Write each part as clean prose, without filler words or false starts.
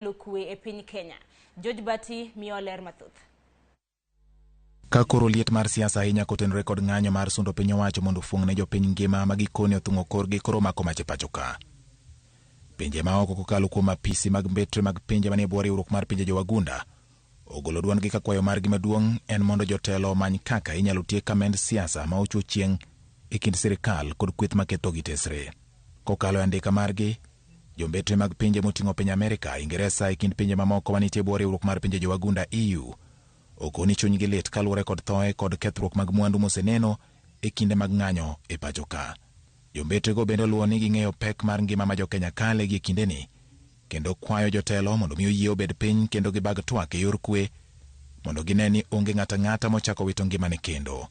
Kelo kwe e piny Kenya. George Bati miyowa ler mathoth. Ka koro liet mar siasa ahinya kotenore kod ng'anyo mar sundo piny owacho mondo ofuong' ne jopiny ngima ma gikone othung'o korgi koro mako mach e pacho ka. Pinje ma oko kokalo kuom apisi mag mbetre mag pinje manie bwo riwruok mar pinje jowagunda ogolo duondgi ka kwayo margi maduong' en mondo jotelo omany kaka inyalo tiek kamend siasa ma ochwo chieng' e kind sirikal kod kweth maketho gi tesre. Kokalo e andika margi, Jombetre mag pinje moting'o piny Amerika, Ingeresa e kind pinje mamoko manitie bwo riwruok mar pinje jowagunda EU okoni chunygi lit kaluwore kod thoe kod kethruok mag mwandu moseneno e kinde mag ng'anyo e pacho ka. Jombetrego bende oluwo ni ging'eyo pek mar ngima ma jokenya kale gi e kindeni kendo kwayo jotelo mondo mi oyie obed piny kendo gibag twak e yor kwe mondo gine ni onge ng'ato ang'ata mochako wito ngimane kendo.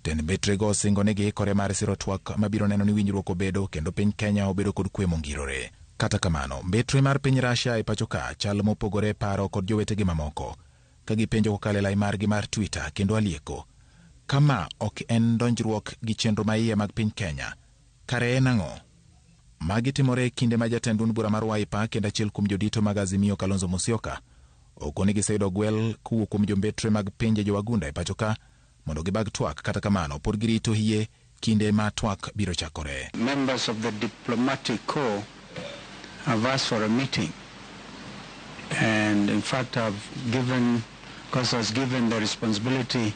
Tend mbetrego osingo ni giikore mar siro twak mabiro neno ni winjruok obedo kendo piny Kenya obedo kod kwe mongirore. Kata kamano, mbetre mar piny Russia e pacho ka chal mopogore e paro kod jowetegi mamoko ka gipenjo kokalo e lai margi mar Twitter kendo alieko ka ma ok en donjruok gi chenro maiye mag piny Kenya, kare en ang'o? Magi timore e kinde ma jatend duond bura mar Wiper kendo achiel kuom jodito mag Azimio Kalonzo Musyoka okoni giseyudo gwel kowuok kuom jombetre mag pinje jowagunda e pacho ka mondo gibag twak kata kamano pod girito hie kinde ma twak biro chakore. Members of the diplomatic corps have asked for a meeting and in fact I've given, because I was given the responsibility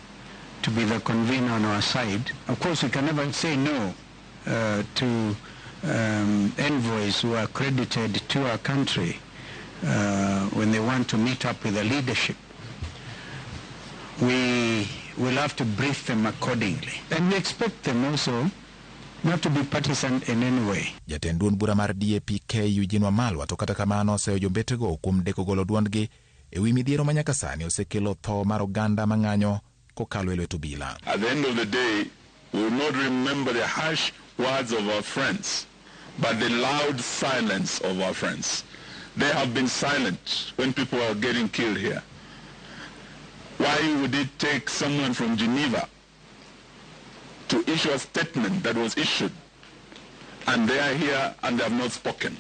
to be the convener on our side. Of course we can never say no to envoys who are accredited to our country when they want to meet up with the leadership. We will have to brief them accordingly. And we expect them also not to be partisan in any way. Jatend duond bura mar DAP-K Eugene Wamalwa to kata kamano oseyo jombetego kuom deko golo duondgi e wi midhiero ma nyaka sani osekelo tho mar oganda mang'anyo kokalo e lwet obila. At the end of the day, we will not remember the harsh words of our friends, but the loud silence of our friends. They have been silent when people are getting killed here. Why would it take someone from Geneva to issue a statement that was issued, and they are here and they have not spoken?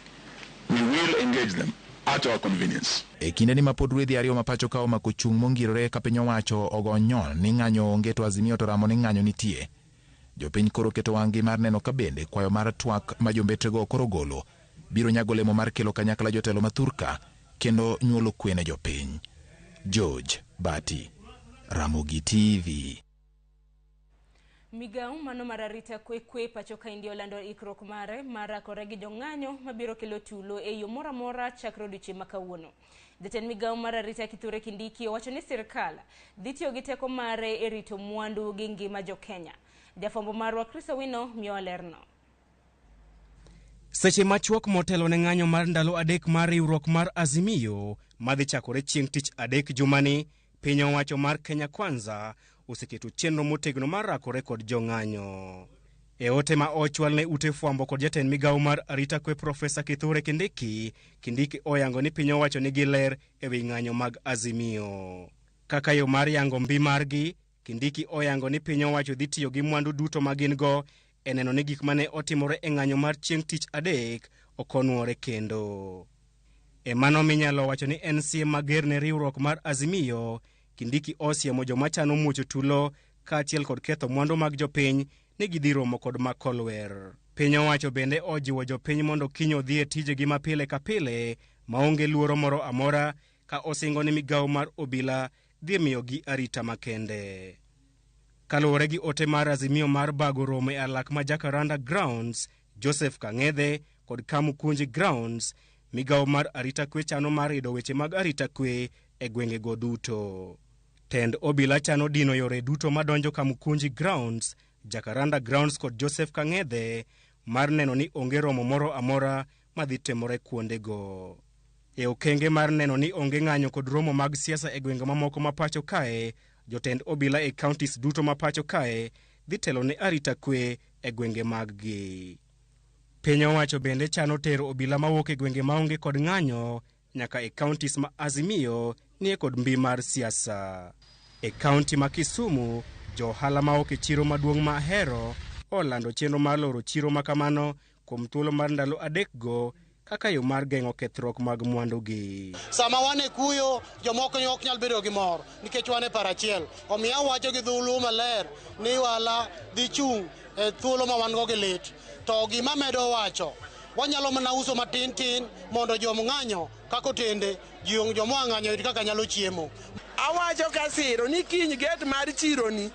We will engage them at our convenience. E kindeni ma pod rwedhi ariyo ma pacho ka omako chung' mongirore ka piny owacho ogo nyon ni ng'anyo onge to Azimio to ramo ni ng'anyo nitie. Jopiny koro keto wang'gi mar neno ka bende kwayo mar twak ma jombetrego koro golo biro nyago olemo mar kelo kanyakla jotelo ma thurka kendo nyuolo kwe ne jopiny. George Bati, Ramogi TV. Migawo mano mar arita kwe kwe pacho kaendi olando ikruok mare mar rakore gi jong'anyo mabiro kelo tulo e yo moro amora chakre odiochieng' ma kawuono. Jatend migawo mar arita Kithure Kindiki owacho ni sirkal dhi tiyo gi teko mare e rito mwandu gi ngima jo-Kenya. Jafwambo marwa Chris Owino miyowa lerno. Seche machuok motelo ne ng'anyo mar ndalo 3 mar riwruok mar Azimio madhi chakore chieng' tich adek jumani, piny owacho mar Kenya Kwanza oseketo chenro motegno mar rakore kod jong'anyo. E ote ma ochwal ne ute fwambo kod jatend migawo mar arita kwe Profesa Kithure Kindiki, Kindiki oyango ni piny owacho nigi ler e wi ng'anyo mag Azimio. Kaka yo mar yango mbi margi, Kindiki oyango ni piny owacho dhi tiyo gi mwandu duto ma gin go e neno ni gik mane otimore e ng'anyo mar chieng' tich adek ok onwore kendo. E mano minyalo wacho ni en siem mager ne riwruok mar Azimio, Kindiki osiemo joma chano muocho tulo kaachiel kod ketho mwandu mag jopiny ni gidhi romo kod makolwer. Piny owacho bende ojiwo jopiny mondo kiny odhi e tijegi ma pile ka pile maonge luoro moro amora ka osingo ni migawo mar obila dhi miyogi arita makende. Kaluwore gi ote mar Azimio mar bago romo e alak ma Jacaranda Grounds, Joseph Kang'ethe kod Kamukunji Grounds, migawo mar arita kwe chano mar rido weche mag arita kwe e gwengego duto. Tend obila chano dino yore duto madonjo Kamukunji Grounds, Jacaranda Grounds kod Joseph Kang'ethe mar neno ni onge romo moro amora madhi timore kuondego. E okenge mar neno ni onge ng'anyo kod romo mag siasa e gwenge mamoko ma pacho kae, jotend obila e counties duto ma pacho kae dhi telo ne arita kwe e gwenge maggi. Piny owacho bende chano tero obila mawuok e gwenge maonge kod ng'anyo nyaka e counties ma Azimio nie kod mbi mar siasa. E county ma Kisumu, jo ohala mawuok e chiro maduong' ma Ahero olando chenro mar loro chiro ma kamano kuom thuolo mar ndalo 3 go kaka yo mar geng'o kethruok mag mwandugi. Sama wan e kuyo, jomoko ok nyal bedo gi mor nikech wan e paro achiel. Omiyo awacho gi dholuo maler ni wala dhi chung' e thuolo ma wan go gi lit. To gima medo wacho, wanyalo mana uso matin tin mondo jomng'anyo kaka otende, jomoa ng'anyo oyud kaka nyalo chiemo. Awacho kasiro ni kiny gate mar chironi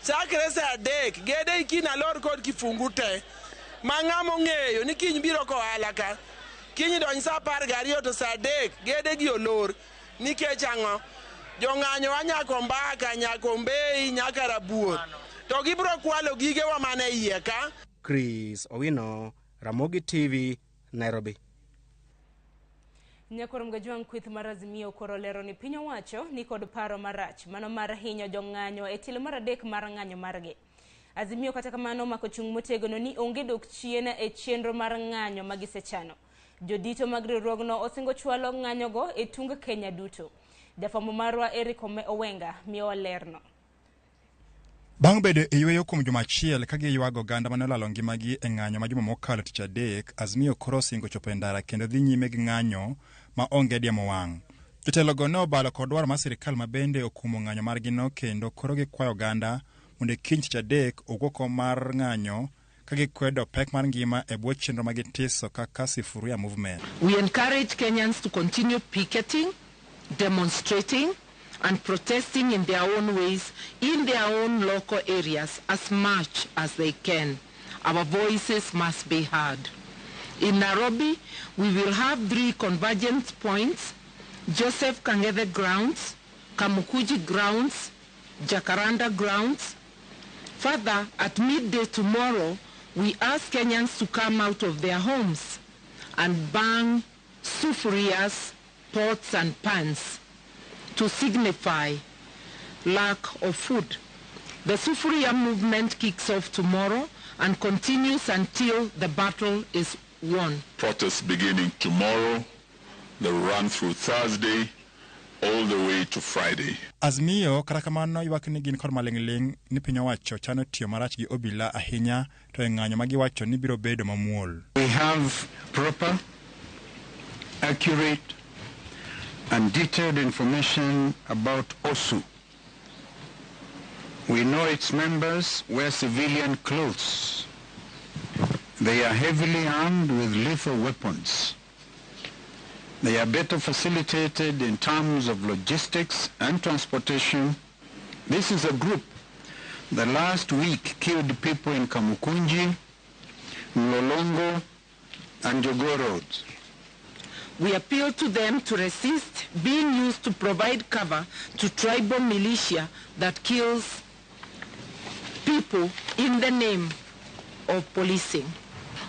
chakre saa 3 gede ikiny alor kod kifungu te ma ng'ama ong'eyo ni kiny biro kohala ka kiny donj saa 12 to saa 3 gede gi olor nikech ang'o jong'anyo a nyaka Ombaka nyaka Ombei nyaka Rabuor to gibiro kwalo gigewa mana e iye ka. Chris Owino, Ramogi TV, Nairobi. Nyakwar Mgajwang' kweth mar Azimio koro lero ni piny owacho ni kod paro marach mano mar hinyo jong'anyo e tielo mar 3 mar ng'anyo margi. Azimio kata kamano omako chung' motegno ni onge dok chien e chenro mar ng'anyo magisechano. Jodito mag riwruogno osingo chwalo ng'anyogo e tung Kenya duto. Jafwambo marwa Eric Owenga miyowa lerno. Bang' bedo e yweyo kuom juma achiel ka giywago oganda mane olalo ngimagi e ng'anyo ma juma mokalo tich adek, Azimio koro osingo chopo e ndara kendo dhi nyime gi ng'anyo ma onge diemo wang'. Jotelogo ne obalo kod dwaro mar sirikal ma bende okumo ng'anyo margino kendo koro gikwayo oganda mondo kiny tich adek owuok mar ng'anyo ka gikwedo pek mar ngima e bwo chenro ma gitiso kaka Sifuria Movement. We encourage Kenyans to continue picketing, demonstrating and protesting in their own ways, in their own local areas as much as they can. Our voices must be heard. In Nairobi, we will have 3 convergence points: Joseph Kang'ethe Grounds, Kamukuji Grounds, Jacaranda Grounds. Further, at midday tomorrow, we ask Kenyans to come out of their homes and bang sufurias, pots and pans to signify lack of food. The Sufuria movement kicks off tomorrow and continues until the battle is won. Protests beginning tomorrow, they run through Thursday, all the way to Friday. Azimio kata kamano ywak ni gin kod maling'ling' ni piny owacho chano tiyo marach gi obila ahinya to e ng'anyo ma giwacho ni biro bedo mamuol. We have proper, accurate and detailed information about OSU. We know its members wear civilian clothes. They are heavily armed with lethal weapons. They are better facilitated in terms of logistics and transportation. This is a group that last week killed people in Kamukunji, Mlolongo, and Jogoo roads. We appeal to them to resist being used to provide cover to tribal militia that kills people in the name of policing.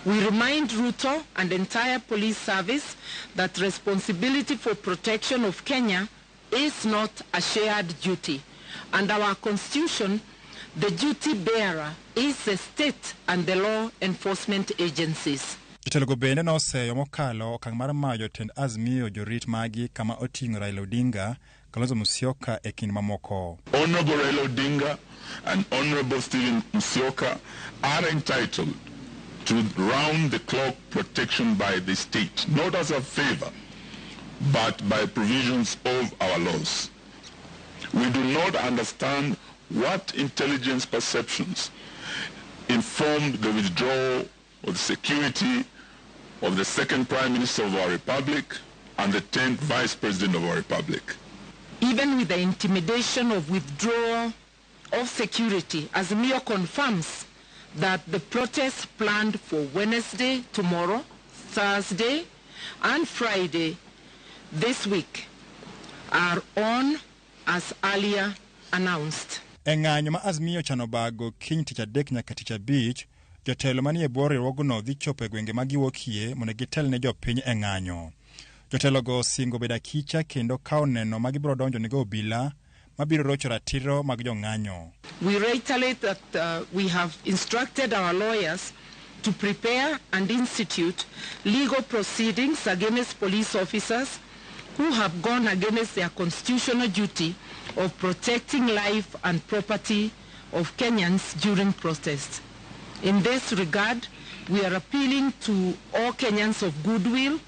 We remind Ruto and entire police service that responsibility for protection of Kenya is not a shared duty. And our constitution, the duty bearer is the state and the law enforcement agencies. Jotelogo bende noseyo mokalo okang' mar mayo jotend Azimio jorit magi kama oting'o Raila Odinga, Kalonzo Musyoka e kind mamoko. Honorable Raila Odinga and Honorable Stephen Musyoka are entitled to round-the-clock protection by the state, not as a favor, but by provisions of our laws. We do not understand what intelligence perceptions informed the withdrawal of the security of the second Prime Minister of our Republic and the 10th Vice President of our Republic. Even with the intimidation of withdrawal of security, Azimio confirms that the protests planned for Wednesday, tomorrow, Thursday, and Friday this week are on as earlier announced. E ng'anyo ma Azimio chano bago kiny tich adek nyaka tich abich, jotelo manie bwo riwruogno dhi chopo e gwenge ma giwuokie mondo gitel ne jopiny e ng'anyo. Jotelogo osingo bedo akicha kendo kawo neno ma gibiro donjo nego obila mabiro rocho ratiro mag jong'anyo. We reiterate that we have instructed our lawyers to prepare and institute legal proceedings against police officers who have gone against their constitutional duty of protecting life and property of Kenyans during protests. In this regard, We are appealing to all Kenyans of goodwill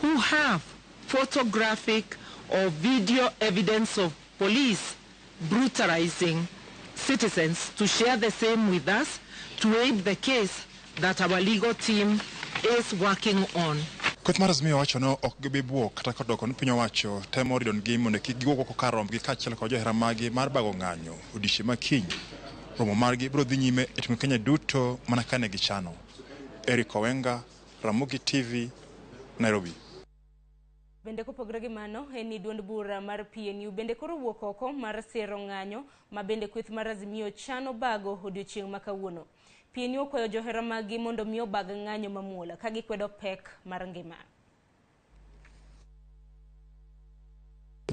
who have photographic or video evidence of police brutalizing citizens to share the same with us to aid the case that our legal team is working on. Kweth mar Azimio wacho no ok gibi buok kata kodoko ni piny owacho temo ridonegi mondo kik giwuog oko kar rombgi kaachiel kod johera maggi mar bago ng'anyo odiechieng' ma kiny. Romo margi biro dhi nyime e timo Kenya duto mana kane gichano. Eric Owenga, Ramogi TV, Nairobi. Bende kopogore gi mano, en ni duond bura mar PNU bende koro wuok oko mar sero ng'anyo ma bende kweth mar Azimio chano bago odiochieng' ma kawuono. PNU okwayo johera maggi mondo mi obag ng'anyo mamuol ka gikwedo pek mar ngima.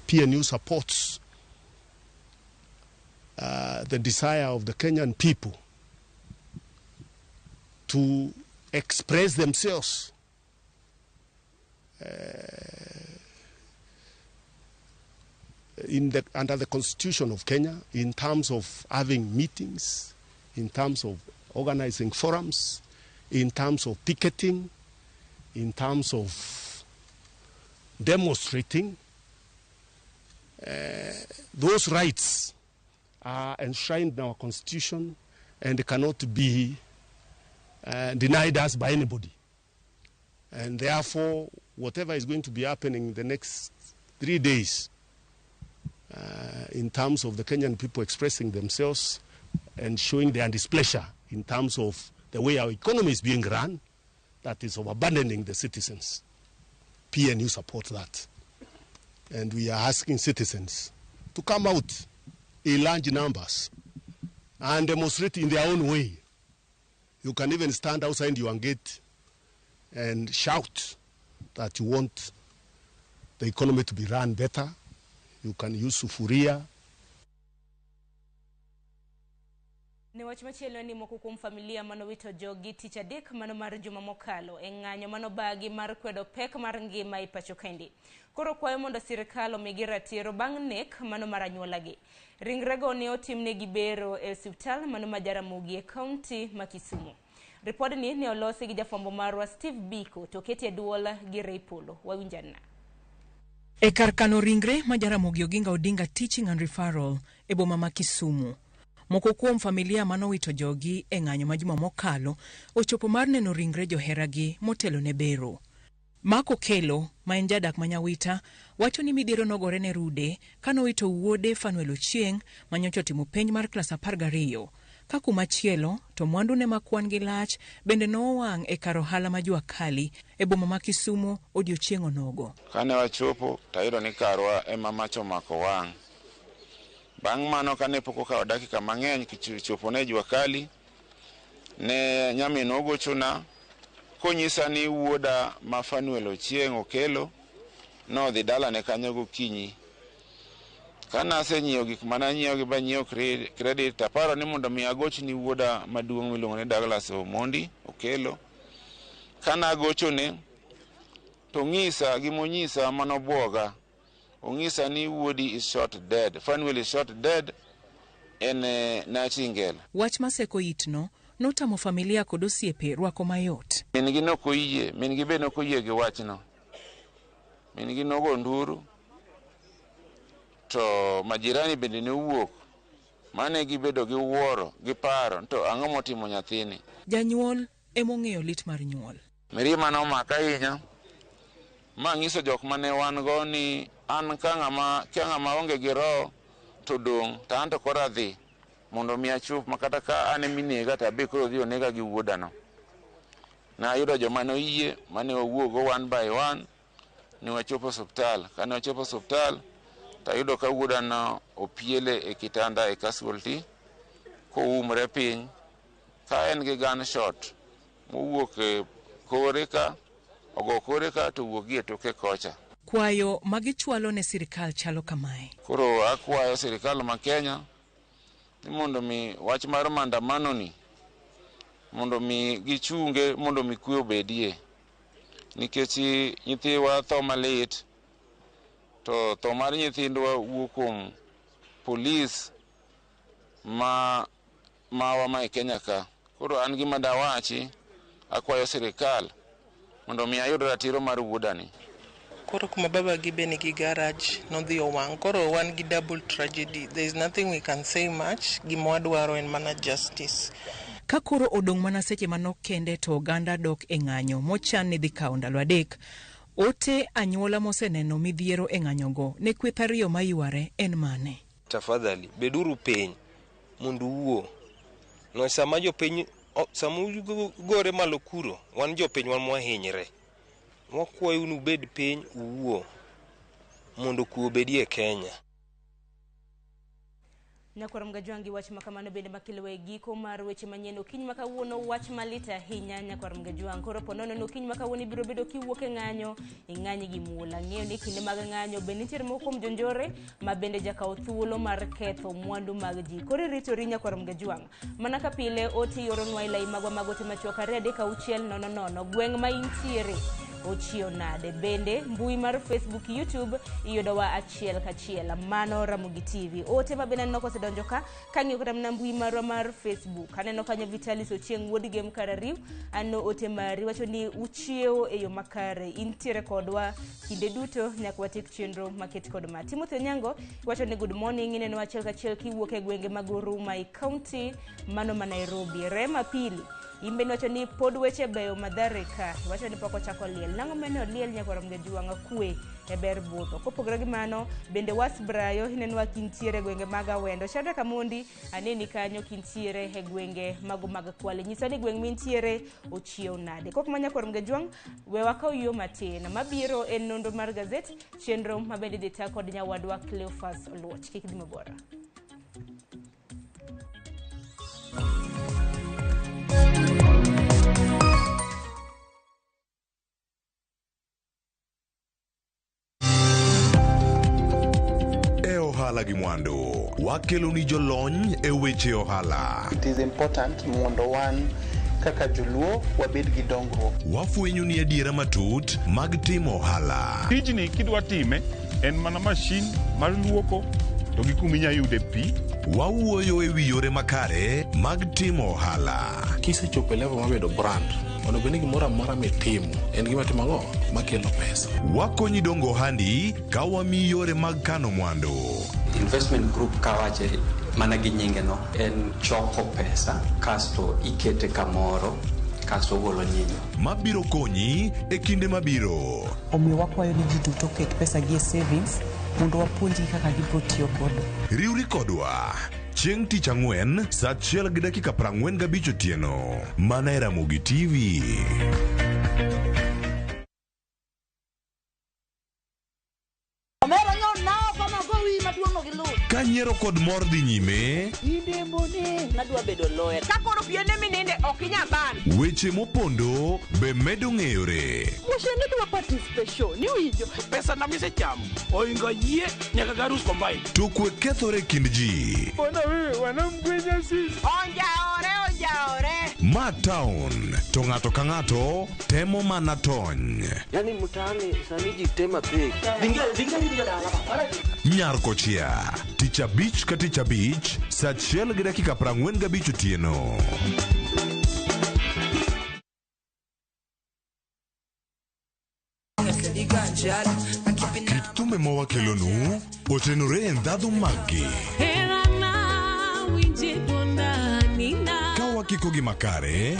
PNU supports the desire of the Kenyan people to express themselves under the Constitution of Kenya in terms of having meetings, in terms of organizing forums, in terms of picketing, in terms of demonstrating. Those rights are enshrined in our Constitution and cannot be denied us by anybody. And therefore, whatever is going to be happening in the next 3 days, in terms of the Kenyan people expressing themselves and showing their displeasure in terms of the way our economy is being run, that is of abandoning the citizens. PNU support that. And we are asking citizens to come out in large numbers and demonstrate in their own way. You can even stand outside your gate and shout that you want the economy to be run better. You can use sufuria. Ne wach machielo ni moko kuom familia manowito jogi tich adek mano mar juma mokalo e ng'anyo manobagi mar kwedo pek mar ngima e pacho kendi. Koro kwayo mondo sirikal omigi ratiro bang' nek mano mar anyuolagi. Ringrego ne otimnegi bero e osiptal mano ma Jaramogi e kaunti ma Kisumu. Ripodni ne olosi gi jafwambo marwa Steve Biko to oketi e duol gi Ray Polo. Wawinjana. E kar kano ringre ma Jaramogi Oginga Odinga Teaching and Referral e boma ma Kisumu. Moko kuom familia manowito jogi e ng'anyo ma juma mokalo ochopo mar neno ringre joheragi motelo ne bero. Mark Okelo, ma en jadak ma Nyawita, wacho ni midhiero nogore ne rude kanowito wuode Fanuel Ochieng' manyocha otimo penj mar klas 12. Ka kumachielo to mwandu ne makwan gi lach bende nowang' e kar ohala ma Jua Kali e boma ma Kisumu odiochieng' onogo. Kane wachopo tayudo ni karwa ema mach omako wang'. Bang' mano kane pok okawo dakika mang'eny kichopo ne Jua Kali, ne nyamin ogochona konyisa ni wuoda ma Fanuel Ochieng' Okelo nodhi dalane kanyo gokinyi. Kane asenyiewo gik mane anyiewo gi banyiewo credit, aparo ni mondo mi agochni wuoda maduong' miluongo ni Douglas Omondi Okelo. Kane agochone to ng'isa gimonyisa manobuoga. Ong'isa ni wuodi is shot dead. Fanuel is shot dead en Nightingale. Wach maseko itno notamo familia kod osiepe rwako mayot. Min-gi nokoyie, min-gi be nokoyie gi wachno. Min-gi nogo nduru to majirani bende ne owuok mane gibedo gi wuoro gi paro to ang'o motimo nyathini. Janyuol emong'eyo lit mar nyuol. Mirima nomaka ahinya ma ng'iso jok mane wan go ni an ka ng'ama onge gi roho to dong' to an to koro adhi mondo mi achop ma kata ka an eminega to abe koro dhi onega gi wuodano. Nayudo joma noyie mane wawuogo one by one ni wachopo osiptal. Kane wachopo osiptal tayudo ka wuodano opiele e kitanda e casualty koumre piny ka en gi gunshot mowuok e kore ka ogo kore ka to wuok gi e toke kocha. Kwayo magichwalo ne sirikal chalo kamae. Koro akwayo sirikal ma Kenya ni mondo mi wach mar maandamano ni mondo mi gichunge mondo mi kwe obedie, nikech nyithiwa tho malit to tho mar nyithindwa wuok kuom polis ma mawa ma e Kenya ka. Koro an gima dawachi Akwayo sirikal mondo mi ayud ratiro mar wuodani. Koro kuma baba gi be nigi garage nodhi owang'. Koro wan gi double tragedy. There is nothing we can say much. Gima wadwaro en mana justice. Ka koro odong' mana seche manok kende to oganda dok e ng'anyo mochan ni dhi kawo ndalo adek. Ote anyuola moseneno midhiero e ng'anyogo ne kweth ariyo mayware en mane? Tafadhali beduru piny mondo uwuo. No sama jopiny sama ugore malo kuro, wan jopiny wan mwahinyre. Wakwayo ni ubed piny uwuo mondo kwe obedie e Kenya. Nyakwar Mgajwangi wach ma kamano bende makelowa e giko mar weche manyien okinyi ma kawuono wach malit ahinya nyakwar Mgajwang. Koro po nono ni okinyi ma kawuono ibiro bedo kiwuok e ng'anyo, ing'anyi gi muol. Ang'eyo ni kinde mag ng'anyo bende nitiere moko kuom jonjore ma bende jakawo thuolo mar ketho mwandu mag ji. Koro iritori nyakwar Mgajwang. Mana ka pile ote ioronwa e lai magwa mag ote machuok 2 3 6 0 0 gweng' ma intiere ochiew nade. Bende mbui mar Facebook, YouTube iyudowa achiel kachiel. Mano Ramogi TV. Ote ma bende aneno kosedonjo ka kang'iyo kata mana mbui marwa mar Facebook. Aneno kanyo Vitalis Ochieng' wuod Gem Karariw. Aneno ote mari wacho ni uchiewo e yo makare. Intiere kodwa kinde duto nyaka watiek chenro maket kod ma. Timothy Onyango wacho ni good morning ineno achiel kachiel kiwuok e gwenge mag Huruma e county mano ma Nairobi. Rema Pili imbe wacho ni pod weche beyo Mathare ka wacho ni pok ochako liel. Nang'o mane oliel nyakwar Mgajuwang'a kwe e ber budho. Kopogore gi mano bende Was Brayo ineno kintiere e gwenge mag Awendo. Shadrack Amondi aneni kanyo kintiere e gwenge mago mag Kwale. Nyisa ni gweng' mintiere ochiew nade. Kok ma nyakwar Mgajuwang' we wakaw yo matin. Mabiro en nonro mar gazet chenro ma bende idhi ta kod nyawadwa Cleophas Oluoch. Kik dhi mabor. E ohala gi mwandu, wakeloni jolony e weche ohala. It is important mondo wan kaka joluo wabed gi dongruok. Wafwenyo ni adiera matut mag timo ohala. Tijni kidwa time en mana mashin mar luoko to gi kuma inya yude pi. Wawuoyo e wi yore makare mag timo ohala. Kisechopo e level mar bedo brand, onego bed ni gimoro amora mitimo en gima timo ang'o? Makelo pesa. Wakonyi dongo ohandi ka wamiyi yore mag kano mwandu. Investment group kawache mana gi nyinge no en choko pesa kasto ikete kamoro kasto ogolo nyinyo. Mabiro konyi e kinde mabiro. Omiyo wakwayo ni ji duto oket pesa gi e savings mondo wapuonjgi kaka gibiro tiyo godo. Riwri kodwa chieng' tich ang'wen saa achiel gi dakika 45 otieno mana e Ramogi TV. Omera nyo nao kama go wi maduong' no gi luth. Ka nyiero kod mor dhi nyime, Indembone. Nadwa bedo lawyer. Ka koro piende mininde ok inyal ban. weche mopondo be medo ng'eyore. Wuoche ni dwa participation iwinjo. Pesa na misechamo oingo yie nyaka garus combine. To kwe kethore e kind ji. Bwana wewe wanamgwenya sisi. Onjaore onjaore. Ma town to ng'ato ka ng'ato temo mana tony. Yaani mtaani sani ji tema pek. Nyar kochia tich abich ka tich abich saa achiel gi dakika 45 otieno. Kit thumbe ma wakelonu otenore e ndhadhu maggi. Ka wakiko gi makare,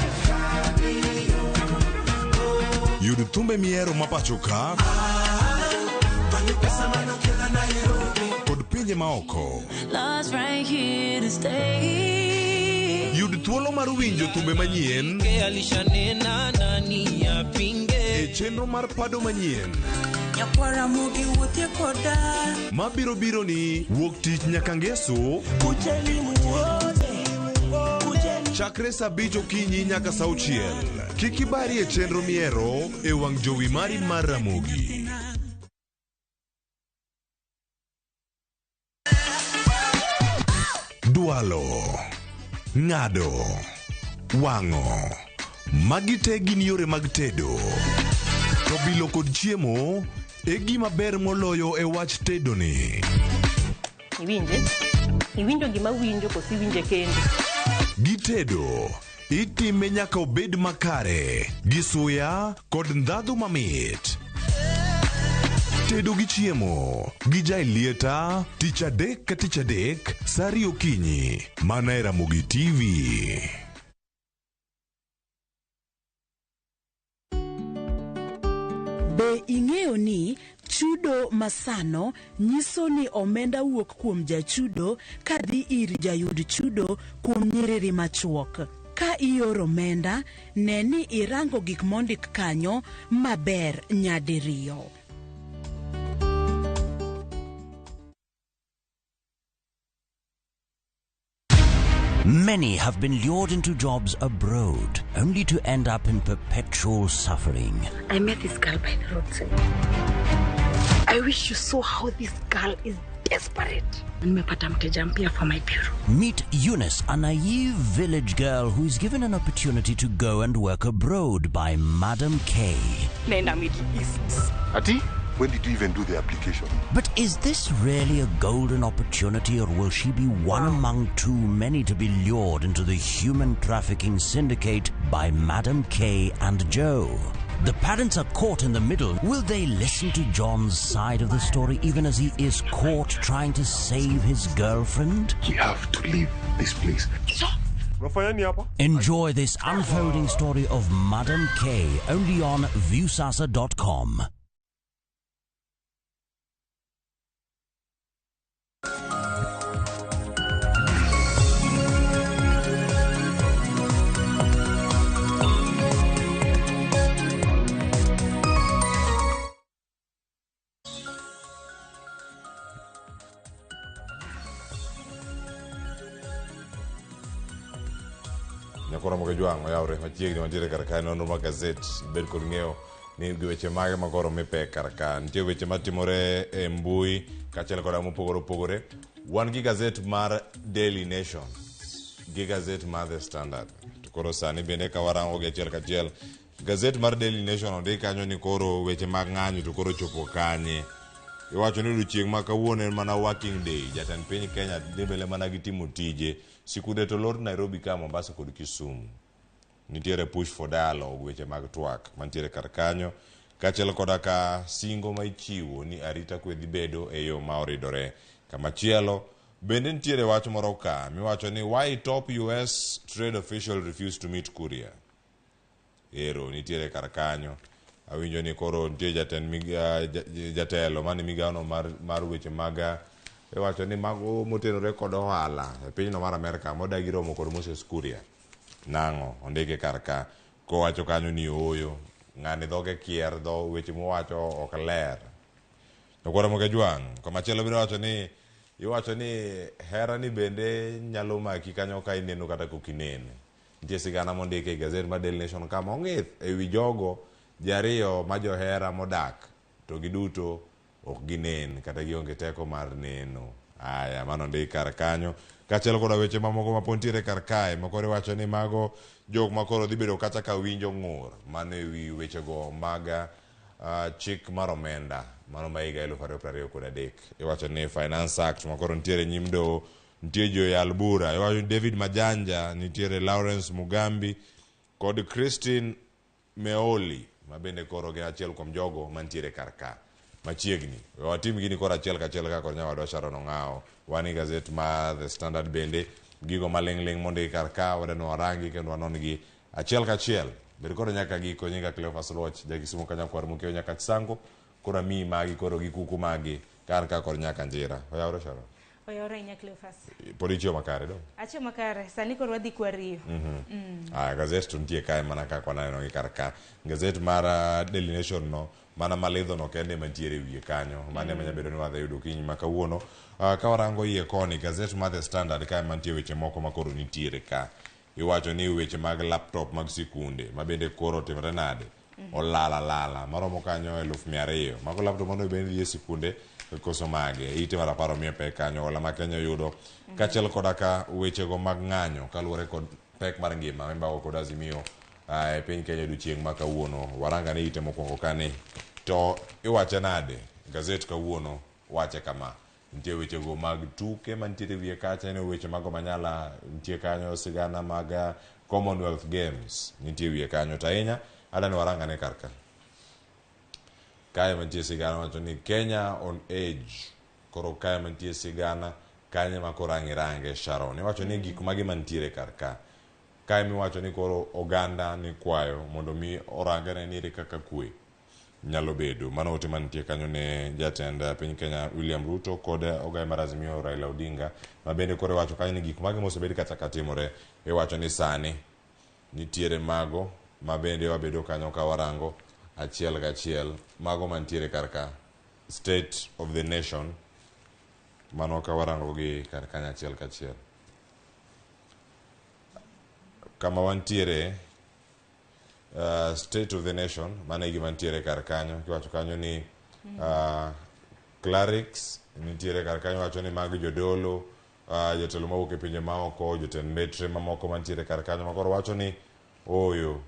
yud thumbe mihero ma pacho ka kod pinje maoko. Love's right here to stay. Yud thuolo mar winjo thumbe manyien Alishanena nani apinge. e chenro mar pado manyien Nyakwara mogi wuothie koda. mabiro biro ni wuok tich nyaka ngeso Kujeni muone. Kujeni. chakre saa abich okinyi nyaka saa auchiel. Kik ibari e chenro mihero e wang' jowi mari mar Ramogi. Dwalo, ng'ado, wang'o. Magi te gin yore mag tedo. To bilo kod chiemo e gima ber moloyo e wach tedo ni. Iwinje? Iwinjo gima winjo koso iwinje kendi? Gitedo Itime nyaka obed makare, gi suya kod ndhadhu mamit. Tedo gi chiemo gi Jaelieta tich adek ka tich adek sa ariyo okinyi mana e Ramogi TV. Be ing'eyo ni chudo masano nyiso ni omenda wuok kuom jachudo kadhi ir jayud chudo kuom nyiriri machuok? Ka ioro omenda, ne ni irango gik mondik kanyo maber nyadiriyo. Many have been lured into jobs abroad, only to end up in perpetual suffering. I met this girl by the roadside. I wish you saw how this girl is desperate. Nimepata mteja mpya for my bureau. Meet Eunice, a naive village girl who is given an opportunity to go and work abroad by Madam K. Naenda Middle East. Ati, when did you even do the application? But is this really a golden opportunity, or will she be one among too many to be lured into the human trafficking syndicate by Madam K and Joe? The parents are caught in the middle. Will they listen to John's side of the story even as he is caught trying to save his girlfriend? We have to leave this place. Unafanya nini hapa? Enjoy this unfolding story of Madam K only on Viusasa.com. Nyakoro moke jwang' oyawre machiegni mantiere kar kae nonro mar gazet bed kod ng'eyo ni gi weche mage ma koro mi pek kar ka nitie weche matimore e mbui kaachiel koda mopogore opogore wan gi gazet mar Daily Nation gi gazet mar The Standard to koro sani bende ka warango gi achiel kachiel gazet mar Daily Nation ondik kanyo ni koro weche mag ng'anyo to koro chopo kanye iwacho ni odiochieng' ma kawuono en mana working day jatend piny Kenya dhi mbele mana gi timo tije sikunde to lor Nairobi ka Mombasa kod Kisumu nitiere push for dialogue weche mag twak mantiere kar kanyo kaachiel koda ka singo ma ichiwo ni arita kwe dhi bedo e yo ma oridore kamachielo bende nitiere wach moro ka miwacho ni why top US trade official refused to meet Kuria ero nitiere kar kanyo awinjo ni koro nitie jatend jatelo mane migawono mar, mar weche mag iwacho ni mago motenore kod ohala e pinyno mar Amerka modagi romo kod Moses Kuria nang'o ondike kar ka kowacho kanyo ni ooyo ng'ani dhoge kier dho weche mowacho ok ler Nyakwara Moke Jwang' komachielo bende wacho ni iwacho ni hera ni bende nyalo maki kanyo ka ineno kata kok inen nitie sigana mondik e gazet mar Daily Nation kama ong'ith e wi jogo ji ariyo ma johera modak to giduto ok ginen kata gionge teko mar neno. Aya, mano ondik kar kanyo. Kaachiel koda weche mamoko ma pod nitiere kar kae, moko iwacho ni mago jok ma koro dhi bedo kacha ka winjo ng'ur mano e wi wechego mag chik mar omenda mano ma higa 2023. Iwacho ni Finance Act ma koro nitiere nyim doho, nitie joyal bura. Iwacho ni David Majanja, nitiere Lawrence Mugambi kod Christine Meoli ma bende koro gin achiel kuom jogo mantiere kar ka machiegni. We watim gini koro achiel kachiel kaka kod nyawadwa Sharon Ong'awo. Wan gi gazet mar The Standard bende gigo maling' ling' mondiki kar ka wadwa warangi kendo wanon gi achiel kachiel. Bed koro nyaka giko nyinga Cleophas Oluoch, jakisumo ka nyakwar Mokeo nyaka Chisango. Koro amiyi magi koro gi kuku magi kar ka kod nyaka Njira. Oyawre Sharon? Oyawre ahinya Cleophas. Pod ichiewo makare do? Achiewo makare. Sani koro wadhi kwariyo. Aya, gazet to nitie kae mana kaka waneno gi kar ka. Gazet mar Daily Nation no mana malidho no kende ema nitiere e wiye kanyo. Mano ema nyabedo ni wadhi yudo okinyi ma kawuono. Ka warango iye koni, gazet mar The Standard kae mantie weche moko ma koro nitiere ka. Iwacho ni weche mag laptop mag sikunde ma bende koro otimore nade? Olal alala maromo kanyo 200,000. Mago laptop mano bende dhi e sikunde koso mage. Ite mar apar omiyo pek kanyo hola ma Kenya oyudo. Kaachiel koda ka wechego mag ng'anyo kaluwore kod pek mar ngima mimbago kod Azimio e piny Kenya odiochieng' ma kawuono. Waranga ni ite mokwongo kani to iwache nade? Gazet kawuono wache kama. Nitie wechego mag tuke mantiere wiye kacha, en weche mago manyala nitie kanyo sigana mag Commonwealth Games nitie wiye kanyo to ahinya adani warang ane kar ka. Kae mantie sigana wacho ni Kenya on edge. Koro kae mantie sigana kanyo ema koro ang' irange Sharon. Iwacho ni gik mage mantiere kar ka. Kae miwacho ni koro oganda ni kwayo mondo mi orangane ni ere kaka kwe nyalo bedo. Mano ote mantie kanyo ne jatend piny Kenya William Ruto kod ogaye mar Azimio Raila Odinga ma bende koro iwacho kanyo ni gik mage mosebed kata katimore. Iwacho ni sani nitiere mago ma bende wabedo kanyo ka warango achiel gachiel mago mantiere kar ka state of the nation mano ka warango gi kar kanyo achiel kachiel. Kama wantiere state of the nation mano e gima nitiere kar kanyo kiwacho kanyo ni clerics nitiere kar kanyo wacho ni mag jodolo jotelo mawuok e pinje maoko jotend metre mamoko mantiere kar kanyo makoro wacho ni ooyo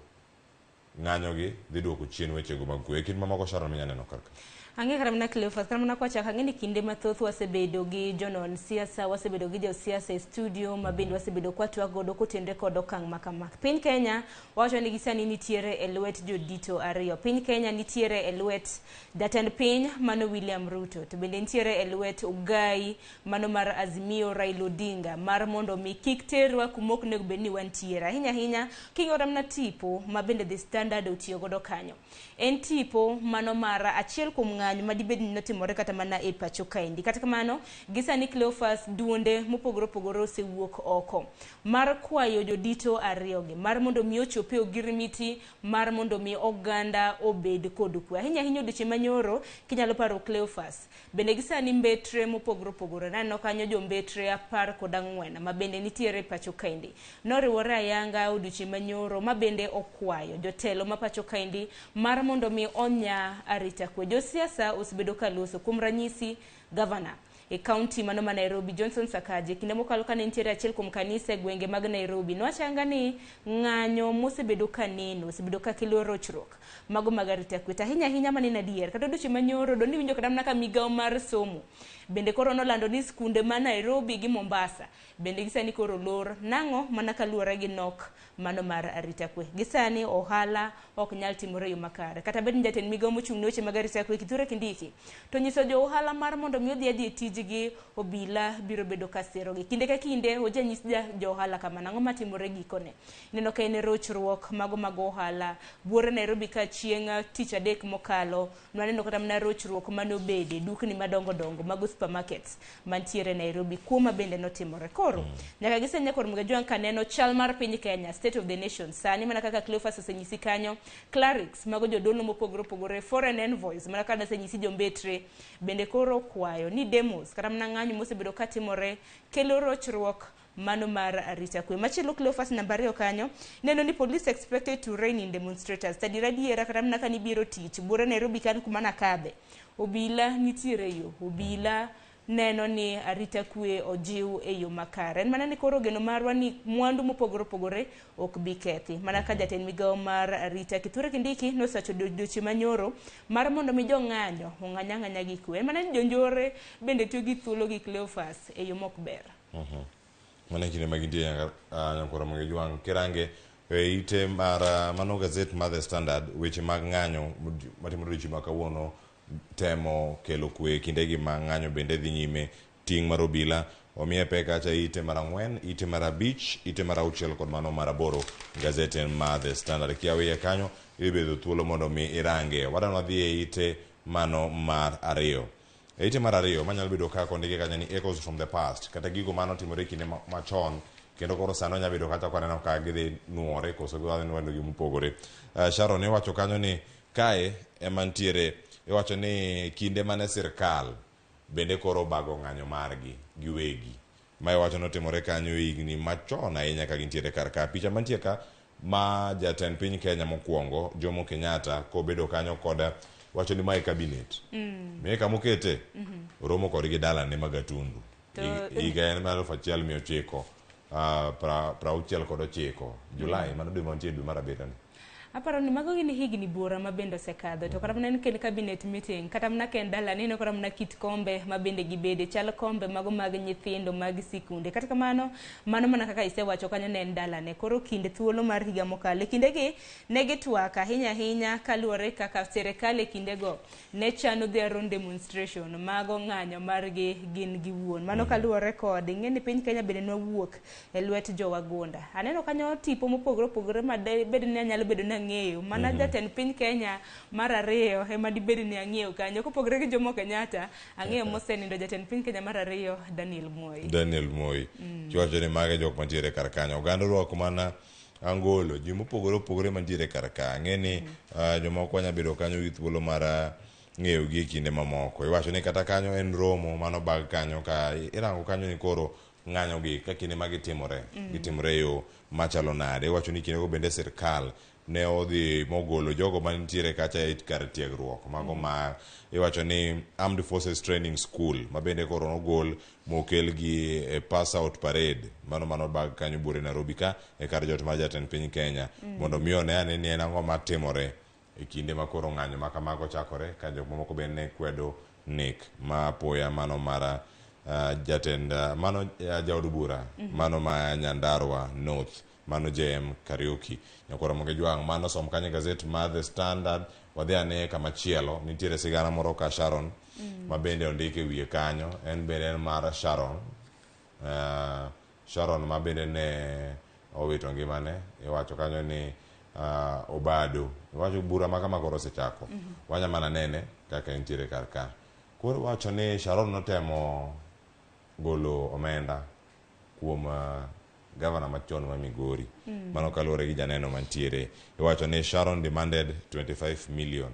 ng'anyo gi dhi duoko chien wechego mag kwe. E kind mamoko Sharon minya neno kar ka. Ang'e kata mana Cleophas, kata mana kwachako ang'e ni kinde mathoth wasebedo gi jonon siasa, wasebedo gi josiasa e studio ma bende wasebedo kwatwak godo kotenre kod okang' ma kama. Piny Kenya wawacho ni gisani nitiere e lwet jodito ariyo. Piny Kenya nitiere e lwet jatend piny mano William Ruto, to bende nitiere e lwet Ogai mano mar Azimio Raila Odinga mar mondo mi kik terwa kuma ok onego bed ni wantiere. Ahinya ahinya king'iyo kata mana tipo ma bende The Standard otiyo godo kanyo. En tipo mano mar achiel kuom ng'anyo madibed ni notimore kata mana e pacho kaendi. Kata kamano, gisani Cleophas duonde mopogore opogore osewuok oko mar kwayo jodito ariyogi mar mondo mi ochop e ogirimiti mar mondo mi oganda obed kod kwe. Ahinya ahinya odiochieng' manyoro kinyalo paro Cleophas. Bende gisani mbetre mopogore opogore naneno kanyo jombetre 14 ma bende nitiere e pacho kaendi. Noriwore ayanga odiochieng' manyoro ma bende okwayo jotelo ma pacho kaendi mar mondo mi onya arita kwe. Josiasa osebedo ka loso kuom ranyisi gavana e kaunti mano ma Nairobi Johnson Sakaja kinde mokalo kane nitiere achiel kuom kanisa e gwenge mag Nairobi nowacho ni ng'anyo mosebedo ka neno osebedo ka kelo rochruok mago mag arita kwe. To ahinya ahinya maneno adier kata odiochieng' manyoro do niwinjo kata mana ka migawo mar somo bende koro nolando ni skunde ma Nairobi gi Mombasa bende gisani koro lor nang'o mana kaluwore gi nok mano mar arita kwe. Gisani ohala ok nyal timore e yo makare. Kata bed ni jatend migawo mochung' ne weche mag arita kwe Kithure Kindiki to nyiso jo ohala mar mondo mi odhi adhi e tijgi obila biro bedo ka sirogi. Kinde ka kinde ojanyis jo ohala kamano ang'o matimore gikone. Ineno ka en rochruok mago mag ohala. Buore Nairobi ka chieng' tich adek mokalo nwaneno kata mana rochruok manobede dukni madongo dongo mago supermarkets mantiere Nairobi. Kuo ma bende notimore. Koro nyaka gisani nyakor Mgajwang' kaneno chal mar piny Kenya, state of the nation sani mana kaka Cleophas osenyisi kanyo, clerics mago jodolo mopogore opogore, foreign envoys mana kaka nasenyisi jombetre bende koro kwayo ni demos kata mana ng'anyo mosebedo katimore kelo rochruok mano mar arita kwe. Machielo Cleophas namba 2 kanyo neno ni police expected to rein in demonstrators. Tadiera adiera kata mana kanibiro tich buore Nairobi kan kuma nakadhe obila nitiere yo obila neno ni arita kwe ojiw e yo makare. En mana ni koro geno marwa ni mwandu mopogore opogore ok bi kethi. Mana ka jatend migawo mar arita Kithure Kindiki nosewacho odiochieng' manyoro mar mondo mi jong'anyo ong'any ang'anya gi kwe. En mana ni jonjore bende tiyo gi thuolo gi Cleophas e yo mok ber. Mano e kinde ma gintie nyakwar Ramogi Ojwang' kirange e ite mar mano gazet mar The Standard weche mag ng'anyo matimore odiochieng' ma kawuono temo kelo kwe kindegi ma ng'anyo bende dhi nyime. Ting' mar obila omiye pek kacha ite mar 4, ite mar 5, ite mar 6 kod mano mar 8 gazet mar The Standard. Kiawiye kanyo idhi bedo thuolo mondo mi irange. Wadwa wadhi e ite mano mar 2. E ite mar 2 manyalo bedo kaka ondike kanyo ni echoes from the past kata gigo manotimore kinde machon kendo koro sani onyalo bedo kata kwaneno ka gidhi nuore koso gidhi nuore gima opogore. Sharon iwacho kanyo ni kae ema nitiere iwacho ni kinde mane sirkal bende koro obago ng'anyo margi giwegi. Ma iwacho notimore kanyo higni machon ahinya ka gintiere kar ka. Picha mantie ka ma jatend piny Kenya mokwongo Jomo Kenyatta kobedo kanyo koda wacho ni mae cabinet. Miye kamokete romo kodgi dalane ma Gatundu. Higa en mar 1969 Julai mano dwe mantie dwe mar 7 ni. Aparo ni mago gin higni buora ma bende osekadho to kata mana en ken cabinet meeting kata mana ka en dala neno kata mana kit kombe ma bende gibede chal kombe mago mag nyithindo mag sikunde. Kata kamano mano mana kaka isewacho kanyo ne en dalane. Koro kinde thuolo mar higa mokalo e kindegi ne gitwak ahinya ahinya kaluwore kaka sirikal e kindego ne chano their own demonstration mago ng'anyo margi gin giwuon. Mano kaluwore kod ing'e ni piny Kenya bende nwawuok e lwet jowagunda. Aneno kanyo tipo mopogore opogore ma bed ni anyalo bedo ni ang'eyo. Mana jatend piny Kenya mar ariyo ema dibed ni ang'eyo kanyo. Kopogore gi Jomo Kenyatta, ang'eyo mosenindo jatend piny Kenya mar ariyo Daniel Moi. Daniel Moi. Kiwacho ni mage jok mantiere kar kanyo. Oganda orwako mana angolo, ji mopogore opogore mantiere kar ka. Ang'e ni jomoko wanya bedo kanyo gi thuolo mar ng'eyo gi e kinde mamoko. Iwacho ni kata kanyo en romo mano bag kanyo ka irango kanyo ni koro ng'anyo gi ka kinde ma gitimore gitimore e yo machalo nade. Iwacho ni kindego bende sirkal ne odhi mogolo jogo manitiere kacha e kar tiegruok mago ma iwacho ni Armed Forces Training School ma bende koro nogol mokel gi e pass out parade mano mano bag kanyo buore Nairobi ka e kar jot mar jatend piny Kenya mondo mi one ane ni en ang'o matimore e kinde ma koro ng'anyo ma kamago chakore ka jok mamoko bende ne kwedo nek ma apoya mano mar jatend mano jaod bura mano ma Nyandarua North mano JM Kariuki. Nyakwar Ramogi Jwang' mano som kanyo e gazet mar The Standard. Wadhi ane kama chielo nitiere sigana moro ka Sharon ma bende ondik e wiye kanyo en bende en mar Sharon Sharon ma bende ne owito ngimane iwacho kanyo ni Obado iwacho bura ma kama koro osechako wanya mana nene kaka entiere kar ka. Koro iwacho ni Sharon notemo golo omenda kuom gavana machon ma Migori. Mano kaluwore gi janeno mantiere. Iwacho ni Sharon demanded 25 million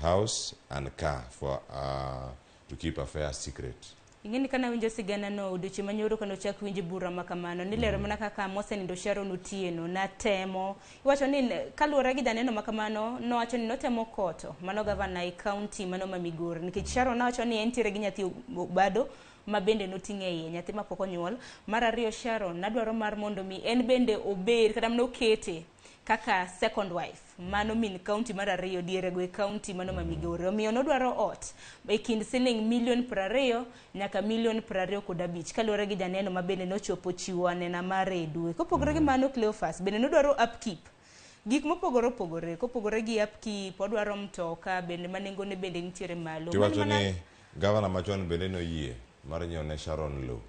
house and car for to keep affair secret. Ing'e ni kana winjo sigana no odiochieng' manyoro kane ochak winj bura ma kamano nilero mana kaka mosenindo Sharon Otieno natemo iwacho ni kaluwore gi janeno ma kamano nowacho ni notemo koto mano gavana e county mano ma Migori nikech Sharon nowacho ni entiere gi nyathi Obado ma bende noting'o e iye nyathi mapok onyuol. Mar ariyo Sharon nadwaro mar mondo mi en bende obed kata mana okete kaka second wife mano min county mar ariyo dierego e county mano ma Migori. Omiyo nodwaro ot e kind siling milion 20 nyaka milion 25 kaluwore gi janeno ma bende nochopo chiwo anena mare e dwe. Kopogore gi mano Cleophas bende nodwaro upkeep gik mopogore opogore kopogore gi upkeep odwaro mtoka bende ma nengone bende nitiere malo. Tiwacho ni gavana machon bende noyie mar nyiewo ne Sharon lowo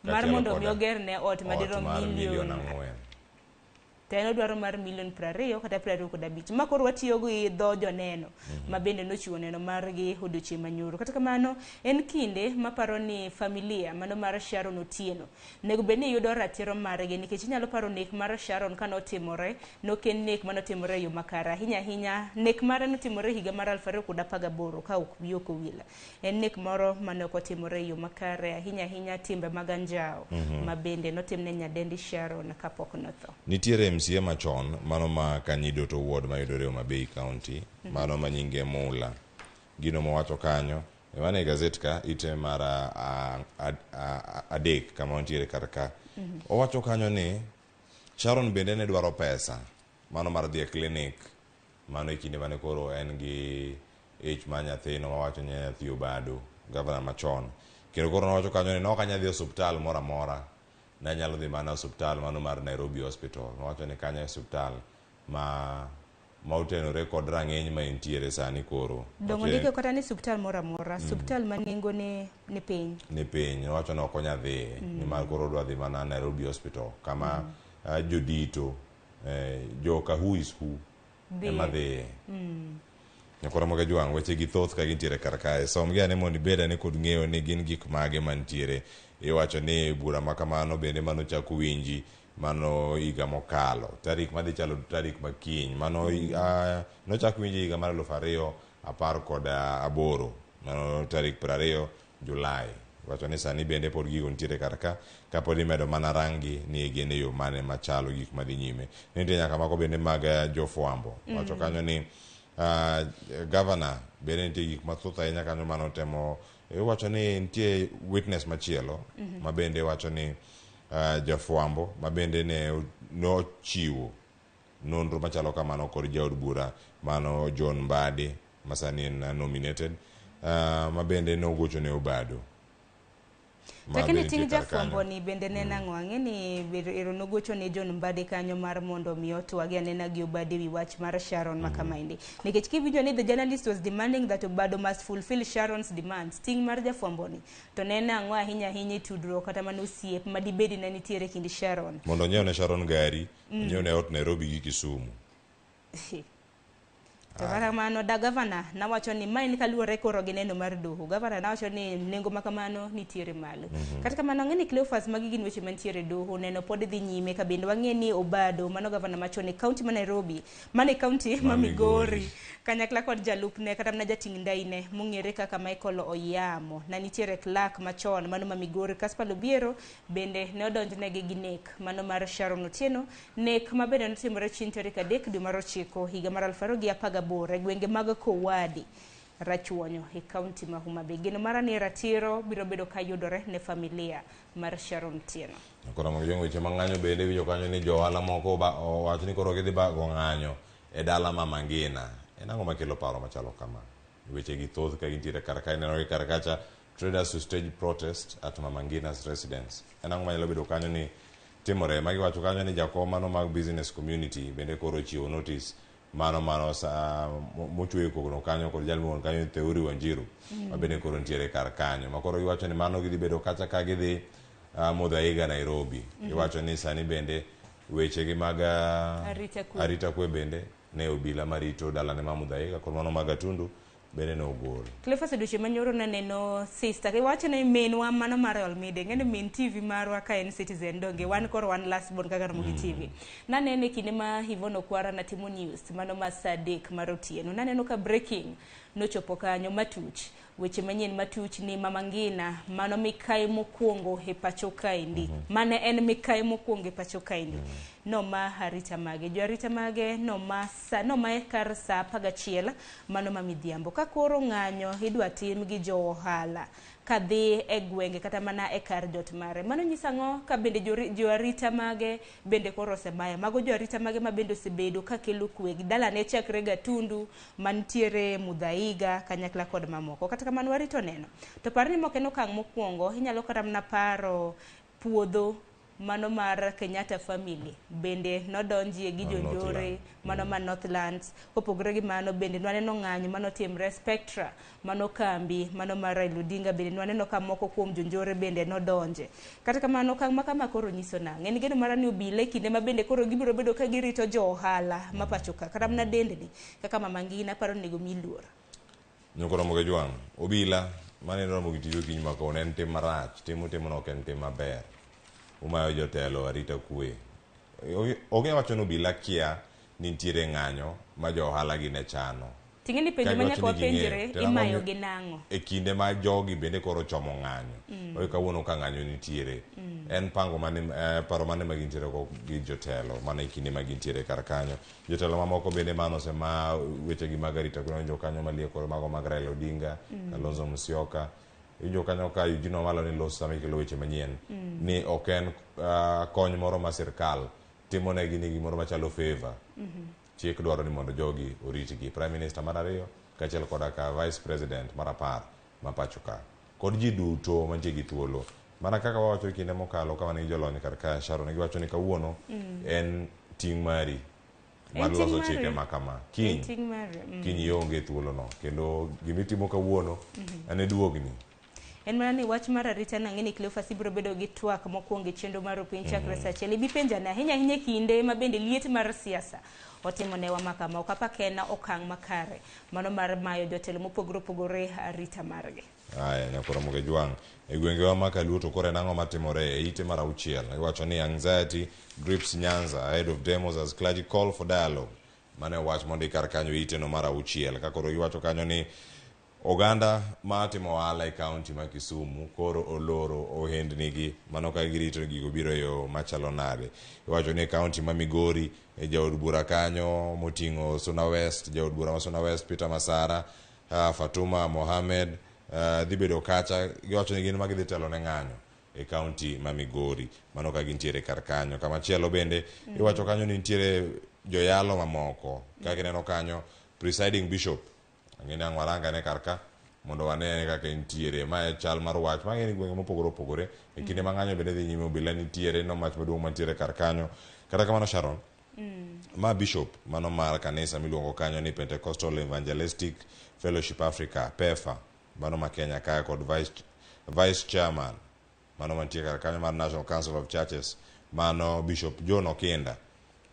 mar mondo mi ogerne ot madirom milion 4. To en odwaro mar milion 20 kata 25. Ma koro watiyo gi dho joneno ma bende nochiwo neno margi odiochieng' manyoro. Kata kamano en kinde maparo ni familia mano mar Sharon Otieno nego bed ni yudo ratiro margi nikech inyalo paro nek mar Sharon kanotimore nok en nek manotimore e yo makare ahinya ahinya nek mare notimore higa mar 2018 ka ok wiyi ok owil. En nek moro mane ok otimore e yo makare ahinya ahinya timbe mag anjawo ma bende notimne nyadendi Sharon kapok notho. Nitiere MCA machon mano ma Kanyidoto ward mayudore Homa Bay County mano ma nyinge Mula. Gino mowacho kanyo mano e gazet ka ite mar 3 kama wantiere kar ka. Owacho kanyo ni Sharon bende ne dwaro pesa mano mar dhi e clinic mano e kinde mane koro en gi ich mar nyathino mawacho ni nyathi Obado gavana machon. Kendo koro nowacho kanyo ni nok anyal dhi e osuptal moro amora nanyalo dhi mana osuptal mano mar Nairobi Hospital. Nowacho ni kanyo e osuptal ma otenore kod rang'iny ma entiere sani koro. Dongo ndike kata ni osuptal moro amora, osuptal ma nengone ni piny. Ni piny, nowacho ni ok onyal dhiye nimar koro odwa dhi mana Nairobi Hospital kama jodito joka who is who ema dhiye. Nyakwar Ramogi Jwang' weche gi thoth ka gintiere kar kae. Som gi ane mondo ibed ane kod ng'eyo ni gin gik mage mantiere. Iwacho ni bura ma kamano bende mano chako winji mano higa mokalo. Tarik madhi chalo tarik makiny. Mano nochak winji higa mar 2018. Mano tarik 20 Julai. Iwacho ni sani bende pod gigo nitiere kar ka kapod imedo mana rangi ni gin e yo mane machalo gik madhi nyime. Nitie nyaka moko bende mag jofwambo. Wacho kanyo ni governor bende nitie gik mathoth ahinya kanyo manotemo iwacho ni nitie witness machielo ma bende wacho ni jafwambo ma bende ne nochiwo nonro machalo kamano kod jaod bura mano John Mbadi masani en nominated ma bende nogocho ne Obado. Lakini ting' jafwambo ni bende ne nang'o ang'e ni ero nogocho ne John Mbadi kanyo mar mondo mi otwagi anena gi Obado ewi wach mar Sharon makamaendi. Nikech kiwinjo ni the journalist was demanding that Obado must fulfill Sharon's demands. Ting' mar jafwambo ni to ne nang'o ahinya ahinya e tudruok kata mana osiep madibedi ne nitiere kind Sharon. Mondo onyiew ne Sharon gari, onyiew ne ot Nairobi gi Kisumu. To kata kamano da gavana nawacho ni ma en kaluwore koro gi neno mar doho. Gavana nawacho ni nengo ma kamano nitiere malo. Kata kamano ang'e ni Cleophas magi gin weche mantiere doho neno pod dhi nyime ka bende wang'e ni Obado mano gavana machon e kaunti ma Nairobi mano e kaunti ma Migori kanyakla kod jalupne kata mana jating' ndaine mong'ere kaka Michael Oyamo na nitiere clerk machon mano ma Migori Caspar Obiero bende ne odonjnegi gi nek mano mar Sharon Otieno nek ma bende notimore chieng' tarik 3 dwe mar 9 higa mar 2018 e gwenge mag Kowadi Rachuonyo e kaunti ma Homa Bay. Geno mara ni ratiro biro bedo ka yudore ne familia mar Sharon Otieno. Koro mag jong'o weche mang'anyo bende winjo kanyo ni jo ohala moko owacho ni koro gidhi bago ng'anyo e dala Mama Ngina. En ang'o makelo paro machalo kama? Weche gi thoth ka gintiere kar ka ineno gi kar kacha traders to stage protest at Mama Ngina's residence. En ang'o manyalo bedo kanyo ni timore? Magi wacho kanyo ni jakom mano mag business community bende koro ochiwo notice mano sa mochweyo kogno kanyo kod jal miluongo kanyo Theuri Wanjiru ma bende koro nitiere kar kanyo ma koro giwacho ni mano gidhi bedo kacha ka gidhi Muthaiga Nairobi. Iwacho ni sani bende weche gi mag arita kwe bende ne obila marito dalane ma Muthaiga kod mano mag Gatundu bende ne ogol. Cleophas odiochieng' manyoro naneno sister iwacho ni minwa mano mar Olmide ng'eni min TV marwa ka en Citizen donge wan koro wan last born kaka Ramogi TV. Nanene kinde ma Yvonne Okwara natimo news mano ma saa 3 mar otieno naneno ka breaking nochopo kanyo matuch weche manyien matuch ni Mama Ngina mano mikai mokwongo e pacho kaendi mane en mikai mokwongo e pacho kaendi noma arita mage jo arita mage noma e kar saa 11 mano ma midhiambo ka koro ng'anyo idwa tim gi jo ohala kadhi e gwenge kata mana e kar jot mare mano nyiso ang'o ka bende jo arita mage bende koro osemaya mago jo arita mage ma bende osebedo ka kelo kwe gi dalane chakre Gatundu mantiere Muthaiga kanyakla kod mamoko. Kata kamano warito neno to par ni mok en okang' mokwongo inyalo kata mana paro puodho mano mar Kenyatta family bende nodonjie gi jonjore mano ma Northlands kopogore gi mano bende nwaneno ng'anyo manotimre Spectra mano kambi mano mar Raila Odinga bende nwaneno ka moko kuom jonjore bende nodonje. Kata kamano okang' ma kama koro nyiso nang'o? En geno mara ni obila e kinde ma bende koro gibiro bedo ka girito jo ohala ma pacho ka kata mana dendni kaka Mama Ngina paro onego mi luor. Nyokoro Ramogi Jwang' obila maneno Ramogi TV okinyi ma kawuono en tim marach tim utimono ok en tim maber. Umayo jotelo arita kwe. Ok inyal wacho ni obila kia ni nitiere ng'anyo ma jo ohala gi ne chano. Ting'e ni penjo ma nyaka wapenjre imayo gi nang'o? E kinde ma jogi bende koro chomo ng'anyo. Oyo kawuono ka ng'anyo nitiere. En pango mane paro mane ma gintiere go gi jotelo mana e kinde ma gintiere kar kanyo. Jotelo mamoko bende mano osema weche gi mag arita kwe jo kanyo malieko mago mag Raila Odinga, Kalonzo Musyoka. Iwinjo kanyo ka Eugene Wamalwa ni loso sama ikelo weche manyien ni ok en kony moro ma sirkal timonegi ni gimoro machalo favor. Chik dwaro ni mondo jogi oritgi. Prime Minister mar 2 kaachiel koda ka Vice President mar 10 ma pacho ka kod ji duto mantie gi thuolo. Mana kaka wawacho e kinde mokalo ka wan gi jolony kar ka Sharon giwacho ni kawuono en ting' mari mar loso chike ma kama. Kiny kiny ionge thuolono kendo gimitimo kawuono en e duogni. En mana ni wach mar arita nang'e ni Cleophas ibiro bedo gi twak mokwongo e chenro mar piny chakre saa 1. Ibi penjane ahinya ahinya e kinde ma bende liet mar siasa otimo newa ma kama ok apa ka en okang' makare mano mar mayo jotelo mopogore opogore arita margi. Aya Nyakoro Ramogi Jwang' e gwengewa ma Kaluo to koro en ang'o matimore e ite mar 6 iwacho ni anxiety grips Nyanza ahead of demos as clergy call for dialogue. Mano e wach mondik kar kanyo e iteno mar 6 ka koro iwacho kanyo ni oganda ma timo ohala e kaunti ma Kisumu koro oloro ohendnigi mano ka girito gigo biro e yo machalo nade. Iwacho ni e kaunti ma Migori e jaod bura kanyo moting'o Suna West, jaod bura ma Suna West Peter Masara, Fatuma Mohamed dhi bedo kacha giwacho ni gin ma gidhi telo ne ng'anyo e kaunti ma Migori mano ka gintiere kar kanyo. Kamachielo bende iwacho kanyo ni nitiere Joyalo mamoko kaka ineno kanyo presiding bishop ang'e ni ang' warangane kar ka mondo wane kaka entiere. Ma e chal mar wach ma ng'e ni gwenge mopogore opogore e kinde ma ng'anyo bende dhi nyime obila nitiere no mach maduong' mantiere kar kanyo. Kata kamano Sharon, ma bishop mano mar kanisa miluongo kanyo ni Pentecostal Evangelistic Fellowship Africa PEFA mano ma Kenya kae kod vice chairman mano mantie kar kanyo mar National Council of Churches mano Bishop John Okinda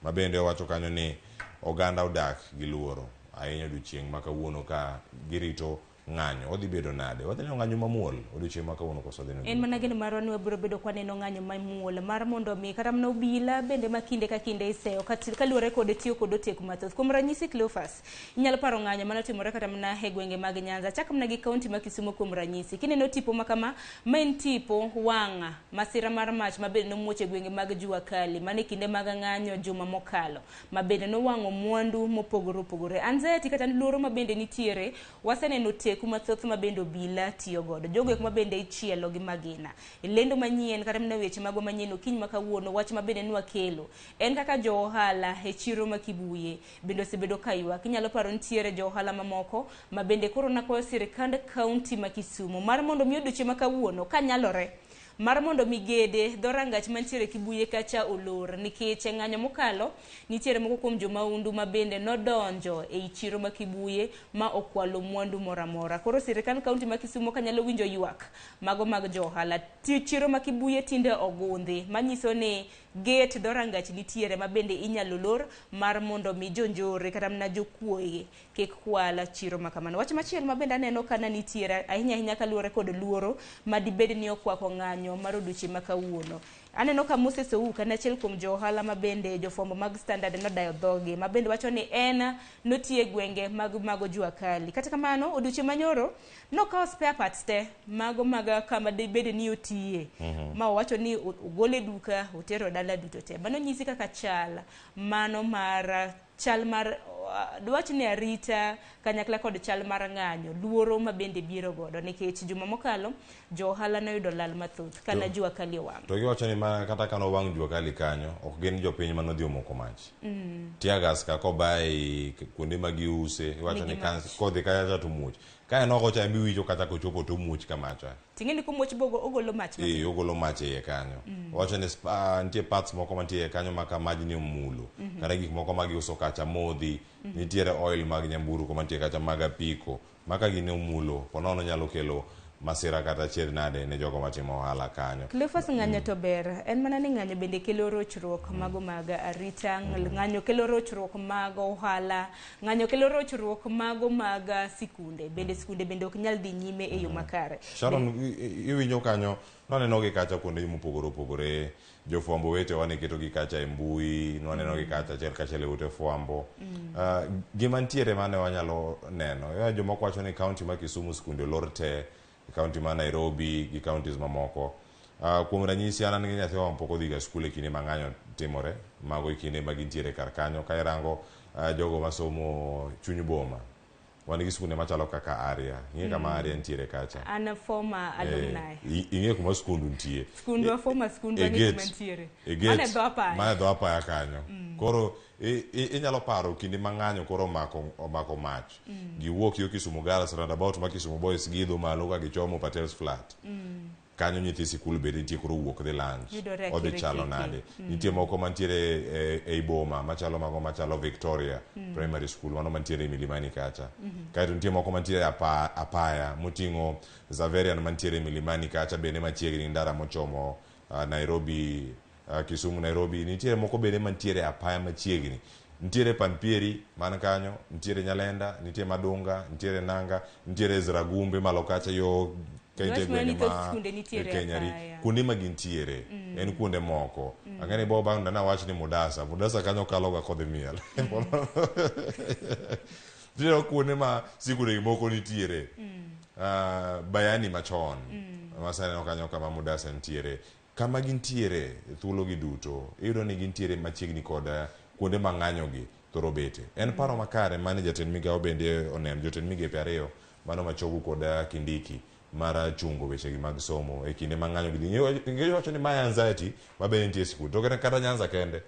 ma bende owacho kanyo ni oganda odak gi luoro ahinya odiochieng' ma kawuono ka girito ng'anyo. Odhi bedo nade? Wadhi neno ng'anyo mamuol odiochieng' ma kawuono koso wadhi neno En mana geno marwa ni wabiro bedo kwaneno ng'anyo mamuol mar mondo mi kata mana obila bende ma kinde ka kinde iseyo kaluwore kod tiyo kod oteku mathoth. Kuom ranyisi Cleophas, inyalo paro ng'anyo manotimore kata mana e gwenge mag Nyanza, chak mana gi kaunti ma Kisumu kuom ranyisi. Kineno tipo ma kama, ma en tipo wang' masira mar mach ma bende nomuoch e gwenge mag Jua Kali, mane kinde mag ng'anyo juma mokalo, ma bende nowang'o mwandu mopogore opogore. Anxiety kata luoro ma bende nitiere, waseneno teku mathoth ma bende obila tiyo godo. Jogo eko ma bende ichielo gi magina. E lendo manyien kata mana weche magwa manyien okinyi ma kawuono, wach ma bende nwakelo en kaka jo ohala e chiro ma Kibuye bende osebedo ka ywak. Inyalo paro nitiere jo ohala mamoko ma bende koro nakwayo sirikand kaunti ma Kisumu mar mondo mi odiochieng' ma kawuono kanyalore mar mondo mi gede dhorangach mantiere Kibuye kacha olor, nikech e ng'anyo mokalo nitiere moko kuom jomaundu ma bende nodonjo ei chiro ma Kibuye ma okwalo mwandu moro amora. Koro sirikand kaunti ma Kisumu kanyalo winjo ywak mago mag jo ohala. Chiro ma Kibuye tinde ogundhi, manyiso ni gate dhorangach nitiere ma bende inyalo lor mar mondo mi jonjore kata mana jokuoye kik kwal chiro ma kamano. Wach machielo ma bende aneno ka na nitiere ahinya ahinya kaluwore kod luoro ma dibed ni okwako ng'anyo mar odiochieng' ma kawuono. Aneno ka Moses Ouka en achiel kuom jo ohala ma bende jofwambo mag Standard nodayo dhogi, ma bende wacho ni en notiye gwenge mag mago Jua Kali. Kata kamano, odiochieng' manyoro nokawo spare parts te mago mag kama dibed ni otiye, ma owacho ni ogole duka otero dala duto te. Mano nyisi kaka chal mano mar chal mar dwach ni arita kanyakla kod chal mar ng'anyo, luoro ma bende biro godo nikech juma mokalo jo ohala noyudo lal mathoth kana Jua Kali owang'. To giwacho ni mana kata ka nowang' Jua Kali kanyo, ok gin jopiny manodhi omoko mach. Tear gas ka kobae kuonde ma giuse, iwacho ni kodhi kacha to muoch. Ka en oko cha ema iwinjo kata kochopo to omuoch kamacha. Ting'e ni komuoch bo ogolo mach matin. Ogolo mach e iye kanyo. Owacho ni nitie parts moko mantie iye kanyo ma ka majni omulo. Kata gik moko ma giuso kacha modhi, nitiere oil mag nyamburko mantie kacha mag apiko. Ma ka gini omulo, ponono nyalo kelo masira kata achiedh nade ne jogo matimo ohala kanyo. Cleophas, ng'anyo to ber, en mana ni ng'anyo bende kelo rochruok mago mag arita, ng'anyo kelo rochruok mag ohala, ng'anyo kelo rochruok mago mag sikunde, bende sikunde bende ok nyal dhi nyime e yo makare. Sharon, iwinjo kanyo, nwaneno gi kacha kuonde mopogore opogore, jofwambo wetewa ne keto gi kacha e mbui, nwaneno gi kacha achiel kachiel e ute fwambo. Gima nitiere mane wanyalo neno, jomoko wacho ni kaunti ma Kisumu sikunde olor te, kaunti ma Nairobi gi counties mamoko. Kuom ranyisi an gi nyathiwa mapok odhi ga skul e kinde ma ng'anyo timore, mago e kinde ma gintiere kar kanyo. Ka irango jogo masomo chuny boma, wan gi skunde machalo kaka Aria. Ing'e kama Aria nitiere kacha. An former alumni. Ing'e kuma skundu nitie. Skundwa former skundwa ni kuma nitiere. Mane dho apaya. Mane dho apaya kanyo. Koro inyalo paro kinde ma ng'anyo koro omako mach. Giwuok yo Kisumu Girls roundabout ma Kisumu Boys giidho malo ka gichomo Patel's Flat. Kanyo nyithi sikul bende nitie koro wuok dhi lunch. Odhi chalo nade. Nitie moko mantiere ei boma machalo mago machalo Victoria Primary School mano mantiere Milimani kacha. Kaeto nitie moko mantiere apaya moting'o Xaverian mantiere Milimani kacha bende machiegni ndara mochomo Nairobi, Kisumu Nairobi. Nitiere moko bende mantiere apaya machiegni. Nitiere Panpieri man kanyo, nitiere Nyalenda, nitie Madunga, nitiere Nanga, nitiere Ezra Gumbe malo kacha yo kaite gwenge ma Kenya ri kuonde ma gintiere en kuonde moko. Ang'e ni bo bang' ndana wach ni Mudasa, Mudasa kanyo kalo ga kodhi miel. Nitiere kuonde ma sikunde moko nitiere. Bayani machon. Masaneno kanyo kama Mudasa nitiere. Kama gintiere thuolo gi duto, iyudo ni gintiere machiegni kod kuonde ma ng'anyo gi thoro bete. En paro makare mane jatend migawo bende oneno, jotend migepe ariyo mano Machogu kod Kindiki mar chungo weche gi mag somo e kinde ma ng'anyo gi dhi. Wacho ni mae anxiety ma bende nitie e sikul. To kata Nyanza kende.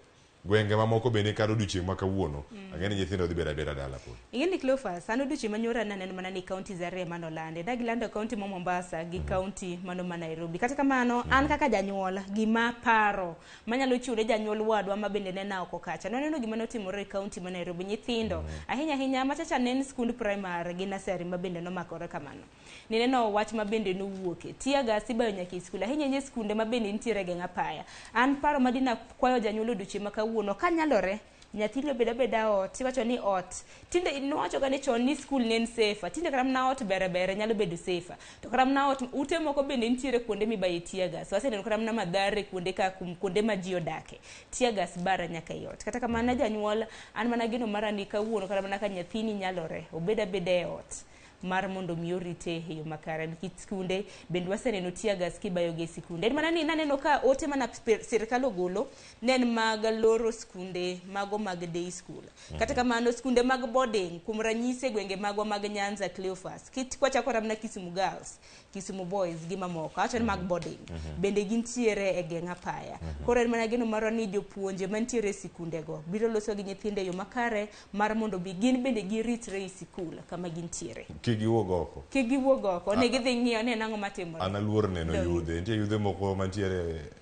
Gwenge mamoko bende kata odiochieng' ma kawuono, ang'e ni nyithindo dhi bedo abeda dala pod. Ing'e ni Cleophas, an odiochieng' manyoro naneno mana ni counties ariyo ema nolandi. Ne gilando county ma Mombasa gi county mano ma Nairobi. Kata kamano, an kaka janyuol, gima paro manyalo chiwo ne janyuol wadwa ma bende nena oko kacha. Naneno gima notimore e county ma Nairobi. Nyithindo, ahinya ahinya machacha ne en skund primary gi nursery ma bende nomakore kamano. Nineno wach ma bende nowuoke. Tear gas ibayo nyaka e skul. Ahinya ahinya e skunde ma bende nitiere e geng' apaya. An paro ma dina kwayo janyuol odiochieng' ma kawuono, kanyalore, nyathini obed abeda ot, iwacho ni ot. Tinde niwacho ga ni chon ni skul ne en safer. Tinde kata mana ot bere bere nyalo bedo safer. To kata mana ot, ute moko bende nitiere kuonde mibaye tear gas. Waseneno kata mana Mathare kuonde ka kuonde ma ji odake. Tear gas bara nyaka e ot. Kata kamano janyuol, an mana geno mara ni kawuono kata mana ka nyathini nyalore, obed abeda e ot mar mondo mi orite e yo makare. Nikech skunde bende waseneno tear gas kibayo gi e sikunde. En mana ni naneno ka ote mana sirikal ogolo ne en mag loro skunde mago mag day school. Kata kamano skunde mag boarding, kuom ranyisi e gwenge magwa mag Nyanza, Cleophas, kit kwachako mana Kisumu Girls, Kisumu Boys gi mamoko, awacho ni mag boarding, bende gintiere e geng' apaya. Koro en mana geno marwa ni jopuonje mantiere e sikundego biro loso gi nyithindo e yo makare mar mondo bi gin bende giritre e sikul kama gintiere. Kik giwuog oko. Kik giwuog oko, ne gidhi ng'iyo ni en ang'o matimore. An aluor neno yudhe. Nitie yudhe moko mantiere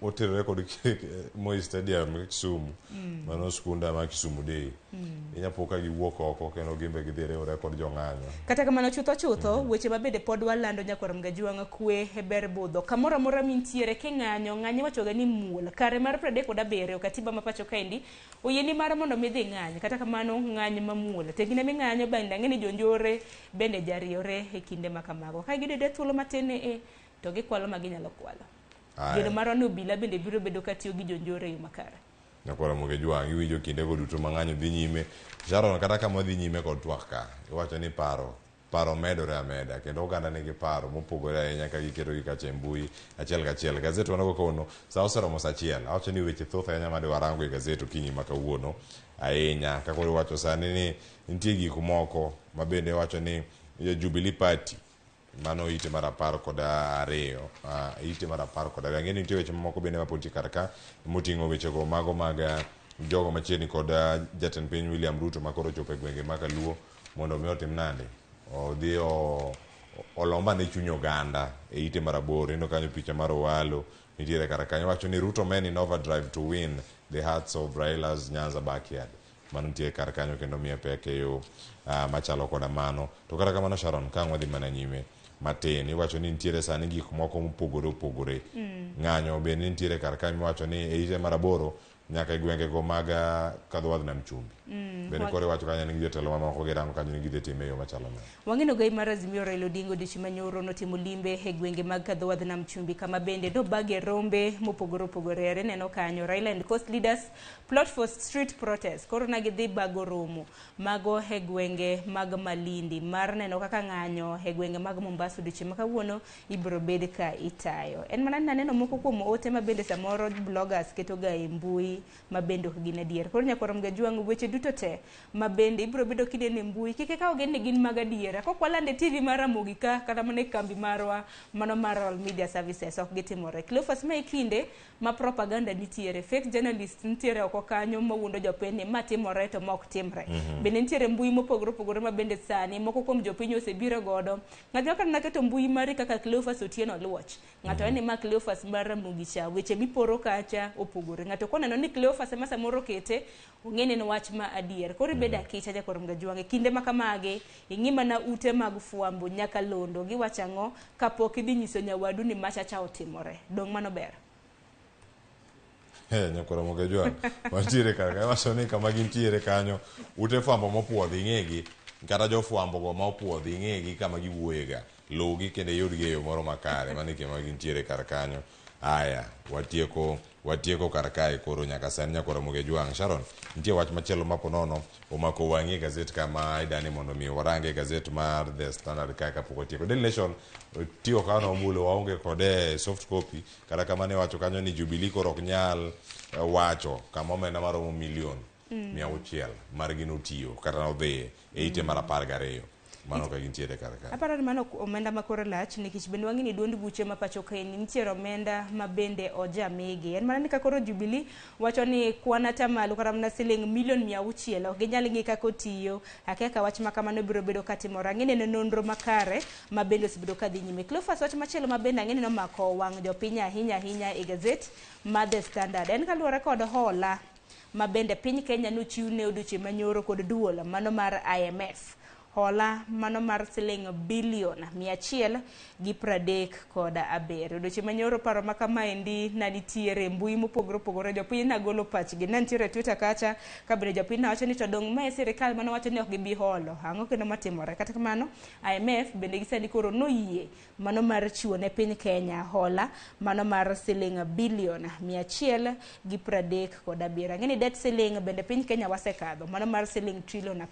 oterore kod Moi Stadium Kisumu. Mano skunda ma Kisumu Day. Inya po ka giwuok oko kendo gin be gidhi riwre kod jong'anyo. Kata kamano chutho chutho, weche ma bende pod walando nyakwar Mgajuang' kwe e ber budho. Kamoro amora mintiere king'anyo, ng'anyo iwachoga ni muol. Kare mar 37 katiba ma pacho kaendi oyieni mar mondo mi idhi ng'any. Kata kamano ng'any mamuol. Tengine ming'anyo bende ang'e ni jonjore bende jariyore e kinde ma kamago. Ka giyudo thuolo matin e to gikwalo ma ginyalo kwalo. Geno marwa ni obila bende biro bedo ka tiyo gi jonjore e yo makare. Nyakwar Mgajuang', iwinjo kindego duto ma ng'anyo dhi nyime. Sharon, kata kama dhi nyime kod twak ka, iwacho ni paro medore ameda, kendo oganda nigi paro mopogore ahinya ka giketo gi kacha e mbui achiel kachiel. Gazet wanogo kawuono, sa oseromo sa achiel. Awacho ni weche thoth ahinya made warango e gazet okinyi ma kawuono ahinya. Kaka iwacho sani ni nitie gik moko ma bende iwacho ni Jubilee Party, mano ite mar 12, ite mar 12. Ang'e ni nitie weche mamoko bende mapod nitie kar ka, moting'o wechego mago mag jogo machiegni kod jatend piny William Ruto ma koro ochopo e gwenge ma Kaluo mondo mi otim nade? Odhi olomba ne chuny oganda e ite mar 8. Ineno kanyo picha mar Owalo nitiere kar kanyo. Wacho ni Ruto men in overdrive to win the hearts of Raila's Nyanza backyard. Mano nitie kar kanyo kendo miye pek e yo machalo koda mano. To kata kamano Sharon, ka ang' wadhi mana nyime matin, iwacho ni nitiere sani gik moko mopogore opogore. Ng'anyo bende nitiere kar kanyo miwacho ni e ite mar 8 nyaka e gwengego mag Kadhowadh Nam Chumbi. Bende koro iwacho kanyo ni jotelo mamoko girango kanyo ni gidhi time e yo machalo nade. Wang'eno gai mar Azimio Raila Odinga odiochieng' manyoro notimo limbe e gwenge mag Kadhowadh Nam Chumbi kama bende nobage rombe mopogore opogore. Ineno kanyo Raila and Coast Leaders plot for street protest. Koro na gidhi bago romo mago e gwenge mag Malindi mar neno kaka ng'anyo e gwenge mag Mombasa odiochieng' ma kawuono ibiro bed ka itayo. En mana ni naneno moko kuom ote ma bende samoro bloggers keto ga e mbui ma bende ok gin adier. Koro nyakwar Mgajuang' weche duto te ma bende ibiro bedo kineno e mbui kik ikaw gi ni gin mag adiera. Kok walande e TV mar Ramogi ka kata mana e kambi marwa mano mar Royal Media Services ok gitimore. Cleophas, ma e kinde ma propaganda nitiere, fake journalists nitiere oko kanyo mawuondo jopiny ni ma timore to ma ok timre. Bende nitiere mbui mopogore opogore ma bende sani moko kuom jopiny osebiro godo. Ng'ato kata naketo mbui mari kaka Cleophas Otieno Oluoch. Ng'ato en ni ma Cleophas mar Ramogi cha, weche miporo kacha opogore. Ng'ato koneno ni Cleophas ema samoro kete, ong'e ni en wach ma adier. Koro ibedo akicha nyakwar Mgajuang'. E kinde ma kamagi, ing'i mana ute mag fwambo nyaka londo giwacho ang'o kapok idhi nyiso nyawadu ni machacha otimore. Dong' mano ber. Nyakwar Mgajuang', wantiere kar ka, iwacho ni kama gintiere kanyo, ute fwambo mopuodhi ing'egi, kata jofwambo go ma opuodhi ing'egi kama giwuoyega. Luwgi kendo iyudgi e yo moro makare, mano e kama gintiere kar kanyo. Aya, watieko kar kae koro nyaka sani nyakwar Mgajuang'. Sharon, nitie wach machielo ma ponono omako wang'i e gazet kama idani mondo mi warange e gazet mar The Standard kae kapok watieko. Daily Nation tiyo kano omulo waonge kode soft copy, kata kamano iwacho kanyo ni Jubilee koro ok nyal wacho kama omenda maromo milion 600 margi notiyo kata nodhiye e ite mar 12. Mano ka gintiere kar ka. Aparo ni mano omenda ma kore lach nikech bende wang'e ni duond buche ma pacho kaendi nitiere omenda ma bende ojamigi. En mana ni ka koro Jubilee wacho ni kwan atamalo kata mana siling milion 600 ok ginyal ng'i kaka otiyo. Akia ka wach ma kamano biro bedo katimore. Ang'e ni en nonro makare ma bende osebedo kadhi nyime. Cleophas, wach machielo ma bende ang'e ni nomako wang' jopiny ahinya ahinya e gazet ma The Standard en kaluwore kod hola ma bende piny Kenya nochiw ne odiochieng' manyoro kod duol mano mar IMF. Hola mano mar siling bilion 137. Odiochieng' manyoro paro ma kamaendi na nitiere mbui mopogore opogore, jopiny nagolo pachgi. Ne nitiere Twitter kacha ka bende jopiny nawacho ni to dong' mae sirikal manowacho ni ok gibi holo. Ang'o kendo matimore? Kata kamano IMF bende gisani koro noyie mano mar chiwo ne piny Kenya hola mano mar siling bilion 137. Ang'e ni debt ceiling bende piny Kenya wasekadho mano mar siling trilion 10.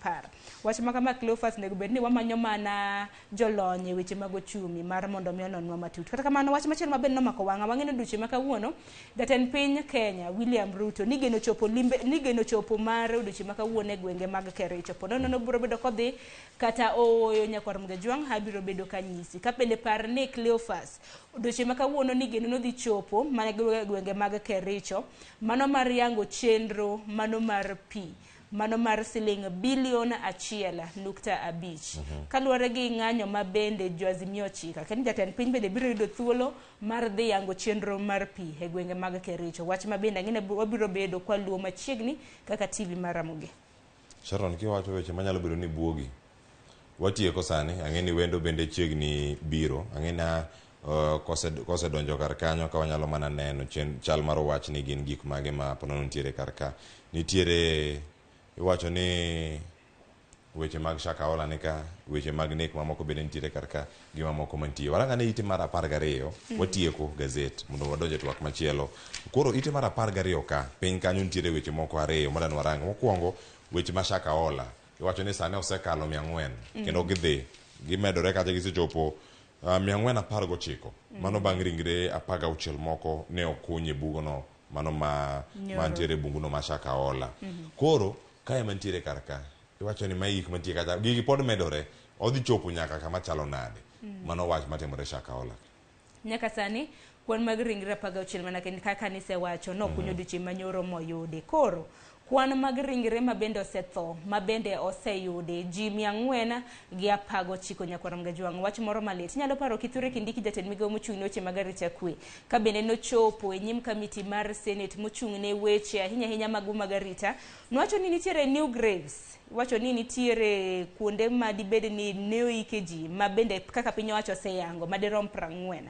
Wach ma kama Cleophas onego bed ni wamanyo mana jolony e weche mag ochumi mar mondo mi ononwa matut. Kata kamano wach machielo ma bende nomako wang'a, wang'e ni odiochieng' ma kawuono jatend piny Kenya William Ruto nigeno chopo limbe, nigeno chopo mar odiochieng' ma kawuono e gwenge mag Kericho. Po nono biro bedo kodhi kata ooyo nyakwar Mgajwang' abiro bedo kanyisi. Ka bende par ni Cleophas odiochieng' ma kawuono nigeno nodhi chopo mana gwenge mag Kericho mano mar yango chenro mano mar pi mano mar siling bilion 1.5. Kaluwore gi ng'anyo ma bende jo Azimio ochiko, kendo jatend piny bende biro yudo thuolo mar dhi yango chenro mar pi e gwenge mag Kericho. Wach ma bende ang'e ni wabiro bedo kwaluwo machiegni kaka TV mar Ramogi. Sharon, kiwacho weche manyalo bedo ni buogi. Watieko sani, ang'e ni wendo bende chiegni biro. Ang'e ni kosedonjo kar kanyo ka wanyalo mana neno chal mar wach ni gin gik mage ma ponono nitiere kar ka. Nitiere iwacho ni weche mag Shakahola ni ka, weche mag nek mamoko bende nitiere kar ka, gi mamoko mantie. Warang ane ite mar 12, watieko gazet mondo wadonj e twak machielo. Koro ite mar 12 ka, piny kanyo nitiere weche moko ariyo madwa ni warang. Mokwongo, weche ma Shakahola. Iwacho ni sani osekalo 400, kendo gidhi, gimedore kacha gisechopo 419. Mano bang' ringre 16 moko ne okuny e bugono, mano ma mantiere e bunguno ma Shakahola. Koro kae mantiere kar ka, iwacho ni mae gik mantie kacha, gigi pod medore, odhi chopo nyaka kama chalo nade. Mano wach matimore Shakahola. Nyaka sani kwan mag ringre 16 mana kaka nisewacho nokunyo odiochieng' manyoro moyudi. Koro kwan mag ringre ma bende osetho, ma bende oseyudi, ji 419 nyakwar Mgajwang'. Wach moro malit. Inyalo paro Kithure Kindiki jatend migawo mochung' ne weche mag arita kwe, ka bende nochopo e nyim kamiti mar Senate mochung' ne weche ahinya ahinya mag mag arita, nowacho ni nitiere new graves, iwacho ni nitiere kuonde ma dibed ni ne oike ji ma bende kaka piny owacho oseyango madirom 40.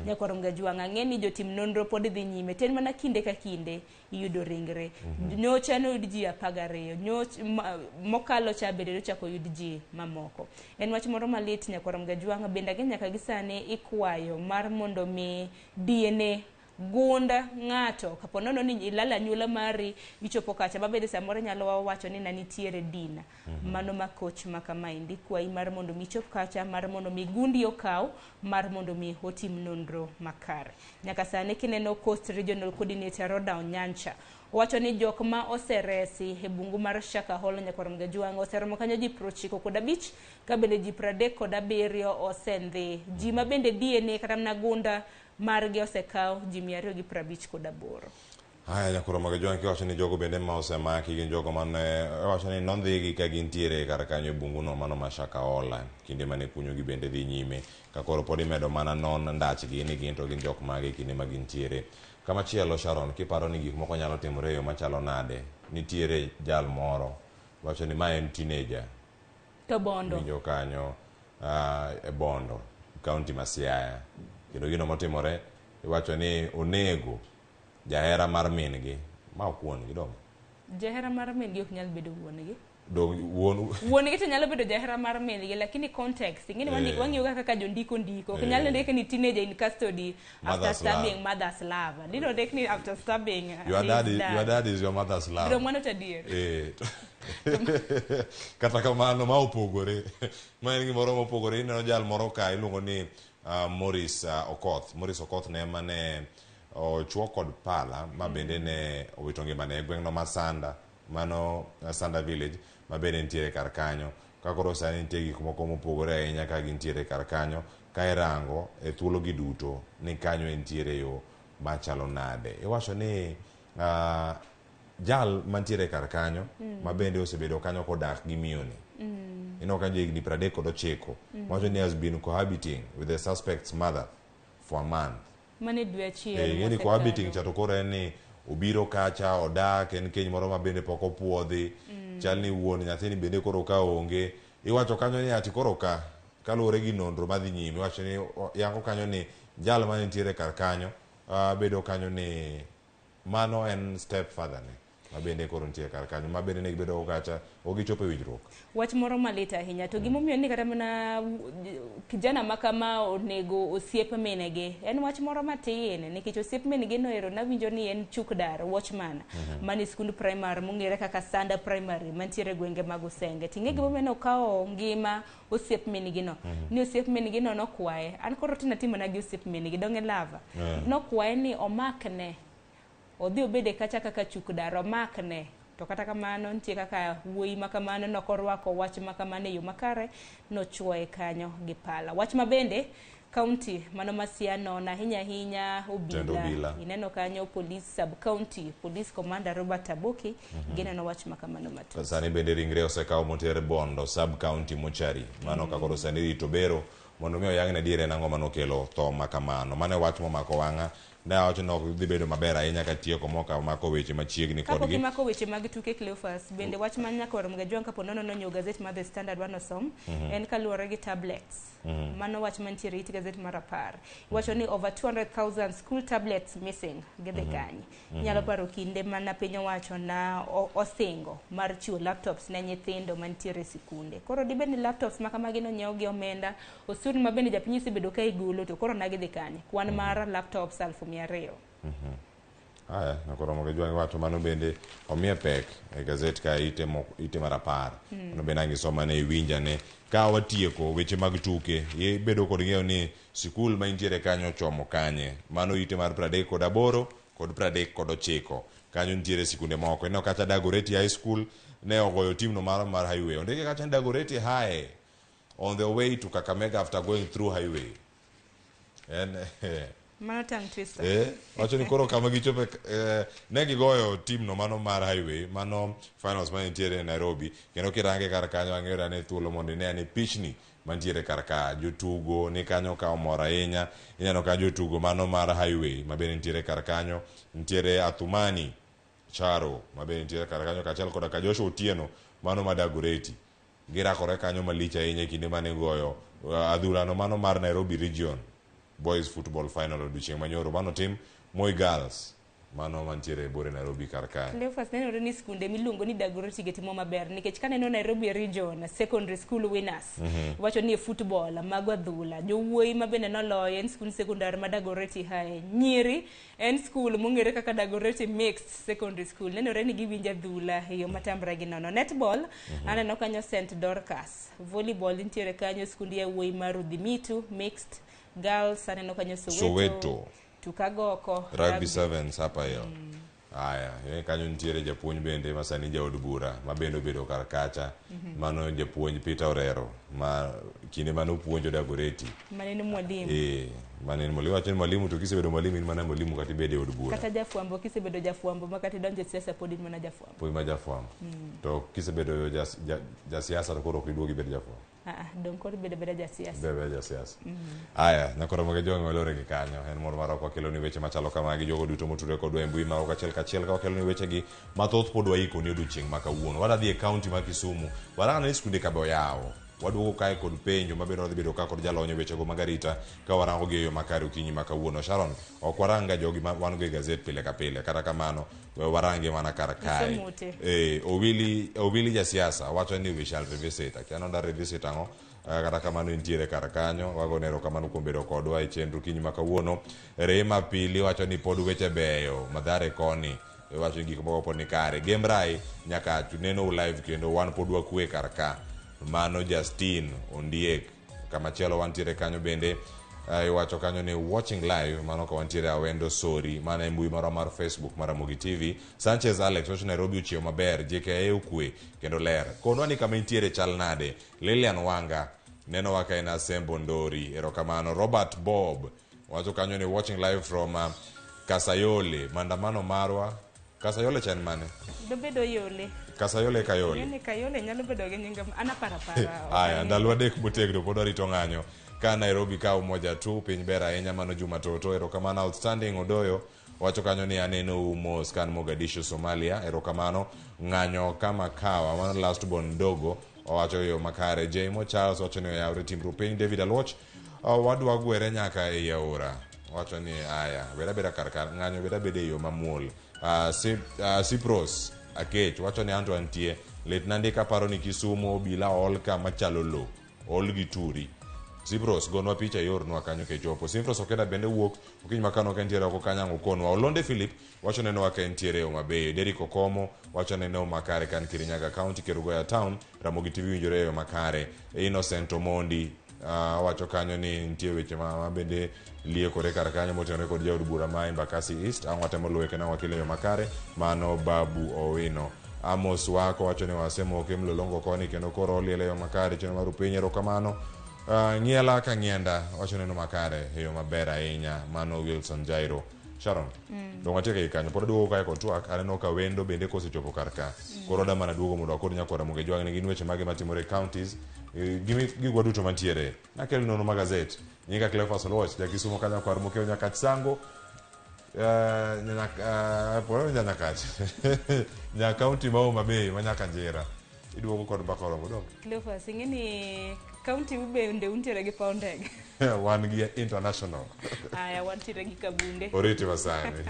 Nyakwar Mgajwang', ang'e ni jotim nonro pod dhi nyime, to en mana kinde ka kinde iyudo ringre. Nyocha noyud ji 12, mokalo cha bende nochako oyud ji mamoko. En wach moro malit nyakwar Mgajwang', bende ang'e nyaka gi sani ikwayo mar mondo mi DNA gund ng'ato kapo nono ni ilalo anyuola mari ichopo kacha ma bende samoro nyalo wacho ni na nitiere dina. Mano ma koch ma kamaendi kwayi mar mondo mi ichop kacha mar mondo mi gundi okaw mar mondo mi otim nonro makare. Nyaka sani kineno Coast Regional Coordinator Roda Onyancha owacho ni jok ma oseresi e bungu mar Shakahola nyakwar Mgajwang' oseromo kanyo ji 95 ka bende ji 37 osendhi. Ji ma bende DNA kata mana gunda margi osekaw ji 258. Haya, nyakwar Mgajwang' kiwacho ni jogo bende ma osemaki gin jogo mane iwacho ni nondhigi ka gintiere kar kanyo e bunguno mano ma Shakahola kinde mane kunyo gi bende dhi nyime ka koro pod imedo mana non ndachgi ni gin to gin jok mage kinde ma gintiere. Kamachielo Sharon, kiparo ni gik moko nyalo timore e yo machalo nade, nitiere jal moro wacho ni ma en teenager to Bondo winjo kanyo e Bondo, kaunti ma Siaya, kendo gino motimore iwacho ni onego jahera mar min-gi ma ok wuon-gi donge? Jahera mar min-gi ok nyal bedo wuon-gi. Wuon gi to nyalo bedo jahera mar min-gi, lakini context ing'eni wang'iyo ga kaka jondiko ndiko. Ok nyal ndik ni teenager in custody after stabbing mother's lover. Dino ndik ni after stabbing your dad is your mother's love. Dong mano to adier. Kata kamano ma opogore. Ma en gimoro mopogore. Ineno jal moro ka iluongo ni Maurice Okoth. Maurice Okoth ne ema ne ochuo kod pala ma bende ne owito ngimane e gweng'no ma Sanda, mano Sanda village ma bende nitiere kar kanyo. Ka koro sani nitie gik moko mopogore ahinya ka gintiere kar kanyo, ka irango e thuologi duto ni kanyo entiere yo machalo nade. Iwacho ni jal mantiere kar kanyo ma bende osebedo kanyo kodak gi miyoni ineno kanyo higni 39 wacho ni has been cohabiting with the suspect's mother for a month. Mane dwe achiel Eh, ing'e ni mosekalo. cohabiting cha to koro en ni obiro kacha odak en keny moro ma bende pok opuodhi chal ni wuon nyathini bende koro ka onge iwacho kanyo ni ati koro ka kaluwore gi nonro madhi nyime iwacho ni yango kanyo ni jal mane nitiere kar kanyo bedo kanyo ni mano en step father ne ma bende koro nitie kar kanyo ma bende ne gibedo go kacha ok gichopo e winjruok. Wach moro malit ahinya to gimomiyo ni kata mana kijana ma kama onego osiep minegi en wach moro matin nikech osiep minegi no ero nawinjo ni en chukdar watchman mane skund primary mong'ere kaka Sanda Primary mantiere e gwenge mag Usenge. Ting'e gimomiyo nokawo ngima osiep mingi no ni osiep mingi no nokwaye an koro tina timona gi osiep mingi dong' e lava nokwaye ni omakne odhi obede kacha kaka chukdar omakne to kata kamano nitie kaka wuoyi ma kamano nokorwako wach ma kamano e yo makare nochuoye kanyo gi pala. Wach ma bende county mano ma Siaya nono ahinya ahinya Tend obila obila. ineno kanyo police sub county police commander Robert Taboki gineno wach ma kamano matut. Sani bende ringre osekaw moter Bondo sub county mochari mano ka koro sani rito bero mondo mi oyang ne diere en ang'o manokelo tho ma kamano. Mano e wach momako wang'a ne awacho ni ok dhi bedo maber ahinya katieko moka mako weche machiegni Kapok kodgi. imako weche mag tuke Cleophas, bende wach ma nyaka Ramogi Ajwang' kapo nono nonyiewo gazet mar The Standard wanosom en kaluwore gi tablets. Mano wach mantiere it gazet mar 10. Iwacho ni over 200,000 school tablets missing gidhi kanye. Inyalo paro kinde mana piny owacho na osingo mar chiwo laptops ne nyithindo mantiere e sikunde. Koro dibed ni laptops ma kamagi nonyiew gi omenda, osuru ma bende japiny osebedo ka igolo to koro na gidhi kanye? Kwan mar laptops 200,000. Aya, nyaka Ramogi Ajwang' wacho mano bende omiye pek e gazet ka ite, ite mar 10. Mano bende ang' isomane iwinjane. Ka watieko weche mag tuke, ibedo kod ng'eyo ni sikul ma intiere kanyo ochomo kanye. Mano ite mar 38 kod 39. Kanyo nitiere sikunde moko. Ineno kacha Dagoretti High School ne ogoyo timno mar highway. Ondike kacha ni Dagoretti High on the way to Kakamega after going through highway. En Mano tongue twister. Wacho ni koro kama gichope ne gigoyo team no mano mar highway mano finals mane nitiere e Nairobi kendo kirange kar kanyo ang'eyo ane thuolo mondo ine ane pichni mantiere kar ka jotugo ni kanyo ka omor ahinya ineno ka jotugo mano mar highway ma bende nitiere kar kanyo nitiere Athumani Charo ma bende nitiere kar kanyo kaachiel koda ka Joshua Otieno mano ma Dagoretti girakore kanyo malich ahinya e kinde mane goyo adhulano mano mar Nairobi Region Boys Football Final odiochieng' manyoro mano tim Moi Girls mano mantiere e bore Nairobi kar kae. Cleophas nenore ni skunde miluongo ni Dagoretti gi timo maber nikech kaneno Nairobi Region Secondary School winners wacho ni e football mago adhula jowuoyi ma bende noloyo en skund sekondar ma Dagoretti High nyiri en skul mong'ere kaka Dagoretti Mixed Secondary School nenore ni giwinjo adhula e yo matamre gi nono. Netball aneno kanyo St Dorcas, volleyball nitiere kanyo skund yawuoyi mar Udhimitu Mixed Girls aneno kanyo Soweto, Soweto. Tukagoko Rugby Sevens hapa hiyo. Aya, kanyo nitiere japuonj bende ma sani jaod bura ma bende obedo kar kacha. Mano japuonj Peter Orero ma kinde mane opuonjo Dagoretti. Maneno mwalimu. Mane en mwalimu. Wacho ni mwalimu to kisebedo mwalimu in mana mwalimu kata ibedo e od bura. Kata jafwambo kisebedo jafwambo ma kata idonjo e siasa pod in mana jafwambo. Pod ma jafwambo. To kisebedo jasiasa to koro ok iduog ibed jafwambo. Dong' koro ibedo abeda jasiasa. Bedo abeda jasiasa. Aya, nyaka Ramogi Ajwang' walore gi kanyo. En mor marwa kwakelo ni weche machalo kamagi jogo duto motudore kodwa e mbui marwa achiel kachiel ka wakelo ni wechegi mathoth pod waiko ni odiochieng' ma kawuono. Wadhi e kaunti ma Kisumu. Warang'o ni skunde ka be oyawo. Waduogo kae kod penjo mabende wadhi bedo ka kod jalony e wechego mag arita ka warango gi e yo makare okinyi ma kawuono. Sharon, ok warang ga jogi ma wan go e gazet pile ka pile. Kata kamano, we warange mana kar kae. Isomote. Owili jasiasa wacho ni we shall revisit. Akia ni oda revisit ang'o? Kata kamano entiere kar kanyo. Wagone erokamano kuom bedo kodwa e chenro okinyi ma kawuono. Rema Pili wacho ni pod weche beyo Mathare koni. Wacho ni gik moko pod ni kare. Gemrai nyaka neno live kendo wan pod wakwe kar ka. Mano Justin Ondiek. Kamachielo wantiere kanyo bende. Iwacho kanyo ni watching live mano ka wantiere Awendo Sori mana e mbui marwa mar Facebook mar Ramogi TV. Sanchez Alex wacho Nairobi ochiew maber, JKIA okwe kendo ler. Konwa ni kama intiere chal nade? Lilian Wanga nenowa ka en Asembo Ndori. Erokamano. Robert Bob wacho kanyo ni watching live from Kasayole. Maandamano marwa Kasayole cha en mane? Dobedo Yole. Kasayole Kayole. Ng'eni Kayole nyalo bedo gi nying an aparapara. Aya, ndalo 3 motegno pod warito ng'anyo. Ka Nairobi ka Umoja tu, piny ber ahinya mano Juma Toto. Erokamano. Outstanding Odoyo wacho kanyo ni aneno u mos kan Mogadishu Somalia. Erokamano. Ng'anyo kama kawa mano last born Ndogo owacho yo makare. Jmo Charles wacho ni oyawre timru piny. David Aluoch wadwa gwere nyaka ei aora. Wacho ni aya, beda beda kar kar ng'anyo beda beda e yo mamuol. Cyprus Akech wacho ni anto antie lit nandika paro ni Kisumu obila ool ka machalo lo ool gi turi. Cyprus gonwa picha iornwa kanyo kechopo. Cyprus Okeda bende wuok okinyi makano ka entiere oko kanyo ang' okonwa. Olonde Philip wacho nenowa ka entiere e Homa Bay. Derrick Okomo wacho neno makare kan Kirinyaga County Kerugoya Town. Ramogi TV winjore e yo makare. Innocent Omondi wacho kanyo ni nitie weche ma bende liekore kar kanyo motenore kod jaod bura ma Embakasi East. Ang' watemo luwe kendo ang' wakele yo makare. Mano Babu Owino. Amos Wako wacho ni wasemoke mlolongo koni kendo koro oliele yo makare chenro mar upiny. Erokamano. Ng'iela ka ng'ienda wacho neno makare e yo maber ahinya. Mano Wilson Jairo. Sharon, dong watiek ei kanyo. Pod aduogo kae kod twak. Aneno ka wendo bende kosechopo kar ka. Koro adwa mana duogo mondo wakod nyakwara Ramogi Ojwang' ni gin weche mage matimore e counties. Gigwa duto mantiere. Nakelo nono ma gazet. Nyinga Cleophas Oluoch, ja Kisumo ka nyakwar Mokeo Nyakach Sango. Nyakach. Nya county ma Homa Bay ma nyaka Njira. Iduogo kod mbaka oromo dong. Cleophas, ing'e ni county u bende untiere gi paw ndege. Wan gi international. Aya, wantiere gi Kabunde. Oriti masani.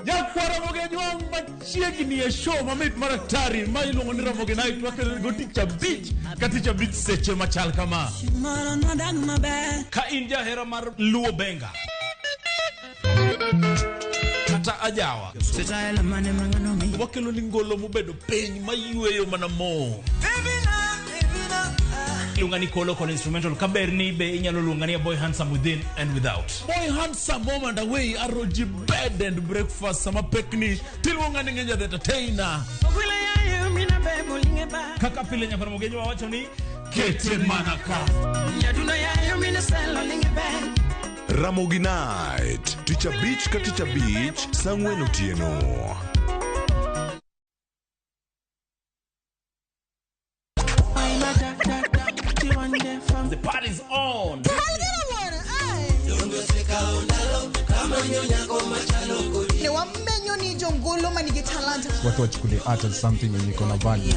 Nyakwara Ramogi Ojwang' machiegni e show mamit mar atari ma iluongo ni Ramogi Night wakelo go tich abich ka tich abich seche machal kama. Ka in jahera mar Luo Benga kata ajawa, wakelo ni ngolo mobedo piny mayweyo mana mo. Luonga ni Kolo kod instrumental kaber ni be inyalo luonga ni a boy handsome within and without. Boy handsome home and away ROG bed and breakfast sama pekni tiluonga ni Ngenja the entertainer. Kaka pile nyakwar Ramogi Ojwang' wacho ni kete mana ka. Ramogi Night, tich abich ka tich abich, saa 4 otieno. The party's on. Ne wamenyo ni jongolo manigi talanta. Watu wachukulie art as something yenye iko na value.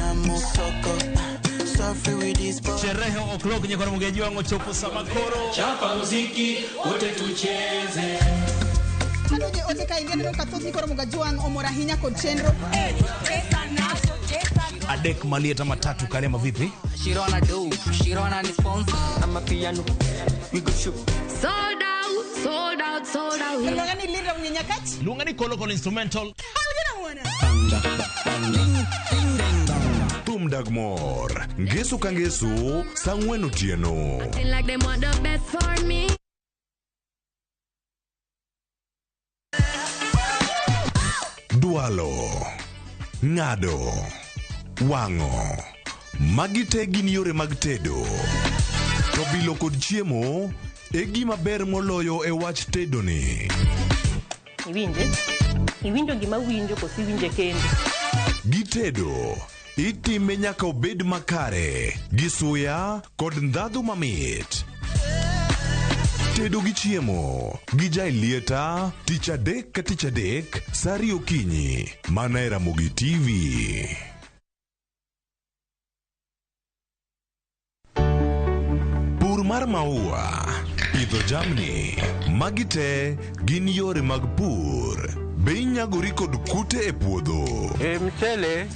Sherehe o'clock nyakwar Ramogi Ojwang' ochopo sama koro. Chapa muziki wote tucheze. Kanoje ote ka ingia neno kathoth ni koro Ramogi Ojwang' omor ahinya kod chenro. Adek malieta matatu kalema vipi? Shirona do, Shirona ni sponsor. I'm a piano, we go shoot. Sold out, sold out, sold out. Luonga ni Linda Mnyenyakach. Luonga ni Kolo Kolo instrumental. Thum dag mor, ngeso ka ngeso, saa 4 otieno. Acting like they want the best for me. Dwalo, ng'ado, wang'o. Magi te gin yore mag tedo. To bilo kod chiemo e gima ber moloyo e wach tedo ni. Iwinje? Iwinjo gima winjo koso iwinje kendo? Gitedo, itime nyaka obed makare, gi suya kod ndhadhu mamit. Tedo gi chiemo gi Jailieta tich adek ka tich adek saa 2 okinyi mana e Ramogi TV. Pur mar maua, pidho jamni, magi te gin yore mag pur. Be inyagori kod kute e puodho? E mchele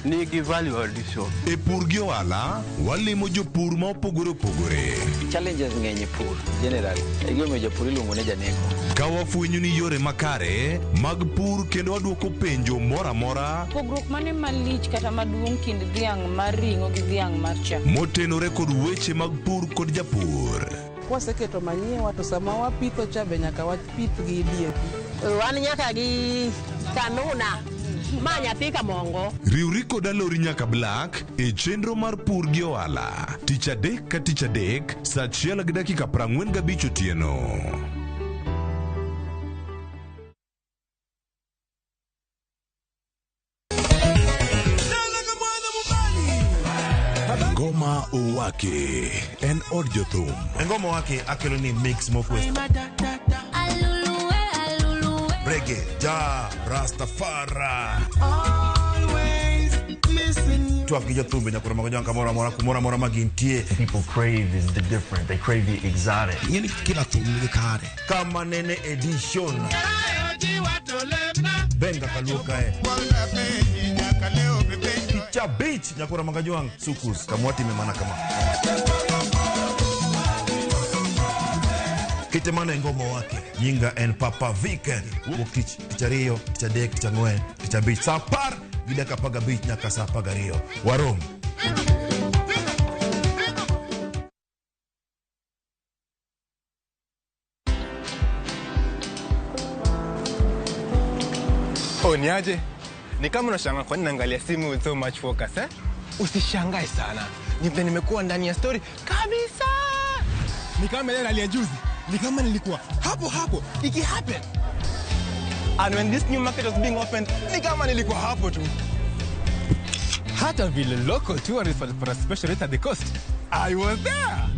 Nigi value addition. E pur gi ohala, walimo jopur ma opogore opogore. Challenges ng'eny e pur generally. E gimomiyo japur iluongo ni janeko. Ka wafwenyo ni yore makare mag pur kendo wadwoko penjo moro amora Pogruok mane malich kata maduong' kind dhiang' mar ring'o gi dhiang' mar chak? motenore kod weche mag pur kod japur. Kwaseketo manyiwa to sama wapitho cha be nyaka wapith gi DAP. Wan nyaka gi kanuna ma nyathi kamongo. Riwri kod Alori nyaka Black e chenro mar pur gi ohala tich adek ka tich adek saa achiel gi dakika 45 otieno. Ngoma Owake en od jothum. E ngoma wake akelo ni mix mokwe reggae ja Rastafari twak gi jothumbe nyaka romo gi kamoro amora kumoro amora ma gintie. People crave is the different. They crave the exotic. Ing'eni kila thum nigi kare. Kama nene edition. Benga kaluo kae. Tich abich nyaka romo gi jwang' sukus kamwatime mana kama. Kite mano e ngoma wake. Nyinga en Papa Vic. Wuok tich, tich ariyo, tich adek, tich ang'wen, tich abich. Saa apar gi dakika 15 nyaka saa 12. Warom. Oh, niaje? Ni kama unashangaa kwa nini naangalia simu with so much focus, eh? Usishangae sana. Ni vile nimekuwa ndani ya story kabisa. Ni kama ile ya juzi. Ni kama nilikuwa hapo hapo iki happen. And when this new market was being opened, ni kama nilikuwa hapo tu. Hata vile local tourists walipata special rate at the coast, I was there.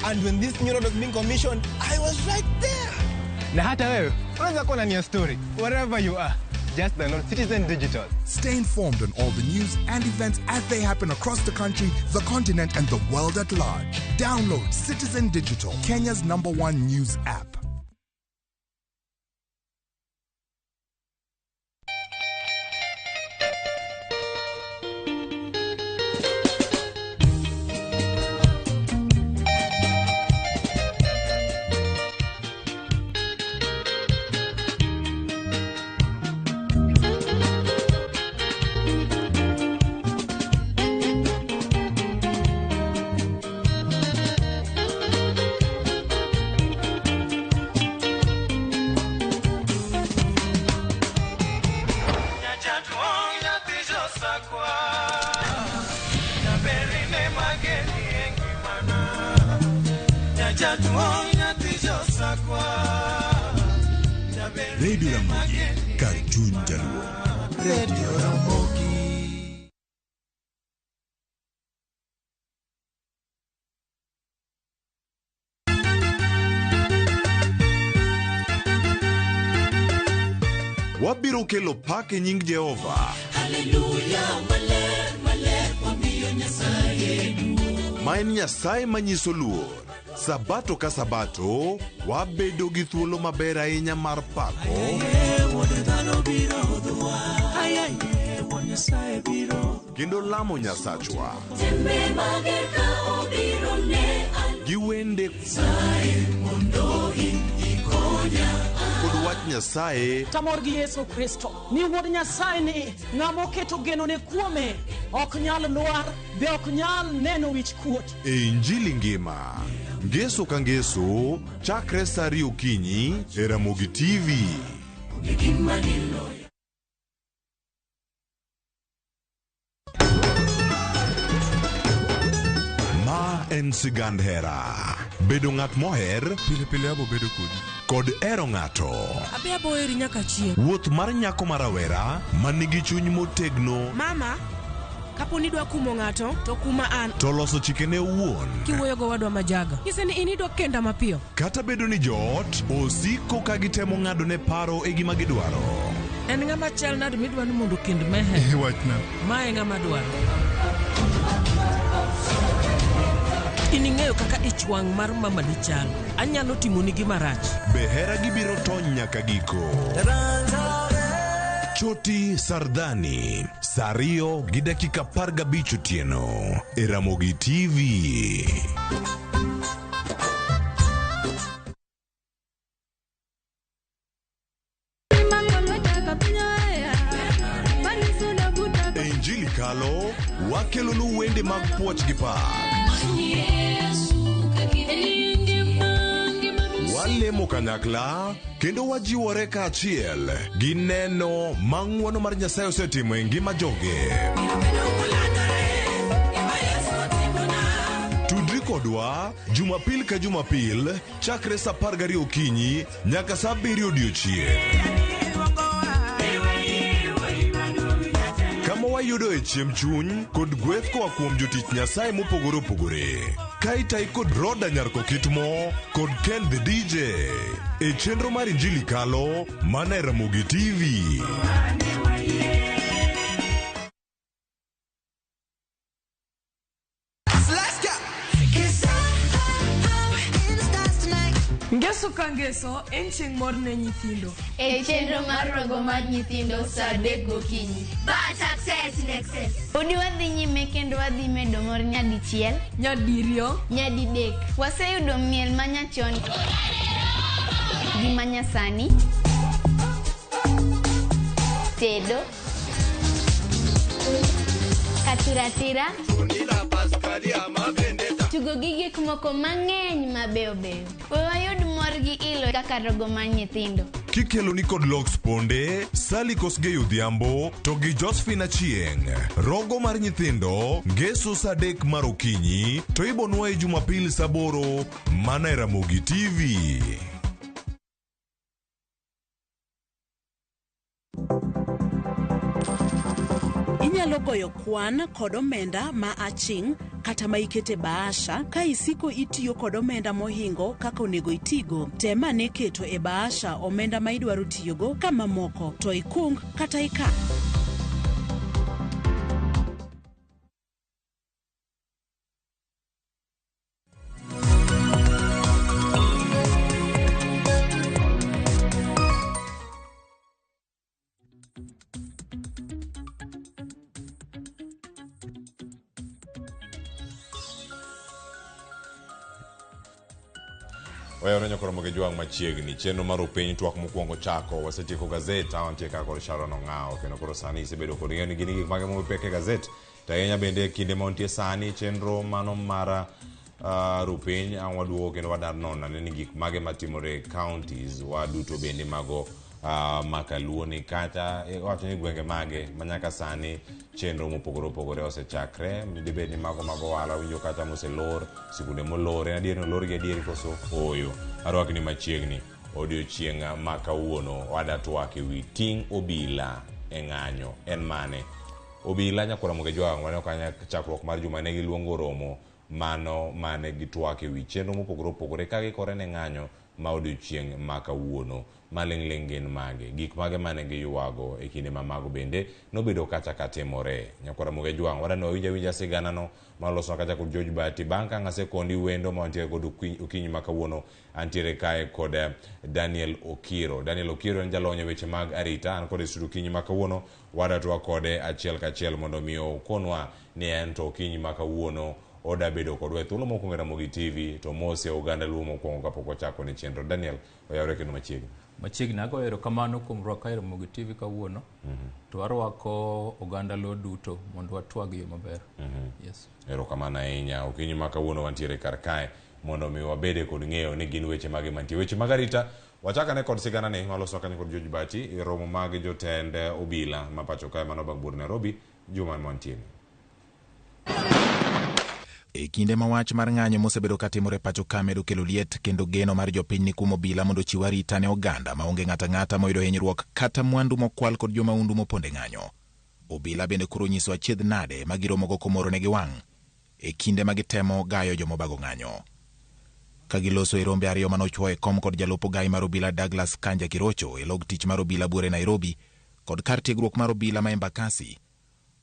And when this new road was being commissioned, I was right there. Na hata wewe unaweza kuwa ndani ya story wherever you are. Just download Citizen Digital. Stay informed on all the news and events as they happen across the country, the continent, and the world at large. Download Citizen Digital, Kenya's #1 news app. Radio Ramogi, kar chuny jaluo. Radio Ramogi. Wabiro kelo pak e nying Jehova. Haleluya, maler, maler, wamiyo Nyasaye duong'. Ma en Nyasaye manyiso luor. Sabato ka sabato, wabedo gi thuolo maber ahinya mar pako kendo lamo Nyasachwa gi wende kod wach Nyasaye. Tamor gi Yesu Kristo ni wuod Nyasaye ni ng'ama oketo genone kuome ok nyal lwar be ok nyal neno wich kuot. E Injili ngima ngeso ka ngeso chakre saa ariyo okinyi e Ramogi TV. Ma en sigand hera. Bedo ng'at moher pile pile abo bedo kodi kod hero ng'ato. Abe abo heri nyaka chieng'. Wuoth mar nyako ma rawera manigi chuny motegno. Mama, kapo ni idwa kumo ng'ato to kuma an. To loso chikene owuon. Kiwuoyo go wadwa majaga. Nyise ni in idwa kenda mapiyo. Kata bedo ni joot osiko ka gitemo ng'ado ne paro e gima gidwaro. En ng'ama chal nade midwa ni mondo okend Meher? Wachna. Ma e ng'ama dwaro. In ing'eyo kaka ich wang' mar mama ni chal. Anyalo timoni gima rach. Be hera gibiro tony nyaka giko. Choti Sardani. Sa 2:15 otieno e Ramogi TV. E Injili Kalo wakelonu wende mag puoch gi pak. Walemo kanyakla kendo wajiwore kaachiel gi neno ma ng'wono mar Nyasaye osetimo e ngima joge. Tudri kodwa Jumapil ka Jumapil chakre sa 12 okinyi nyaka sa 7 odiochieng'. Kama wayudoe chiemb chuny kod gweth koa kuom jotich Nyasaye mopogore opogore. Ka itayi kod Roda Nyarkokitmo kod Ken the DJ e chenro mar Injili Kalo mana e Ramogi TV. Ngeso ka ngeso en chieng' mor ne nyithindo. E chenro mar rogo mar nyithindo saa 3 gokinyi. But success in excess. Podi wadhi nyime kendo wadhi medo mor nyadichiel, nyadiriyo, nyadidek. Waseyudo miel manyachon gi manyasani, tedo, katiratira, tugo gi gik moko mang'eny mabeyo beyo. We wayud mor gi ilo kaka rogo mar nyithindo. Kikeloni kod Lox Ponde, Sally Kosgei Odhiambo to gi Josephine Achieng'. Rogo mar nyithindo ngeso sa 3 mar okinyi to ibonwaye Jumapil sa 8 mana e Ramogi TV. Inyalo goyo kwan kod omenda ma aching' kata ma ikete bahasha ka isiko itiyo kod omenda mohingo kaka onego itigo. Tem ane keto e bahasha omenda ma idwaro tiyogo ka mamoko to ikung kata ikan. Wayore nyakoro moge jwang' machiegni chenro mar upiny twak mokwongo chako wasetieko gazet awantie ka kod Sharon Ong'awo kendo koro sani isebedo kod ng'eyo ni gin gik mage mopek e gazet to ahinya bende kinde ma wantie sani chenro mano mar rupiny ang' waduogo kendo wadar nono ane ni gik mage matimore e counties waduto bende mago makaluo ni kata iwacho ni gwenge mage manyaka sani chenro mopogore opogore osechakre dibed ni mago mag ohala winjo kata moselor sikunde molor en adier ni olor gi adieri koso ooyo arwakni machiegni odiochieng' ma kawuono wada twak ewi ting' obila e ng'anyo en mane obila nyakwara Moge Jwang' waneno kanyo chakruok mar juma ne giluongo romo mano mane gitwak ewi chenro mopogore opogore ka gikore ne ng'anyo ma odiochieng' ma kawuono maling'ling' gin mage gik mage mane giywago e kinde ma mago bende nobedo kacha katimore nyakwara Moge Jwang' wadani wawinj awinja siganano maloswa kacha kod George Bati bang' ka ng'asekondi wendo ma wantiere kod okinyi ma kawuono antiere kae kod Daniel Okiro. Daniel Okiro en jalony e weche mag arita an kode e studio okinyi ma kawuono wadatwa kode achiel kachiel mondo mi okonwa ni en to okinyi ma kawuono oda bedo kodwa e thuolo mokwongo e Ramogi TV to mose oganda luo mokwongo kapok wachako ni chenro. Daniel oyawre kendo machiegni. Machiegni agoyo erokamano kuom rwaka e Ramogi TV kawuono. To arwako oganda luo duto mondo watwag e yo maber. Yes. Erokamano ahinya. Okinyi ma kawuono wantiere kar kae mondo mi wabede kod ng'eyo ni gin weche mage mantie. Weche mag arita wachakane kod sigana ni maloso kanyo kod George Bati e romo mag jotend obila ma pacho kae mano bang' buor Nairobi juma mantie. E kinde ma wach mar ng'anyo mosebedo katimore pacho ka medo kelo liet kendo geno mar jopiny ni kuom obila mondo ochiw arita ne oganda maonge ng'ato ang'ata moyudo hinyruok kata mwandu mokwal kod jomahundu mopondo e ng'anyo. Obila bende koro onyiso achiedh nade ma giromogo komoro negi wang' e kinde ma gitemo gayo jomobago ng'anyo. Ka giloso e rombe ariyo manochwo e kom kod jalup ogai mar obila Douglas Kanja Kirocho e log tich mar obila buore Nairobi kod kar tiegruok mar obila ma Embakasi.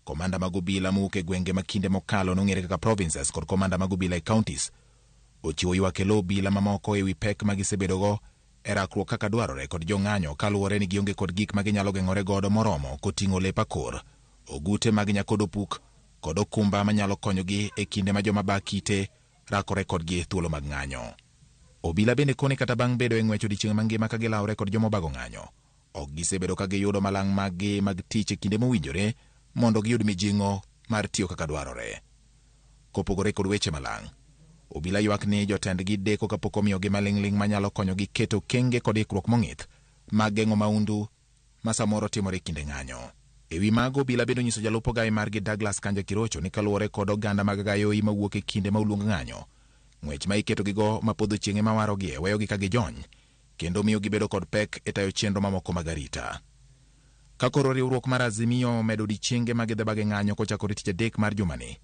Komanda mag obila mowuok e gwenge ma kinde mokalo nong'ere kaka provinces kod komanda mag obila e counties ochiwo ywak e lo obila mamoko ewi pek ma gisebedogo e rakruok kaka dwarore kod jong'anyo kaluwore ni gionge kod gik ma ginyalo geng'ore godo moromo koting'o lep akor, ogute mag nyakodo puk kod okumba manyalo konyogi e kinde ma joma ba kite rakore kodgi thuolo mag ng'anyo. Obila bende koni kata bang' bedo e ng'wech odiechieng' mangima ka gilawre kod joma obago ng'anyo, ok gisebedo ka giyudo malang' maggi mag tich e kinde mowinjore mondo giyud mijing'o mar tiyo kaka dwarore. Kopogore kod weche malang', obila ywak ni jotendgi deko kapok omiyogi maling'ling' manyalo konyogi keto okenge kod ikruok mong'ith mag geng'o maundu ma samoro timore e kinde ng'anyo. E wi mago, obila bende onyiso jalup ogaye margi Douglas Kanja Kirocho ni kaluwore kod oganda mag Gayoi mawuok e kinde ma oluong ng'anyo, ng'wech ma iketogigo ma podho chieng' ema warogie weyogi ka gijony kendo miyo gibedo kod pek e tayo chenro mamoko mag arita. Ka koro riwruok mar Azimio omedo odiechienge ma gidhi ng'anyo kochakore tich adek mar jumani,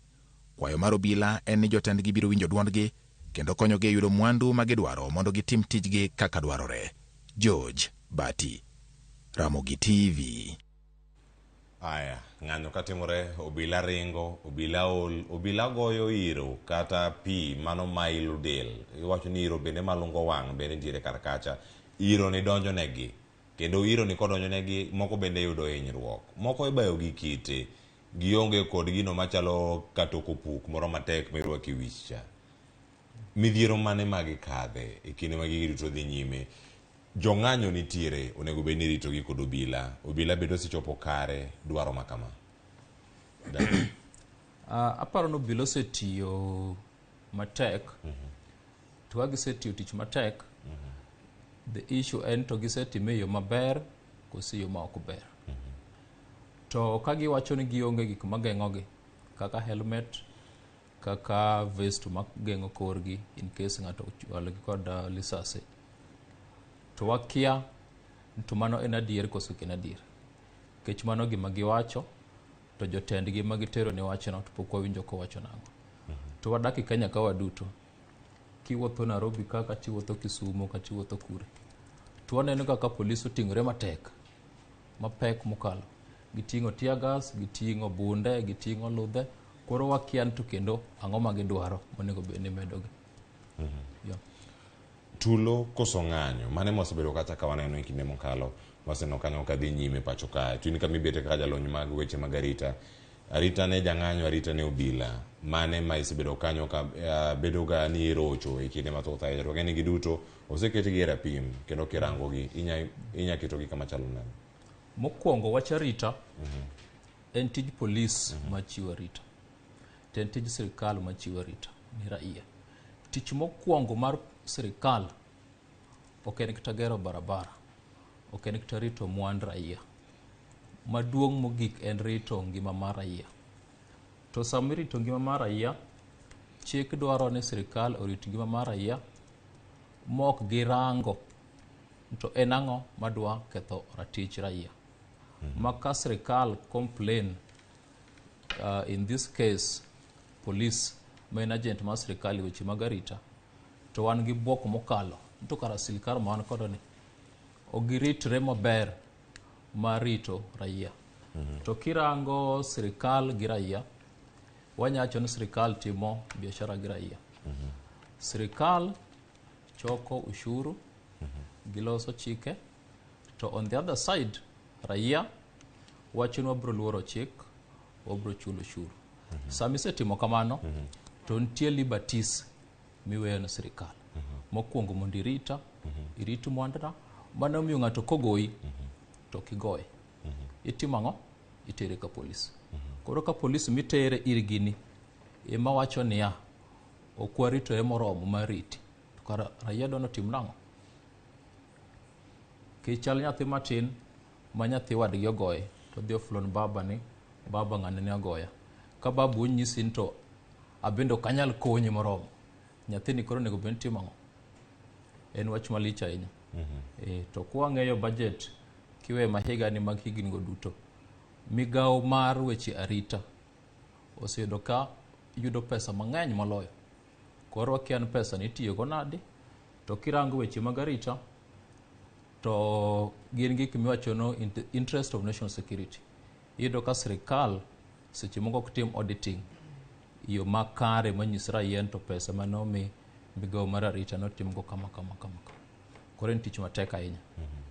kwayo mar obila en ni jotendgi biro winjo duondgi kendo konyogi e yudo mwandu ma gidwaro mondo gitim tijgi kaka dwarore. George Bati, Ramogi TV. Aya, ng'anyo katimore, obila ringo, obila ol, obila goyo iro kata pi mano ma ilo del. Iwacho ni iro bende malungo wang' bende nitiere kar kacha. Iro ni donjo negi. Kendo iro ni kodonjo negi, moko bende yudo hinyruok. Moko ibayo gi kite. Gionge kod gino machalo katoko puk moro matek mirwako e wich cha. Midhiero mane ma gikadhe e kinde ma gigi duto dhi nyime? Jong'anyo nitiere, onego bed ni iritogi kod obila. Obila bende osechopo kare dwaro ma kama. Aparo ni obila osetiyo matek. To ka gisetiyo tich matek, the issue en to gisetime e yo maber koso e yo ma ok ber. To ka giwacho ni gionge gik mageng'ogi kaka helmet, kaka vest mageng'o korgi in case ng'ato ochwalogi kod lisasi, to wakia to mano en adier koso ok en adier. Nikech mano gima giwacho, to jotendgi ma gitero ne wachno to pok wawinjo kowacho nang'o. To wadak e Kenya ka waduto. Kiwuotho Nairobi ka kata iwuotho Kisumu kata iwuotho kure, to waneno kaka polis oting'ore matek, mapek mokalo. Giting'o tear gas, giting'o bunde, giting'o ludhe. Koro wakia ni to kendo ang'o ma gidwaro monego bed ni imedogi. Yeah. Tulo koso ng'anyo, mane mwasebedo kacha ka waneno e kinde mokalo, waseneno kanyo ka dhi nyime pacho kae. To in kama ibete kaka jalony mag weche mag arita, arita ne jang'anyo, arita ne obila, mane ma isebedo kanyo ka bedo ga ni irocho e kinde mathoth ahinya. To wang'e ni giduto oseketgi e rapim kendo kirangogi inya ketogi kama chalo nade? Mokwongo wach arita en tij polis machiwo arita, to en tij sirikal machiwo arita ne raia. Tich mokwongo mar sirikal ok en kata gero barabara, ok en kata rito mwand raia. Maduong' mogik en rito ngima mar raia. To sama irito ngima mar raia, chik dwaro ni sirikal orit ngima mar raia mok girango to en ang'o madwa ketho ratich raia. Ma ka sirikal complain, in this case police ma en agent mar sirikal e weche mag arita, to wan gi bwok mokalo to kara sirikal ma wan kodo ni ok giritre maber mar rito raia. To kirango sirikal gi raia, wanyacho ni sirikal timo biashara gi raia. Sirikal choko ushuru, giloso chike, to on the other side raia wacho ni wabro luoro chik, wabro chulo ushuru. Sama isetimo kamano, to nitie liberties miweyo ne sirikal. Mokwongo mondo irita, irit mwanduna, mano miyo ng'ato kogoyi to ok igoye. Itimo ang'o? Itere ka polis. Koro ka polis mitere ir gini ema wacho niya, ok waritore moromo mar riti. To kara raia dwa notim nang'o? Kichal nyathi matin ma nyathi wadgi ogoye to odhi ofulo ni baba ni baba ng'ane ne ogoya. Ka babu onyisi ni to abende ok anyal konyi moromo, nyathini koro onego bed ni timo ang'o? En wach malich ahinya. To kwang'eyo budget kiweyo ma higani mag higni go duto, migawo mar weche arita oseyudo ka yudo pesa mang'eny moloyo. Koro wakia ni pesa ni itiyogo nade, to kirango weche mag arita to gin gik miwacho no in the interest of national security. Iyudo ka sirikal seche moko ok tim auditing yo makare manyis raia ni to pesa mane omi migawo mar arita notimgo kama kama kama. Koro en tich matek ahinya.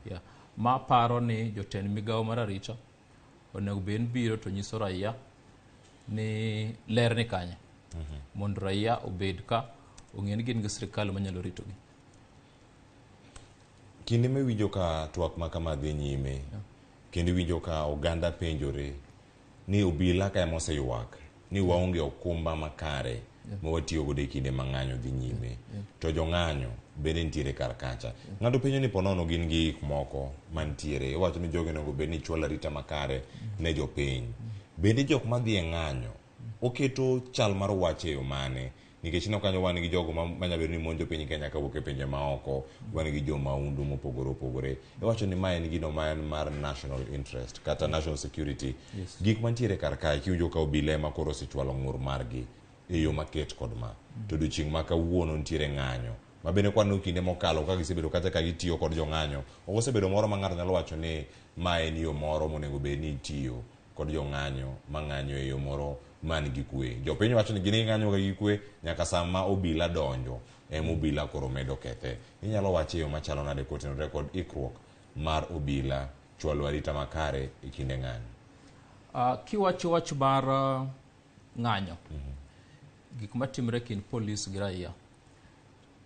Yeah. Ma paro ni jotend migawo mar arita Onego bed ni biro to nyiso raia ni ler ni kanye. Mondo raia obed ka ong'e ni gin gi sirkal manyalo ritogi. Kinde miwinjo ka twak ma kama dhi nyime, kendo iwinjo ka oganda penjore ni obila ka ema oseywak ni waonge okumba makare ma watiyo godo e kinde ma ng'anyo dhi nyime to jong'anyo bende nitiere kar kacha. Ng'ato penjo ni ponono gin gi gik moko mantiere, iwacho ni jogi onego bed ni chwalo arita makare ne jopiny. Bende jok madhi e ng'anyo oketo chal mar wach e yo mane? Nikech ineno kanyo wan gi jogo manyalo bedo ni monjo piny Kenya kawuok e pinje maoko, wan gi jo maundu mopogore opogore. Iwacho ni ma en gino ma en mar national interest kata national security. Gik mantiere kar kae kiwinjo ka obila ema koro osechwalo ng'ur margi e yo maket kod ma. To odiochieng' ma kawuono nitiere ng'anyo. Ma bende kwaneno kinde mokalo ka gisebedo kacha ka gitiyo kod jong'anyo, ok osebedo moro ma ng'ato nyalo wacho ni ma en yo moro monego bed ni itiyo kod jong'anyo mang'anyo e yo moro man gi kwe. Jopiny wacho ni gin ging'anyo ga gi kwe nyaka sama obila donjo ema obila koro medo kethe. Inyalo wache e yo machalo nade kotenore kod ikruok mar obila chwalo arita makare e kinde ng'anyo? Kiwacho wach mar ng'anyo, gik matimre kind polis gi raia,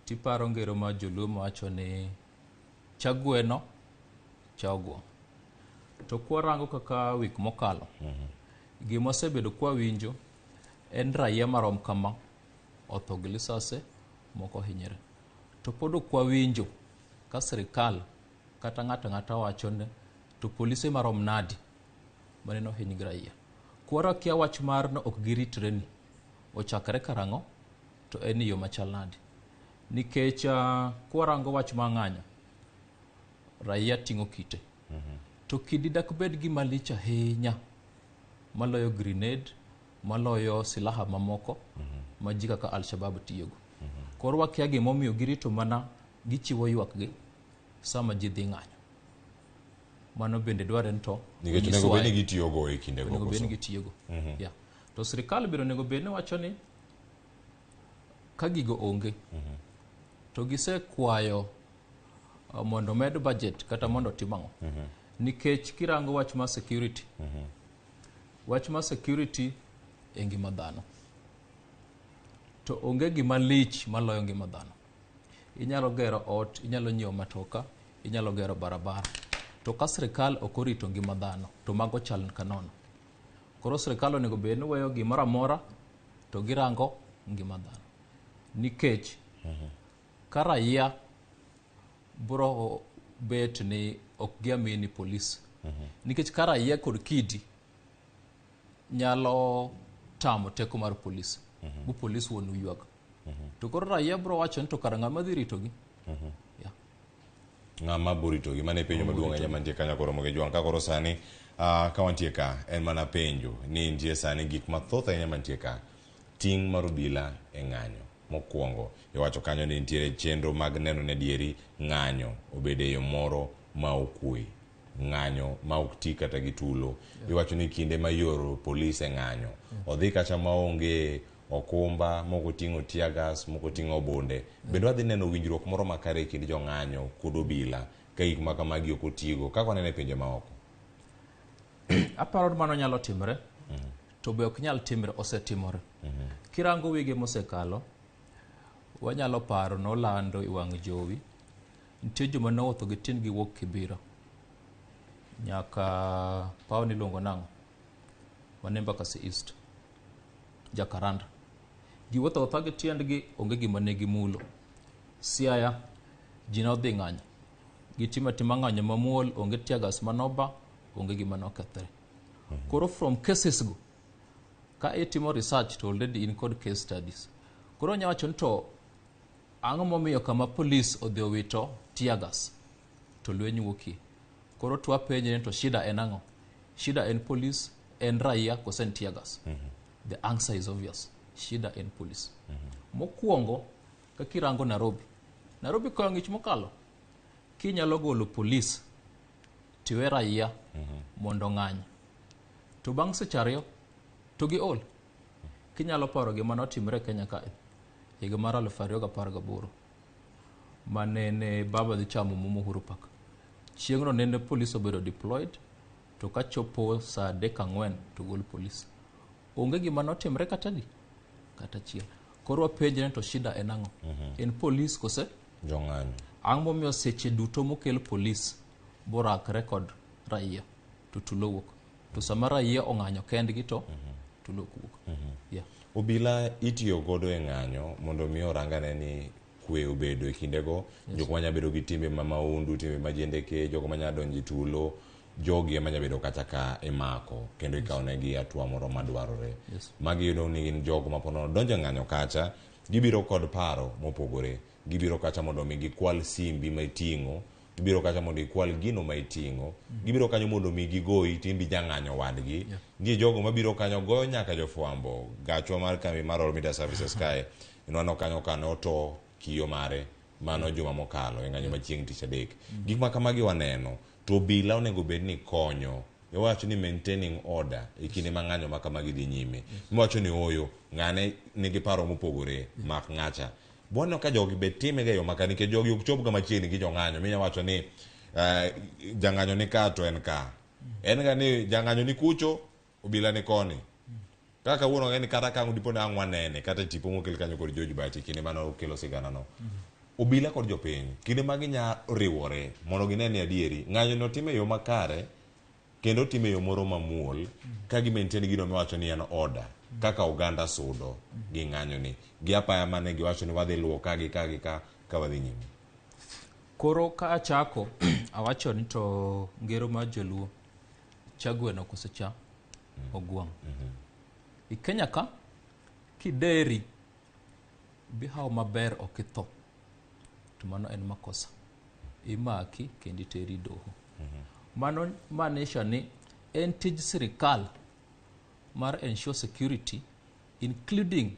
tiparo ngero mar joluo mawacho ni cha gweno cha ogwang'. To kwarango kaka wik mokalo, gima wasebedo kwawinjo en raia marom kama otho gi lisase, moko hinyre. To pod ok wawinjo ka sirikal kata ng'ato ang'ata wacho ni to polise marom nadi maneno hiny gi raia. Kwara kia wach mar no ok giritre ni ochakre karang'o to en e yo machal nade. Nikech kwarango wach mar ng'anyo, raia ting'o kite. To kidi dak bed gima lich ahinya maloyo grenade, maloyo silaha mamoko ma ji kaka Al-Shabaab tiyogo. Koro wakia gimomiyo girito mana gichiwo ywakgi sama ji dhi ng'anyo. Mano bende dwarre ni to Nikech onego bed ni gitiyogo e kindego onego bed ni koso? gitiyogo. Yeah. To sirikal bende onego bed ni wacho ni ka gigo onge to gisekwayo mondo med budget kata mondo otim ang'o. Nikech kirango wach mar security, wach mar security e ngima dhano. To onge gima lich maloyo ngima dhano. Inyalo gero ot, inyalo nyiewo matoka, inyalo gero barabara. To ka sirikal ok orito ngima dhano, to mago chal ka nono. Koro sirikal onego bed ni weyo gimoro amora to girango ngima dhano. Nikech ka raia bro bet ni ok giamini polis. Nikech ka raia kod kidi nyalo tamo teko mar polis, bu polis wuon ywak. To koro raia bro wacho ni to kara ng'ama dhi ritogi? Yeah. Ng'ama boritogi? Mano e penjo maduong' ahinya mantie kanyo koro Ramogi Jwang'. Ka koro sani ka wantie ka en mana penjo ni nitie sani gik mathoth ahinya mantie ka. Ting' mar obila e ng'anyo. Mokwongo iwacho kanyo ni nitiere chenro mag neno ni adieri ng'anyo obedo e yo moro ma okwe. Ng'anyo ma ok ti kata gi tulo. Iwacho ni kinde ma ioro polis e ng'anyo, odhi kacha maonge okumba, moko oting'o tear gas, moko oting'o bunde. Bende wadhi neno winjruok moro makare e kind jong'anyo kod obila ka gik ma kamagi ok otigo kaka waneno e pinje maoko. Aparo ni mano nyalo timre, to be ok nyal timre, osetimore. Kirango wige mosekalo, wanyalo paro nolando e wang' jowi, nitie joma nowuotho gi tiendgi wuok Kibera nyaka paw niluongo nang'o mane Embakasi East, Jacaranda. Giwuotho awuotha gi tiendgi, onge gima ne gimulo. Siaya, ji nodhi ng'anyo. Gitimo atima ng'anyo mamuol, onge tear gas manoba, onge gima nokethre. Koro from cases go, ka itimo research to already in kod case studies. Koro nya wacho ni to ang'o momiyo kama police odhi owito tear gas to lweny wuokie. Koro to wapenjre ni to shida en ang'o? Shida en police, en raia kose en tear gas? The answer is obvious. Shida en police. Mokwongo, kakirango Nairobi. Nairobi koyo ng'ich mokalo. Kinyalo golo police tiwe raia mondo ng'any. To bang' seche ariyo to giol. Kinyalo paro gima notimre Kenya kae higa mar 2018 manene baba dhi chamo mum Uhuru Park. Chieng'no nene police obedo deployed To kachopo saa 3 4 to gol polis. Onge gima notimre kata di? Kata achiel. Koro wapenjre to shida en ang'o? En polis kose? Jong'anyo. Ang'o momiyo seche duto mokel polis borakre kod raia to tulo wuok. To sama raia ong'anyo kendgi to tulo ok wuok. Yeah. Obila itiyo godo e ng'anyo mondo mi orangane ni kwe obedo e kindego. Jok manya bedo gi timbe ma maundu, timbe ma jendeke, jogo manya donjo e tulo, jogi ema nya bedo kacha ka imako kendo ikawo negi hatua moro madwarore. Magi yudo ni gin jogo ma ponono donjo e ng'anyo kacha, gibiro kod paro mopogore. Gibiro kacha mondo mi gikwal simbi ma iting'o, gibiro kacha mondo gikwal gino ma iting'o, gibiro kanyo mondo mi gigoyi timbi jang'anyo wadgi. Nitie jogo mabiro kanyo goyo nyaka jofwambo. Gachwa mar kambi mar Royal Media Services kae, inwano kanyo ka noto kiyo mare mano juma mokalo e ng'anyo ma chieng' tich adek. Gik ma kamagi waneno to obila onego bed ni konyo. Iwacho ni maintaining order e kinde ma ng'anyo ma kamagi dhi nyime. Miwacho ni oyo, ng'ane nigi paro mopogore, mak ng'acha. Bwana ka jogi be time ga e yo maka nikech jogi ok chop ga machiegni gi jong'anyo. Minya wacho ni jang'anyo ni ka to en ka. En ga ni jang'anyo ni kucho, obila ni koni. Kaka kawuono ng'e ni kata ka ang' dipo ni ang' wanene kata e tipo mokel kanyo kod George Bachi kinde mane okelo sigana no. Obila kod jopiny kinde ma ginya riwore mondo gine ni adieri ng'anyo no otim e yo makare kendo otim e yo moro mamuol ka gi maintain gino miwacho ni en order kaka oganda sudo gi ng'anyo ni gi apaya mane giwacho ni wadhi luwo ka gi ka gi ka ka wadhi nyime. Koro ka achako awacho ni to ngero mar joluo cha gweno kose cha ogwang'. I Kenya ka kideri bihawo maber ok itho to mano en makosa. Imaki kendo iteri doho. Mano maanisha ni en tij sirikal mar ensure security including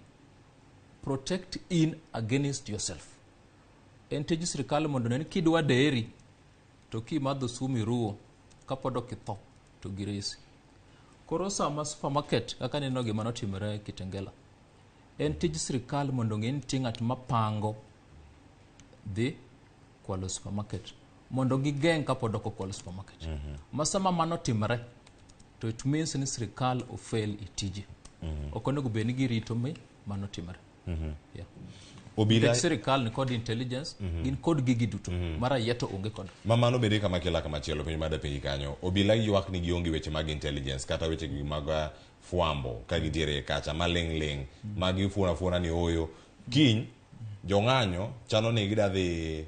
protect in against yourself. En tij sirikal mondo ne ni kidwa deri to kimadho sum iruwo kapod ok itho to giresi. Koro sama supermarket kaka neno gima notimore Kitengela, en tij sirikal mondo ong'e ni nitie ng'at mapango dhi kwalo supermarket mondo gigeng' kapod ok okwalo supermarket. Ma sama mano timore to it means ni sirikal ofail e tije. Ok onego bed ni girito mi mano timore. Yeah. Obila Nikech sirikal ni kod intelligence, gin kod gigi duto. Ma raia to onge kod. Ma mano bende kama kila kama chielo piny mada penji kanyo. Obila ywak ni gionge weche mag intelligence kata weche gi mag fwambo ka gintiere kacha maling' ling' ma gifuona fuona ni oyo. Kiny jong'anyo chano ni gida dhi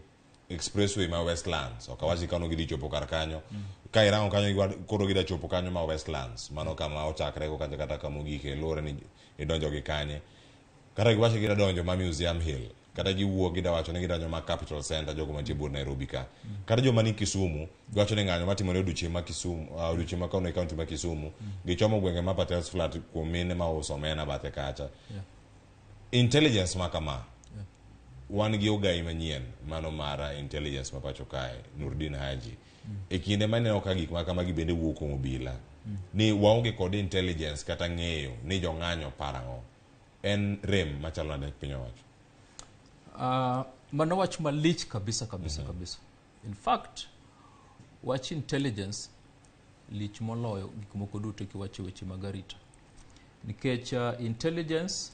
expressway ma Westlands. Ok awach ni kano gidhi chopo kar kanyo. Ka irango kanyo koro gida chopo kanyo ma Westlands. Mano kama ochakre go kacha kata kama ogike luwore ni idonjo gi kanye. Kata giwacho gida donjo ma Museum Hill. Kata giwuok gida wacho ni gidonjo ma Capital Center jogo mantie but Nairobi ka. Kata joma ni Kisumu giwacho ni ng'anyo matimore odiochieng' ma Kisumu, odiochieng' ma kawuono e county ma Kisumu, gichomo gwenge ma Patels Flat kuom mine ma uso omena bathe kacha. Intelligence ma kama wan gi ogai manyien mano mara intelligence ma pacho kae Nurdin Haji. E kinde ma ineno ka gik ma kamagi bende wuok kuom obila ni waonge kod intelligence kata ng'eyo ni jong'anyo parang'o. En rem machalo nade piny owacho? Mano wach malich kabisa kabisa kabisa. In fact, wach intelligence lich moloyo gik moko duto kiwacho weche mag arita. Nikech intelligence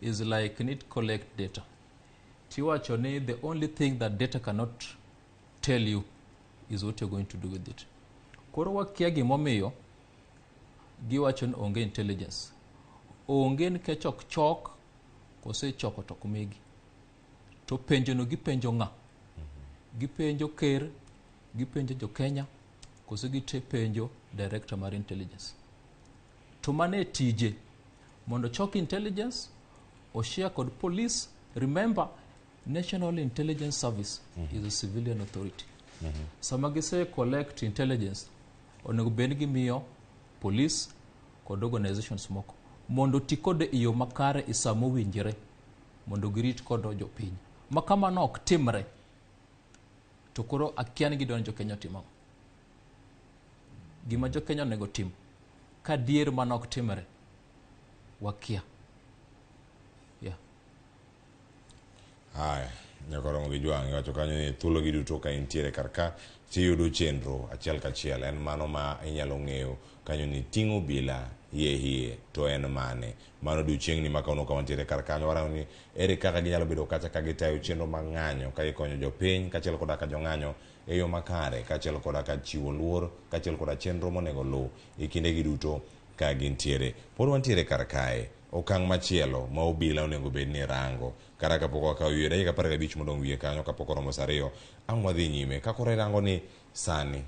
is like need collect data. Tiwacho ni the only thing that data cannot tell you is what you're going to do with it. Koro wakia gimomiyo giwacho ni onge intelligence. Onge nikech ok chok kose choko to ok migi. To penjo no gipenjo ng'a? Gipenjo ker, gipenjo jo Kenya, kose gipenjo director mar intelligence. To mano e tije mondo chok intelligence, oshare kod police. Remember, National Intelligence Service is a civilian authority. Sama gise collect intelligence, onego bed ni gimiyo police kod organizations moko mondo ti kode e yo makare e sa mowinjore mondo girit kod jopiny. Ma kamano ok timre, to koro akia ni gidwa ni jokenya otim ang'o. Gima jokenya onego tim, ka dier mano ok timre, wakia. Yeah. Haya, Nyaka romo gi jwang' iwacho kanyo ni thuologi duto ka intiere kar ka tiyudo chenro achiel kachiel en mano ma inyalo ng'eyo kanyo ni ting'o obila hie hie to en mane. Mano odiochieng'ni ma kawuono ka wantiere kar kanyo warango ni ere kaka ginyalo bedo kacha ka gitayo chenro mag ng'anyo ka gikonyo jopiny kaachiel koda ka jong'anyo e yo makare kaachiel koda ka chiwo luor kaachiel koda chenro monego oluw e kindegi duto ka gintiere. Pod wantiere kar kae. Okang' machielo ma obila onego bed ni rango kata kapok wakawo yweyo dakika 15 modong' wiye kanyo kapok oromo saa ariyo ang' wadhi nyime ka koro irango ni sani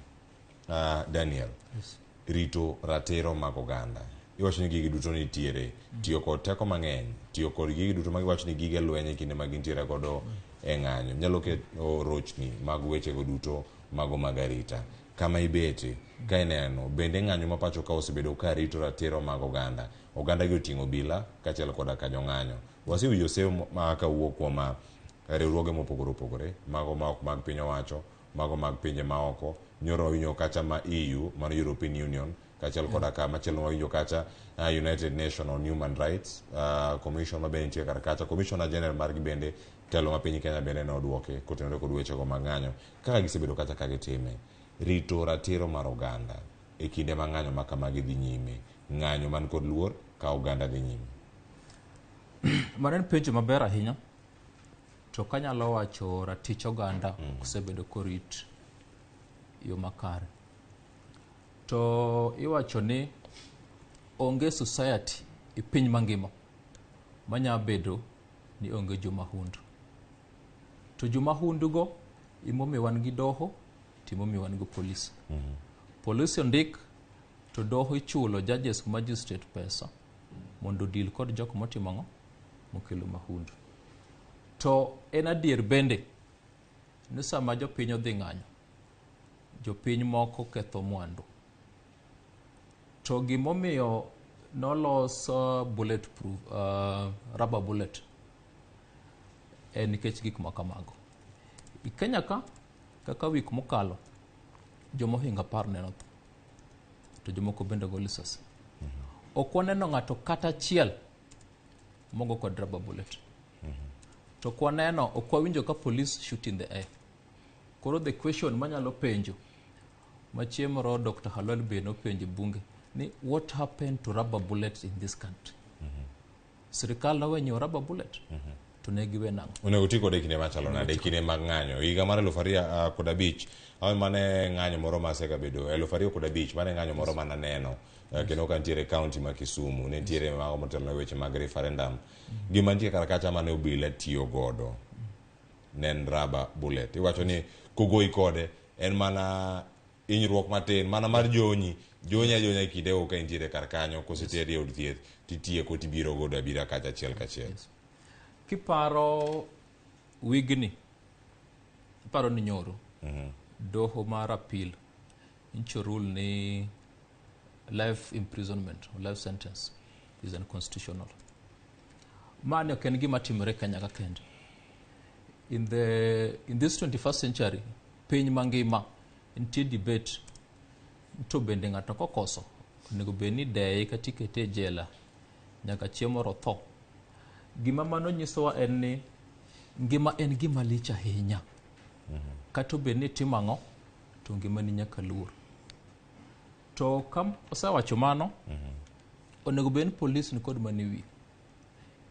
Daniel Yes. rito ratiro mag oganda iwacho ni gigi duto nitiere tiyo kod teko mang'eny tiyo kod gigi duto ma giwacho ni gige lweny e kinde ma gintiere godo e ng'anyo nyalo keto rochni mag wechego duto mago mag arita kama ibete ka ineno bende ng'anyo ma pacho ka osebedo ka rito ratiro mag oganda oganda gi oting'o obila kaachiel koda ka jong'anyo wasewinjo seyo ma kawuok kuom riwruoge mopogore opogore mago ma ok mag piny owacho mago mag pinje maoko nyoro wawinjo kacha ma EU mano European Union kaachiel koda ka machielo wawinjo kacha United Nation on Human Rights Commission ma bende nitie kar kacha Commissioner General margi bende telo ma piny Kenya bende noduoke kotenore kod wechego mag ng'anyo kaka gisebedo kacha ka gitime rito ratiro mar oganda e kinde ma ng'anyo ma kamagi dhi nyime ng'anyo man kod luor ka oganda dhi nyime. Mano en penjo maber ahinya. To kanyalo wacho ratich oganda osebedo korit yo makare. To iwacho ni onge society e piny mangima manya bedo ni onge jomahundu. To jomahundu go emomiyo wan gi doho to emomiyo wan gi polis. Polisi ondik to doho ichulo judges gi magistrate pesa mondo deal kod jok motimo ang'o mokelo mahundu. To en adier bende ni sama jopiny odhi ng'anyo, jopiny moko ketho mwandu. To gimomiyo nolos bullet proof, rubber bullet en nikech gik ma kamago. I Kenya ka, kaka wik mokalo, jomohingo 10 ne otho, to jomoko bende go lisasi. Ok waneno ng'ato kata achiel mogo kod rubber bullet. To ok waneno, ok wawinjo ka police shoot in the air. Koro the question manyalo penjo, ma chieng' moro Dr. Halwal be nopenjo e bunge, ni what happened to rubber bullets in this country? Sirikal nowe nyiewo rubber bullet, to ne giwe nang'o? Onego ti kode e kinde machalo nade e kinde mag ng'anyo higa mar 2005 awe mane ng'anyo moro ma asekabedo 2005 mane ng'anyo moro mananeno kendo ka nitiere county ma Kisumu ne nitiere mago motelo ne weche mag referendum gima nitie kar kacha mane obila tiyo godo ne en rubber bullet iwacho ni kogoyi kode en mana hinyruok matin mana mar jonyi jonyi ajonya e kindego ka intiere kar kanyo koseteri e od thieth titieko tibiro godo abira kacha achiel kachiel. Kiparo wigni, iparo ni nyoro, doho mar appeal nyicho rule ni life imprisonment or life sentence is unconstitutional. Mani ok en gima timore Kenya ka kende. In this 21st century, piny mangima nitie debate to bende ng'ato kokoso onego bed ni deye kata ikete e jela nyaka chieng' moro otho. Gima mano nyisowa en ni ngima en gima lich ahinya. Kata obed ni itimo ang'o, to ngimani nyaka luor. To ka osewacho mano, onego bed ni polis ni kod mana e wiye.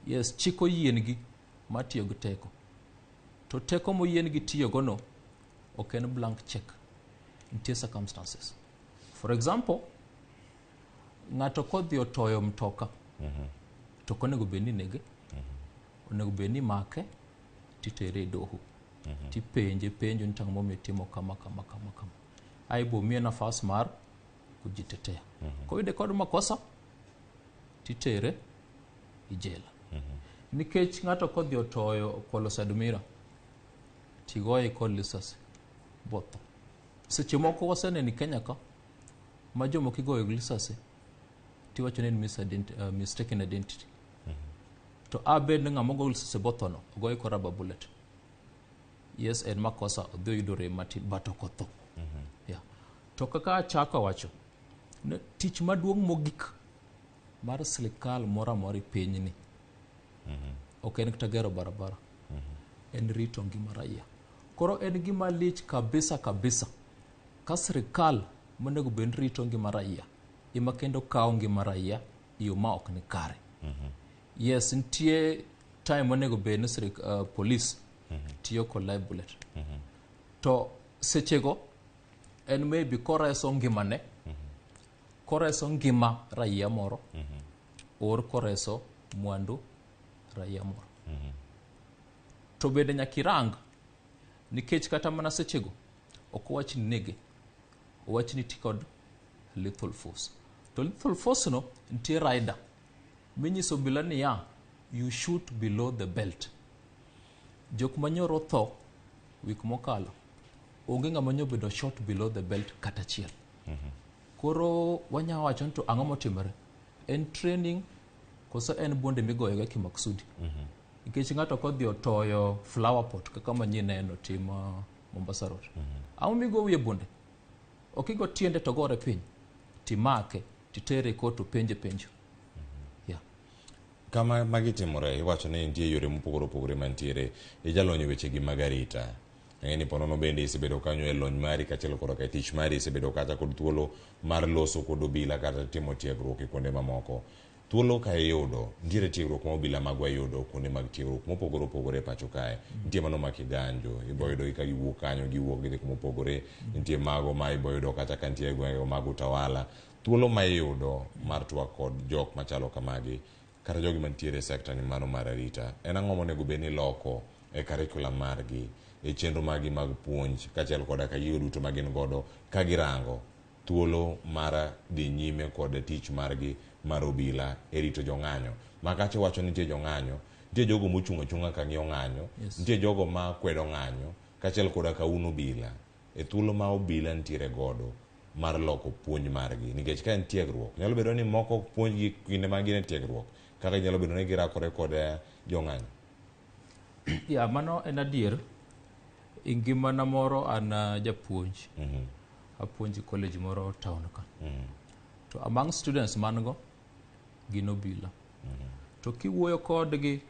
Yes, chik oyiengi mar tiyo gi teko. To teko moyiengi tiyogo no ok en blank check. Nitie circumstances. For example, ng'ato kodhi otoyo mtoka, to ok onego bed ni inege. Onego bed ni imake titere e doho. Tipenje penjo ni tang'o momiyo itimo kama kama kama kama. Ae bo miye nafas mar kujitetea. Koyude kod makosa, titere i jela. Nikech ng'ato kodhi otoyo okwalo side mirror, tigoye kod lisasi, botho. Seche moko waseneno i Kenya ka, ma jomoko igoyo gi lisasi, tiwacho ni en mistaken identity. To a bed ni ng'ama ogo lisasi botho no, ogoye kod rubber bullet. Yes, en makosa, odhi oyudo rem matin, but ok otho. Yeah. To kaka achako wacho, ne tich maduong' mogik mar sirikal moro amora e pinyni, ok en kata gero barabara. en rito ngima raia. Koro en gima lich kabisa kabisa ka sirikal monego bed rito ngima raia ema kendo kawo ngima raia e yo ma ok ni kare. Yes, nitie time monego bed ni police tiyo kod live bullet. To sechego en maybe koreso ngimane, koreso ngima raia moro, or koreso mwandu raia moro. To bende nyaka irang nikech kata mana sechego ok owach ni nege, owach ni ti kod lethal force. To lethal force no nitie rider minyiso obila niya, you shoot below the belt. Jok manyoro tho wik mokalo onge ng'ama nyobedo shot below the belt kata achiel. Koro wanya wacho ni to ang'o motimore? En training koso en bunde migoyo ga kimakusudi? Nikech ng'ato kodhi otoyo flower pot kaka manyien neno tim Mombasa Road. Ang'o migo wiye bunde? Ok igo tiende to gore piny. Timake, titere e court openje penjo. Yeah. Kama magi timore, iwacho ni nitie yore mopogore opogore mantiere. Ijalony e wechegi mag arita. Ang'e ni ponono bende isebedo kanyo e lony mari kaachiel koda e tich mari isebedo kacha kod thuolo mar loso kod obila kata timo tiegruok e kuonde mamoko. Thuolo ka iyudo, nitiere tiegruok ma obila magwa yudo kuonde mag tiegruok mopogore opogore e pacho kae. Nitie mano ma Kiganjo, ibo yudo gi ka giwuok kanyo giwuok gidhi kuma opogore. Nitie mago ma ibo yudo kata ka nitie e gwenge mag Utawala. Thuolo ma iyudo mar twak kod jok machalo kamagi kata jogi mantiere e sekta ni mano mar arita, en ang'o monego bed ni iloko e curriculum margi, e chenro margi mag puonj kaachiel koda ka gigo duto ma gin godo ka girango thuolo mar dhi nyime kod tich margi mar obila e rito jong'anyo. Ma kacha wacho ni nitie jong'anyo, nitie jogo mochung' achung'a ka ng'iyo ng'anyo, nitie jogo ma kwedo ng'anyo kaachiel koda ka un obila. E thuolo ma obila nitiere godo mar loko puonj margi nikech ka en tiegruok nyalo bedo ni moko ok puonjgi kinde ma gin e tiegruok kaka nyalo bedo ni girakore kod jong'anyo. Ya, mano en adier. E ngimana moro an japuonj. Apuonjo e college moro town ka. To among students man go gin obila. To kiwuoyo kodgi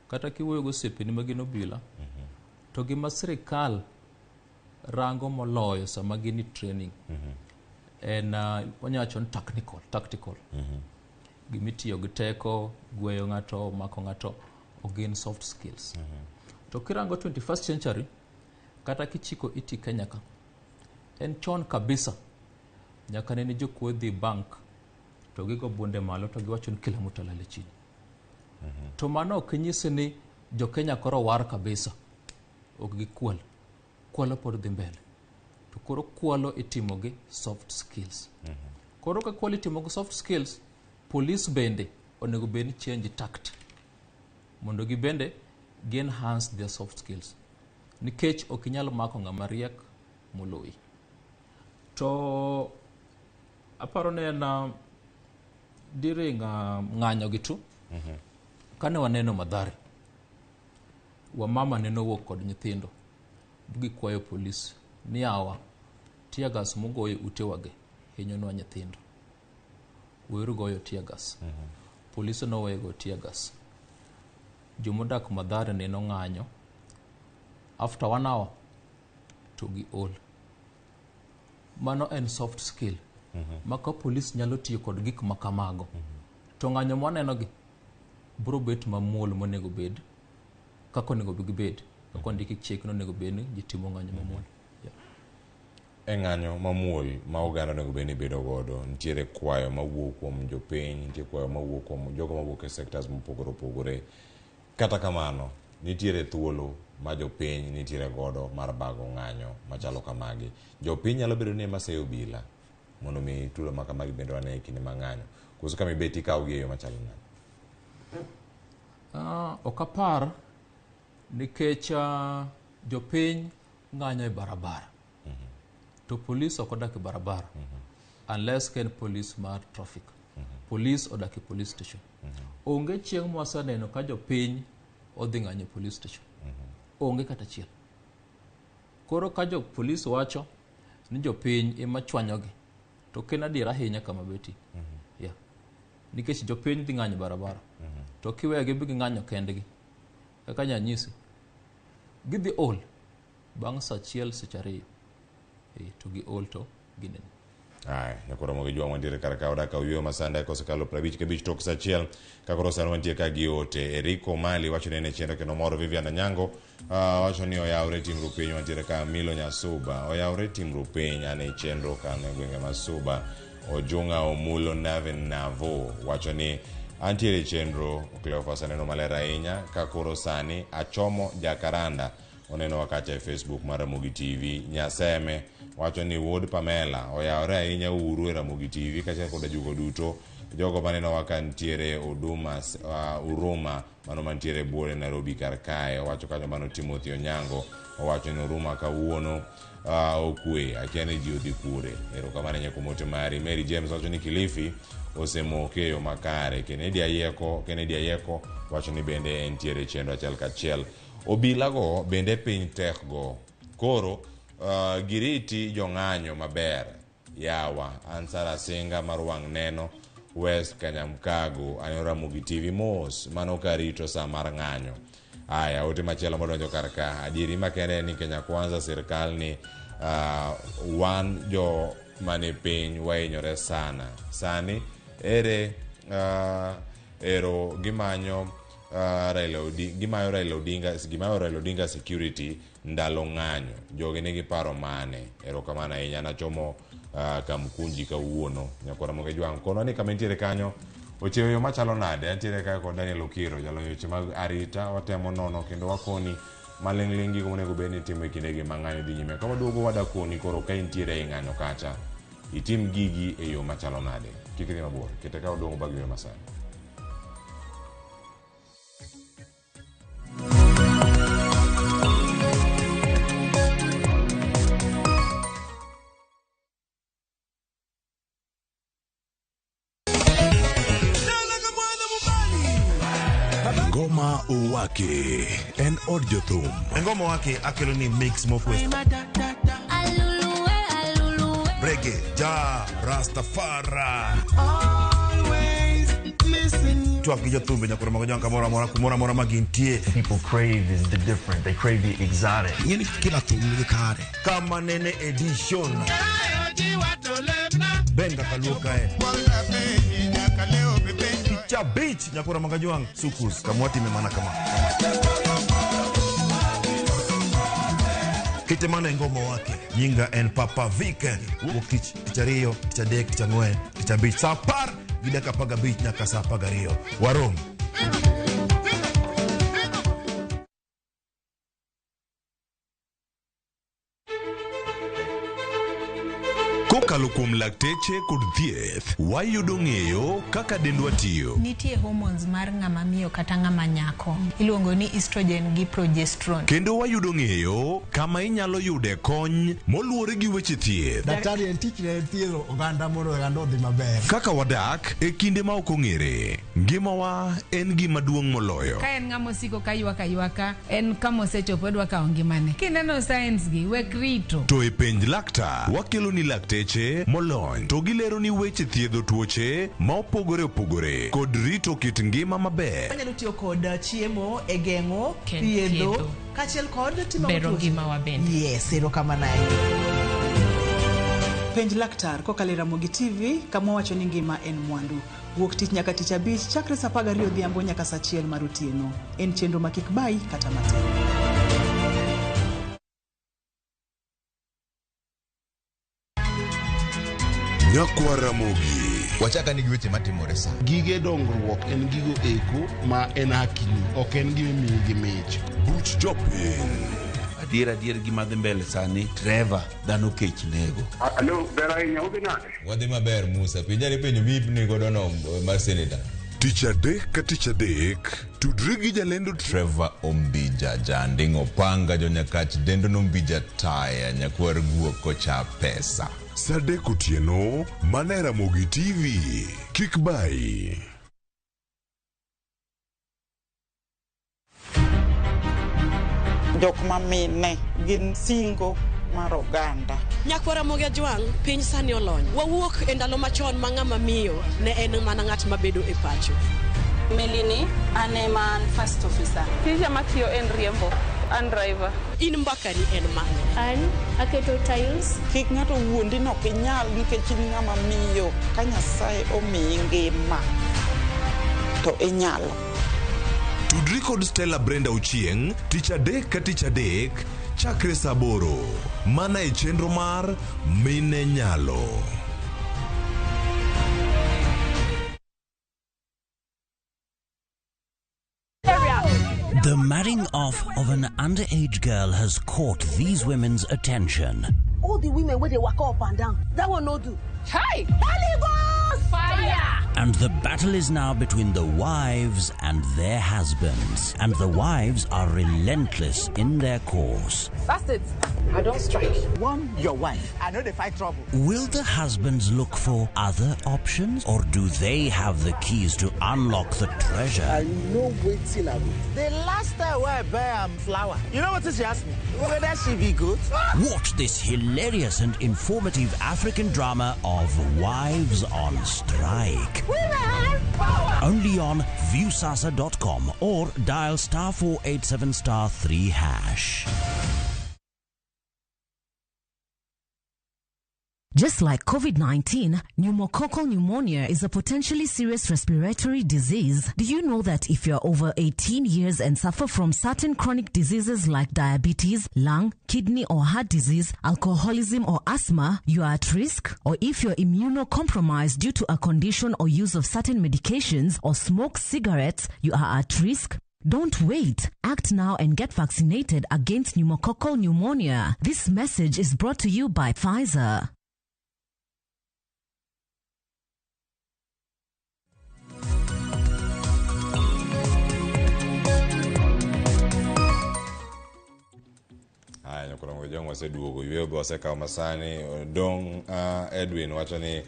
kata kiwuoyo gi osiepeni ma gin obila, to gima sirikal rango moloyo sama gin e training en wanya wacho ni tactical. Gimitiyo gi teko, gweyo ng'ato, mako ng'ato, ok gin soft skills. To kirango 21st century, kata kichiko iti Kenya ka, en chon kabisa nyaka nene jokuo dhi bank to gigo bunde malo to giwacho ni kila mtu alale chini. To mano ok nyisi ni jo Kenya koro war kabisa, ok gikwal. Kwalo pod dhi mbele. To koro kwalo itimo gi soft skills. Koro ka kwalo itimo gi soft skills, police bende onego bed ni change tact mondo gibende gi enhance their soft skills. Nikech ok inyal mako ng'ama riek moloyi. To aparo ni en during ng'anyo gi tu, kane waneno Mathare, wamama ne nowuok kod nyithindo gikwayo polis ni yawa tear gas mugoyo utewagi hinyonwa nyithindo. Weuru goyo tear gas. Polise noweyo goyo tear gas. Jomodak Mathare ne nong'anyo. After 1 hour to giol. Mano en soft skill. Ma ka polis nyalo tiyo kod gik ma kamago, to ng'anyo mwaneno gi biro bet mamuol monego bed kaka onego gibed kaka ondiki chik nonego bed ni ji timo ng'anyo mamuol. E ng'anyo mamuol ma oganda onego bed ni bedo godo, nitiere kwayo mawuok kuom jopiny, nitie kwayo mawuok kuom jogo mawuok e sectors mopogore opogore. Kata kamano, nitiere thuolo ma jopiny nitiere godo mar bago ng'anyo machalo kamagi. Jopiny nyalo bedo ni ema seyo obila mondo mi tulo ma kamagi bende wane e kinde mag ng'anyo. Koso kama ibet ikawo gi e yo machalo nade? Ok apar nikech jopiny ng'anyo e barabara. To polis ok odak e barabara unless ka en polis mar traffic. Polis odak e police station. Onge chieng' mwaseneno ka jopiny odhi ng'anyo e police station. Onge kata achiel. Koro ka jo polis wacho ni jopiny ema chwanyogi, to ok en adier ahinya kama betie. Yeah. Nikech jopiny dhi ng'anyo e barabara. To kiweyogi bi ging'anyo kendgi. Kaka nyanyisi, Gidhi ol bang' saa achiel seche ariyo. To giol to gineno. Aya, nyakoro mogi jwang' wantiere kar ka odak oyueyo masanda kosekalo 55 tok saa achiel ka koro sani wantie ka gi ote. Eriko Mali wacho ni en e chenro kendo moro. Vivian Anyango wacho ni oyawre tim rupiny wantiere ka. Milo Nyasuba oyawre tim rupiny an e chenro kan e gwenge ma Suba. Ojunga Omulo Navin Navo wacho ni antiere e chenro. Cleophas aneno maler ahinya ka koro sani achomo Jakaranda oneno kacha e Facebook mar Ramogi TV. Nyaseme wacho ni wuod Pamela oyawre ahinya uru e Ramogi TV kaachiel koda jogo duto jogo manenowa ka nitiere Huduma Huruma mano mantiere buore Nairobi kar kae. Owacho kanyo mano Timothy Onyango owacho ni Huruma kawuono okwe akia ni ji odhi kure. Erokamano ahinya kuom ote mari. Mary James wacho ni Kilifi osemoke e yo makare. Kennedy Ayeko wacho ni bende entiere chenro achiel kachiel. Obilago bende piny tek go. Koro giriti jong'anyo maber. Yawa, an Sarah Singa mar wang' neno West Kanyamkago aneno Ramogi TV mos mano karito saa mar ng'anyo. Aya, ote machielo modonjo kar ka. Adieri makende en ni Kenya Kwanza sirkal ni wan jo mane piny wahinyore sana. Sani ere ero gimanyo Raila Odinga, gimayo Raila Odinga, gimayo Raila Odinga security ndalo ng'anyo. Jogi nigi paro mane? Erokamano ahinya. Nachomo Kamkunji kawuono. Nyakwara Moge Jwang'. Konwa ni kama intiere kanyo ochewo yo machalo nade? Antiere kae kod Daniel Okiro, jalony weche mag arita. Watemo nono kendo wakoni maling'ling' gigo monego bed ni itimo e kindegi ma ng'anyo dhi nyime. Ka waduogo wadakoni koro ka intiere ei ng'anyo kacha, itim gigi e yo machalo nade? Kik idhi mabor. Kete ka waduogo bang' yweyo masani. Ngoma Owake en od jothum. Ngoma Owake akelo ni mix mokwe. Reggae, ja, Rastafari. Twak gi jothumbe nyakoro mago jwang' kamoro amora kumoro amora ma gintie. People crave is the different. They crave the exotic. Ing'eni kila thum nigi kare. Kama nene edition. Benga kaluo kae. Picha beach nyakoro mago jwang' sukus kamwatime mana kama. Kite mana e ngoma wake. Nyinga en Papa Vic. Wuok tich, tich ariyo, tich adek, tich ang'wen, tich abich. Saa apar gi dakika apar gabich nyaka saa apar gariyo. Warom. Kokalo kuom lakteche kod thieth, wayudo ng'eyo kaka dendwa tiyo. Nitie hormones mar ng'ama miyo kata ng'ama nyako. Iluongo ni estrogen gi progesterone. Kendo wayudo ng'eyo kama inyalo yude kony moluwore gi weche thieth. Daktari en tich ne thiedho oganda mondo oganda odhi maber. Kaka wadak e kinde ma ok ong'ere, ngimawa en gima duong' moloyo. Ka en ng'ama osiko ka ywak aywaka, en kama osechopo odwa kawo ngimane. Kineno signs gi, wek rito. To e penj laktar, wakelo ni lakteche molony to gilero ni weche thiedho tuoche ma opogore opogore kod rito kit ngima maber. Wanyalo tiyo kod chiemo e geng'o, thiedho, kaachiel kod timo Bero ngimawa bende. Yes, erokamano ahinya. Penj laktar kokalo e Ramogi TV kama wacho ni ngima en mwandu. Wuok tich nyaka tich abich chakre saa 12 odhiambo nyaka saa 1 mar otieno. En chenro ma kik bayi kata matin. Nyakwa Ramogi. Wachaka ni gi weche matimore sa. Gige dongruok en gigo eko ma en hakini, ok en gima imiyi gi mich. Buch jopiny. Adier gima dhi mbele sani, Trevor, dhano kech nego. Alo, ber ahinya, udhi nade? Wadhi maber Musa, penjani penjo mipni godo no mar senator. Tich adek ka tich adek, tudri gi jalendo Trevor Ombija, janding' opanga jonyakach dendo nombija taya nyakwar guok kocha pesa. Saa adek otieno, mana e Ramogi TV. Kik bayi. Jok ma mine gin singo mar oganda. Nyakwara Ramogi Ajwang', piny sani olony. Wawuok e ndalo machon ma ng'ama miyo ne en mana ng'at mabedo e pacho. Melini, an ema an first officer. Tija matiyo en riembo. An driver. In mbakani en mane? An aketo tiles. Kik ng'ato wuondi ni ok inyal nikech in ng'ama miyo ka Nyasaye omiyi ngima to inyalo. Tudri kod Stella Brenda Ochieng' tich adek ka tich adek chakre saa aboro mana e chenro mar Mine Nyalo. The marrying off of an underage girl has caught these women's attention. All the women where they walk up and down, that one no do. Hi! Holy Ghost! Fire! And the battle is now between the wives and their husbands. And the wives are relentless in their course. That's it. I don't strike. One, your wife. I know they fight trouble. Will the husbands look for other options, or do they have the keys to unlock the treasure? I know waiting I will. The last time where I buy flour, you know what she asked me? Whether she be good? Watch this hilarious and informative African drama of Wives on Strike. Women power! Only on viewsasa.com or dial star 487 star 3 hash. Just like COVID 19, pneumococcal pneumonia is a potentially serious respiratory disease. Do you know that if you're over 18 years and suffer from certain chronic diseases like diabetes, lung, kidney or heart disease, alcoholism or asthma, you are at risk? Or if you're immunocompromised due to a condition or use of certain medications or smoke cigarettes, you are at risk? Don't wait. Act now and get vaccinated against pneumococcal pneumonia. This message is brought to you by Pfizer. Haya, nyokorongo jong waseduogo, yweyo be wasekawo masani. Dong Edwin wacho ni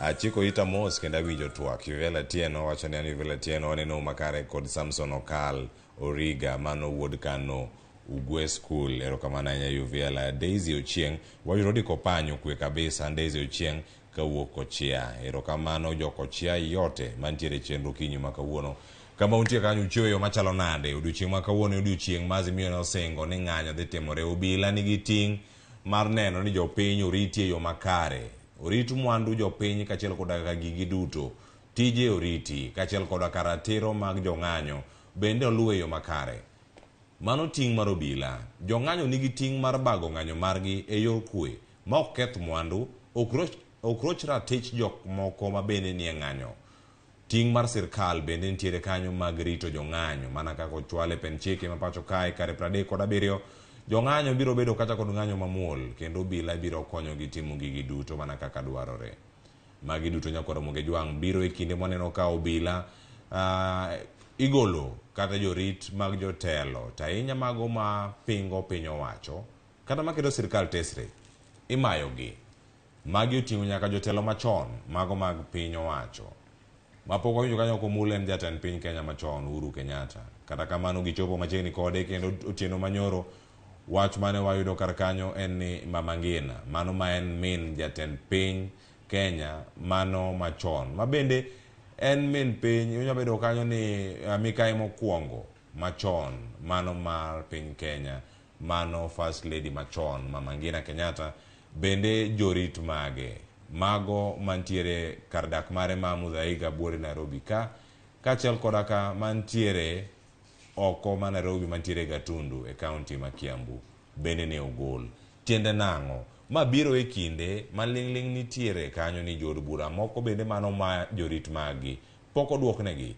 achiko ita mos kendo awinjo twak. Yuvela Tieno wacho ni an Yuvela Tieno waneno makare kod Samson Okal Origa mano wuod Kano Ugwe School. Erokamano ahinya Yuvela. Daisy Ochieng wacho Rodi Kopanyo kwe kabisa. An Daisy Ochieng kawuok Kochia. Erokamano jo Kochia yote mantiere e chenro kinyi ma kawuono. Kama untie kanyo uchiewo e yo machalo nade? Odiochieng' ma kawuono e odiochieng' ma Azimio ne osingo ni ng'anyo dhi timore. Obila nigi ting' mar neno ni jopiny oriti e yo makare. Orit mwandu jopiny kaachiel koda ka gigi duto. Tije oriti kaachiel koda ka ratiro mag jong'anyo bende oluw e yo makare. Mano ting' mar obila. Jong'anyo nigi ting' mar bago ng'anyo margi e yor kwe ma ok keth mwandu, ok roch ratich jok moko ma bende nie ng'anyo. Ting' mar sirkal bende nitiere kanyo mag rito jong'anyo mana kaka ochwal e pen chike ma pacho kae kare 37. Jong'anyo biro bedo kata kod ng'anyo mamuol kendo obila biro konyogi timo gigi duto mana kaka dwarore. Magi duto nyakwar Ramogi Jwang' biro e kinde mwaneno ka obila igolo kata jorit mag jotelo to ahinya mago ma pingo piny owacho kata maketo sirkal tesre imayogi. Magi oting'o nyaka jotelo machon mago mag piny owacho. Mapok wawinjo kanyo komul en jatend piny Kenya machon Uhuru Kenyatta. Kata kamano gichopo machiegni kode kendo otieno manyoro wach mane wayudo kar kanyo en ni Mama Ngina, mano ma en min jatend piny Kenya mano machon, ma bende en min piny, inyalo bedo kanyo ni mikayi mokwongo machon mano mar piny Kenya, mano First Lady machon Mama Ngina Kenyatta, bende jorit mage mago mantiere kar dak mare ma Muthaiga buore Nairobi ka, kaachiel koda ka mantiere oko ma Nairobi mantiere Gatundu e kaunti ma Kiambu bende ne ogol. Tiende nang'o? Ma biro e kinde ma ling'ling' nitiere kanyo ni jood bura moko bende mano ma jorit maggi pok oduoknegi.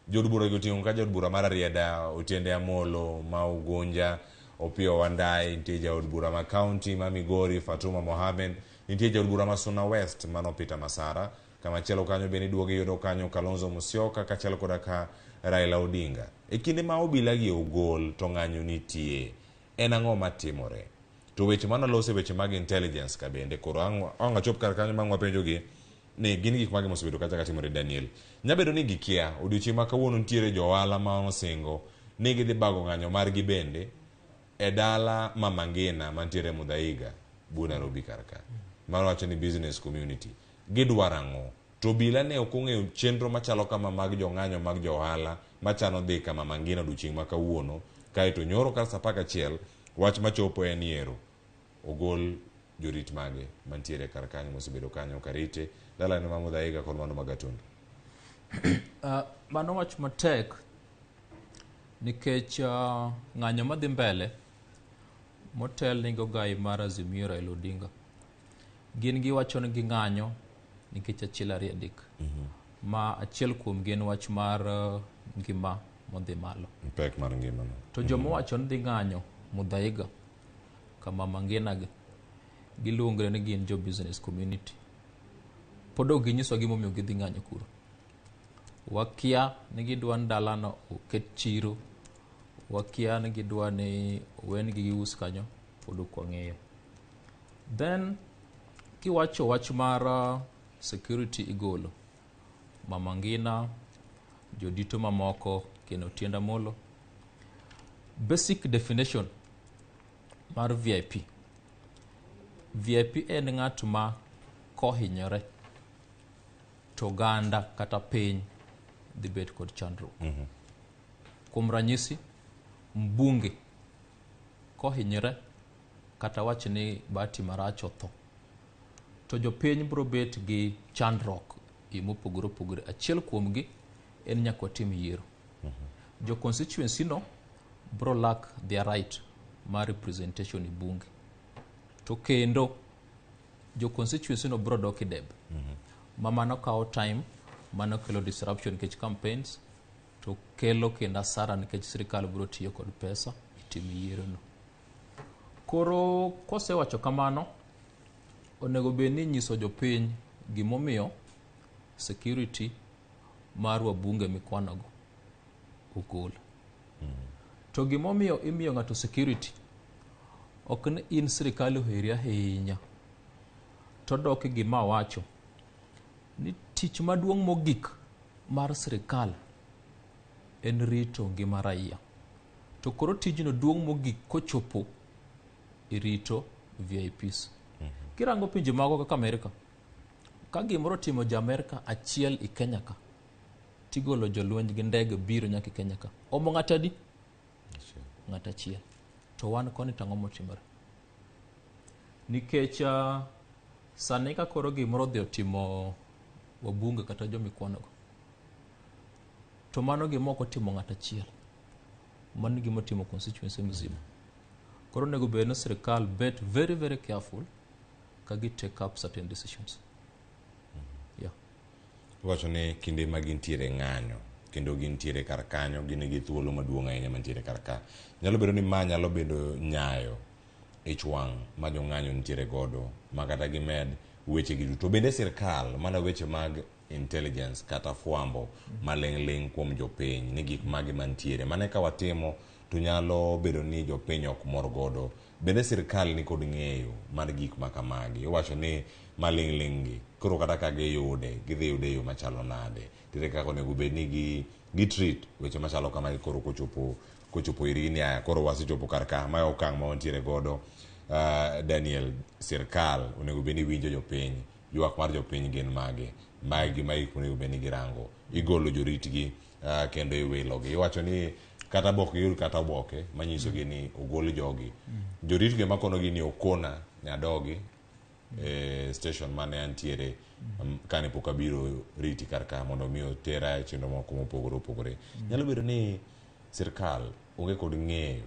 Jood bura gi oting'o ka jaod bura mar Rarieda, Otiende Amolo, ma Ugunja, Opiyo Wandayi, nitie jaod bura ma kaunti ma Migori, Fatuma Mohamed, nitie jaod bura ma Suna West mano Peter Masara, kamachielo kanyo bende iduogo iyudo kanyo Kalonzo Musyoka kaachiel koda ka Raila Odinga. E kinde ma obila gi ogol to ng'anyo nitie, en ang'o matimore? To weche mane olos e weche mag intelligence ka bende koro ang' achop kar kanyo ma wapenjogi ni gin gik mage mosebedo kacha katimore Daniel. Nyabedo ni gikia odiochieng' ma kawuono nitiere jo ohala ma osingo ni gidhi bago ng'anyo margi bende e dala Mama Ngina mantiere Muthaiga bu Nairobi kar ka. Mano wacho ni business community. Gidwaro ang'o? To obila ne ok ong'eyo chenro machalo kama mag jong'anyo mag jo ohala machano dhi ka Mama Ngina odiochieng' ma kawuono Kaeto nyoro kar saa 11 wach machopo en yiero ogol jorit mage mantiere kar kanyo mosebedo kanyo karite dalane ma Muthaiga kod mano ma Gatundu. Mano wach matek nikech ng'anyo madhi mbele motel ni gogai mar Azimio Raila Odinga gin giwacho ni ging'anyo nikech achiel ariyo adek. Ma achiel kuom gi en wach mar ngima modhi malo. Pek mar ngima no. To joma wacho ni dhi ng'anyo Muthaiga kama Mangina gi giluongre ni gin jo business community. Pod ok ginyiso gimomiyo gidhi ng'anyo kuro. Wakia ni gidwa ni dalano oket chiro, wakia ni gidwa ni owengi gius kanyo, pod ok wang'eyo. Then kiwacho wach mar security igolo, Mama Ngina, jodito mamoko, kendo Otiende Amollo. Basic definition mar VIP. VIP en ng'at ma kohinyore to oganda kata piny dhi bet kod chandruok. Kuom ranyisi, mbunge kohinyore kata wach ni bahati marach otho, to jopiny biro bet gi chandruok e mopogore opogore. Achiel kuomgi en nyaka watim yiero. Jo constituency no biro lack their right mar representation e bunge. To kendo jo constituency no biro dok e debe. Ma mano kawo time, mano kelo disruption nikech campaigns, to kelo kendo asara nikech sirikal biro tiyo kod pesa e timo yiero no. Koro kosewacho kamano, onego bed ni inyiso jopiny gimomiyo security mar wabunge mikwanogo ogol. To gimomiyo imiyo ng'ato security, ok ni in sirikal oheri ahinya, to dok e gima awacho ni tich maduong' mogik mar sirikal en rito ngima raia. To koro tijno duong' mogik kochopo e rito VIPs. Kirango pinje mago kaka Amerika, ka gimoro otimo ja Amerika achiel i Kenya ka, tigolo jolweny gi ndege biro nyaka i Kenya ka. Omo ng'ato adi? Ng'ato achiel. To wan koni to ang'o motimore? Nikech sani ka koro gimoro odhi otimo wabunge kata jomikwanogo, to mano gima ok otimo ng'ato achiel, mano gima otimo constituency mzima. Koro onego bed ni sirikal bet very very careful ka gi take up certain decisions. Yeah. Iwacho ni kinde ma gintiere ng'anyo kendo gintiere kar kanyo gin gi thuolo maduong' ahinya mantiere kar ka. Nyalo bedo ni ma nyalo bedo nyayo ich wang' ma jong'anyo nitiere godo ma kata gimed weche gi duto. Bende sirkal mana weche mag intelligence kata fwambo maling'ling' kuom jopiny ni gik mage mantiere. Mane ka watimo to nyalo bedo ni jopiny ok mor godo. Bende sirkal ni kod ng'eyo mar gik ma kamagi. Iwacho ni maling'ling' gi koro kata ka giyude gidhi yude e yo machalo nade. Nitiere kaka onego bed ni gi treat weche machalo kamagi koro kochopo irgi ni aya koro wasechopo kar ka mae okang' ma wantiere godo. Daniel, sirkal onego bed ni winjo jopiny, ywak mar jopiny gin mage, magi ma gik monego bed ni girango. Igolo joritgi kendo iwilogi. Iwacho ni kata bok giyud kata oboke manyisogi ni ogol jogi. Joritgi makonogi ni okona ni adogi e station mane antiere kane pok abiro riti kar ka mondo mi otera e chenro moko mopogore opogore. Nyalo bedo ni sirkal onge kod ng'eyo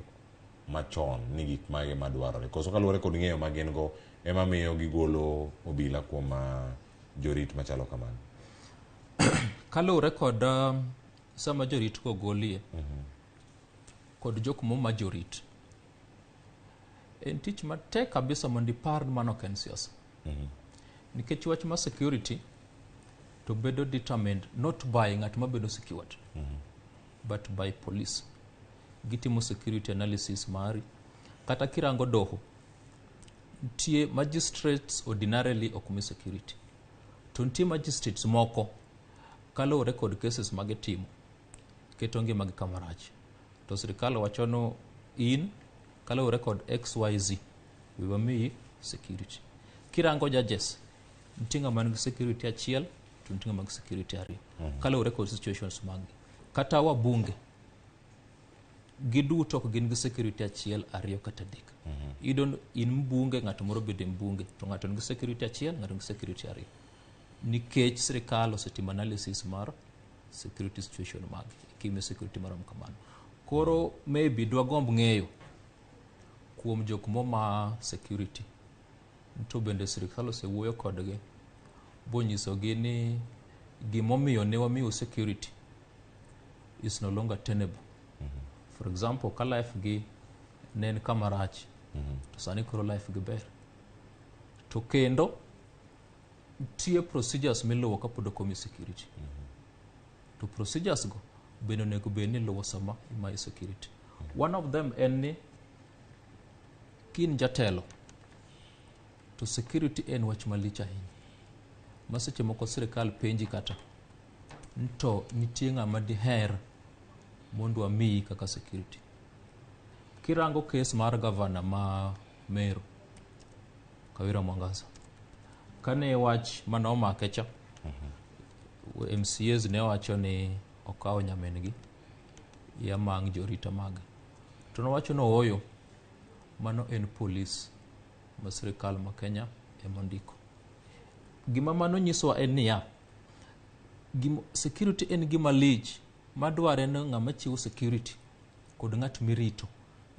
machon ni gik mage madwarore. Koso kaluwore kod ng'eyo ma gin go ema miyo gigolo obila kuom jorit machalo kamano. Kaluwore kod sama jorit go golie kod jok moma jorit, en tich matek kabisa mondo ipar ni mano ok en siasa. Nikech wach mar security to bedo determined not by ng'at mabedo secured, but by police. Gitimo security analysis mari. Kata kirango doho, nitie magistrates ordinarily ok mi security. To nitie magistrates moko kaluwore kod cases magitimo, keto ngimagi kama rach. To sirikal wacho no in kaluwore kod XYZ, we wamiyi security. Kirango judges, nitie ng'ama nigi security achiel to nitie ng'ama nigi security ariyo. Kaluwore kod situations mag gi. Kata wabunge, Giduto ok gin gi security achiel, ariyo kata adek. Iyudo ni in mbunge, ng'ato moro bende mbunge, to ng'ato nigi security achiel, ng'ato nigi security ariyo. Nikech sirikal osetimo analysis mar security situation mage, kimiyo security marom kamano. Koro maybe dwagomb ng'eyo kuom jok moma security to bende sirikal osewuoyo kodgi bonyisogi ni gimomiyo ne wamiyo security is no longer tenable. For example, ka life gi ne en kama rach, to sani koro life gi ber. To kendo nitie procedures miluwo kapod ok omi security. To procedures go bende onego bed ni iluwo sama imayo security. One of them en ni kin jatelo to security en wach malich ahinya ma seche moko sirikal penji kata ni to nitie ng'ama diher mondo wamiyi kaka security. Kirango kes mar gavana ma Meru, Kawira Mwangaza, kane wach mane omake cha, MCAs ne wacho ni okawo nyamin gi yamang' jorita mage. To nowacho ni ooyo, mano en polis ma sirikal ma Kenya ema ondiko. Gima mano nyisowa en niya, security en gima lich madware ni ng'ama chiwo security kod ng'at mirito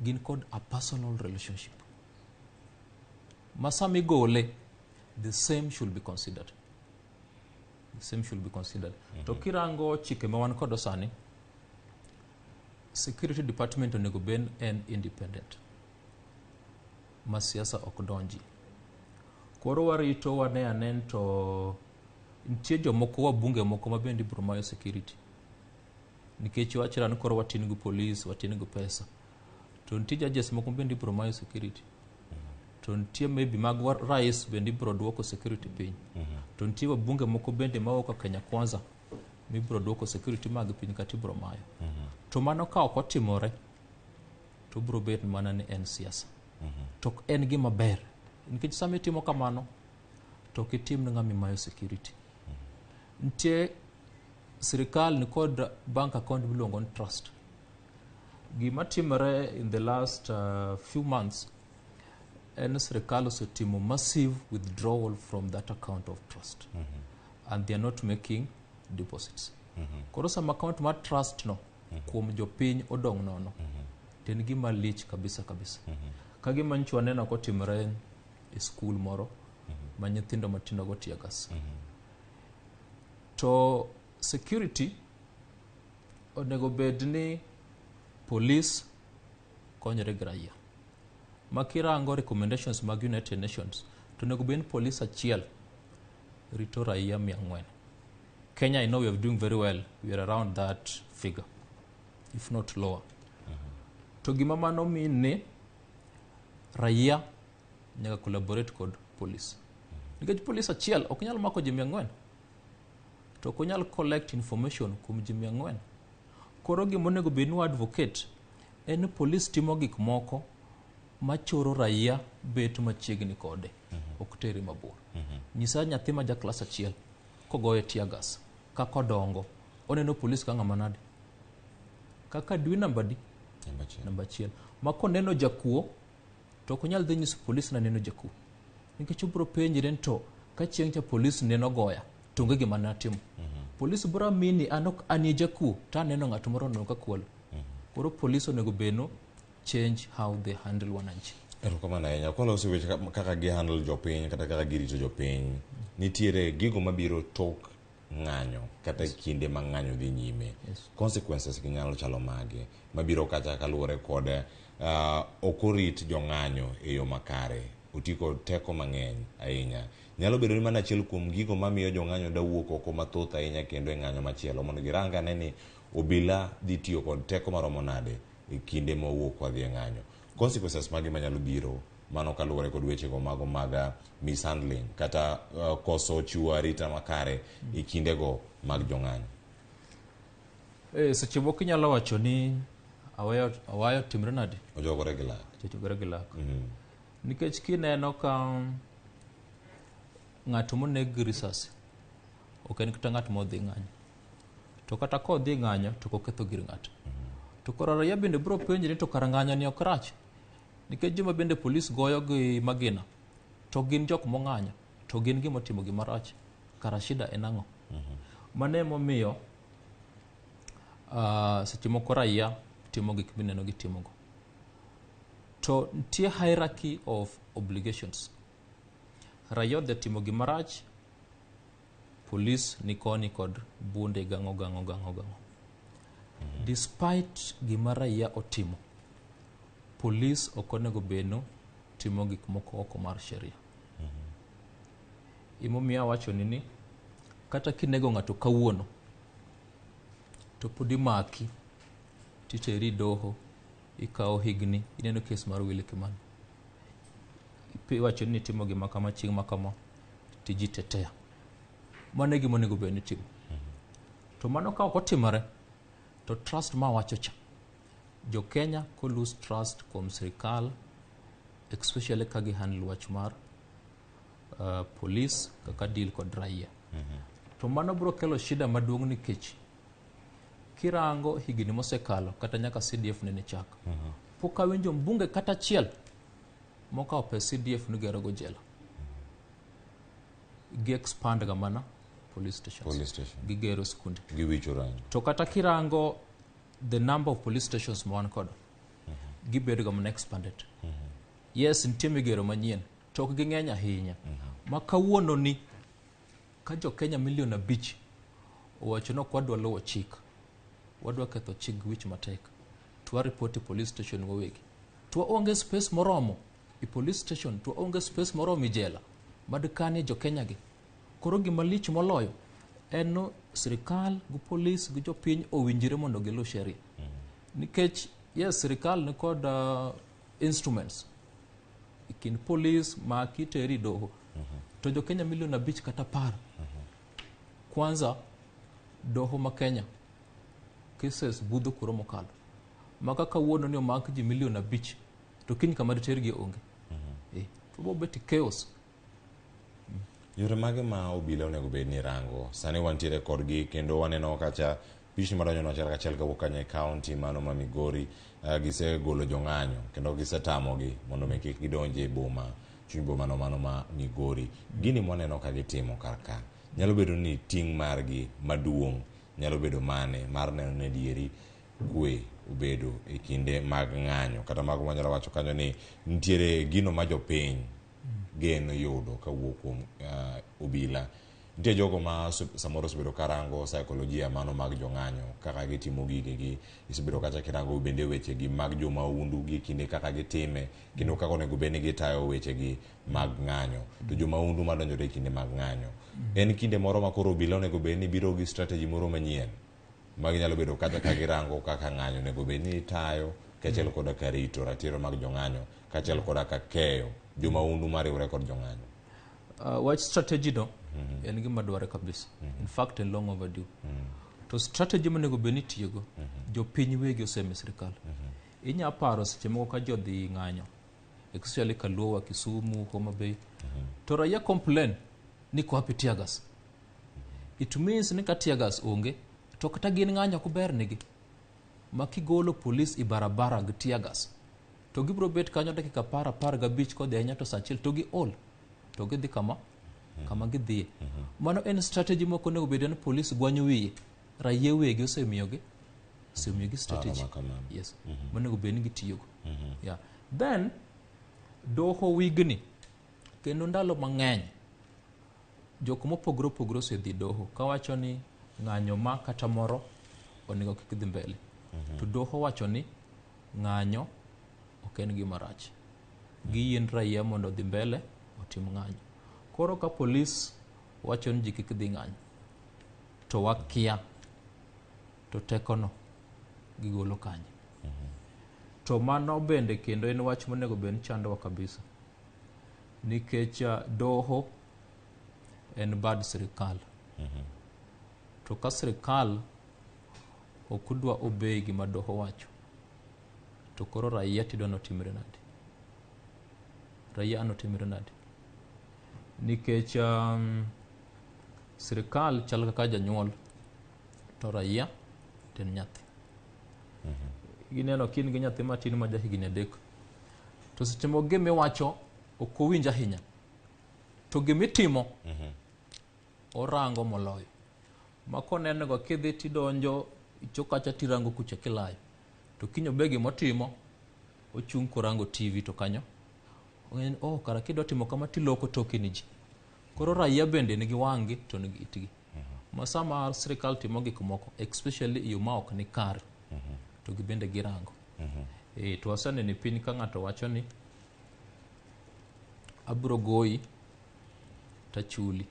gin kod a personal relationship. Ma sama igole, the same should be considered. The same should be considered. To kirango chike ma wan kodo sani, security department onego bed en independent. Ma siasa ok donji. Koro warito wane ane to nitie jomoko wabunge moko ma bende ibiro mayo security. Nikech wachre ni koro watin gi polis, watin gi pesa. To nitie judges moko bende ibiro mayo security. To nitie maybe mag rais bende ibiro duoko security piny. To nitie wabunge moko bende mawuok e Kenya Kwanza mibiro duoko security mag piny kata ibiro mayo. To mano ka ok otimore to biro bet mana ni en siasa. To ok en gima ber. Nikech sama itimo kamano to ok itim ne ng'ama imayo security. Nitie sirikal ni kod bank account miluongo ni trust. Gima timore in the last few months en sirikal osetimo massive withdrawal from that account of trust. And they are not making deposits. Koro sama account mar trust no kuom jopiny odong' nono to en gima lich kabisa kabisa. Ka gima nyocha waneno kotimore e skul moro ma nyithindo matindo go tear gas. To security onego bed ni police konyore gi raia. Ma kirango recommendations mag United Nations to onego bed ni police achiel rito raia 400. Kenya, I know we are doing very well. We are around that figure, if not lower. To gima mano mean ni raia nyaka collaborate kod police. Nikech police achiel ok nyal mako ji 400. To ok onyal collect information kuom ji 400. Koro gima onego bed ni wa advocate en ni police timo gik moko machoro raia bet machiegni kode, ok tere mabor. Nyisa nyathi ma ja klas achiel kogoye tear gas kaka odongo oneno polis ka ng'ama nade kaka dwi namba di namba achiel ma koneno jakuo to ok onyal dhi nyiso polis ni aneno jakuo nikech obiro penjre ni to ka chieng' cha polis neno goya to onge gima natimo polis biro amini an ok anie jakuo to aneno ng'at moro oneno ka kwalo koro polis onego bed no change how they handle wananchi. Erokamano ahinya. Kwaloso weche kaka gihandle jopiny kata kaka girito jopiny, nitiere gigo mabiro tok ng'anyo kata kinde ma ng'anyo dhi nyime. Consequences gi nyalo chalo mage mabiro kacha kaluwore kod ok orit jong'anyo e yo makare, oti kod teko mang'eny ahinya. Nyalo bedo ni mano achiel kuom gigo mamiyo jong'anyo dawuok oko mathoth ahinya kendo e ng'anyo machielo mondo girang ane ni obila dhi tiyo kod teko maromo nade e kinde ma wawuok wadhi e ng'anyo. Consequences mage manyalo biro mano kaluwore kod wechego mago mag mishandling kata koso chiwo arita makare e kindego mag jong'anyo. Seche moko inyalo wacho ni awayo timre nade? Ojogore gi lak. Ojogore gi lak. Nikech kineno ka ng'at moneg gi risasi ok en kata ng'at modhi ng'anyo. To kata kodhi ng'anyo to ok oketho gir ng'ato. To To koro raia bende biro penjre ni to kara ng'anyo ni ok rach. Nikech joma bende polis goyo gi magina to gin jok mong'anyo to gin gima otimo gima rach. Kara shida en ang'o? Mano emomiyo seche moko raia timo gik mineno gitimogo. To nitie hierarchy of obligations. Raia odhi timo gima rach, polis ni koni kod bunde gang'o gang'o gang'o gang'o. Despite gima raia otimo, polis ok onego bed timo gik moko oko mar sheria. Emomiyo awachoni ni kata kinego ng'ato kawuono to pod imaki titeri doho, ikawo higni, ineno kes mar Willy Kimani. Iwacho ni itimo gima kama chieng' ma kama to ji tetea. Mano e gima onego bed ni itimo. To mano ka ok otimore to trust ma wacho cha, jo Kenya ko lose trust kuom sirikal, especially ka gi handle wach mar police kaka deal kod raia. To mano biro kelo shida maduong' nikech kirango higni mosekalo kata nyaka CDF nene chak, pok awinjo mbunge kata achiel mokawo pes CDF nigero go jela. Gi expand ga mana police stations. Police station. Gigero skunde. Giwicho rangi. To kata kirango the number of police stations ma wan kodo, gibedo ga mana expanded. Yes, nitie migero manyien, to ok ging'eny ahinya. Ma kawuono ni ka jo Kenya milion 5 owacho ni ok wadwa luwo chik, wadwa ketho chik gi wich matek, to wa report e police station wawegi. To waonge space moromo e police station, to waonge space moromo e jela mad kanie jo Kenya gi. Koro gima lich moloyo en no sirikal gi polis gi jopiny owinjore mondo giluw sheria. Nikech yes, sirikal ni kod instruments e kind polis maki teri doho. To jo Kenya milion 5 kata 10. Kwanza doho ma Kenya cases budho kuro mokalo. Maka kawuono ni omak ji milion 5 to kiny kama ditergi onge. To bo bet chaos. Yore mage ma obila onego bed ni rango? Sani wantiere kodgi kendo waneno kacha pichni madonjo achiel kachiel kawuok kanyo e county mano ma Migori, gisegolo jong'anyo kendo gisetamogi mondo mi kik gidonj e boma, chuny boma no mano ma Migori. Gini mwaneno ka gitimo kar ka nyalo bedo ni ting' margi maduong' nyalo bedo mane mar neno ni adieri kwe obedo e kinde mag ng'anyo, kata mago manyalo wacho kanyo ni nitiere gino ma jopiny geno yudo kawuok kuom obila. Nitie jogo ma samoro osebedo karango saikolojia mano mag jong'anyo kaka gitimo gigegi, isebedo kacha kirango bende wechegi mag jomahundu gi kinde kaka gitime kendo kaka onego bed ni gitayo wechegi mag ng'anyo. To jomahundu madonjore e kinde mag ng'anyo, en kinde moro ma koro obila onego bed ni biro gi strategy moro manyien ma ginyalo bedo kata ka girango kaka ng'anyo onego bed ni itayo, kaachiel koda ka rito ratiro mag jong'anyo, kaachiel koda ka keyo jomahundu mariwore kod jong'anyo. Wach strategy no en gima dwarore kabisa. In fact, en long overdue. To strategy monego bed ni itiyogo, jopiny wegi osemi sirikal. Inya paro seche moko ka jodhi ng'anyo, especially Kaluowa, Kisumu, Homa Bay, to raia complain ni ko wapi tear gas. It means ni ka tear gas onge, to kata gin ng'anyo ok ber nigi. Ma kigolo polis e barabara gi tear gas, to gibiro bet kanyo dakika 10, 15 kodhi ahinya to saa 1 to gi ol, to gidhi kama gidhiye. Mano en strategy moko onego bed ni polis gwanyo wiye, raia wegi osemiyogi strategy. Yes, monego bed ni gitiyogo. Yeah. Then doho wigni kendo ndalo mang'eny jok mopogore opogore osedhi doho kawacho ni ng'anyo ma kata moro onego kik dhi mbele. To doho wacho ni ng'anyo ok en gima rach. Giyien raia mondo odhi mbele otim ng'anyo. Koro ka polis wacho ni ji kik dhi ng'anyo, to wakia to tekono gigolo kanye. To mano bende kendo en wach monego bed ni chandowa kabisa. Nikech doho en bad sirikal. To ka sirikal ok dwa obey gima doho wacho, to koro raia tidwa notimre nade? Raia notimre nade? Nikech sirikal chal kaka janyuol, to raia to en nyathi. Gineno ka in gi nyathi matin ma jahigni 3. To seche moko gima iwacho ok owinj ahinya. To gima itimo orango moloyo. Ma koneno go kidhi tidonjo ichok kacha tirango kucha kilayo. To kiny obe gimotimo, ochung' korango TV to kanyo. Ong'eyo ni oh kara kidwa timo kama tiloko toki ni ji. Koro raia bende nigi wang'gi to nigi itgi. Ma sama sirikal timo gik moko, especially e yo ma ok ni kare, to gibende girango. To waseneno e piny ka ng'ato wacho ni abiro goyi tachuli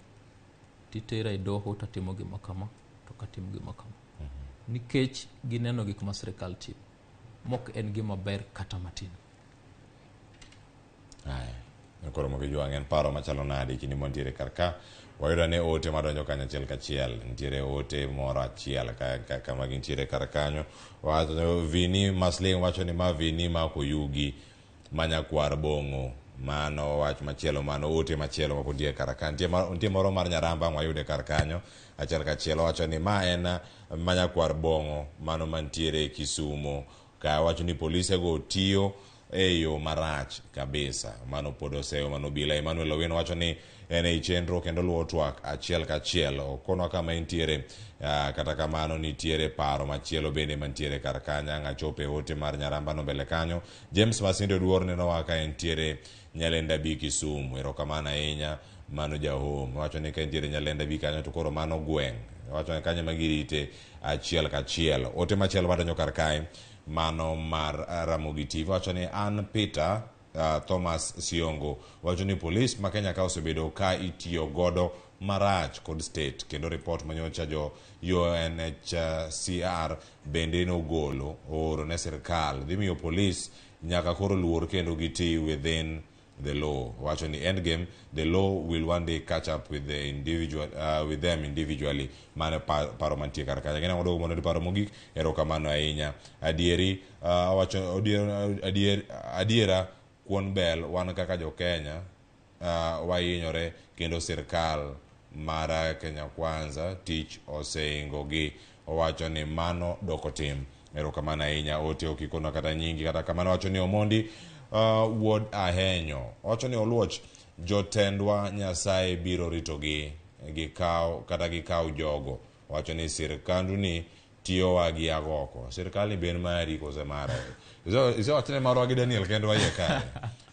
titera e doho tatimo gima kama to katimo gima kama. Nikech gineno gik ma sirikal timo mok en gima ber kata matin. Aya, koro Mogi Jwang' en paro machalo nade kinde mantiere kar ka? Wayudo ane ote madonjo kanyo achiel kachiel. Nitiere ote moro achiel kama gintiere kar kanyo. Wacho Vini Masling wacho ni ma Vini ma ok oyugi ma nyakwar Bong'o. Mano wach machielo, mano ote machielo mapod nitie kar ka. Nitie moro mar Nyaramba mwayude kar kanyo achiel kachiel. Owacho ni ma en ma nyakwar Bong'o mano mantiere Kisumo. Ka wacho ni polise go tiyo e yo marach kabisa. Mano pod oseyo mano obila. Emmanuel Owino wacho ni en ei chenro kendo luwo twak achiel kachiel. Okonwa kama entiere. Kata kamano nitiere paro machielo bende mantiere kar kanyo. Ang' achope ote mar Nyaramba no mbele kanyo. James Masinde Oduor nenowa ka entiere Nyalenda B Kisumu. Erokamano ahinya mano jahome. Wacho ni ka entiere Nyalenda B kanyo to koro mano gweng'. Wacho ni kanyo ema girite achiel kachiel. Ote machielo madonjo kar kae mano mar Ramogi TV wacho ni an Peter Thomas Siongo wacho ni polis ma Kenya ka osebedo ka itiyo godo marach kod state kendo report manyocha jo UNHCR bende nogolo ooro ne sirkal dhi miyo polis nyaka koro luor kendo giti within the law. Wacho ni endgame the law will one day catch up with the individual with them individually. Mano paro mantie kar kanyo. Gin ang'o duogo mondo paro mogik. Erokamano ahinya. Adieri wacho adier adiera kuon bel wan kaka jo Kenya wahinyore kendo sirkal mar Kenya Kwanza tich oseingo gi. Owacho ni mano doko tim. Erokamano ahinya. Ote ok ikonwa kata nyingi. Kata kamano wacho ni Omondi wuod Ahenyo. Owacho ni Oluoch jotendwa Nyasaye biro ritogi gikaw kata gikaw jogo. Owacho ni sirkandu ni tiyowa gi agoko. Sirkal ni ben mari kose mara. Isewacho ni marwa gi Daniel kendwa iye kae.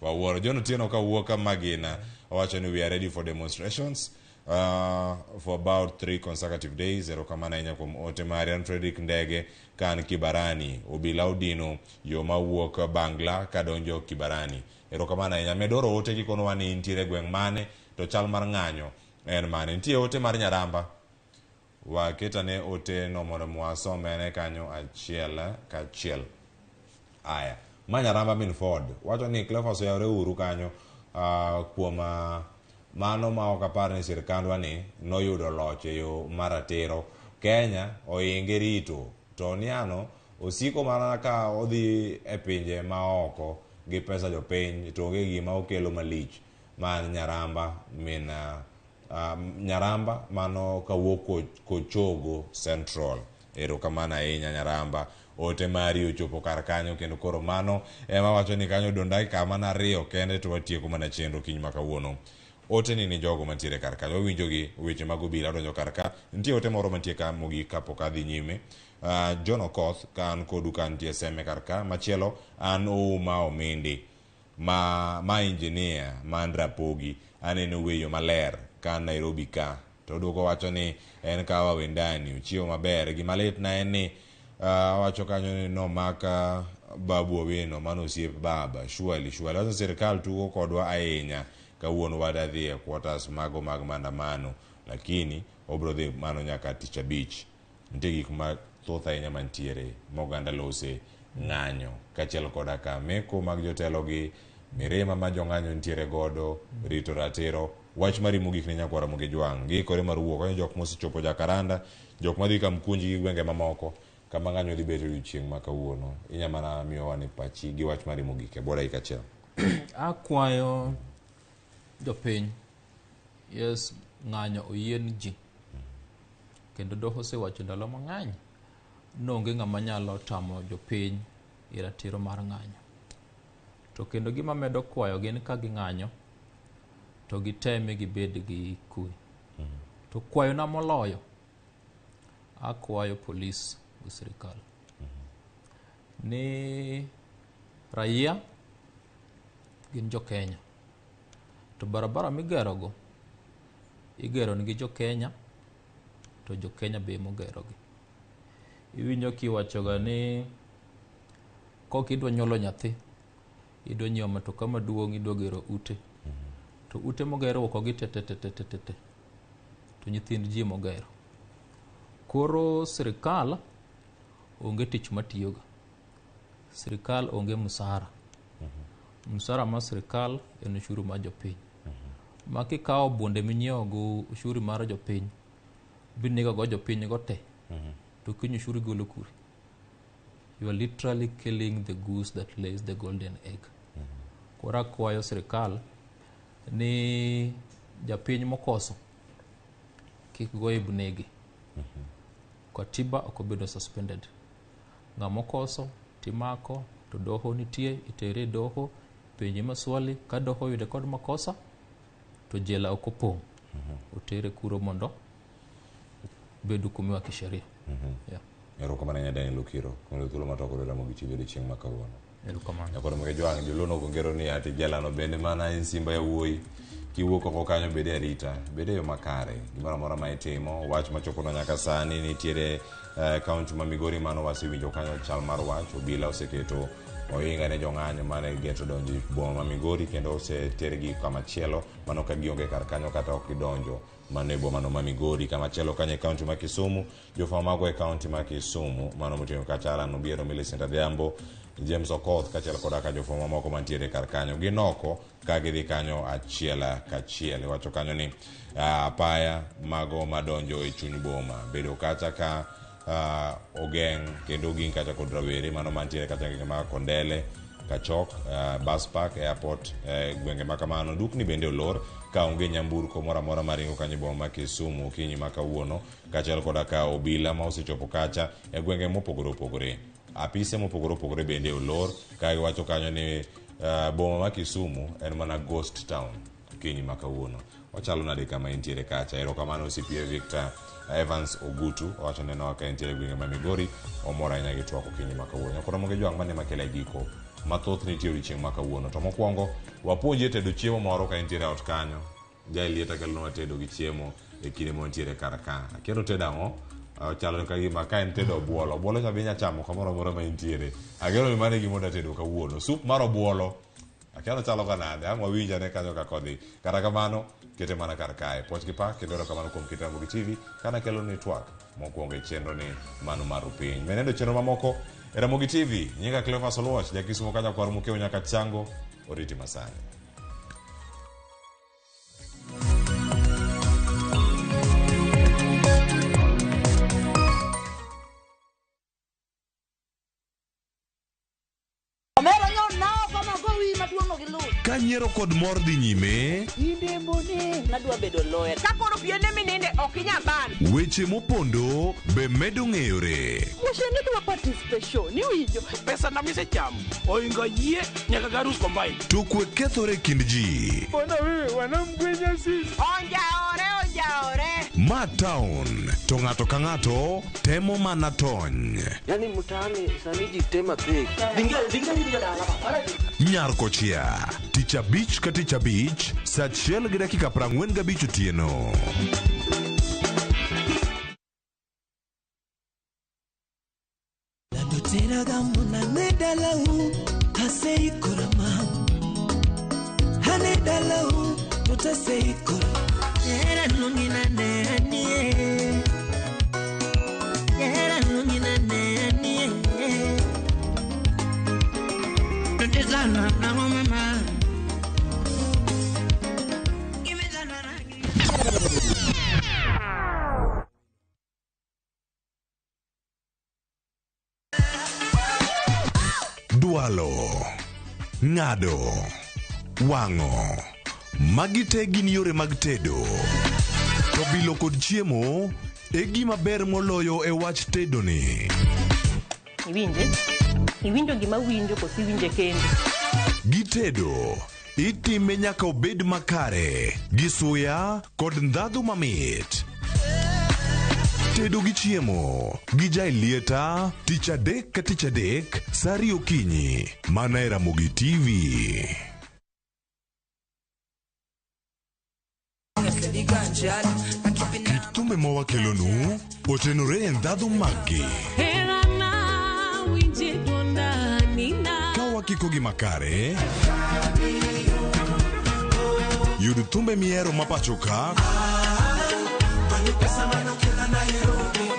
Wawuoro. John Otieno kawuok Magina. Owacho ni we are ready for demonstrations for about 3 consecutive days. Erokamano ahinya kuom ote mari. An Frederick Ndege ka an Kibarani. Obila odino yo mawuok Bangla kadonjo Kibarani. Erokamano ahinya. Medoro ote kikonowa ni intiere gweng' mane to chal mar ng'anyo en mane. Nitie ote mar Nyaramba. Waketane ote no mondo mwasomene kanyo achiel kachiel. Aya. Ma Nyaramba min Ford. Wacho ni Cleophas oyawre uru kanyo kuom mano ma ok apar ni sirkandwa ni noyudo loch e yo maratiro. Kenya oinge rito. To niano osiko mana ka odhi e pinje maoko gi pesa jopiny to onge gima okelo malich. Ma Nyaramba min Nyaramba mano kawuok Kochogo Central. Erokamano ahinya Nyaramba. Ote mari ochopo kar kanyo kendo koro mano ema wacho ni kanyo odong' dakika mana 2 kende to watieko mana chenro kiny ma kawuono. Ote ni jogo mantiere kar kanyo wawinjo gi weche mag obila donjo kar ka. Nitie ote moro mantie ka mogik kapok adhi nyime. John Okoth ka an kodu ka nitie Seme kar ka. Machielo an Ouma Omindi ma engineer man Rapogi aneno weyo maler ka Nairobi ka. To oduoko wacho ni en kawa wendani ochiewo maber. Gima lit na en ni wacho kanyo ni nomak Babu Owino mano osiep baba. Surely surely wacho sirkal tugo kodwa ahinya. Kawuono wadhi e quarters mago mag maandamano lakini obro dhi mano nyaka tich abich. Nitie gik mathoth ahinya mantiere ma oganda lose ng'anyo kaachiel koda ka meko mag jotelo gi mirima ma jong'anyo nitiere godo rito ratiro. Wach mari mogik ne nyakwar Ramogi Jwang' giikore mar wuok kanyo jok mosechopo Jakaranda, jok madhi Kamkunji gi gwenge mamoko kama ng'anyo dhi bet odiochieng' ma kawuono. Inya mana miyowa ni pachi gi wach mari mogik e bwo dakika achiel. Akwayo jopiny, yes, ng'anyo oyien ji kendo doho osewacho ndalo mang'eny ni onge ng'ama nyalo tamo jopiny e ratiro mar ng'anyo. To kendo gima medo kwayo gin ka ging'anyo to giteme gibed gi kwe. To kwayona moloyo, akwayo polis gi sirikal ni raia gin jo Kenya to barabara migerogo igero nigi jo Kenya to jo Kenya be emogerogi. Iwinjo kiwachoga ni kok idwa nyuolo nyathi, idwa nyiewo matoka maduong', idwa gero ute. To ute moger oko gi te te te te te te te to nyithind ji emogero. Koro sirikal onge tich matiyoga. Sirikal onge msara. Msara mar sirikal en ushuru mar jopiny. Ma kikawo bunde minyiewo go ushuru mar jopiny, binego go jopiny go te, to kiny ushuru golo kure. You are literally killing the goose that lays the golden egg. Koro akwayo sirikal ni japiny mokoso kik goye bunege. Katiba ok obedo suspended. Ng'ama okoso timako to doho nitie, itere e doho, penje maswali, ka doho oyude kod makosa to jela ok opong'. Otere kuro mondo obed hukumiwa kisheria. Yeah. Erokamano ahinya Daniel Okiro kuom thuolo ma toko Ramogi TV odiochieng' ma kawuono. Erokamano. Nyakoro Moge Jwang' joluo nogongero ni ati jela no bende mana en simba yawuoyi. Kiwuok oko kanyo bed e arita, bed e yo makare. Gimoro amora ma itimo, wach machopono nyaka sani nitiere kaunti ma Migori mano wasewinjo kanyo chal mar wach. Obila oseketo ohinga ne jong'anyo mane geto donjo e boma ma Migori kendo osetergi kama chielo mano ka gionge kar kanyo kata ok gidonjo mano e boma no ma Migori. Kama chielo kanyo e kaunti ma Kisumu, jofwambo mago e kaunti ma Kisumu mano moting'o kacha Alan Obiero, Millicent Adhiambo, James Okoth kaachiel koda ka jofwambo mamoko mantiere kar kanyo gin oko ka gidhi kanyo achiel kachiel. Iwacho kanyo ni apaya mago madonjo e chuny boma bedo kacha ka ogeng' kendo oging' kacha kod rawere mano mantiere kacha gwenge mag Kondele, Kachok, bus park, airport, gwenge ma kamano. Dukni bende olor ka onge nyamburko moro amora maringo kanyo e boma ma Kisumu okinyi ma kawuono kaachiel koda ka obila ma osechopo kacha e gwenge mopogore opogore. Apise mopogore opogore bende olor ka giwacho kanyo ni boma ma Kisumu en mana ghost town okinyi ma kawuono. Ochalo nade kama intiere kacha? Erokamano CPA Victor Evans Ogutu owacho neno ka entiere e gwenge ma Migori omor ahinya gi twak okinyi ma kawuono. Nyakoro Moge Jwang' mane makelo e giko mathoth nitie odiochieng' ma kawuono. To mokwongo wapuonje tedo chiemo moro ka intiere e ot kanyo. Jaelieta kelonwa tedo gi chiemo e kinde ma wantiere kar ka. Akia ni otedo ang'o? Ochalo ka gima ka en tedo obuolo. Obuolo cha be inya chamo kamoro amora ma intiere. Ageno ni mano e gima odwa tedo kawuono. Sup mar obuolo. Akia ni ochalo ga nade. Ang' wawinj ane kanyo kaka odhi. Kata kamano, kete mana kar kae. Puoch gi pak kendo erokamano kuom kit Ramogi TV kana kelo ni twak mokwongo e chenro ni mano mar Rupiny. Menendo chenro mamoko e Ramogi TV. Nyinga Cleophas Oluoch, jakisumo ka nyakwar Mukeu nyaka Chango, oriti masani. Omera nyo nao kama go wi maduong' no gi luth. Ka nyiero kod mor dhi nyime, Nadwa bedo lawyer. Ka koro piende mininde ok inyal ban. weche mopondo be medo ng'eyore. Wuoche ni dwa participation, iwinjo. Pesa na misechamo oingo yie nyaka garus combine. To kwe kethore e kind ji. Onjaore, onjaore. Ma town to ng'ato ka ng'ato temo mana tony. Yani mtaani sani ji tema pek. Nyar kochia tich abich ka tich abich saa 1:45 otieno. Teraga mona ne dalau aseikora ma hane dalau tutaseikora era nungina ne anie era nungina ne anie tutizana na mama. Dwalo, ng'ado, wang'o. Magi te gin yore mag tedo. To bilo kod chiemo e gima ber moloyo e wach tedo ni. Iwinje? Iwinjo gima winjo koso iwinje kendi? Gitedo itime nyaka obed makare gi suya kod ndhadhu mamit. Tedo gi chiemo gi Jaelieta tich adek ka tich adek sa ariyo okinyi mana e Ramogi TV. Kit thumbe ma wakelonu otenore e ndhadhu maggi. Ka wakiko gi makare, yud thumbe mihero ma pacho ka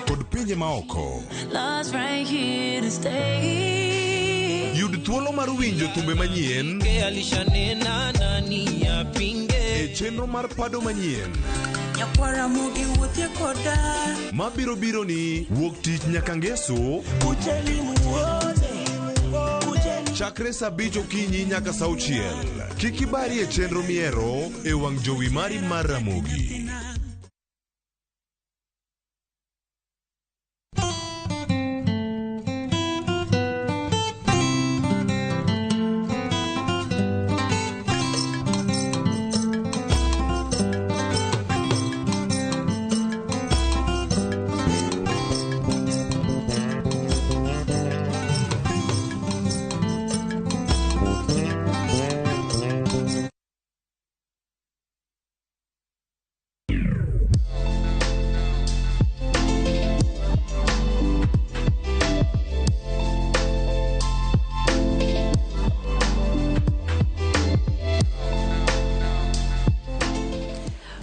kod pinje maoko. Love's right here to stay. Yud thuolo mar winjo thumbe manyien Alishanena nani apinge. e chenro mar pado manyien Nyakwara mogi wuothie koda. mabiro biro ni wuok tich nyaka ngeso Kujeni muone. chakre saa abich okinyi nyaka saa auchiel. Kik ibari e chenro mihero e wang' jowi mari mar Ramogi.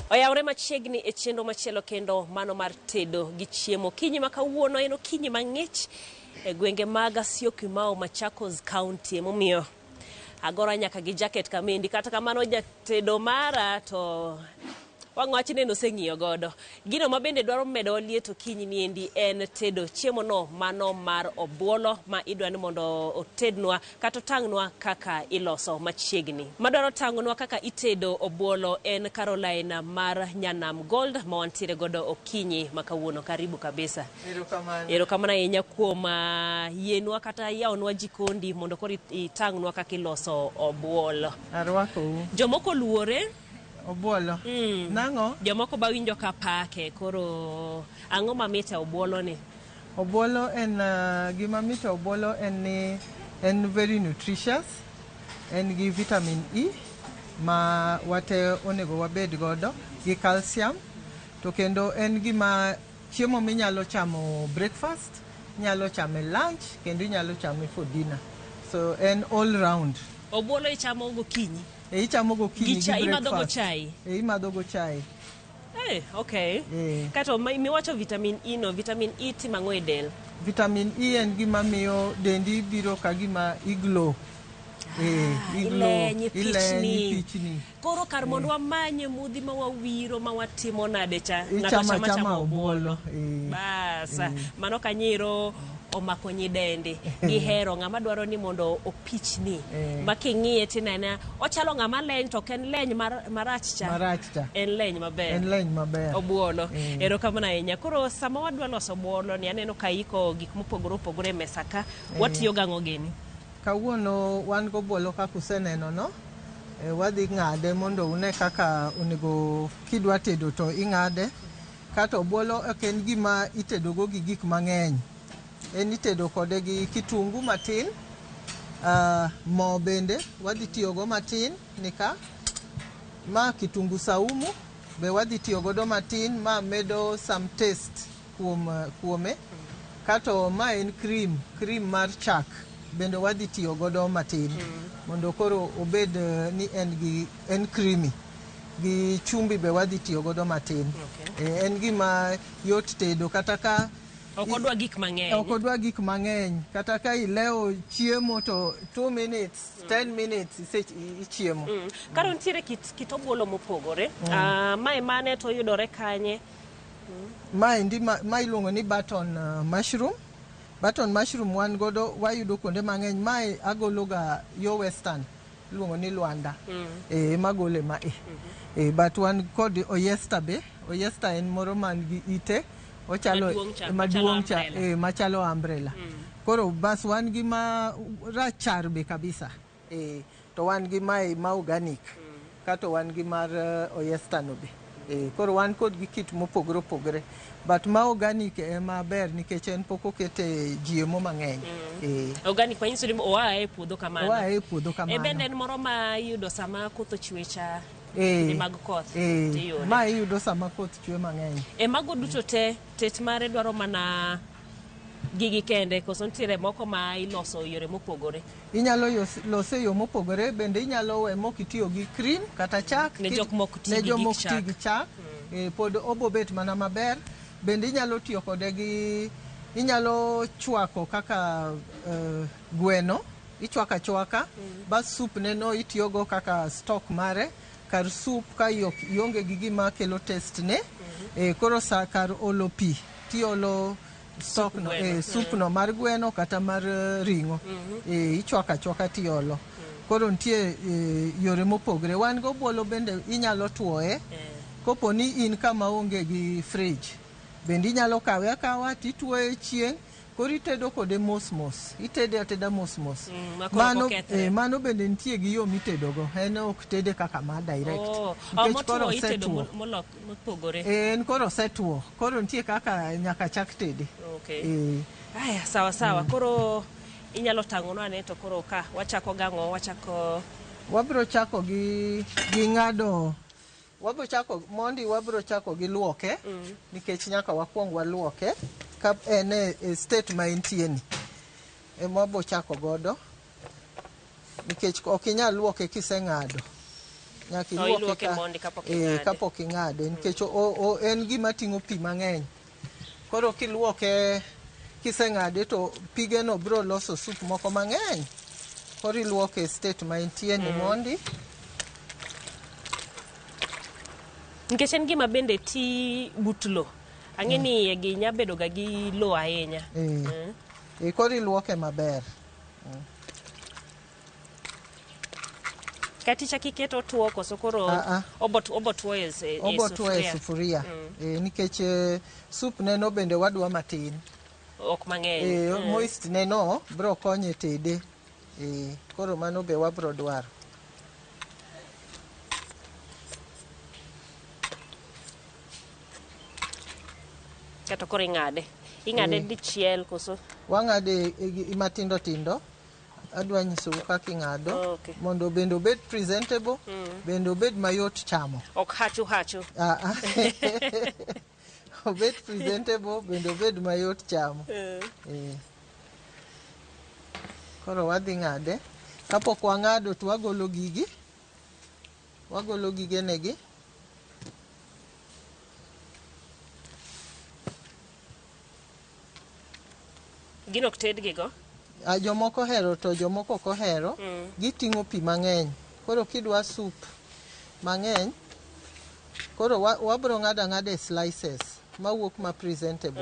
Oyawre machiegni e chenro machielo kendo mano mar tedo gi chiemo. Okinyi ma kawuono en okinyi mang'ich e gwenge mag Syokimau, Machakos County. Emomiyo agora nyaka gi jacket kamendi. Kata kamano jatedo mara to wang' wach neno oseng'iyo godo. Gino ma bende dwaro medo liet okinyi niendi en tedo chiemo no mano mar obuolo ma idwa ni mondo otednwa kata otang'nwa kaka iloso machiegni. Madwaro tang'nwa kaka itedo obuolo en Caroline mar Nyanam Gold ma wantiere godo okinyi ma kawuono. Karibu kabisa. Erokamano. Erokamano ahinya kuom yienwa kata yawonwa jikondi mondo koro itang'nwa kaka iloso obuolo. Arwakou. Jomoko luore Obuolo. Nang'o? Jomoko ba winjo ka pake, koro ang'o mamit e obuolo ni? Obuolo en gima mit e obuolo en ni en very nutritious. En gi vitamin E ma wate onego wabed godo gi calcium to kendo en gima chiemo minyalo chamo breakfast, inyalo chame lunch kendo inyalo chame for dinner. So en all round. Obuolo ichamo gokinyi? E ichamo gokinyi Gi chai, gi imadho go breakfast. chai? E imadho go chai. Okay. Eh. Kato miwacho vitamin E no, vitamin E timo ang'o e del? Vitamin E en gima miyo dendi biro ka gima iglow. Iglow, Ileny, ileny, ipichni. ipichni. Koro kar mondo wamanye mudhi ma wawiro ma watimo nade cha, ng'ato Ichamo chama achama chama obuolo. obuolo. Eh. Bas, mano kanyiro omako nyidendi gihero ng'ama dwaro ni mondo opichni ma king'iye tinene ochalo ng'ama leny to ok en leny marach cha. Marach cha. En leny maber. En leny maber. Obuolo. Erokamano ahinya. Koro sama wadwa loso obuolo ni aneno ka iko gik mopogore opogore e mesa ka. Watiyo gang'o gini? Kawuono wan gobuolo kaka useneno no. Wadhi ng'ade mondo une kaka onego kidwa tedo to ing'ade. Kato obuolo ok en gima itedogo gi gik mang'eny. En itedo kode gi kitungu matin, mo bende wadhi tiyogo matin nika. Ma kitungu saumu be wadhi tiyo godo matin ma medo some taste kuome. Kato ma en cream, cream mar chak bende wadhi tiyo godo matin mondo koro obed ni en gi en creamy. Gi chumbi be wadhi tiyo godo matin. En gima yot tedo kata ka Ok odwa gik mang'eny. Ok odwa gik mang'eny. Kata ka ilewo chiemo to 2 minutes, 10 minutes ichiemo. Karo nitiere kit obuolo mopogore. Mae mane to yudore kanye? Maendi ma iluongo ni button mushroom. Button mushroom wan godo wayudo kuonde mang'eny. Mae agolo ga yo western. Iluongo ni Luanda. Ema gole ma e. But wan kod oyster be. Oyster en moro man gi ite. Ochalo Maduong' cha, maduong' cha, machalo umbrella. eh, machalo umbrella. Koro bas wan gi ma rachar be kabisa. Eh, to wan gi mae ma organic. Kato wan gi mar oyesta no be. Eh, koro wan kod gi kit mopogore opogore. But ma organic ema ber nikech en pok okete GMO mang'eny. Eh, Organic manyiso ni oa e puodho kamano. Oa e puodho kamano. E bende en moro ma iyudo sama koth ochwe cha. Eh, Kinde mag koth. eh, tiyude. ma iyudo sama koth chwe mang'eny. E mago duto te, tet mare dwaro mana gigi kende koso nitiere moko ma iloso yore mopogore. Inyalo lose e yo mopogore bende inyalo we mok itiyo gi cream kata chak. Ne jok mok ti ne gi jok gik mok ti chak. gi chak. Eh, pod obobet mana maber. Bende inyalo tiyo kode gi inyalo chwako kaka gweno, ichwako achwaka, bas soup ne no itiyogo kaka stock mare. Kar soup ka ionge gi gima kelo taste ne, koro sa kar olo pi, tiolo stock no, soup no mar gweno kata mar ring'o. Ichwako achwaka tiolo. Koro nitie yore mopogore. Wan gi obuolo bende inyalo tuoye. Kopo ni in kama onge gi fridge, bende inyalo kawe akawa tituoye e chieng'. Koro itedo kode mos mos. Itede ateda mos mos. Ma koro ok Mano, okethre. mano bende nitie gi yo mitedogo. En ok tede kaka ma direct. Oh, Nikech motwo koro itedo osetuo. mopogore. En koro osetuo. Koro nitie kaka nyaka chak tede. Okay. Aya, sawa sawa. Koro inyalo tang'onwa ane to koro ka wachako gang'o, wachako Wabro chako gi ng'ado. Wabro chako mondi, wabro chako gi luoke. Nikech nyaka wakwong waluoke ka en e state ma entie ni. Ema wabro chako godo. Nikech ok inyal luoke kiseng'ado. Nyaka Oh, iluoke iluoke mondi kapok ing'ade. kapok ing'ade. Nikech en gima ting'o pi mang'eny. Koro kiluoke kiseng'ade to pigeno bro loso soup moko mang'eny. Koro iluoke e state ma entie ni mondi. Nikech en gima bende ti but lo. Ang'e ni iye gi nya bedo ga gi lo ahinya. Koro iluoke maber. Kata ichako iketo tuo koso koro obo tuo e Obo tuo e sufuria. sufuria. Nikech soup neno bende wadwa matin. Ok mang'eny. Moist neno bro konye tede. Koro mano be wabro dwaro. Kato koro ing'ade. Ing'ade dichiel koso? Wang'ade matindo tindo. Adwa nyisou kaka ing'ado. Okay. Mondo bende obed presentable, bende obed mayot chamo. Ok hachu hachu. Obed presentable, bende obed mayot chamo. Koro wadhi ng'ade. Kapok wang'ado to wagolo gigi. Wagolo gigenegi. Gino ok tedgi go? Jomoko ohero to jomoko ok ohero. Giting'o pi mang'eny. Koro kidwa soup mang'eny, koro wabro ng'ado ang'ada e slices mawuok ma presentable.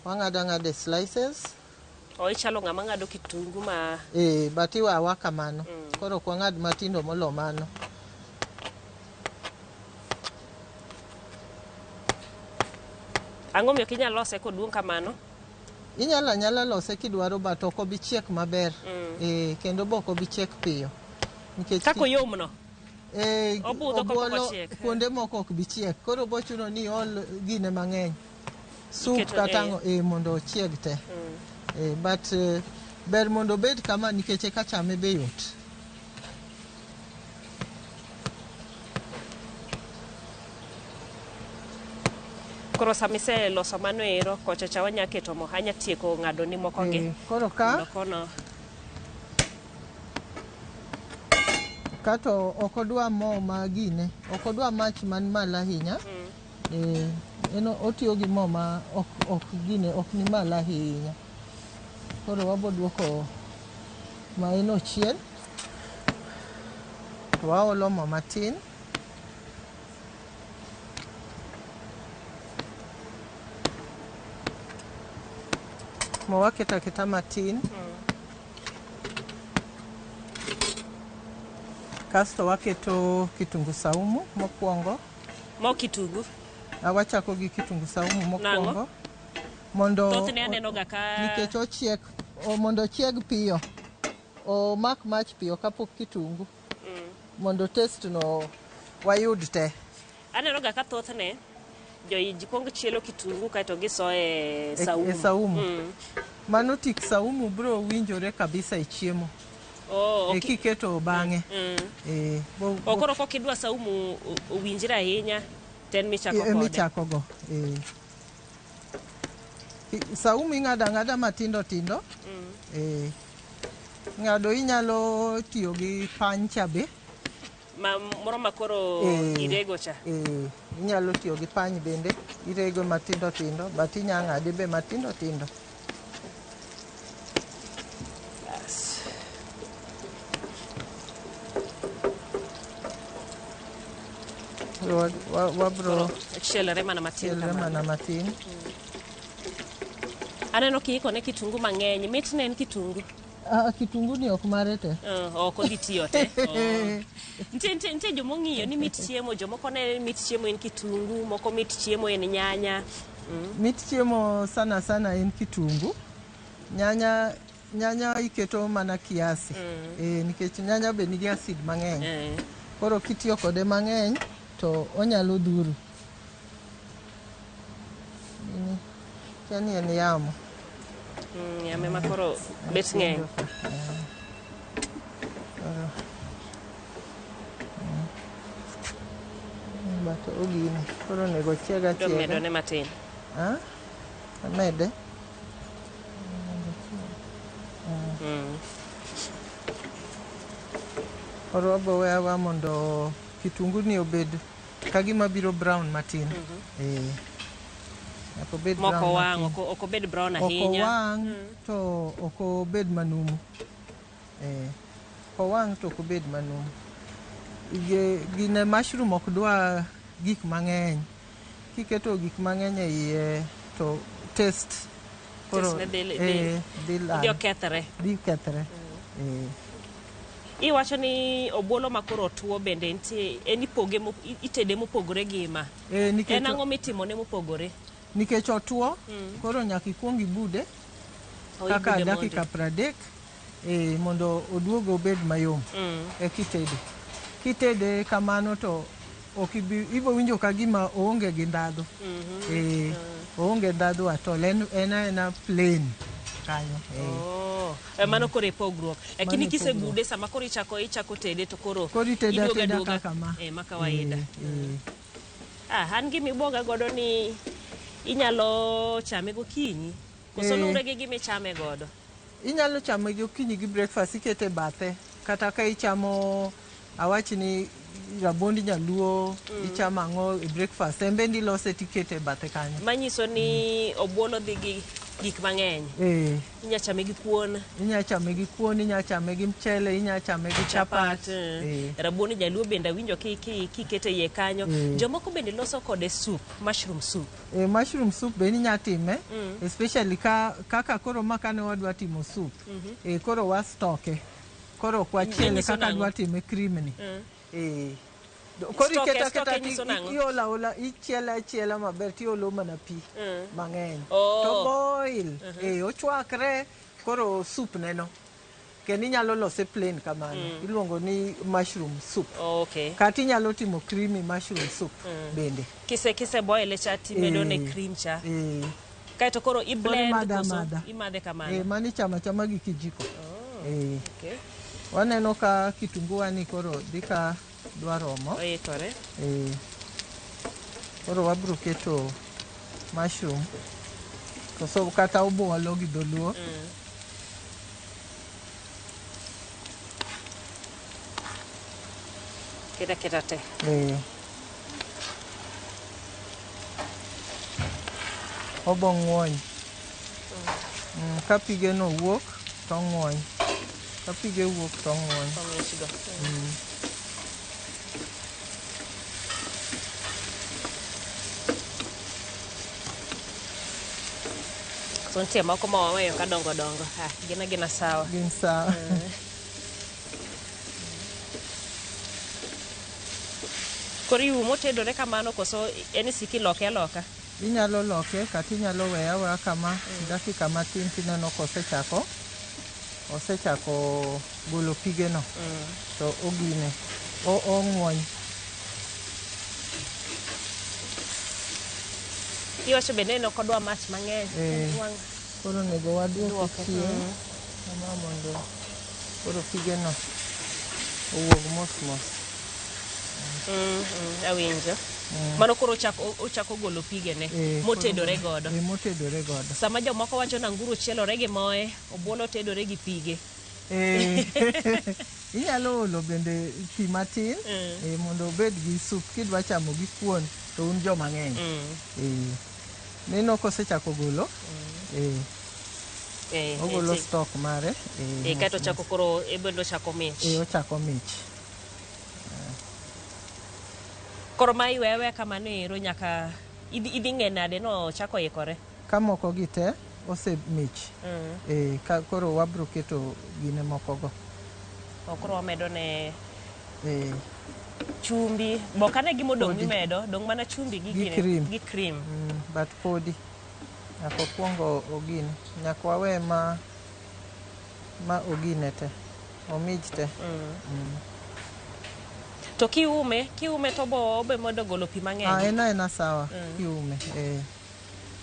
Wang'ado ang'ada e slices. Ichalo ng'ama ng'ado kitungu ma But iwe awa kamano. Koro ok wang'ad matindo molo mano. Ang'o miyo ok inyal lose koduong' kamano? Inyalo anyala lose kidwaro, but ok obi chiek maber. Kendo be ok obi chiek piyo. Nikech Kaka oyom no? Obudho kapok obuolo ochiek. kuonde moko ok bi chiek. Koro bo chuno ni iol gine mang'eny. Soup Iketo, kata ang'o, mondo ochieg te. But ber mondo obed kama nikech eka chame be yot. Koro sama iseloso mano ero, kocha cha wanya keto mo, anya tieko ng'ado ni moko gi. Koro ka Mondo kono kato ok odwa mo ma gine, ok odwa mach man malo ahinya. En otiyo gi mo ma ok gine, ok ni malo ahinya. Koro wabo duoko ma en ochien. To waolo mo matin. Mo waketo aketa matin. Kasto waketo kitungu saumu mokwongo. Mo kitungu? Wachako gi kitungu saumu mokwongo. Mondo Thothne aneno ga ka nikech ochiek mondo ochieg piyo. Omak mach piyo kapok kitungu. Mondo taste no wayud te. Aneno ga ka thothne ji kuongo chielo kitungu kaeto gisoye saumu. E saumu. Mano tik saumu bro winjore kabisa e chiemo. Oh, e kiketo bang'e. Koro kok idwa saumu owinjre ahinya to en michako kode. Emichako go. Saumu ing'ado ang'ada matindo tindo. Ng'ado inyalo tiyo gi pancha be. Ma moro ma koro irego cha. Inyalo tiyo gi pany bende, irego matindo tindo, but inya ng'ade be matindo tindo. Bas. Wabro chielore mana matin. Chielore mana matin. Aneno kiikone kitungu mang'eny, mit ne en kitungu. Kitungu ni ok mare te. Ok odhi tiyo te. Nitie joma ong'iyo ni mit chiemo, jomoko ne mit chiemo en kitungu, moko mit chiemo en nyanya. Mit chiemo sana sana en kitungu. Nyanya iketo mana kiasi. Nikech nyanya be nigi acid mang'eny. Koro kitiyo kode mang'eny to onyalo dhuru. Ni en yamo. Yamo ema koro bet ng'eny. But ogini koro onego chieg achiega. Medone matin. Amede. Koro wabo wewa mondo kitungu ni obed kagima biro brown matin. Moko wang', ok obed brown ahinya. Ok owang' to ok obed manumu. Owang' to ok obed manumu. Gine mushroom ok dwa gik mang'eny. Kiketo gik mang'eny e iye to taste koro dhi okethre. Dhi kethre. Iwacho ni obuolo ma koro otuo bende nitie, en ipoge itede mopogore gi ma. En ang'o mitimone mopogore? Nikech otuo, koro nyaka ikuong ibude kaka dakika 30 mondo oduog obed mayom. Kitede. Kitede kamano to ok ibo winjo ka gima oonge gi ndhadhu. Oonge ndhadhu at all, en aena plain kanyo. Mano koro e pogruok. Lakini kisebude sama koro ichako tede to koro iduogo aduoga kaka ma. Ma kawaida. An gima ibuoga godo ni inyalo chame gokinyi. Koso luwre gi gima ichame godo. Inyalo chame gokinyi gi breakfast ikete bathe. Kata ka ichamo awach ni rabuond nyaluo, ichamo ang'o e breakfast, en bende ilose tikete e bathe kanyo. Manyiso ni obuolo dhi gi gik mang'eny. Inya chame gi kuon. Inya chame gi kuon, inya chame gi mchele, inya chame gi chapat. Rabuond nyaluo bende awinjo kikete iye kanyo. Jomoko bende loso kode soup, mushroom soup. Mushroom soup bende inya time, especially kaka koro ma kane wadwa timo soup. Koro wastoke. Koro ok wachiele kaka dwa time cream ni. Koro iketa aketa iola ola, ichiele achiela maber tiolo mana pi mang'eny. To boil, ochwakre, koro soup neno. Kendo inyalo lose plain kamano. Iluongo ni mushroom soup. Kata inyalo timo creamy mushroom soup bende. Kise boile cha timedo ne cream cha. Kaeto koro i blend koso imadhe kamano. Mano ichamo achama gi kijiko. Waneno ka kitungu wani koro dhi ka dwa romo. Oikore. Koro wabro keto mushroom. Koso kata obuolo gi dholuo. Keta te. Obo ng'wony. Ka pige no wuok to ng'wony. Ka pige wuok to ng'wony. So nitie moko ma waweyo ka dongo dongo. Gin agina sawa. Gin sawa. Koro iumo tedore kamano koso en isiko iloke aloka? Inyalo loke kata inyalo weye aweya kama dakika matin tineno kosechako osechako golo pigeno to ogine ong'wony. Iwacho bende ni ok odwa mach mang'eny. Eh, koro onego waduoke Duoke. chien kama mondo koro pigeno owuog mos mos. Awinjo. Mano koro ochako golo pigene Eh, motedore godo. Eh, motedore godo. Sama jomoko wacho ni anguro chielore gi moe, obuolo tedore gi pige. Eh, inyalo olo bende pi matin eh, mondo obed gi sup kidwa chamo gi kuon to un joma ng'eny. Eh, neno kosechako golo eh, ogolo stock mare eh, Kaeto mos ochako mos. koro ebende ochako mich. Eh, ochako mich. Koro ma iweyo aweya kamano ero nyaka idhi ng'e nade no ochako ikore. Ka moko gi te osemich eh, ka koro wabro keto gine moko go. O koro wamedo ne Eh, chumbi. Bo kane gimodong' Podi. mimedo, dong' mana chumbi gi Gi gine- cream. Gi cream. But podi nyaka okwong ogine nyaka wawe ma ogine te omij te. To kiume to bo obe mondo golo pi mang'eny. Ah, en aena sawa kiume eh,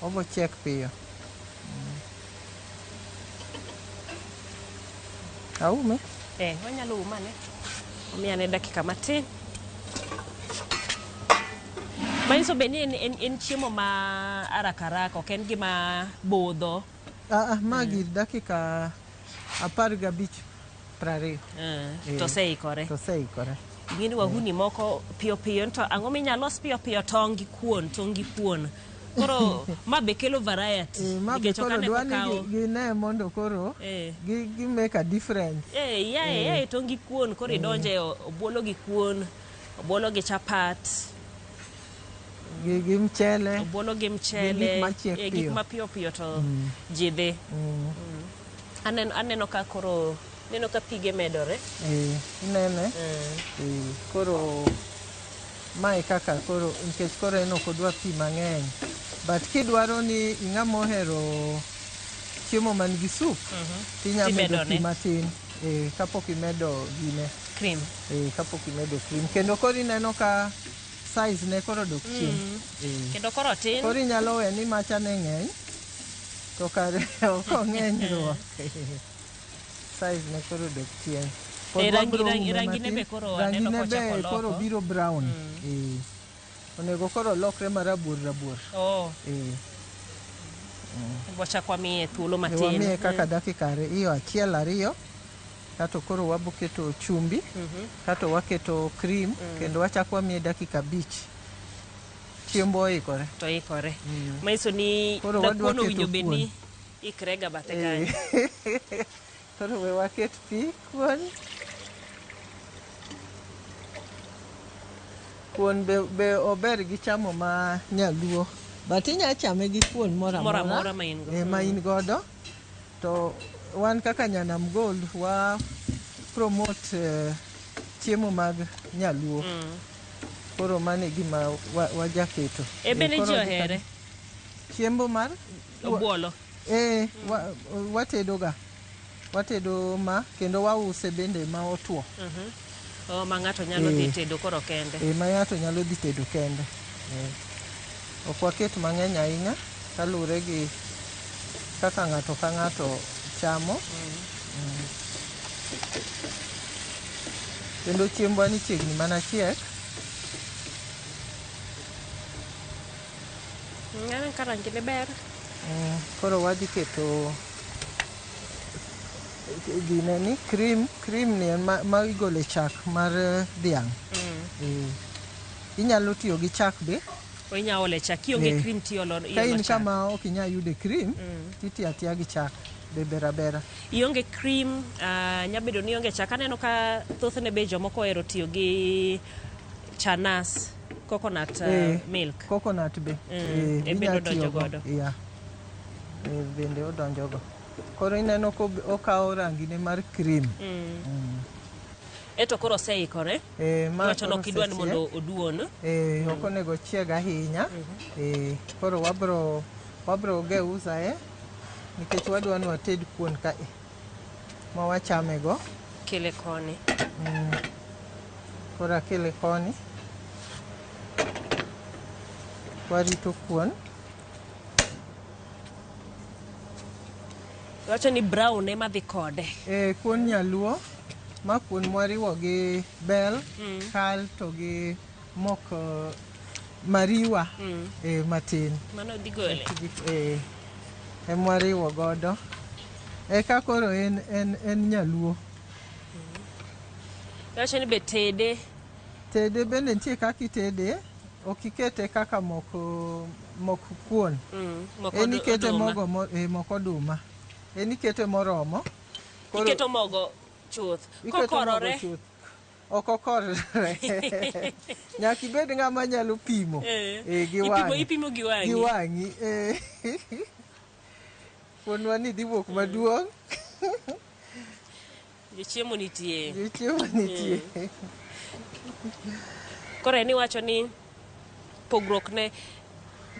obo chiek piyo. Aume? Eh, wanyalo umane. Omiyane dakika matin. Manyiso be ni en chiemo ma haraka haraka, ok en gima budho. Ah, ma gir dakika 15 20. To oseikore. To oseikore. Ing'eni wahuni moko piyo piyo to ang'o minyalo los piyo piyo tong' gi kuon, tong' gi kuon. Koro ma be kelo variety. Ma be Nikech ok koro ane dwa ni kokawo- gine mondo koro gi make a difference. Yae tong' gi kuon koro idonje obuolo gi kuon, obuolo gi chapat. Gi mchele. Obuolo gi mchele. Gi gik machiek Gik piyo. ma piyo piyo to ji dhi. Aneno ka koro neno ka pige medore. Inene. Koro mae kaka koro nikech koro en ok odwa pi mang'eny. But kidwaro ni ing'ama ohero chiemo man gi soup, tinya medo pi Timedone. matin kapok imedo gine. Cream. Kapok imedo cream. Kendo koro ineno ka size ne koro dok chien. Kendo koro tin. Koro inyalo we ni macha ne ng'eny, to kare ok ong'eny ruok. Size ne koro dok chien. Pod wabro ume Rangine matin. be koro aneno Rangine kochako be koro loko. biro brown. Onego koro lokre marabuor rabuor. Wachak wamiye thuolo matin. Wamiye kaka dakika 2 1 2 kato koro waboketo chumbi, kato waketo cream, kendo wachak wamiye dakika 5. Chiembo oikore. To ikore. Manyiso ni Koro wadwa dakuon keto owinjo bed ni kuon. ikre ga bathe kanyo. Koro we waket pi kuon. Kuon be ober gi chamo ma nyaluo. But inya chame gi kuon moro Moro amora amora ma in go. Ma in godo. To wan kaka Nyanam Gold wa promote chiemo mag nyaluo. Koro mano e gima wajaketo. Bende ji ohere? Chiemo mar? Obuolo. Watedo ga. Watedo ma kendo wause bende ma otuo. Ma ng'ato nyalo dhi tedo koro kende. Ma ng'ato nyalo dhi tedo kende. Ok waket mang'eny ahinya kaluwore gi kaka ng'ato ka ng'ato chamo. Kendo chiembwa ni chiegni mana chiek. Aneno ka rangine ber. Koro wadhi keto gine ni cream. Cream ni en ma igolo e chak mar dhiang'. Inyalo tiyo gi chak be. Inyalo ole chak. Kionge cream to iolo Ka in chak. kama ok inyal yude cream, titiyo atiya gi chak be ber abera. Ionge cream, nyalo bedo ni ionge chak. Aneno ka thothne be jomoko ohero tiyo gi chanas, coconut milk. Coconut be. E bende Inyalo odonjo tiyo go. godo. Yeah. Bende odonjo go. Koro ineno ko okawo rangine mar cream. Eto koro oseikore. Eh, ma Iwacho ni koro ok idwa ni osechiek. mondo oduon. Eh, ok onego ochieg ahinya. Eh, koro wabro wabro geuza e nikech wadwa ni wated kuon kae ma wachame go. Kele koni. Koro akele koni. Warito kuon. Iwacho ni brown ema dhi kode. Eh, kuon nyaluo ma kuon mwariwo gi bel, kal to gi mok eh, mariwa eh, matin. Mano dhi gole. Eh, emwariwo godo. Eka koro en, en, en nyaluo. Iwacho ni be tede. Tede bende nitie kaka itede, ok ikete kaka mok, mok kuon. Mok En ikete oduma. mogo mo, eh, mok oduma. En ikete moromo. Koro- Iketo mogo chuth. Iketo mogo Kokorore. chuth. Ok okorre. Nyaka ibed ng'ama nyalo pimo. Eh. Eh, gi Ipimo, wang'i. ipimo gi wang'i. Gi wang'i. Eh. Kuonwa ni dhi wuok maduong'. Jochiemo nitie. Jochiemo nitie. Koro en iwacho ni pogruok ne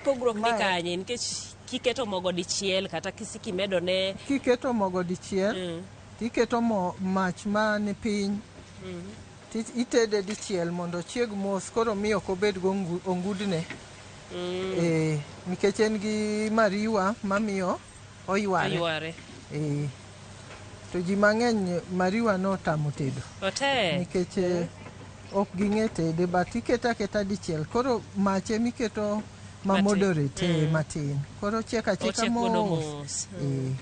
pogruok ni kanye nikech kiketo mogo dichiel kata kisi kimedo ne Kiketo mogo dichiel, tiketo mo mach mani piny, ti itede dichiel mondo ochieg mos koro miyo ok obed go ongudne. Eh, nikech en gi mariwa mamiyo oyware. oyware. Eh, to ji mang'eny mariwa notamo tedo. Otek. Nikech eh, ok ging'e tede but ikete aketa dichiel. Koro mache miketo ma Matin. moderate eh, matin. Koro ochiek achieka Ochiek godo mos. mos. Eh.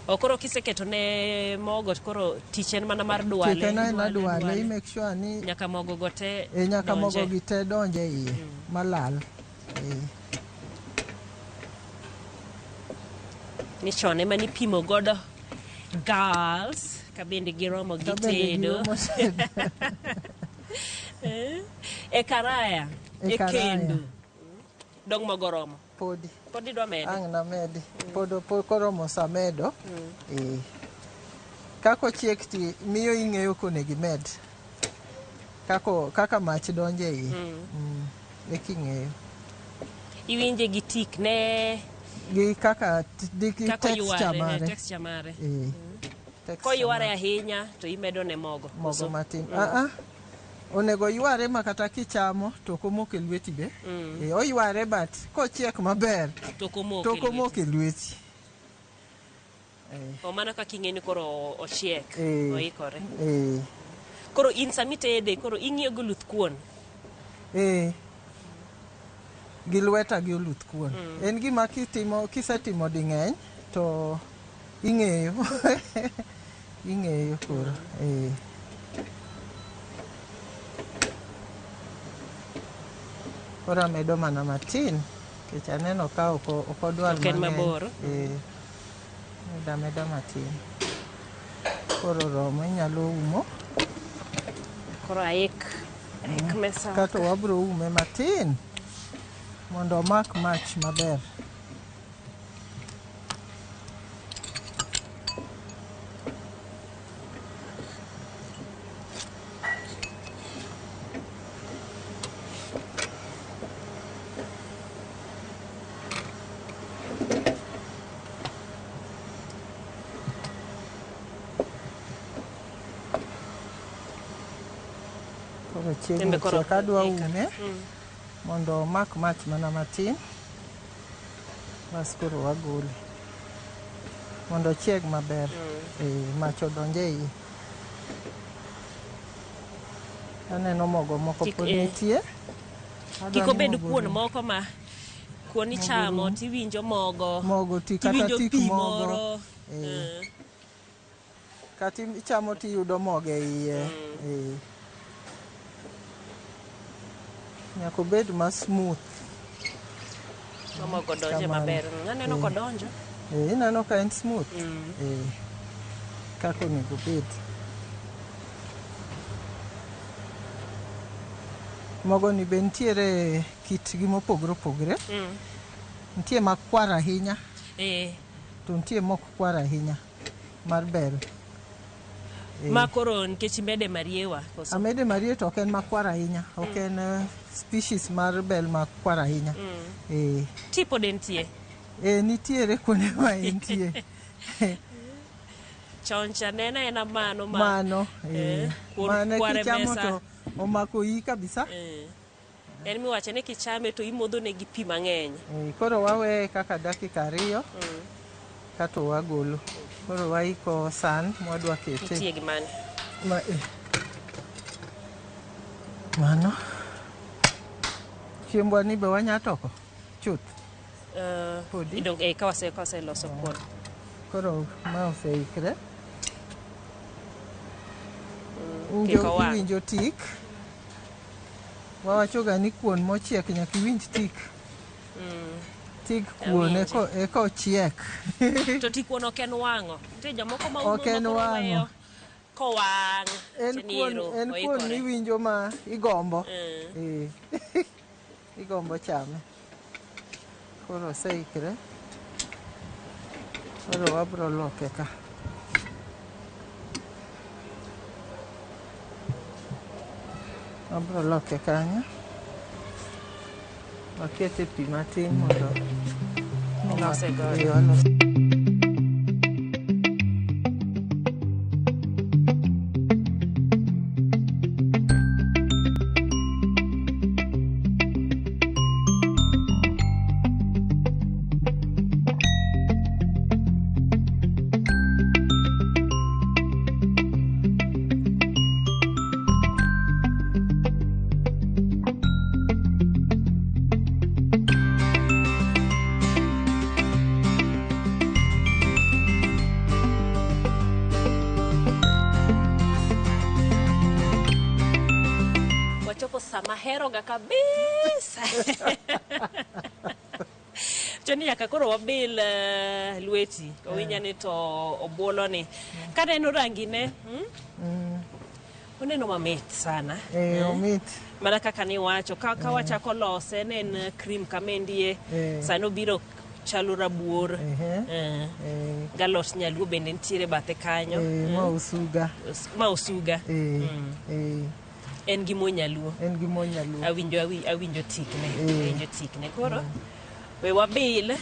O koro kiseketo ne mogo to koro tich en mana mar dwale. Tich en aena dwale, i make sure ni Nyaka mogo go te e, nyaka donje. mogo gi te donje iye malal. Eh. Ni chon ema nipimo godo girls ka bende giromo gi Ka bende tedo. giromo tedo. Eh, e karaya, E e karaya. kendo. Dong mogo romo. Podi. Pod idwa mede. Ang' namedi. Pod pod koromo samedo. Eh. Kaka ochiek ti miyo ing'eyo konego imed. Kako, kaka mach donjo e iye. Eka ing'eyo. Iwinje gi tik ne Gi kaka gi gi kaka texture oyware, eh, mare. texture mare. Eh. Texture Koyware ahinya to imedo ne mogo. mogo koso? matin. Ah ah. Onego yware ma kata kichamo to ok omok e lweti be. Eh, oyware but kochiek maber To ok omok to e ok lweti. omok e lweti. O mano kaka ing'e ni koro ochiek, Eh. oikore. Eh. Koro in samitede, koro ing'iyo gi oluth kuon. Eh. Gi lweta gi oluth kuon. En gima kitimo kisetimo ding'eny to ing'eyo. Ing'eyo koro. Eh. Koro amedo mana matin nikech aneno ka ok ok odwar Ok en mang'eny. mabor. Eh. Meda ameda matin. Koro oromo inyalo umo. Koro aik, aik mesa. Kato wabro ume matin mondo omak mach maber. Koro chiegni Embe koro chiek adwa ika. ume mondo omak mach mana matin. Bas koro wagole. Mondo ochieg maber. Eh, mach odonj e iye. Aneno mogo moko Kik- pod eh. nitie. Adwa Kik ni obed mogo kuon rum. moko ma kuon ichamo rum. tiwinjo mogo. Mogo ti kata Tiwinjo tik pi mogo. moro. Eh. Kata ichamo tiyudo mogo e iye. Eh. Nyaka obed ma smooth. Ma mogo donje Kamano. maber. Aneno Eh. kodonjo. Eh, ineno ka en smooth. Eh. Kaka onego obed. Mogo ni be nitiere kitgi mopogore opogore. Nitie makwar ahinya Eh. to nitie mok kwar ahinya mar bel. Ma koro nikech imede mariewa koso? Amede mariewa to ok en makwar ahinya. Ok en species mar bel makwar ahinya. Tipo de nitie? Nitiere kuonde ma entie. Chon cha nena ena mano ma. Mano. Kuon Mano kwar e kichamo mesa. to omako iyi kabisa. En miwacho ni kichame to imodho ne gi pi mang'eny. Koro waweye kaka dakika 2 kato wagolo. Koro waiko san mwadwa kete. Nitie gi mane? Mano. Chiembwa ni be wanya toko chuth. Podi. Idong ka waseloso kuon. Koro ma oseikre. Kik owang'. Iwinjo tik. Wawachoga ni kuon mochiek nyaka iwinj tik. Tik kuon eka ochiek. To tik kuon ok en wang'o. Nitie jomoko ma Ok en umo ma koro wang'o. weyo kowang'. En Teniero, kuon miwinjo ma igombo. Igombo chame. Koro oseikre. Koro wabro loke ka. Wabro loke kanyo. Wakete pi matin mondo Olose godo. Olose. Wachopo sama heroga kabisa. Choni nyaka koro wabil lweti. Owinya ni to obuolo ni. Kaneno rangine, oneno mamit sana. Omit. Mana kaka niwacho, ka wachako lose ne en cream kamendie, sani obiro chalo rabuor. Galot nyaluo bende nitiere bathe kanyo. Ma osuga. Ma osuga. En gi mo nyaluo. En gi mo nyaluo. Awinjo tikne. Awinjo tikne. Koro, we wabil,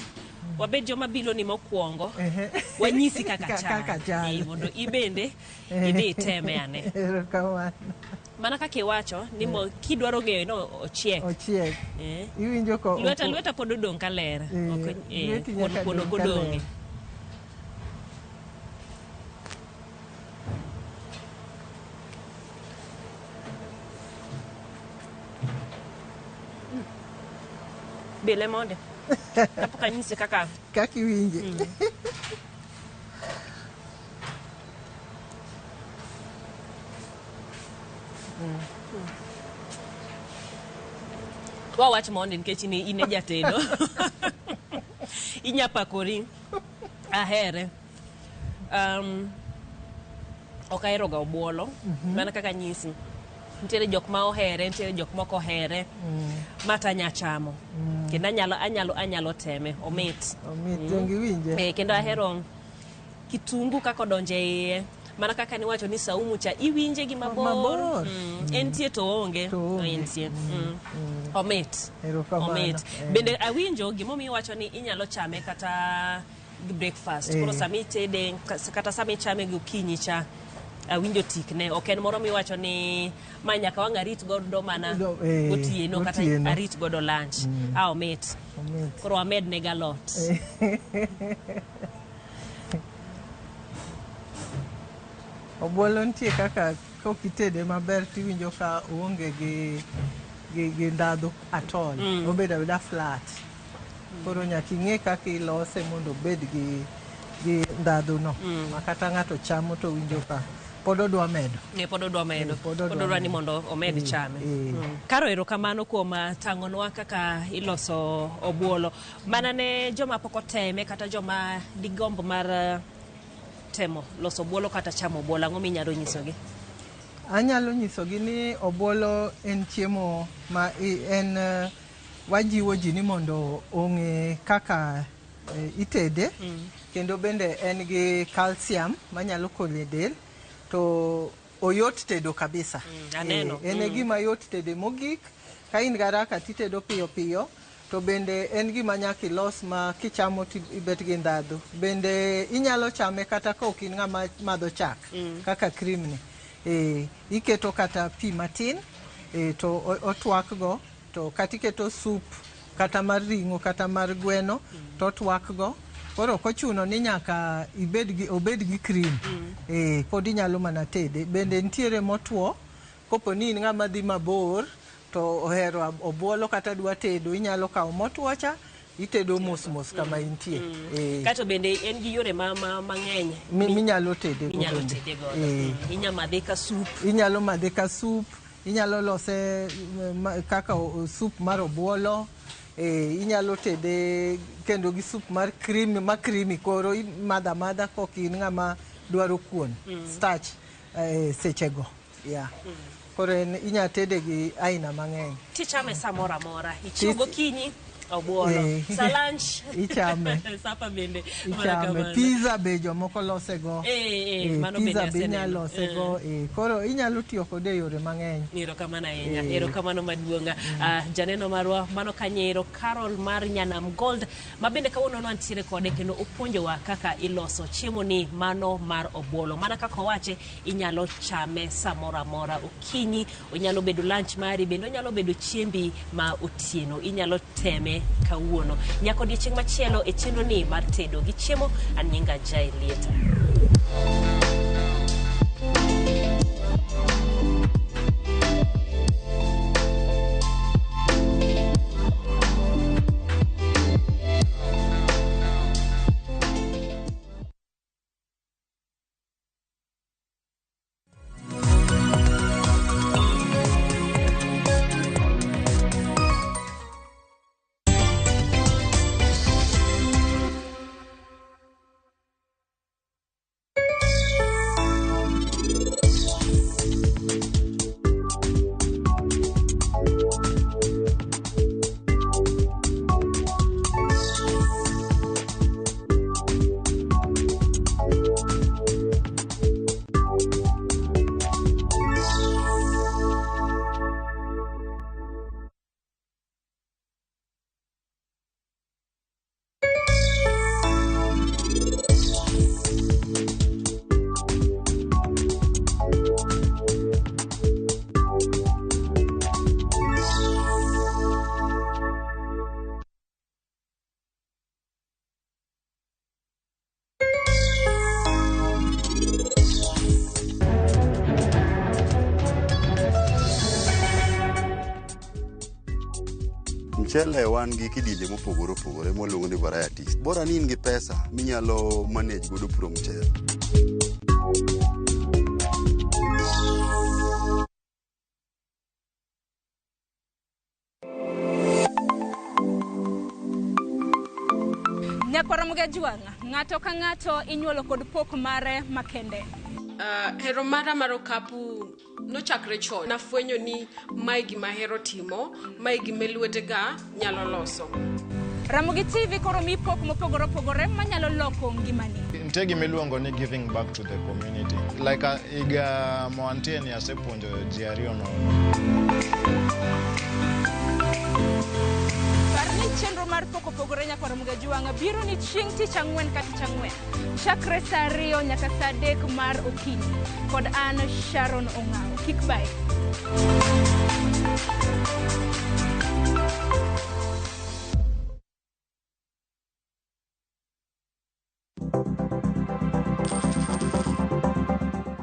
wabed joma bilo ni mokwongo. Wanyisi kaka chal. Kaka chal. Mondo ibende idhi iteme ane. Erokamano. Mana kaka iwacho ni kidwaro ng'eyo no ochiek. Ochiek. Iwinjo ko Lweta pod odong' ka ler. Lweti nyaka Kuon dong' ok ka ler. odong'e. Bile monde. Kapok anyisi kaka Kaka iwinje. Wawach mondi nikech in e jatedo. Inya pakori. Ahere. Ok ahero ga obuolo. Mana kaka anyisi. Nitiere jok ma ohere, nitiere jok ma ok ohere. Ma to anya chamo. Kendo anyalo teme. Omit. Omit, donge iwinje? Kendo ahero kitungu kaka odonjo e iye. Mana kaka niwacho ni saumu cha iwinje gi mabor. Mabor. Entie to oonge. To oonge. Entie. Omit. Erokamano. Omit. Bende awinjo gimomiyo iwacho ni inyalo chame kata gi breakfast. Koro sama itede, kata sama ichame gokinyi cha, awinjo tikne. Ok en moro miwacho ni ma nyaka wang' arit godo mana gotieno kata arit godo lunch. Omit. Omit. Koro wamed ne galot. Obuolo nitie kaka kokitede maber tiwinjo ka oonge gi ndhadhu at all. Obedo abeda flat. Koro nyaka ing'e kaka ilose mondo obed gi ndhadhu no. Ma kata ng'ato chamo to winjo ka pod odwa medo. Pod odwa medo. Pod odwa Pod odwa ni medo. mondo omed chame. Karo erokamano kuom tang'onwa kaka iloso obuolo. Mana ne joma pok oteme kata joma digomb mar temo loso obuolo kata chamo obuolo, ang'o minyalo nyisogi? Anyalo nyisogi ni obuolo en chiemo ma en wajiwo ji ni mondo ong'e kaka itede, kendo bende en gi calcium manyalo konyo e del. To oyot tedo kabisa. Aneno. En e gima yot tede mogik. Ka in gi haraka titedo piyo piyo. To bende en gima nyaka ilos ma kichamo to ibet gi ndhadhu. Bende inyalo chame kata ka ok in ng'ama madho chak kaka cream ni. Iketo kata pi matin to otwak go, to kata iketo soup kata mar ring'o kata mar gweno to otwak go. Koro ok ochuno ni nyaka obed gi cream. Pod inyalo mana tede. Bende nitiere motwo, kopo ni in ng'ama dhi mabor to ohero obuolo kata dwa tedo, inyalo kawo motwo cha itedo mos mos kama intie. Kato bende en gi yore mang'eny minyalo tede go. Inyalo tede godo. Inyalo madhe ka soup. Inyalo madhe ka soup, inyalo lose kaka soup mar obuolo. Inyalo tede kendo gi soup mar cream, ma creamy koro imadho amadha kok in ng'ama dwaro kuon, starch sechego. Yeah. Koro en inyalo tede gi aina mang'eny. Tichame samoro amora. Ichiew gokinyi, obuolo. Sa lunch. Ichame. Sapa bende. Ichame. Pizza be jomoko lose go. Mano bende pizza be inyalo aseneno. lose go. Koro inyalo tiyo kode e yore mang'eny. Erokamano ahinya. Erokamano maduong'. Janeno marwa mano kanyero Carol mar Nyanam Gold ma bende kawuono wantiere kode kendo opuonjowa kaka iloso chiemo ni mano mar obuolo. Mana kaka owache, inyalo chame samoro amora okinyi, onyalo bedo lunch mari, bende onyalo bedo chiembi ma otieno. Inyalo teme kawuono. Nyaka odiechieng' machielo e chenro ni mar tedo gi chiemo. An nyinga Jai Lieta. Mchele wan gi kidienje mopogore opogore mwaluongo ni varieties. Bora ni in gi pesa minyalo manage godo puro mchele. Nyakwara Mugajwang', ng'ato ka ng'ato inyuolo kod pok mare makende. Hero mara mar okapu nochakre chon. Nafwenyo ni mae gima ahero timo, mae gima lwetega nyalo loso. Ramogi TV koro mi pok mopogore opogore manyalo loko ngimani. Nitie gima iluongo ni giving back to the community. Like higa moantie ni asepuonjo ji ariyo nono. Par ni chenro mar pok opogore Nyakwara Mugajwang' biro ni chieng' tich ang'wen ka tich ang'wen. Chakre saa 2 nyaka saa 3 mar okinyi. Kod an Sharon Ong'awo. Kik bae.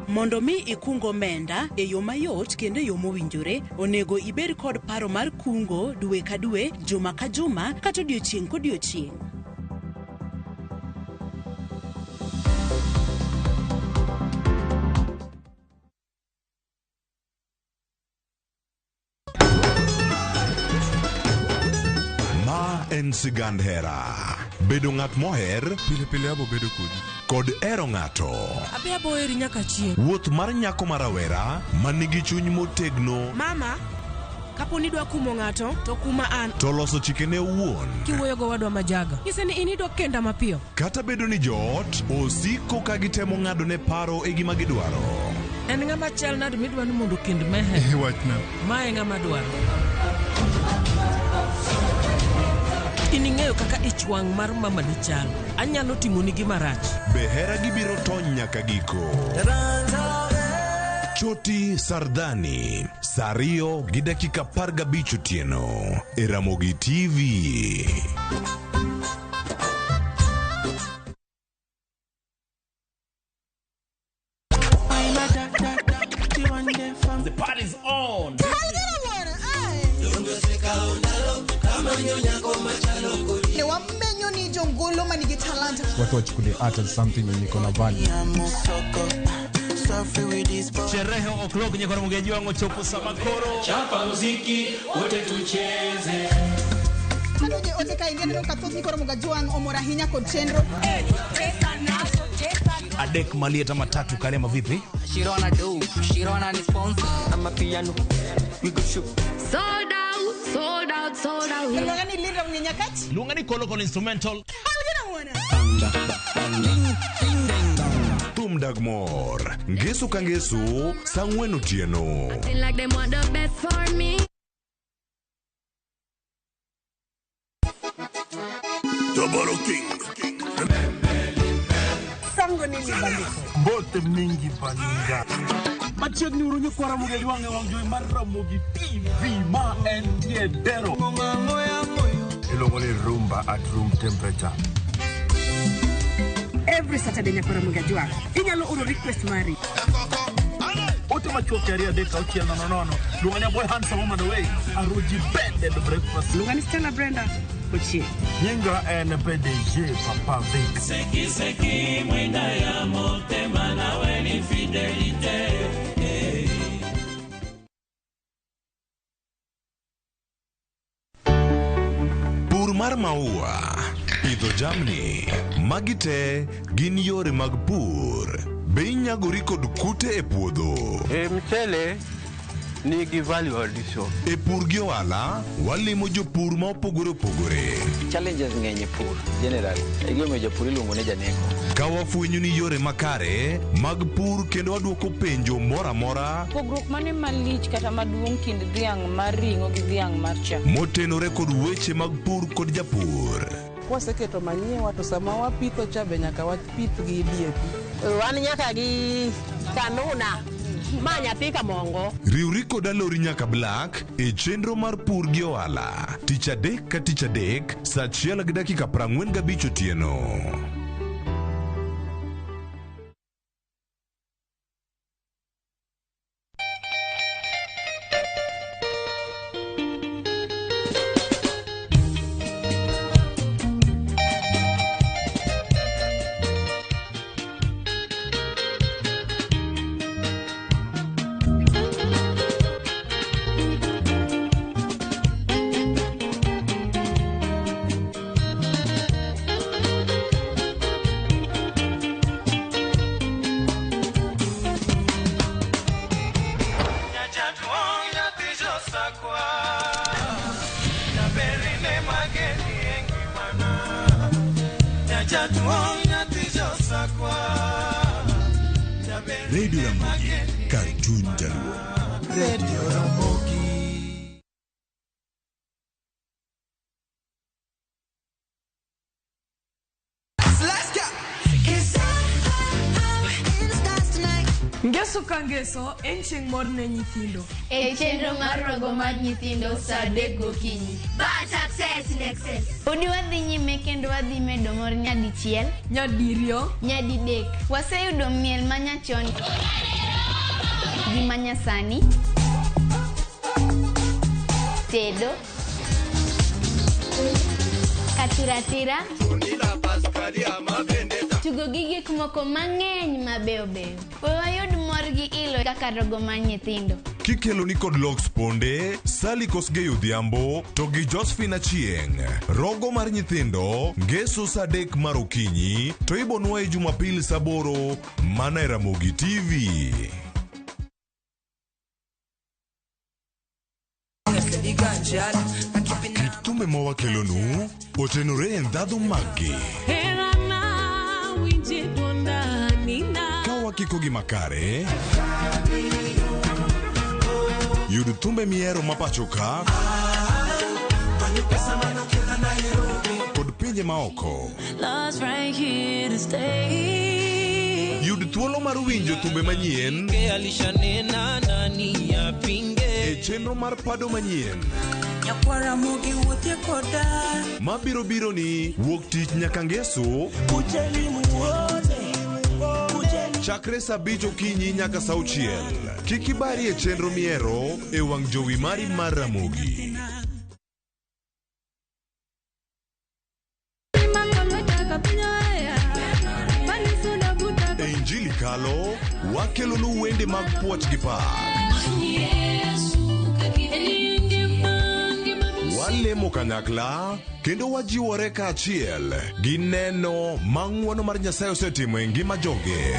Mondo mi ikung omenda e yo mayot kendo e yo mowinjore, onego ibed kod paro mar kungo dwe ka dwe, juma ka juma, kata odiochieng' kodiochieng'. Ma en sigand hera. Bedo ng'at moher pile pile abo bedo kodi kod hero ng'ato. Abe abo heri nyaka chieng'. Wuoth mar nyako ma rawera ma nigi chuny motegno. Mama, kapo ni idwa kumo ng'ato to kuma an. To loso chikene owuon. Kiwuoyo go wadwa majaga. Nyise ni in idwa kenda mapiyo. Kata bedo ni joot osiko ka gitemo ng'ado ne paro e gima gidwaro. En ng'ama chal nade midwa ni mondo okend Meher? Wachna. Ma e ng'ama dwaro. In ing'eyo kaka ich wang' mar mamani chal. Anyalo timoni gima rach. Be hera gi biro tony nyaka giko? Choti Sardani, saa 2:15 otieno e Ramogi TV. The party's on. Ne wamenyo ni jongolo manigi talanta. Watu wachukulie art as something yenye iko na value. Sherehe o'clock nyakora mugeji wangu chopo samakoro. Chapa muziki wote tucheze. Kanoje ote ka ingia neno kathoth ni koro Mugajuang omor ahinya kod chenro. Adek malieta matatu kalema vipi? Shirona do, Shirona ni sponsor. I'm a piano. We go shoot. Sold out, sold out, sold out. Luonga ni Linda Mnyenyakach. Luonga ni Kolo Kolo instrumental. Thum dag mor, ngeso ka ngeso, saa 4 otieno. Acting like them want the best for me. Toboro King. Sango nini bandiko? Mbote mingi baninga. Machiegni uru nyikwara Mugajuang e wang' jowi mar Ramogi TV ma entie Dero. Iluongo ni rumba at room temperature. Every Saturday nyakwara Mugajuang. Inyalo oro request mari. Ote machuok 2 3 6 0 0. Luonga ni Boy Handsome Woman Away. Aruji Bed and Breakfast. Luonga ni Stella Brenda Ochie. Nyinga en PDG Papa Vic. Seki seki mwenda ya motema nawe ni fidelite. Pur mar maua, pidho jamni, magi te gin yore mag pur. Be inyagori kod kute e puodho? E mchele nigi value addition. E pur gi ohala, walimo jopur ma opogore opogore. Challenges ng'eny e pur generally. E gimomiyo japur iluongo ni janeko. Ka wafwenyo ni yore makare mag pur kendo waduoko penjo moro amora Pogruok mane malich kata maduong' kind dhiang' mar ring'o gi dhiang' mar chak? motenore kod weche mag pur kod japur. Kwaseketo manyiwa to sama wapitho cha be nyaka wapith gi DAP. Wan nyaka gi kanuna ma nyathi kamongo. Riwri kod Alori nyaka Black e chenro mar pur gi ohala tich adek ka tich adek saa 1:45 otieno. Radio Ramogi, kar chuny Jaluo. Radio Ramogi. Ngeso ka ngeso en chieng' mor ne nyithindo. E chenro mar rogo mar nyithindo saa 3 gokinyi. Bad success in excess. Podi wadhi nyime kendo wadhi medo mor nyadichiel, nyadiriyo, nyadidek. Waseyudo miel manyachon gi manyasani, tedo, katiratira, tugo gi gik moko mang'eny mabeyo beyo. We wayud mor gi ilo kaka rogo mar nyithindo. Kikelo ni kod Lox Ponde, Sally Kosgei Odhiambo to gi Josephine Achieng'. Rogo mar nyithindo ngeso saa 3 mar okinyi to ibonwa e Jumapil saa 8 mana e Ramogi TV. Kit thumbe mawakelonu otenore e ndhadhu maggi. wakikogi makare. Yud thumbe mihero ma pacho ka kod pinje maoko. Love's right here to stay. Yud thuolo mar winjo thumbe manyien Alishanena nani apinge e chenro mar pado manyien Nyakwara mogi wuothie koda mabiro biro ni wuok tich nyaka ngeso Kujeni muone Kujeni chakre saa abich okinyi nyaka saa auchiel. Kik ibari e chenro mihero e wang' jowi mari mar Ramogi. E Injili Kalo, wakelonu wende mag puoch gi pak. Walemo kanyakla kendo wajiwore kaachiel gi neno ma ng'wono mar Nyasaye osetimo e ngima joge.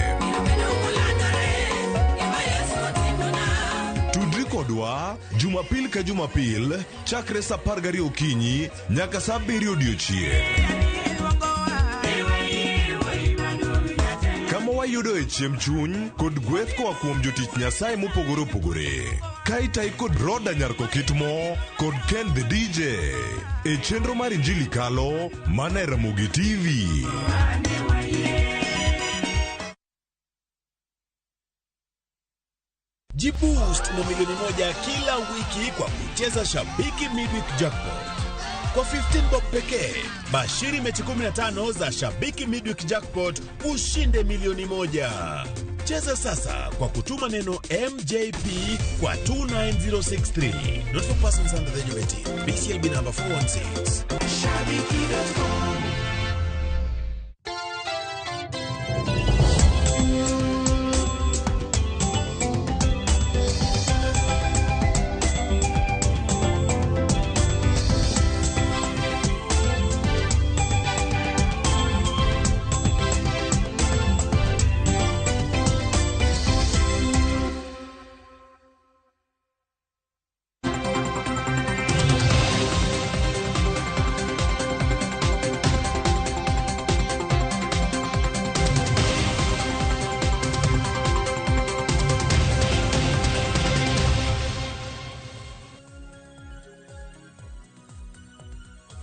Tudri kodwa Jumapil ka Jumapil chakre saa 12 okinyi nyaka saa 7 odiochieng'. Kama wayudoe chiemb chuny kod gweth koa kuom jotich Nyasaye mopogore opogore. Ka itayi kod Roda Nyarkokitmo kod Ken the DJ e chenro mar Injili Kalo mana e Ramogi TV. Jiboost na milioni moja kila wiki kwa kucheza Shabiki Midweek Jackpot. Kwa 15 bob pekee, bashiri mechi 15 za Shabiki Midweek Jackpot ushinde milioni moja. Cheza sasa kwa kutuma neno MJP kwa 29063. Not for persons under the age of 18. BCLB number 416. Shabiki.com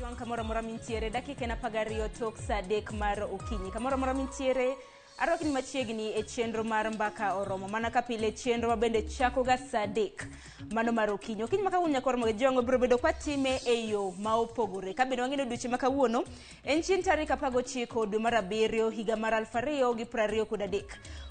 Jwang' kamoro amora mintiere dakika en 12 tok saa 3 mar okinyi. Kamoro amora mintiere arwakni machiegni e chenro mar mbaka oromo mana ka pile chenro ma bende chako ga saa 3 mano mar okinyi. Okinyi ma kawuono nyakwar Ramogi Jwang' biro bedo kwatime e yo ma opogore. Ka bende wang'eyo odiochieng' ma kawuono en chieng' tarik 19 dwe mar 7 higa mar 2023.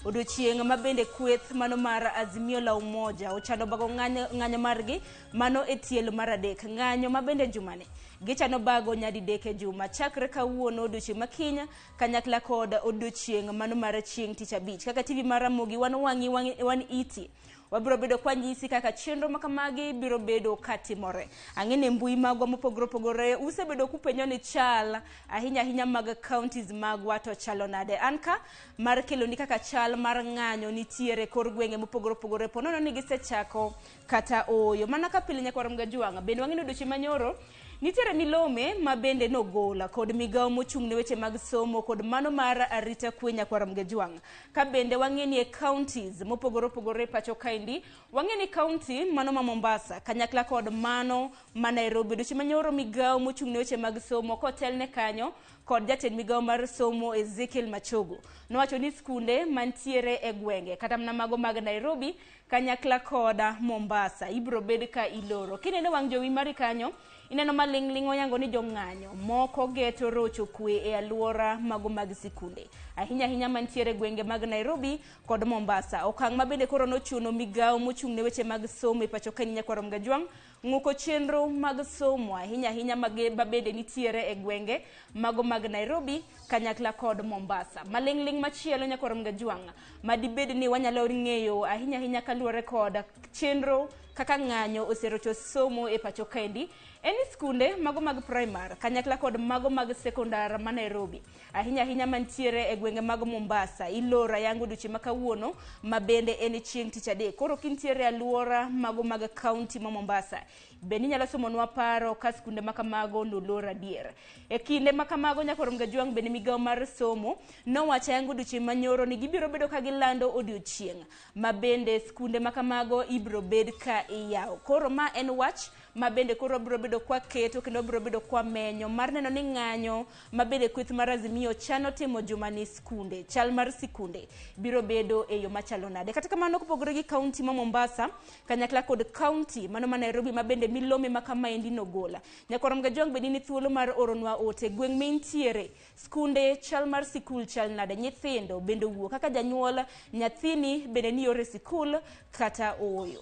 Odiochieng' ma bende kweth mano mar Azimio la Umoja ochano bago ng'anyo margi mano e tielo mar 3. Ng'anyo ma bende jumani gichano bago nyadidek e juma chakre kawuono odiochieng' ma kiny kanyakla kod odiochieng' mano mar chieng' tich abich. Kaka TV mar Ramogi wan wang'i wan iti wabiro bedo kwa nyisi kaka chenro makamagi biro bedo katimore. Ang'e ni mbui magwa mopogore opogore usebedo kupenjo ni chal ahinya ahinya mag counties magwa to chalo nade. An ka mar keloni kaka chal mar ng'anyo nitiere kor gwenge mopogore opogore ponono ni gisechako kata ooyo. Mana ka pile nyakwar Ramogi Jwang' bende wang'e ni odiochieng' manyoro nitiere milome ma bende nogola kod migawo mochung' ne weche mag somo kod mano mar arita kwe nyakwar Ramogi Jwang'. Ka bende wang'e ni e counties mopogore opogore pacho kaendi, wang'e ni county mano ma Mombasa kanyakla kod mano ma Nairobi. Odiochieng' manyoro migawo mochung' ne weche mag somo kotelne kanyo kod jatend migawo mar somo Ezekiel Machogo nowacho ni skunde mantiere e gwenge kata mana mago mag Nairobi kanyakla kod Mombasa ibiro bed ka iloro. Kineno wang' jowi mari kanyo ineno maling'ling' oyango ni jong'anyo moko geto rocho kwe e aluora mago mag sikunde ahinya ahinya mantiere gwenge mag Nairobi kod Mombasa. Okang' ma bende koro nochuno migawo mochung' ne weche mag somo e pacho kae nyakwar Ramogi Jwang' ng'uko chenro mag somo ahinya ahinya ma bende nitiere e gwenge mago mag Nairobi kanyakla kod Mombasa. Maling'ling' machielo nyakwar Ramogi Jwang' madibed ni wanyalo ng'eyo ahinya ahinya kaluwore kod chenro kaka ng'anyo oserocho somo e pacho kaendi en ni skunde mago mag primar kanyakla kod mago mag sekondar ma Nairobi ahinya ahinya mantiere e gwenge mag Mombasa iloro ayango odiochieng' ma kawuono ma bende en chieng' tich adek. Koro kintiere e aluora mago mag kaunti ma Mombasa bende inyalo somonwa paro ka skunde ma kamago nolor adier. E kinde ma kamago Nyakoro Mgajwang' bende migawo mar somo nowacho ayango odiochieng' manyoro ni gibiro bedo ka gilando odiochieng' ma bende skunde ma kamago ibiro bed ka iyawo. Koro ma en wach ma bende koro biro bedo kwa keto kendo biro bedo kwa menyo mar neno ni ng'anyo ma bende kweth mar Azimio chano timo jumani skunde, chal mar sikunde biro bedo e yo machalo nade. Kata kamano kopogore gi kaunti ma Mombasa kanyakla kod kaunti mano ma Nairobi ma bende milome ma kamaendi nogola. Nyakwar Mgajwang' bende ni thuolo mar oronwa ote gweng' mintiere skunde chal mar sikul chal nade, nyithindo bende owuok kaka janyuol nyathini bende ni yore sikul kata ooyo.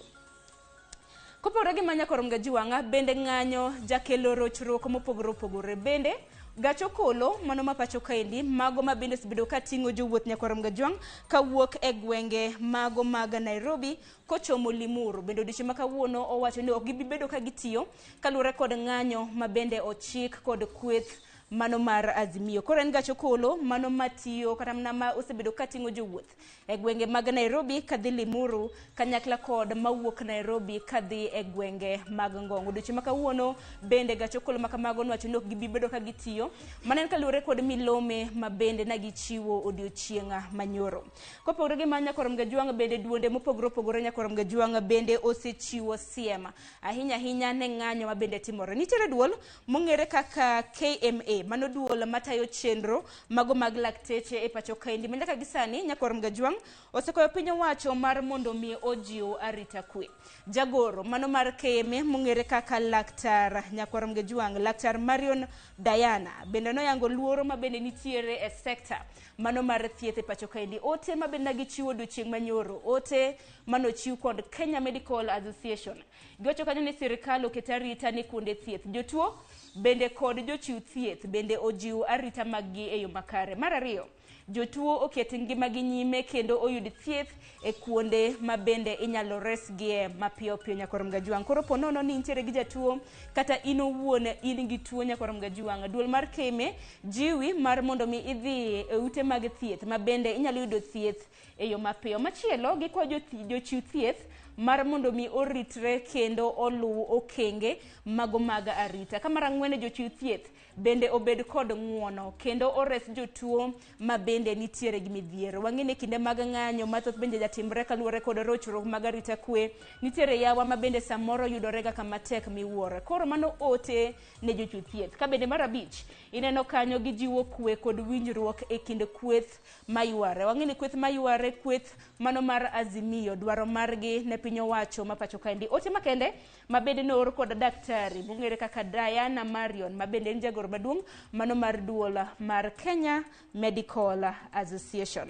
Kopogore gi ma Nyakwar Mgajwang' bende ng'anyo jakelo rochruok mopogore opogore. Bende gach okolo mano ma pacho kaendi mago ma bende osebedo ka ting'o jowuoth Nyakwar Mgajwang' kawuok e gwenge mago mag Nairobi kochomo Limuru bende odiochieng' ma kawuono owacho ni ok gibi bedo ka gitiyo kaluwore kod ng'anyo ma bende ochik kod kweth mano mar Azimio. Koro en gach okolo mano matiyo kata mana ma osebedo ka ting'o jowuoth e gwenge mag Nairobi kadhi Limuru kanyakla kod mawuok Nairobi kadhi e gwenge mag Ngong. Odiochieng' ma kawuono bende gach okolo ma kamago nowacho ni ok gibi bedo ka gitiyo. Mano en kaluwore kod milome ma bende ne gichiwo odiochieng' manyoro. Kopogore gi mano Nyakwar Mgajwang' bende duonde mopogore opogore Nyakwar Mgajwang' bende osechiwo siem ahinya ahinya ne ng'anyo ma bende timore. Nitiere duol mong'ere kaka KMA mano duol matayo chenro mago mag lakteche e pacho kaendi ma nyaka gi sani Nyakwar Mgajwang' osekoyo piny owacho mar mondo mi ojiw arita kwe. Jagoro mano mar KMA mong'ere kaka Laktar Nyakwar Mgajwang' Laktar Marion Diana bende noyango luoro ma bende nitiere e sekta mano mar thieth e pacho kaendi. Ote ma bende gichiwo odiochieng' manyoro, ote manochiw kod Kenya Medical Association. Giwacho kanyo ni sirikal oket arita ne kuonde thieth. Jotuo bende kod jochiw thieth bende ojiw arita maggi e yo makare. Mar ariyo, jotuo oket ngimagi nyime kendo oyud thieth e kuonde ma bende inyalo resgie mapiyo piyo Nyakwar Mgajwang'. Koro po nono ni intiere gi jatuo kata in owuon in gi tuo Nyakwar Mgajwang', duol mar KMA jiwi mar mondo mi idhi e ute mag thieth ma bende inyalo yudo thieth e yo mapiyo. Machielo, gikwayo jochiw thieth mar mondo mi oritre kendo oluw okenge mago mag arita. Ka mar ang'wen, jochiw thieth bende obed kod ng'uono kendo ores jotuo ma bende nitiere gi midhiero. Wang'e ni kinde mag ng'anyo mathoth bende jatimre kaluwore kod rochruok mag arita kwe. Nitiere yawa ma bende samoro yudore ga kama tek miwuoro. Koro mano ote ne jochiw thieth. Ka bende mar abich, ineno kanyo gijiwo kwe kod winjruok e kind kweth mayware. Wang'e ni kweth mayware, kweth mano mar Azimio, dwaro margi ne piny owacho ma pacho kaendi. Ote makende ma bende noor kod daktari mong'ere kaka Diana Marion ma bende en jagoro maduong' mano mar duol mar Kenya Medical Association.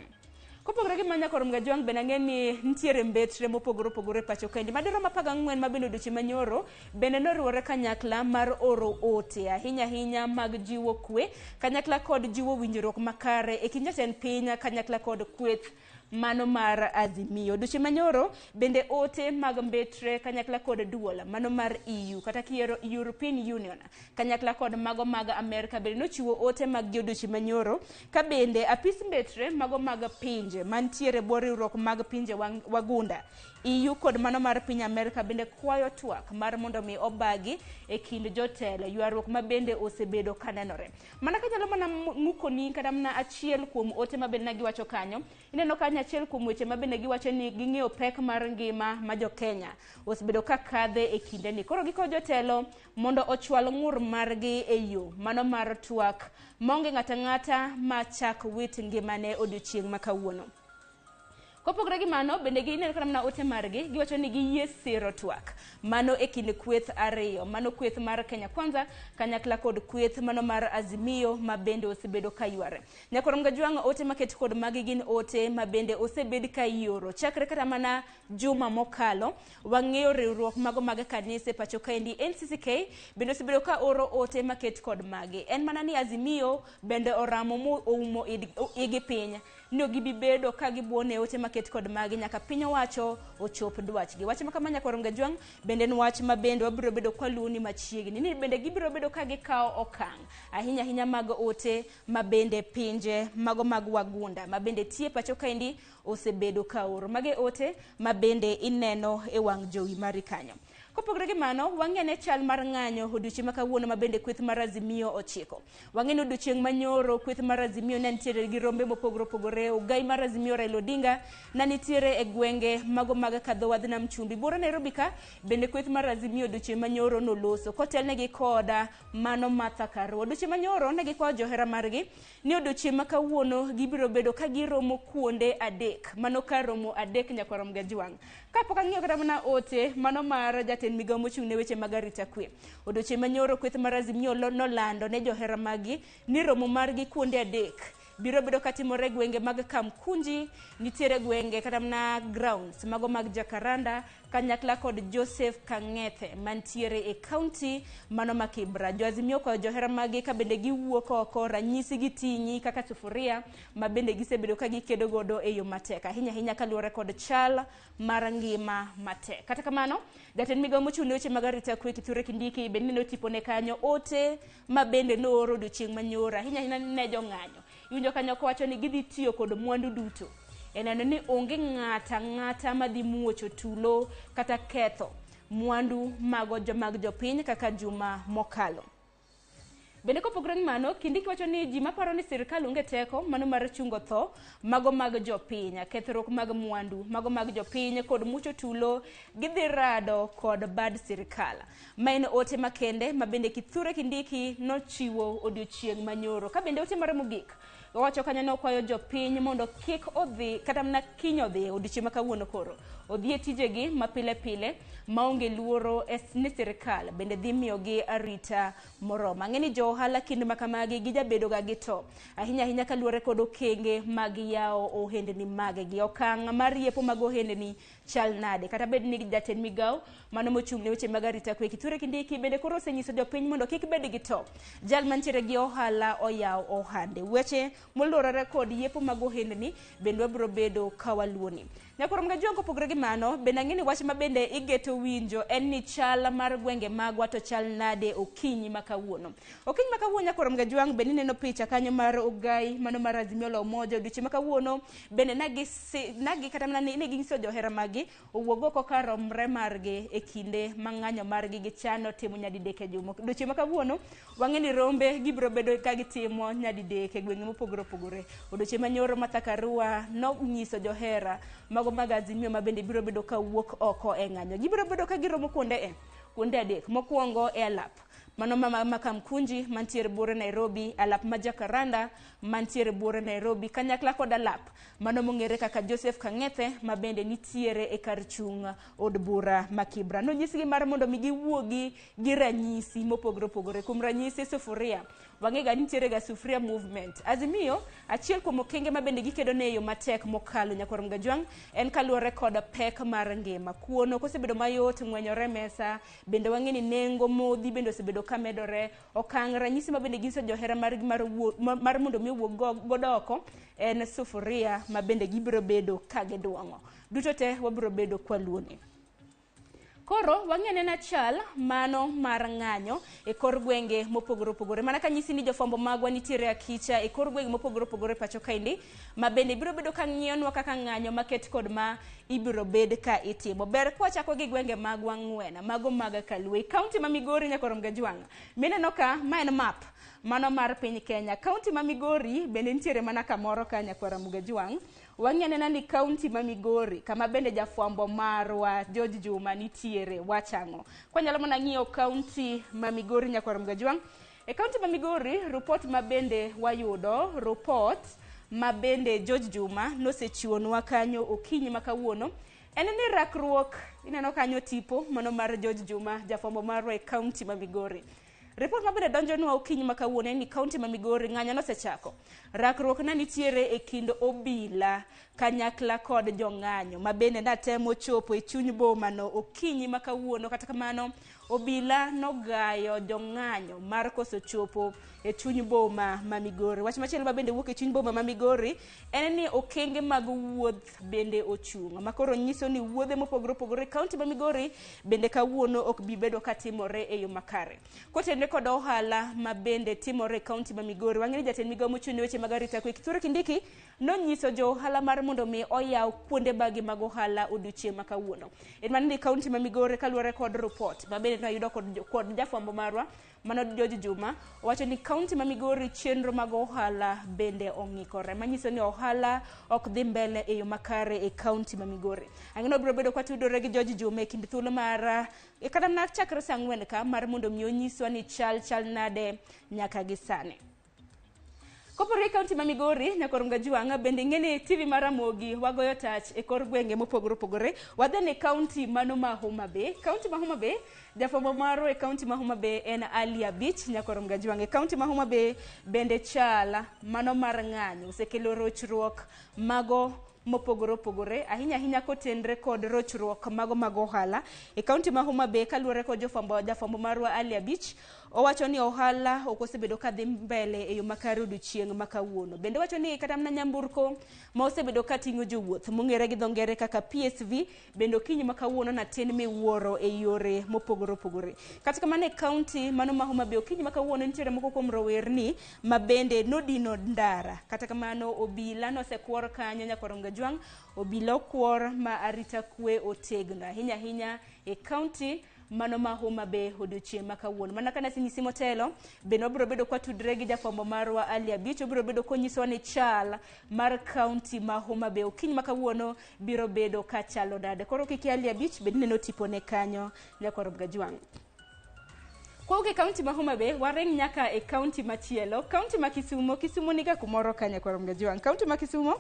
Kopogore gi mano Nyakwar Mgajwang' bende ang'e ni nitiere mbetre mopogore opogore e pacho kaendi. Madirom 14 ma bende odiochieng' manyoro bende noriwore kanyakla mar oro ote ahinya ahinya mag jiwo kwe kanyakla kod jiwo winjruok makare e kind jatend piny kanyakla kod kweth mano mar Azimio. Odiochieng' manyoro bende ote mag mbetre kanyakla kod duol mano mar EU kata kiero European Union kanyakla kod mago mag Amerka bende nochiwo ote mag gi odiochieng' manyoro ka bende apis mbetre mago mag pinje mantiere bwo riwruok mag pinje wagunda EU kod mano mar piny Amerka bende kwayo twak mar mondo mi obagi e kind jotelo ywaruok ma bende osebedo kanenore. Mana kanyalo mana ng'ukoni kata mana achiel kuom ote ma bende giwacho kanyo, ineno kanyo achiel kuom weche ma bende giwacho ni ging'eyo pek mar ngima ma jo Kenya osebedo ka kadhe e kindeni. Koro gikwayo jotelo mondo ochwal ng'ur margi e yo mano mar twak maonge ng'ato ang'ata ma chak wit ngimane odiochieng' ma kawuono. Kopogore gi mano, bende gineno kata mana ote margi, giwacho ni giyie siro twak. Mano e kind kweth ariyo, mano kweth mar Kenya Kwanza kanyakla kod kweth mano mar Azimio ma bende osebedo ka yware. Nyakwar Mgajwang' ote maket kod magi gin ote ma bende osebed ka ioro. Chakre kata mana juma mokalo, wang'eyo riwruok mago mag kanise pacho kaendi NCCK bende osebedo ka oro ote maket kod magi. En mana ni Azimio bende oramo mo oumo igi piny. ni ok gibi bedo ka gibuono e ote maket kod magi nyaka piny owacho ochop dwachgi. Wach ma kama nyakwar Ongajwang' bende en wach ma bende wabiro bedo kwaluwoni machiegni ni bende gibiro bedo ka gikawo okang' ahinya ahinya mag ote ma bende pinje mago mag wagunda ma bende tie pacho kaendi osebedo ka oro. Mage ote ma bende ineno e wang' jowi mari kanyo. Kopogore gi mano, wang'e ne chal mar ng'anyo odiochieng' ma kawuono ma bende kweth mar Azimio ochiko. Wang'e ni odiochieng' manyoro kweth mar Azimio ne nitiere gi rombe mopogore opogore. Ogai mar Azimio Raila Odinga ne nitiere e gwenge mago mag kadho wadh nam chumbi. Buore Nairobi ka bende kweth mar Azimio odiochieng' manyoro noloso kotelnegi koda mano Martha Karua. Odiochieng' manyoro ne gikwayo johera margi ni odiochieng' ma kawuono gibiro bedo ka giromo kuonde adek. Mano kar romo adek nyakwar Mgajwang'. Kapok ang'iyo kata mana ote mano mar jatend migawo mochung' ne weche mag arita kwe. Odiochieng' manyoro kweth mar Azimio nolando ne johera maggi ni romo margi kuonde adek biro bedo katimore e gwenge mag Kamkunji, nitiere gwenge kata mana grounds mago mag Jacaranda kanyakla kod Joseph Kang'ethe mantiere e county mano ma Kibra. Jo Azimio okwayo johera maggi ka bende giwuok oko ranyisi giting'i kaka sufuria ma bende gisebedo ka gikedo godo e yo matek ahinya ahinya kaluwore kod chal mar ngima matek. Kata kamano, jatend migawo mochung' ne weche mag arita kwe Kithure Kindiki bende neno tipone kanyo ote ma bende nooro odiochieng' manyoro ahinya ahinya ne jong'anyo. Iwinjo kanyo kowacho ni gidhi tiyo kod mwandu duto e neno ni onge ng'ata ang'ata madhi muocho tulo kata ketho mwandu mago mag jopiny kaka juma mokalo. Bende kopogore gi mano, Kindiki wacho ni ji maparo ni sirkal onge teko mano mar chungo tho mago mag jopiny, kethruok mag mwandu mago mag jopiny kod mucho tulo gidhi rado kod bad sirkal. Ma en ote makende ma bende Kithure Kindiki nochiwo odiochieng' manyoro. Ka bende ote mare mogik, owacho kanyo ne okwayo jopiny mondo kik odhi kata mana kiny odhi odiochieng' ma kawuono koro odhi e tijegi ma pile pile maonge luoro ni sirkal bende dhi miyogi arita moromo. Ang'e ni jo ohala kinde ma kamagi gijabedo ga gi to ahinya ahinya kaluwore kod okenge mag yawo ohendni maggi. Okang' mar yepo mag ohendni chal nade? Kata bed ni jatend migawo mano mochung' ne weche mag arita kwe Kithure Kindiki bende koro osenyiso jopiny mondo kik bed gi to. Jal mantiere gi ohala oyaw ohande. Weche moluorore kod yepo mag ohendni bende wabiro bedo ka waluwoni. Nyakwar Mgajwang' kopogore gi mano, bende ang'e ni wach ma bende igeto winjo en ni chal mar gwenge magwa to chal nade okinyi ma kawuono. Okinyi ma kawuono nyakwar Mgajwang' bende ineno picha kanyo mar Ogai mano mar Azimio la Umoja odiochieng' ma kawuono bende nagi kata mana ne ginyiso johera maggi owuog oko kar romre margi e kinde ma ng'anyo margi gichano timo nyadidek e juma. Odiochieng' ma kawuono wang'e ni rombe gibiro bedo ka gitimo nyadidek e gwenge mopogore opogore. Odiochieng' manyoro Martha Karua nonyiso johera mago mag Azimio ma bende biro bedo ka wuok oko e ng'anyo. Gibiro bedo ka giromo kuonde adek. Mokwongo e alap mano ma Kamkunji mantiere buore Nairobi, alap ma Jacaranda mantiere buore Nairobi, kanyakla kod alap mano mong'ere kaka Joseph Kang'ethe ma bende nitiere e kar chung' od bura ma Kibra. Nonyisgi mar mondo mi giwuogi gi ranyisi mopogore opogore. Kuom ranyisi sufuria, wang'e ga nitiere ga sufuria movement. Azimio, achiel kuom okenge ma bende gikedo ne e yo matek mokalo nyakwar Mgajwang' en kaluwore kod pek mar ngima. Kuono kosebedo mayot ng'wenyore mesa, bende wang'e ni nengo modhi bende osebedo ka medore. Okang' ranyisi ma bende ginyiso johera margi mar mondo mi owuog godo oko en sufuria ma bende gibiro bedo ka gidwong'o. Duto te wabiro bedo kwaluwoni. Koro wang'e nena chal mano mar ng'anyo e kor gwenge mopogore opogore. Mana kanyisi ni jofwambo magwa nitiere akicha e kor gwenge mopogore opogore pacho kaendi, ma bende biro bedo ka ng'iyonwa kaka ng'anyo maket kod ma ibiro bed ka itimo. Ber kwachako gi gwenge magwa ng'wen, mago mag Kaluo. E kaunti ma Migori nyakwar Mgajwang', mineno ka ma en map mano mar piny Kenya. Kaunti ma Migori bende nitiere mana kamoro ka nyakwar Mgajwang'. Wang'e anena ni kaunti ma Migori, kama bende jafwambo marwa George Juma nitiere, wachang'o. Kwanyalo mana ng'iyo kaunti ma Migori nyakwar Mgajwang'. E kaunti ma Migori, ripot ma bende wayudo, ripot ma bende George Juma nosechiwonwa kanyo okinyi ma kawuono, en ni rakruok, ineno kanyo tipo mano mar George Juma, jafwambo marwa e kaunti ma Migori. Ripot ma bende donjonwa okinyi ma kawuono en ni kaunti ma Migori ng'anyo nosechako. Rakruok ne nitiere e kind obila kanyakla kod jong'anyo ma bende natemo chopo e chuny boma no okinyi ma kawuono. Kata kamano, obila nogayo jong'anyo mar koso chopo e chuny boma ma Migori. Wach machielo ma bende wuok e chuny boma ma Migori en ni okenge mag wuoth bende ochung', ma koro nyiso ni wuodhe mopogore opogore e kaunti ma Migori bende kawuono ok bi bedo katimore e yo makare. Kotenore kod ohala ma bende timore e kaunti ma Migori, wang'e ni jatend migawo mochung' ne weche mag arita kwe Kithure Kindiki nonyiso jo ohala mar mondo mi oyaw kuonde magi mag ohala odiochieng' ma kawuono. En mana ni kaunti ma Migori kaluwore kod ripot ma bende nwayudo kod jafwambo marwa mano George Juma, owacho ni kaunti ma Migori chenro mag ohala bende ong'ikore, manyiso ni ohala ok dhi mbele e yo makare e kaunti ma Migori. Ang'e ni wabiro bedo kwatudore gi George Juma e kind thuolo mar kata mana chakre saa 4 ka mar mondo mi onyiswa ni chal nade nyaka gi sani. Kopogore gi kaunti ma Migori, Nyakor Mgajuang' bende ing'e ni TV mar Ramogi wagoyo tach e kor gwenge mopogore opogore. Wadhi ne kaunti mano ma Homa Bay. Kaunti ma Homa Bay, jafwambo marwa e kaunti ma Homa Bay en Ali Abich Nyakor Mgajuang'. E kaunti ma Homa Bay bende chal mano mar ng'anyo osekelo rochruok mago mopogore opogore, ahinya ahinya kotenre kod rochruok mago mag ohala e kaunti ma Homa Bay. Kaluwore kod jafwambo marwa Ali Abich, owacho ni ohala ok osebedo kadhi mbele e yo makare odiochieng' ma kawuono. Bende owacho ni kata mana nyamburko ma osebedo kating'o jowuoth mong'ere gi dho ngere kaka PSV bende okinyi ma kawuono natin miwuoro e yore mopogore opogore. Kata kamano e kaunti mano ma Homa Bay okinyi ma kawuono nitiere moko kuom rowerni ma bende nodino ndara. Kata kamano obila nosekuor kanyo Nyakor Mgajuang', obila okuor ma arita kwe otegno ahinya ahinya e kaunti mano ma Homa Bay odiochieng' ma kawuono. Mana kana asenyisi motelo, bende wabiro bedo kwatudre gi jafwambo marwa Ali Abich, obiro bedo konyisowa ni chal mar kaunti ma Homa Bay okinyi ma kawuono biro bedo kachalo nade. Koro kik Ali Abich bende ineno tipone kanyo Nyakor Mgajuang'. Kowuok e kaunti ma Homa Bay, waring nyaka e kaunti machielo, kaunti ma Kisumo. Kisumo niga kumoro ka Nyakor Mgajuang'. Kaunti ma Kisumo,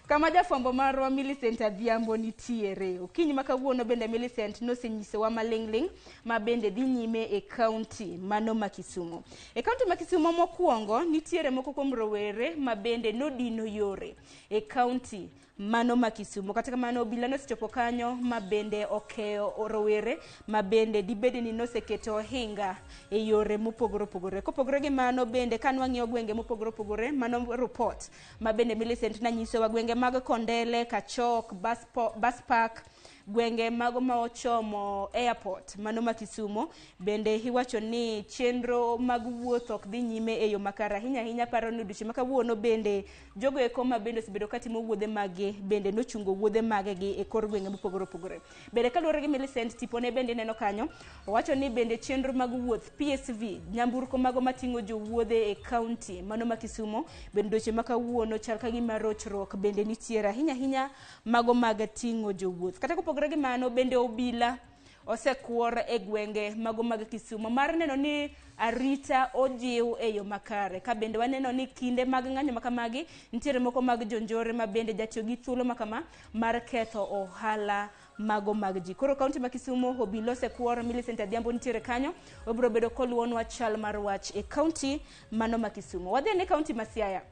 kama jafwambo marwa Millicent Adhiambo nitiere. Okinyi ma kawuono bende Millicent nosenyisowa maling'ling' ma bende dhi nyime e kaunti mano ma Kisumo. E kaunti ma Kisumo mokwongo, nitiere moko kuom rowere ma bende nodino yore e kaunti mano ma Kisumo. Kata kamano obila nosechopo kanyo ma bende okeyo rowere ma bende dibed ni noseketo ohinga e yore mopogore opogore. Kopogore gi mano bende ka nwang'iyo gwenge mopogore opogore, mano report ma bende Millicent nanyisowa, gwenge mag Kondele, Kachok, Bus Park, gwenge mago ma ochomo airport mano ma Kisumo, bende iwacho ni chenro mag wuoth ok dhi nyime e yo makare ahinya ahinya. Paro ni odiochieng' ma kawuono bende jogo eko ma bende osebedo katimo wuodhe mage bende nochungo wuodhe magegi e kor gwenge mopogore opogore. Bende kaluwore gi Millicent, tipone bende ineno kanyo, owacho ni bende chenro mag wuoth PSV, nyamburko mago mating'o jowuodhe e kaunti mano ma Kisumo, bende odiochieng' ma kawuono chal ka gima rochruok bende nitiere ahinya ahinya mago mag ting'o jowuoth. Kata kopogore gi mano bende obila osekuor e gwenge mago mag Kisumo mar neno ni arita ojiw e yo makare. Ka bende waneno ni kinde mag ng'anyo makamagi nitiere moko mag jonjore ma bende jatiyo gi thuolo makama mar ketho ohala mago mag ji. Koro kaunti ma Kisumo obila osekuor, Millicent Adhiambo nitiere kanyo, obiro bedo koluwonwa chal mar wach e kaunti mano ma Kisumo. Wadhi ne kaunti ma Siaya.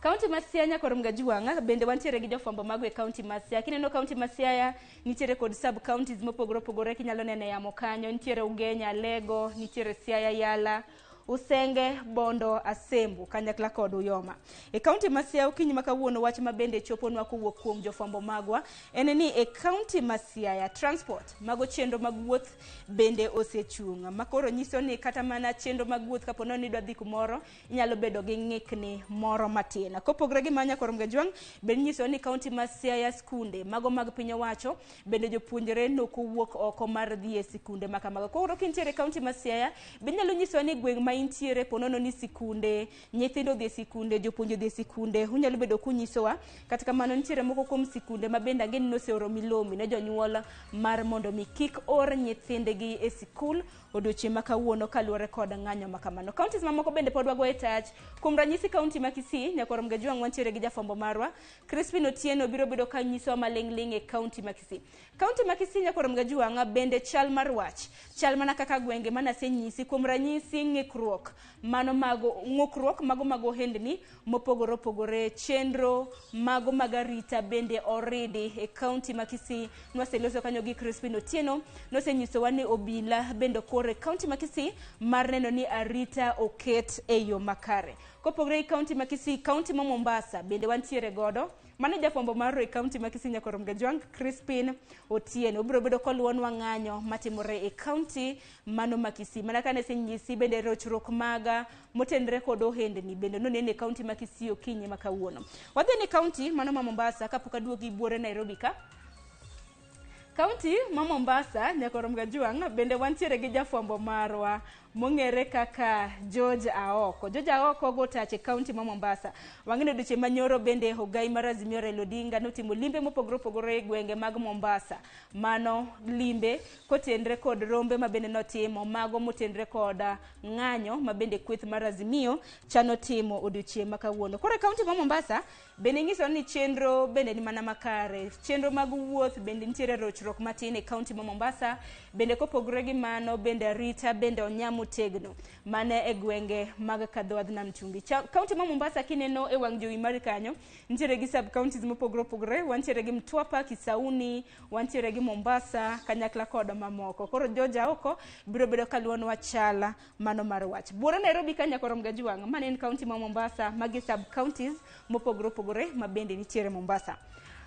Kaunti ma Siaya Nyakor Mgajuang' bende wantiere gi jofwambo mago e kaunti ma Siaya. Kineno kaunti ma Siaya nitiere kod sub counties mopogore opogore, kinyalo neno e yamo kanyo, nitiere Ugenya, Alego, nitiere Siaya, Yala, Usenge, Bondo, Asembo kanyakla kod Uyoma. E kaunti ma Siaya okinyi ma kawuono wach ma bende choponwa kowuok kuom jofwambo magwa en ni e kaunti ma Siaya transport mago chenro mag wuoth bende osechung', ma koro nyiso ni kata mana chenro mag wuoth kapo ni idwa dhi kumoro inyalo bedo gi ng'ikni moro matin. Kopogore gi mano Nyakor Mgajuang' bende nyiso ni kaunti ma Siaya skunde mago mag piny owacho bende jopuonjre nokowuok oko mar dhi e sikunde ma kamago. Koro kintiere e kaunti ma Siaya bende nyalo nyisowa ni gweng' ma intiere ponono ni sikunde, nyithindo odhi e sikunde, jopuonj odhi e sikunde, unyalo bedo kunyisowa. Kata kamano nitiere moko kuom sikunde ma bende ang'e ni noseoro milome ne jonyuol mar mondo mi kik or nyithindgi e sikul odiochieng' ma kawuono kaluwore kod ng'anyo ma kamano. Counties mamoko bende pod wagoye tach. Kuom ranyisi kaunti ma Kisii, Nyakor Mgajuang' wantiere gi jafwambo marwa Crispin Otieno biro bedo ka nyisowa maling'ling' e kaunti ma Kisii. Kaunti ma Kisii Nyakor Mgajuang' bende chal mar wach chal mana kaka gwenge mane asenyisi. Kuom ranyisi ng'ikruok ng'ukruok mano mago ng'ukruok mago mag ohendni mopogore opogore. Chenro mago mag arita bende oridi e kaunti ma Kisii. Nwaseloso kanyo gi Crispin Otieno, nosenyisowa ni obila bende okor e kaunti ma Kisii mar neno ni arita oket e yo makare. Kopogore gi kaunti ma Kisii, kaunti ma Mombasa bende wantiere godo. Mano jafwambo mar e kaunti ma Kisii Nyakorom Gajwang' Crispin Otieno obiro bedo koluwonwa ng'anyo matimore e kaunti mano ma Kisii. Mana kane asenyisi bende rochruok maga motenre kod ohendni bende nonene e kaunti ma Kisii okinyi ma kawuono. Wadhi ni kaunti mano ma Mombasa kapok aduogi buore Nairobi ka. Kaunti ma Mombasa, Nyakorom Gajwang', bende wantiere gi jafwambo marwa mong'ere kaka George Aoko. George Aoko go tach e kaunti ma Mombasa. Wang'e ni odiochieng' manyoro bende ogai mar Azimio Raila Odinga notimo limbe mopogore opogore e gwenge mag Mombasa. Mano limbe kotenre kod rombe ma bende notimo, mago motenre kod ng'anyo ma bende kweth mar Azimio chano timo odiochieng' ma kawuono. Koro e kaunti ma Mombasa bende nyiso ni chenro bende ni mana makare. Chenro mag wuoth bende nitiere rochruok matin e kaunti ma Mombasa. Bende kopogore gi mano bende arita bende onyamo tegno mane e gwenge mag Kadhowadh Nam Chumbi. Kaunti ma Mombasa kineno e wang' jowi mari kanyo nitiere gi sub counties mopogore opogore. Wantiere gi Mtwapa, Kisauni, wantiere gi Mombasa kanyakla kod mamoko. Koro George Aoko biro bedo kaluwonwa chala mano mar wach. Buore Nairobi ka Nyakorom Gajwang', mane en kaunti ma Mombasa, magi sub counties mopogore opogore ma bende nitiere Mombasa.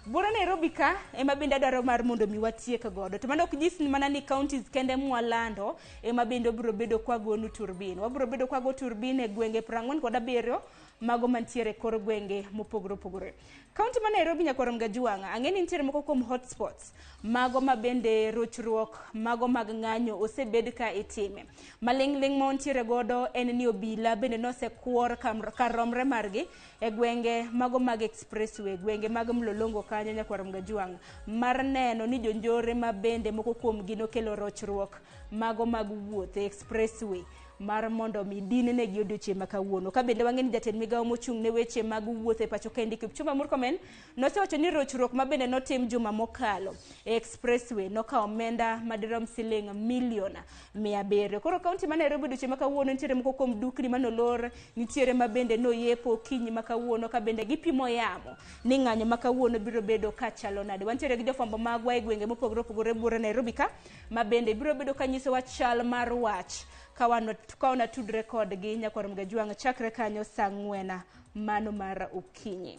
Buore Nairobi ka ema bende adwaro mar mondo mi watiek godo. To mano ok nyis ni mana ni counties kende mwalando ema bende obiro bedo kwagonu turbin. Wabiro bedo kwago turbin e gwenge 47 mago mantiere kor gwenge mopogore opogore. Kaunti ma Nairobi Nyakorom Gajwang', ang'e ni nitiere moko kuom hotspots mago ma bende rochruok mago mag ng'anyo osebed ka itime. Maling'ling' ma wantiere godo en ni obila bende nosekuor kar romre margi e gwenge mago mag expressway, gwenge mag Mlolongo kanyo Nyakorom Gajwang', mar neno ni jonjore ma bende moko kuomgi nokelo rochruok mago mag wuoth e expressway mar mondo mi din negi odiochieng' ma kawuono. Ka bende wang'e ni jatend migawo mochung' ne weche mag wuoth e pacho kaendi Kipchumba Murkomen nosewacho ni rochruok ma bende notim juma mokalo e expressway nokawo omenda madirom siling milion 700. Koro kaunti ma Nairobi odiochieng' ma kawuono nitiere moko kuom dukni manolor, nitiere ma bende noyepo okinyi ma kawuono ka bende gipimo yamo ni ng'anyo ma kawuono biro bedo ka chalo nade. Wantiere gi jofwambo magwa e gwenge mopogore opogore buore Nairobi ka ma bende biro bedo ka nyisowa chal mar wach ka wanatudre kodgi Nyakorom Gajwang' chakre kanyo saa 4 mano mar okinyi.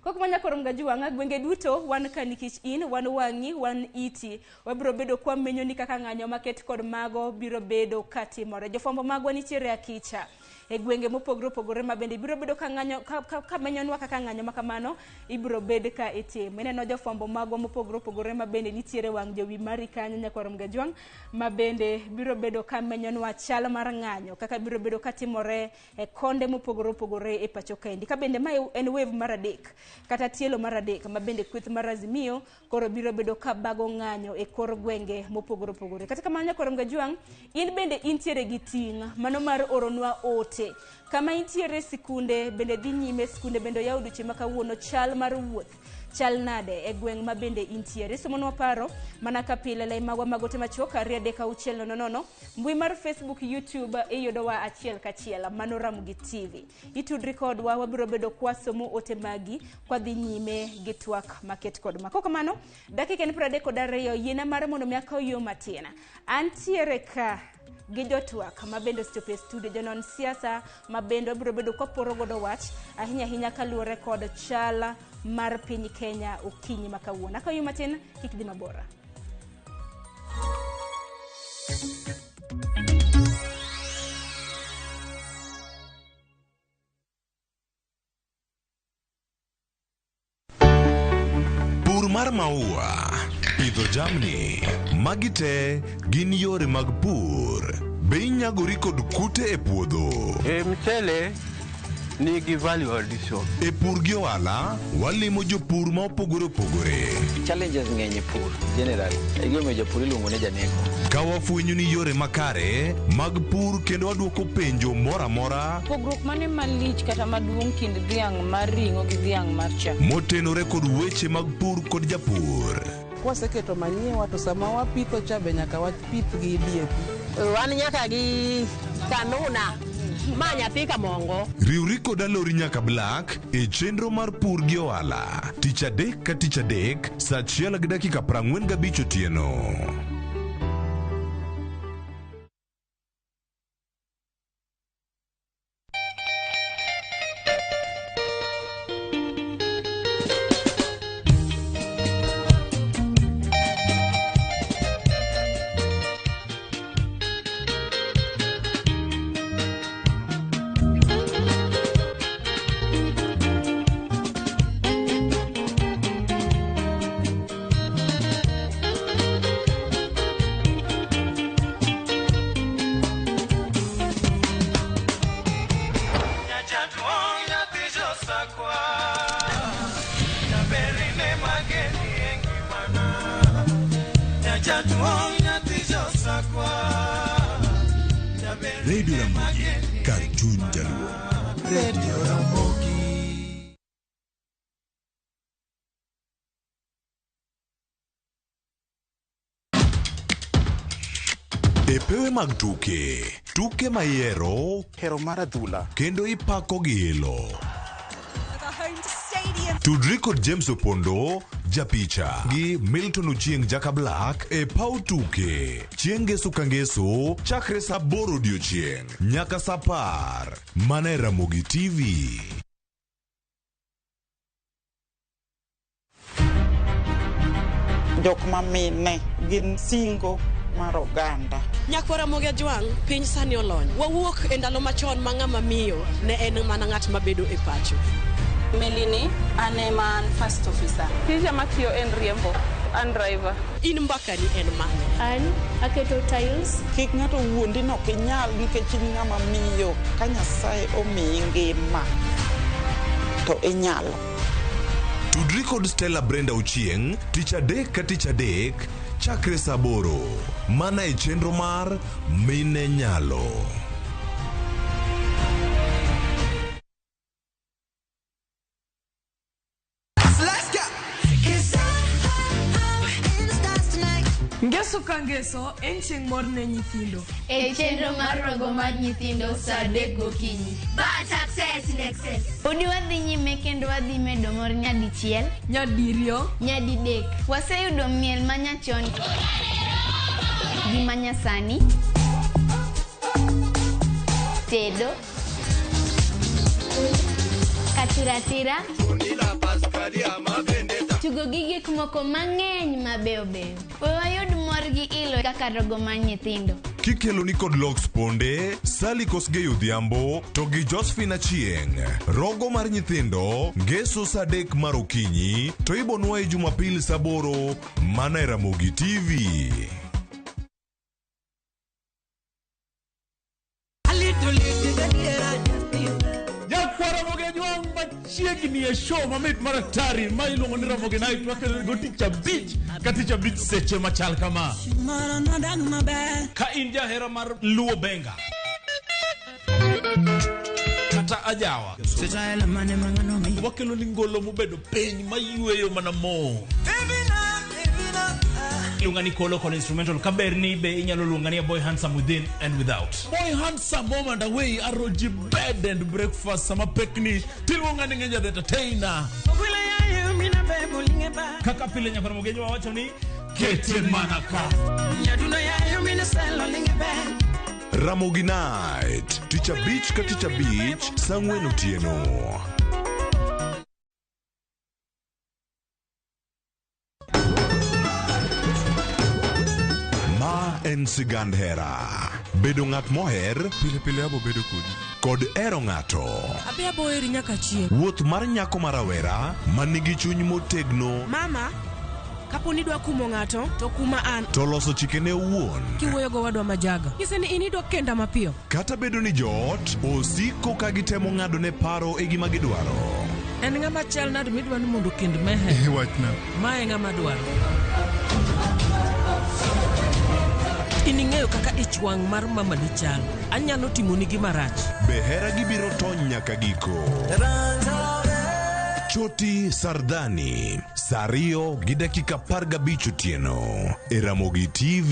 Kok ma Nyakorom Gajwang', gwenge duto wan ka nikech in, wan wang'i, wan iti. Wabiro bedo kwa menyo ni kaka ng'anyo maket kod mago biro bedo katimore. Jofwambo magwa nitiere akicha e gwenge mopogore opogore ma bende biro bedo ka ng'anyo ka menyonwa kaka ng'anyo makamano ibiro bed ka itimo. Ineno jofwambo magwa mopogore opogore ma bende nitiere wang' jowi mari kanyo Nyakorom Gajwang' ma bende biro bedo ka menyonwa chal mar ng'anyo kaka biro bedo katimore e konde mopogore opogore e pacho kaendi. Ka bende mae en wave mar 3 kata tielo mar 3 ma bende kweth mar Azimio koro biro bedo ka bago ng'anyo e kor gwenge mopogore opogore. Kata kamano Nyakorom Gajwang', in bende intiere gi ting' mano mar oronwa ote. Kama intiere sikunde bende dhi nyime, sikunde bende oyaw odiochieng' ma kawuono, chal mar wuoth chal nade e gweng' ma bende intiere. Somonwa paro mana ka pile lai magwa mag ote machuok 2 3 6 0 0, mbui mar Facebook, YouTube iyudowa achiel kachiel mano Ramogi TV. Itudri kodwa, wabiro bedo kwasomo ote magi kwadhi nyime gi twak maket kod ma. Kok kamano, dakika en 32, yiena mar mondo mi akaw yo matin. Antiere ka gi jotwak ma bende osechopo e studio, jonon siasa ma bende wabiro bedo kwaporo godo wach ahinya ahinya kaluwore kod chal mar piny Kenya okinyi ma kawuono. Akaw yo matin, kik dhi mabor. Pur mar maua, pidho jamni, magi te gin yore mag pur. Be inyagori kod kute e puodho? E mchele nigi value addition. E pur gi ohala, walimo jopur ma opogore opogore. Challenges ng'eny e pur generally. E gimomiyo japur iluongo ni janeko. Ka wafwenyo ni yore makare mag pur kendo wadwoko penjo moro amora Pogruok mane malich kata maduong' kind dhiang' mar ring'o gi dhiang' mar chak? motenore kod weche mag pur kod japur. Kwaseketo manyiwa to sama wapitho cha be nyaka wapith gi DAP. Wan nyaka gi kanuna ma nyathi kamongo. Riwri kod Alori nyaka Black e chenro mar pur gi ohala. Tich adek ka tich adek saa achiel gi dakika 45 otieno. Radio Ramogi, kar chuny jaluo. Radio Ramogi. E pewe mag tuke, tuke ma ihero hero mar adhula kendo ipako gi ilo. Tudri kod James Opondo, japicha gi Milton Ochieng Jaka Black e paw tuke chieng' ngeso ka ngeso chakre saa aboro odiochieng' nyaka saa apar mana e Ramogi TV. Jok ma mine gin singo mar oganda. Nyakwar Ramogi Ajwang', piny sani olony. Wawuok e ndalo machon ma ng'ama miyo ne en mana ng'at mabedo e pacho. Melini, an ema an first officer. Tija matiyo en riembo, an driver. In mbakani en mane? An aketo tiles. Kik ng'ato wuondi ni ok inyal nikech in ng'ama miyo. Ka Nyasaye omiyi ngima to inyalo. Tudri kod Stella Brenda Ochieng' tich adek ka tich adek chakre saa aboro mana e chenro mar Mine Nyalo. Ngeso ka ngeso en chieng' mor ne nyithindo. E chenro mar rogo mar nyithindo saa adek gokinyi. Bad success in excess. Podi wadhi nyime kendo wadhi medo mor nyadichiel, Nyadiriyo, nyadidek. Waseyudo miel manyachon gi manyasani. Tedo. Katiratira. Tugo gi gik moko mang'eny mabeyo beyo. We wayud mor gi ilo kaka rogo mar nyithindo. Kikelo ni kod Lox Ponde, Sally Kosgei Odhiambo to gi Josephine Achieng'. Rogo mar nyithindo ngeso saa adek mar okinyi to ibonwaye Jumapil saa aboro mana e Ramogi TV. Nyakwar Ramogi Ajwang' machiegni e show mamit mar atari ma iluongo ni Ramogi Night wakelo go tich abich ka tich abich seche machal kama. Ka in jahera mar Luo Benga kata ajawa wakelo ni ngolo mobedo piny mayweyo mana mo. Iluonga ni Kolo kod instrumental kaber ni be inyalo luonga ni a boy handsome within and without. Boy handsome home and away aroji bed and breakfast sama pekni tiluonga ni Ngeja the entertainer. Kaka pile nyakwar Ramogi Ajwang' wacho ni kete mana ka. Ramogi Night, tich abich ka tich abich saa ang'wen otieno. Ma en sigand hera. Bedo ng'at moher pile pile abo bedo kodi kod hero ng'ato. Abe abo heri nyaka chieng'. Wuoth mar nyako ma rawera ma nigi chuny motegno Mama, kapo ni idwa kumo ng'ato, to kuma an. to loso chikene owuon. Kiwuoyo gowadwa majaga. Nyise ni in idwa kenda mapiyo. Kata bedo ni joot osiko ka gitemo ng'ado ne paro e gima gidwaro. En ng'ama chal nade midwa ni mondo okend Meher? Wachna. Ma e ng'ama dwaro. In ing'eyo kaka ich wang' mar mama ne chal. Anyalo timoni gima rach. Be hera gibiro tony nyaka giko. Choti Sardani, sa 2:15 otieno e Ramogi TV.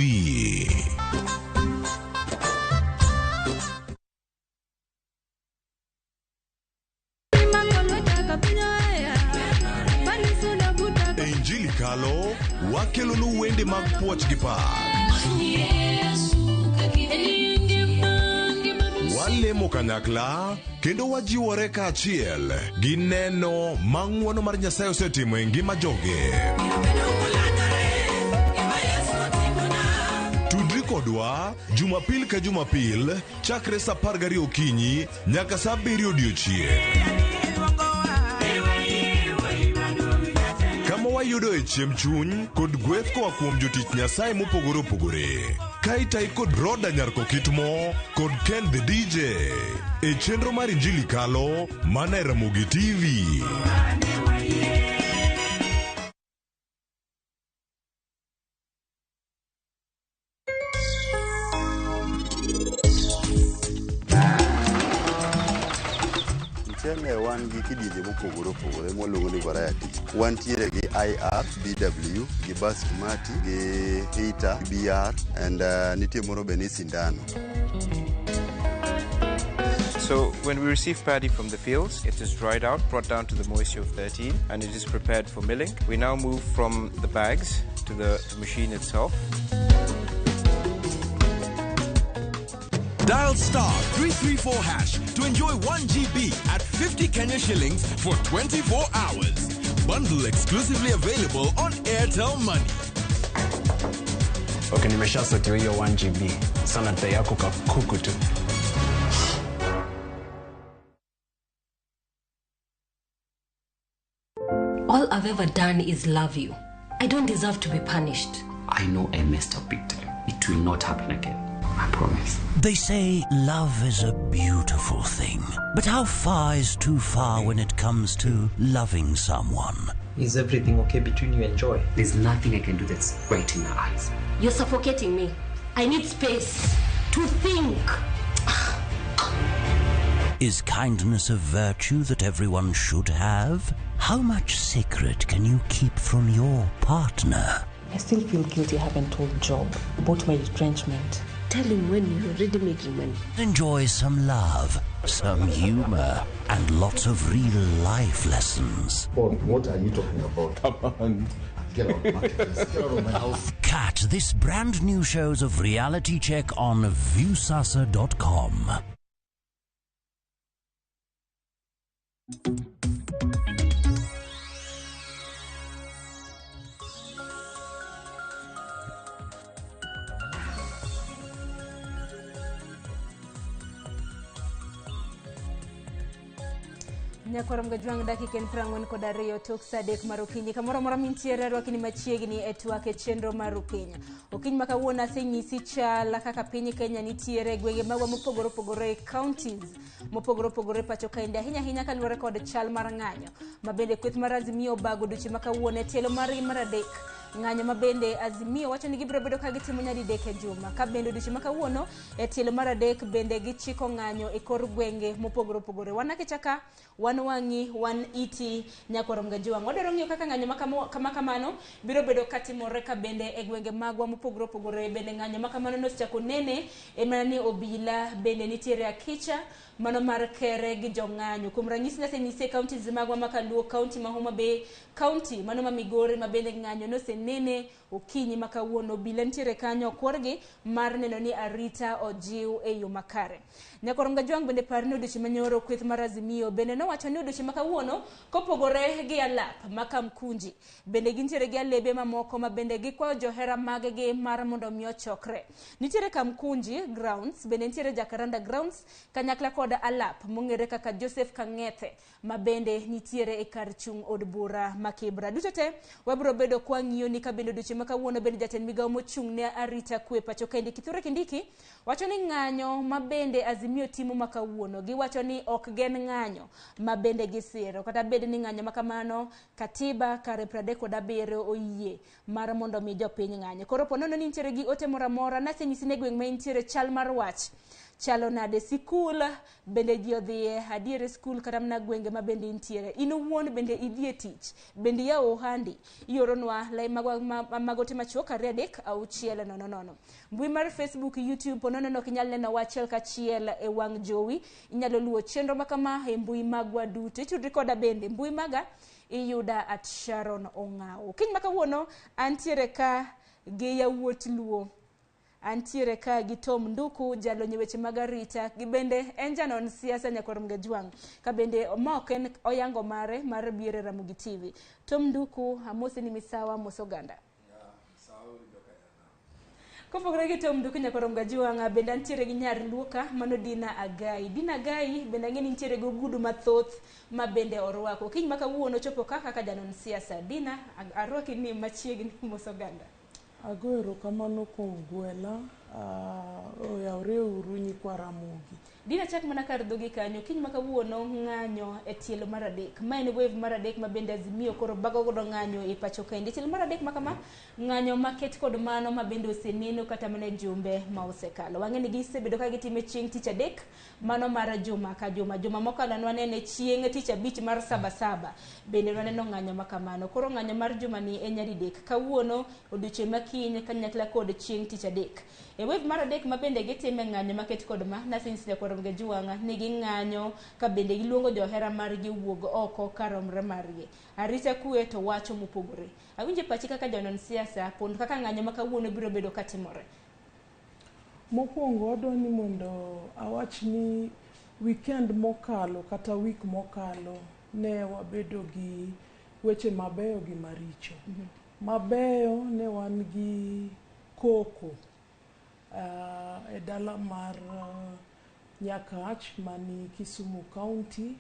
E Injili Kalo, wakelonu wende mag puoch gi pak. Walemo kanyakla kendo wajiwore kaachiel gi neno ma ng'wono mar Nyasaye osetimo e ngima joge. Tudri kodwa Jumapil ka Jumapil chakre sa 12 okinyi nyaka sa 7 odiochieng'. Kama wayudoe chiemb chuny kod gweth koa kuom jotich Nyasaye mopogore opogore. Ka itayi kod Roda Nyarkokitmo kod Ken the DJ e chenro mar Injili Kalo mana e Ramogi TV. Mchele wan gi kidienje mopogore opogore mwaluongo ni variety. Wantiere gi IR, BW, gi basmati, gi heater, BR and nitie moro be ni sindano. So when we receive paddy from the fields, it is dried out, brought down to the moisture of 13, and it is prepared for milling. We now move from the bags to the machine itself. Dial star 334 hash to enjoy 1 GB at 50 Kenya shillings for 24 hours. Bundle exclusively available on Airtel Money. Okay, nimeshasotiwa hiyo 1 GB. Sana dai yako kakuku tu. All I've ever done is love you. I don't deserve to be punished. I know I messed up big time. It will not happen again. I promise. They say love is a beautiful thing. But how far is too far when it comes to loving someone? Is everything okay between you and Joy? There's nothing I can do that's right in her eyes. You're suffocating me. I need space to think. Is kindness a virtue that everyone should have? How much secret can you keep from your partner? I still feel guilty I haven't told Job about my retrenchment. Tell him when you're already making money. Enjoy some love, some humor, and lots of real life lessons. Paul, what are you talking about? Come on. Get out, Marcus. Get out of my house. Catch this brand new shows of Reality Check on Viusasa.com. Nyakwar Mgajwang' dakika en 42 tok sa 3 mar okinyi. Kamoro amora mintiere arwakni machiegni e twak e chenro mar okinyi. Okinyi ma kawuono asenyisi chal kaka piny Kenya nitiere gwenge magwa mopogore opogore e counties mopogore opogore pacho kaendi, ahinya ahinya kaluwore kod chal mar ng'anyo ma bende kweth mar Azimio obago odiochieng' ma kawuono e tielo margi mar 3. Ng'anyo ma bende Azimio wacho ni gibiro bedo ka gitimo nyadidek e juma. Ka bende odiochieng' ma kawuono e tielo mar 3 bende gichiko ng'anyo e kor gwenge mopogore opogore. Wan akichaka wan wang'i wan iti nyakwar Mgajwang'. Wadwaro ng'iyo kaka ng'anyo kama kamano biro bedo katimore ka bende e gwenge magwa mopogore opogore. Bende ng'anyo ma kamano nosechako nene e mana ni obila bende nitiere akicha mano mar kere gi jong'anyo. Kuom ranyisi nasenyisi e counties magwa makaluo, county ma Homa Bay, county mano ma Migori ma bende ng'anyo nosenene okinyi ma kawuono. Obila nitiere kanyo okworgi mar neno ni arita ojiw e yo makare. Nyakwar Mgajwang' bende par ni odiochieng' manyoro kweth mar Azimio bende nowacho ni odiochieng' ma kawuono kopogore gi alap ma Kamkunji bende gintiere gi alebe mamoko ma bende gikwayo johera maggi mar mondo mi ochokre. Nitiere Kamkunji grounds, bende nitiere Jacaranda grounds kanyakla kod alap mong'ere kaka Joseph Kang'ethe ma bende nitiere e kar chung' od bura ma Kibra. Duto te wabiro bedo kwa ng'iyo ni ka bende odiochieng' ma kawuono bende jatend migawo mochung' ne arita kwe pacho kaendi Kithure Kindiki wacho ni ng'anyo ma bende Azimio timo ma kawuono giwacho ni ok gen ng'anyo ma bende gisiro kata bed ni ng'anyo ma kamano katiba kare 37 oyie mar mondo mi jopiny ng'anyo. Koro po nono ni nitiere gi ote moro amora nasenyisi ne gweng' ma intiere chal mar wach. Chalo nade sikul bende ji odhiye adier e skul kata mana gwenge ma bende intiere. In owuon bende idhi e tich, bende iyawo ohandi. Ioronwa lai magwa mag ote machuok 2 3 6 0 0. Mbui mar Facebook, YouTube ponono ok inyal neno wa achiel kachiel e wang' jowi. Inyalo luwo chenro makama e mbui magwa duto. Itudri koda bende mbui maga iyuda at Sharon Ong'awo. Kiny ma kawuono antiere ka gi yawuot Luo. Antiere ka gi Tom Nduku, jalony e weche mag arita, gi bende en janon siasa nyakwar Mgajwang'. Ka bende ma ok en oyango mare mar biero e Ramogi TV. Tom Nduku, amosi ni misawa, mos oganda. Kopogore gi Tom Nduku nyakwar Mgajwang', bende antiere gi nyar Luo ka, mano Dina Agai. Dina Agai bende ang'e ni nitiere gi ogudu mathoth ma bende orwako. Kiny ma kawuono chopo ka kaka janon siasa. Dina, arwaki ni machiegni, mos oganda. Ago erokamano kuom gwela, oyawre uru nyikwa Ramogi. Dina chak mana kar dhogi kanyo, kiny ma kawuono ng'anyo e tielo mar 3. Ma en wave mar 3 ma bende Azimio koro bago godo ng'anyo e pacho kaendi. Tielo mar 3 ma kama, ng'anyo maket kod mano ma bende oseneno kata mana e jumbe ma osekalo. Wang'e ni gisebedo ka gitime chieng' tich 3, mano mar juma ka juma. Juma mokalo nwanene chieng' tich 5 mar 7 bende nwaneno ng'anyo ma kamano. Koro ng'anyo mar juma ni en nyadidek. Kawuono odiochieng' ma kiny kanyakla kod chieng' tich 3. E wave mar 3 ma bende gitime ng'anyo maket kod ma, nasenyiso nyakwar Mgajwang' ni ging'anyo ka bende giluongo johera margi owuog oko karomre margi. Arita kwe to wacho mopogore. Awinjo pachi kaka janon siasa, pond kaka ng'anyo ma kawuono biro bedo katimore. Mokwongo adwa ni mondo awach ni weekend mokalo kata week mokalo ne wabedo gi weche mabeyo gi maricho. Mabeyo ne wan gi koko e dala mar Nyakach mani Kisumu County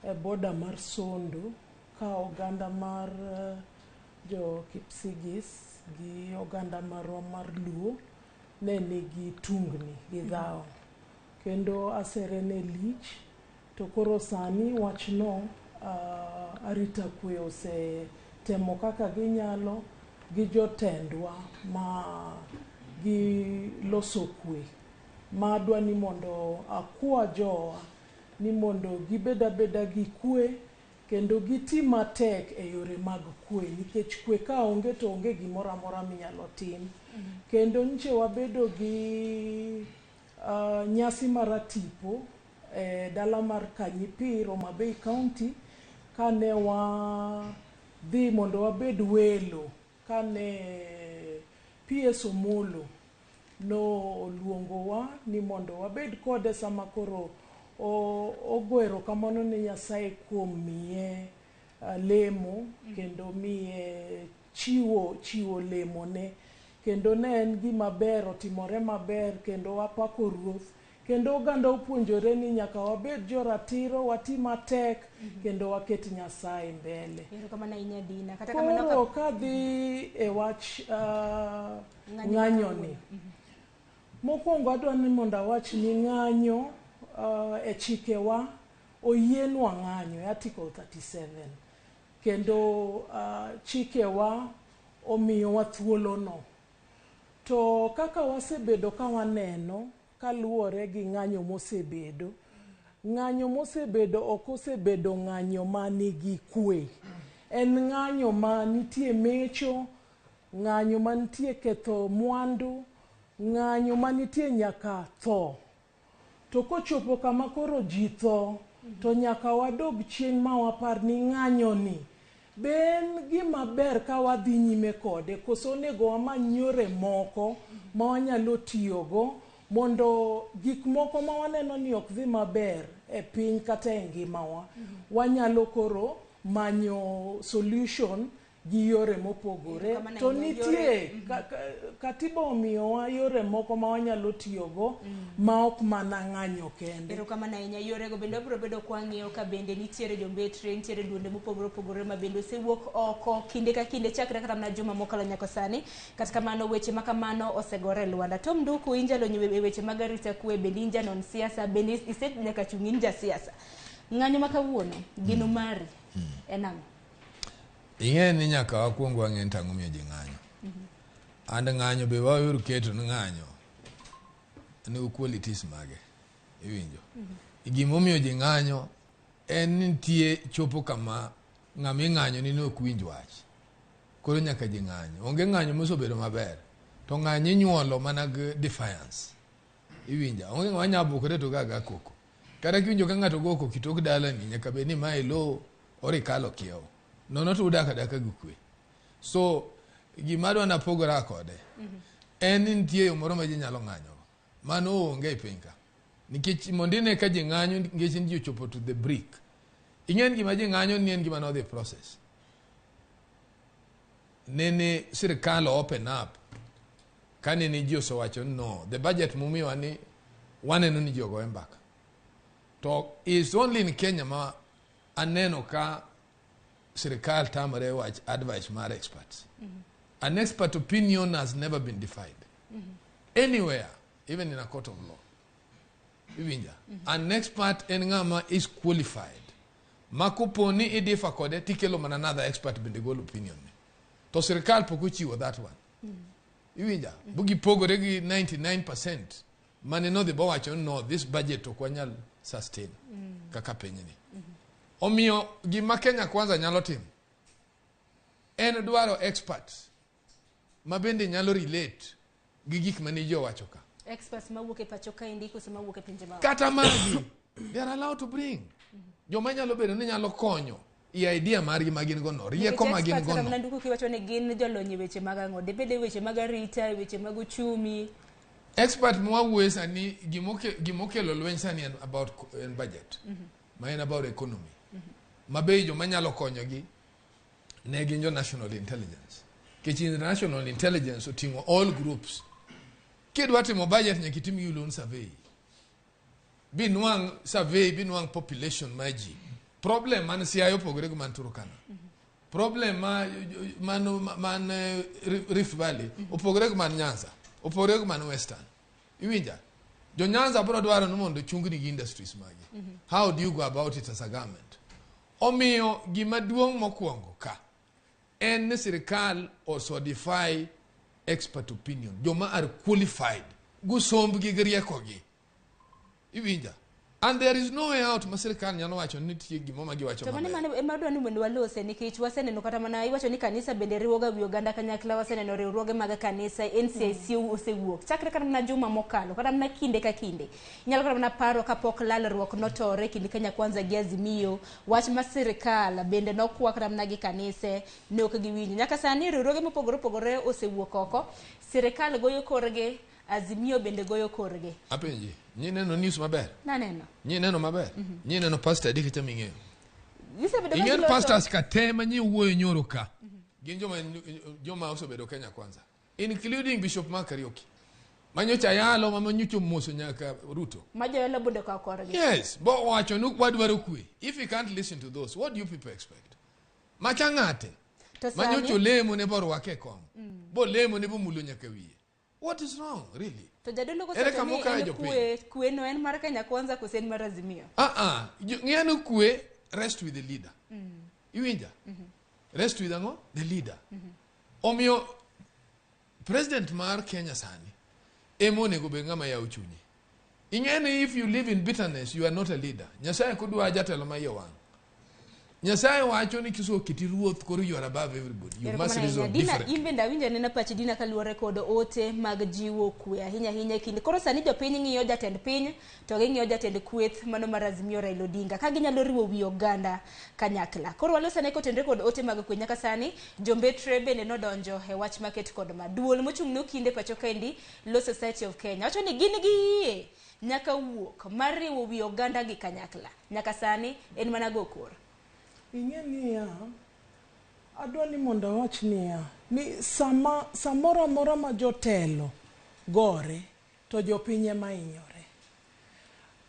e border mar Sondo ka oganda mar jo Kipsigis gi oganda marwa mar Luo ne nigi tungni gi dhawo. Kendo asere ne lich to koro sani wachno arita kwe osetemo kaka ginyalo gi jotendwa ma giloso kwe. Ma adwa ni mondo akwa jowa ni mondo gibed abeda gi kwe kendo giti matek e yore mag kwe nikech kwe ka onge to onge gimoro amora minyalo tim. Kendo nche wabedo gi nyasi mar atipo e dala mar Kanyipir, Homa Bay County, kane wadhi mondo wabed welo kane PS Omolo no oluongowa ni mondo wabed kode sama koro ogo erokamano ne Nyasaye kuom miye lemo kendo miye chiwo lemone. Kendo ne en gima ber, otimore maber kendo wapako Ruoth. Kendo oganda opuonjore ni nyaka wabed joratiro, wati matek kendo waket Nyasaye mbele. Erokamano ahinya Dina. Kata kamano Koro kadhi e wach ng'anyoni. Mokwongo adwa ni mondo awach ni ng'anyo e chikewa oyienwa ng'anyo e Article 37. Kendo chikewa omiyowa thuolono. To kaka wasebedo ka waneno kaluwore gi ng'anyo mosebedo, ng'anyo mosebedo ok osebedo ng'anyo manigi kwe. En ng'anyo ma nitie mecho, ng'anyo mantie ketho mwandu, ng'anyo manitie nyaka tho. To kochopo kama koro ji tho, to nyaka wadog chien ma wapar ni ng'anyo ni be en gima ber ka wadhi nyime kode, koso onego wamany yore moko ma wanyalo tiyogo mondo gik moko ma waneno ni ok dhi maber e piny kata e ngimawa, wanyalo koro manyo solution gi yore mopogore. To nitie katiba omiyowa yore moko ma wanyalo tiyogo ma ok mana ng'anyo kende. Erokamano ahinya. Yorego bende wabiro bedo kwang'iyo ka bende nitiere jombetre, nitiere duonde mopogore opogore ma bende osewuok oko kinde ka kinde chakre kata mana juma mokalo nyaka sani. Kata kamano weche ma kamano osegore e lwanda. Tom Nduku, in jalony e weche mag arita kwe, bende in janon siasa, bende ise nyaka chung' in jasiasa. Ng'anyo ma kawuono, geno mari en ang'o? Ing'e ni nyaka wakwong wang'e ni tang'o miyo ji ng'anyo. And ng'anyo be wayur keto ni ng'anyo ni qualities mage. Iwinjo. Gimomiyo ji ng'anyo en ni nitie chopo kama ng'ama ing'anyo ni ne ok winj wach. Koro nyaka ji ng'anyo. Onge ng'anyo mosebedo maber. To ng'anyo inyuolo mana gi defiance. Iwinja. Onge ng'ama nyalo bukore to gaga koko. Kata kiwinjo ka ng'ato go koko kitok dalani nyaka bed ni mae lowo orikalo kiewo. Nono to udak adaka gi kwe. So gima adwa napogora kode en ni nitie yo moro ma ji nyalo ng'anyo. Mano onge e piny ka. Nikech mondo ine ka ji ng'anyo nikech ji ochopo to the brink. Ing'e ni gima ji ng'anyo ni en gima nodhi process. Nene sirikal open up ka nene ji osewacho ni no the budget mumiwa ni waneno ni ji ogoye mbaka. To is only in Kenya ma aneno ka sirikal tamore wach advice mar experts. An expert opinion has never been defied. Anywhere, even in a court of law. Iwinja. An expert en ng'ama is qualified. Ma kopo ni idiffer kode tikelo mana another expert bende golo opinion ne. To sirikal pok ochiwo that one. Iwinja. Bu gipogore gi 99% mane nodhi bowacho ni no this budget ok wanyal sustain kaka pinyni. Omiyo gima Kenya Kwanza nyalo timo en dwaro experts ma bende nyalo relate gi gik mane ji owacho ka. Experts mawuok e pacho kaendi koso mawuok e pinje maoko? Kata magi, they are allowed to bring. Joma nyalo bedo ni nyalo konyo i idea margi ma gin go no, rieko ma gin Nikech go experts no. kata mana ndiko kiwacho ni gin jolony e weche mag ang'o? Dibed e weche mag arita, e weche mag uchumi. Expert mwawuoye sani gimokelo lweny sani en about en budget. Ma en about economy. Ma be joma nyalo konyogi ne gin jo national intelligence. Nikech national intelligence oting'o all groups. Kidwa timo budget nyaka itim your own survey. Binwang' survey, binwang' population mar ji. Problem man Siaya opogore gi man Turkana. Problem ma man Rift Valley opogore gi man Nyanza, opogore gi man Western. Iwinja? Jo Nyanza biro dwaro ni mondo ochungni gi industries magi. How do you go about it as a government? Omiyo gima duong' mokwongo ka en ni sirikal also defy expert opinion. Joma are qualified. Gusombgi gi riekogi. Iwinja? And there is no way out ma sirikal nyalo wacho ni nitie gimo ma giwacho To mano maber. ema adwa ni mondo walose nikech waseneno kata mana iwacho ni kanisa bende riwoga wi oganda kanyakla waseneno riwruoge mag kanisa NCIC osewuok chakre kata mana juma mokalo kata mana kinde ka kinde inyalo kata mana paro kapok lalruok notore kind Kenya Kwanza gi Azimio wach ma sirikal bende nokwa kata mana gi kanise ne ok giwinjo nyaka sani riwruoge mopogore opogore osewuok oko sirikal goyo korgi Azimio bende goyo korgi Apenji, nyineno news maber? naneno Nyineno maber? Nyineno pastor adi kacha ming'eyo? Gisebedo ka Ing'eyo giloso- pastors ka te ma nyi wuoyo nyoro ka. Gin joma osebedo Kenya Kwanza. Including Bishop Mark Kariuki. Manyocha yalo ma manyocha omoso nyaka Ruto. ma joyalo bende okawo korgi Yes, bo owacho ni wadwaro kwe. If you can't listen to those, what do you people expect? Macha ng'ate. To Manyocha sani- olemo ne borwake e kom. Bo lemo ne bomulo nyaka wiye. What is wrong, really? To jadolo Ere kosewacho kama ni okawe en jopiny? kwe, kwe no en mar Kenya Kwanza koso en mar Azimio? Ah. Ng'e ni kwe rest with the leader. Iwinja? Rest with ang'o? The leader. Omiyo president mar Kenya sani ema onego bed ng'ama yawo chunye. Ing'e ni if you live in bitterness you are not a leader. Nyasaye kodwa jatelo ma iye wang'. Nyasaye wacho ni kisoketi ruoth koro you are above everybody. You must Erokamano ahinya. reason Dina, differently. in bende awinjo anena pach Dina kaluwore kod ote mag jiwo kwe ahinya ahinya e kind koro sani jopiny ng'iyo jatend piny to ging'iyo jatend kweth mano mar Azimio Raila Odinga ka ginyalo riwo wi oganda kanyakla. Koro walos ane kotenre kod ote mag kwe nyaka sani jombetre bende nodonjo e wach maket kod ma duol mochung' ne okinde pacho kaendi Law Society of Kenya wacho ni gin gi yie nyaka wuok mar riwo wi oganda gi kanyakla. Nyaka sani en mana go kor. Ing'e niya, adwa ni mondo awach niya, ni sama samoro amora ma jotelo gore to jopiny ema hinyore.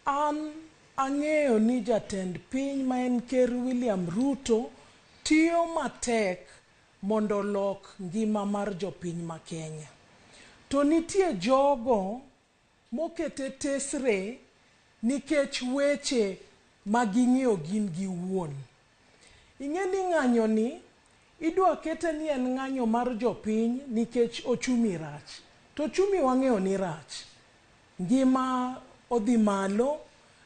An ang'eyo ni jatend piny ma en Ker William Ruto tiyo matek mondo olok ngima mar jopiny ma Kenya. To nitie jogo mokete tesre nikech weche ma ging'eyo gin giwuon. Ing'e ni ng'anyo ni idwa kete ni en ng'anyo mar jopiny nikech ochumi rach. To ochumi wang'eyo ni rach. Ngima odhi malo,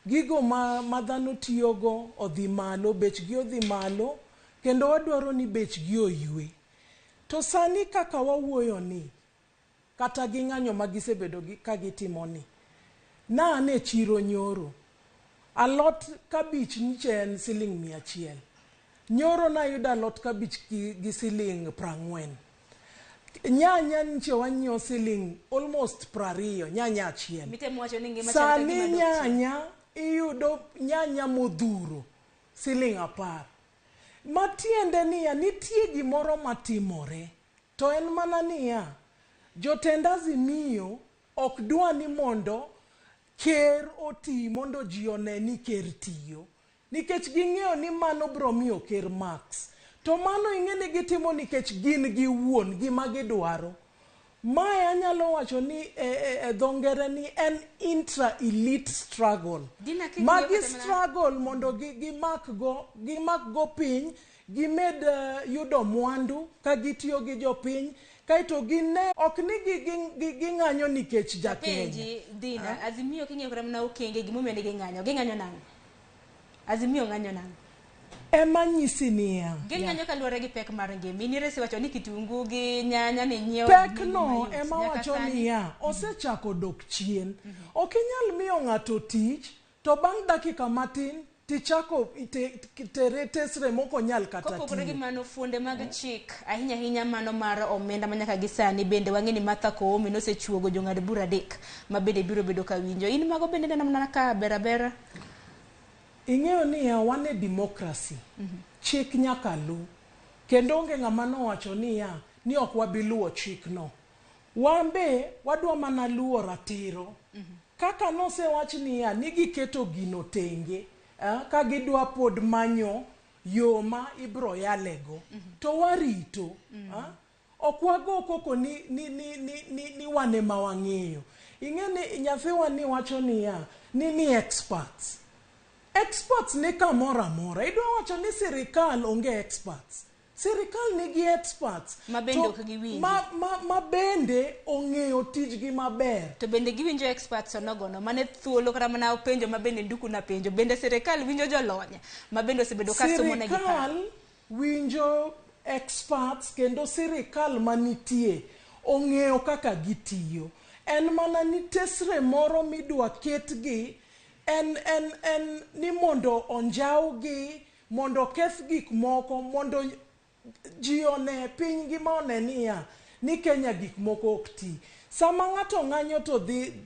Gigo ma dhano tiyogo odhi malo, bechgi odhi malo, kendo wadwaro ni bechgi oywe. To sani kaka wawuoyo ni, kata gi ng'anyo ma gisebedo ka gitimo ni, na an e chiro nyoro, alot kabich nyicha en siling 100. Nyoro nayudo alot kabich gi siling 40. Nyanya nyicha wanyiewo siling almost 20, nyanya achiel. Mitemo wacho ni ngima chal ka Sani gima dok chien. Nyanya iyudo nyanya modhuro siling 10. Matiende niya, nitie gimoro matimore. To en mana niya, jotend Azimio ok dwa ni mondo ker oti mondo ji one ni ker tiyo. Nikech ging'eyo ni mano biro miyo ker marks. To mano ing'e ni gitimo nikech gin giwuon gima gidwaro. Mae anyalo wacho ni e dho ngere ni en intra-elite struggle. Dina, kik Magi ng'iyo kata mana- struggle mondo gimak go piny, gimed yudo mwandu ka gitiyo gi jopiny, kaeto gine ok ni ging'anyo nikech ja Kenya. Penji, Dina, Azimio king'iyo kata mana okenge gimomiyo ne ging'anyo, ging'anyo nang'o? Azimio ng'anyo nang'o? Ema nyisi niya. Ging'anyo kaluwore gi pek mar ngima. In iresi wacho ni kitungu gi nyanya ni nyiewo Pek nengo no mayot. ema Nyaka wacho sani- niya, osechako dok chien. Ok inyal miyo ng'ato tich, to bang' dakika matin tichako tere tesre mok onyal kata Kopogore gi tiyo. mano, fuonde mag chik ahinya ahinya mano mar omenda ma nyaka gi sani bende wang'e ni Martha Koome nosechuogo jong'ad bura 3 ma bende biro bedo ka winjo. In mago bende neno mana ka ber abera? Ing'eyo niya, wan e democracy. Chik nyaka lu. Kendo onge ng'ama nowacho niya, ni ok wabi luwo chikno. Wan be wadwa mana luwo ratiro. Kaka nosewach niya, ni giketo gino tenge, ka gidwa pod manyo yo ma ibro yalego. To warito. Ok wago koko ni wan ema wang'eyo. Ing'e ni nyathiwa ni wacho niya, ni experts. Experts ni kamoro amora. Idwa wacho ni sirikal onge experts. Sirikal nigi experts. Ma bende ok giwinji. Ma bende ong'eyo tijgi maber. To bende giwinjo experts onogono. Mane thuolo kata mana penjo ma bende Nduku na penjo. Bende sirikal winjo jolony ma bende osebedo ka somo negi paro. Sirikal winjo experts kendo sirikal manitie ong'eyo kaka gitiyo. En mana ni tesre moro midwa ketgi en ni mondo onjawgi, mondo keth gik moko, mondo ji one piny ngima one niya ni Kenya gik moko ok ti. Sama ng'ato ng'anyo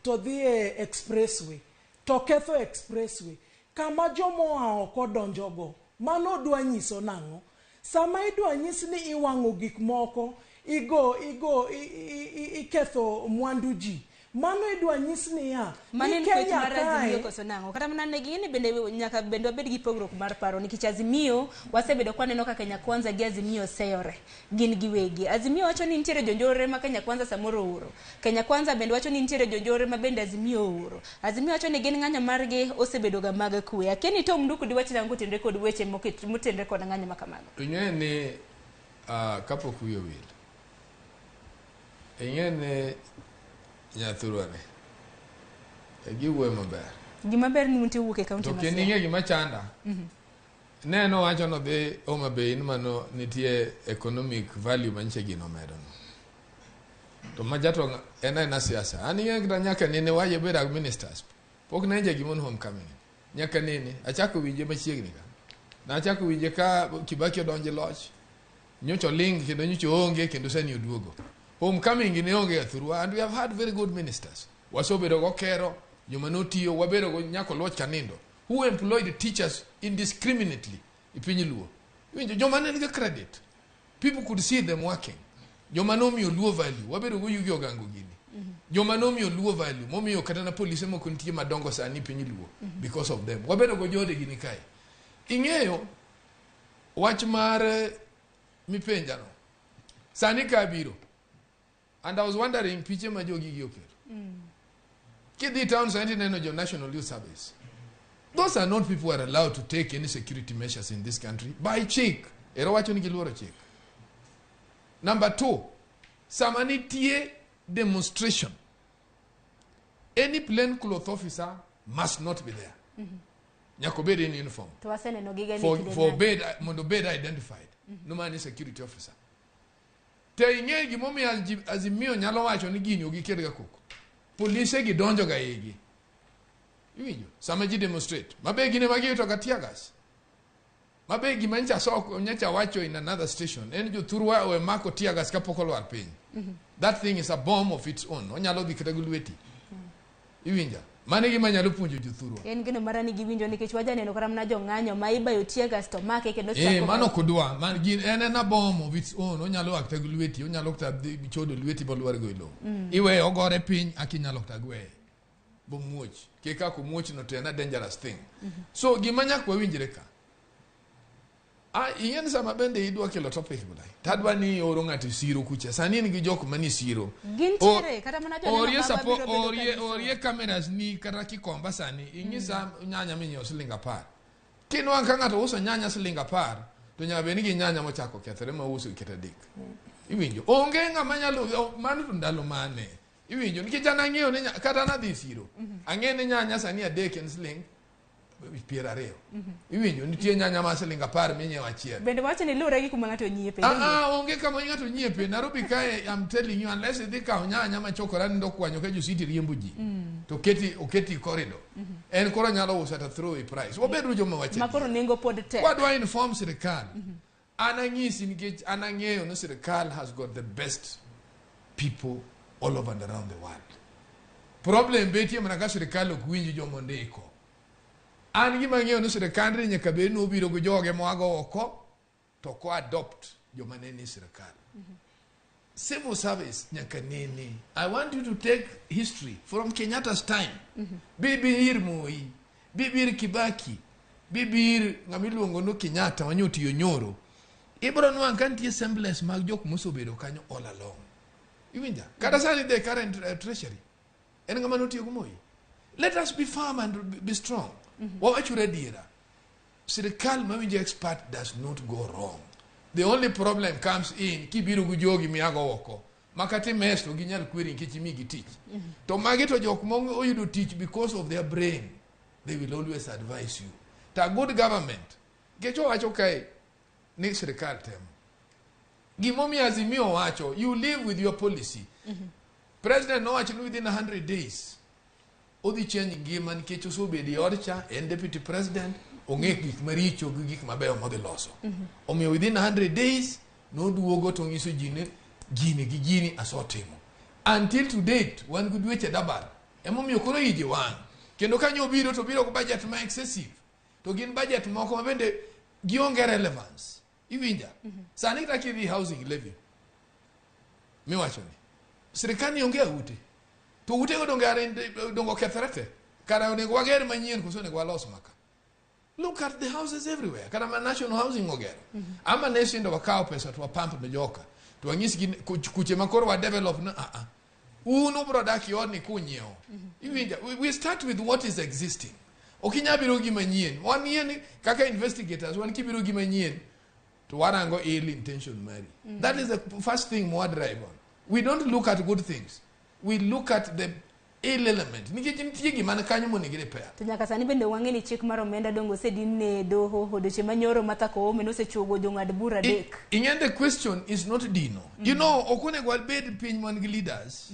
to dhi e expressway, to ketho expressway, kama jomoa oko donjogo, mano dwa nyiso nang'o? Sama idwa nyis ni iwang'o gik moko, iketho mwandu ji, mano idwa nyis niya, Mano ni en kweth Kenya mar Azimio kae koso nang'o? Kata mana ne ging'e ni bende nyaka bende wabed gi pogruok mar paro nikech Azimio wasebedo kwa neno ka Kenya Kwanza gi Azimio seyore gin giwegi. Azimio wacho ni nitiere jonjore ma Kenya Kwanza samoro ooro. Kenya Kwanza bende wacho ni nitiere jonjore ma bende Azimio ooro. Azimio wacho ni gin ng'anyo margi osebedo ga mag kwe. Akia ni Tom Nduku diwach nang'o kotenore kod weche motenore kod ng'anyo ma kamago? Ing'e ni kapok wiyi owil. Ing'e ni nyathurwane giwuoyo maber. Gima ber ni untie wuok e kaunti To ma kendo Siaya. ing'e gima chanda. Ne nowacho nodhi Homa Bay ni mano nitie economic value manyiche gino omedo no. To macha to en aena siasa. An ing'e kata nyaka nene waje bedo ministers. Pok ne gimon homecoming. Nyaka nene achako winje machiegni ka. Nachako winje ka Kibaki odonje loch. Nyocha oling kendo nyocha oonge kendo sani oduogo. Homecoming ne onge athurwa and we have had very good ministers. Wasebedo go kero, joma notiyo, wabedo go nyaka Oluoch Kanindo, who employed teachers indiscriminately e piny Luo. Iwinjo, joma ne nigi credit. People could see them working. Joma nomiyo Luo value, wabedo go Yugi Ogango gini. Joma nomiyo Luo value, momiyo kata na polise moko nitie madongo sani e piny Luo because of them. Wabedo go jode gini kae. Ing'eyo wach mar mipenjano. Sani ka biro. And I was wondering piche ma jogi gi oketo. Kidhi town sani tineno jo National Youth Service. Those are not people who are allowed to take any security measures in this country by chik. Ero wacho ni giluoro chik. Number 2, sama nitie demonstration, any plain cloth officer must not be there. Nyaka obed in uniform. To waseneno gige ni For, kinde for mang'eny. bed, mondo obed identified. No mani security officer. Te ing'e gimomiyo Azimio nyalo wacho ni gini ok gikel ga koko. Polise gi donjo ga igi. Iwinjo? Sama ji demonstrate. Mabe gin ema giyudo ga tear gas. Mabe gima nyocha soko nyocha wacho in another station. En jothurwa owe mako tear gas kapok olwar piny. That thing is a bomb of its own. Onyalo dhi kata gi lweti. Iwinja? Mano e gima anyalo puonjo jothurwa. En geno mara ni giwinjo nikech wajaneno kata mana jong'anyo ma ibayo tear gas to make kendo Eh, chako mano ok odwa. Man gin en en a bomb of its own. Onyalo wak kata gi lweti, onyalo kata dhi chodo lweti bolwar go e lowo. Iweye ogore piny akinyalo kata gweye. Bomuoch. Kik kaka omuoch no to en a dangerous thing. So gima nyaka wawinjre ka. Ah, ing'e ni sama bende idwa kelo topic bulai. Tadwa ni ioro ng'ato e siro kucha. Sani in gi jok manie siro. Gintiere, kata mana joneno Orie magwa sapo, biro bedo orie, kanyisowa. orie cameras ni kata Kikomba sani. Ing'isa nyanya minyiewo siling 10. Kinwang' ka ng'ato uso nyanya siling 10, to nyaka bed ni gi nyanya mochako kethore ma uso kata 3. Iwinjo? Onge ng'ama nyalo, mano to ndalo mane? Iwinjo? Nikech an ang'eyo ni kata nadhi e siro. Ang'eyo ni nyanya sani 3 en siling 20. Iwinjo? Nitie nyanya ma siling 10 minyiewo achiel. Bende wacho ni luwore gi kuma ng'ato nyiepe. Ah, ah, onge kama ng'ato nyiepe. Nairobi kae, I'm telling you, unless idhi kawo nyanya machokora nindo kwanyo ka jositi riembo ji. To oketi corridor. En koro nyalo uso at a throwaway price. Wabedo joma wacho. Ma koro nengo pod tek. Wadwa inform sirikal. An ang'isi nikech an ang'eyo ni sirikal has got the best people all over and around the world. Problem betie mana ka sirikal ok winj joma ondiko. An gima ang'eyo ni sirikandni nyaka bed ni obiro gi joge moago oko to ko adopt joma ne ni sirikal. Civil service nyaka nene. I want you to take history from Kenyatta's time. Bibi ir Moi, bibi ir Kibaki, bibi ir ng'ama iluongo ni Kenyatta manyo otiyo nyoro. Ibiro nwang' ka nitie semblance mag jok mosebedo kanyo all along. Iwinja? Kata sani the current treasury en ng'ama notiyo gi Moi. Let us be firm and be strong. Wawachuru adiera. Sirikal mawinjo expert does not go wrong. The only problem comes in kibiro gi jogi miago oko. Makati mes to ginyal kweri nikech imigi tich. To magi to jok moyudo tich because of their brain. They will always advise you. To a good government. Nikech owacho kae ni sirikal temo. Gimomiyo Azimio wacho, you live with your policy. President nowacho ni within 100 days odhi change ngima nikech osebedo e od cha, en deputy president, ong'e gik maricho gi gik mabeyo modhi loso. Omiyo within 100 days noduogo to ng'iso ji ni gini gi gini asetimo. Until to date wan gi dweche dabal. Emomiyo koro iji wang'. Kendo kanyo obiro to obiro gi budget ma excessive. To gin budget moko ma bende gionge relevance. Iwinja? Sani kata kidhi housing levy miwacho ni sirikal ni onge ute. To utego donge donge okethore te. Kara onego wager manyien koso onego walos maka. Look at the houses everywhere. Kata ma national housing ogero. Ama ne sindo wakawo pesa to wapamp ne joka. To wanyisgi kuche ma koro wa develop na a a. Un ubro dak e odni kunyiewo. Iwinja? We start with what is existing. Ok inyal biro gi manyien. Wan yie kaka investigators wan kibiro gi manyien to warango ill intention mari. That is the first thing mwa drive on. We don't look at good things. We look at the ill element. Nikech nitie gima ni kanyo monego repair. To nyaka sani bende wang'e ni chik mar omenda dongo osedin ne doho odiochieng' manyoro Martha Koome nosechuogo jong'ad bura 3. Ing'e the question is not dino. You know, ok onego wabed piny man gi leaders.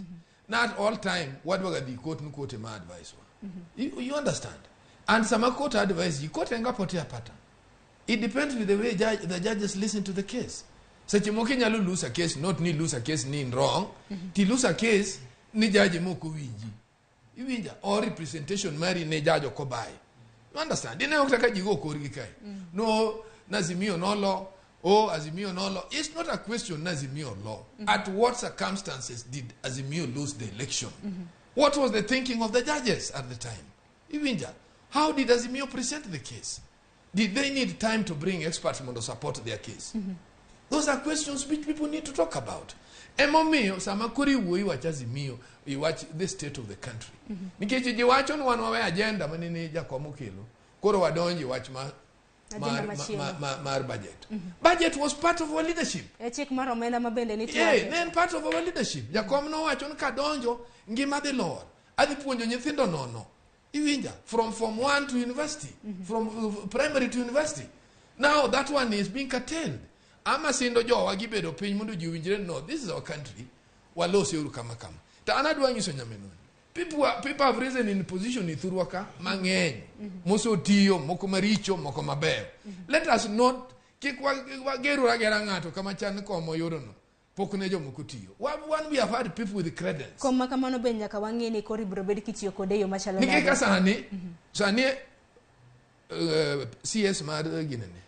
Not all time wadwaga dhi court ni court ema advice wa. You understand? And sama court advise you, court enga potea pata. It depends with the way the judges listen to the case. Seche moko inyalo lose a case, not ni lose a case ni in wrong, ti lose a case ni judge mok owinji. Iwinja? Or representation mari ne judge ok obaye. You understand? Ineno kaka ji go korgi kae. No, Nazimio nolo, oh, Azimio nolo. It's not a question Nazimio law. At what circumstances did Azimio lose the election? What was the thinking of the judges at the time? Iwinja? How did Azimio present the case? Did they need time to bring experts to support their case? Those are questions which people need to talk about. Emomiyo sama koro iwuoyo iwach Azimio, iwach the state of the country. Nikech ji wacho ni wan wawe agenda manene jakom okelo, koro wadonji wach ma Agenda machielo. mar budget. Budget was part of our leadership. E chik mar omenda ma bende nitie. Yeah, ne en part of our leadership. Jakom nowacho ni kadonjo, ngima dhi lor. Adhi puonjo nyithindo nono. Iwinja, from form 1 to university, from primary to university. Now that one is being curtailed. Ama sindo jowa gibedo piny mondo ji owinjre, no, this is our country, walose uru kama kama. To an adwa nyiso nyaminwa, people have risen in position i thurwa ka mang'eny, mosotiyo, moko maricho, moko mabeyo. Let us not, kik wageruru agera ng'ato kama chan komo yudono pok ne jomoko tiyo. One, we have had people with credence. Kom ma kamano be nyaka wang'e ni koro ibiro bed kitiyo kode e yo machalo Nikech ka nade. Sani CS mar ginene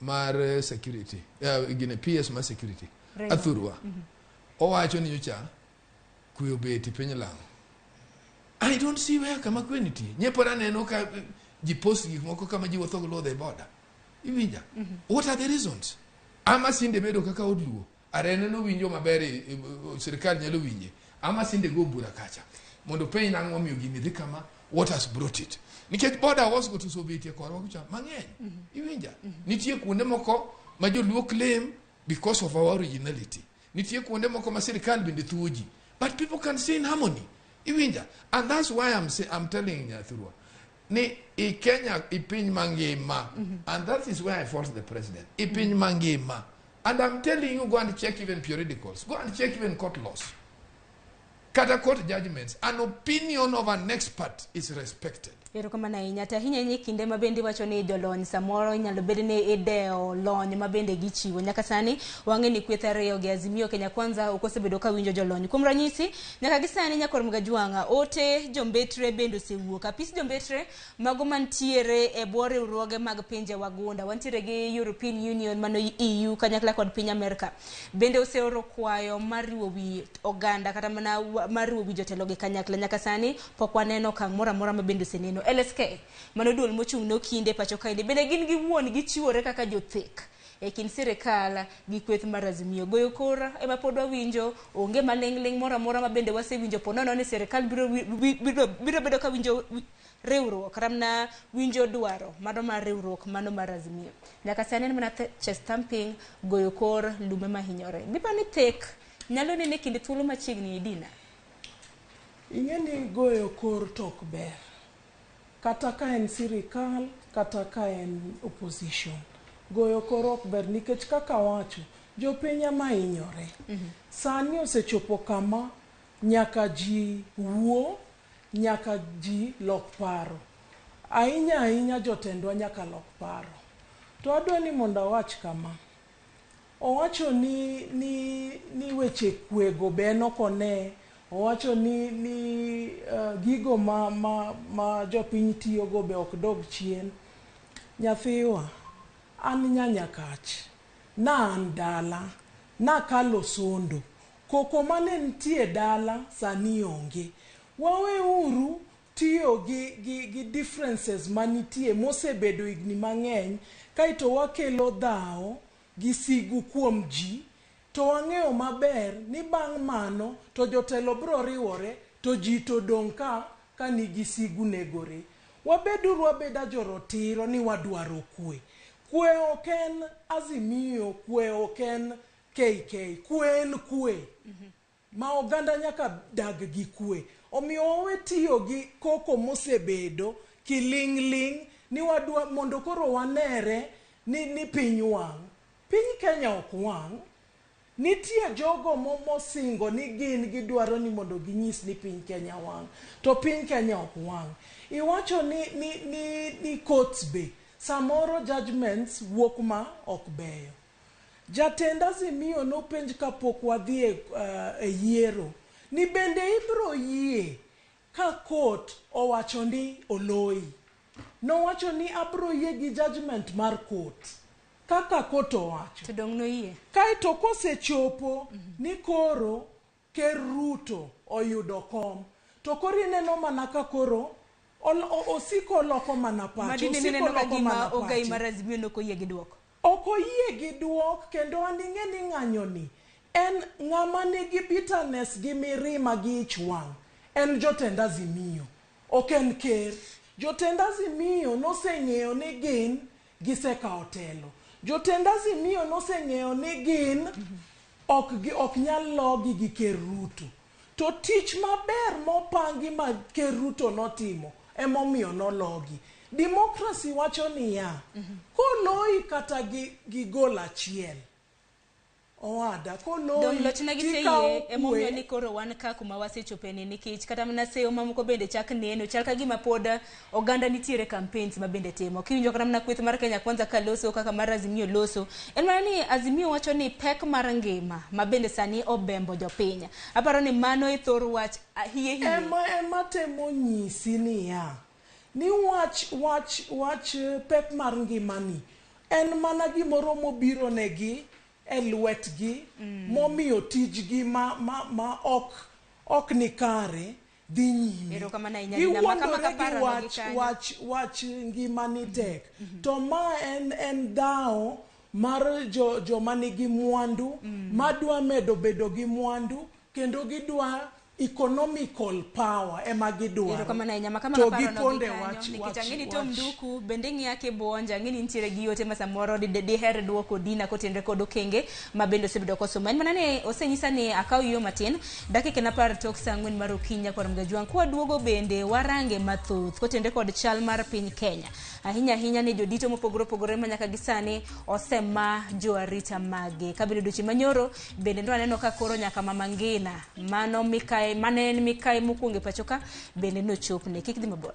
mar security, gine PS mar security. Raymond. Athurwa owacho ni nyocha kwe obet e piny Lang'o. I don't see where kama kwe nitie. Nye pod aneno ka ji post gik moko kama ji wuotho gi luodhe e border. Iwinja? What are the reasons? Ama sinde bedo kaka od luo. Arene nowinjo maber sirikal nyalo winje. Ama sinde go bura kacha. Mondo penj nang'o momiyo gini dhi kama, what has brought it? Nikech border wars go to osebetie korwa kucha mang'eny. Iwinja? Nitie kuonde moko ma joluo claim because of our originality. Nitie kuonde moko ma sirikal bende thuo ji. But people can stay in harmony. Iwinja? And that's why I'm telling Nyathurwa ni i Kenya, i piny mangima, and that is where I fault the president. I piny mangima. And I'm telling you, go and check even periodicals. Go and check even court laws. Kata court judgments. An opinion of an expert is respected. Erokamano ahinya. To ahinya ahinya e kinde ma bende iwacho ni jolony samoro inyalo bed ni idewo lony ma bende gichiwo. Nyaka sani wang'e ni kweth ariyo gi Azimio Kenya Kwanza ok osebedo ka winjo jolony. Kuom ranyisi, nyaka gi sani nyakwar Mgajwang'a, ote jombetre bende osewuok. Apis jombetre mago mantiere e bwo riwruoge mag pinje wagunda. Wantiere gi European Union mano EU kanyakla kod piny Amerka. Bende oseoro kwayo mar riwo wi oganda kata mana mar riwo wi jotelo gi kanyakla. Nyaka sani pok waneno okang' moro amora ma bende oseneno. LSK mano duol mochung' ne okinde pacho kaendi bende gin giwuon gichiwore kaka jothek e kind sirikal gi kweth mar Azimio. Goyo kor ema pod wawinjo, onge maling'ling' moro amora ma bende wasewinjo po nono ni sirikal biro bedo ka winjo riwruok kata mana winjo dwaro mano mar riwruok mano mar Azimio. Nyaka sani en mana chest thumping, goyo kor lume mahinyore. Bipa ni thek nyalo nene kinde thuolo machiegni Dina. Ing'e ni goyo kor to ok ber. Kata ka en sirikal, kata ka en opposition. Goyo kor ok ber nikech kaka wacho, jopiny ema hinyore. Sani osechopo kama nyaka ji wuo, nyaka ji lok paro. Ahinya ahinya jotendwa nyaka lok paro. To adwa ni mondo awach kama. Owacho ni weche kwego be en ok one. Owacho ni gigo ma jopiny tiyogo be ok dog chien. Nyathiwa, an nyanyakach, na an dala, nakalo sondo. Koko mane nitie dala sani onge. Waweuru tiyo gi differences manitie mosebedo higni mang'eny, kaeto wakelo dhawo gi sigu kuom ji, to wang'eyo maber ni bang' mano to jotelo biro riwore to ji to dong' ka nigi sigu negore. Wabeduru abeda jorotiro ni wadwaro kwe. Kwe ok en Azimio, kwe ok en KK, kwe en kwe. Ma oganda nyaka dag gi kwe. Omiyo wawe tiyo gi koko mosebedo kiling'ling' ni wadwa mondo koro wanere ni piny wang'. Piny Kenya ok wang'. Nitie jogo mosingo ni gin gidwaro ni mondo ginyis ni piny Kenya wang'. To piny Kenya ok wang'. Iwacho ni courts be samoro judgments wuok ma ok beyo. Jatend Azimio nopenj kapok wadhi e yiero ni bende ibro yie ka court owacho ni oloyi. Nowacho ni abro yie gi judgment mar court kaka court owacho. To dong' noyie. Kaeto kosechopo ni koro Ker Ruto oyudo kom, to koro ineno mana ka koro osiko loko mana pache. Madine Osiko nineno ka loko gima mana ogai pache. mar Azimio nok oyie gi duoko. Ok oyie gi duok, kendo an ing'e ni ng'anyo ni en ng'ama nigi bitterness gi mirima gi ich wang' en jotend Azimio, ok en ker. Jotend Azimio noseng'eyo ni gin gisekawo telo. Jotend Azimio noseng'eyo ni gin ok nyal logi gi Ker Ruto. To tich maber mopangi ma Ker Ruto notimo Emomiyo nologi. Democracy wacho niya, koloyi kata gi gol achiel, owada, koloyi Dong lochna gi tikawo teyie emomiyo kwe. ni koro wan ka kuma wasechopeni nikech kata mana seyo mamoko bende chak neno chal ka gima pod oganda nitiere campaigns ma bende timo kiwinjo kata mana kweth mar Kenya Kwanza ka loso kaka mar Azimio loso en mana ni Azimio wacho ni pek mar ngima ma bende sani obembo jopiny aparo ni mano e thor wach hie hie Ema temo nyisi niya ni wach pek mar ngimani en mana gimoro mobiro negi e lwetgi momiyo tijgi ma ok ni kare dhi nyime. Erokamano ahinya Dina, maka Giwuondore maka gi paro no gi kanyo. wach ngimani tek. To ma en dhawo mar joma nigi mwandu madwa medo bedo gi mwandu kendo gidwa economical power ema gidwaro. Erokamano ahinya maka To maka paro no gi giponde kanyo wach nikech wach ang'e ni Tom wach. Nduku bende ng'iya kibuonja ang'e ni nitiere gi yote ma samoro diher duoko Dina kotenre kod okenge ma bende osebedo kosomo en mana ni osenyisa ni akaw yo matin dakika en 10 tok saa 4 mar okinyi nyakwar Mgajwang' kwaduogo bende warange mathoth kotenre kod chal mar piny Kenya ahinya ahinya ni jodito mopogore opogore ma nyaka gi sani osema jo arita mage kabende odiochieng' manyoro bende nwaneno ka koro nyaka Mama Ngina mano mikae mane en mikae mokwongo e pacho ka bende nochopne kik dhi mabor.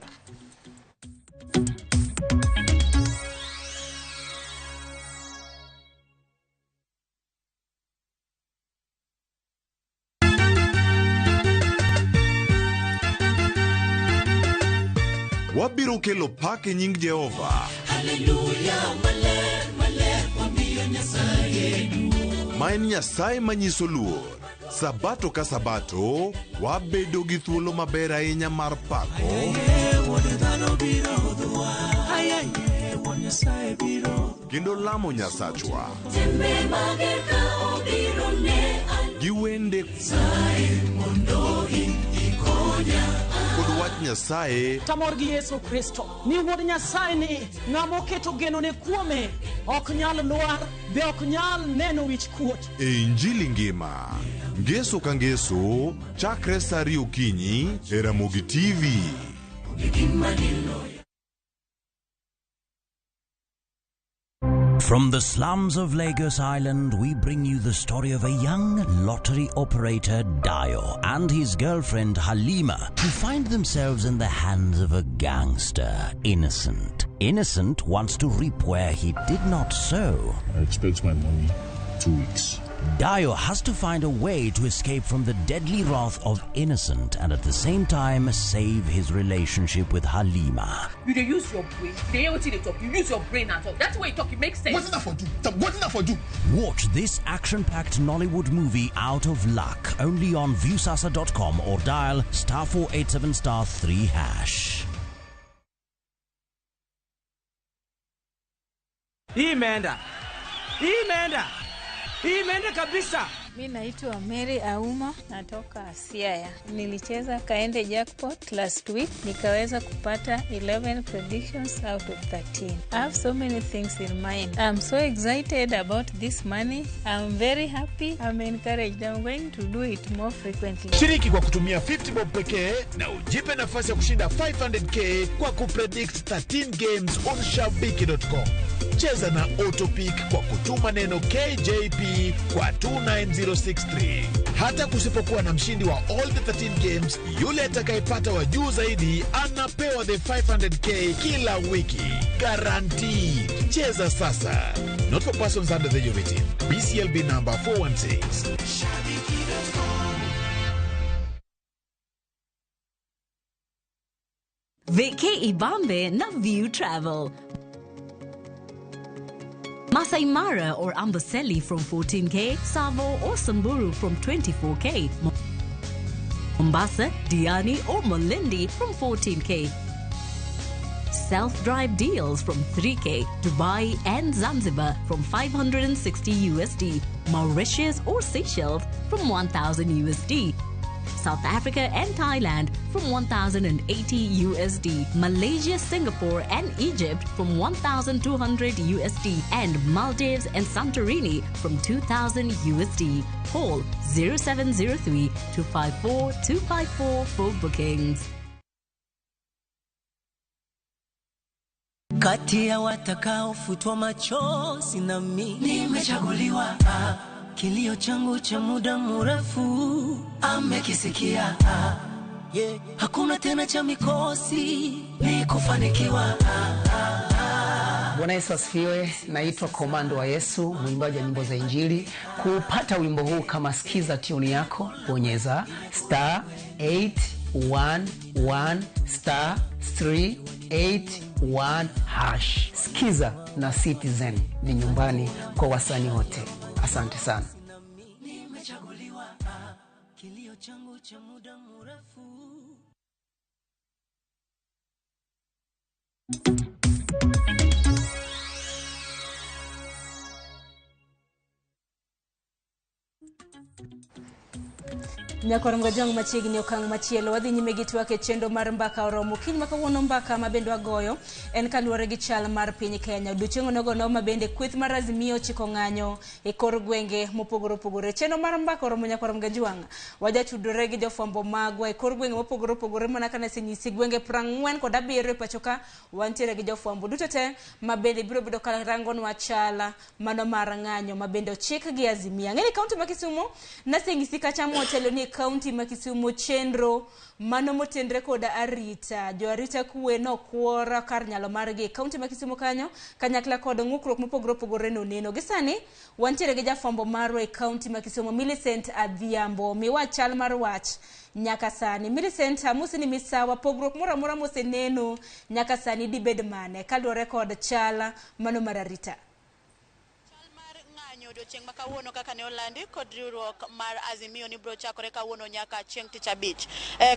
Wabiro kelo pak e nying Jehova. Haleluya, maler, maler, wamiyo Nyasaye duong'. Ma en Nyasaye manyiso luor. Sabato ka sabato, wabedo gi thuolo maber ahinya mar pako Wuod dhano biro hodhowa. Ayaye, Wuod Nyasaye biro. kendo lamo Nyasachwa Tembe mager ka obiro ne gi wende mondo in ikonya. kod wach Nyasaye Tamor gi Yesu Kristo ni wuod Nyasaye ni ng'ama oketo genone kuome ok nyal lwar be ok nyal neno wich kuot. e Injili ngima. Ngeso ka ngeso chakre saa 2 okinyi e Ramogi TV. From the slums of Lagos Island, we bring you the story of a young lottery operator, Dio, and his girlfriend, Halima, who find themselves in the hands of a gangster, Innocent. Innocent wants to reap where he did not sow. I expect my money 2 weeks. Dio has to find a way to escape from the deadly wrath of Innocent and at the same time save his relationship with Halima. You dey use your brain. You dey hear wetin dey talk. You use your brain and talk. That's way you talk. It makes sense. Wetin na for do? Wetin na for do? Watch this action-packed Nollywood movie Out of Luck only on Viusasa.com or dial *487*3#. Hii imeenda. Hii imeenda. Hii imeenda kabisa. Mi naitwa Mary Auma, natoka Siaya. Nilicheza Kaende Jackpot last week, nikaweza kupata 11 predictions out of 13. I have so many things in mind. I'm so excited about this money. I'm very happy. I'm encouraged. I'm going to do it more frequently. Shiriki kwa kutumia 50 bob pekee na ujipe nafasi ya kushinda 500k kwa kupredict 13 games on shabiki.com. Cheza na Autopick kwa kutuma neno KJP kwa 29063. Hata kusipokuwa na mshindi wa all the 13 games, yule atakayepata wa juu zaidi anapewa the 500k kila wiki. Guaranteed. Cheza sasa. Not for persons under the age of 18. BCLB number 416. Vacay Ibambe na View Travel. Masai Mara or Amboseli from 14K, Tsavo or Samburu from 24K, Mombasa, Diani or Malindi from 14K. Self-drive deals from 3K, Dubai and Zanzibar from 560 USD, Mauritius or Seychelles from 1,000 USD. South Africa and Thailand from 1,080 USD, Malaysia, Singapore and Egypt from 1,200 USD, and Maldives and Santorini from 2,000 USD. Call 0703 254 254 for bookings. Kati ya watakaofutwa machozi na mimi nimechaguliwa. Kilio changu cha muda mrefu amekisikia. Yeah. Hakuna tena cha mikosi, ni kufanikiwa. Bwana Yesu asifiwe. Naitwa Komando wa Yesu, mwimbaji wa nyimbo za Injili. Kupata wimbo huu kama sikiza tune yako, bonyeza star 811 star 381 hash. Sikiza na Citizen ni nyumbani kwa wasanii wote. Asante sana. Nimechaguliwa. Kilio changu cha muda mrefu. Nyakorongo jong machiegni okang' machielo wadhi nyime gi twak e chenro mar mbaka oromo kiny ma kawuono mbaka ma bende wagoyo en kaluwore gi chal mar piny Kenya odiochieng' onogono ma bende kweth mar Azimio ochiko ng'anyo e kor gwenge mopogore opogore. Chenro mar mbaka oromo nyakorongo jwang' wajatudore gi jofwambo magwa e kor gwenge mopogore opogore mana kana asenyisi gwenge 47 e pacho ka wantiere gi jofwambo duto te ma bende biro bedo ka rangonwa chala mano mar ng'anyo ma bende ochik gi Azimio. Ang'e ni kaunti ma Kisumu nasenyisi kacha motelo ni kaunti ma Kisumu chenro mano motenre koda arita jo arita kwe nokwora kar nyalo margi e kaunti ma Kisumu kanyo kanyakla kod ng'ukruok mopogore opogore noneno. Gi sani wantiere gi jafwambo marwa e kaunti ma Kisumu Millicent Adhiambo miwa chal mar wach nyaka sani. Millicent, amosi ni misawa, pogruok moro amora moseneno nyaka sani dibed mane kaluwore kod chal mano mar arita? Odiochieng' ma kawuono kaka ne olandi kod riwruok mar Azimio ni biro chakore kawuono nyaka chieng' tich abich.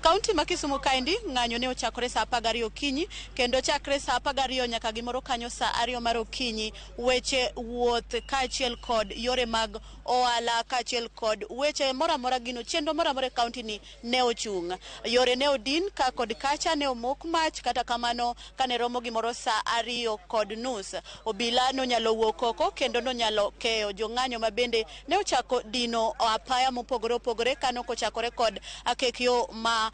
Kaunti ma Kisumu kaendi ng'anyo ne ochakore saa 12 okinyi kendo chakre saa 12 nyaka gimoro kanyo saa 2 mar okinyi. Weche wuoth kaachiel kod yore mag ohala kaachiel kod weche moro amora gino chenro moro amora e kaunti ni ne ochung'. Yore ne odin ka kod kacha ne omok mach, kata kamano kane romo gimoro saa 2:30 obila nonyalo wuok oko kendo nonyalo keyo jong'anyo ma bende ne ochako dino apaya mopogore opogore kano kochakore kod akek yo ma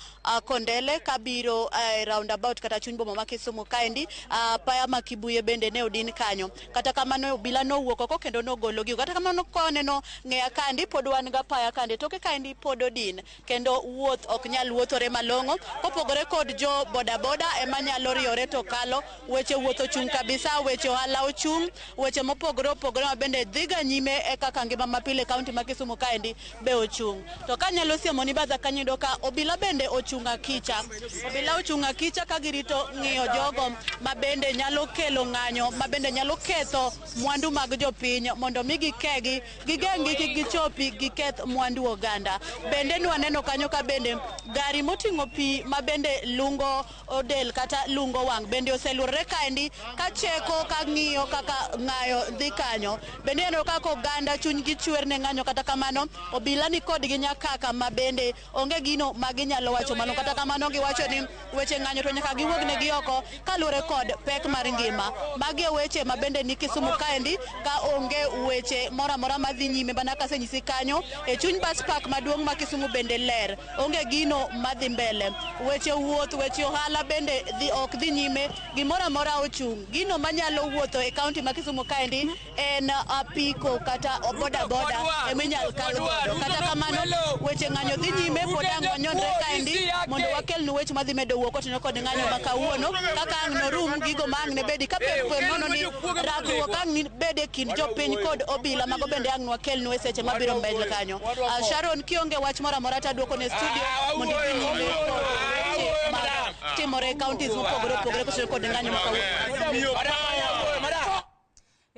Kondele kabiro roundabout kata chuny boma ma Kisumu kaendi. Apaya ma Kibuye bende ne odin kanyo, kata kamano obila nowuok oko kendo nogologi. Kata kamano koneno ng'eya kandi pod wan ga apaya kandi toke kaendi pod odin kendo wuoth ok nyal wuothore malong'o kopogore kod jo bodaboda ema nyalo riore to kalo. Weche wuoth ochung' kabisa, weche ohala ochung', weche mopogore opogore ma bende dhiga nyime e kaka ngima mapile kaunti ma Kisumu kaendi be ochung'. To kanyalo siemo ni badha kanyo yudo ka obila bende ochung' akicha. Obila ochung' akicha ka girito ng'iyo jogo ma bende nyalo kelo ng'anyo, ma bende nyalo ketho mwandu mag jopiny mondo mi gikegi, gigeng'gi kik gichopi giketh mwandu oganda. Bende nwaneno kanyo ka bende gari moting'o pi ma bende lungo del kata lungo wang' bende oseluorore kaendi kacheko ka ng'iyo kaka ng'ayo dhi kanyo. Bende ineno kaka oganda chunygi chwer ne ng'anyo, kata kamano obila ni kodgi nyakaka ma bende onge gino ma ginyalo wacho malo. Kata kamano giwacho ni weche ng'anyo to nyaka giwuog negi oko kaluwore kod pek mar ngima. Magi e weche ma bende ni Kisumu kaendi ka onge weche moro amora madhi nyime mana kasenyisi kanyo e chuny bus park maduong' ma Kisumu bende ler, onge gino madhi mbele. Weche wuoth, weche ohala bende dhi ok dhi nyime, gimoro amora ochung'. Gino manyalo wuotho e kaunti ma Kisumu kaendi en apiko kata boda boda eminyal kal godo. Kata kamano weche ng'anyo dhi nyime, pod ang' wanyonre kaendi mondo wakelnu weche madhi medo wuok kotenore kod ng'anyo ma kawuono kaka ang' norum gigo ma ang' ne bedi ka nono ni rakruok ang' bede kind jopiny kod obila mago bende ang' nwakelnu e seche mabiro mbele kanyo. Sharon, kionge wach moro amora taduoko ne studio mondo idhi nyime kod weche mag timore e counties mopogore opogore kotenore kod ng'anyo ma kawuono.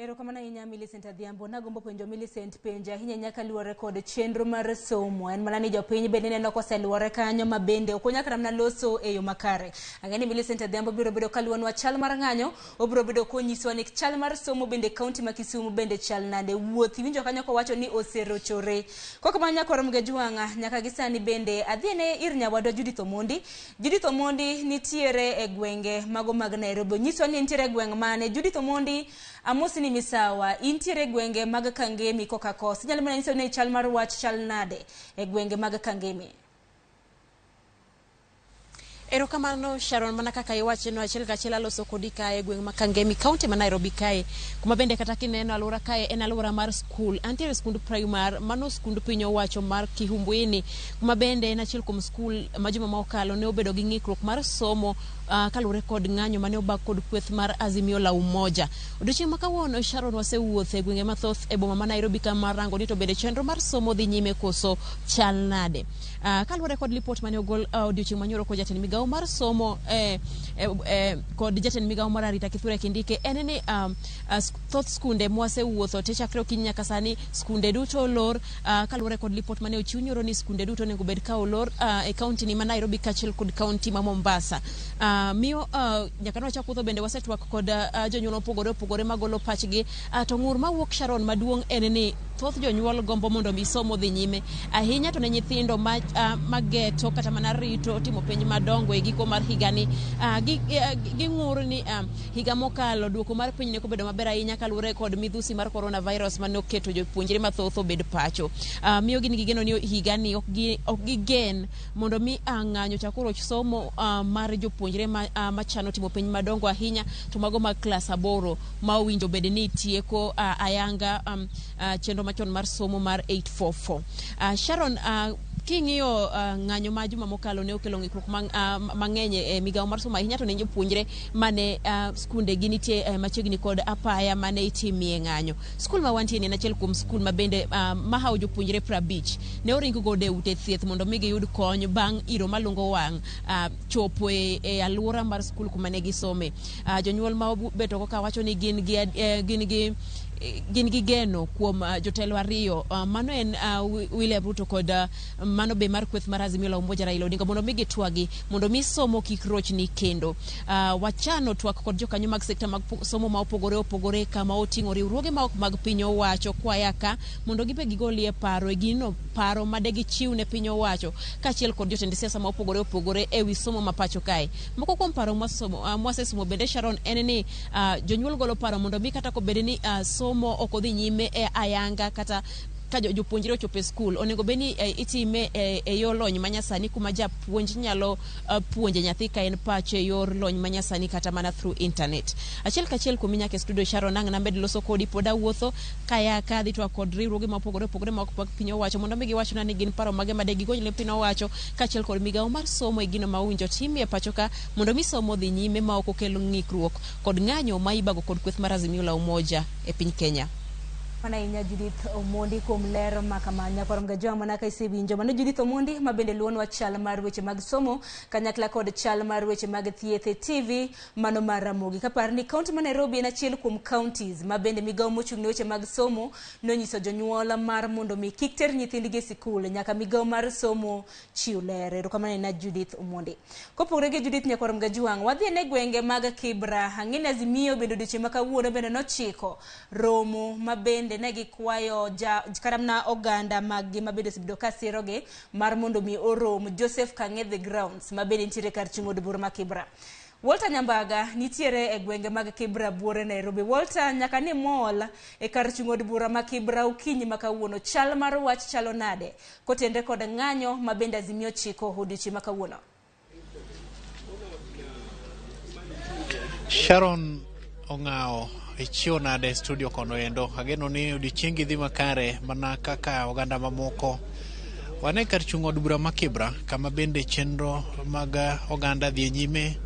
Erokamano ahinya Millicent Adhiambo. Nagombo penjo Millicent penjo ahinya nyaka luwore kod chenro mar somo. En mana ni jopiny bende neno koseluwore kanyo ma bende ok onyal kata mana loso e yo makare. Ang'e ni Millicent Adhiambo biro bedo kaluwonwa chal mar ng'anyo, obiro bedo konyiswa ni chal mar somo bende kaunti ma Kisumu bende chal nade. Wuoth iwinjo kanyo kowacho ni oserochore. Kokamano nyakoro Mgejwang'a nyaka gi sani bende adhiene ir nyawadwa Judith Omondi. Judith Omondi nitiere e gwenge mago mag Nairobi. Onyiswa ni nitiere e gweng' mane. Judith Omondi, amosi ni misawa, intiere gwenge mag Kangemi koka kosi. Inyalo mana nyiso ni chal mar wach chal nade e gwenge mag Kangemi? Erokamano Sharon, mana kaka iwacho no, achiel kachiel aloso kodi kae e gweng' ma Kangemi, kaunti ma Nairobi kae, kuma bende kata kineno alwora kae en alwora mar skul. Antiere skund primar, mano skund piny owacho mar Kihumbweni, kuma bende en achiel kuom skul ma juma ma okalo ne obedo gi ng'ikruok mar somo kaluwore kod ng'anyo mane obag kod kweth mar Azimio la Umoja. Odiochieng' ma kawuono Sharon, wasewuotho e gwenge mathoth e boma ma Nairobi kama rango ni to bende chenro mar somo dhi nyime koso chal nade. Kaluwore kod lipot mane ogol odiochieng' manyoro kod jatend migawo mar somo kod jatend migawo mar arita Kithure Kindiki en ni thoth skunde mwasewuotho te chakre okinyi nyaka sani skunde duto olor kaluwore kod lipot mane ochiw nyoro ni skunde duto onego bed ka olor e kaunti ni ma Nairobi kaachiel kod kaunti ma Mombasa. Miyo nyaka ne wachak wuotho bende wasetwak kod jonyuol mopogore opogore magolo pachgi to ng'ur mawuok Sharon maduong' en ni thoth jonyuol gombo mondo mi somo dhi nyime ahinya to ne nyithindo ma, mageto kata mana rito timo penj madongo e giko mar higani ging'ur ni higa mokalo duoko mar penj ne ok obedo maber ahinya kaluwore kod midhusi mar coronavirus mane oketo jopuonjre mathoth obed pacho. Miyo gin gi geno ni higani ok gigen mondo mi ng'anyo chak oroch somo mar jopuonjre machano timo penj madongo ahinya to mago mag klas 8 ma owinjo bed ni tieko ayanga chenro machon mar somo mar 844. Sharon, king'iyo ng'anyo ma juma mokalo ne okelo ng'ikruok mang'eny e migawo mar somo ahinya to ne jopuonjre mane skunde gi nitie machiegni kod apaya mane itimie ng'anyo. Skul ma wantie ni en achiel kuom skul ma bende mahawo jopuonjre 50 ne oring godo e ute thieth mondo mi giyud kony bang' iro malungo wang' chopo e alwora mar skul kuma ne gisome. Jonyuol ma obet oko ka wacho ni gin gi geno kuom jotelo ariyo, mano en William Ruto kod mano be mar kweth mar Azimio la Umoja Raila Odinga, mondo mi gitwagi mondo mi somo kik rochni kendo. Wachano twak kod jokanyo mag sekta mag somo ma opogore opogore kama oting'o riwruoge ma ok mag piny owacho kwaya ka mondo gibe gigolie paro e gino paro made gichiw ne piny owacho kaachiel kod jotend siasa ma opogore opogore e wi somo ma pacho kae. Moko kuom paro mwasesomo bende Sharon en ni jonyuol golo paro mondo mi kata kobed ni somo ok odhi nyime e ayanga kata ka jopuonjre ochopo e skul onego bed ni itime e yor lony manyasani kuma japuonj nyalo puonjo nyathi ka en pacho e yor lony manyasani kata mana through internet. Achiel kachiel kuom nyaka e studio Sharon ang' named loso kodi pod awuotho kaya ka adhi twak kod riwruoge mopogore opogore ma ok mag piny owacho mondo mi giwachna ni gin paro mage made gigony ne piny owacho kaachiel kod migawo mar somo e gino ma owinjo timie pacho ka mondo mi somo odhi nyime ma ok okel ng'ikruok kod ng'anyo ma ibago kod kweth mar Azimio la Umoja e piny Kenya. Mana ahinya Judith Omondi kuom ler ma kama. Nyakwar Mgajwa, mana ka isewinjo mano Judith Omondi ma bende luonwa chal mar weche mag somo kanyakla kod chal mar weche mag thieth e TV mano mar Ramogi. Kapar ni kaunti ma Nairobi en achiel kuom counties ma bende migawo mochung' ne weche mag somo nonyiso jonyuol mar mondo mi kik ter nyithindgi e sikul nyaka migawo mar somo chiw ler. Erokamano ahinya Judith Omondi. Kopogore gi Judith, nyakwar Mgajwang', wadhi e gwenge mag Kibra. Ang'e ni Azimio bende odiochieng' ma kawuono bende nochiko romo ma bende ne gikwayo ja kata mana oganda mag-gi ma bende osebedo ka sirogi mar mondo mi orom Joseph Kang'ethe Grounds ma bende nitiere kar chung' od bura ma Kibra. Walter Nyambaga nitiere e gwenge mag Kibra buore Nairobi. Walter, nyaka ni mol e kar chung' od bura ma Kibra okinyi ma kawuono. Chal mar wach chalo nade kotenre kod ng'anyo ma bende Azimio chiko odiochieng' ma kawuono? Sharon Ong'awo, ichiewo nade e studio kono endo? Ageno ni odiochiengi dhi makare mana kaka oganda mamoko. Wan e kar chung' od bura ma Kibra kama bende chenro mag oganda dhi nyime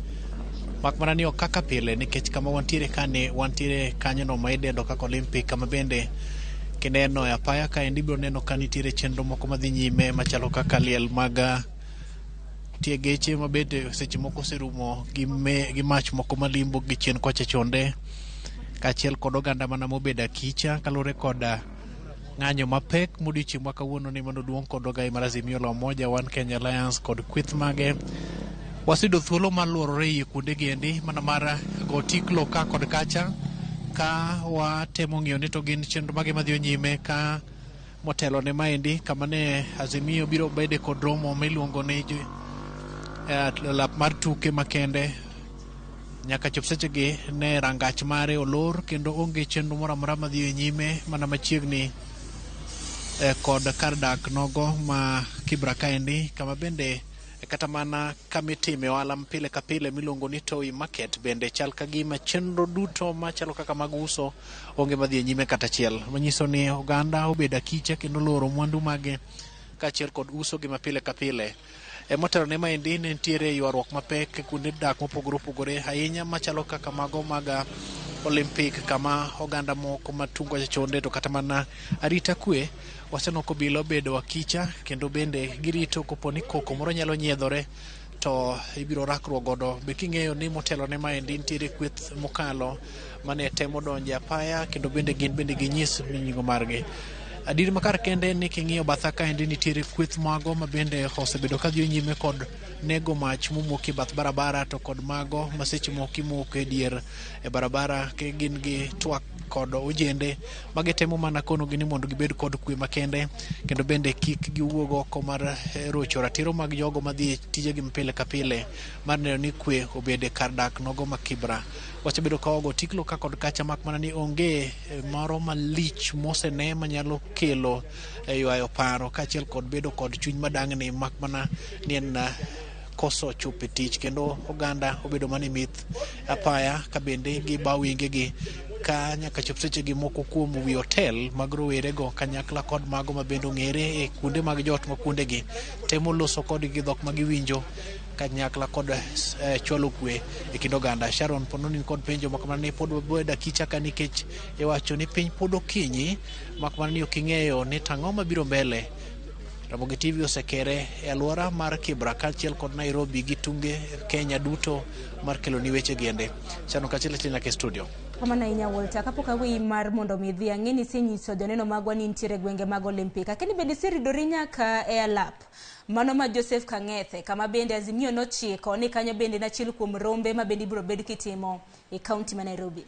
mak mana ni ok kaka pile nikech kama wantiere kani wantiere kanyono ma idendo kaka Olympic kama bende kineno e apaya kaendi ibiro neno ka nitiere chenro moko madhi nyime machalo kaka liel mag tie geche ma bende seche moko oserumo gi mach moko malimbo gi chien kocha chonde kaachiel kod oganda mana mobedo akicha kaluwore kod ng'anyo mapek modiochieng' ma kawuono ni mondo duong' kod ogai mar Azimio la Umoja One Kenya Alliance kod kweth mage. Waseyudo thuolo mar luorore iye kuonde gi endi mana mar go tiklo ka kod kacha ka watemo ng'iyo ni to gin chenro mage madhi nyime ka motelo ne maendi kama ne Azimio biro bede kod romo miluongo ni lap mar tuke makende nyaka chop sechegi ne rangach mare olor kendo onge chenro moro amora madhi nyime mana machiegni kod kar dak nogo ma Kibra kaendi kama bende Kata mana kama itime ohala pile ka pile miluongo ni Toi Market bende chal ka gima chenro duto machalo kaka mag uso onge madhi e nyime kata achiel. Manyiso ni oganda obedo akicha kendo loro mwandu mage kaachiel kod uso gi mapile ka pile. E motelo ne maendi ne nitiere ywaruok mapek e kuonde dak mopogore opogore ahinya machalo kaka mago mag Olympic kama oganda moko matungo chonde to kata mana arita kwe waseneno ka obila obedo akicha kendo bende girito kopo ni koko moro nyalo nyiedhore to ibiro rakruok godo. Be king'eyo ni motelo ne maendi nitiere kweth mokalo mane temo donjo e apaya kendo bende gin bende ginyis minyingo margi. Adier makar kende ni king'iyo batha kaendi nitiere kweth mago ma bende osebedo ka dhi nyime kod nego mach momok e bath barabara to kod mago ma seche moko imoko e dier e barabara ke gin gi twak kod ojende ma gitemo mana konogi ni mondo gibed kod kwe makende kendo bende kik giwuog oko mar rocho ratiro mag jogo madhi e tijegi mapile ka pile mar neno ni kwe obede kar dak nogo ma Kibra. Wasebedo ka wago tiklo ka kod kacha mak mana ni onge moro malich mosene manyalo kelo ywayo paro kaachiel kod bedo kod chuny madang'ni mak mana ni en koso chopo e tich kendo oganda obedo mana e mith apaya ka bende gibawo wengegi ka nyaka chop sechegi moko kuom wi hotel mag rowerego kanyakla kod mago ma bende ong'ere e kuonde mag jot ma kuondegi temo loso kodgi gi dhok ma giwinjo kanyakla kod chwalo kwe e kind oganda. Sharon po nono in kod penjo mak mana ni pod wabedo akicha ka nikech iwacho ni piny pod okinyi mak mana ni ok ing'eyo ni tang'o mabiro mbele. Ramogi TV osekere e alwora mar Kibra kaachiel kod Nairobi gi tunge Kenya duto mar keloni weche giende. Sharon kachiel achiel nyaka e studio. Kamano ahinya Walter, kapok aweyi mar mondo mi idhi, ang'e ni isenyiso joneno magwa ni nitiere gwenge mag Olympic. Akia ni bende iseridori nyaka e alap mano ma Joseph Kang'ethe, kama bende Azimio nochiko ni kanyo bende en achiel kuom rombe ma bende ibiro bed kitimo e kaunti ma Nairobi.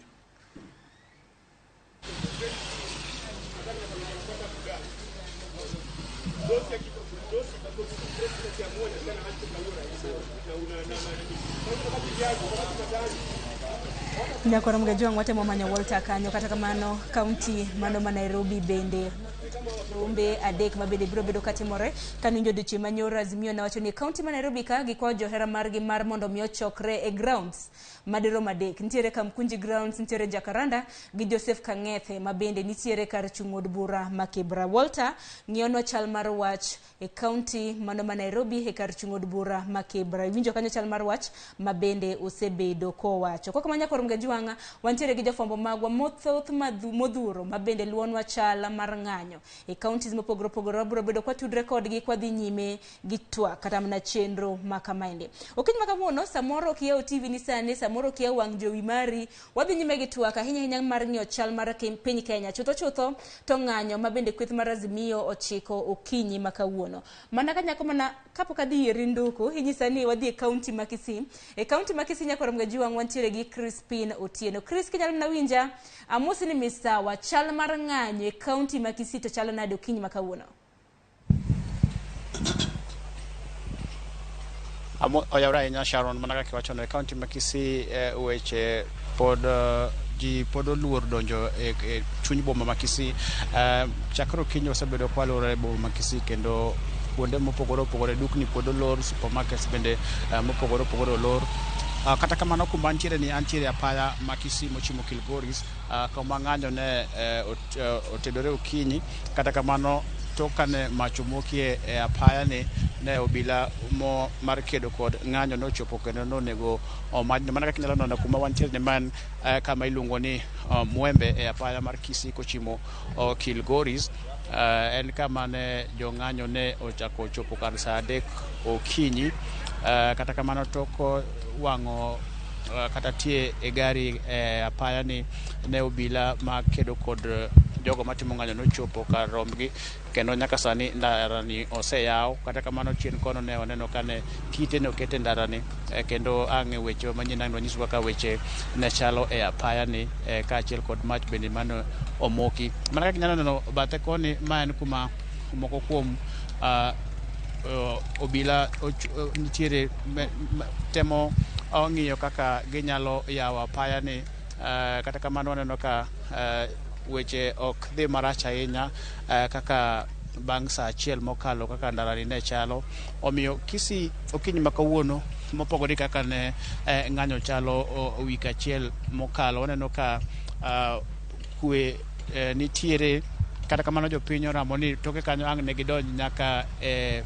Nyakwar Mgajwang' watemo manyo Walter kanyo, kata kamano kaunti mano ma Nairobi bende rombe adek ma bende biro bedo katimore kaniwinjo odiochieng' manyoro Azimio nowacho ni kaunti ma Nairobi ka gikwayo johera margi mar mondo mi ochokre e grounds madirom adek. Nitiere Kamkunji grounds, nitiere Jacaranda gi Joseph Kang'ethe ma bende nitiere kar chung' od bura ma Kibra. Walter ng'iyonwa chal mar wach e kaunti mano ma Nairobi e kar chung' od bura ma Kibra. Iwinjo kanyo chal mar wach ma bende osebedo kowacho. Kok kamano nyakwar Mgajwang'a, wantiere gi jofwambo magwa mathoth modhuro ma bende luonwa chal mar ng'anyo e counties mopogore opogore. Wabiro bedo kwatudre kodgi kwadhi nyime gi twak kata mana chenro ma kamaendi. Okinyi ma kawuono samoro ok iyawo TV ni sani, samoro ok iyawo wang' jowi mari, wadhi nyime gi twak ahinya ahinya mar ng'iyo chal mar piny Kenya. Chutho chutho to ng'anyo ma bende kweth mar Azimio ochiko okinyi ma kawuono. Mana ka nyako mana kapok adhi iri nduku, inyisa ni wadhi e kaunti ma Kisii. E kaunti ma Kisii nyakwar Mgajwang' wantiere gi Crispin Otieno. Chris, kinyalo mana winja, amosi ni misawa, chal mar ng'anyo e kaunti ma Kisii to chalo nade okinyi ma kawuono? Oyawre ahinya Sharon, mana kaka iwachono e kaunti ma Kisii weche pod ji pod oluor donjo e chuny boma ma Kisii. Chakre okinyi wasebedo ka walworo e boma ma Kisii kendo kuonde mopogore opogore, dukni pod olor, supermarkets bende mopogore opogore olor. Kata kamano kuma antiere ni antiere apaya ma Kisii mochimo Kilgoris, kama ng'anyo ne otedore okinyi. Kata kamano tok kane mach omokie e apaya ni ne obila mo mar kedo kod ng'anyo nochopo kendo nonego omajno. Mana kaka inyalo neno kuma wantiere ni man kama iluongo ni Mwembe e apaya mar Kisii kochimo Kilgoris. En kama ne jong'anyo ne ochako chopo kar saa 3 okinyi. Kata kamano tok wang'o kata tie e gari e apaya ni ne obila ma kedo kod jogo matimo ng'anyo nochopo kar rombgi kendo nyaka sani ndara ni oseyaw. Kata kamano chien kono ne waneno ka ne kite ne oket e ndara ni kendo ang' e weche manyien ang' wanyiso kaka weche ne chalo e apaya ni kaachiel kod mach bende mane omoki. Mana kaka inyalo neno bathe koni, ma en kuma moko kuom obila nitiere temo ng'iyo kaka ginyalo yawo apaya ni. Kata kamano waneno ka weche ok dhi marach ahinya kaka bang' saa achiel mokalo kaka ndarani ne chalo. Omiyo Kisii okinyi ma kawuono mopogore kaka ne ng'anyo chalo wik achiel mokalo, waneno ka kwe nitiere. Kata kamano jopiny oramo ni toke kanyo ang' ne gidonj nyaka e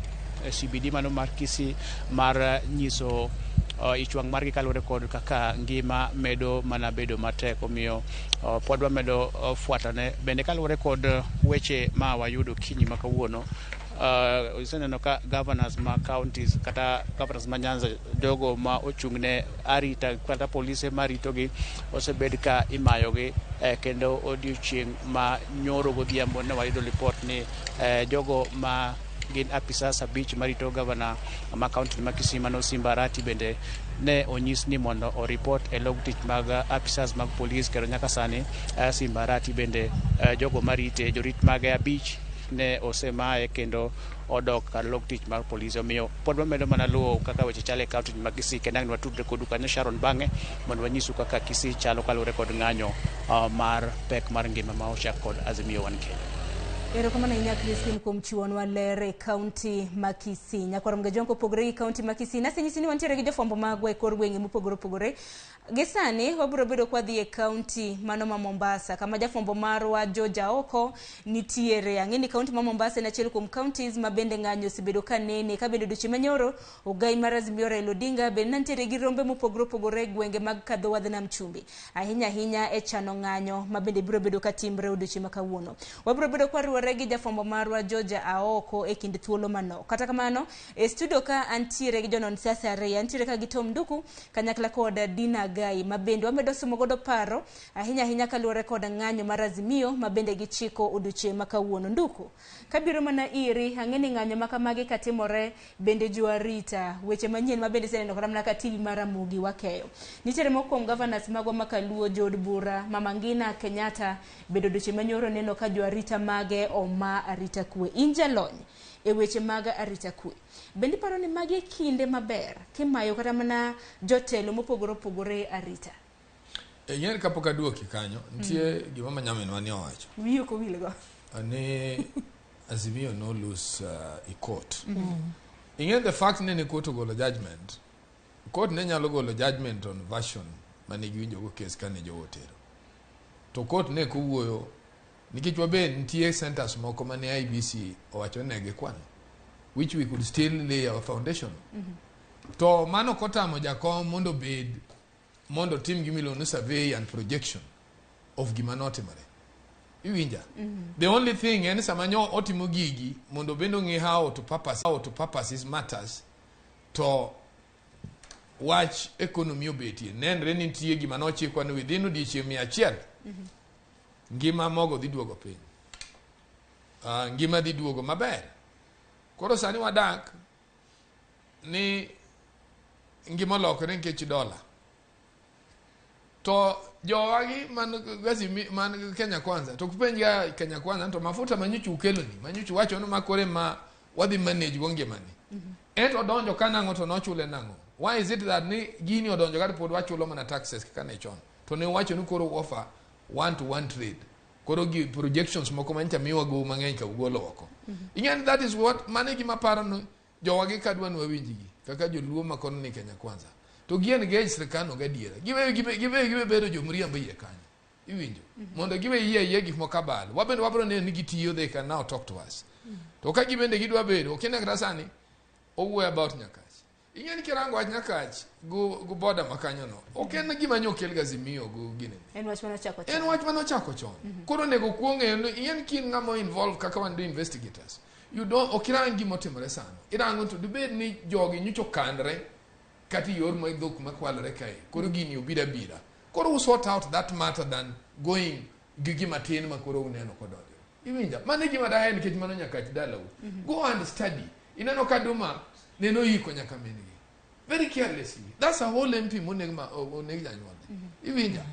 CBD mano mar Kisii mar nyiso ich wang' margi kaluwore kod kaka ngima medo mana bedo matek. Omiyo pod wamedo fuatane bende kaluwore kod weche ma wayudo kinyi ma kawuono. Iseneno ka governors ma counties kata governors ma Nyanza, jogo ma ochung' ne arita kata polise maritogi osebed ka imayogi, kendo odiochieng' ma nyoro godhiambo ne wayudo ripot ni jogo ma gin apisas 5 marito governor ma county ma Kisii mano Simba Arati bende ne onyis ni mondo oripot e log tich mag apisas mag polis, kendo nyaka sani Simba Arati bende jogo marite jorit mage 5 ne osemaye kendo odok kar log tich mar polis. Omiyo pod wamedo mana luwo kaka weche chalo e county ma Kisii, kendo ang' watudre kodu kanyo Sharon bang'e mondo wanyisu kaka Kisii chalo kaluwore kod ng'anyo mar pek mar ngima ma ochak kod Azimio One Kenya. Erokamano ahinya Crispin kuom chiwonwa ler e kaunti ma Kisii. Nyakwar Mgajwang' kopogore gi kaunti ma Kisii, nasenyisi ni wantiere gi jofwambo magwa e kor gwenge mopogore opogore. Gi sani wabiro bedo kwadhi e kaunti mano ma Mombasa, kama jafwambo marwa George Aoko nitiere. Ang'e ni kaunti ma Mombasa en achiel kuom counties ma bende ng'anyo osebedo ka nene, ka bende odiochieng' manyoro ogai mar Azimio Raila Odinga bende nitiere gi rombe mopogore opogore e gwenge mag kadho wadh Nam Chumbi, ahinya ahinya e chano ng'anyo ma bende biro bedo ka timre odiochieng' ma kawuono. Wabiro bedo kwariwore gi jafwambo marwa George Aoko e kind thuolo manok. Kata kamano, e studio ka antiere gi jonon siasa ariyo, antiere ka gi Tom Nduku kanyakla kod Dina Gai, ma bende wamedo somo godo paro ahinya ahinya kaluwore kod ng'anyo mar Azimio ma bende gichiko odiochieng' ma kawuono. Nduku, kabiro mana iri, ang'e ni ng'anyo ma kamagi katimore bende jo arita weche manyien ma bende iseneno kata mana ka TV mar Ramogi wakeyo. Nitiere moko kuom governors magwa ma Kaluo, jood bura Mama Ngina Kenyatta bende odiochieng' manyoro neno ka jo arita mage oma arita kwe. In jalony e weche mag arita kwe, bende iparo ni magi e kinde maber kimayo kata mana jotelo mopogore opogore arita? Ing'e kapok aduoki kanyo, nitie gima ma nyaminwa ni owacho. Wiyi ok owilgo. Ni Azimio no lose e court. Ing'e the fact ni court ogolo judgment, court ne nyalo golo judgment on version mane giwinjo go case kane jogo otero. To court ne kowuoyo nikech wabe nitie centers moko mane IBC owacho ne gikwano, which we could still lay our foundation. To mano kotamo jakom mondo bed mondo tim gimiluongo ni survey and projection of gima notimore. Iwinja? The only thing en sama nyo otimo gigi mondo bende ong'e how to purpose matters, to wach economy obetie. Nenre ni nitie gima nochikwa ni within odiochieng' 100 ngima mogo dhi duogo piny. Ngima dhi duogo maber. Koro sani wadak ni ngima olokore nikech dola. To jowagi man man Kenya Kwanza, to kupenj ga Kenya Kwanza to mafuta manyocha ukeloni, manyocha wacho ni makore ma wadhi manage go ngimani. Ento donjo ka nang'o to nochule nang'o? Why is it that ni gini odonjo kata pod wachulo mana taxes kaka ne chon? To ne wacho ni koro offer 1-to-1 trade. Koro gi projections moko mancha miwa go mang'eny ka ugolo oko. Ing'e that is what mane gima paro no jowagi kadwa ni wawinjgi kaka joluo ma kono ni Kenya Kwanza. To gi engage sirkal no gadiera. Giwe bedo jomriambo iye kanyo. Iwinjo? Mondo giwe yie gik moko abal. Wabende wabro neno ni gitiyo, they can now talk to us. To ka gibende gidwa bedo, ok kata sani owuoyo about Nyakach. Ing'e ni kirango wach Nyakach go border ma kanyo no, ok en gima nyokel ga Azimio go gini. En wach mane ochako chon. En wach mane ochako chon. Koro onego kuong ng'eyo ni ing'e ni kin ng'ama involve kaka wan do investigators. You don't, ok irang gima otimore sano. Irango to dibed ni jogi nyocha okandre kata yor ma dhok makwalore kae. Koro gini obiro abira. Koro u sort out that matter than going gi gima tin ma koro uneno kodonjo. Iwinja? Mano e gima daher nikech mano Nyakach dalau. Go and study. Ineno ka Duma neno yiko nyaka min gi. Very carelessly. That's a whole MP moneg ma oneg janyuolne. Iwinja?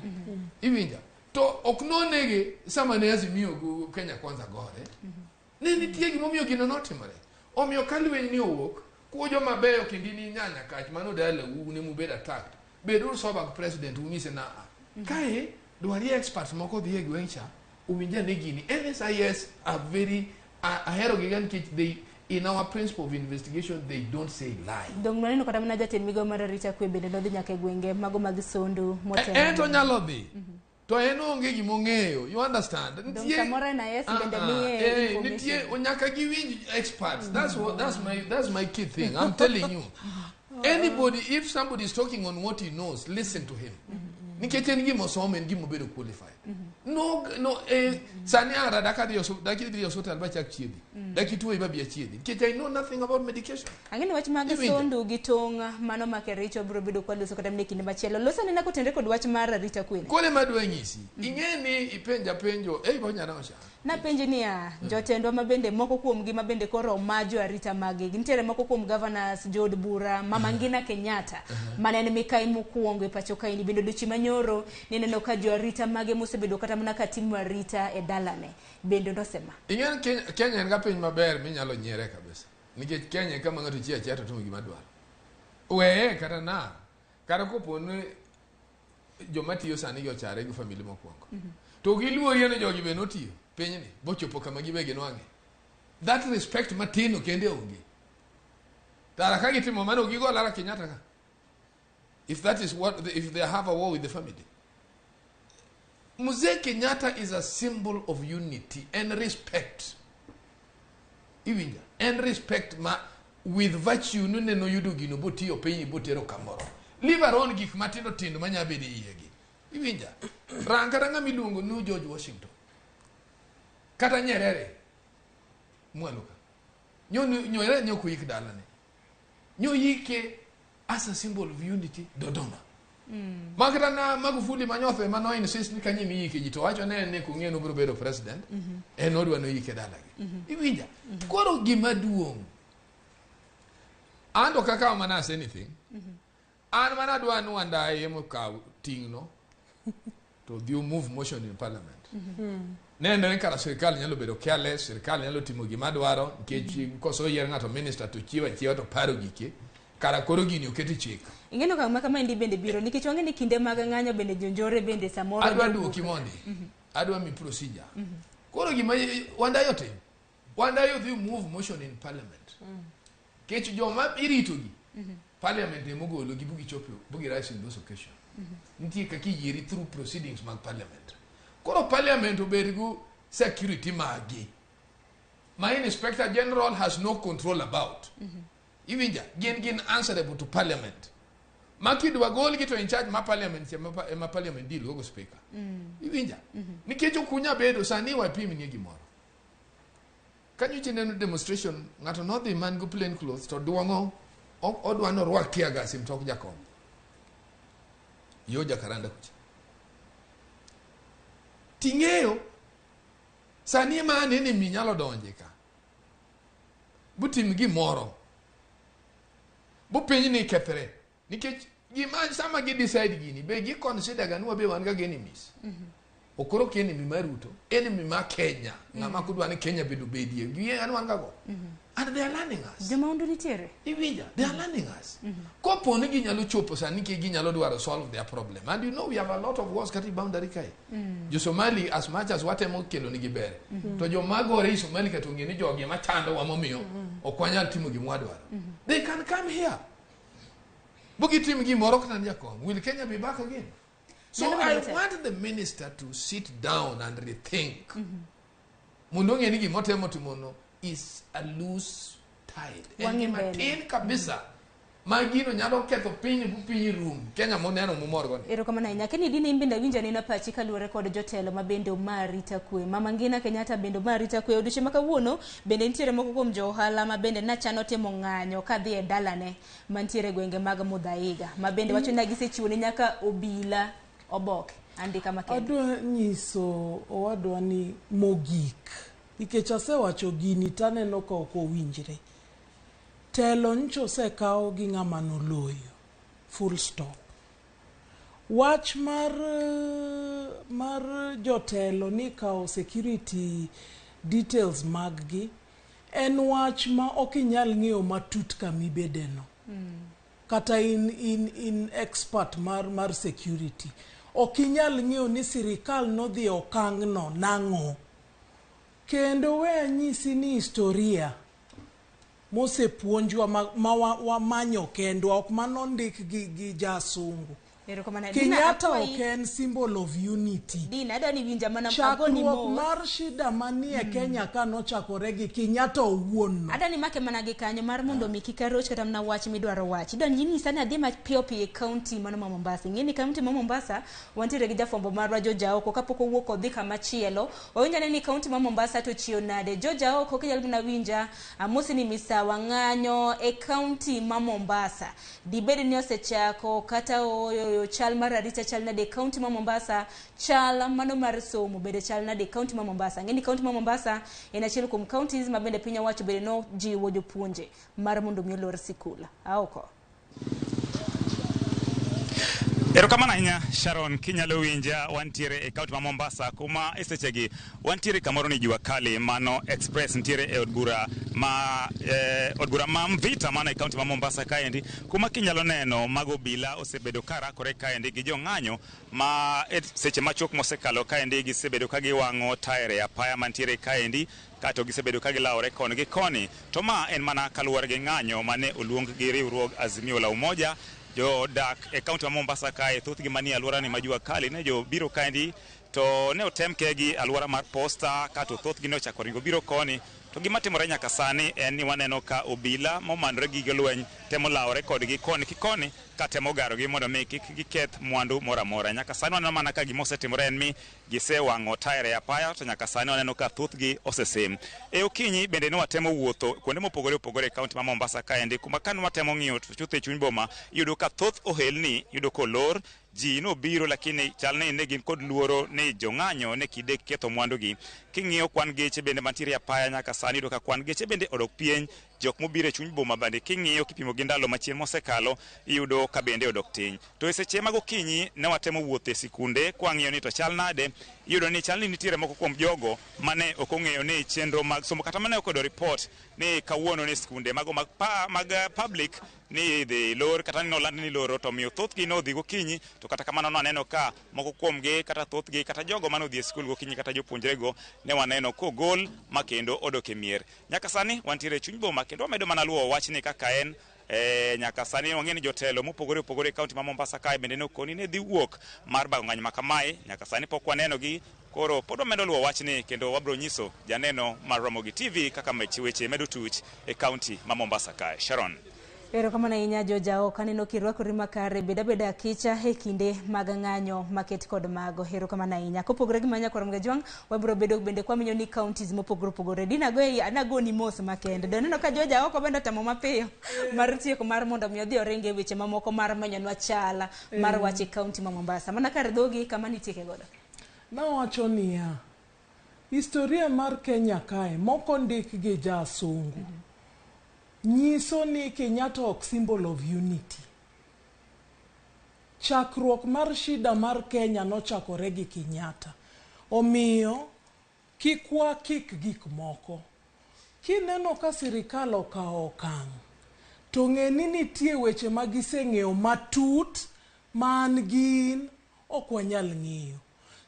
Iwinja? To ok nonege sama ne Azimio go Kenya Kwanza gore. Ne nitie gimomiyo gino notimore. Omiyo ka lweny ni owuok, kuo joma beyo kendo in inya Nyakach mano dalau ne mubed attacked. Beduru sober gi president unyise na kae dwarie experts moko dhi e gweng' cha owinj ane gini. NSIS are very Ahero giga nikech they in our principle of investigation they don't say lie. Dong nwaneno kata mana jatend migao mar arita kwe bende nodhi nyaka e gwenge mago mag Sondu motelo. En to onyalo dhi. To en onge gima ong'eyo. You understand? Dong samoro NIS bende miye information. Nitie nyaka giwinj experts. That's what that's my key thing. I'm telling you. Anybody, if somebody is talking on what he knows, listen to him. Nikech en gima osomo, en gima obedo qualified. No, no, sani ara daka dhi daki dhi osiptal bachak chiedhi. Daki tuo iba bi achiedhi. Nikech I know nothing about medication. Ang'e ni wach mag Iwinjo? Sondu gi tong' mano make richo biro bedo kwa loso kata mana e kinde machielo. Loso anena kotenre kod wach mar arita kwe. Kore madwa nyisi, ing'e ni ipenja penjo, ipenja nang'o cha? Napenji niya, jotendwa mabende moko kuomgi mabende koro ma jo arita maggi. Nitiere moko kuom governors, jood bura, Mama Ngina Kenyatta, mane en mikai mokwongo e pacho kaendi. Bende odiochieng' manyoro nineno ka jo arita mage mosebedo kata mana ka timo arita e dalane. Bende nosema. Ing'e ni Kenya en ga piny maber minyalo nyiere kabisa. Nikech Kenya e kama ng'ato chiyo achiya to timo gima dwaro. Weye kata na, kata kopo ni joma tiyo sani gi ochare gi family mokwongo. To giluorie ni jogi be notiyo pinyni bochopo kama gibe ginwang'e. That respect matin kende onge. Tara ka gitimo mano gigo Lara Kenyatta ka. If that is what, if they have a war with the family. Mzee Kenyatta is a symbol of unity and respect. Iwinja? And respect ma with virtue nuneno yudo gino botiyo piny botero kamoro. Leave alone gik matindo tindo manya bedo e iye gi. Iwinja? Rang kata ng'ama iluongo ni George Washington. Kata Nyerere. Mwalo ka. Nyerere nyo ok oyik dalane. Nyo yike as a symbol of unity Dodoma. Makata na Magufuli manyotho ema no insist ni kanye miyike ji to wacho ne en ne kong'eyo nobiro bedo president. En odwa noyike dalagi. Iwinja? Koro gima duong'. An to kaka mana as anything. An mana dwa ni Wandayi emokaw ting'no to dhi move motion in parliament. Nenre ni kara sirikal nyalo bedo careless, sirikal nyalo timo gima dwaro nikech koso yier ng'ato minister to chiwo achiewa to paro gike. Kara koro gini oketi chik. Ing'eno okang' ma kamaendi bende biro nikech wang'e ni kinde mag ng'anyo bende jonjore bende samoro Adwa jowuok. duoki mondi. Adwa mi procedure. Koro gima Wandayi otimo. Wandayi odhi move motion in parliament. Kech joma irito gi parliament emogolo gi bugi chopo bugi rise in those occasion. Nitie kaka iyieri through proceedings mag parliament. Koro parliament obed go security magi. Ma inspector general has no control about. Iwinja, gin answerable to parliament. Ma kidwa golgi to in charge ma parliament ema parliament deal go speaker. Iwinja? Nikech ok unya bedo sani wapim nie gimoro. Kanyo neno demonstration ng'ato nodhi man go plain clothes to duong'o odwa norwak tear gas e mtok jakom. Yo Jacaranda kucha. Ting'eyo sani ema anene mi nyalo donje ka. Butim gimoro. Bu piny ni kethre. Nikech gima sama gi decide gini be gi consider ga ni wabe wan ga gi enemies. Okoro ki enemy mar Ruto, enemy mar Kenya. Ng'ama kudwa ni Kenya bedo bedie. Gi an wan ga go. And they are learning us. Jomahundu nitiere? Iwinja, they are learning us. Kopo ni ginyalo chopo sani ke ginyalo dwaro solve their problem. And you know we have a lot of wars kati boundary kae. Jo Somali as much as watemo kelo nigi ber. To joma gore i Somali ka to ng'e ni jogi ema chando wa momiyo ok wanyal timo gima wadwaro. They can come here. Bugitim gimoro kata ni jakom. Will Kenya be back again? So I want the minister to sit down and rethink. Mondo ong'e ni gimotemo timono is a loose tide. En Wang'e gima mbele. tin kabisa. Ma gino nyalo ketho piny bu piny rum. Kenya moneno mumor go ni. Erokamano ahinya. Kennedy ne in bende awinjo anena pachi kaluwore kod jotelo ma bende oma arita kwe. Mama Ngina Kenyatta bende oma arita kwe. Odiochieng' ma kawuono bende nitiere moko kuom jo ohala ma bende nachano timo ng'anyo kadhi e dalane mantiere e gwenge mag Muthaiga. Ma bende wacho ni gisechiwo ne nyaka obila oboke. Andika makende. Adwa nyiso owadwa ni mogik nikech asewacho gini taneno ka ok owinjre. Telo nyocha osekaw gi ng'ama noloyo. Full stop. Wach mar jotelo ni kawo security details mag gi en wach ma ok inyal ng'eyo matut kamibedeno. Kata in expert mar security. Ok inyal ng'eyo ni sirikal nodhi e okang' no nang'o. Kendo we anyisi ni historia mosepuonjwa ma wamanyo kendwa ok manondik gi jasungu. Kenyatta ok en symbol of unity. Dina, adwa ni winja mana agoni Chakruok mos. mar shida manie Kenya ka nochakore gi Kenyatta owuon no. Adwa ni make mana gi kanyo mar mondo mi kik aroch kata mana wach midwaro wach. Idwa ni nyisa ni adhi mapiyo piyo e kaunti mano ma Mombasa. Ing'e ni kaunti ma Mombasa wantiere gi jafwambo marwa George Aoko kapok owuok odhi kama chielo. Wawinj ane ni kaunti ma Mombasa to chiew nade. George Aoko kinyalo mana winja amosi ni misawa ng'anyo e kaunti ma Mombasa. Dibed ni osechako kata ooyo chal mar arita chal nade e kaunti ma Mombasa, chal mano mar somo bende chal nade e kaunti ma Mombasa. Ng'e ni kaunti ma Mombasa en achiel kuom counties ma bende piny owacho bende nojiwo jopuonje mar mondo mi olor sikul. Aoko. Erokamano ahinya Sharon, kinyalo winja wantiere e kaunti ma Mombasa kuma e sechegi wantiere kamoro ni jua kali mano Express nitiere e od bura ma od bura ma Mvita mano e kaunti ma Mombasa kaendi kuma kinyalo neno mago obila osebedo ka rakore kaendi gi jong'anyo ma e seche machuok mosekalo kaendi gisebedo ka giwang'o taere e apaya mantiere kaendi kato gisebedo ka gilawore koni gi koni to ma en mana kaluwore gi ng'anyo mane oluong gi riwruog Azimio la Umoja. Jodak e kaunti ma Mombasa kae thothgi manie alwora ni ma jua kali ne jo biro kaendi to ne otem kegi alwora mar Posta kato thothgi ne ochako ringo biro koni to gima timore nyaka sani en ni waneno ka obila momanore gi gige lweny temo lawore kodgi koni ki koni ka temo garogi mondo mi kik giketh mwandu moro amora. Nyaka sani waneno mana ka gima osetimore en ni gisewang'o taere e apaya to nyaka sani waneno ka thothgi osesim. E okinyi bende ne watemo wuotho kuonde mopogore opogore e kaunti ma Mombasa kaendi kuma kane watemo ng'iyo chuth e chuny boma iyudo ka thoth ohelni iyudo kolor ji nobiro lakini chal ni ne gin kod luoro ni jong'anyo ne kide ketho mwandugi. King'iyo kwan geche bende mantiere e apaya nyaka sani iyudo ka kwan geche bende odok piny jok mobiro e chuny boma bende king'iyo kipimo gi ndalo machien mosekalo iyudo ka bende odok tin. To e seche mag okinyi ne watemo wuotho e sikunde kwang'iyo ni to chal nade, iyudo ni chal ni nitiere moko kuom jogo mane ok ong'eyo ni chenro mag somo kata mane ok oyudo report ni kawuono ni sikunde mago mag public ni idhi lor kata ni noland ni loro to miyo thothgi nodhi gokinyi to kata kamano naneno ka moko kuomgi kata thothgi kata jogo mane odhi e sikul gokinyi kata jopuonjrego ne waneno kogol ma kendo odok e mier. Nyaka sani wantiere e chuny boma kendo wamedo mana luwo wachni kaka en. Nyaka sani wang'eyo ni jotelo mopogore opogore e kaunti ma Mombasa kae bende nokoni ne dhi wuok mar bago ng'anyo ma kamae. Nyaka sani pok wanenogi, koro pod wamedo luwo wachni kendo wabiro nyiso janeno mar Ramogi TV kaka weche medo tuch e kaunti ma Mombasa kae. Sharon. Erokamano ahinya George Aoko, aneno kirwakori makare, bed abeda akicha e kinde mag ng'anyo maket kod mago. Erokamano ahinya. Kopogore gi manya kod Mgajwang', wabiro bedo bende kwamenyo ni counties mopogore opogore. Dina nagoni mos makende. Do neno ka George Aoko bende otamo mapiyo mar tieko mar mondo mi odhi oringe weche mamoko mar menyonwa chala mar wach e county ma Mombasa. Mana kar dhogi kama nitieke godo. Nawacho niya, historia mar Kenya kae moko ndik gi jasungu. Nyiso ni Kenyatta ok symbol of unity. Chakruok mar shida mar Kenya nochakore gi Kenyatta. Omiyo kik wakik gik moko. Kineno ka sirikal okawo okang', to ng'e ni nitie weche ma giseng'eyo matut ma an gin ok wanyal ng'eyo.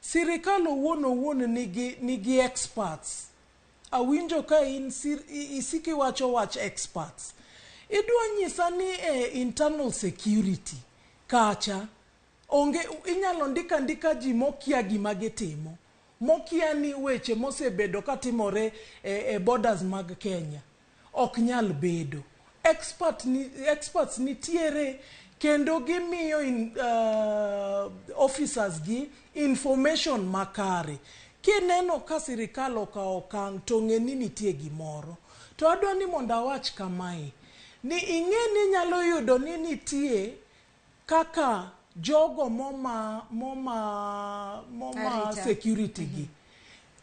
Sirikal owuon owuon nigi experts. Awinjo ka in isiko iwacho wach experts. Idwa nyisa ni e internal security kacha onge inyalo ndika ndika ji mokia gima gitimo, mokia ni weche mosebedo katimore e borders mag Kenya ok nyal bedo. Experts nitiere kendo gimiyo officers gi information makare. Kineno ka sirikal okawo okang' to ng'e ni nitie gimoro. To adwa ni mondo awach kamae, ni ing'e ni inyalo yudo ni nitie kaka jogo moma security gi.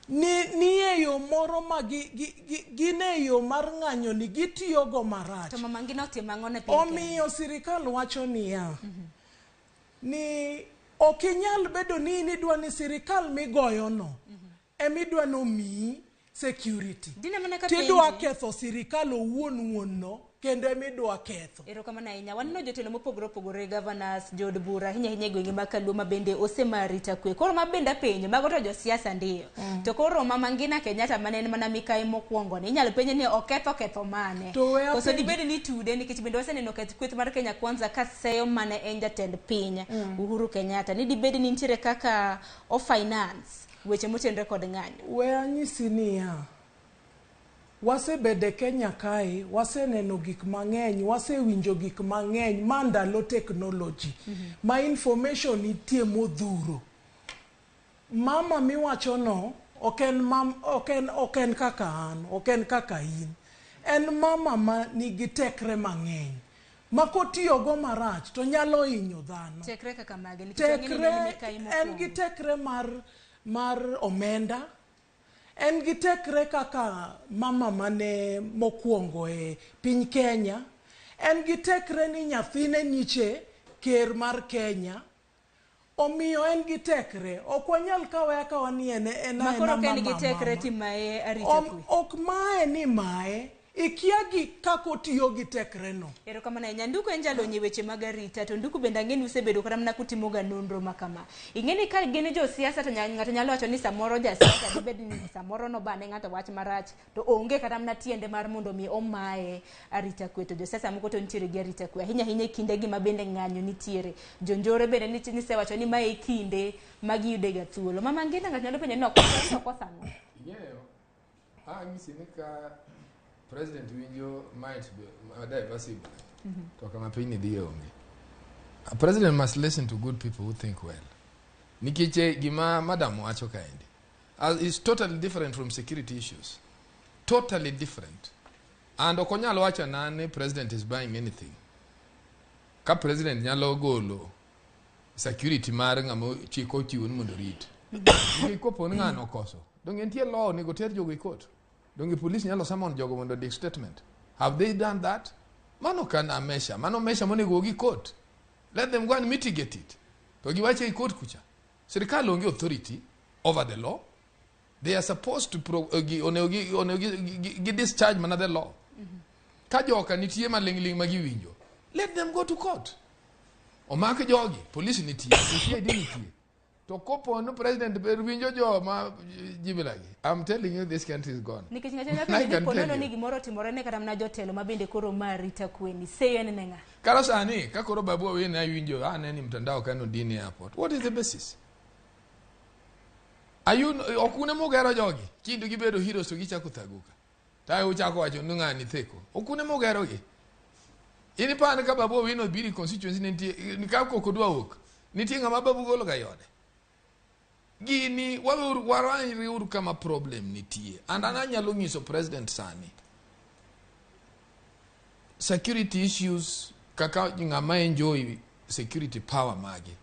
Ni e yo moro ma gin e yo mar ng'anyo ni gitiyogo marach. To mama ngina otimo ang'o ne piny Kenya? Omiyo sirikal wacho niya, ni ok inyal bedo ni in idwa ni sirikal migoyono emidwa nomiyi security. Dine mana ka Tidwa penji. ketho sirikal owuon wuon no kendo emidwa ketho. Erokamano ahinya. Waneno jotelo mopogore opogore, governors, jood bura, ahinya ahinya e gwenge mag Kaluo ma bende osema arita kwe. Koro ma bende apenjo, mago to josiasa ndiyo. To koro Mama Ngina Kenyatta mane en mana mikai mokwongo ni, inyalo penje ni oketho ketho mane? To we Koso apenj- dibed ni tude nikech bende waseneno keth kweth mar Kenya Kwanza ka seyo mane en jatend piny Uhuru Kenyatta. Ni dibed ni nitiere kaka o finance weche motenore kod ng'anyo. We anyisi niya, wasebedo e Kenya kae, waseneno gik mang'eny, wasewinjo gik mang'eny ma ndalo technology, ma information nitie modhuro. Mama miwachono ok en mam, ok en kaka an, ok en kaka in. En mama ma nigi tekre mang'eny, ma kotiyogo marach to nyalo hinyo dhano. Tekre kaka mage? Nikech wang'e ni Tekre, ne en mikai en mokwongo. gi tekre mar omenda, en gi tekre kaka mama mane mokwongo e piny Kenya, en gi tekre ni nyathine nyiche ker mar Kenya, omiyo en gi tekre. Ok wanyal kawe akawa ni en Ma koro aena ka en gi mama, tekre mama. timaye arita kwe. Ok mae ni mae, ikia gi kaka otiyo gi tekre no. Erokamano ahinya. Nduku en jalony e weche mag arita, to Nduku bende ang'e ni usebedo kata mana kutimoga nonro ma kama. Ing'e ni ka gin josiasa to ng'ato nyalo wacho ni samoro jasiasa dibed ni samoro nobane ng'ato wach marach to onge kata mana tiende mar mondo mi omaye arita kwe, to josiasa moko to nitiere gi arita kwe. Ahinya ahinya e kinde gi ma bende ng'anyo nitiere. Jonjore bende nisewacho ni mae e kinde ma giyudega thuolo. Mama Ngina ng'ato nyalo penjo ni okosa ang'o? Ing'eyo, anyisi ni ka president winjo might be diversity to kama piny ni dhiye onge. A president must listen to good people who think well. Nikech gima madam wacho kaendi is totally different from security issues. Totally different. And ok onyal wacho na ni president is buying anything. Ka president nyalo golo security mar ng'ama chik ochiwo ni mondo orit. Nikech kopo ni ng'ano okoso, donge nitie law onego ter jogo e court. Donge police nyalo summon jogo mondo ondik statement. Have they done that? Mano kan a measure. Mano measure monego ogi court. Let them go and mitigate it. To giwache e court kucha. Sirikal onge authority over the law. They are supposed to onego gi discharge mana the law. Ka joka nitie maling'ling' ma giwinjo, let them go to court. Omak jogi, police nitie, CID nitie. To kopo ni president be winjo joma jibilagi, I'm telling you this country is gone. Nikech ng'ato nyalo I penjo ni can po tell nono you. ni gimoro otimore ne kata mana jotelo ma bende koro ma arita kwe ni, seyo en ne ng'a? Kata sani, ka koro Babu Owino awinjo, anene mtandao ka nodin airport. What is the basis? Ayun, ok une mugero jogi, kindu gibedo heroes to gichako thaguka. Tae uchako wacho ni ng'ani theko. Ok une mugero gi. In ipani ka Babu Owino obiro e constituency nitie, ka koko dwa wuok, nitie ng'ama Babu golo ga yode. Gini, waweuru, warangriuru kama problem nitie. And an anyalo nyiso president sani. Security issues, kaka ng'ama enjoy security power mage,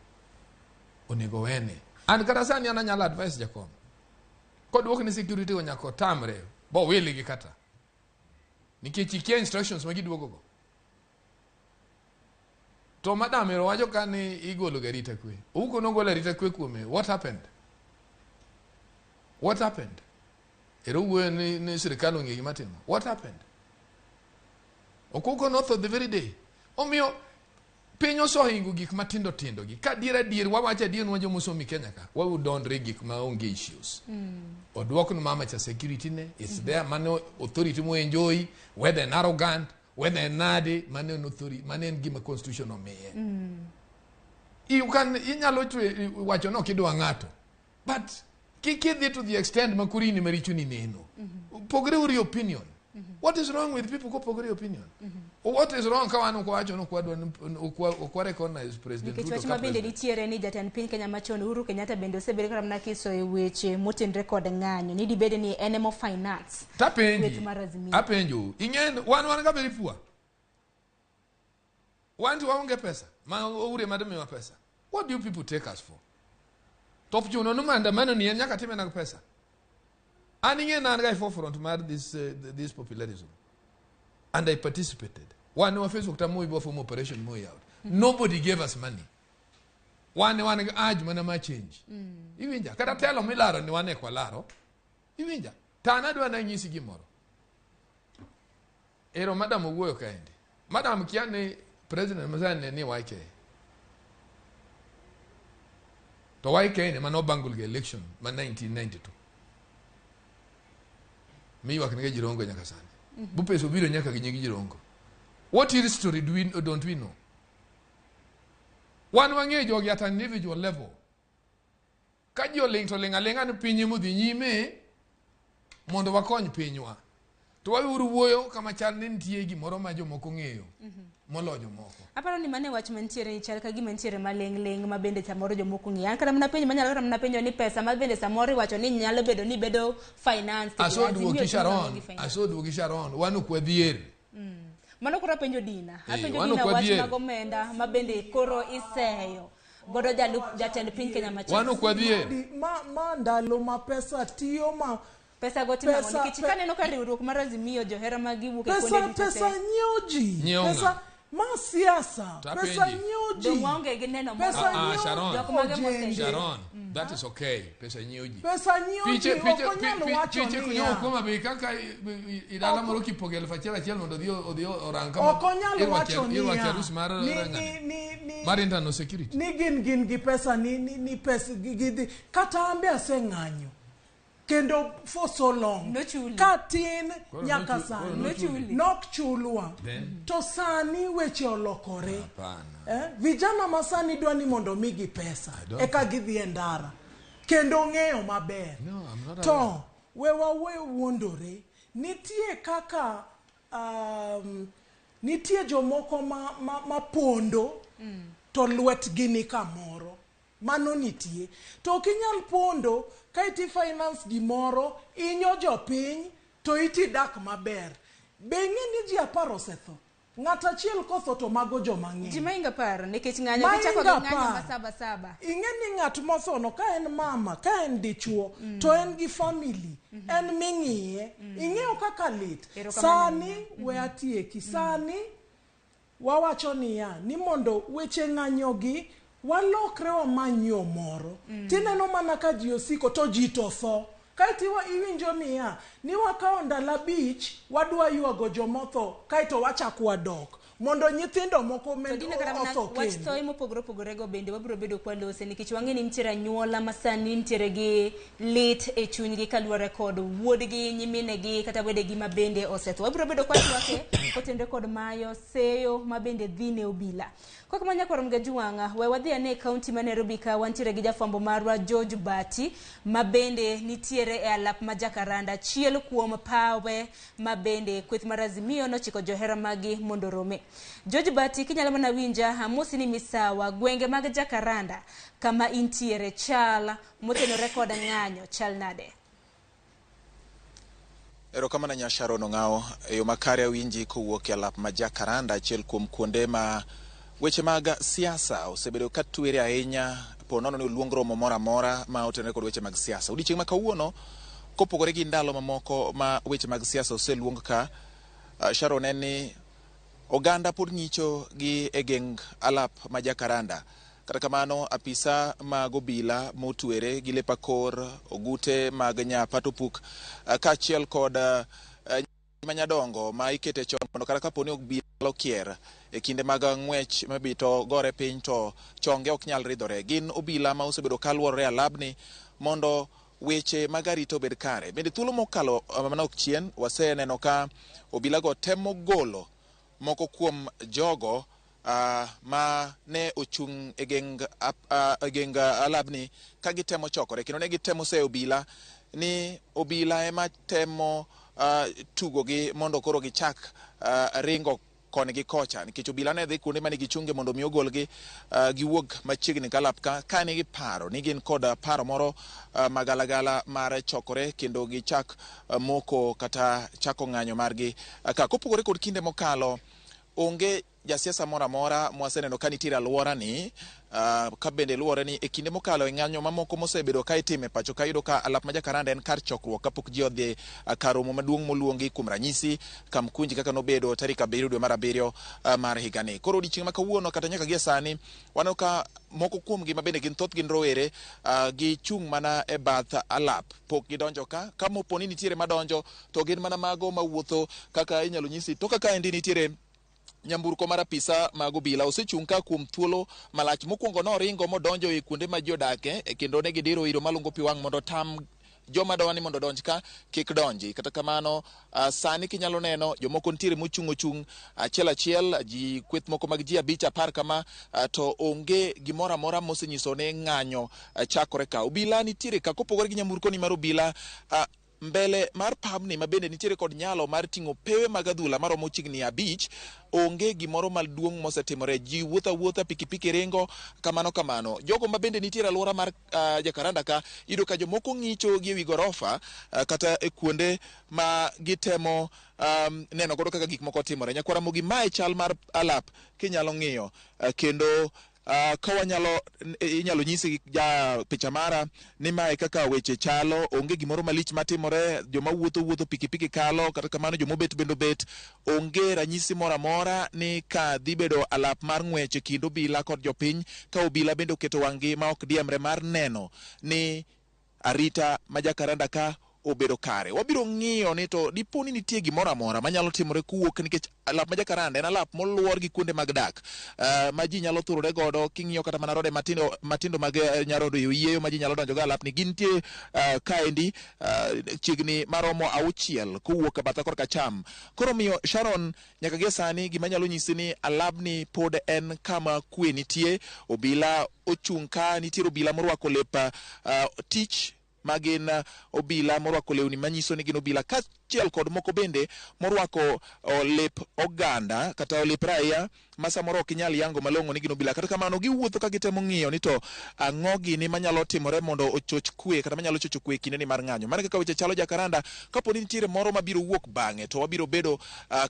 onego wene. And kata sani an anyalo advise jakom. Koduok ni security go nyaka otamre, bo wili gi kata. Nikech ikia instructions ma giduogo go. To madam ero wacho ka ni igolo ga arita kwe. Ouko nogolo arita kwe kuome. What happened? What happened? Ero wuoyo ni sirikal ong'e gima timo. What happened? Okuko notho the very day. Omiyo piny osehingo gik matindo tindo gi. Ka adier adier wawacho adier nwa joma osomo Kenya ka, wawudondre gik ma onge issues. Oduok ni mama cha security ne, it's there, mano authority mo enjoy, whether en arrogant, whether en nade, mano en authority, mano en gima constitution omiye. You can, inyalo chwe, wacho no kidwa ng'ato. But kik idhi to the extent ma koro in ema richoni neno. Pogre uru opinion. What is wrong with people kopogre opinion? What is wrong ka wan ok wawacho ni ok wadwa ni, ok wa recognize President Nikech Ruto wach ka ma bende president. nitiere ni jatend piny Kenya machon Uhuru Kenyatta bende osebedo kata mana kiso e weche motenre kod ng'anyo ni dibed ni en emo finance Tapenji, kweth mar Azimio. apenjo, ing'e wan ga very poor. Wan to waonge pesa, ma Uhuru ema dimiwa pesa. What do you people take us for? To chuno ni maandamano ni en nyaka time nag pesa. An ing'e na an ga e forefront mar this popularism. And I participated. Wan wa Facebook ta Moi form operation Moi out. Nobody gave us money. Wan wan gi urge mana ma change. Iwinja? Kata telo milaro ni wan e kwa laro. Iwinja? To an adwa na nyisi gimoro. Ero madam owuoyo kaendi. Madam kia ni president masani ni YK. To YK ni mano bungle election ma 1992. Miywak nige Jirongo nyaka sani. Bupes obiro nyaka gi nying Jirongo. What history do we, don't we know? Wan wang'eyo jogi at an individual level. Ka ji oling' to ling' aling'a ni piny modhi nyime mondo wakony pinywa. To waweuru wuoyo kama chal ni nitie gimoro ma jomoko ng'eyo moloyo jomoko. Aparo ni mano e wach mantiere ni chal ka gima nitiere maling' ling' ma bende samoro jomoko ng'iyo. An kata mana penjo manyalo kata mana penjo ni pesa ma bende samoro iwacho ni nyalo bedo ni bedo finance. Aseduoki Sharon, aseduoki Sharon, wan ok wadhier. Mano koro apenjo Dina. Apenjo wan Dina ok wach wadhier. mag omenda ma bende koro iseyo godo jalup jatend piny Kenya machon. Wan ok wadhier. Ma ndalo ma pesa tiyo ma Pesa go timo ang'o? Pesa- Nikech kaneno ka riwruok mar Azimio johera mag giwuok e kuonde pesa duto te. pesa nyiewo ji. Nyiewo ng'a? Pesa ma siasa. To apenji. Pesa nyiewo ji. Dong waonge gi neno moro. Pesa Ah, ah, nyiewo Sharon. Jok mage moseyie. Sharon, that is okay. Pesa nyiewo ji. Pesa nyiewo ji. Piche Ok piche onyal wacho piche niya. kunyo kuoma be kaka i dala moro kipogo 1000 achiel mondo odhi orang kama Ok onyal wacho niya. irwake arus mar mar internal security. Ni gin gi pesa ni pesa gi kata ambe aseng'anyo. Kendo for so long. Nochuli. Ka tin Koro nyaka koro sani. nochuli. Nok chulwa. Then? To sani weche olokore. Hapana. Vijana masani dwa ni mondo migi pesa don't eka gidhi e ndara kendo ng'eyo maber. No, I'm not To aware. we wawe wuondore, nitie kaka nitie jomoko ma pondo to lwetgi ni kamoro. Mano nitie. To ok inyal pondo ka iti finance gimoro, inyo jopiny to iti dak maber. Be ing'e ni ji 10 osetho? Ng'at achiel kotho to mago joma ng'eny. Ji maingo 10 nikech ng'anyo gichako gi Maingo ng'anyo ma 10. 7 7. Ing'e ni ng'at mothono ka en mama, ka en dichuo, to en gi family, en ming'iye. Ing'eyo kaka lit. Erokamano. Sani we atieki. Sani wawacho niya, ni mondo weche ng'anyogi walokre wamany yo moro. Tineno mana ka ji osiko to ji to tho. Kaeto iwinjo niya, ni wakawo ndalo 5 wadwa ywago jomotho kaeto wachako wadok mondo nyithindo moko To Dina kata mana otho wach kendo. thoe mopogore opogore go bende wabiro bedo kwalose nikech wang'e ni nitiere anyuola ma sani nitiere gi lit e chunygi kaluwore kod wuodgi, nyiminegi kata wedegi ma bende osetho. Wabiro bedo kwatwake kotenore kod mayo seyo ma bende dhi ne obila. Kok ma nyakwar Mgajuwang'a, we wadhi ane e kaunti ma Nairobi ka wantiere gi jafwambo marwa George Bati ma bende nitiere e alap ma Jacaranda, achiel kuom pawe ma bende kweth mar Azimio nochiko johera magi mondo orome. George Bati, kinyalo mana winja, amosi ni misawa, gwenge mag Jacaranda kama intiere chal motenore kod ng'anyo chal nade? Erokamano nya Sharon Ong'awo. E yo makare awinji kowuok e alap ma Jacaranda, achiel kuom kuonde ma weche mag siasa osebedo ka twere ahinya po nono ni oluong romo moro amora ma otenore kod weche mag siasa. Odiechieng' ma kawuono, kopogore gi ndalo mamoko ma weche mag siasa oseluong ka, Sharon, en ni oganda pod ng'icho gi e geng alap ma Jacaranda. Kata kamano, apisa mag obila motwere gi lep akor, ogute mag nyapatopuk, kaachiel kod manyadongo ma ikete chon mondo kata kapo ni obila okier e kinde mag ng'wech mabito gore piny to chonge ok nyal ridhore. Gin obila ma osebedo kaluorore e alabni mondo weche mag arita obed kare. Bende thuolo mokalo manok chien waseneno ka obilago temo golo moko kuom jogo ma ne ochung' e geng alabni ka gitemo chokore kendo ne gitemo seyo obila ni obila ema temo tugogi mondo koro gichak ringo koni gi kocha nikech obila ne dhi kuonde mane gichunge mondo mi ogolgi giwuog machiegni galap ka nigi paro ni gin kod paro moro magalagala mar chokore kendo gichak moko kata chako ng'anyo margi ka kopogore kod kinde mokalo. Onge jasiasa moro amora mwaseneno ka nitiere alwora ni ka bende luwore ni e kinde mokalo e ng'anyo mamoko mosebedo ka itime pacho ka yudo ka alap ma Jakaranda en kar chokruok kapok ji odhi kar romo maduong' moluongi kuom ranyisi Kamkunji kaka nobedo tarik 7 dwe mar 7 mar higani. Koro odiechieng' ma kawuono kata nyaka gie sani waneno ka moko kuomgi ma bende gin thoth gin rowere gichung' mana e bath alap pok gidonjo ka mopo ni nitiere madonjo to gin mana mago mawuotho kaka inyalo nyisi to kaka endi nitiere nyamburko mar apisa mag obila osechung' ka kuom thuolo malach. Mokwongo noringo modonjo e kuonde ma ji odake kendo ne gidiro iro malungo pi wang' mondo tam joma dwa ni mondo odonj ka kik donji. Kata kamano sani kinyalo neno jomoko nitiere mochung' ochung' achiel achiel, ji kweth moko mag ji 5 10 kama, to onge gimoro amora mosenyiso ni ng'anyo chakore ka. Obila nitiere ka kopogore gi nyamburko ni mar obila mbele mar pabni ma bende nitiere kod nyalo mar ting'o pewe mag adhula maromo chiegni 5, onge gimoro maduong' mosetimore. Ji wuotho awuotha, pikipiki ringo, kamano kamano. Jogo ma bende nitiere alwora mar Jakaranda ka, iyudo ka jomoko ng'icho gi ewi gorofa kata e kuonde ma gitemo neno godo kaka gik moko timore. Nyakwar Ramogi, mae chal mar alap kinyalo ng'iyo kendo ka wanyalo inyalo nyisi ja picha mara ni mae kaka weche chalo, onge gimoro malich matimore, joma wuotho wuotho, pikipiki kalo, kata kamano joma obet bende obet, onge ranyisi moro amora ni ka dhi bedo alap mar ng'wech e kind obila kod jopiny, ka obila bende oketo wang'gi ma ok diemre mar neno ni arita ma Jakaranda ka obedo kare. Wabiro ng'iyo ni to dipo ni nitie gimoro amora manyalo timore kowuok, nikech alap ma Jakaranda en alap moluor gi kuonde mag dak ma ji nyalo thurore godo. King'iyo kata mana rode matindo matindo mag nyarodo e oyieyo ma ji nyalo donjo go alapni, gintie kaendi chiegni maromo 6 kowuok e batha korka acham. Koro miyo Sharon, nyaka gie sani gima nyalo nyisi ni alapni pod en kama kwe nitie. Obila ochung' ka, nitiere obila morwako lep tich ma gin obila morwako lewni manyiso ni gin obila, kaachiel kod moko bende morwako lep oganda kata lep raia ma samoro ok inyal yango malong'o ni gin obila. Kata kamano giwuotho ka gitemo ng'iyo ni to ang'o gini manyalo timore mondo ochoch kwe kata manyalo chocho kwe e kindeni mar ng'anyo. Mano kaka weche chalo Jakaranda. Kapo ni nitiere moro mabiro wuok bang'e to wabiro bedo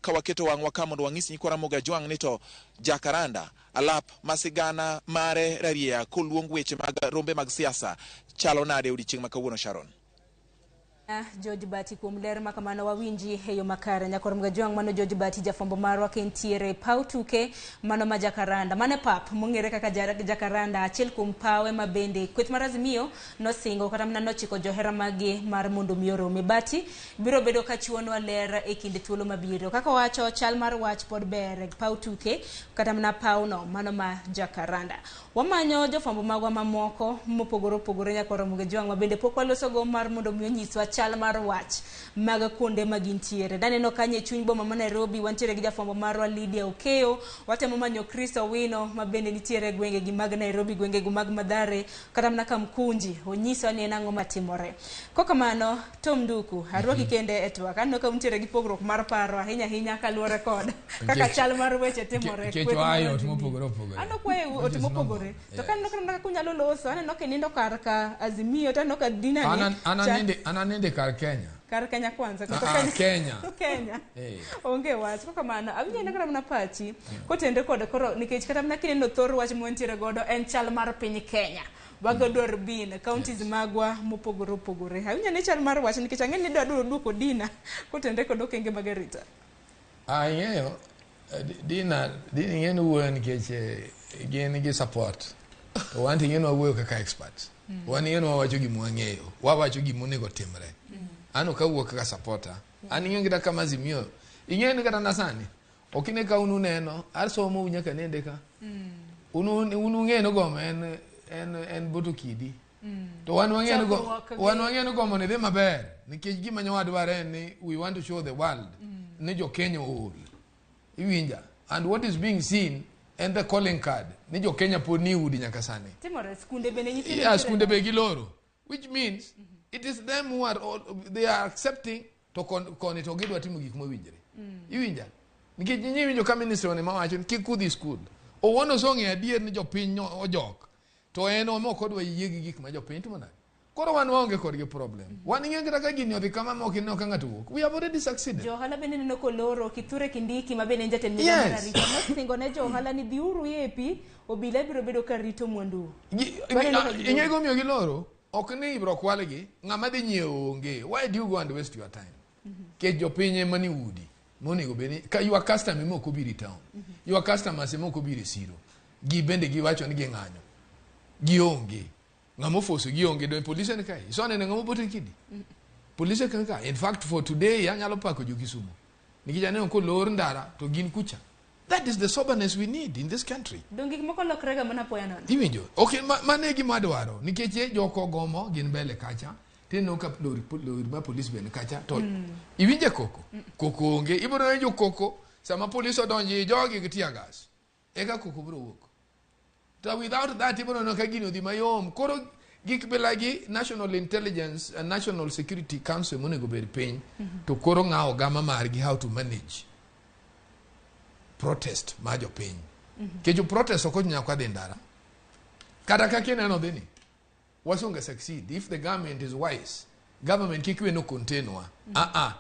ka waketo wang'wa ka mondo wang'is nyikwa Ramogi Ajwang' ni to Jakaranda alap ma sigana mare rarieya koluong weche mag rombe mag siasa chalo nade odiechieng' ma kawuono, Sharon? George Bati kuom ler ma kamano wawinji e yo makare. Nyakwar Mgajwang', mano George Bati jafwambo marwa kentiere paw tuke mano ma Jakaranda. Mano e pap mong'ere kaka Jakaranda, achiel kuom pawe ma bende kweth mar Azimio nosingo kata mana nochiko johera magi mar mondo mi orome. Bati biro bedo ka chiwonwa ler e kinde thuolo mabiro. Kaka owacho, chal mar wach pod ber e paw tuke kata mana pawno mano ma Jakaranda. Wamanyo jofwambo magwa mamoko mopogore opogore Nyakwar Mgajwang' ma bende pok walosogo mar mondo mi onyiswa chal mar wach mag kuonde ma gintiere. Naneno kanyo e chuny boma ma Nairobi wantiere gi jafwambo marwa Lydia Okeyo, watemo manyo Chris Owino ma bende nitiere e gwenge gi mag Nairobi, gwenge go mag Mathare kata mana Kamkunji, onyiswa ni en ang'o matimore. Kokamano, Tom Nduku, arwaki kende e twak. Aneno ka untiere gi pogruok mar paro ahinya ahinya kaluwore kod kaka chal mar weche timore. Nikech oa e ot mopogore opogore. Aneno kwa e ot mopogore. To kaneno kaka unyalo loso, aneno ka inindo kar ka Azimio, to aneno ka Dina ni. An aninde kar Kenya. Kar Kenya kwanza. Kenya. Kenya. Onge wach. Kokamano, awinjo ni kata mana pachi kotenre kod koro nikech kata mana kineno thor wach mwantiere godo en chal mar piny Kenya. Wago bin counties magwa mopogore opogore. Awinjo ni chal mar wach nikech ang'e ni idwa duoko Dina kotenre kod okenge mag arita. Ing'eyo Dina ing'e ni wuoyo nikech gin gi support. To wan to ing'e ni wawuoyo kaka experts. Wan ing'e ni wawacho gima wang'eyo. Wawacho gima onego timre. An ok awuo kaka supporter. An ing'e kata kama Azimio. Ing'e ni kata na sani ok ine ka unu neno asomo nyaka nende ka. Unu ng'e ni gomo en boto kidi. To wan wang'e ni gomo ni dhi maber nikech gima nyawadwaro en ni we want to show the world ni jo Kenya ool. Iwinja. And what is being seen and the calling card ni jo Kenya pod ni udi nyaka sani. Timore skunde bende nyithindo. Yeah, skunde be giloro, which means it is them who are all, they are accepting to koni to gidwa timo gik mowinjore. Iwinja. Nikech nyinyi iwinjo ka ministry ni mawacho ni kik udhi skul. Owuon osong'e adier ni jopiny ojok. To en ema ok odwa yie gi gik ma jopiny timo nade. Koro wan waonge kodgi problem. Wan ing'e kata ka gini odhi kama ma ok ineno ka ng'ato wuok. We have already succeeded. Jo ohala bende neno koloro Kithure Kindiki ma bende en jatend migawo mar arita nosingo ne jo ohala ni dhiuru yepi obila biro bedo ka rito mwandu. Waneno ka giloro. Ing'e gimomiyo giloro? Ok ni ibro kwalgi, ng'ama dhi nyiewo onge. Why do you go and waste your time? Nikech jopiny ema ni udi monego bed ni ka your customer ema ok obiro e town. Your customers ema ok obiro e siro. Gi bende giwacho ni ging'anyo. Gionge. Ng'ama ofoso gionge do polise ni kae. Iseneno ng'ama oboto e kidi? Polise kan ka. In fact for today anyalo pako jo Kisumu. Nikech aneno kolor ndara to gin kucha. That is the soberness we need in this country. Dong gik moko lokrega mana apoya nono. Iwinjo? Okay, mano e gima adwaro. Nikech e joko gomo gin mbele kacha. Tineno ka lori, lori mar polis bende kacha to iwinje koko. Koko onge. Ibiro winjo koko sama polis odonjo i jogi gi tear gas. Eka koko biro wuok. To without that ibiro neno ka gini odhi mayom. Koro gik bilagi National Intelligence and National Security Council monego bed piny to koro ng'awo gama margi how to manage protest mar jopiny. Nikech protest ok onyal kadhi ndara. Kata kaka ineno dhi ni, wasonga succeed if the government is wise. Government kik we no contain wa. Ah ah.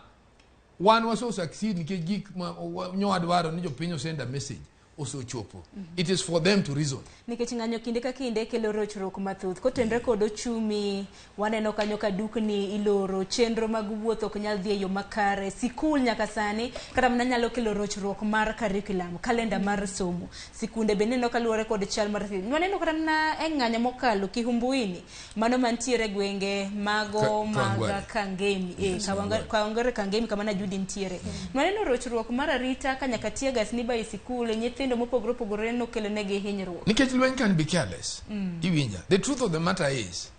Wan waso succeed nikech gik ma nyowadwaro ni jopiny osend a message osechopo. It is for them to reason. Nikech ng'anyo kinde ka kinde kelo rochruok mathoth. Kotenre kod ochumi, waneno kanyo ka dukni iloro, chenro mag wuoth ok nyal dhi e yo makare, sikul nyaka sani kata mana nyalo kelo rochruok mar curriculum, kalenda mar somo. Sikunde bende neno kaluwore kod chal mar waneno kata mana e ng'anyo mokalo Kihumbuini, mano mantiere e gwenge mago mag Kangemi, Kawangware Kangemi kama Najudi nitiere. Waneno rochruok mar arita ka nyaka tear gas ni ba e sikul, nyithindo mopogore opogore nokelo negi hinyruok. Nikech lweny can be careless. Iwinja. The truth of the matter is,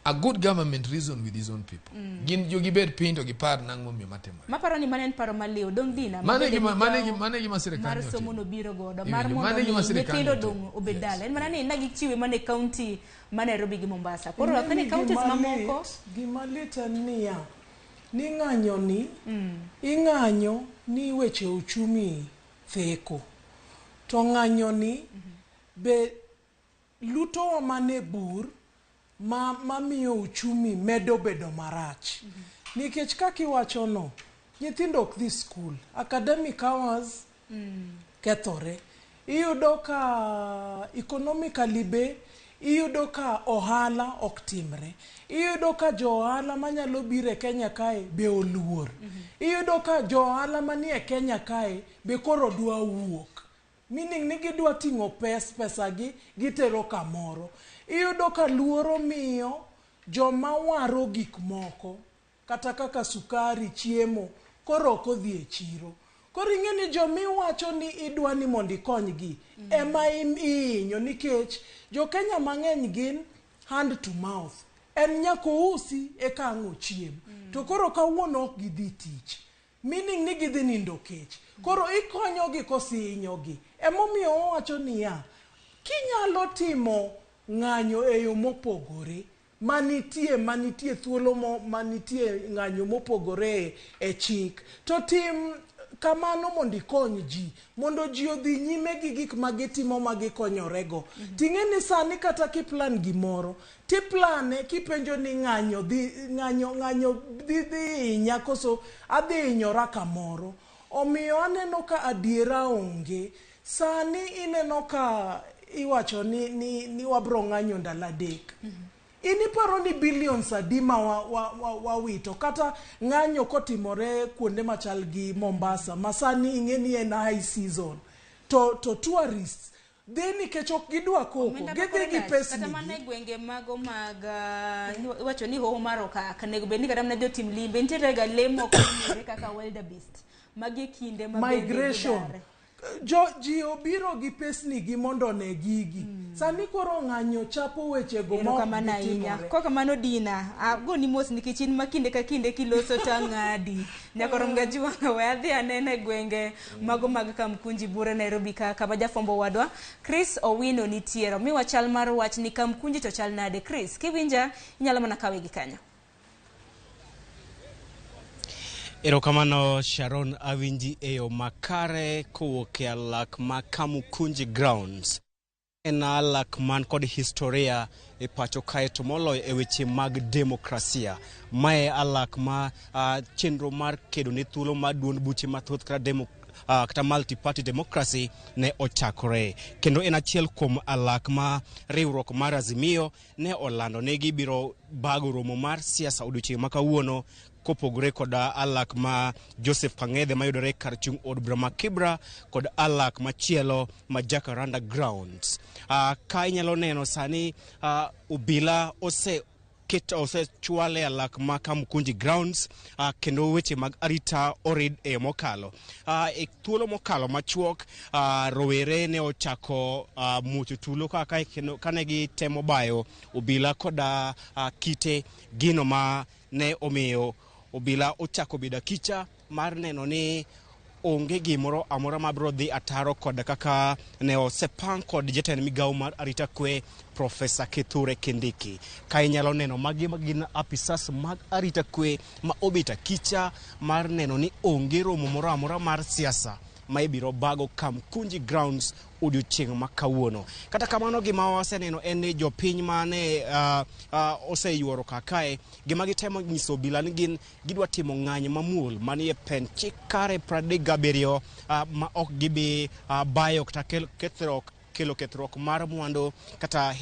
a good government reason with his own people. Gin jogi bed piny to gipar nang'o momiyo matimore. Maparo ni mano en paro maliw dong dina Mano e gima sirikal mar ne somo otimo. nobiro godo Iwinjo, mar mondo mano e gima mi sirikal nyithindo ne otimo. dong obed dala en mana ni ne gichiwe mana e county ma Nairobi gi Mombasa koro ok ni counties mamoko gima lit en niya ni ng'anyo ni ing'anyo ni weche uchumi theko to ng'anyo ni be lutowa mana e bur ma mamiyo uchumi medo bedo marach nikech kaka iwacho no nyithindo ok dhi skul academic hours kethore iyudo ka economically be iyudo ka ohala ok timre iyudo ka jo ohala manyalo biro e Kenya kae be oluor iyudo ka jo ohala manie Kenya kae be koro dwa wuok meaning ni gidwa ting'o pesa gi gitero kamoro iyudo ka luoro miyo joma waro gik moko kata kaka sukari chiemo koro ok odhi e chiro koro ing'e ni jomiwacho ni idwa ni mondo ikonygi ema ihinyo nikech jo Kenya mang'eny gin hand to mouth en nyaka ousi eka ang' ochiem to koro kawuono ok gidhi tich meaning ni gidhi nindo kech koro ikonyogi kosehinyogi emomiyo owacho niya kinyalo timo ng'anyo e yo mopogore manitie thuolo manitie ng'anyo mopogore e chik to tim kamano mondo ikony ji mondo ji odhi nyime gi gik ma gitimo ma gikonyorego ting'e ni sani kata kiplan gimoro tiplane kipenjo ni ng'anyo dhi hinya koso adhi hinyora kamoro omiyo aneno ka adiera onge sani ineno ka iwacho ni wabro ng'anyo ndalo adek in iparo ni billions adi ma wawito kata ng'anyo kotimore kuonde machal gi Mombasa ma sani ing'e ni en high season to tourists dhi nikech ok gidwa koko gidhi gi pesni kata mana e gwenge mago mag iwacho ni hoho mar okak onego bed ni kata mana jotim limbe nitiere ga lee moko mong'ere kaka wildebeest magi e kinde ma migration ji obiro gi pesni gi mondo one gigi sani koro ng'anyo chapo weche go ma ok gitimore kok kamano Dina agoni mos nikech in ma kinde ka kinde kiloso to ang'adi nyaka rom ga jiwanga we adhi anene e gwenge mago mag Kamkunji Bure Nairobi ka kama jafwambo wadwa Chris Owino nitiere omiwa chal mar wach ni Kamkunji to chal nade Chris kiwinja inyalo mana kawe gi kanyo. Erokamano Sharon, awinji e yo makare kowuok e alak ma Kamukunji Grounds. En alak man kod historia e pacho kae to moloyo e weche mag demokrasia. Mae alak ma chenro mar kedo ne thuolo mar duond buche mathoth kata kata multi-party democracy ne ochakore. Kendo en achiel kuom alak ma riwruok mar Azimio ne olando ni gibiro bago romo mar siasa odiochieng' ma kawuono kopogore kod alak ma Joseph Kang'ethe mayudore kar chung' od bura ma Kibra kod alak machielo ma Jacaranda Grounds. Ka inyalo neno sani obila osechwale alak ma Kamukunji Grounds kendo weche mag arita orid e mokalo. E thuolo mokalo machuok rowere ne ochako muocho tulo kaka kane gitemo bayo obila koda kite gino ma ne omiyo obila ochako bedo akicha mar neno ni onge gimoro amora mabiro dhi ataro kod kaka ne osepang kod jatend migawo mar arita kwe Profesa Kithure Kindiki. Ka inyalo neno magi gin apisas mag arita kwe ma obet akicha mar neno ni onge romo moro amora mar siasa ma ibiro bago Kamkunji Grounds odiochieng' ma kawuono. Kata kamano gima waseneno en ni jopiny mane oseyuoro kakae gima gitemo nyiso obila ni gin gidwa timo ng'anyo mamuol manie pen chik kare 37 ma ok gibi bayo kata kethruok kelo kethruok mar mwandu kata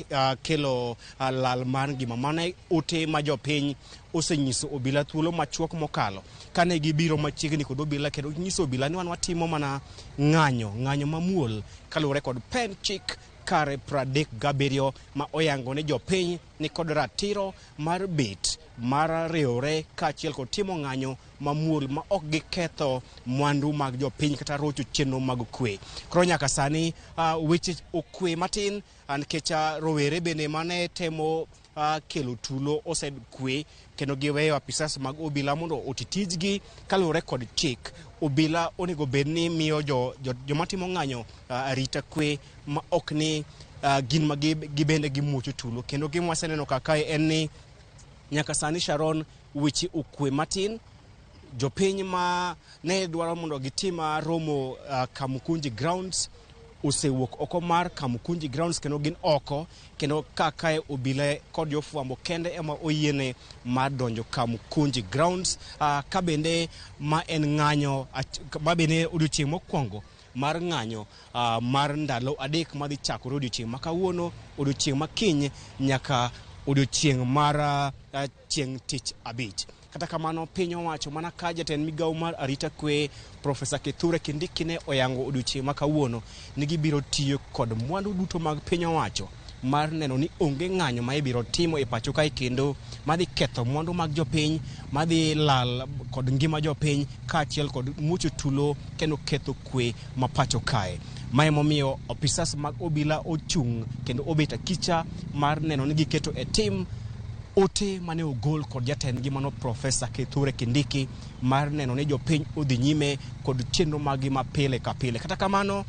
kelo lal mar ngima. Mano ote ma jopiny osenyiso obila thuolo machuok mokalo kane gibiro machiegni kod obila kendo nyiso obila ni wan watimo mana ng'anyo mamuol kaluwore kod pen chik kare 37 ma oyango ni jopiny ni kod ratiro mar bet mar riwre kaachiel kod timo ng'anyo mamuol ma ok giketho mwandu mag jopiny kata rocho chenro mag kwe. Koro nyaka sani weche okwe matin nikech rowere bende mane temo kelo tulo osekwe kendo giweyo apisas mag obila mondo oti tijgi kaluwore kod chik. Obila onego bed ni miyo joma timo ng'anyo arita kwe ma ok ni gin ma gibende gimuocho tulo. Kendo gima waseneno kakae en ni nyaka sani Sharon weche okwe matin. Jopiny ma ne dwaro mondo gitim romo Kamukunji Grounds osewuok oko mar Kamukunji Grounds kendo gin oko kendo kakae obila kod jofwambo kende ema oyiene mar donjo Kamukunji Grounds ka bende ma en ng'anyo ma bende odiochieng' mokwongo mar ng'anyo mar ndalo 3 madhi chakore odiochieng' ma kawuono, odiochieng' ma kiny nyaka odiochieng' mar chieng' tich abich. Kata kamano piny owacho mana ka jatend migawo mar arita kwe Profesa Kithure Kindiki ne oyango odiochieng' ma kawuono ni gibiro tiyo kod mwandu duto mag piny owacho mar neno ni onge ng'anyo ma ibiro timo e pacho kae kendo madhi ketho mwandu mag jopiny, madhi lal kod ngima jopiny kaachiel kod muocho tulo kendo ketho kwe ma pacho kae. Ma emomiyo opisas mag obila ochung' kendo obet akicha mar neno ni giketo e tim ote mane ogol kod jatendgi mano Profesa Kithure Kindiki mar neno ni jopiny odhi nyime kod chenro maggi ma pile ka pile. Kata kamano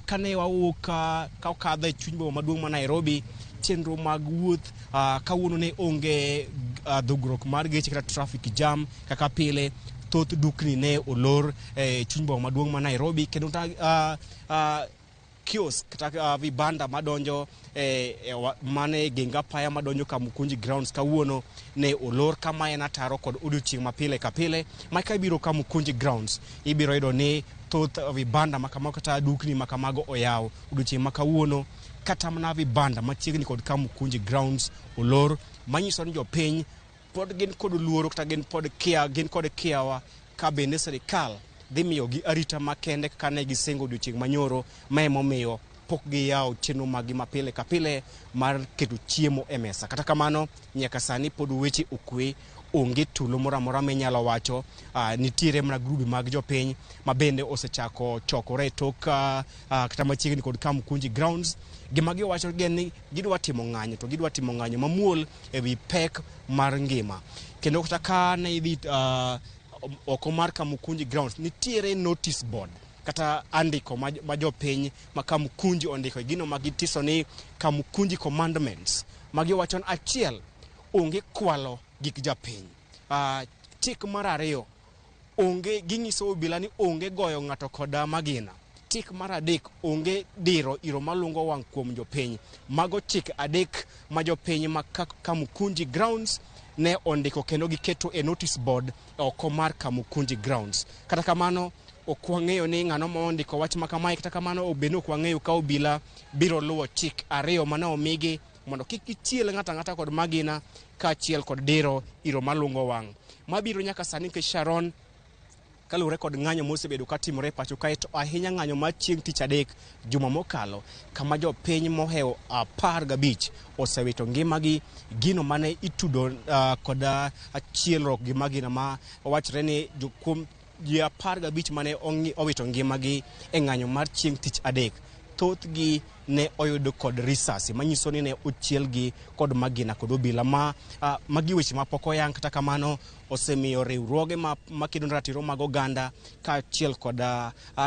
kane wawuok ka okadho e chuny boma maduong' ma Nairobi, chenro mag wuoth kawuono ne onge dhugruok mar geche kata traffic jam kaka pile. Thoth dukni ne olor e chuny boma maduong' ma Nairobi kendo kiosk kata vibanda madonjo mane geng apaya madonjo Kamukunji Grounds kawuono ne olor kama en ataro kod odiochieng' ma pile ka pile. Ma ka ibiro Kamukunji Grounds ibiro yudo ni thoth vibanda makamago kata dukni makamago oyaw odiochieng' ma kawuono. Kata mana vibanda machiegni kod Kamukunji Grounds olor, manyiso ni jopiny pod gin kod luoro kata gin kod kiawa ka bende sirikal dhi miyogi arita makende kaka ne gisingo odiochieng' manyoro, ma emomiyo pok giyawo chenro maggi ma pile ka pile mar keto chiemo e mesa. Kata kamano nyaka sani pod weche okwe, onge tulo moro amora minyalo wacho. Nitiere mana grubi mag jopiny ma bende osechako chokore e tok kata machiegni kod Kamukunji Grounds. Gima giwacho gin ni gidwa timo ng'anyo to gidwa timo ng'anyo mamuol ewi pek mar ngima. Kendo kata ka ne idhi oko mar Kamukunji Grounds nitiere notice board kata andiko ma jopiny ma Kamukunji ondiko e gino ma gitiso ni Kamukunji Commandments ma giwacho ni achiel, onge kwalo gik japiny. Chik mar ariyo, onge ginyiso obila ni onge goyo ng'ato kod magina. Chik mar adek, onge diro iro malungo wang' kuom jopiny. Mago chik adek ma jopiny ma Kamukunji Grounds ne ondiko kendo giketo e notice board oko mar Kamukunji Grounds. Kata kamano, ok wang'eyo ni ng'ano ma ondiko wach ma kamae, kata kamano bende ok wang'eyo ka obila biro luwo chik ariyo mane omigi mondo kik gichiel ng'ato ang'ata kod magina kaachiel kod diro iro malungo wang'. Mabiro nyaka sani nikech Sharon, kaluwore kod ng'anyo mosebedo katimore e pacho kae, to ahinya ng'anyo mar chieng' tich adek juma mokalo, kama jopiny mohewo 15 osewito ngimagi, gino mane itudo kod achielruok gi magina ma wachre ni kuom ji 15 mane owito ngimagi e ng'anyo mar chieng' tich adek, thothgi ne oyud kod risasi manyiso ni ne ochielgi kod magina kod obila. Ma magi weche mapok oyang, kata kamano osemiyo riwruoge makedo ne ratiro mag oganda kaachiel kod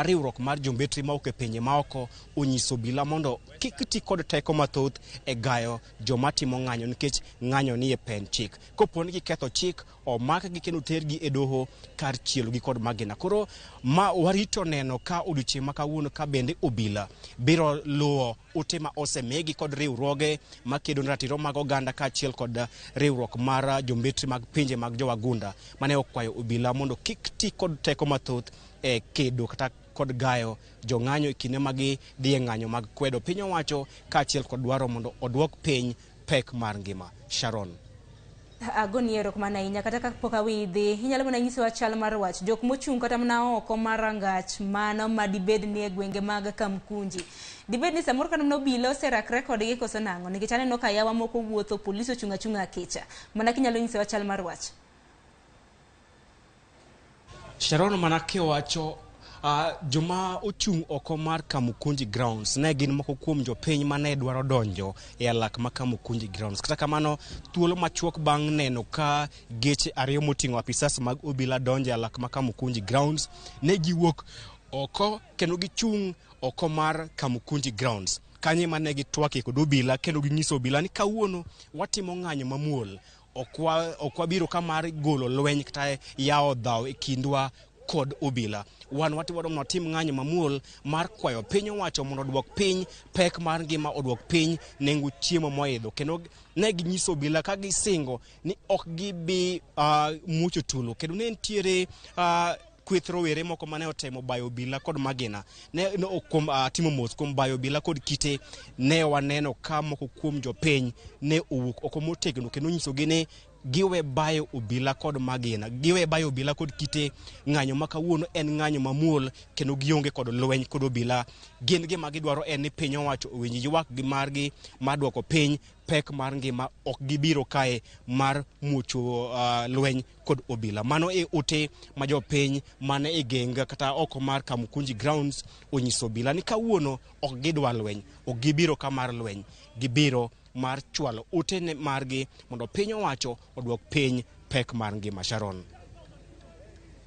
riwruok mar jombetri mawuok e pinje maoko onyiso obila mondo kik ti kod teko mathoth e gayo joma timo ng'anyo, nikech ng'anyo ni e pen chik. Kopo ni giketho chik, omakgi kendo tergi e doho kar chielogi kod magina. Koro ma warito neno ka odiochieng' ma kawuono ka bende obila biro luwo ute ma osemigi kod riwruoge makedo ne ratiro mag oganda kaachiel kod riwruok mar jombetri mag pinje mag jowagunda mane okwayo obila mondo kik ti kod teko mathoth e kedo kata kod gayo jong'anyo e kinde ma gidhi e ng'anyo mag kwedo piny owacho kaachiel kod dwaro mondo oduok piny pek mar ngima. Sharon. Agoni erokamano ahinya. Kata kapok aweyi dhi, inyalo mana nyisowa chal mar wach jok mochung' kata mana oko mar rangach mano ma dibed ni e gwenge mag Kamkunji, dibed ni samoro kata mana obila oserakre kodgi koso nang'o? Nikech aneno ka yawa moko wuotho, polis ochung' achung'a kicha. Mana kinyalo nyisowa chal mar wach. Sharon, mana kiwacho joma ochung' oko mar Kamukunji Grounds ne gin moko kuom jopiny mane dwaro donjo e alak ma Kamukunji Grounds. Kata kamano, thuolo machuok bang' neno ka geche ariyo moting'o apisas mag obila donjo e alak ma Kamukunji Grounds, ne giwuok oko kendo gichung' oko mar Kamukunji Grounds. Kanye mane gitwakie kod obila kendo ginyiso obila ni kawuono watimo ng'anyo mamuol, ok wabiro ka mar golo lweny kata yawo dhaw e kindwa kod obila. Wan watimo watim ng'anyo mamuol mar kwayo piny owacho mondo oduok piny pek mar ngima, oduok piny nengo chiemo moidho. Kendo ne ginyiso obila ka gisingo ni ok gibi muocho tulo. Kendo ne nitiere kweth rowere moko mane otemo bayo obila kod magina ne kuom timo mos kuom bayo obila kod kite. Ne waneno ka moko kuom jopiny ne owuok oko motegno kendo nyisogi ni giwe bayo obila kod magina, giwe bayo obila kod kite. Ng'anyo ma kawuono en ng'anyo mamuol kendo gionge kod lweny kod obila. Gin gima gidwaro en ni piny owacho owinj ywak gi margi mar duoko piny pek mar ngima, ok gibiro kae mar muocho lweny kod obila. Mano e ote ma jopiny mane e geng' kata oko mar Kamukunji Grounds onyiso obila ni kawuono ok gidwa lweny, ok gibiro ka mar lweny, gibiro mar chwalo ote margi mondo piny owacho oduok piny pek mar ngima. Sharon.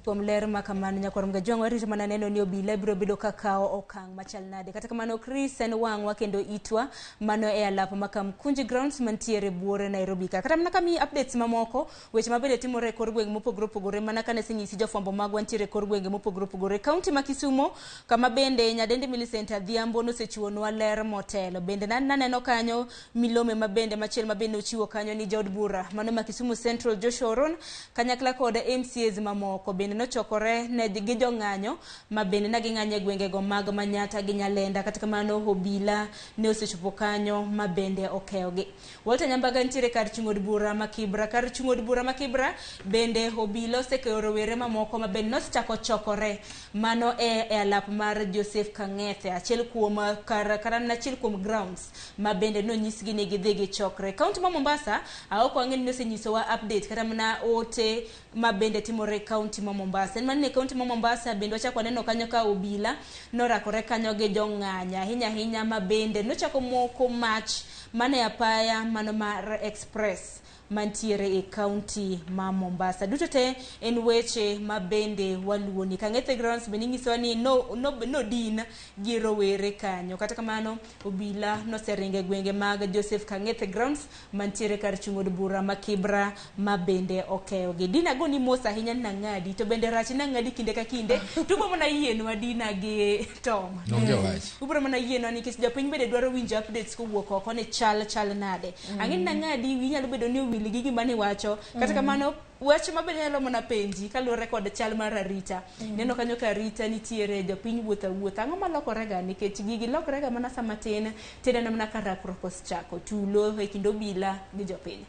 Kuom ler ma kamano, nyakwar Mgajwang', warito mana neno ni obila biro bedo ka kawo okang' machal nade. Kata kamano, Chris en wang'wa kendo itwa mano e alap ma Kamkunji Grounds mantiere buore Nairobi ka. Kata mana kamiyi updates mamoko, weche mabende timore e kor gwenge mopogore opogore, mana kane asenyisi jofwambo magwa ntiere e kor gwenge mopogore opogore. Kaunti ma Kisumo, kama bende nyadendi Millicent Adhiambo nosechiwonwa ler motelo. Bende naneno kanyo milome mabende machielo mabende nochiwo kanyo ni jaod bura mano ma Kisumu Central Joshua Oron kanyakla kod MCAs mamoko bende nochokore ne gi jong'anyo ma bende ne ging'anyo e gwengego mag Manyata gi Nyalenda. Kata kamano, obila ne osechopo kanyo ma bende okeyogi. Walter Nyambaga nitiere kar chung' od bura ma Kibra. Kar chung' od bura ma Kibra bende obila osekeyo rowere mamoko ma bende nosechako chokore mano e alap mar Joseph Kang'ethe, achiel kuom kar achiel kuom grounds ma bende nonyisgi ni gidhi gichokre. Kaunti ma Mombasa, ok wang'e ni nosenyisowa update kata mana ote ma bende timore e kaunti ma Mombasa. En mana ni e kaunti ma Mombasa bende wachako waneno kanyo ka obila norakore kanyo gi jong'anyo ahinya ahinya ma bende nochako moko mach mane apaya mano mar Express. mantiere e kaunti ma Mombasa. Duto te en weche ma bende waluwoni. Kang'ethe Grounds bende inyisowa ni nodin gi rowere kanyo. Kata kamano, obila noseringo e gwenge mag Joseph Kang'ethe Grounds mantiere kar chung' od bura ma Kibra ma bende okeyogi. Dina goni mos ahinya ni nang'adi, to bende rach nang'adi kinde ka kinde. Tubo mana yienwa Dina gi Tom. Onge wach. Ubiro mana yienwa nikech jopiny bende dwaro winjo updates kowuok oko ni chal nade. Ang'e ni nang'adi wiyi nyalo bedo ni owil gi gima niwacho. Kata kamano wach ma bende nyalo mana penji kaluwore kod chal mar arita. Neno kanyo ka arita nitiere jopiny wuotho awuotha. Ang'o malokore ga nikech gigi lokore ga mana sama tin tineno mana ka rakruok osechako tulo e kind obila gi jopiny.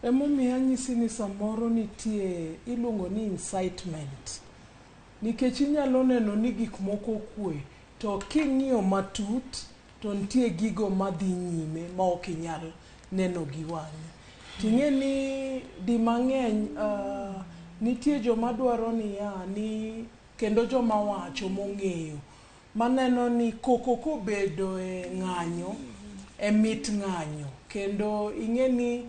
Emomiyo anyisi ni samoro nitie iluongo ni incitement. Nikech inyalo neno ni gik moko okwe, to king'iyo matut to nitie gigo madhi nyime ma ok inyal neno gi wang'i. Ting'e ni di mang'eny nitie joma dwaro niya ni kendo joma wacho mong'eyo maneno ni koko kobedo e ng'anyo e mit ng'anyo kendo ing'e ni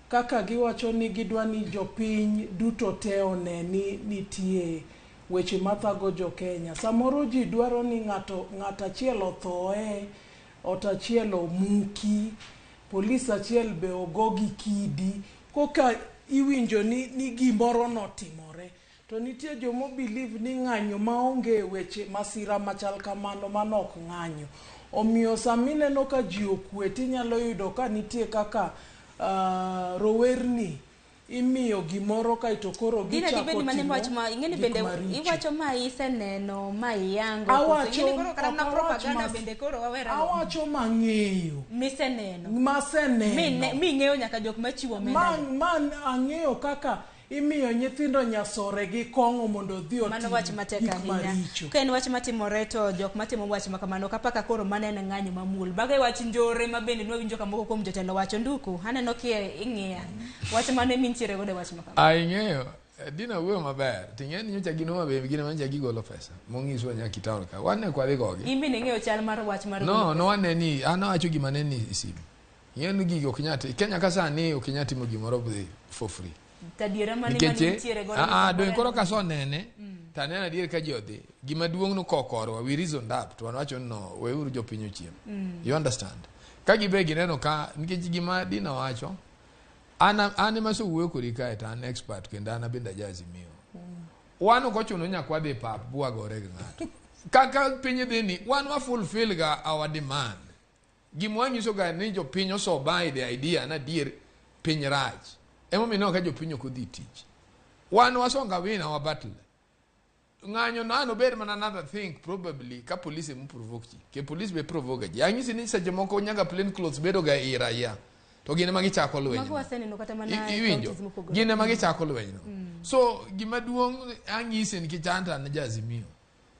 kaka giwacho ni gidwa ni jopiny duto te one ni nitie weche mathago jokenya. Samoro ji dwaro ni ng'ato achiel othoe, ot achiel omuki, polis achiel be ogo gi kidi, koka iwinjo ni gimoro notimore. To nitie jomo believe ni ng'anyo maonge weche masira machal kamano mano ok ng'anyo. Omiyo samineno ka ji okwe tinyalo yudo ka nitie kaka rowerni imiyo gimoro kaeto koro Dina gichako dibed mane timo wach ma ing'eni gik bende maricho. iwacho ma iseneno ma iyango. Awacho, Ing'eni koro kata mana ok awach propaganda bende koro wawere go. Awacho mang'eyo. Miseneno. Maseneno. Ming'eyo nyaka jok machiwo omenda. Man ang'eyo kaka imiyo nyithindo nyasore gi kong'o mondo odhi Mano otim wach matek gik ahinya. maricho. Ka en wach matimore to jok matimo wach ma kamano kapaka koro mano en ng'anyo mamuol. Bago e wach njore ma bende nwawinjo ka moko kuom jotelo wacho nduku. Aneno ki ing'iya. Wach mane mintiere godo e wach ma kamano. Ing'eyo Dina wuoyo maber ting'e ni nyocha gin Homa Bay gin ema nyocha gigolo pesa mong'iswa nyaka town ka wan ne kwadhi gogi In bende ing'eyo chal mar wach mar no no wane ni an awacho gima ne ni e simu ing'eyo ni gigi ok nyal Kenya ka sani ok inyal timo gimoro for free Tadiera mane nikech manitiere godo. Dong koro kasonene to aneno adier ka ji odhi gima duong' no kokorwa we reasoned up to wawacho ni no weuru jopiny ochiem. You understand ka gibe gineno ka nikech gima Dina wacho an ema asewuoyo kodi kae to an expert kendo an abende aja Azimio. Wan ok ochuno ni nyaka wadhi pap bwagore gi ng'ato kaka piny dhi ni wan wa fulfill ga our demand. Gima wanyiso ga ni jopiny oso buy the idea na adier piny rach emomiyo ineno ka jopiny ok odhi tich. Wan wasonga win our battle. Ng'anyo no an obed mana another thing probably ka police ema provoke ji ke police be provoke ji. Anyisi ni seche moko nyaka plain clothes bedo ga ei raia to gin ema gichako lweny Mago waseneno kata mana e iwinjo counties mopogore. gin ema gichako lweny no. So gima duong' anyisi nikech an to an ja Azimio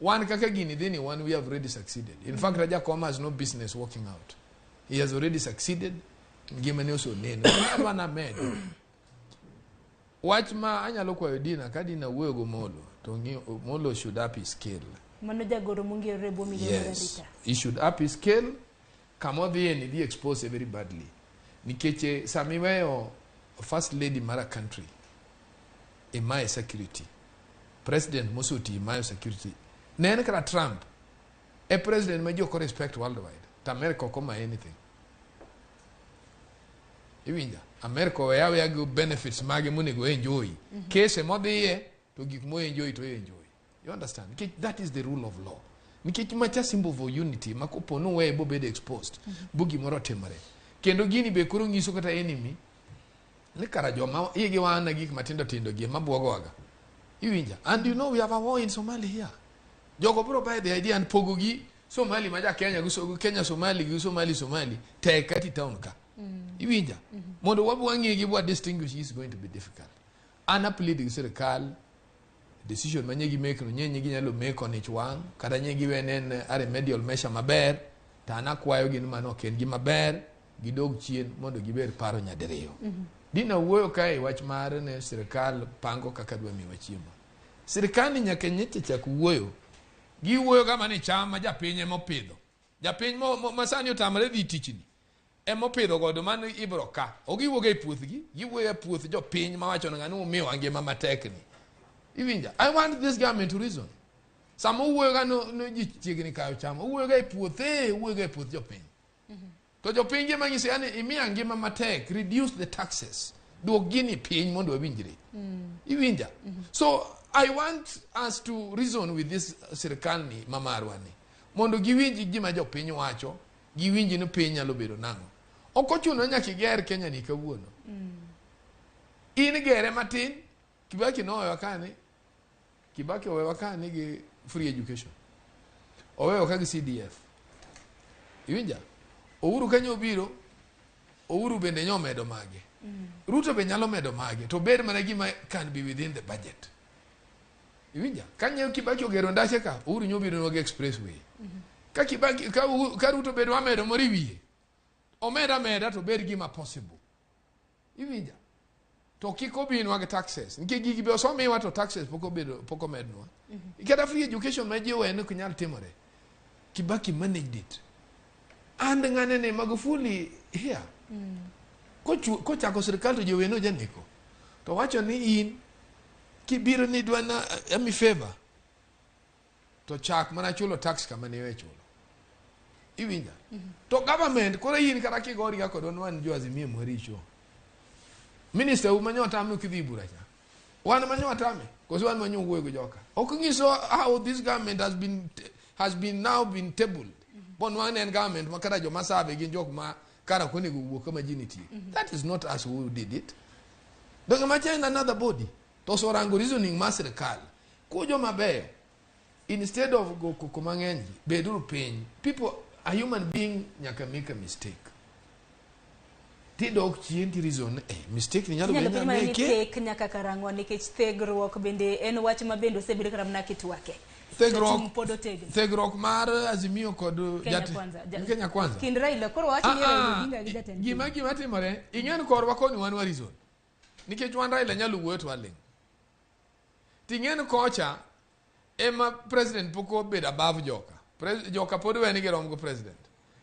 wan kaka gini dhi ni wan we have already succeeded. In fact Rajakoma has no business walking out. He has already succeeded. Ngimane oseneno. Adwa named wach ma anyalo kwayo Dina ka Dina wuoyo go Molo to Molo should up his scale. Mano jagoro mong'ere e bwo migao mar Yes, arita. he should up his scale. Kama odhiye ni dhi expose very badly nikech sama iweyo first lady mar a country imaye security, president moseti imayo security ne en kata Trump e president ma ji ok respect worldwide to America ok omaye anything. Iwinja America oweya aweya gi benefits mage monego enjoy. Kese modhiye to gik mo enjoy to enjoy. You understand? Nikech that is the rule of law. Nikech macha symbol for unity ma kopo noweye bobedo exposed bo gimoro otimore kendo gini be koro nyiso kata enemy ni kara joma igi wang' gik matindo tindo gi ema buogowaga. Iwinja? And you know we have a war in Somali here. Jogo biro buy the idea and pogo gi Somali ma ja Kenya gi Kenya Somali gi Somali Somali tek kati town ka. Iwinja? Mondo wab wang'e gi bwa distinguish is going to be difficult. An a plead gi sirikal decision ma nye gimake no nye ginyalo make on ich wang' kata nye giwe ne en a remedial measure maber to an akwayo gi ni mano ok en gima ber gidog chien mondo giber paro nyadiriyo. Dina wuoyo kae wach mar ne sirikal pango kaka dwa miwa chiemo. Sirikal ni nyaka nyocha chak wuoyo. Giwuoyo kama ni cham ma japiny ema opidho. Japiny ma sani otamore dhi tichni. Emopidho godo mano ibro ka. Ok giwuok e puothgi, giwuok e puoth jopiny mawacho ni ng'ani umiyowa ngima matek ni. Iwinja? I want this government to reason. Sama owuoyo ga no ji chiegni kayo cham, owuoyo ga e puothe, owuoyo ga e puoth jopiny. To jopiny gima ng'isi yani imiya ngima matek, reduce the taxes. Duok gini piny mondo wawinjre. Iwinja? So I want us to reason with this sirkal ni mamarwa ni. Mondo giwinj gima jopiny wacho, giwinj ni piny nyalo bedo nang'o. Ok ochuno ni nyaka iger Kenya ni kawuono. In gere matin, Kibaki nowewa kani, Kibaki owewa kani gi free education. Owewa ka gi CDF. Iwinja? Uhuru kanyo obiro, Uhuru bende nyomedo mage. Ruto be nyalo medo mage, to bed mana gima can be within the budget. Iwinja? Kanyo Kibaki ogero ndache ka, Uhuru nyobiro gi expressway. Ka Kibaki ka Ruto bedo wamedo moro e wiye. Omed ameda to bed gima possible. Iwinja? To kik obinwa gi taxes. Nikech gigi be osemiwa to taxes pok obedo pok omednwa. Kata free education ma ji owe ni ok nyal timore. Kibaki managed it. And ng'ane ne Magufuli here. Kochako sirikal to ji owe ni ojaneko. To wacho ni in kibiro ni idwa na ami favor to chak mana chulo tax kama ne iwe chulo. Iwinja? To government koro in kata kigori ga kodwa ni wan jo Azimio mwaricho. Minister u manyo tame kidhi bura cha. Wan manyo tame koso wan manyo wuoyo gi joka. Ok nyiso how this government has been now been tabled. Bon wan en government ma kata joma sabe gin jok ma kara ok onego wuo kama ji nitie. That is not us who did it. Donge macha en another body. To oserango reasoning mar sirikal. Kujo mabeyo instead of go koko mang'eny gi, beduru piny. People, a human being nyaka make a mistake. Tidok chien ti reason, mistake ni nyalo Inyalo bedo penj mana ni make. thek nyaka karang'o nikech thegruok bende en wach ma bende osebedo kata mana kitwake. Thegruok- To chung' pod otegno. Thegruok mar Azimio kod Kenya Kwanza. Kenya Kwanza. Kind Raila koro wach ni Ah, Raila ah, Odinga gi jatend gima timore, ing'e ni korwa koni wan wa reason. Nikech wan Raila nyalo wuoyo to waling'. Ting'e ni kocha ema president pok obedo above joka. Joka pod weni girom go president.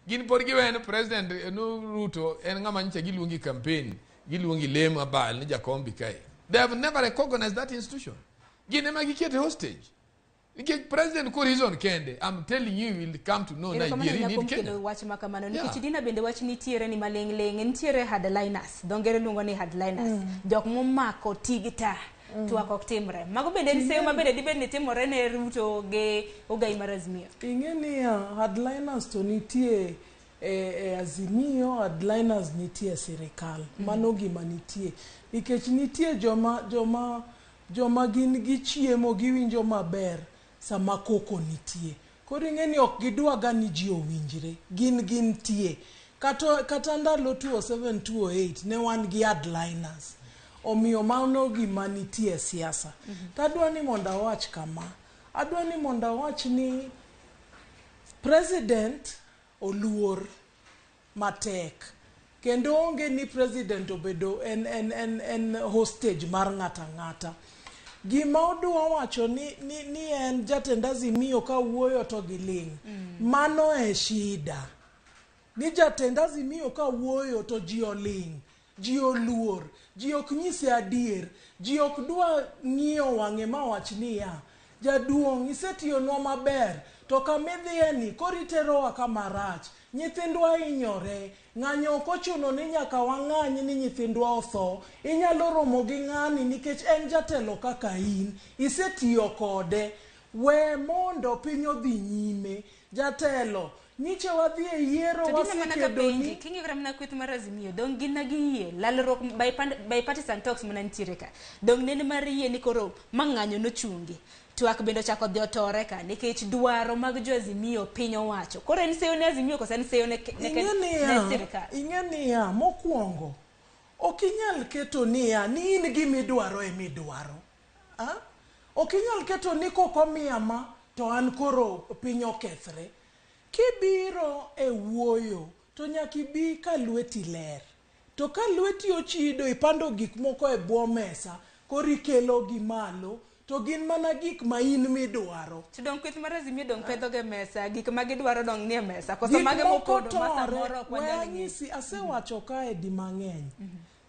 Gin pod giweni president no Ruto en ng'ama nyicha giluongi campaign, giluongi lemo abal ni Jakom kae. They have never recognized that institution. Gin ema gikete hostage. Nikech president ko reason kende, I'm telling you, you will come to know Erokamano Nigeria ahinya need kuom Kenya. kelo wach ma kamano nikech Yeah. Dina bende wach nitiere ni maling'ling nitiere hardliners dho ngere luongo ni hardliners jok momako tig ta twak ok timre mago bende en seyo ma bende dibed ni timore ne Ruto gi ogai mar Azimio. Ing'e niya, hardliners to nitie e Azimio, hardliners nitie e sirikal. Mano gima nitie. Nikech nitie joma gin gichiemo giwinjo maber sama koko nitie. Koro ing'e ni ok gidwa ga ni ji owinjre. Gin gintie. Kata ndalo 2007 2008 ne wan gi hardliners. Omiyo mano gima nitie e siasa. Tadwa ni mondo awach kama. Adwa ni mondo awach ni president oluor matek kendo onge ni president obedo en hostage mar ng'ata ng'ata gima odwa wacho ni en jatend Azimio ka wuoyo to giling' mano e shida ni jatend Azimio ka wuoyo to ji oling' ji oluor ji ok nyise adier ji ok dwa ng'iyo wang'e mawach niya jaduong' isetiyonwa maber to kamidhiye ni koro iterowa kama rach nyithindwa hinyore ng'anyo ok ochuno ni nyaka wang'any ni nyithindwa otho inyalo romo gi ng'ani nikech en jatelo kaka in isetiyo kode we mondo piny odhi nyime jatelo nyiche wadhi e yiero To Dina mana ka wasekedo penji ni king'iyo kata mana kweth mar Azimio dong gin na giyie lalruok bipartisan talks mana nitiere ka dong nene mar yie ni koro ma ng'anyo nochungi twak bende ochako dhi otore ka nikech dwaro mag jo Azimio piny owacho koro en seyo ne Azimio koso en seyo ing'e ne niya sirikal. Ing'e niya mokwongo ok inyal keto niya ni in gimidwaro emidwaro. Ah? Ok inyal keto ni kokomiya ma to an koro piny okethre kibiro e wuoyo to nyaka ibi ka lweti ler to ka lweti ochido ipando gik moko e bwo mesa koro ikelo gi malo. To gin mana gik ma in midwaro. To dong kweth mar Azimio dong pedho ge mesa, gik ma gidwaro dong nie mesa. Koso Gik mage moko mopondo ma tore, samoro ok we wanyal ng'eyo. anyisi, asewacho kae di mang'eny.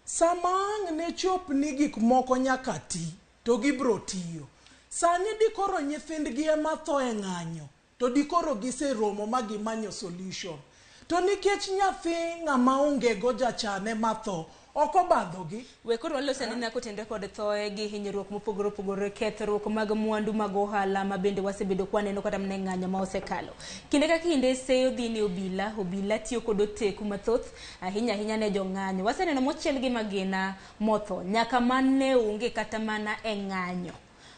Sama ang' ne chop ni gik moko nyaka ti, to gibro tiyo. Sani dikoro nyithindgi ema tho e ng'anyo, to dikoro giseromo ma gimanyo solution. To nikech nyathi ng'ama onge go jachan ema tho, ok obadhogi. We koro walos anena kotenore kod thoe gi hinyruok mopogore opogore, kethruok mag mwandu mag ohala ma bende wasebedo kwaneno kata mana e ng'anyo ma osekalo. Kinde ka kinde seyo dhi ne obila, obila tiyo kod oteku mathoth ahinya ahinya ne jong'anyo. Waseneno mochiel gi magina motho, nyaka mane onge kata mana e ng'anyo.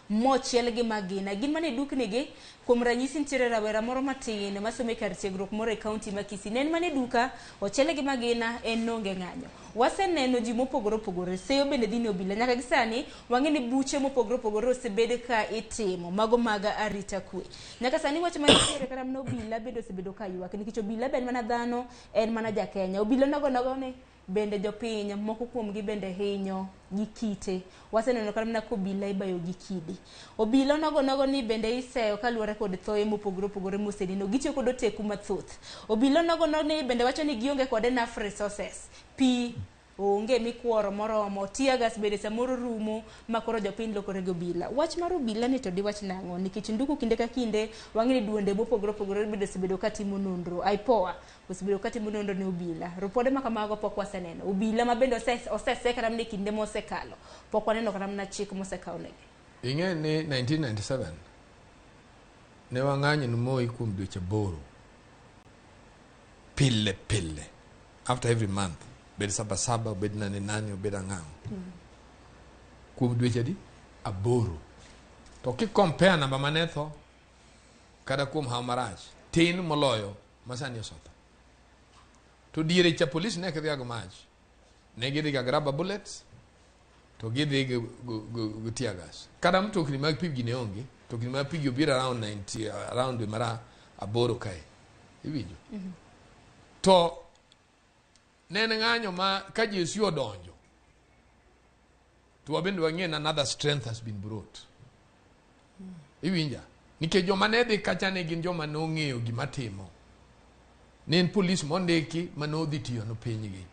Mochiel gi magina gin mana e dukni gi. Kuom ranyisi nitiere rawera moro matin masomo e kar tiegruok moro e kaunti ma Kisii, ne en mana e duka ochiele gi magina, en nonge ng'anyo. Waseneno ji mopogore opogore, seyo bende dhi ne obila. Nyaka gi sani wang'e ni buche mopogore opogore osebed ka itimo mago mag arita kwe. Nyaka sani wach mantiere kata mana obila bende osebedo ka ywak nikech obila be en mana dhano, en mana ja Kenya. Obila nogo nogo ni bende jopiny moko kuomgi bende hinyo gi kite. Waseneno kata mana ka obila ibayo gi kidi. Obila onogo nogo ni bende iseyo kaluwore kod thoye mopogore opogore moseneno. Gitiyo kod oteku mathoth. Obila onogo nogo ni bende wacho ni gionge kod enough resources. Pi onge mikworo moromo, tear gas bende samoro rumo ma koro jopiny lokore gi obila. Wach mar obila ni to diwach nang'o? Nikech nduku kinde ka kinde wang'e ni duonde mopogore opogore bende osebedo ka timo nonro. IPOA osebedo ka timo nonro ne obila. Ripode ma kamago pok waseneno. Obila ma bende osese kata mana e kinde mosekalo. Pok waneno kata mana chik mosekaw negi. Ing'e ni 1997 ne wang'anyo ne Moi kuom dweche 8 pile pile after every month, bed saba saba, obed nane nane, obed ang'ang'o, kuom dweche adi? 8. To ki compare namba mane tho kata kuom hawo marach tin moloyo masani osetho. To diere cha polis ne ok dhi gi mach, ne gidhi ga rubber bullets to gidhi gi tear gas. Kata mtokni mag pi gi ne onge, mtokni mag pi gi obiro around 90, around dwe mar 8 kae, iwinjo? To ne en ng'anyo ma ka GSU odonjo to wabende wang'e ni another strength has been brought. Iwinja? Nikech joma ne dhi kacha ne gin joma nong'eyo gima timo. Ne en polis mondiki manodhi tiyo ne pinygi.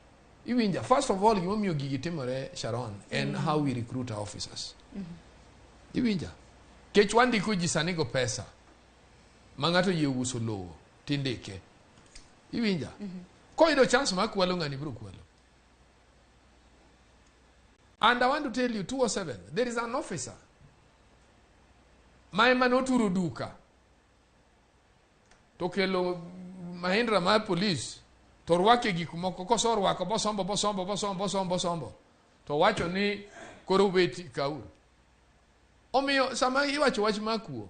Iwinja? First of all, gimomiyo gigi timore, Sharon, en how we recruit our officers. Iwinja? Kech wandiko ji sani go pesa ma ng'ato oyie uso lowo tindike. Iwinja? Koyudo chance mar kwalo ng'ani biro kwalo. And I want to tell you, 207, there is an officer ma ema noturo duka to kelo Mahindra mar police to rwake gik moko, kosorwako bosombo bosombo bosombo bosombo bosombo to wacho ni koro weti kauru. Omiyo sama iwacho wach mar kuo,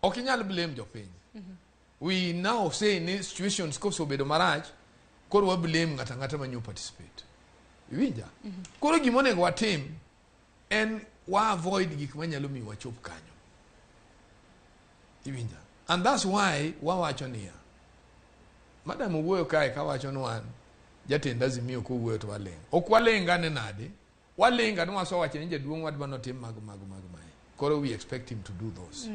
ok inyal blame jopiny. We now say ni situations kosebedo marach, koro wa blame ng'ato ang'ata manyo participate. Iwinja? Koro gima onego watim en wa avoid gik manyalo miyo wachop kanyo. Iwinja? And that's why wawacho niya, madam owuoyo kae kawacho ni wan jatend Azimio kowuoyo to waling'. Ok waling' ane nade? Waling' ni wasewacho ni jaduong' wadwa notim mag mag mag mae. Koro we expect him to do those.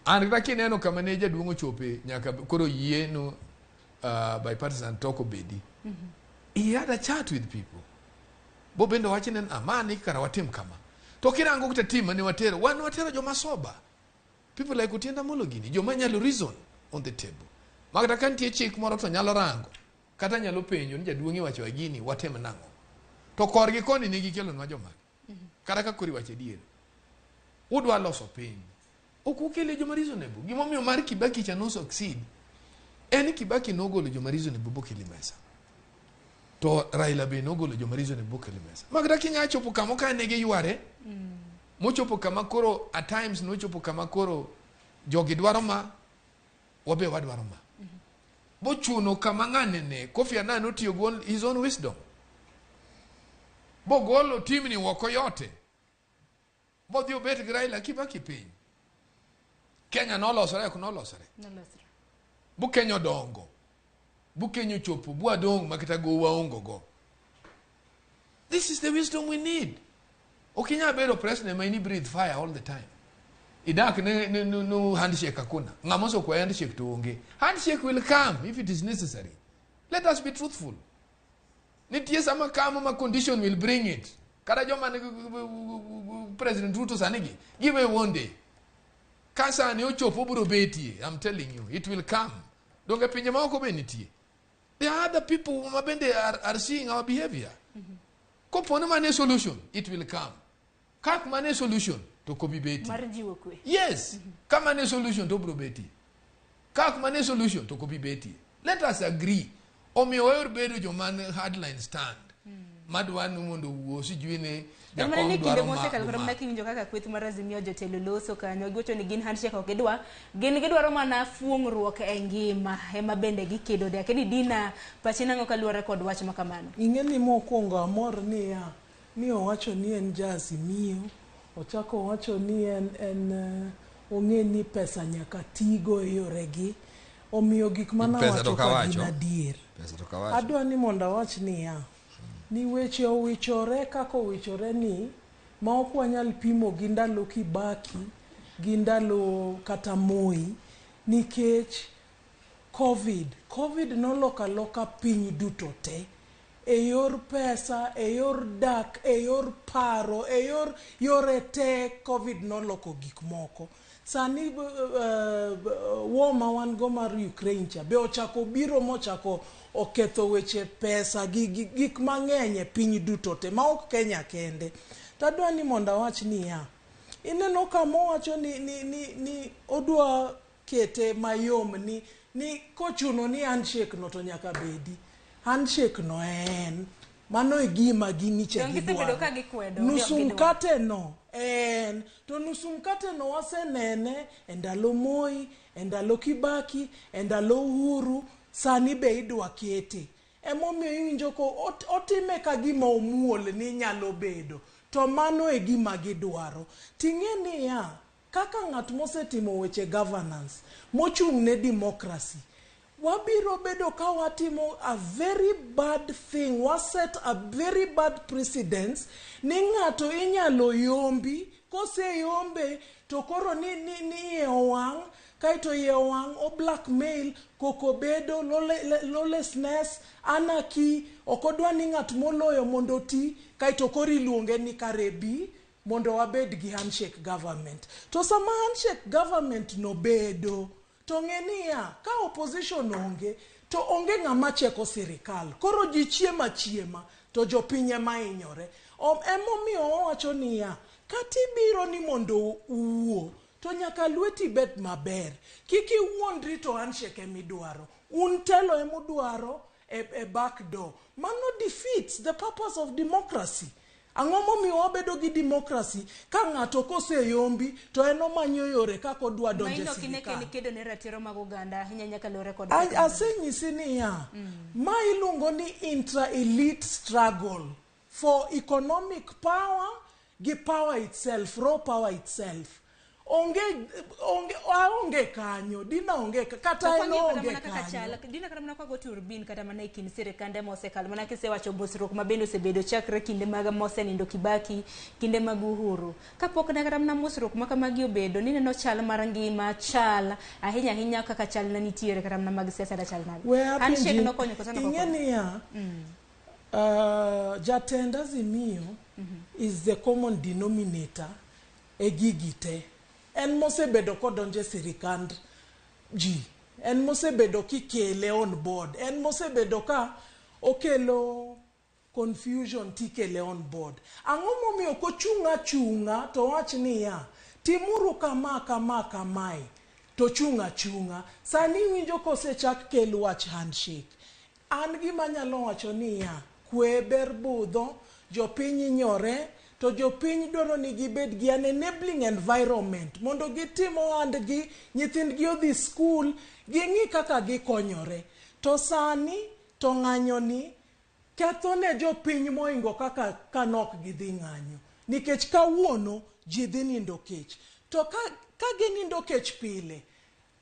And kata kineno kama ne jaduong' ochope nyaka koro yie no bipartisan talk obedi. He had a chat with people. Bo bende wacho ni amani kara watim kama. To kirango kata team mane watero, wan watero joma sober. People like Otiende Amollo gini, joma nyalo reason on the table. Makata ka nitie chik moro to nyalo rango, kata nyalo penjo ni jaduong' iwacho gini, watim nang'o. To korgi koni ne gikelonwa jomage. Kata ka koro iwacho adier, udwa loso piny, ok ukele joma reasonable. Gimomiyo mar Kibaki cha no succeed, en Kibaki nogolo joma reasonable bokelo e mesa. To Raila be nogolo joma reasonable bokelo e mesa. Makata kinya chopo kama ka ne giyware, mochopo kama koro at times nochopo kama koro jogi dwaro ma, wabe wadwaro ma. Bochuno kama ng'ane ne, Kofi Annan notiyo gi his own wisdom. Bogolo timni woko yote. Bodhi obet gi Raila Kibaki piny. Kenya nolosore ok nolosore. Bu Kenya odongo. Bu Kenya ochopo, bu adong' makata go waongo go. This is the wisdom we need. Ok inyal bedo president ma in breathe fire all the time. Idak ne, ne, ne, no handshake hakuna. Ng'ama osekwayo handshake to onge. Handshake will come if it is necessary. Let us be truthful. Nitie sama kamo ma condition will bring it. Kata joma nigi President Ruto sani gi, give one day. Ka sani ochopo obiro betie, I'm telling you, it will come. Donge pinje maoko be nitie. There are other people ma bende are seeing our behavior. Kopo ni mane solution, it will come. Kak mane solution, to ok obi betie. Mar jiwo kwe. Yes. Ka mane solution to obiro betie. Kak mane solution to ok obi betie. Let us agree. Omiyo wayor bedo joma hardline stand. Madwa ni mondo owuo sijui ni En mana jakom ni kinde dwaro ma mosekalo kata ma. mana kiwinjo kaka kweth mar Azimio jotelo loso kanyo giwacho ni gin handshake ok gidwa gin gidwaro mana fuong'ruok e ngima ema bende gikedo de akeni Dina pachi nang'o kaluwore kod wach ma kamano Ing'e ni mokwongo amor niya ni owacho ni en ja Azimio, ochako owacho ni en ong'e ni pesa nyaka tigo e yoregi. Omiyo gik Pesa manawacho to ka gin kawacho. adier. Pesa to kawacho. Adwa ni mondo awach niya, ni weche owichore kaka owichore ni ma ok wanyal pimo gi ndalo Kibaki gi ndalo kata Moi nikech COVID noloko aloka piny duto te e yor pesa, e yor dak, e yor paro, e yor yore te COVID noloko gik moko. Sani war ma wan go mar Ukraine cha be ochako biro mochako oketho weche pesa gi gik mang'eny e piny duto te ma ok Kenya kende. Tadwa ni mondo awach niya, ineno kama owacho ni odwa kete mayom ni kochuno ni handshake no to nyaka bedi. Handshake no en mano e gima giniche Donge gisebedo gidwaro. ka gikwedo Nusu gidwaro. mkate no en to nusu mkate no wasenene e ndalo Moi, e ndalo Kibaki, e ndalo Uhuru, sani be idwa kete. Emomiyo iwinjo ko otime ka gima omuol ni nyalo bedo. To mano e gima gidwaro. Ting'e niya, kaka ng'at mosetimo weche governance, mochung' ne democracy, wabiro bedo ka watimo a very bad thing, waset a very bad precedence ni ng'ato inyalo yombi, koseyombe to koro ni iye owang', kaeto iye owang' o blackmail, koko bedo, lawlessness, anarchy, ok odwa ni ng'at moloyo mondo oti, kaeto koro iluonge ni kare bi mondo wabed gi handshake government. To sama handshake government no bedo, to ng'e niya, ka opposition onge, to onge ng'ama cheko sirikal. Koro ji chiemo achiema, to jopiny ema hinyore. Emomiyo wawacho niya, kata ibiro ni mondo uwuo, to nyaka lweti bed maber. Kik iwuondri to handshake emidwaro. Un telo emudwaro e back door. Mano defeats the purpose of democracy. Ang'o momiyo wabedo gi democracy ka ng'ato koseyombi to en omanyo yore kaka odwa donjo e Maino kine sirikal. ken kedo ne ratiro mag oganda ahinya nyaka luwore kod Asenyisi niya, ma iluongo ni intra-elite struggle for economic power gi power itself, raw power itself. Onge kanyo, Dina onge kata en onge kanyo. Dina kata mana kwago turbin kata mana e kind sirikande mosekalo mana kisewacho bosruok ma bende osebedo chakre kinde mag mosenindo Kibaki, kinde mag Uhuru. Kapok ne kata mana mosruok ma kamagi obedo, nineno chal mar ngima chal ahinya ahinya kaka chal ne nitiere kata mana mag siasa da chal nade. Handshake nokonyo koso Ing'e nokonyo? niya, jatend Azimio is the common denominator e gigi te. En mosebedo kodonjo e sirikand ji, en mosebedo kikele on board, en mosebedo ka okelo confusion tikele on board. Ang'o momiyo kochung' achung'a to wach niya, timuru kama kama kamae, to chung' achung'a. Sani iwinjo kosechak kel wach handshake. An gima anyalo wacho niya, kwe ber budho, jopiny hinyore, to jopiny dwaro ni gibed gi an enabling environment mondo gitim ohandgi, nyithindgi odhi skul, ging'i kaka gikonyore. To sani, to ng'anyo ni, ketho ne jopiny moingo kaka kanok gidhi ng'anyo. Nikech kawuono, ji dhi nindo kech. To ka ginindo kech pile,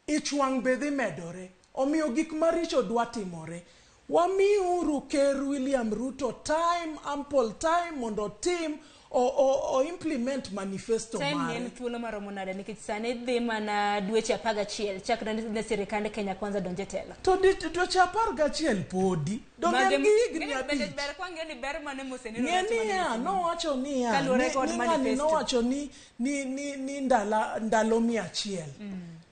ich wang' be dhi medore. Omiyo gik maricho dwa timore. Wamiuru Ker William Ruto time, ample time mondo otim o implement manifesto Time mare. En thuolo maromo nade, nikech sani dhi mana dweche 11 chakre ne sirikand Kenya Kwanza donje telo? To dweche 11 podi donge en gi higni 5. Ber kwang'eyo ni ber mane moseneno. Ng'e niya, nowacho niya, Kaluwore kod ni ng'ani manifesto. nowacho ni ndalo 100.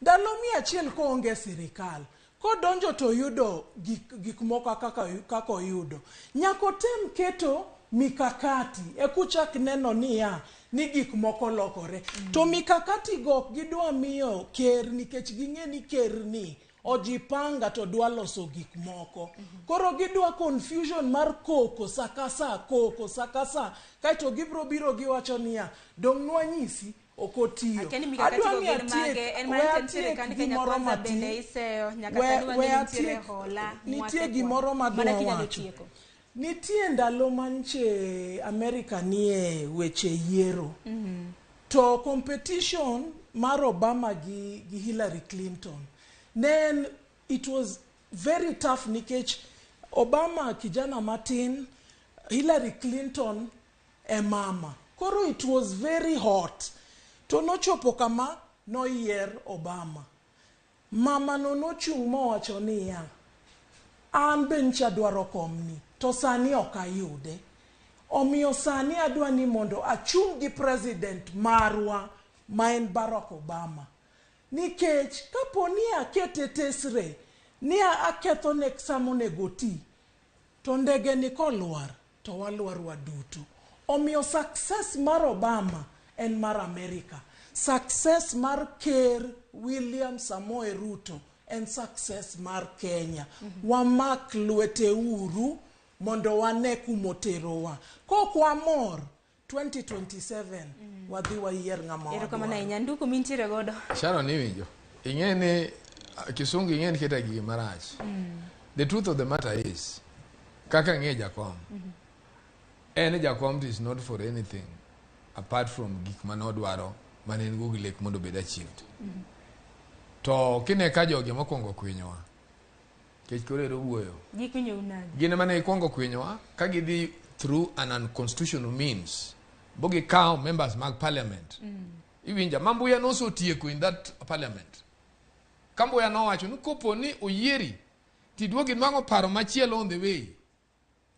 Ndalo 100 koonge sirikal, kodonjo to yudo gik moko kaka oyudo. Nyaka otem keto mikakati ekuchak neno niya ni gik moko lokore. To mikakati go ok gidwa miyo ker, nikech ging'e ni ker ni ojipanga to dwa loso gik moko. Koro gidwa confusion mar koko sakasa, koko sakasa, kaeto gibro biro giwacho niya, dong' nwanyisi ok otiyo. Akia ni mikakati Adwa go ni gin atiek- mage, en we mana tend atiek sirikand Kenya gimoro Kwanza matin. bende iseyo, nyaka sani We wang'e ni nitiere atiek- hola, nitie mwasekwano. gimoro Mana madwa kinyalo wacho. tieko. Nitie ndalo manche Amerika nie weche yiero. To competition mar Obama gi Hillary Clinton, then it was very tough nikech Obama kijana matin, Hillary Clinton e mama. Koro it was very hot. To nochopo kama noyier Obama. Mama no nochung' mowacho niya, an be ncha dwaro komni, to sani ok ayude. Omiyo sani adwa ni mondo achung' gi president marwa ma en Barack Obama. Nikech kapo ni akete tesre, ni aketho ne sama onego ti, to ndege ni kolwar, to walwar waduto. Omiyo success mar Obama en mar Amerika. Success mar Ker William Samoei Ruto en success mar Kenya. Wamak lwete uru mondo wane kumoterowa. Kok wamor, 2027 wadhi wayier ng'ama Erokamano wadwaro. ahinya. Nduku mintiere godo. Sharon, iwinjo. Ing'e ni kisungu ing'e ni keta gigi marach. The truth of the matter is, kaka ng'e jakom, en jakom is not for anything apart from gik mane odwaro mane en go gi lek mondo obed achieved. To kine ka jogi mokwongo kwinyowa, kech koro ero wuoyo. Gikwinyo nade? Gin ema ne gikwongo kwinyowa ka gidhi through an unconstitutional means bo gikawo members mag parliament. Iwinja, ma Mbuya nosotieko in that parliament. Ka Mbuya nowacho ni kopo ni oyieri tiduogi nwang'o paro machielo on the way,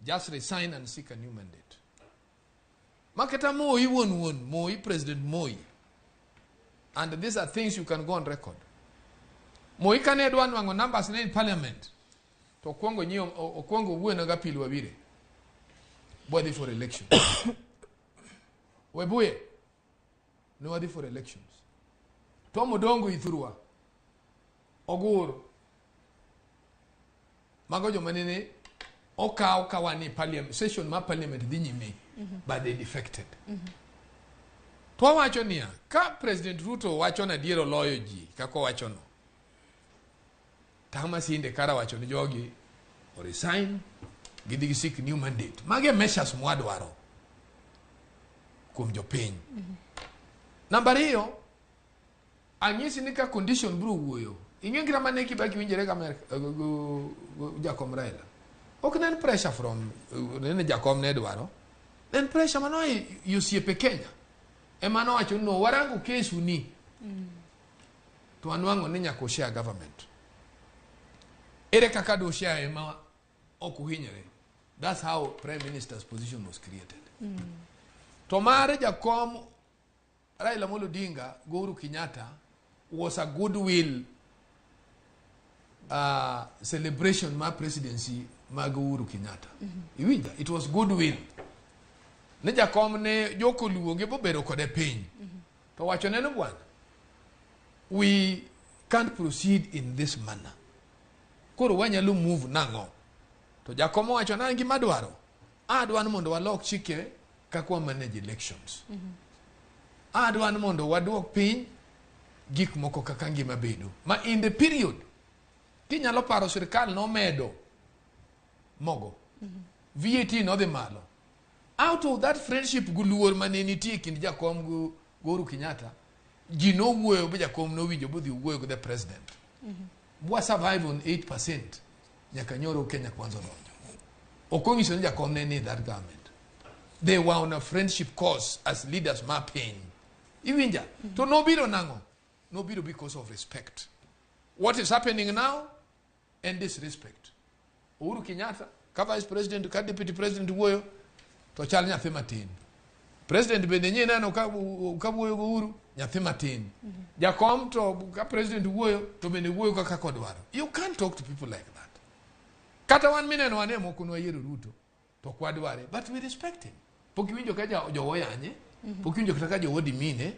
just resign and seek a new mandate. Makata Moi wuon wuon, Moi, President Moi. And these are things you can go on record. Moi kane dwa nwang'o numbers ne in parliament, to okwongo nyiewo, okwongo wuoyo ga Pili Wabire. Bwadhi for election. Webuye, ne wadhi for elections. Tom Odongo ithurwa, Ogur, mago joma nene okaw ka wan e parliament, session mar parliament dhi nyime, but they defected. To wawacho niya, ka President Ruto wacho na adier oloyo ji kaka owachono, Tama Sinde kara wacho ni jogi o resign, gidhi gi seek new mandate. Magi e measures mwadwaro kuom jopiny. Namba 2, anyisi ni ka condition biro wuoyo. Ing'e kata mane Kibaki winjore ga Amerka, go jakom Raila. Ok ne en pressure from nene jakom ne dwaro. Ne en pressure mano e osiepe Kenya. Ema nowacho ni no warango kesu ni. To anwang'o ni nyaka share government. Ere kaka do share ema ok uhinyore. That's how Prime Minister's position was created. To mar jakom Raila Amolo Odinga go Uhuru Kenyatta was a goodwill celebration mar presidency mag Uhuru Kenyatta. Iwinja, it was goodwill. Ne jakom ne joko luonge bobedo kode piny. To wacho ne ni bwana, we can't proceed in this manner. Koro wanyalo move nang'o? To jakom owacho na gima dwaro. Adwa ni mondo walok chike kaka wa manage elections. Adwa ni mondo waduok piny gik moko kaka ngima bedo. Ma in the period, kinyalo paro sirikal nomedo mogo. VAT nodhi malo. Out of that friendship gi luor mane nitie e kind jakom go Uhuru Kenyatta, ji nowuoyo be jakom nowinjo bodhi owuoyo gi the president. Bwa survive on 8% nyaka nyoro Kenya Kwanza odonjo. Ok onyiso ni jakom ne ni that government. They were on a friendship course as leaders ma piny. Iwinja? To nobiro nang'o? Nobiro because of respect. What is happening now? And disrespect. Uhuru Kenyatta, ka vice president, ka deputy president wuoyo, to chal nyathi matin. President bende nyie neno ka wuoyo go Uhuru, nyathi matin. Jakom to ka president wuoyo, to bende wuoyo kaka kodwaro. You can't talk to people like that. Kata wan mineno wane moko nwayiero Ruto, to ok wadware, but we respect him. Pok iwinjo ka jowo yanye, pok iwinjo kata ka jowo dimine.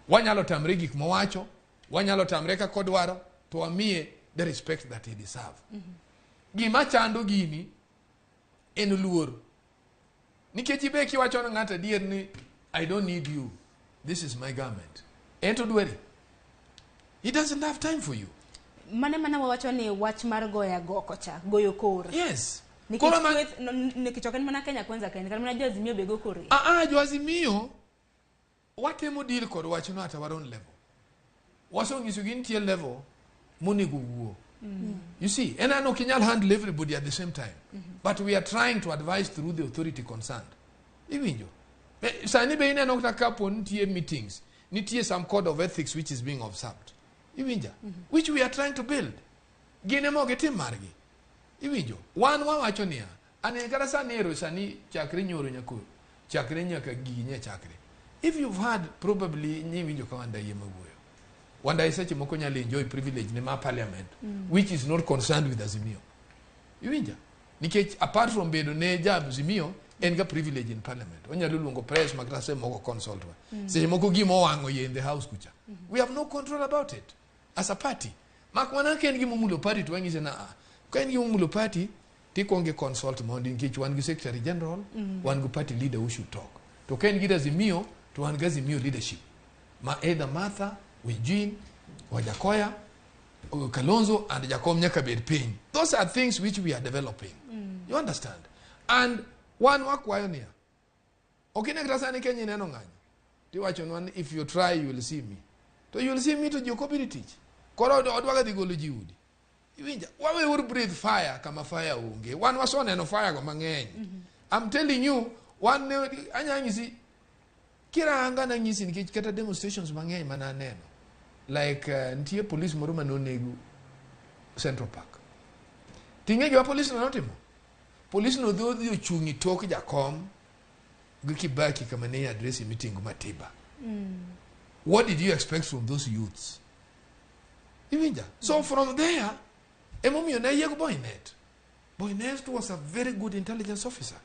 Wanyalo tamre gik mowacho, wanyalo tamre kaka odwaro, to wamiye the respect that he deserve. Gima chando gini en luor. Nikech ibe kiwacho ne ng'ato adier ni I don't need you, this is my government. En to dwari. He doesn't have time for you. Mane mana wawacho ni wach mar goyo agoko cha, goyo kor. Yes. Nikech nikech ok en mana Kenya Kwanza kende, kata mana jo Azimio be go kor. Jo Azimio watemo deal kod wachno at our own level. Wasonyiso gi nitie level monego wuo. You see, and I know kinyal handle everybody at the same time. But we are trying to advise through the authority concerned. Iwinjo. Sani be ineno kata kapo nitie meetings, nitie some code of ethics which is being observed. Iwinja. Which we are trying to build. Gin ema ok gitim margi. Iwinjo. Wan wawacho niya, ane kata sani ero sani chakre nyoro nyakoro, chakre nyaka gigi nye chakre. If you've heard probably nyiwinjo ka Wandayi ema wuoyo. Wandayi seche moko nyalo enjoy privilege ne ma parliament, which is not concerned with Azimio. Iwinja? Nikech apart from bedo ne ja Azimio, en ga privilege in parliament. Onyalo luongo press ma kata seche moko consult wa. Seche moko gima owang'o yie in the house kucha. We have no control about it as a party. Mak mana ka en gima omulo party to wang'ise na a. Ka en gima omulo party, tikwongo consult mondi nikech wan gi secretary general, wan gi party leader who should talk. To ka en gi Azimio, to wan gi Azimio leadership. Ma either Martha, Eugene, Wajakoya, Kalonzo, and Jakom nyaka bed piny. Those are things which we are developing. You understand? And wan wakwayo niya. Ok ine kata sani Kenya ineno ng'anyo. Tiwachonwa ni if you try you will see me. To you will see me to ji ok obiro tich. Koro odwaga dhi golo ji udi. Iwinja? Waweuru breathe fire kama fire onge. Wan wasoneno fire go mang'eny. I'm telling you, wan ne anya nyisi kiranga nanyisi nikech kata demonstrations mang'eny mana aneno. Like nitie police moro mane onego Central Park. Ting'e gima police no notimo? Police no dhi odhi ochung' e tok jakom gi Kibaki kama ne address meeting Matiba. What did you expect from those youths? Iwinja? So from there, emomiyo ne ayiego Boynet. Boynet was a very good intelligence officer.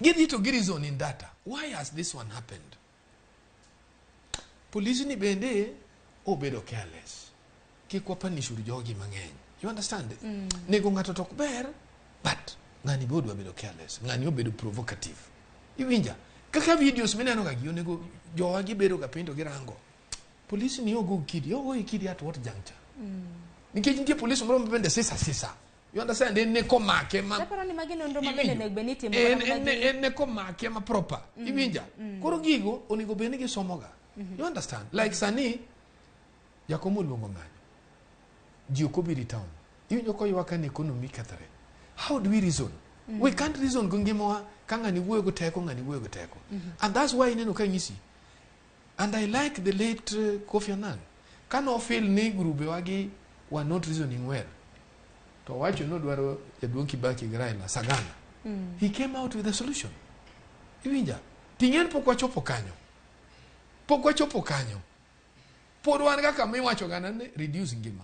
Gidhi to gi reason in data. Why has this one happened? Police ni bende obedo careless. Kik wapunish uru jogi mang'eny. You understand? Nego ng'ato to ok ber, but ng'ani be odwa bedo careless. Ng'ani obedo provocative. Iwinja? Kaka videos mineno ga gi onego jowa gibedo ga piny to girango. Police ni ogo kidi, ogo kidi at what juncture? Nikech nitie police moro ma bende sisa sisa. You understand? En neko make ma Aparo ni magi nonro ma bende onego bed ni itimo en kata mana en en neko make ma proper. Iwinja? Koro gigo onego bed ni gisomoga. You understand? Like sani Jakom oluongo ng'anyo. Ji ok obiro e town. Iwinjo koywak ni economy kethore. How do we reason? We can't reason go ngimawa ka ng'ani wuoyo go teko, ng'ani wuoyo go teko. And that's why ineno ka nyisi. And I like the late Kofi Annan. Ka no feel ni grube wagi were not reasoning well. To wacho nodwaro jaduong' Kibaki gi Raila Sagana. He came out with a solution. Iwinja? Ting'en pok wachopo kanyo. Pok wachopo kanyo. Pod wan kaka miwacho gana ni reduce ngima.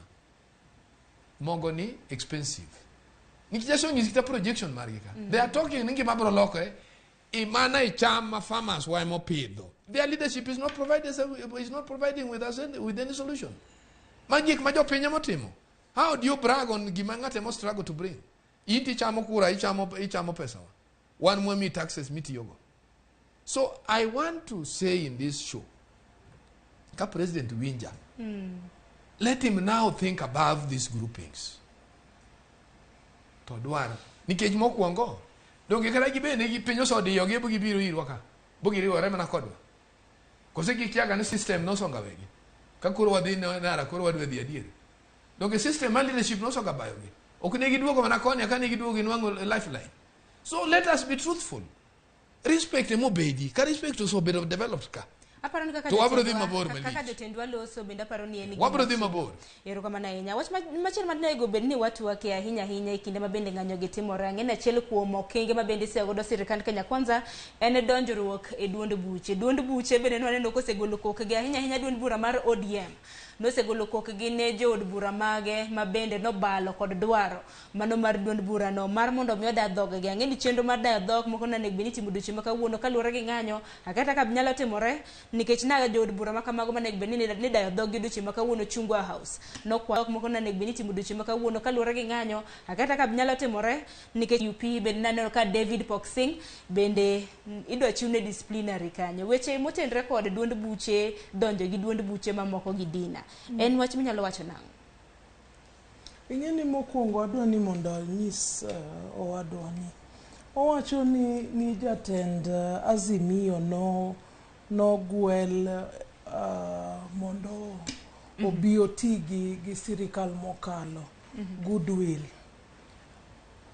Mogo ni expensive. Nikech asonyisi kata projection margi ka. They are talking ni ngima biro lokore. Imana e cham ma farmers wa emopidho. Their leadership is not providing is not providing with us any, with any solution. Ma gik ma jopiny emotimo. How do you brag on gima ng'ato emo struggle to bring? In tichamo kura, ichamo pesa wa. Wan mwami taxes mitiyogo. So I want to say in this show, ka President winja, let him now think above these groupings. To dwaro. Nikech mokwongo, donge kata gibende gi piny osodiyogi bo gibiro irwa ka. Bo giriwore mana kodwa. Kose gikiaga ni system nosonga wegi. Ka koro wadhi nara, koro wadwa dhi adier. Donge system mar leadership nosonga bayogi. Ok ne giduogo mana koni, aka ne giduogo ginwang'o lifeline. So let us be truthful. Respect emobedi ka respect osebedo developed ka. Aparo ni kaka To wabro dhi jotendwa- mabor kaka malich. jotendwa loso bende aparo ni en gima Wabro dhi chiegni. mabor. Erokamano ahinya. Wach machielo ma onego bed ni watwake ahinya ahinya e kinde ma bende ng'anyo gi timore ang'e ni achiel kuom okenge ma bende iseyo godo sirikand Kenya Kwanza en donjruok e duond buche. Duond buche bende nwaneno kosegolo kokgi ahinya ahinya duond bura mar ODM nosegolo kokgi ne jood bura mage ma bende nobalo kod dwaro mano mar duond burano mar mondo mi oda dhoggi. Ang'e ni chenro mar dayo dhok moko nonego bed ni itimo odiochieng' ma kawuono kaluwore gi ng'anyo akata ka nyalo timore nikech na jood bura ma kamago manego bed ni dayo dhoggi odiochieng' ma kawuono Chungwa House nokwa dhok moko nonego bed ni itimo odiochieng' ma kawuono kaluwore gi ng'anyo akata ka nyalo timore nikech UP bende naneno ka David Poxing bende idwa chiwne disciplinary kanyo. Weche motenre kod duond buche donjo gi duond buche mamoko gi Dina en wach minyalo wacho nang'o? Ing'e ni mokwongo adwa ni mondo anyis owadwa ni owacho ni jatend Azimio nogwel mondo obi oti gi sirikal mokalo. Goodwill.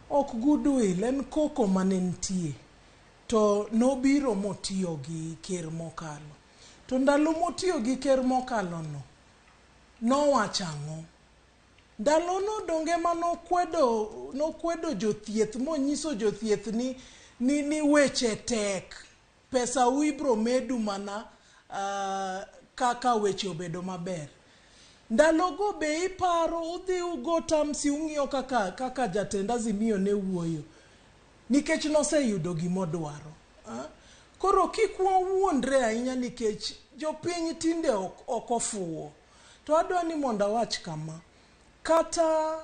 Ok goodwill, en koko mane nitie. To nobiro motiyo gi ker mokalo. To ndalo motiyo gi ker mokalo no, nowacho ang'o? Ndalo no donge ma nokwedo jothieth monyiso jothieth ni weche tek. Pesa u ibro medu mana kaka weche obedo maber. Ndalogo be iparo udhi ugo tamsi ung'iyo kaka jatend Azimio ne wuoyo. Nikech noseyudo gimodwaro. Koro kik wawuondre ahinya nikech jopiny tinde ok ofuwo. To adwa ni mondo awach kama. Kata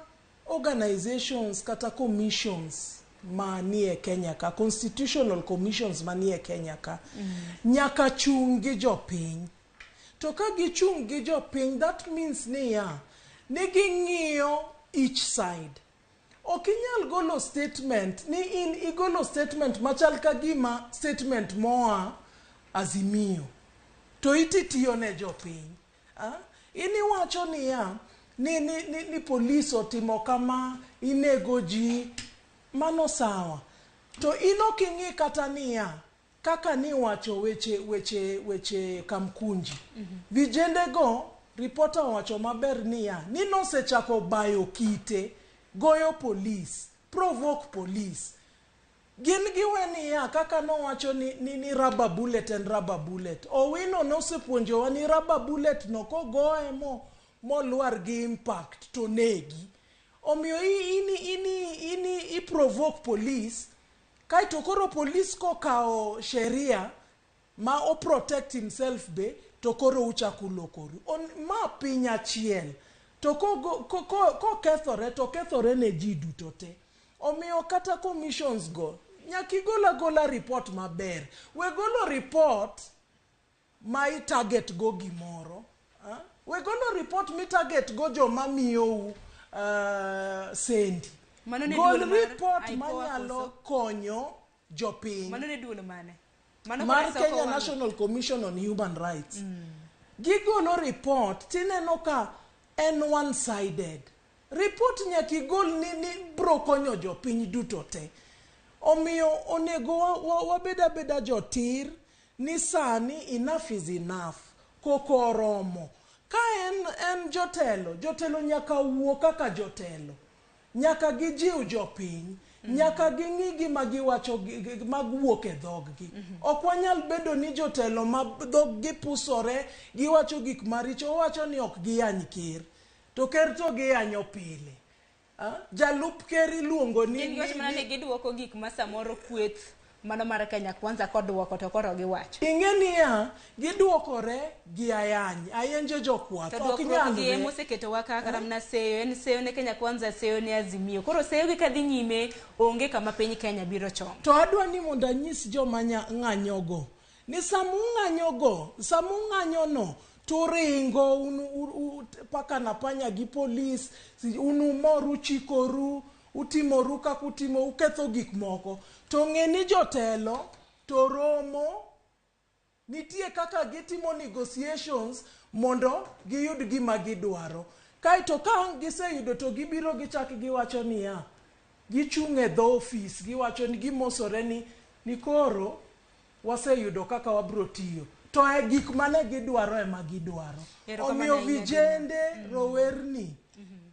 organizations, kata commissions manie Kenya ka, constitutional commissions manie Kenya ka, nyaka chung' gi jopiny. To ka gichung' gi jopiny, that means niya, ni ging'iyo each side. Ok inyal golo statement ni in igolo statement machal ka gima statement moa Azimio. To ititiyo ne jopiny. In iwacho niya, ni polis otimo kama, inego ji, mano sawa. To in ok ing'i kata niya, kaka niwacho weche Kamkunji. Vijende go, reporter owacho maber niya, ni nosechako bayo kite, goyo polis, provoke polis. Gin giwe niya, kaka nowacho ni rubber bullet en rubber bullet. Owino nosepuonjowa ni rubber bullet no kogoye molwar gi impact to negi. Omiyo ini i provoke police, kaeto koro police kokawo sheria ma o protect himself be, to koro uchako lokoru. Ma piny achiel. To kokethore, to kethore ne ji duto te. Omiyo kata commissions go, nyaka igol agola report maber. We golo report ma i target go gimoro. We golo report mi target go joma miyou sendi. Gol report manyalo konyo jopiny. Mano ne duol mane? Mar Kenya National Commission on Human Rights. Gigolo report tineno ka en one-sided. Report nyaka igol ni bro konyo jopiny duto te. Omiyo onego wabed abeda jotir ni sani enough is enough. Koko oromo. Ka en jotelo, jotelo nyaka wuo kaka jotelo. Nyaka gijiw jopiny. Nyaka ging'i gima giwacho mag wuok e dhoggi. Ok wanyal bedo ni jotelo ma dhoggi pusore, giwacho gik maricho, owacho ni ok giyany ker. To ker to giyanyo pile. Jalup ker iluongo ni Gin giwacho mana ni giduoko gik ma samoro kweth mano mar Kenya Kwanza koduoko to koro giwacho. Ing'e niya, giduokore gi ayany, ayenje jokwath. To Ok duokruok gi nyalre. ema oseketowa kaka kata mana seyo, en seyo ne Kenya Kwanza, seyo ne Azimio. Koro seyo gi kadhi nyime, onge kama piny Kenya biro chomo. To adwa ni mondo anyis joma ng'anyogo, ni sama ung'anyogo, sama ung'anyono, to ringo paka na panya gi polis, unumor, uchikoru, utimoru kaka utimo, uketho gik moko. To ng'e ni jotelo to romo, nitie kaka gitimo negotiations mondo giyud gima gidwaro. Kaeto ka ang' giseyudo to gibiro gichak giwacho niya, gichung' e dho ofis, giwacho ni gimosore ni koro Waseyudo kaka wabro tiyo. To e gik mane gidwaro ema gidwaro. Erokamano Omiyo ahinya, Dina. vijende, rowerni,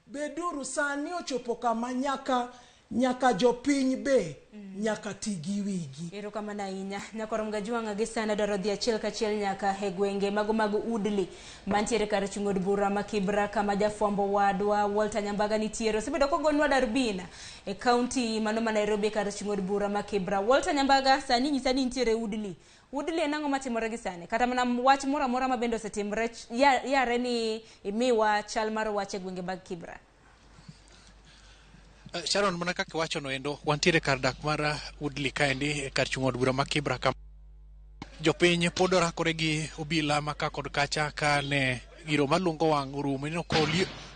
beduru sani ochopo kama nyaka nyaka jopiny be nyaka ti gi wigi. Erokamano ahinya. Nyakwar Mgajwang' gi sani adwaro dhi achiel kachiel nyaka e gwenge mago mag Woodley mantiere kar chung' od bura ma Kibra kama jafwambo wadwa Walter Nyambaga nitiere. Osebedo kogonwa darbina e kaunti mano ma Nairobi kar chung' od bura ma Kibra. Walter Nyambaga, sani nyisa ni intiere Woodley. Woodley en ang'o matimore gi sani? Kata mana wach moro amora ma bende osetimore yare ni imiwa chal mar wach e gwenge mag Kibra. Sharon, mana kaka iwacho no endo, wantiere kar dak mar Woodley kaendi e kar chung' od bura ma Kibra kama jopiny pod orakore gi obila ma ka kod kacha ka ne giro maluongo wang' orumo. Ineno ka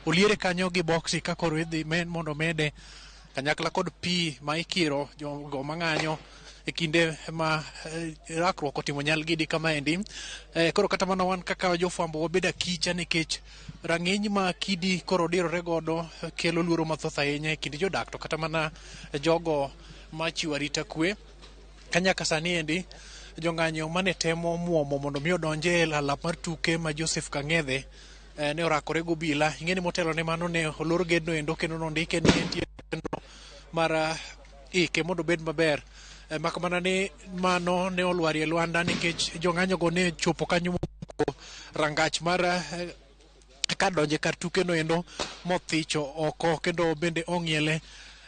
oliere kanyo gi boksi ka koro idhi mondo mede kanyakla kod pi ma ikiro jogo mang'anyo e kinde ma rakruok otimo nyalgidi kamaendi. Koro kata mana wan kaka jofwambo wabedo akicha nikech rang'iny ma kidi koro dirore godo kelo luoro mathoth ahinya e kind jodak to kata mana jogo machiwo arita kwe. Ka nyaka sani endi jong'anyo mane temo muomo mondo mi odonje e alap mar tuke ma Joseph Kang'ethe ne orakore gobila. Ing'e ni motelo ne mano ne olor gedno endo kendo nondike ni entie chenro mar ike mondo obed maber. Mak mana ni mano ne olwarie lwanda nikech jong'anyo go ne chopo kanyo moko rangach mar ka donje kar tuke no endo mothicho oko kendo bende ong'iele.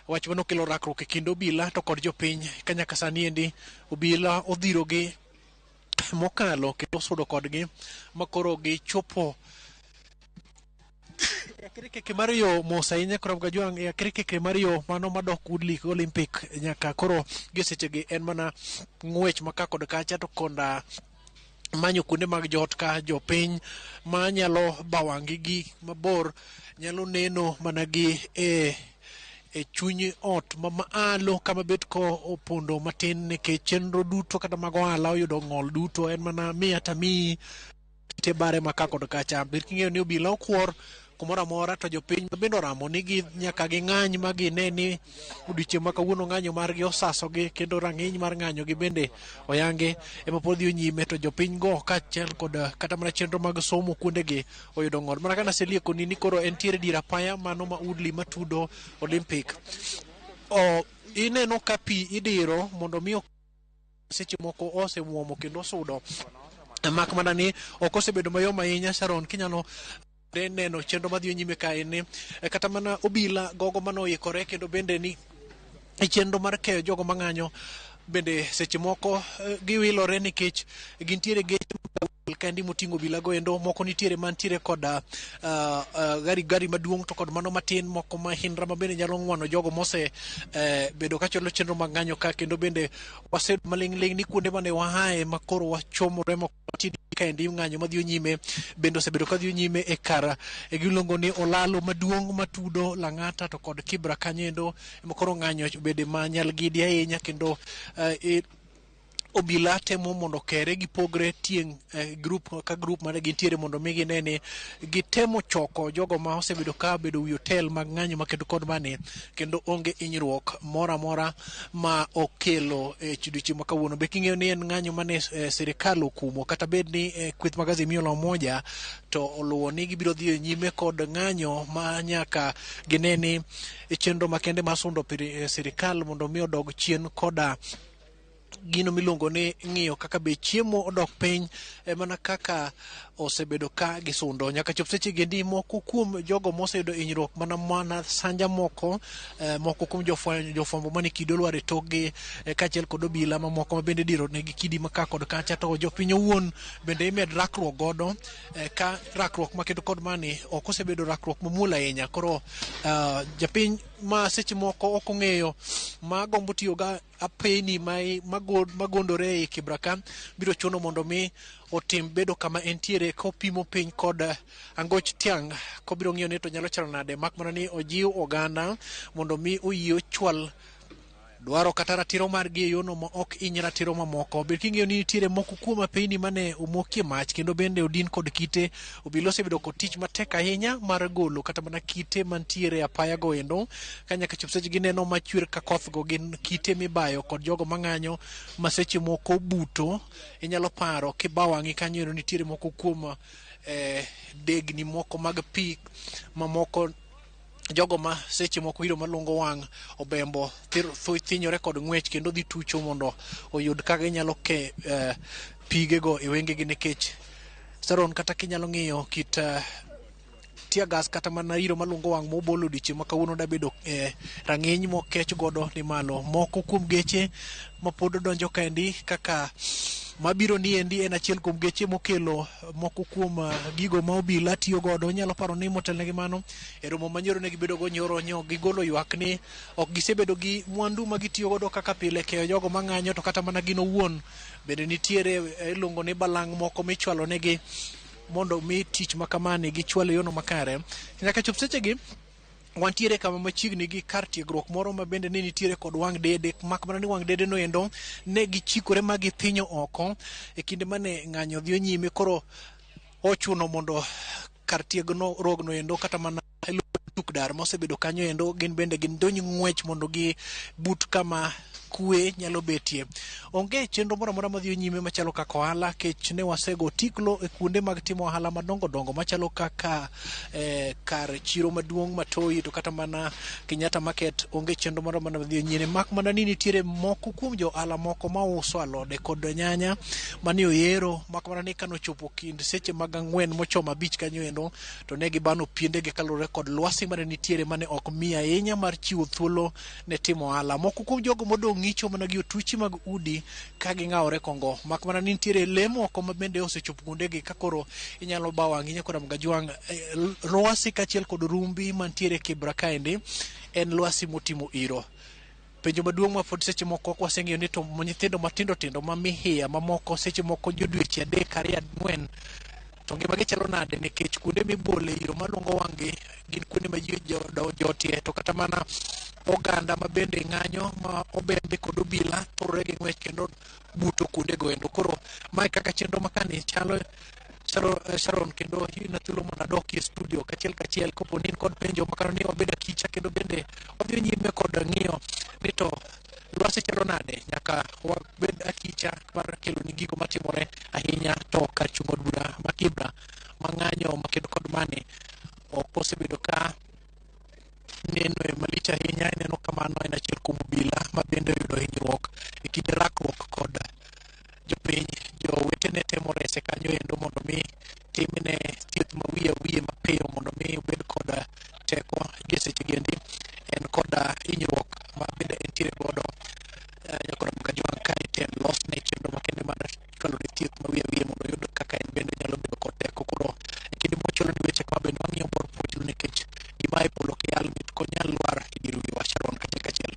Wach mano kelo rakruok e kind obila to kod jopiny ka nyaka sani endi obila odhirogi mokalo kendo osudo kodgi makoro gichopo e akirikeke mar yo mos ahinya. Koro Gajwang' e akirikeke mar yo mano madok Woodley Olympic nyaka koro gi sechegi en mana ng'wech ma ka kod kacha to konda manyo kuonde mag jot ka jopiny manyalo bawang'i gi mabor nyalo neno mana gi e chuny ot ma malo kama bet ko opondo matin nikech chenro duto kata mag ohala oyudo ng'ol duto en mana miya tamiyi te bare ma ka kod kacha. Ber king'eyo ni obila okuor kumoro amora to jopiny bende oramo ni gi nyaka ging'any ma gine ni odiochieng' ma kawuono ng'anyo margi osasogi kendo rang'iny mar ng'anyo gi bende oyangi ema pod dhi nyime to jopiny go kaachiel kod kata mana chenro mag somo kuondegi oyudo ng'ol. Mana kaka naseliekoni ni koro entiere dier apaya mano ma Woodley matudo Olympic. Ineno ka pi idiro mondo mi seche moko osemuomo kendo osudo mak mana ni ok osebedo mayom ahinya. Sharon, kinyalo neno chenro madhi nyime kae ni kata mana obila gogo manoikore kendo bende ni e chenro mar keyo jogo mang'anyo bende seche moko giwilore nikech gintiere geche kaendi moting'o obila go endo moko nitiere mantiere koda gari maduong' to kod mano matin moko Mahindra ma bende nyalo ng'wano jogo mose bedo kachwalo chenro mag ng'anyo ka kendo bende wasebedo maling'ling' ni kuonde mane wahae ma koro wachomore moko kaendi ng'anyo madhi nyime bende osebedo kadhi nyime e kar giluongo ni olalo maduong' matudo Lang'ata to kod Kibra kanyo endo ema koro ng'anyo obede manyalgidi ahinya kendo obila temo mondo kere gipogre tieng' group ka group mane gintiere mondo mi gine ni gitemo choko jogo ma osebedo ka bedo wi hotel mag ng'anyo ma kendo kod mane kendo onge hinyruok moro amora ma okelo e odiochieng' ma kawuono. Be king'eyo ni en ng'anyo mane sirikal okumo kata bed ni kweth mag Azimio la Umoja to oluwo ni gibiro dhi nyime kod ng'anyo ma nyaka gine ni chenro makende mar sundo sirikal mondo mi odog chien koda gino miluongo ni ng'iyo kaka be chiemo odok piny mana kaka osebedo ka gisundo nyaka chop seche gendi moko kuom jogo moseyudo hinyruok mana sanja moko moko kuom jofwambo mane kido olwar e tokgi kaachiel kod obila mamoko ma bende idiro negi kidi ma ka kod kacha to jopiny owuon bende imed rakruok godo ka rakruok ma kendo kod mani ok osebedo rakruok mamuol ahinya. Koro japiny ma seche moko ok ong'eyo ma gombo tiyo ga apeni magondore e Kibra ka biro chuno mondo mi otim bedo kama entiere kopimo piny kod angoch tiang' kobiro ng'iyo ni to nyalo chalo nade mak mana ni ojiw oganda mondo mi oyie ochwal Dwaro kata ratiro margi e yono ma ok iny ratiro mamoko. Bed king'eyo ni nitiere moko kuom apeyni mane omokie mach kendo bende odin kod kite. Obila osebedo kod tich matek ahinya mar golo kata mana kite mantiere apaya go endo. Ka nyaka chop seche gineno machwer ka koth go gin kite mibayo kod jogo mang'anyo ma seche moko buto. Inyalo paro kiba wang'i kanyo endo nitiere moko kuom degni moko mag pi mamoko jogo ma seche moko iro malungo wang' obembo thinyore kod ng'wech kendo dhi tucho mondo oyud kaka ginyalo ke pigego e wengegi nikech Sharon kata kinyalo ng'iyo kit tear gas kata mana iro malungo wang' mobolo odiochieng' ma kawuono dabedo rang'iny mokech godo ni malo. Moko kuom geche mapod donjo kaendi kaka mabiro ni endi en achiel kuom geche mokelo moko kuom gigo ma obila tiyo godo. Inyalo paro ni motelnegi mano e romo manyoro ne gibedo go nyoro nyo gigolo ywak ni ok gisebedo gi mwandu ma gitiyo godo kaka pile keyo jogo mang'anyo to kata mana gin owuon bende nitiere iluongo ni balang' moko michwalo negi mondo mi tich ma kamani gichwal e yono makare. Nyaka chop sechegi wantiere kama machiegni gi kar tiegruok moro ma bende ne nitiere kod wang' dede, mak mana ni wang' dede no endo ne gichikore ma githinyo oko e kinde mane ng'anyo dhi nyime. Koro ochuno mondo kar tiegruogno endo kata mana tuk dar mosebedo kanyo endo gin bende gin donj ng'wech mondo gi but kama kwe nyalo betie. Onge chenro moro amora madhi nyime machalo kaka ohala kech ne wasego tiklo e kuonde mag timo ohala madongo dongo machalo kaka kar chiro maduong' Matoi to kata mana Kenyatta Market. Onge chenro moro amora madhi nyime mak mana ni nitiere moko kuom jo ohala moko mauso alode kod nyanya mane oyero mak mana ni kanochopo kind seche mag 4 mochomo 5 kanyo endo to ne gibano piendegi kaluwore kod lwasi mane nitiere mane ok mi ahinya mar chiwo thuolo ne timo ohala. Moko kuom jogo modong' ng'icho mana gi otuchi mag udi ka ging'awore kongo mak mana ni nitiere le moko ma bende osechopo kuondegi ka koro inyalo bawo wang'i koda Mgajwang'. Lwasi kaachiel kod rumbi mantiere Kibra kaendi en lwasi motimo iro. Penjo maduong' ma pod seche moko ok waseng'eyo ni to nyithindo matindo tindo ma mihiya mamoko seche moko jodweche 3 2 4 to ngimagi chalo nade nikech kuonde mibole iro malungo wang'gi gin kuonde ma ji jotie to kata mana oganda ma bende ng'anyo ma obembe kod obila thurore gi ng'wech kendo buto kuondego endo. Koro mae kaka chenro makani chalo Sharon, kendo ina thuolo mondo adoki e studio kachiel kachiel kopo ni in kod penjo makano ni wabed akicha kendo bende wadhi nyime kod ng'iyo ni to lwasi chalo nade nyaka wabed akicha mar kelo ni gigo matimore ahinya to kar chung' od bura ma Kibra ma ng'anyo makedo kod mane ok osebedo ka neno e malich ahinya. Ineno kamano en achiel kuom obila ma bende oyudo hinyruok e kinde rakruok kod jopiny. Jowetene temo rese kanyo endo mondo mi timne thieth ma wiye wiye mapiyo mondo mi obed kod teko gi seche gendi en kod hinyruok ma bende entiere godo nyakoro Mgajwang' ka item losne chenro makende mar chwalo ne thieth ma wiye wiye mondo oyud kaka en bende nyalo bedo kod teko. Koro e kinde mochulo ni weche kama bende wang'iyo bor puonjno nikech gima e polo kiyal mit konyal lwar e dier wiwa. Sharon, kachiel kachiel.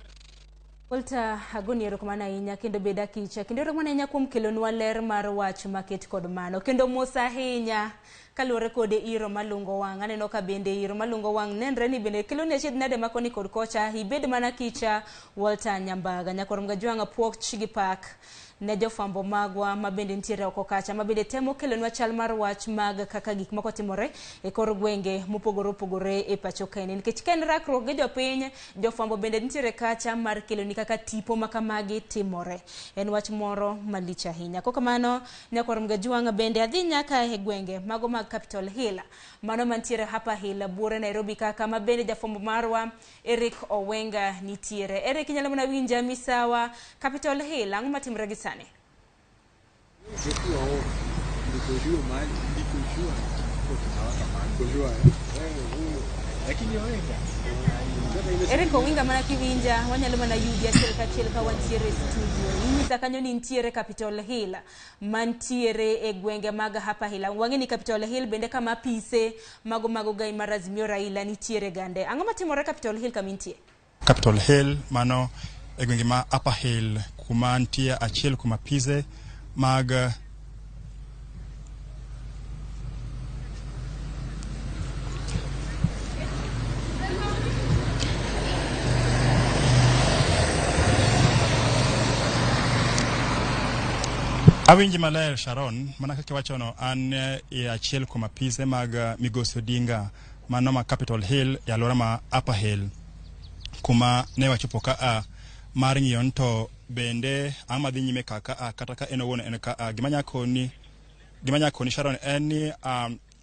Walter, agoni erokamano ahinya kendo bed akicha kendo erokamano ahinya kuom kelonwa ler mar wach maket kod mano kendo mos ahinya kaluwore kod iro malungo wang'. Aneno ka bende iro malungo wang' nenre ni bende keloni achiedh nade makoni kod kocha. Ibed mana kicha Walter Nyambaga. Nyakwar Mgajwang' puoch gi pak ne jofwambo magwa ma bende nitiere oko kacha ma bende temo kelonwa chal mar wach mag kaka gik moko timore e kor gwenge mopogore opogore e pacho kaendi, nikech ka en rakruok gi jopiny, jofwambo bende nitiere kacha mar keloni kaka tipo makamagi timore. En wach moro malich ahinya. Kokamano Nyakwar Mgajwang' bende adhi nyaka e gwenge mago mag Capitol Hill, mano mantiere Upper Hill buore Nairobi kaka ma bende jafwambo marwa Eric Owenga nitiere. Eric, inyalo mana winja misawa Capitol Hill, ang'o matimore gi sani? Eric Owinga mana kiwinja wanyalo mana yudi achiel kachiel ka wantiere e studio. Inyisa kanyo ni nitiere Capitol Hill mantiere e gwenge mag Upper Hill. Wang'e ni Capitol Hill bende kama apise mago mag ogai mar Azimio Raila nitiere gande. Ang'o matimore Capitol Hill kama intie? Capitol Hill mano e gwenge ma Upper Hill kuma nitie achiel kuom apise mag Awinji maler Sharon, mana kaka iwachono, an e achiel kuom apise mag Migosi Odinga mano ma Capitol Hill e alwora ma Upper Hill, kuma ne wachopo ka a mar ng'iyo ni to bende ang'o madhi nyime ka ka a kata ka en owuon en ka a. Gima nyakoni gima nyakoni Sharon en ni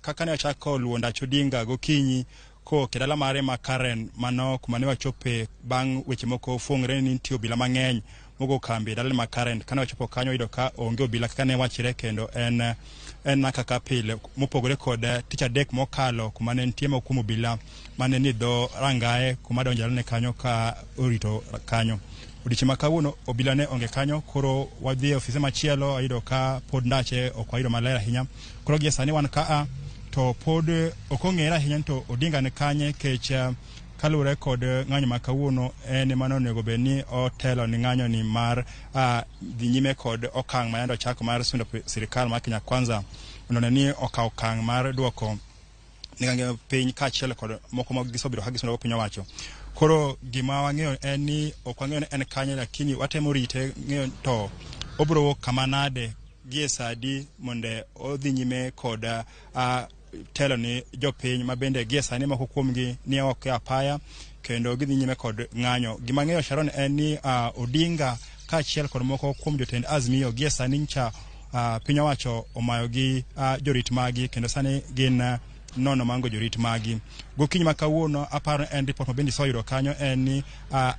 kaka ne wachako luwo ndach Odinga gokinyi kowuok e dala mare ma Karen, mano kuma ne wachope bang' weche moko fuong're ni nitie obila mang'eny mogo kambi e dalane ma Karen. Kane wachopo kanyo wayudo ka onge obila kaka ne wachre, kendo en en na kaka pile, mopogore kod tich adek mokalo kuma ne nitie moko kuom obila mane ni dho rangaye kuma donjo dalane kanyo ka orito kanyo. Odiochieng' ma kawuono obila ne onge kanyo, koro wadhi e ofise machielo wayudo ka pod ndache ok wayudo maler ahinya. Koro gie sani wan kaa to pod ok ong'ere ahinya ni to Odinga ni kanye, kech kaluwore kod ng'anyo ma kawuono en ema onego bed ni otelo ni ng'anyo ni mar dhi nyime kod okang' ma yande ochako mar sundo sirikal mar Kenya Kwanza mondo one ni okawo okang' mar duoko nengo piny kaachiel kod moko ma gisebedo ka gisundo go piny owacho. Koro gima wang'eyo en ni ok wang'eyo ni en kanye, lakini watemo rite ng'eyo to obiro wuok kama nade gie sa adi mondo odhi nyime kod telo ni jopiny ma bende gie sani moko kuomgi ni oko e apaya kendo gidhi nyime kod ng'anyo. Gima ang'eyo Sharon en ni Odinga kaachiel kod moko kuom jotend Azimio gie sani ncha piny owacho omayogi jorit magi kendo sani gin nono mango jorit magi. Gokinyi ma kawuono aparo en report ma bende iseyudo kanyo en ni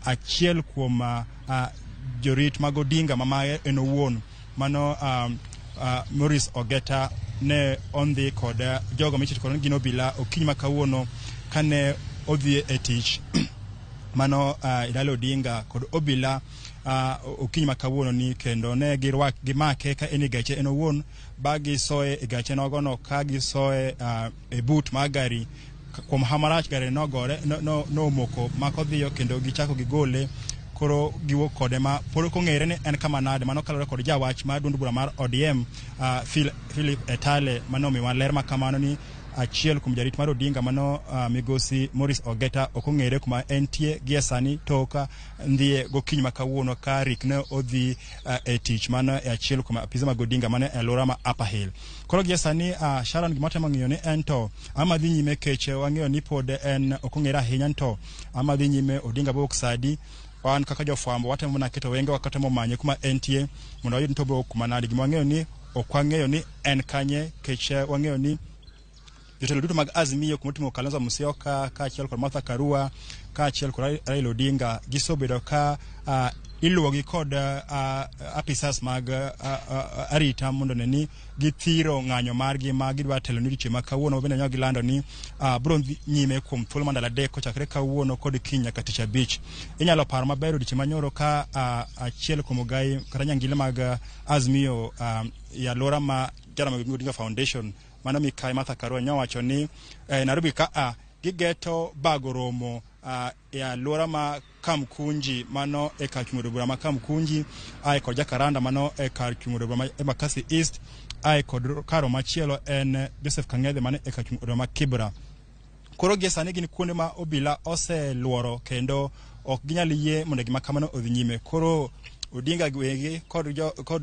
achiel kuom jorit mag Odinga ma mage en owuon mano Maurice Ogeta ne ondhi kod jogo michito kod gin obila okinyi ma kawuono kane odhi e tich mano Raila Odinga kod obila okinyi ma kawuono ni, kendo ne girwak gimake ka en e gache en owuon ba gisoye e gache nogono ka gisoye e but mar gari. Kuom hawi marach gari nogore nomoko makodhiyo kendo gichako gigole, koro giwuok kode ma pod ok ong'ere ni en kama nade. Mano kaluwore kod jawach mar duond bura mar ODM Philip Etale mane omiwa ler ma kamano ni achiel kuom jarit mar Odinga mano migosi Maurice Ogeta ok ong'ere kuma entie gie sani tok ndhiye gokinyi ma kawuono ka rik ne odhi e tich mano e achiel kuom apise mag Odinga mano e alwora ma Upper Hill. Koro gie sani Sharon, gima watemo ng'iyo ni en to ama dhi nyime kech wang'eyo ni pod en ok ong'ere ahinya ni to ama dhi nyime Odinga bowuok sa adi. Wan kaka jofwambo watemo mana keto wengewa katemo manye kuma entie mondo wayud ni to obowuok kuma nade. Gima wang'eyo ni ok wang'eyo ni en kanye kech wang'eyo ni jotelo duto mag Azimio kuma oting'o Kalonzo Musyoka kaachiel kod Martha Karua kaachiel kod Raila Odinga gisebedo ka iluwogi kod apisas mag arita mondo ne ni githiro ng'anyo margi ma gidwa telo ni odiochieng' ma kawuono bende nyo gilando ni biro dhi nyime kuom thuolo mar ndalo 3 kochakre kawuono kod kiny nyaka tich abich. Inyalo paro maber odiochieng' manyoro ka achiel kuom ogai kata nyangile mag Azimio e alwora ma Jaramogi Odinga Foundation mano Mikai Martha Karua nyowacho ni Nairobi ka gigeto bago romo e alwora ma Kamkunji mano e kar chung' od bura ma Kamkunji, ae kod Jakaranda mano e kar chung' od bura ma Embakasi East, ae kod karo machielo en Joseph Kang'ethe mano e kar chung' od bura ma Kibra. Koro gie sani gin kuonde ma obila oseluoro kendo ok ginyal yie mondo gima kamano odhi nyime. Koro Odinga wegi kod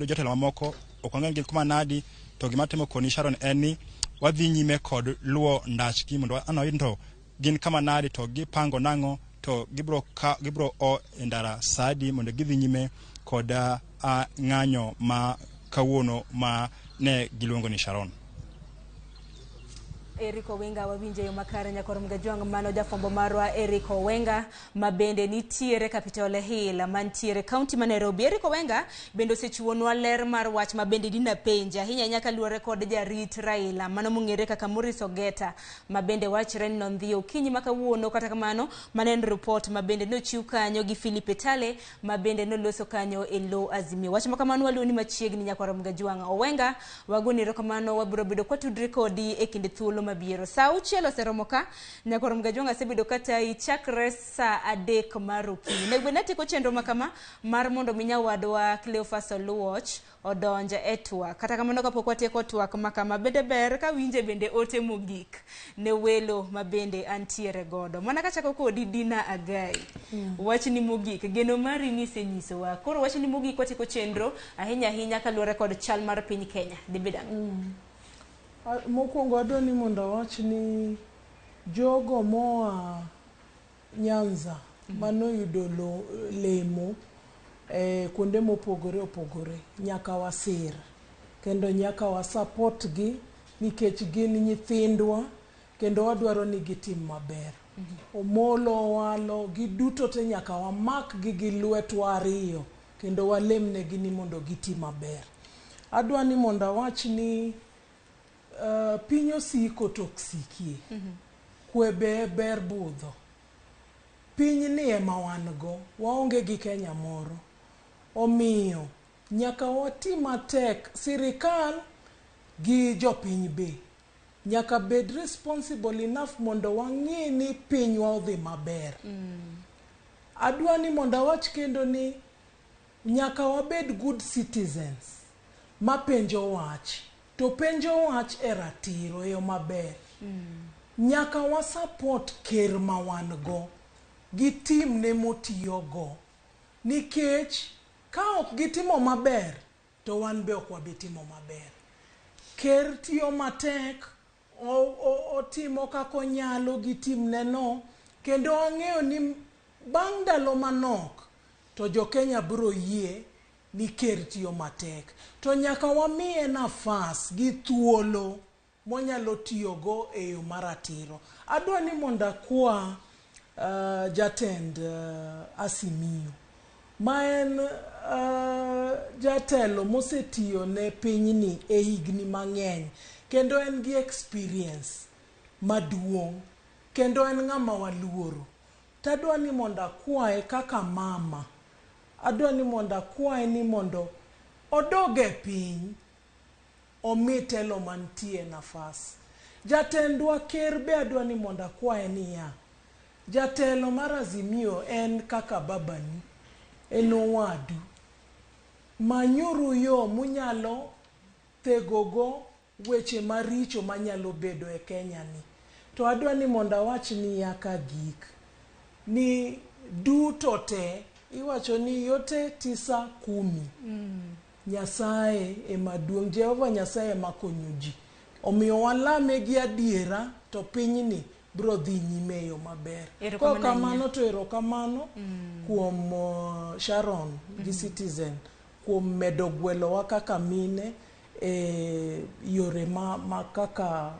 jotelo mamoko ok wang'eyo gin kuma nadi, to gima temo koni Sharon en ni wadhi nyime kod luwo ndachgi mondo aneno to gin kama nadi to gipango nang'o to gibiro o e ndara sa adi mondo gidhi nyime kod ng'anyo ma kawuono ma ne giluongo ni Sharon. Eric Owenga wawinjo e yo makare nyakor Mgajwang', mano jafwambo marwa Eric Owenga ma bende nitiere Capitol Hill mantiere kaunti ma Nairobi. Eric Owenga bende osechiwonwa ler mar wach ma bende dina penja ahinya ahinya kaluwore kod jarit Raila mano mong'ere kaka Maurice Ogeta ma bende wachre ni nondhi okinyi ma kawuono. Kata kamano mano en report ma bende nochiw kanyo gi Philip Etale ma bende noloso kanyo e lo Azimio. Wach ma kamano waluwo ni machiegni nyakwar Mgajwang'. Owenga wagoni erokamano, wabiro bedo kwatudre kodi e kinde thuolo mabiro. Saa 6 oseromo ka, Nyakwar Mgajwang' asebedo katayi chakre saa 3 mar okinyi. Nego bed ni atieko chenro makama mar mondo mi nyawadwa Cleophas Oluoch odonj e twak. Kata kamano kapok watieko twak makama, bende ber ka winje bende ote mogik ne welo ma bende antiere godo. Mana kachako kodi Dina Agai, wachni mogik, geno mari nisenyisowa. Koro wachni mogik watieko chenro ahinya ahinya kaluwore kod chal mar piny Kenya. Dibed ang'o? Mokwongo adwa ni mondo awach ni jogo moa Nyanza manoyudo lemo kuonde mopogore opogore nyaka wasir kendo nyaka wasupport gi nikech gin nyithindwa kendo wadwaro ni gitim maber. Omolo, Owalo, giduto te nyaka wamak gi gi lwetwa ariyo kendo walemnegi ni mondo giti maber. Adwa ni mondo awach ni piny osiko to ok sikie. Kwe be ber budho. Piny ni ema wan go, waonge gi Kenya moro. Omiyo nyaka wati matek, sirikal gi jopiny be nyaka bed responsible enough mondo wang'i ni pinywa odhi maber. Adwa ni mondo awach kendo ni nyaka wabed good citizens mapenjo wach, to penjo wach e ratiro e yo maber. Nyaka wasupport ker ma wan go gi timne motiyogo nikech ka ok gitimo maber to wan be ok wabi timo maber. Ker tiyo matek, otimo kaka onyalo gi timne no, kendo ang'eyo ni bang' ndalo manok to jo Kenya biro yie ni ker tiyo matek. To nyaka wamiye nafas gi thuolo monyalo tiyogo e yo maratiro. Adwa ni mondo akwa jatend Azimio ma en jatelo mosetiyo ne pinyni e higni mang'eny kendo en gi experience maduong' kendo en ng'ama waluoro. Tadwa ni mondo akwaye kaka mama, adwa ni mondo akwaye ni mondo odog e piny omi telo mantie nafas. Jatendwa ker be adwa ni mondo akwaye niya, jatelo mar Azimio en kaka babani, en owadu. Manyuru yo munyalo thegogo weche maricho manyalo bedo e Kenya ni. To adwa ni mondo awach niya ka gik, ni duto te, iwacho ni yote 9 10. Nyasaye ema duong', Jehova Nyasaye ema konyo ji. Omiyo walame gi adiera to pinyni biro dhi nyime e yo maber. Erokamano Kok kamano ahinya. to erokamano kuom Sharon gi Citizen kuom medo gwelowa kaka mine e yore ma kaka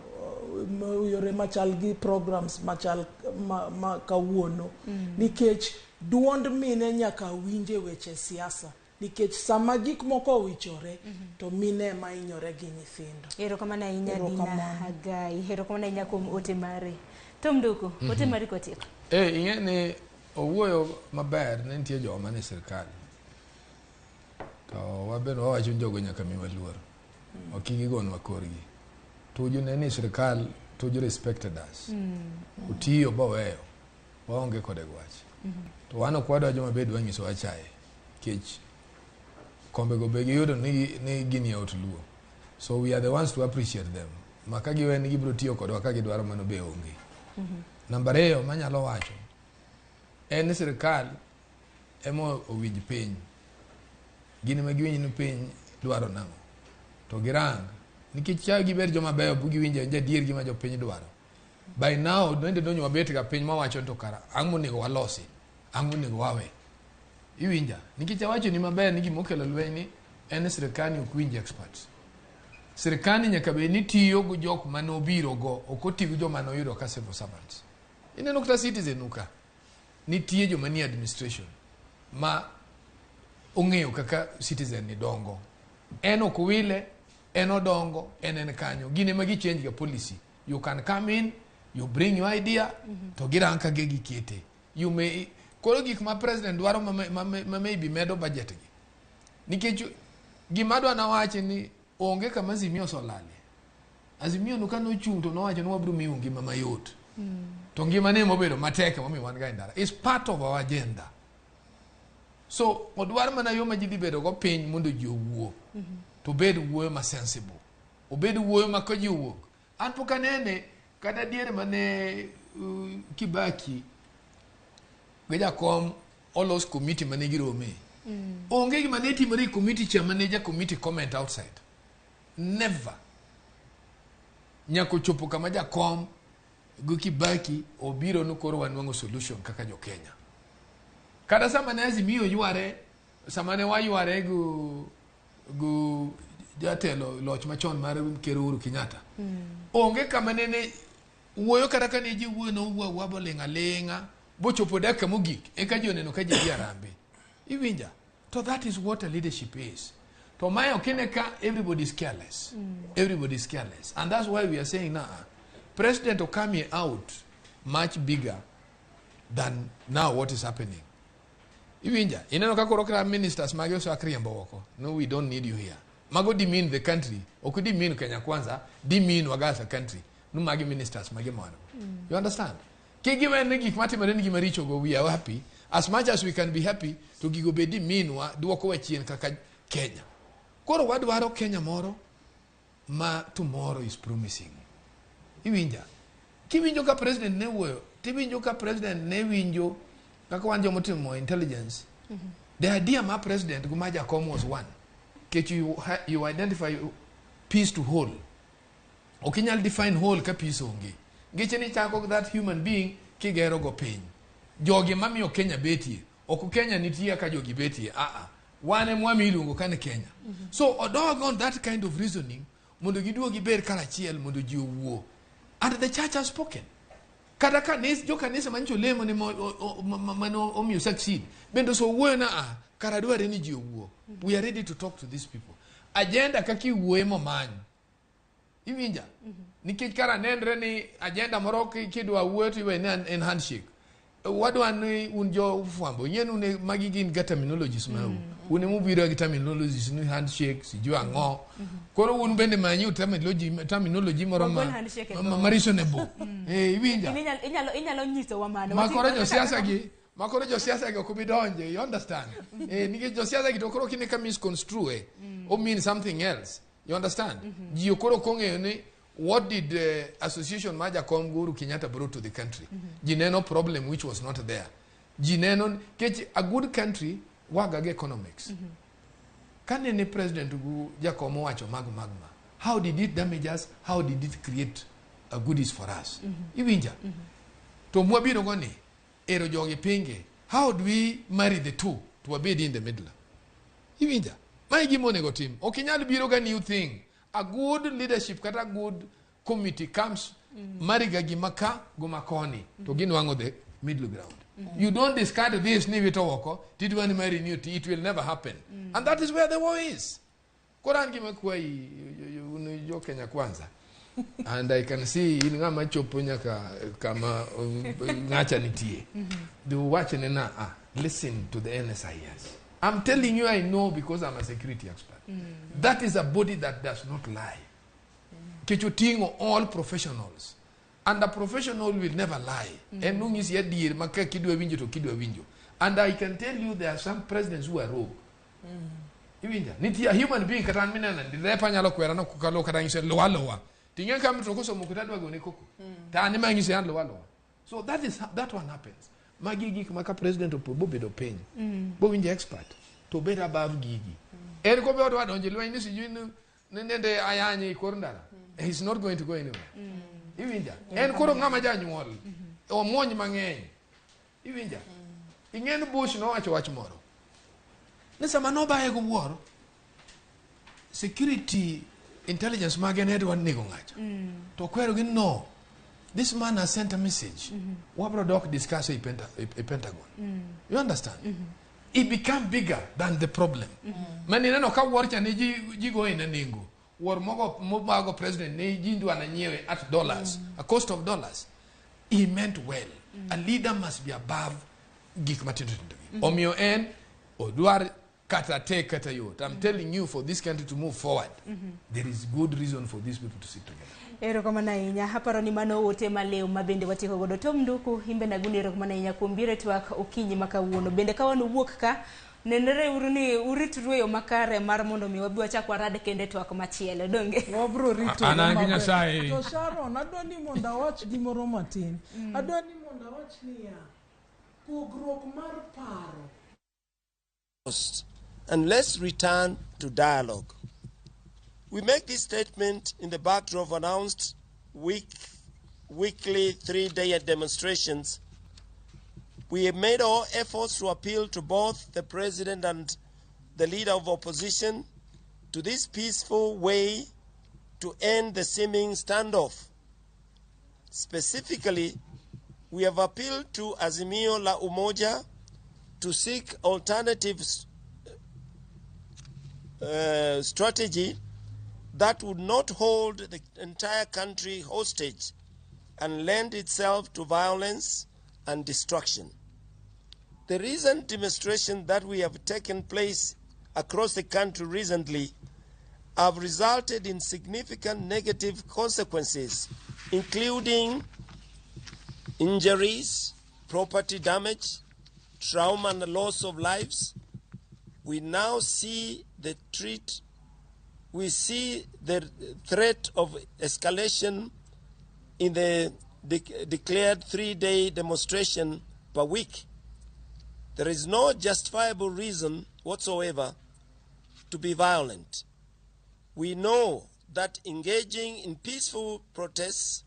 yore machal gi programs machal ma kawuono. Nikech duond mine nyaka winje weche siasa. Nikech sama gik moko owichore to mine ema hinyore gi nyithindo. Erokamano ahinya Dina Erokamano. Agai, erokamano ahinya kuom ote mari. Tom Nduku, ote mari kotieko. Ing'e ni owuoyo maber ne nitie joma ni sirkal. To wabe wawacho ni jogo nyaka miwa luor. Ok gigonwa korgi. Tuju ne ni sirkal, Tuju respected us. Otiyo boweyo. Waonge kode wach. To wan ok wadwa joma bed wanyiso wachaye. Nikech kombego be giyudo ni gin yawuot Luo. So we are the ones to appreciate them. Ma ka giwe ni gibiro tiyo kodwa ka gidwaro mano be onge. Namba 2 manyalo wacho en ni sirkal ema owinj piny. Gin ema giwinj ni piny dwaro nang'o. To girang nikech ka giber joma beyo bu giwinjo awinja adier gima jopiny dwaro. By now nende donyo wabet ga piny mawacho ni to kara ang' monego walosi, ang' monego wawe. Iwinja? Nikech awacho ni maber ni gimokelo lweny ni en ni sirkal ni ok winj experts. Sirkal ni nyaka bed ni tiyo gi jok manobiro go, ok oti gi joma noyudo ka civil servants. Ineno kata Citizen uka, nitie joma nie administration ma ong'eyo kaka Citizen ni dongo. En ok wile, en odongo, en kanyo. Gin ema gi change ga policy. You can come in, you bring your idea, to girang ka gikete. You may, koro gik ma president dwaro ma maybe medo budget gi. Nikech gima adwa nawachi ni onge kama Azimio oselale. Azimio no kane ochung' to nowacho ni wabiro miyo ngima mayot. To ngima ne mobedo matek emomiyo wan ga e ndara. It's part of our agenda. So odwar mana yo ma ji dhi bedo go piny mondo ji owuo. To obed wuoyo ma sensible. Obed wuoyo ma ka ji owuok. An pok anene kata diere mane Kibaki gi jakom olos committee mane girome. Onge gima ne timore e committee cha mane ja committee comment outside. Never. Nyaka ochopo kama jakom gi Kibaki obiro ni koro wanwang'o solution kaka jo Kenya. Kata sama ne Azimio yware, sama ne wayware go jatelo loch machon mar Ker Uhuru Kenyatta. Onge kama nene wuoyo kata kane ji wuoyo nowuo awuoya boling' aling'a bochopo dakika mogik eka ji oneno ka ji dhi harambee. Iwinja? To that is what a leadership is. To mae ok ine ka everybody is careless. Everybody is careless. And that's why we are saying now, President Okami out much bigger than now what is happening. Iwinja? Ineno ka koro kata ministers mage osechak riembo oko. No, we don't need you here. Mago demean the country. Ok demean Kenya Kwanza, demean Wagasa country. No magi ministers mage mano. You understand? Kigiwe ni gik matimore ni gima richo go, we are happy. As much as we can be happy, to gigo be demean wa duoko wa chien kaka Kenya. Koro wadwaro Kenya moro ma tomorrow is promising. Iwinja? Kiwinjo ka president ne wuoyo, tiwinjo ka president ne winjo kaka wan jomotimo intelligence. The idea ma president go ma jakom was one. Kech you identify peace to whole. Ok inyal define whole ka peace onge. Ngeche ni chako that human being kigero go piny. Jogi mamiyo Kenya betie. Ok Kenya nitie ka jogi betie. Ah. Wan ema wamiyo iluongo ka ni Kenya. So odog on that kind of reasoning mondo giduog giber karachiel mondo ji owuo. And the church has spoken. Kata kanis, jo kanisa manyicho lemo ni mane omiyo succeed. Bende osewuoyo na ah, kara dware ni ji owuo. We are ready to talk to these people. Agenda kaka iwuoye momany. Iwinja? Nikech kara nenre ni agenda moro kidwa wuoyo to iwe ni en handshake. Wadwa ni un jo fwambo, ing'e ni un magi gin ga terminologies mau. Un emubiro gi terminologies ni handshake, sijui ang'o. Koro un bende manyu terminology moro Wagol handshake e dhowa. ma reasonable. Iwinja? In inyalo nyisowa mano. Ma Wati- koro josiasa gi, ma koro josiasa gi ok obi donje, you understand? Nikech josiasa gi to koro kine ka misconstrue, o mean something else. You understand? Ji koro ok ong'eyo ni what did the association ma Jakom Uhuru Kenyatta brought to the country? Ji neno problem which was not there. Ji neno kech a good country waga gi economics. Kane ni president gu Jakom owacho mag magma, how did it damage us? How did it create a goodies for us? Iwinja? To mwabiro go ni ero jogi pinge. How do we marry the two to wabed in the middle? Iwinja? Mae gima onego tim. Ok inyal biro ga new thing. A good leadership kata a good committee comes marry ga gima ka go makoni to ginwang'o the middle ground. You don't discard this ni wito oko tidwa ni marry new, it will never happen. And that is where the war is. Koro an gima kwayi un jo Kenya Kwanza. And I can see in ng'ama chopo nyaka kama ng'acha nitie. The wachne na ah, listen to the NSIS. I'm telling you I know because I'm a security expert. That is a body that does not lie. Nikech oting'o all professionals. And a professional will never lie. En nong'isi adier ma ka kidwa winjo to kidwa winjo. And I can tell you there are some presidents who are rogue. Iwinja? Nitie a human being kata an mineno ni repa nyalo kwera no kalo kata ng'ise luwa luwa. Ting'e ka mto kosomo kata adwa gone koko. To an ema ng'ise an luwa luwa. So that is that one happens. Magi gik ma ka president bobedo piny. Bowinjo expert to obed above gigi. En kobe odwa donjo e lweny ni sijui ni nende ayany e kor ndara. He's not going to go anywhere. Iwinja? En koro ng'ama janyuol. Omuony mang'eny. Iwinja? Ing'e ni Bush nowacho wach moro. Ni sama nobaye gi wuoro, security intelligence mage ne dwa nego ng'acha. To kwero gi no. This man has sent a message. Wabro dok discuss e Pentagon. You understand? It become bigger than the problem. Mani neno ka wuor cha ne ji go ine nengo. Wuor mogo mobago president ne ji dwa na nyiewe at dollars, a cost of dollars. He meant well. A leader must be above gik matindo tindo gi. Omiyo en odwar Kata tek kata yot. I'm telling you, for this country to move forward, there is good reason for these people to sit together. Erokamano ahinya. Aparo ni mano ote malew ma bende watieko godo. Tom Nduku, imbe naguni erokamano ahinya kuom biro e twak okinyi ma kawuono. Bende ka wan wuok ka, nenre uru ni uritru e yo makare mar mondo mi wabi wachak warad kendo e twak machielo. Donge? Wabro rito An an gi maber. Nyasaye. To Sharon, adwa ni mondo awach gimoro matin. Adwa ni mondo awach niya, pogruok mar paro And let's return to dialogue. We make this statement in the backdrop of announced weekly 3-day demonstrations. We have made all efforts to appeal to both the president and the leader of opposition to this peaceful way to end the seeming standoff. Specifically, we have appealed to Azimio la Umoja to seek alternative strategy that would not hold the entire country hostage and lend itself to violence and destruction. The recent demonstrations that we have taken place across the country recently have resulted in significant negative consequences, including injuries, property damage, trauma and loss of lives. We now see the threat. We see the threat of escalation in the declared 3-day demonstration per week. There is no justifiable reason whatsoever to be violent. We know that engaging in peaceful protests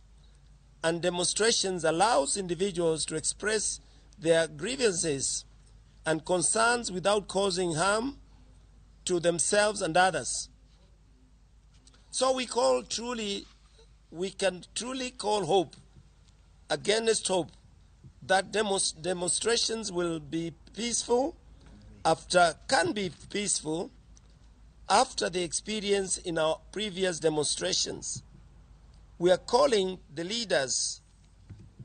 and demonstrations allows individuals to express their grievances and concerns without causing harm to themselves and others. So we can truly call hope against hope that demonstrations will be peaceful can be peaceful after the experience in our previous demonstrations. We are calling the leaders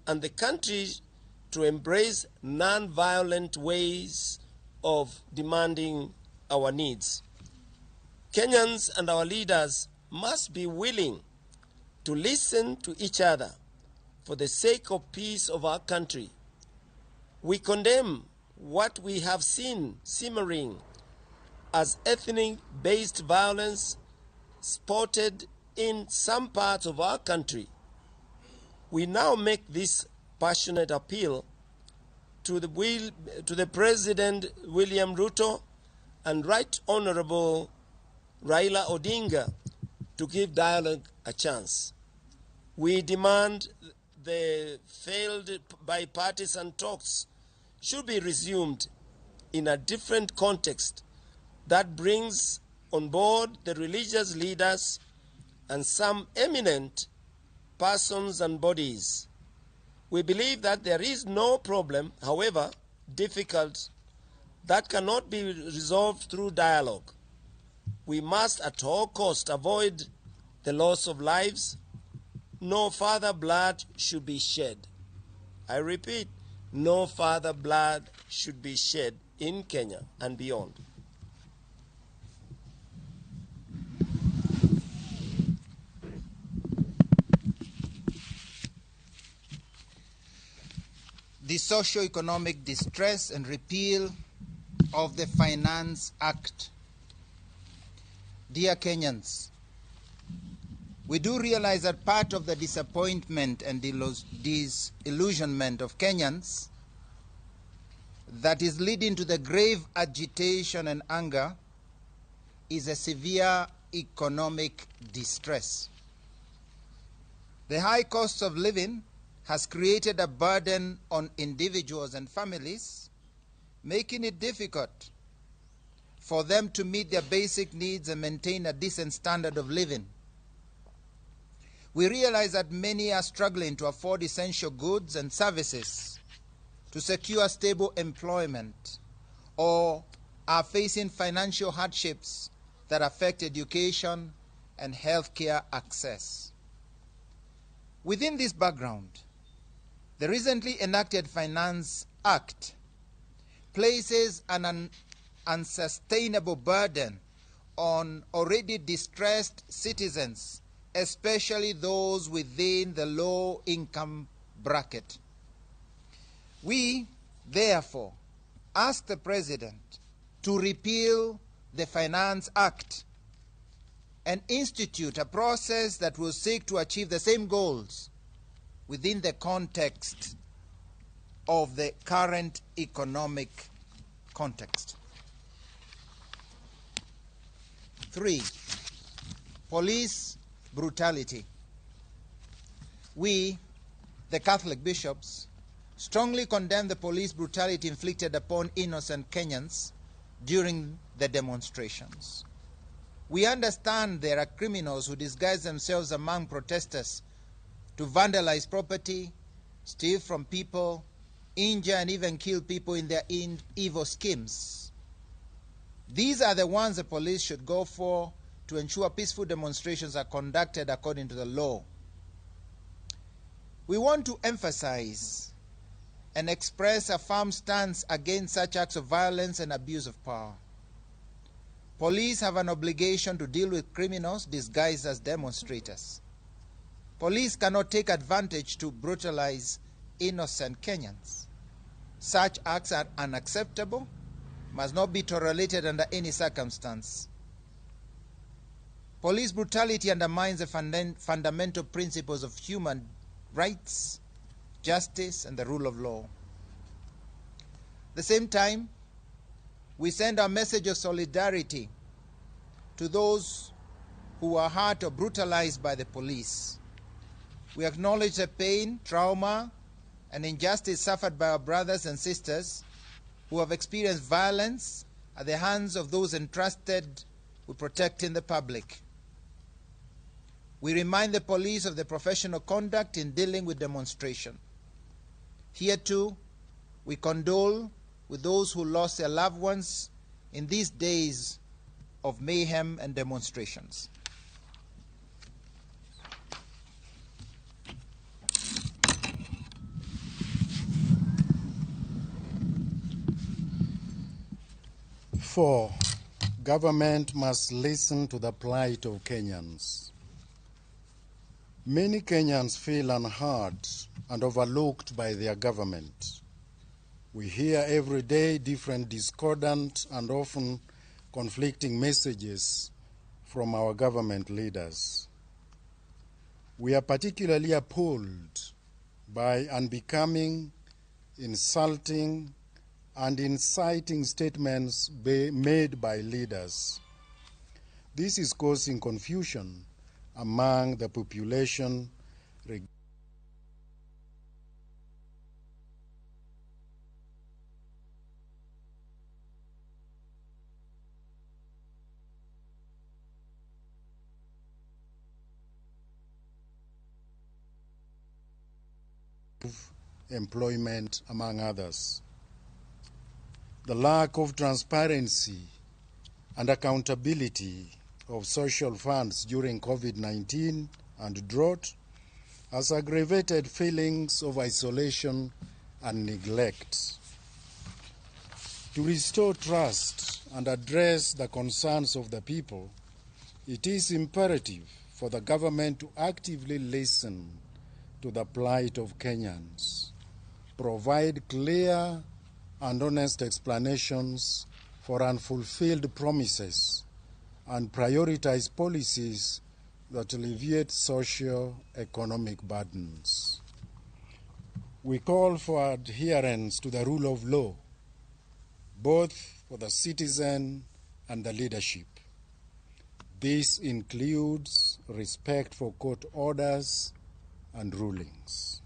and the country to embrace non-violent ways of demanding our needs. Kenyans and our leaders must be willing to listen to each other for the sake of peace of our country. We condemn what we have seen simmering as ethnic-based violence spotted in some parts of our country. We now make this passionate appeal to the President William Ruto and Right Honorable Raila Odinga to give dialogue a chance. We demand the failed bipartisan talks should be resumed in a different context that brings on board the religious leaders and some eminent persons and bodies. We believe that there is no problem, however difficult, that cannot be resolved through dialogue. We must at all cost avoid the loss of lives. No further blood should be shed. I repeat, no further blood should be shed in Kenya and beyond. The socio-economic distress and repeal of the Finance Act. Dear Kenyans, we do realize that part of the disappointment and disillusionment of Kenyans that is leading to the grave agitation and anger is a severe economic distress. The high cost of living has created a burden on individuals and families, making it difficult for them to meet their basic needs and maintain a decent standard of living. We realize that many are struggling to afford essential goods and services, to secure stable employment, or are facing financial hardships that affect education and healthcare access. Within this background, the recently enacted Finance Act places an unsustainable burden on already distressed citizens, especially those within the low income bracket. We, therefore, ask the President to repeal the Finance Act and institute a process that will seek to achieve the same goals within the context of the current economic context. 3, police brutality. We, the Catholic bishops, strongly condemn the police brutality inflicted upon innocent Kenyans during the demonstrations. We understand there are criminals who disguise themselves among protesters to vandalize property, steal from people, injure and even kill people in their evil schemes. These are the ones the police should go for to ensure peaceful demonstrations are conducted according to the law. We want to emphasize and express a firm stance against such acts of violence and abuse of power. Police have an obligation to deal with criminals disguised as demonstrators. Police cannot take advantage to brutalize innocent Kenyans. Such acts are unacceptable, must not be tolerated under any circumstance. Police brutality undermines the fundamental principles of human rights, justice, and the rule of law. At the same time, we send our message of solidarity to those who were hurt or brutalized by the police. We acknowledge the pain, trauma, and injustice suffered by our brothers and sisters who have experienced violence at the hands of those entrusted with protecting the public. We remind the police of the professional conduct in dealing with demonstration. Here too, we condole with those who lost their loved ones in these days of mayhem and demonstrations. Four, government must listen to the plight of Kenyans. Many Kenyans feel unheard and overlooked by their government. We hear every day different discordant and often conflicting messages from our government leaders. We are particularly appalled by unbecoming, insulting, and inciting statements made by leaders. This is causing confusion among the population employment, among others. The lack of transparency and accountability of social funds during COVID-19 and drought has aggravated feelings of isolation and neglect. To restore trust and address the concerns of the people, it is imperative for the government to actively listen to the plight of Kenyans, provide clear and honest explanations for unfulfilled promises, and prioritize policies that alleviate socio-economic burdens. We call for adherence to the rule of law, both for the citizen and the leadership. This includes respect for court orders and rulings.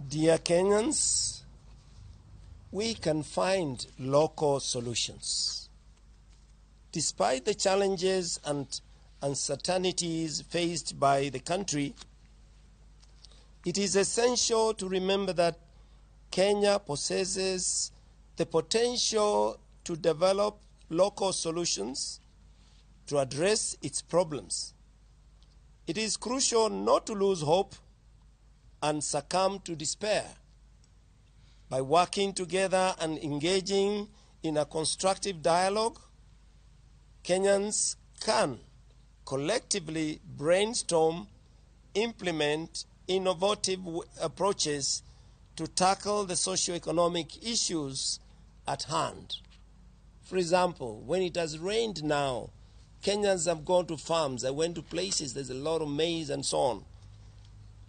Dear Kenyans, we can find local solutions. Despite the challenges and uncertainties faced by the country, it is essential to remember that Kenya possesses the potential to develop local solutions to address its problems. It is crucial not to lose hope and succumb to despair. By working together and engaging in a constructive dialogue, Kenyans can collectively brainstorm, implement innovative approaches to tackle the socioeconomic issues at hand. For example, when it has rained now, Kenyans have gone to farms, they went to places, there's a lot of maize and so on.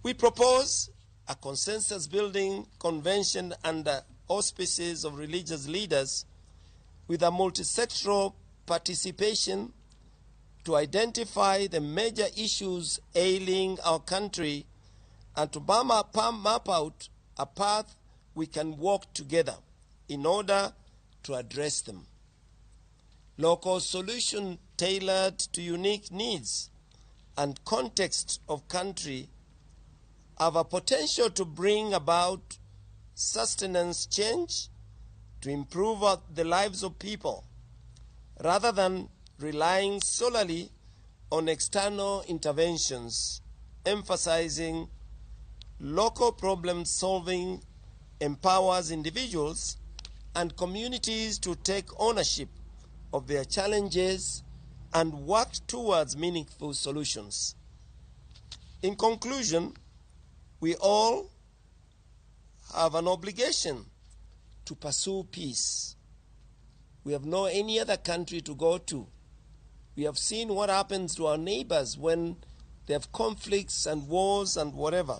We propose a consensus building convention under auspices of religious leaders with a multisectoral participation to identify the major issues ailing our country and to map out a path we can walk together in order to address them. Local solutions tailored to unique needs and context of country have a potential to bring about sustenance change to improve the lives of people, rather than relying solely on external interventions, emphasizing local problem solving empowers individuals and communities to take ownership of their challenges and work towards meaningful solutions. In conclusion, we all have an obligation to pursue peace. We have no any other country to go to. We have seen what happens to our neighbors when they have conflicts and wars and whatever.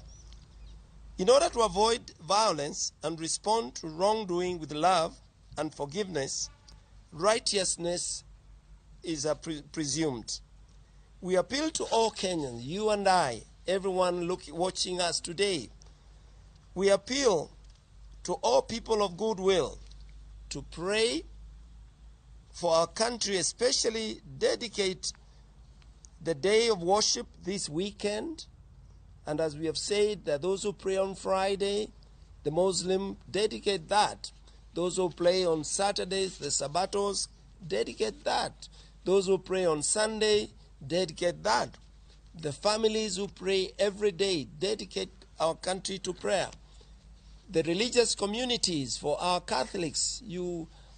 In order to avoid violence and respond to wrongdoing with love and forgiveness, righteousness is presumed. We appeal to all Kenyans, you and I, everyone watching us today. We appeal to all people of goodwill to pray for our country, especially dedicate the day of worship this weekend. And as we have said, that those who pray on Friday, the Muslim, dedicate that. Those who pray on Saturdays, the Sabbatos, dedicate that. Those who pray on Sunday, dedicate that. The families who pray every day, dedicate our country to prayer. The religious communities, for our Catholics,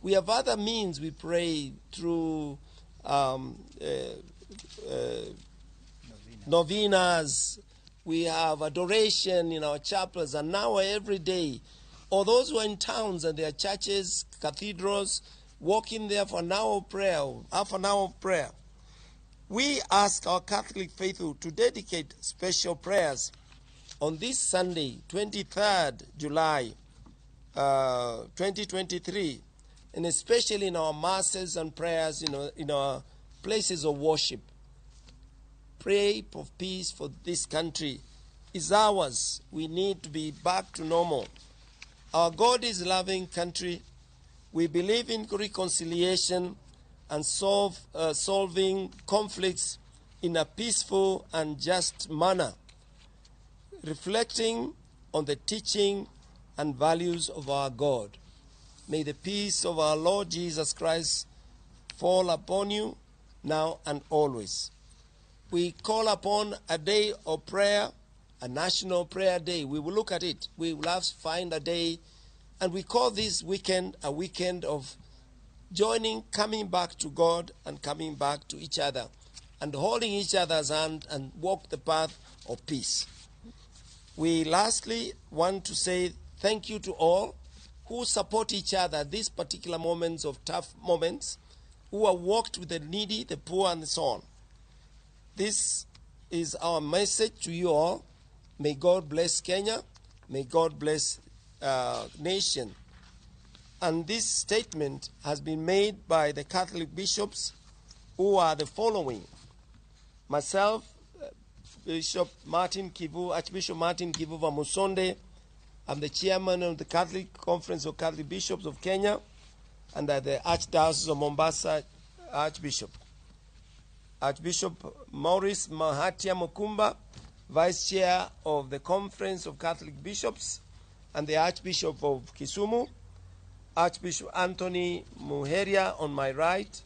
we have other means. We pray through novenas. We have adoration in our chapels, an hour every day. Or those who are in towns and their churches, cathedrals, walk in there for an hour of prayer, half an hour of prayer. We ask our Catholic faithful to dedicate special prayers on this Sunday, 23rd July, 2023, and especially in our masses and prayers, in our places of worship. Pray for peace for this country. It's ours. We need to be back to normal. Our God is loving country. We believe in reconciliation and solving conflicts in a peaceful and just manner, reflecting on the teaching and values of our God. May the peace of our Lord Jesus Christ fall upon you now and always. We call upon a day of prayer, a national prayer day. We will look at it. We will have to find a day. And we call this weekend a weekend of joining, coming back to God and coming back to each other and holding each other's hand and walk the path of peace. We lastly want to say thank you to all who support each other at these particular moments of tough moments, who have walked with the needy, the poor, and so on. This is our message to you all. May God bless Kenya. May God bless nation. And this statement has been made by the Catholic bishops, who are the following. Myself, Bishop Martin Kivu, Archbishop Martin Kivuva Musonde. I'm the chairman of the Catholic Conference of Catholic Bishops of Kenya and the Archdiocese of Mombasa Archbishop. Archbishop Maurice Mahatia Mukumba, Vice Chair of the Conference of Catholic Bishops and the Archbishop of Kisumu. Archbishop Anthony Muheria on my right,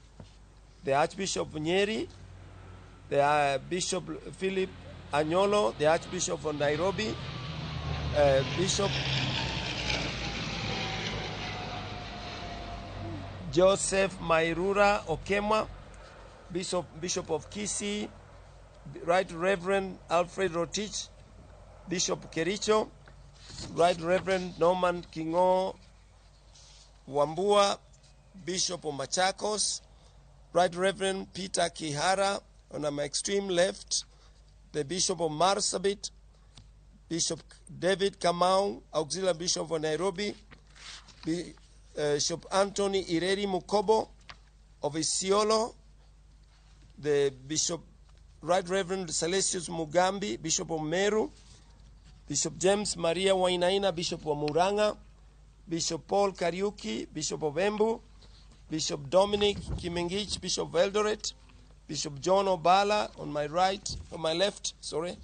the Archbishop of Nyeri, the Bishop Philip Anyolo, the Archbishop of Nairobi, Bishop Joseph Mairura Okema, Bishop of Kisii, Right Reverend Alfred Rotich, Bishop Kericho, Right Reverend Norman Kingo Wambua, Bishop of Machakos, Right Reverend Peter Kihara, on my extreme left, the Bishop of Marsabit, Bishop David Kamau, Auxiliary Bishop of Nairobi, Bishop Anthony Ireri Mukobo of Isiolo, the Bishop Right Reverend Celestius Mugambi, Bishop of Meru, Bishop James Maria Wainaina, Bishop of Murang'a, Bishop Paul Kariuki, Bishop of Embu, Bishop Dominic Kimengich, Bishop of Eldoret, Bishop John Obala on my right, on my left, sorry,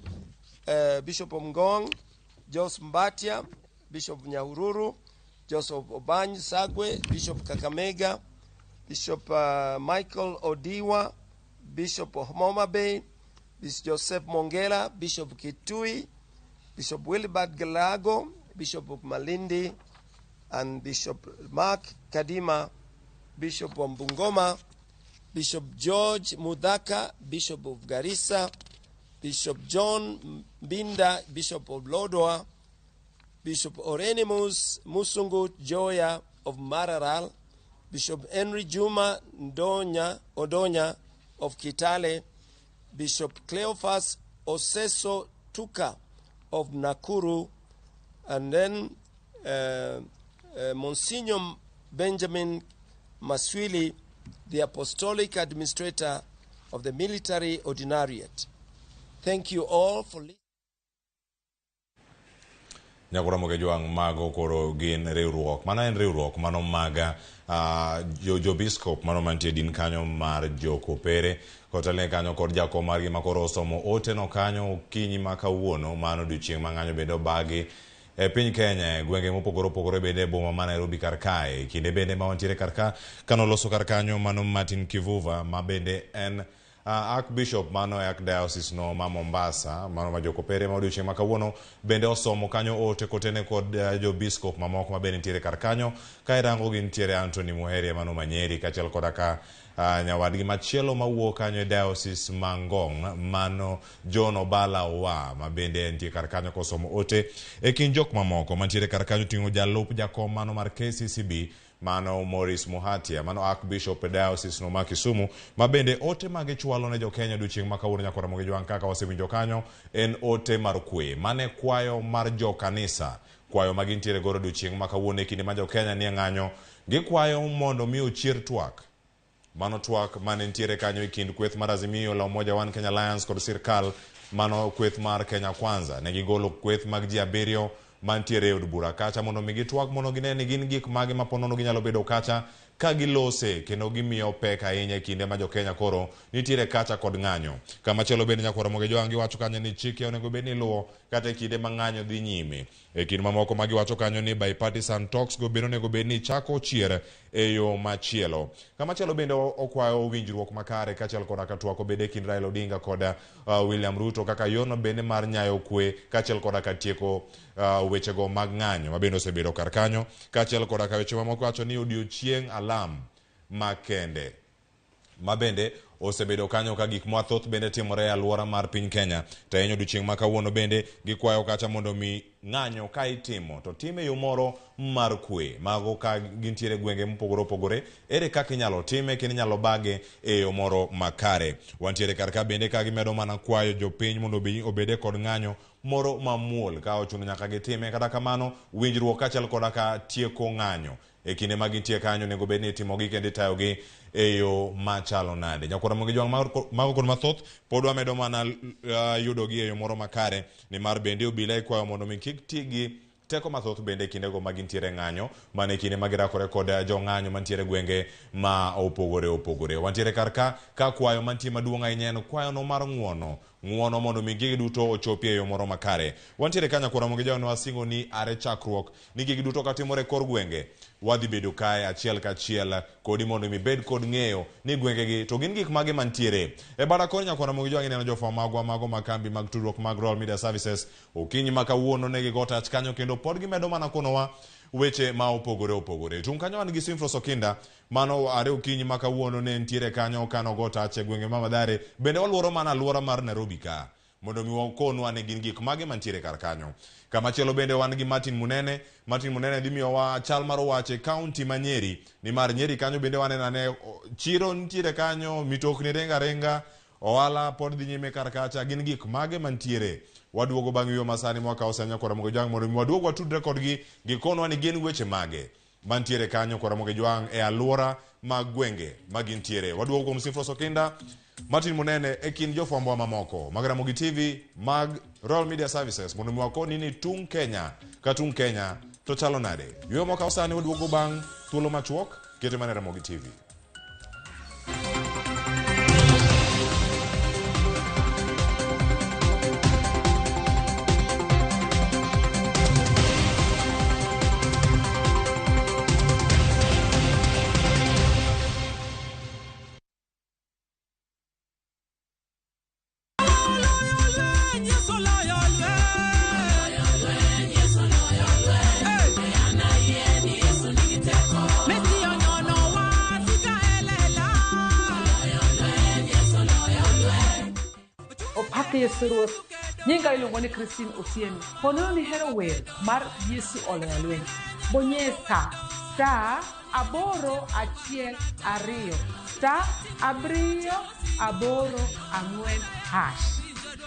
Bishop of Ngong, Joseph Mbatia, Bishop of Nyahururu, Joseph Obany Sagwe, Bishop Kakamega, Bishop Michael Odiwa, Bishop of Homa Bay, Bishop Joseph Mongela, Bishop Kitui, Bishop Wilbert Galago, Bishop of Malindi, and Bishop Mark Kadima, Bishop of Bungoma, Bishop George Mudaka, Bishop of Garissa, Bishop John Binda, Bishop of Lodwar, Bishop Orenimus Musungu Joya of Mararal, Bishop Henry Juma Odonya of Kitale, Bishop Cleophas Oseso Tuka of Nakuru, and then Monsignor Benjamin Maswili, the Apostolic Administrator of the Military Ordinariate. Thank you all for listening. Nyakura Mogejwang mago koro gin riwruok mano en riwruok mano maga jo biskop mano mantie din kanyo mar jokopere kotelne kanyo kod jakom margi makoro osomo ote no kanyo okinyi ma kawuono mano odiochieng' ma ng'anyo bende obagi e piny Kenya e gwenge mopogore opogore bende e boma ma Nairobi kar kae. Kinde bende ma wantiere kar ka kanoloso kar kanyo mano Martin Kivuva ma bende en Archbishop mano e Archdiocese no ma Mombasa mano ma jokopere ma odiochieng' ma kawuono bende osomo kanyo ote kotene kod jobiskop mamoko ma bende nitiere kar kanyo. Ka irango gi nitiere Anthony Muheria mano ma Nyeri kaachiel koda ka nyawadgi machielo mawuok kanyo e Diocese ma Ngong mano John Obala Owa ma bende nitie kar kanyo kosomo ote. E kind jok mamoko mantiere kar kanyo ting'o jalup jakom mano mar KCCB mano Maurice Muhatia mano Archbishop e Diocese no ma Kisumu ma bende ote magichwalo ne jokenya odiochieng' ma kawuono nyakora Mogejwang' kaka wasewinjo kanyo en ote mar kwe mane kwayo mar jokanisa kwayo magintiere godo odiochieng' ma kawuono e kinde ma jokenya nie ng'anyo gikwayo mondo mi ochier twak mano twak mane nitiere kanyo e kind kweth mar Azimio la Umoja One Kenya Alliance kod sirkal mano kweth mar Kenya Kwanza. Ne gigolo kweth mag ji 7 mantiere e od bura kacha mondo mi gitwak mondo gine ni gin gik mage ma ponono ginyalo bedo kacha ka gilose kendo gimiyo pek ahinya e kinde ma jokenya koro nitiere kacha kod ng'anyo. Kamachielo bende nyakwara Mogejwang' giwacho kanyo ni chike onego bed ni iluwo kata e kinde ma ng'anyo dhi nyime. E kind mamoko ma giwacho kanyo ni bipartisan talks go bende onego bed ni chako chier e yo machielo. Kamachielo bende okwayo winjruok makare kaachiel koda ka twak obed e kind Raila Odinga kod William Ruto kaka yono bende mar nyayo kwe kaachiel koda ka tieko wechego mag ng'anyo ma bende osebedo kar kanyo kaachiel koda ka weche mamoko wacho ni odiochieng' alam makende ma bende osebedo kanyo ka gik mathoth bende timore e alwora mar piny Kenya. To ahinya odiochieng' ma kawuono bende gikwayo kacha mondo mi ng'anyo ka itimo to time yo moro mar kwe. Mago ka gintiere gwenge mopogore opogore, ere kaka inyalo time kendo inyalo bage e yo moro makare. Wantiere kar ka bende ka gimedo mana kwayo jopiny mondo obede kod ng'anyo moro mamuol ka ochuno nyaka gitime. Kata kamano winjruok kaachiel koda ka tieko ng'anyo e kinde ma gintie kanyo onego bed ni itimogi kendo itayogi e yo machalo nade. Nyakwara Mogejwang' mago kod mathoth pod wamedo mana yudogi e yo moro makare nimar bende obila ikwayo mondo mi kik ti gi teko mathoth bende e kindego ma gintiere ng'anyo mane e kinde ma girakore kod jong'anyo mantiere gwenge ma opogore opogore. Wantiere kar ka kwayo mantie maduong' ahinya en kwayono mar ng'uono ng'uono mondo mi gigi duto ochopi e yo moro makare. Wantiere ka nyakwar Ramogi Jawang' ne wasingo ni are chakruok ni gigi duto katimore e kor gwenge wadhi bedo kae achiel kachiel kodi mondo mi bed kod ng'eyo ni gwengegi to gin gik mage mantiere. E bada koni nyakwar Ramogi Jawang' ineno jofwambo magwa mago mag kambi mag tudruok mag Royal Media Services okinyi ma kawuono ne gigo tach kanyo kendo pod gimedo mana konowa weche ma opogore opogore. Tung' kanyo wan gi Simfros Okinda mano are okinyi ma kawuono ne nitiere kanyo kanogo tach e gwenge ma Mathare bende waluoro mana aluora mar Nairobi ka mondo mi wakonwa ni gin gik mage mantiere kar kanyo. Kamachielo bende wan gi Martin Munene. Martin Munene dhi miyowa chal mar wach e kaunti ma Nyeri nimar Nyeri kanyo bende waneno ane chiro nitiere kanyo, mitokni ringo aringa, ohala pod dhi nyime kar kacha, gin gik mage mantiere. Waduogo bang' yueyo masani mwakawo sa nyakwar Ramogi Jwang' mondo mi waduog watudre kodgi gikonwa ni gin weche mage mantiere kanyo kwa Ramogi Jwang' e aluora mag gwenge ma gintiere. Waduogo kuom Simfros Okinda, Martin Munene e kind jofwambo mamoko mag Ramogi TV mag Royal Media Services mondo mi wakoni ni tung' Kenya ka tung' Kenya to chalo nade. Yueyo mwakawo sani waduogo bang' thuolo machuok, kete mana e Ramogi TV. Opak Yesu Ruoth. Nyinga iluongo ni Christine Otieno. Ponono ni hero wer mar Yesu Oloyo Lweny. Bonyesa star 8 1 2 star 7 8 4 hash.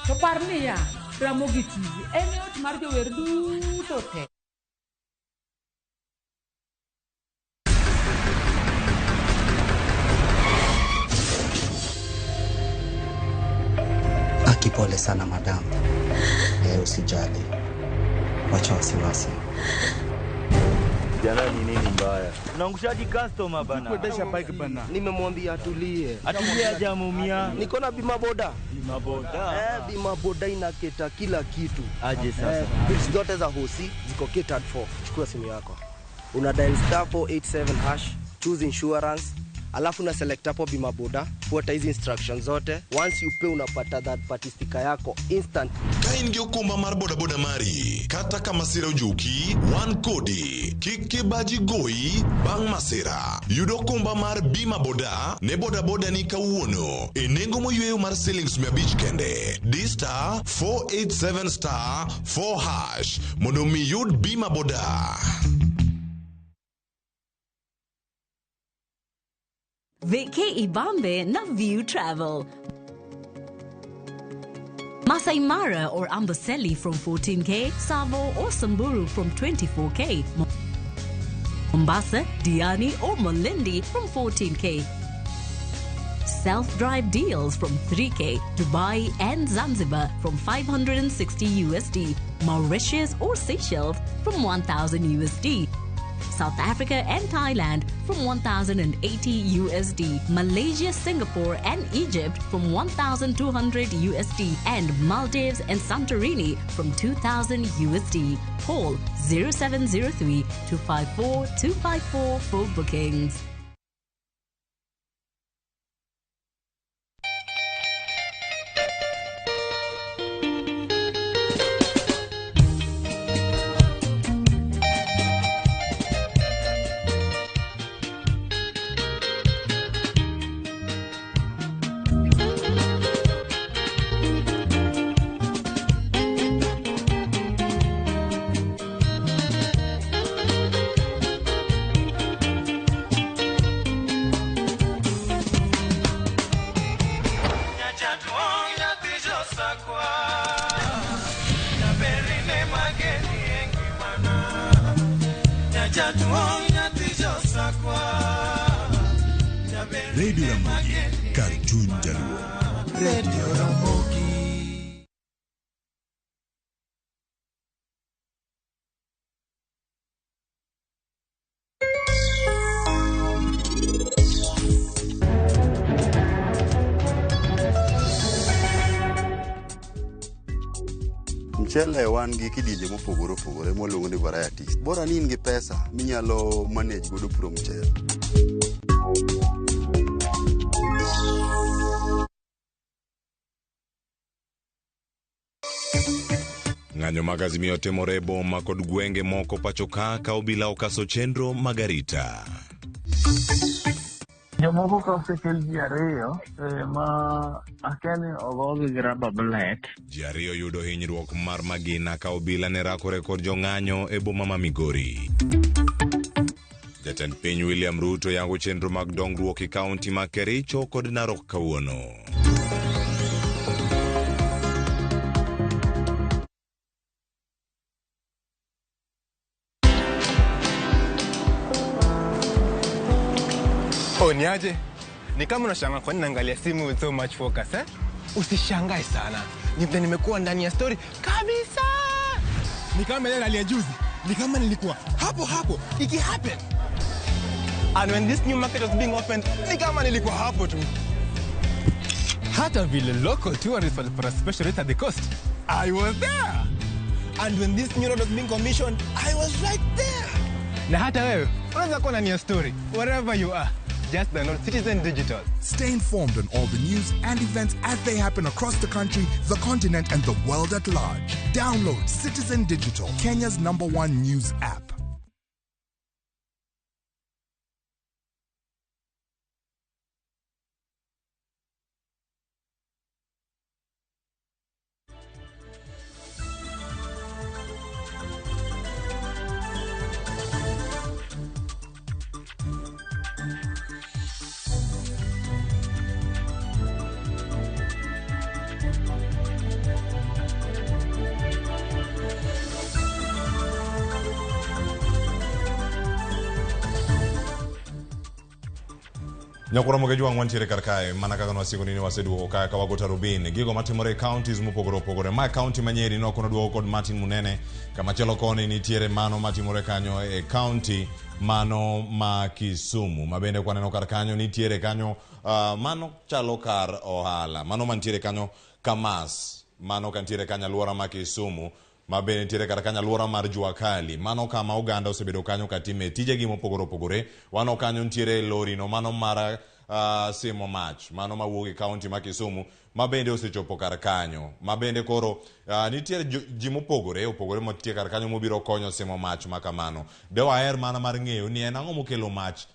To par niya, Ramogi TV en e ot mar jower duto te. Aki, pole sana madam. Usijali, wacha wasiwasi. Jana ni nini mbaya? Unaangushaji customer bana. Kuendesha bike bana. Nimemwambia atulie. Atulie hajamuumia. Niko na bima boda. Bima boda. Bima boda inacater kila kitu. Aje sasa. Bills zote za hosi ziko catered for. Chukua simu yako. Una dial star 487 hash, choose insurance, alafu una select hapo bima boda, fuata hizi instructions zote. Once you pay unapata third party sticker yako instant. Ka in gi okumba mar bodaboda mari, kata ka masira ojuki, wan kodi. Kik kibaji goyi bang' masira. Yud okumba mar bima boda ne bodaboda ni kawuono e nengo moyweyo mar silings 500 kende. Di star 487 star 4 hash mondo mi yud bima boda. Vacay Ibambe na View Travel. Masai Mara or Amboseli from 14K, Tsavo or Samburu from 24K, Mombasa, Diani or Malindi from 14K. Self-drive deals from 3K, Dubai and Zanzibar from 560 USD, Mauritius or Seychelles from 1000 USD. South Africa and Thailand from 1080 USD, Malaysia, Singapore and Egypt from 1200 USD, and Maldives and Santorini from 2000 USD. Call 0703 254 254 for bookings. Radio Ramogi, kar chuny jaluo. Radio Ramogi. Mchele wan gi kidienje mopogore opogore mwaluongo ni varieties. Bora ni in gi pesa minyalo manage godo puro mchele. Ng'anyo mag Azimio timore e boma kod gwenge moko pacho ka ka obila okaso chenro mag arita. Jomoko ka osekel ji ariyo ma akia ni ogogi gi rubber bullet. Ji ariyo yudo hinyruok mar magina ka obila ne rakore kod jong'anyo e boma ma Migori. Jatend piny William Ruto yango chenro mag dongruok e kaunti ma Kericho kod Narok kawuono. Oh, niaje? Ni kama unashangaa kwa nini naangalia simu with so much focus, eh? Usishangae sana. Ni vile nimekuwa ndani ya story kabisa. Ni kama ile nalia juzi. Ni kama nilikuwa hapo hapo iki happen. And when this new market was being opened, ni kama nilikuwa hapo tu. Hata vile local tourists walipata special rate at the coast, I was there. And when this new road was being commissioned, I was right there. Na hata wewe unaweza kuwa ndani ya story wherever you are. Just download Citizen Digital. Stay informed on all the news and events as they happen across the country, the continent, and the world at large. Download Citizen Digital, Kenya's #1 news app. Nyakura Mogejwang' wantiere kar kae mana kaka nwasigo ni waseduogo kae ka wago tarubin gigo matimore e counties mopogore opogore. Ma county ma Nyeri nokono duogo kod Martin Munene, kamachielo koni nitiere mano matimore kanyo e county mano ma Kisumu. Ma bende kwaneno kar kanyo nitiere kanyo mano chalo kar ohala mano mantiere kanyo Kamas, mano kantiere kanyo alwora ma Kisumu, ma bende nitiere kar kanyo alwora mar Jua Kali, mano kama oganda osebedo kanyo katime tijegi mopogore opogore. Wano kanyo nitiere lori no mano mar simo mach mano mawuok e county ma Kisumu ma bende osechopo kar kanyo, ma bende koro nitiere ji mopogore opogore motie kar kanyo mobiro konyo simo mach ma kamano. De waher mana mar ng'eyo ni en ang'o mokelo mach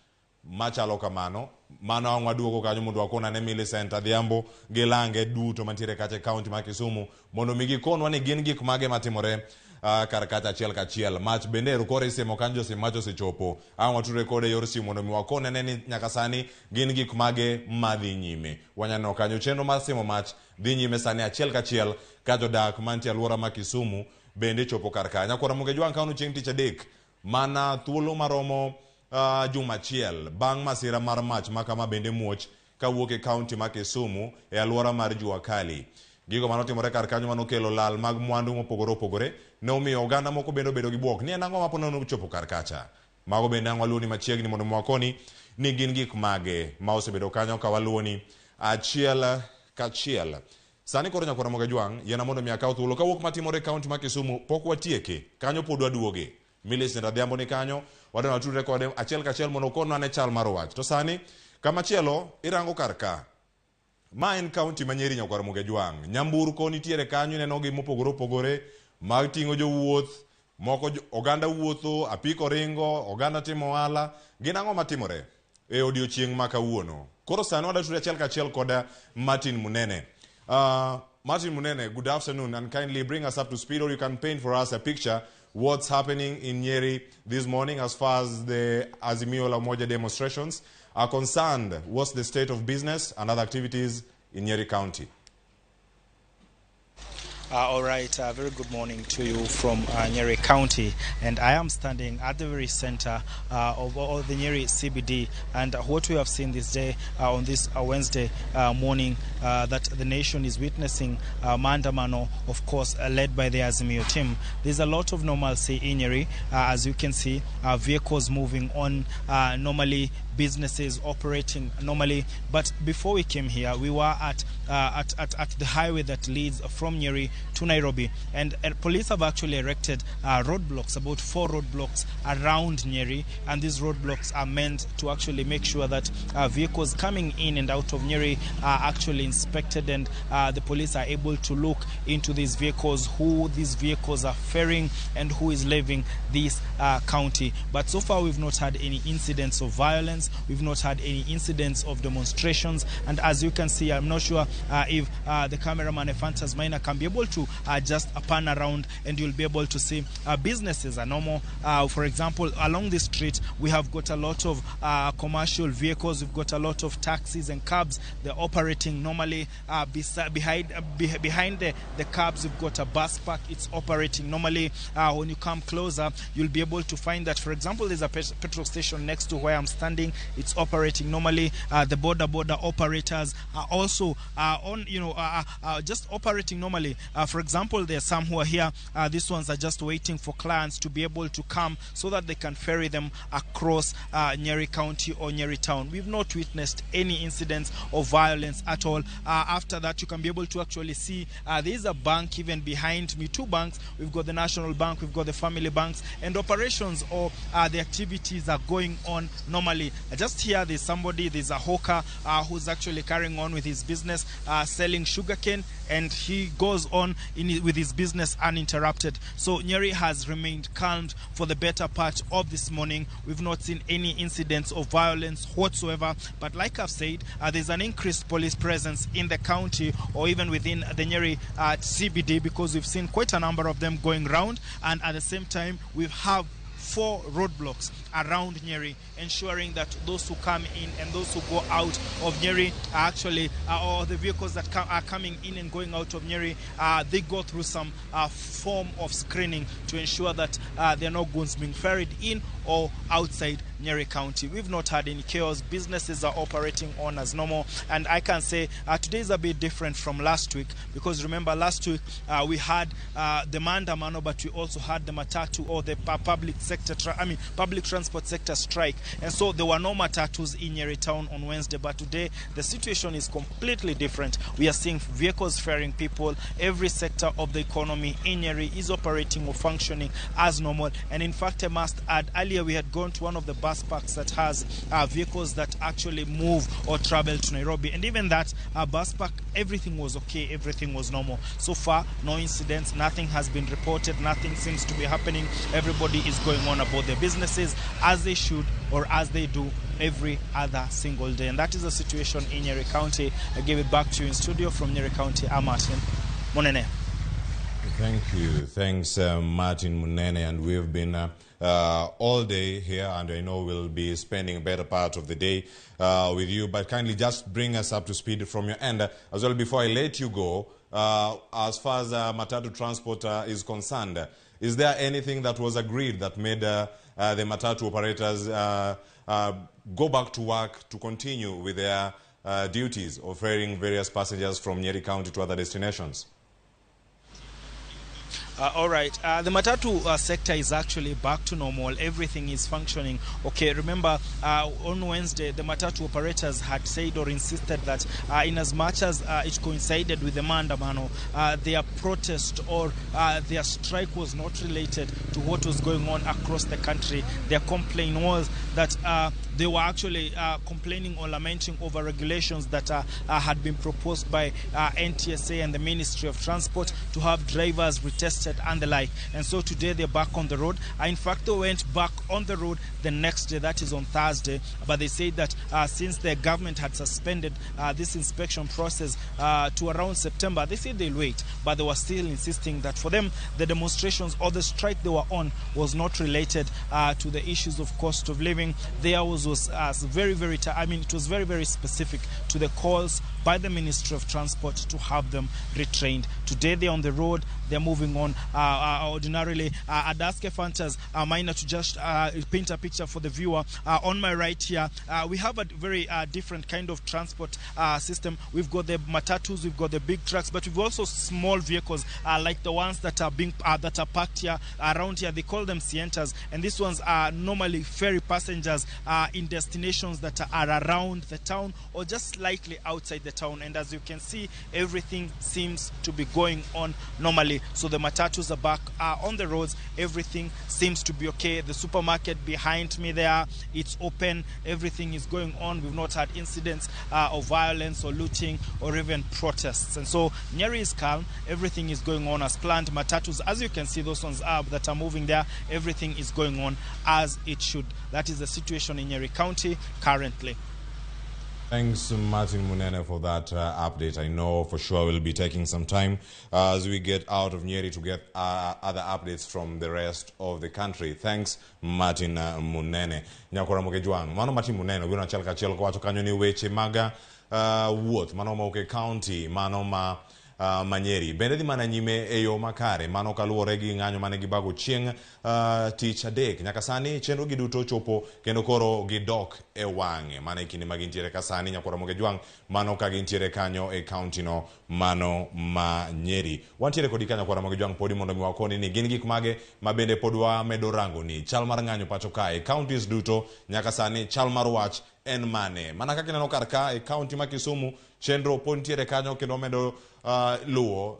machalo kamano. Mano ang' waduogo kanyo mondo wakon ane Millicent Adhiambo gi lange duto mantiere kacha e county ma Kisumu mondo mi gikonwa ni gin gik mage matimore kar kacha achiel kachiel. Mach bende ero koro isimo kanyo, josim mach osechopo. Ang' watudre kode e yor simu mondo mi wakon ane ni nyaka sani gin gik mage madhi nyime. Wanyaneno kanyo chenro mar simo mach dhi nyime sani achiel kachiel ka jodak mantie alwora ma Kisumu bende chopo kar kanyo. Nyakwara Mogejwang' kawuono chieng' tich adek mana thuolo maromo juma achiel bang' masira mar mach ma kama bende muoch kawuok e county ma Kisumu e alwora mar Jua Kali. Gigo manotimore kar kanyo manokelo lal mag mwandu mopogore opogore ne omiyo oganda moko bende obedo gi bwok ni en ang'o ma nochopo kar kacha. Mago bende ang' waluwoni machiegni mondo mwakoni ni gin gik mage ma osebedo kanyo ka waluwoni achiel kachiel. Sani koro Nyakwara Mogejwang' yiena mondo mi akaw thuolo kawuok matimore e county ma Kisumu pok watieke kanyo pod waduoge. Millicent Adhiambo ni kanyo, wadwa watudre kode achiel kachiel mondo okonwa ane chal mar wach. To sani kamachielo irango kar ka. Ma en county ma Nyeri Nyakwar Mogejwang'. Nyamburko nitiere kanyo ineno gi mopogore opogore mag ting'o jowuoth, moko oganda wuotho, apiko ringo, oganda timo ohala. Gin ang'o matimore e odiochieng' ma kawuono? Koro sani wadwa tudre achiel kachiel kod Martin Munene. Martin Munene, good afternoon, and kindly bring us up to speed, or you can paint for us a picture what's happening in Nyeri this morning as far as the Azimio la Umoja demonstrations are concerned. What's the state of business and other activities in Nyeri County? All right, very good morning to you from Nyeri County, and I am standing at the very center of the Nyeri CBD, and what we have seen this day on this Wednesday morning, that the nation is witnessing maandamano, of course, led by the Azimio team. There's a lot of normalcy in Nyeri, as you can see, vehicles moving on normally, businesses operating normally. But before we came here, we were at the highway that leads from Nyeri to Nairobi. And police have actually erected roadblocks, about 4 roadblocks around Nyeri, and these roadblocks are meant to actually make sure that vehicles coming in and out of Nyeri are actually inspected, and the police are able to look into these vehicles, who these vehicles are ferrying and who is leaving this county. But so far we've not had any incidents of violence, we've not had any incidents of demonstrations, and as you can see, I'm not sure if the cameraman Ephantus Maina can be able to just pan around, and you'll be able to see businesses are normal. For example, along this street we have got a lot of commercial vehicles, we've got a lot of taxis and cabs. They're operating normally. Behind the cabs we've got a bus park, it's operating normally. When you come closer, you'll be able to find that, for example, there's a petrol station next to where I'm standing, it's operating normally. The border operators are also on, you know, just operating normally. For example, there are some who are here. These ones are just waiting for clients to be able to come so that they can ferry them across Nyeri County or Nyeri Town. We've not witnessed any incidents of violence at all. After that, you can be able to actually see there is a bank even behind me, 2 banks. We've got the National Bank, we've got the family banks, and operations or the activities are going on normally. Just here, there's somebody, there's a hawker who's actually carrying on with his business, selling sugarcane, and he goes on with his business uninterrupted. So Nyeri has remained calm for the better part of this morning. We've not seen any incidents of violence whatsoever. But like I've said, there's an increased police presence in the county or even within the Nyeri CBD, because we've seen quite a number of them going round, and at the same time we have 4 roadblocks around Nyeri, ensuring that those who come in and those who go out of Nyeri are actually, or the vehicles that are coming in and going out of Nyeri, they go through some form of screening to ensure that there are no goods being ferried in or outside Nyeri County. We've not had any chaos. Businesses are operating on as normal, and I can say today is a bit different from last week, because remember last week we had the Maandamano, but we also had the Matatu or the public sector, public transport sector strike, and so there were no Matatus in Nyeri Town on Wednesday. But today the situation is completely different. We are seeing vehicles ferrying people. Every sector of the economy in Nyeri is operating or functioning as normal. And in fact, I must add, earlier we had gone to one of the bus parks that has vehicles that actually move or travel to Nairobi, and even that bus park, everything was okay, everything was normal. So far, no incidents, nothing has been reported, nothing seems to be happening. Everybody is going on about their businesses as they should or as they do every other single day. And that is the situation in Nyeri County. I give it back to you in studio from Nyeri County. I'm Martin Munene. Thank you. Thanks, Martin Munene. And we've been all day here, and I know we'll be spending a better part of the day with you, but kindly just bring us up to speed from your end as well before I let you go. As far as Matatu transport is concerned, is there anything that was agreed that made the Matatu operators go back to work to continue with their duties of ferrying various passengers from Nyeri County to other destinations? All right. The Matatu sector is actually back to normal. Everything is functioning okay. Remember, on Wednesday, the Matatu operators had said or insisted that in as much as it coincided with the Maandamano, their protest or their strike was not related to what was going on across the country. Their complaint was that they were actually complaining or lamenting over regulations that had been proposed by NTSA and the Ministry of Transport to have drivers retested and the like. And so today they're back on the road. In fact, they went back on the road the next day, that is on Thursday. But they said that since the government had suspended this inspection process to around September, they said they'll wait. But they were still insisting that for them, the demonstrations or the strike they were on was not related to the issues of cost of living. There was very, very, it was very, very specific to the calls by the Ministry of Transport to have them retrained. Today they're on the road, they're moving on ordinarily. Adaske Fantas, Minor, to just paint a picture for the viewer. On my right here, we have a very different kind of transport system. We've got the matatus, we've got the big trucks, but we've also small vehicles like the ones that are being that are parked here around here. They call them Sientas, and these ones are normally ferry passengers in destinations that are around the town or just slightly outside the town. And as you can see, everything seems to be going on normally. So the matatus are back on the roads. Everything seems to be okay. The supermarket behind me there, it's open. Everything is going on. We've not had incidents of violence or looting or even protests. And so Nyeri is calm. Everything is going on as planned. Matatus, as you can see, those ones are that are moving there. Everything is going on as it should. That is the situation in Nyeri County currently. Thanks, Martin Munene, for that update. I know for sure we'll be taking some time as we get out of Nyeri to get other updates from the rest of the country. Thanks, Martin Munene. Nyakora Mogejwang. Mano Martin Munene, obiro achiel kachiel kowacho kanyo ni weche maga wuoth mano ma ok e county mano ma Manyeri bende dhi mana nyime e yo makare mano kaluwore gi ng'anyo mane gibago chieng' tich adek nyaka sani chenro gi duto chopo kendo koro gidok e wang'e mana e kinde ma gintiere ka sani nyakwara Mogejwang' mano ka gintiere kanyo e county no mano ma Nyeri wantiere kodi ka nyakwara Mogejwang' podi mondo mi wakoni ni gin gik mage ma bende pod wamedo rango ni chal mar ng'anyo pacho kae counties duto nyaka sani chal mar wach en mane mana kaka ineno kar ka e county ma Kisumu chenro pod nitiere kanyo kendo wamedo luwo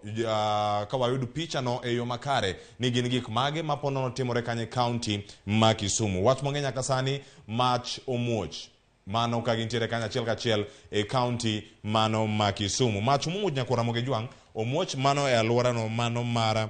ka wayud picha no e yo makare ni gin gik mage ma po nono timore kanyo e county ma Kisumu. Wach mang'eny nyaka sani mach omuoch mano ka gintiere kanyo achiel kachiel e county mano ma Kisumu. Mach momuoch nyakwara Mogejwang' omuoch mano e alworano mano mar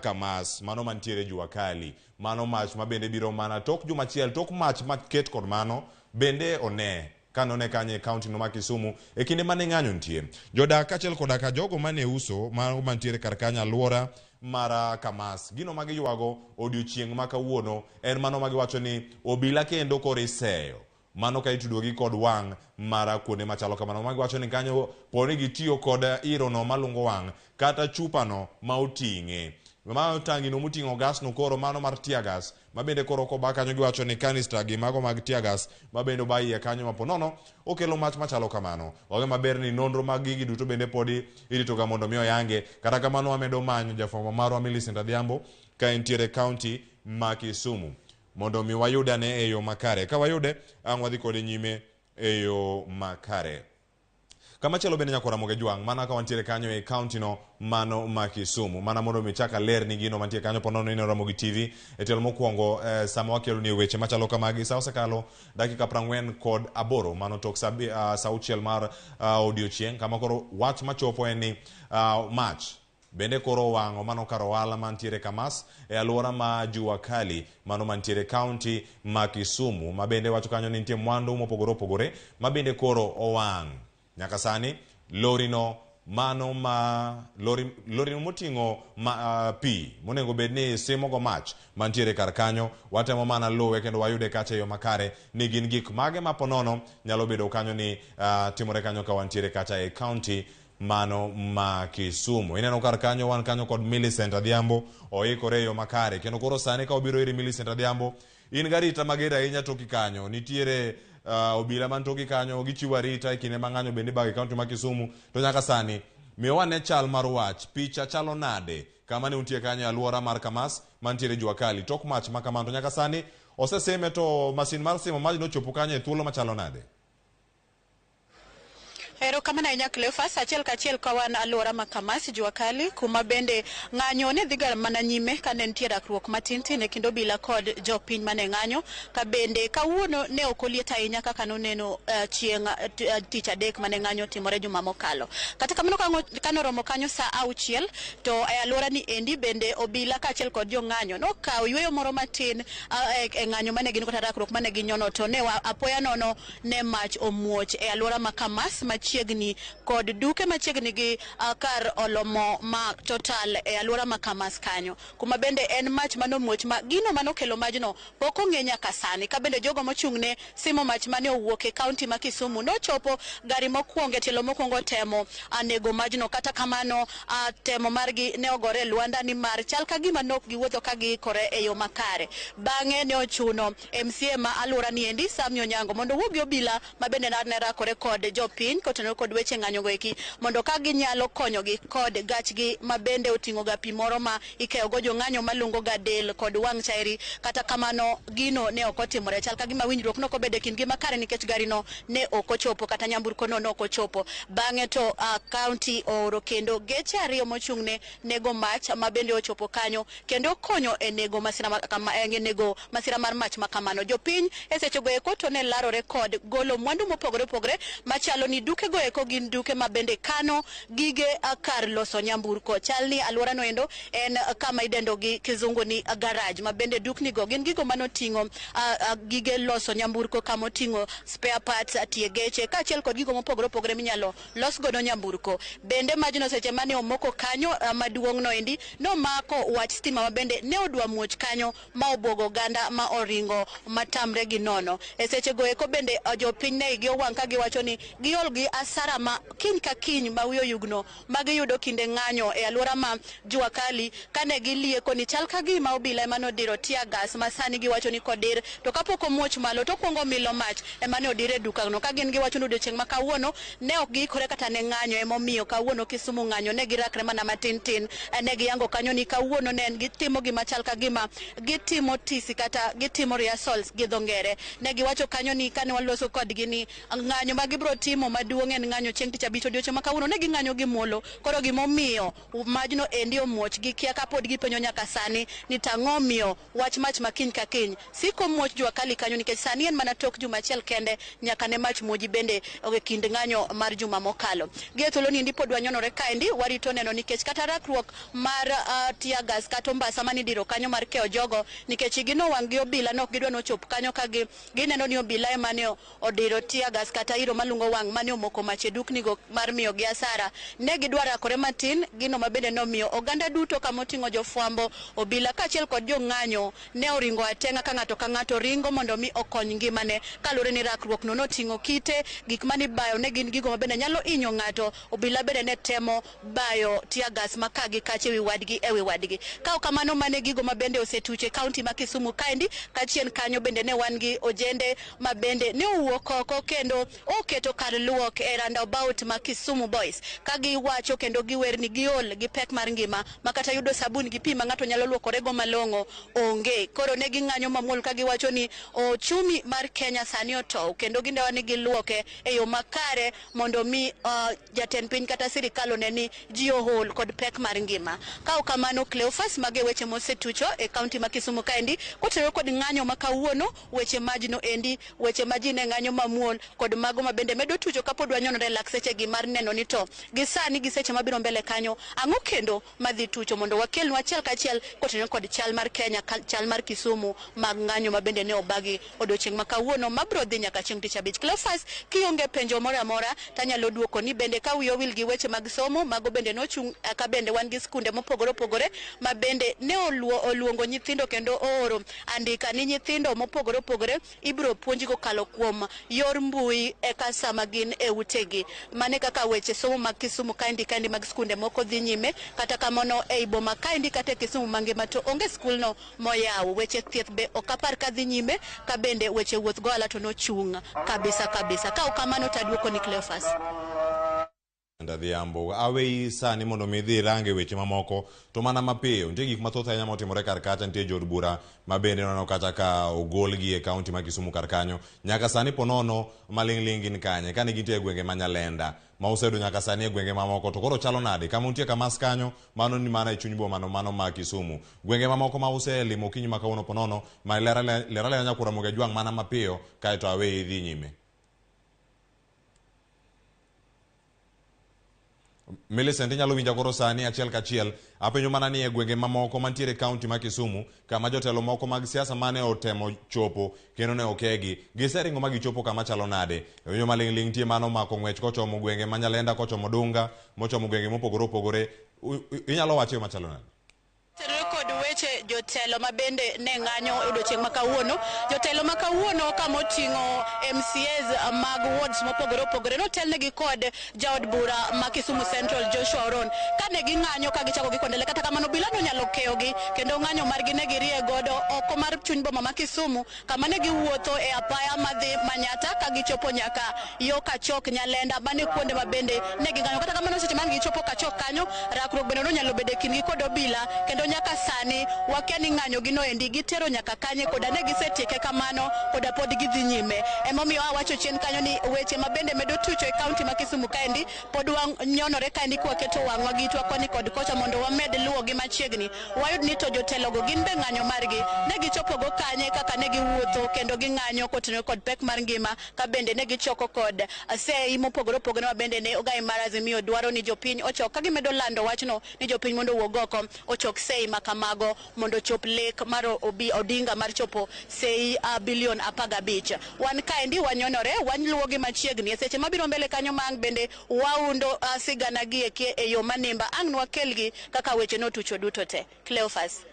Kamas mano mantiere Jua Kali mano mach ma bende biro mana tok juma achiel tok mach maket kod mano bende one kanone kanyo e county no ma Kisumu e kinde mane ng'anyo nitie. Jodak kaachiel koda ka jogo mane uso mago mantiere kar kanyo alwora mar Kamas gino ma giywago odiochieng' ma kawuono en mano ma giwacho ni obila kendo koro iseyo mano ka itudogi kod wang' mar kuonde machalo kamano ma giwacho ni kanyo poni gitiyo kod iro no malungo wang' kata chupa no ma oting'e mano tangi no moting'o gas no koro mano mar tear gas ma bende koro koba kanyo giwacho ni canister gi mago mag tear gas ma bende oba iye kanyo ma po nono okelo mach machalo kamano. Wang'e maber ni nonro mag gigi duto bende podi irito ga mondo mi oyange. Kata kamano wamedo manyo jafwambo marwa Millicent Adhiambo ka entiere county ma Kisumu mondo mi wayudane e yo makare. Ka wayude, ang' wadhi kode nyime e yo makare. Kamachielo bende nyakwara Mogejwang' mana ka wantiere kanyo e county no mano ma Kisumu mana mondo mi chak aler ni gino mantie kanyo po nono ineno Ramogi TV e tielo mokwongo sama wakelo ni weche machalo kamagi sa osekalo dakika 48 mano tok sa 6 mar odiochieng' kama koro wach machopo en ni mach bende koro owang'o mano kar ohala mantiere Kamas e alwora ma Jua Kali mano mantiere county ma Kisumu ma bende wacho kanyo ni nitie mwandu mopogore opogore ma bende koro owang'. Nyaka sani lori no mano ma lori, lori no moting'o pi monego bed ni simo go mach mantiere kar kanyo watemo mana luwe kendo wayude kacha e yo makare ni gin gik mage ma ponono nyalo bedo kanyo ni timore kanyo ka wantiere kacha e county mano ma Kisumu. Ineno kar kanyo wan kanyo kod Millicent Adhiambo oikore e yo makare kendo koro sani ka obiro iri Millicent Adhiambo in garita mager ahinya toki kanyo nitiere obila man toki kanyo gichiwo arita e kinde ma ng'anyo bende ibago e county ma Kisumu to nyaka sani miwa ne chal mar wach picha chalo nade kama ne untie kanyo e alwora mar Kamas mantiere Jua Kali tok mach ma kamano to nyaka sani osesime to masin mar simo maj nochopo kanyo e thuolo machalo nade? Erokamano ahinya Cleophas, achiel kachiel ka wan alwora ma Kamas, Jua Kali, kuma bende ng'anyo ne dhiga mana nyime kane nitie rakruok matin tin e kind obila kod jopiny mane ng'anyo, ka bende kawuono ne ok oliet ahinya kaka noneno chieng' tich adek mane ng'anyo timore juma mokalo. Kata kamano kanoromo kanyo sa 6 to e alwora ni endi bende obila kaachiel kod jong'anyo nokawo yweyo moro matin e ng'anyo mane gin kata rakruok mane ginyono to ne apoya nono ne mach omuoch e alwora ma Kamas machiegni machiegni kod duke machiegni gi kar olo mo ma Total e alwora ma Kamas kanyo, kuma bende en mach manomuoch ma gino manokelo majno pok ong'e nyaka sani. Ka bende jogo mochung'ne simo mach mane owuok e kaunti ma Kisumu nochopo gari mokwongo e tielo mokwongo temo nego majno, kata kamano temo margi ne ogore e lwanda nimar chal ka gima nok giwuotho ka giikore e yo makare. Bang'e ne ochuno MCA ma alwora niendi Sam Onyango mondo owuo gi obila ma bende ne rakore kod jopiny kotenore kod weche ng'anyo go eki, mondo ka ginyalo konyogi kod gachgi ma bende oting'o ga pi moro ma ikeyo go jong'anyo malungo ga del kod wang' chairi. Kata kamano gino ne ok otimore, chal ka gima winjruok ne ok obedo e kindgi makare nikech garino ne ok ochopo kata nyamburko no ne ok ochopo. Bang'e to kaunti ooro kendo geche ariyo mochung'ne nego mach ma bende ochopo kanyo kendo konyo e nego masira mar mach ma kamano. Jopiny e sechego eko to ne larore kod golo mwandu mopogore opogore machalo ni duke go eko gin duke ma bende kano gige kar loso nyamburko. Chal ni alwora no endo en kama idendo gi kizungu ni garage, ma bende dukni go gin gigo manoting'o gige loso nyamburko kama oting'o spare parts, tie geche kaachiel kod gigo mopogore opogore minyalo los godo nyamburko. Bende majno seche mane omoko kanyo maduong' no endi nomako wach stima ma bende ne odwa muoch kanyo ma obwogo oganda ma oringo matamre gi nono. E seche go eko bende jopiny ne igi owang' ka giwacho ni giol gi asara ma kiny ka kiny ma wiyo yugno ma giyudo kinde ng'anyo e alwora ma Jua Kali kane gilieko ni chal ka gima obila ema nodiro tear gas ma sani giwacho ni kodir to kapok omuoch malo to okuongo milo mach ema ne odir e dukano. Ka gin giwacho ni odiochieng' ma kawuono ne ok giikore kata ne ng'anyo, emomiyo kawuono Kisumu ng'anyo ne girakre mana matin tin. Ne giyango kanyo ni kawuono ne en gitimo gima chal ka gima gitimo tisi kata gitimo rehearsals gi dho ngere. Ne giwacho kanyo ni kane waloso kodgi ni ng'anyo ma gibiro timo maduong' en ng'anyo chieng' tich abich odiochieng' ma kawuono ne ging'anyo gi muolo. Koro gimomiyo majno endi omuoch gikia kapod gipenjo nyaka sani ni tang'o miyo wach mach ma kiny ka kiny siko muoch Jua Kali kanyo, nikech sani en mana tok juma achiel kende nyaka ne mach muoji bende e kind ng'anyo mar juma mokalo. Gi e thuolo ni endi pod wanyonore kaendi warito neno nikech kata rakruok mar tear gas kata ombasa manidiro kanyo mar keyo jogo, nikech igi nowang' gi obila ne ok gidwa nochop kanyo ka gineno ni obila ema ne odiro tear gas kata iro malungo wang' mane omoko mach e duknigo mar miyogi asara. Ne gidwa rakore matin, gino ma bende nomiyo oganda duto kamoting'o jofwambo, obila kaachiel kod jong'anyo ne oringo ateng'a ka ng'ato ka ng'ato ringo mondo mi okony ngimane, kaluwore ni rakruok no noting'o kite, gik manibayo ne gin gigo ma bende nyalo hinyo ng'ato. Obila bende ne temo bayo tear gas ma ka gi kacha ewi wadgi. Ka ok kamano mane gigo ma bende osetuch e kaunti ma Kisumu kaendi. Kachien kanyo bende ne wan gi ojende ma bende ne owuok oko kendo oketo kar luok e roundabout ma Kisumu Boys ka giwacho kendo giwer ni giol gi pek mar ngima ma kata yudo sabun gi pi ma ng'ato nyalo luokorego malong'o onge. Koro ne ging'anyo mamuol ka giwacho ni ochumi mar Kenya sani otow kendo gindewa ni giluoke e yo makare mondo mi jatend piny kata sirikal one ni ji ool kod pek mar ngima. Ka ok kamano Cleophas, mage weche mosetucho e kaunti ma Kisumu kaendi kotenore kod ng'anyo ma kawuono, weche majno endi, weche ma ji ne ng'anyo mamuol kod mago ma bende medo tucho kapod wanyonore lak sechegi mar neno ni to gi sani gi seche mabiro mbele kanyo ang'o kendo madhi tucho mondo wakelnu achiel kachiel kotenore kod chal mar Kenya, chal mar Kisumu mag ng'anyo ma bende ne obagi odiochieng' ma kawuono mabiro dhi nyaka chieng' tich abich. Cleophas, kionge penjo moro amora tanyalo duoko ni bende ka wiyi owil gi weche mag somo mago bende nochung' ka bende wan gi skunde mopogore opogore ma bende ne oluongo nyithindo kendo ooro andika ni nyithindo mopogore opogore ibiro puonji kokalo kuom yor mbui eka sama gin e utegi. Mane kaka weche somo mag Kisumu kaendi kaendi mag skunde moko dhi nyime. Kata kamano ei boma kaendi kata e Kisumu mangima to onge skulno moyaw. Weche thieth be ok apar ka dhi nyime, ka bende weche wuoth gohala to nochung' kabisa kabisa. Ka ok kamano to aduoko ni Cleophas. Adhiambo, aweyi sani mondo mi idhi irange weche mamoko to mana mapiyo. Nitie gik mathoth ahinya motimore kar kacha, nitie jood bura ma bende neno kacha ka ogolgi e kaunti ma Kisumu kar kanyo. Nyaka sani ponono maling'ling' gin kanye, kane gintie e gwenge ma Nyalenda ma useyudo nyaka sani e gwenge mamoko to koro chalo nade? Kama untie Kamas kanyo, mano ni mana e chuny boma no, mano ma Kisumu. Gwenge mamoko ma uselimo okinyi ma kawuono ponono, ma lera lera nyakwar Ramogi Ajwang' mana mapiyo kaeto aweyi idhi nyime. Millicent, inyalo winja koro sani achiel kachiel. Apenjo mana ni e gwenge mamoko mantiere e kaunti ma Kisumu, kama jotelo moko mag siasa mane otemo chopo kendo ne okegi, giseringo ma gichopo kama chalo nade? Winjo maling'ling' nitie mano mako ng'wech kochomo gwenge ma Nyalenda, kochomo Dunga, mochomo gwenge mopogore opogore. Inyalo wache yo machalo nade? Tenore kod weche jotelo ma bende ne ng'anyo e odiochieng' ma kawuono. Jotelo ma kawuono kama oting'o MCAs mag wards mopogore opogore notelnegi kod jaod bura ma Kisumu Central Joshua Oron. Kane ging'anyo ka gichako gikondele, kata kamano obila nonyalo keyogi kendo ng'anyo margi ne girie godo oko mar chuny boma ma Kisumu kama ne giwuotho e apaya madhi Manyatta ka gichopo nyaka yo Kachok Nyalenda, mane kuonde ma bende ne ging'anyo. Kata kamano seche mane gichopo Kachok kanyo, rakruok bende nonyalo bedo e kindgi kod obila, kendo nyaka sani wakia ni ng'anyo gino endi gitero nyaka kanye, koda ne gisetieke kamano koda pod gidhi nyime. Emomiyo awacho chien kanyo ni weche ma bende medo tucho e kaunti ma Kisumu kaendi pod wanyonore kaendi kwaketo wang'wa gi itwa koni kod kocha mondo wamed luwogi machiegni. Wayud ni to jotelogo gin be ng'anyo margi ne gichopogo kanye kaka ne giwuotho kendo ging'anyo kotenore kod pek mar ngima, ka bende ne gichoko kod sei mopogore opogore ma bende ne ogai mar Azimio dwaro ni jopiny ochok, ka gimedo lando wachno ni jopiny mondo owuog oko ochok sei makamago mondo ochop lek mar Odinga mar chopo sei bilion 15. Wan kaendi wanyonore, waluwogi machiegni e seche mabiro mbele kanyo ma ang' bende waundo sigana gi eki e yo manimba ang' nwakelgi kaka weche notucho duto te. Cleophas.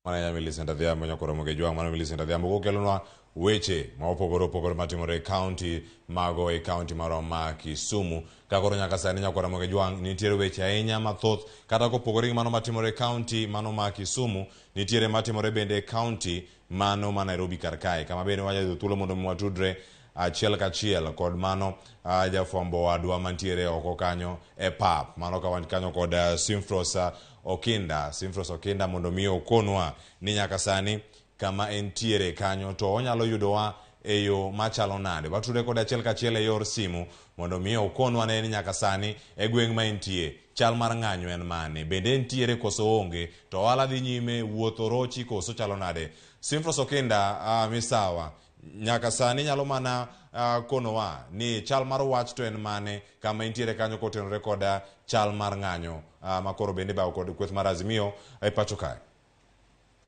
Mana Millicent Adhiambo nyakoro Mogejwang', mano Millicent Adhiambo kokelonwa weche ma opogore opogore matimore e kaunti mago e kaunti marwa ma Kisumu. Ka koro nyaka sani nyakwara Mogejwang' nitiere weche ahinya mathoth kata kopogore gi mano matimore e kaunti mano ma Kisumu, nitiere matimore bende e kaunti mano ma Nairobi kar kae, kama bende wayudo thuolo mondo mi watudre achiel kachiel kod mano jafwambo wadwa mantiere oko kanyo e pap. Mano ka wan kanyo kod Simfros Okinda, Simfros Okinda mondo mi okonwa ni nyaka sani kama entiere kanyo to onyalo yudowa e yo machalo nade. Watudre kode achiel kachiel e yor simu mondo mi okonwa ne ni nyaka sani e gweng' ma entie chal mar ng'anyo en mane, bende entiere koso onge, to ohala dhi nyime, wuoth orochi koso chalo nade. Simfros Okinda, misawa, nyaka sani nyalo mana konowa ni chal mar wach to en mane kama entiere kanyo kotenore koda chal mar ng'anyo ma koro bende bawo kod kweth mar Azimio e pacho kae.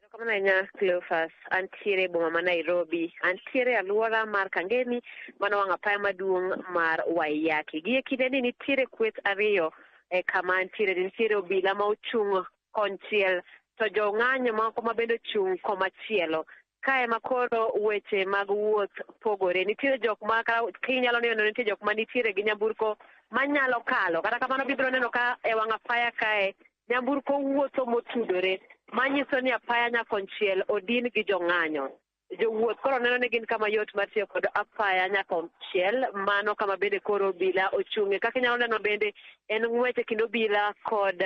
Erokamano ahinya Cleophas, antiere e boma ma Nairobi, antiere e alwora mar Kangemi, mano wang' apaya maduong' mar Waiyaki. Gi e kindeni nitiere kweth ariyo e kama antiere, nitiere obila ma ochung' konchiel to jong'anyo moko ma bende ochung' komachielo. Kae ma koro weche mag wuoth pogore. Nitiere jok ma kinyalo neno nitie jok ma nitiere gi nyamburko manyalo kalo. Kata kamano bibiro neno ka e wang' apaya kae nyamburko wuotho motudore, manyiso ni apaya nyakonchiel odin gi jong'anyo. Jowuoth koro neno ni gin kama yot mar tiyo kod apaya nyakonchiel, mano kama bende koro obila ochung'e. Kaka inyalo neno bende en ng'wech e kind obila kod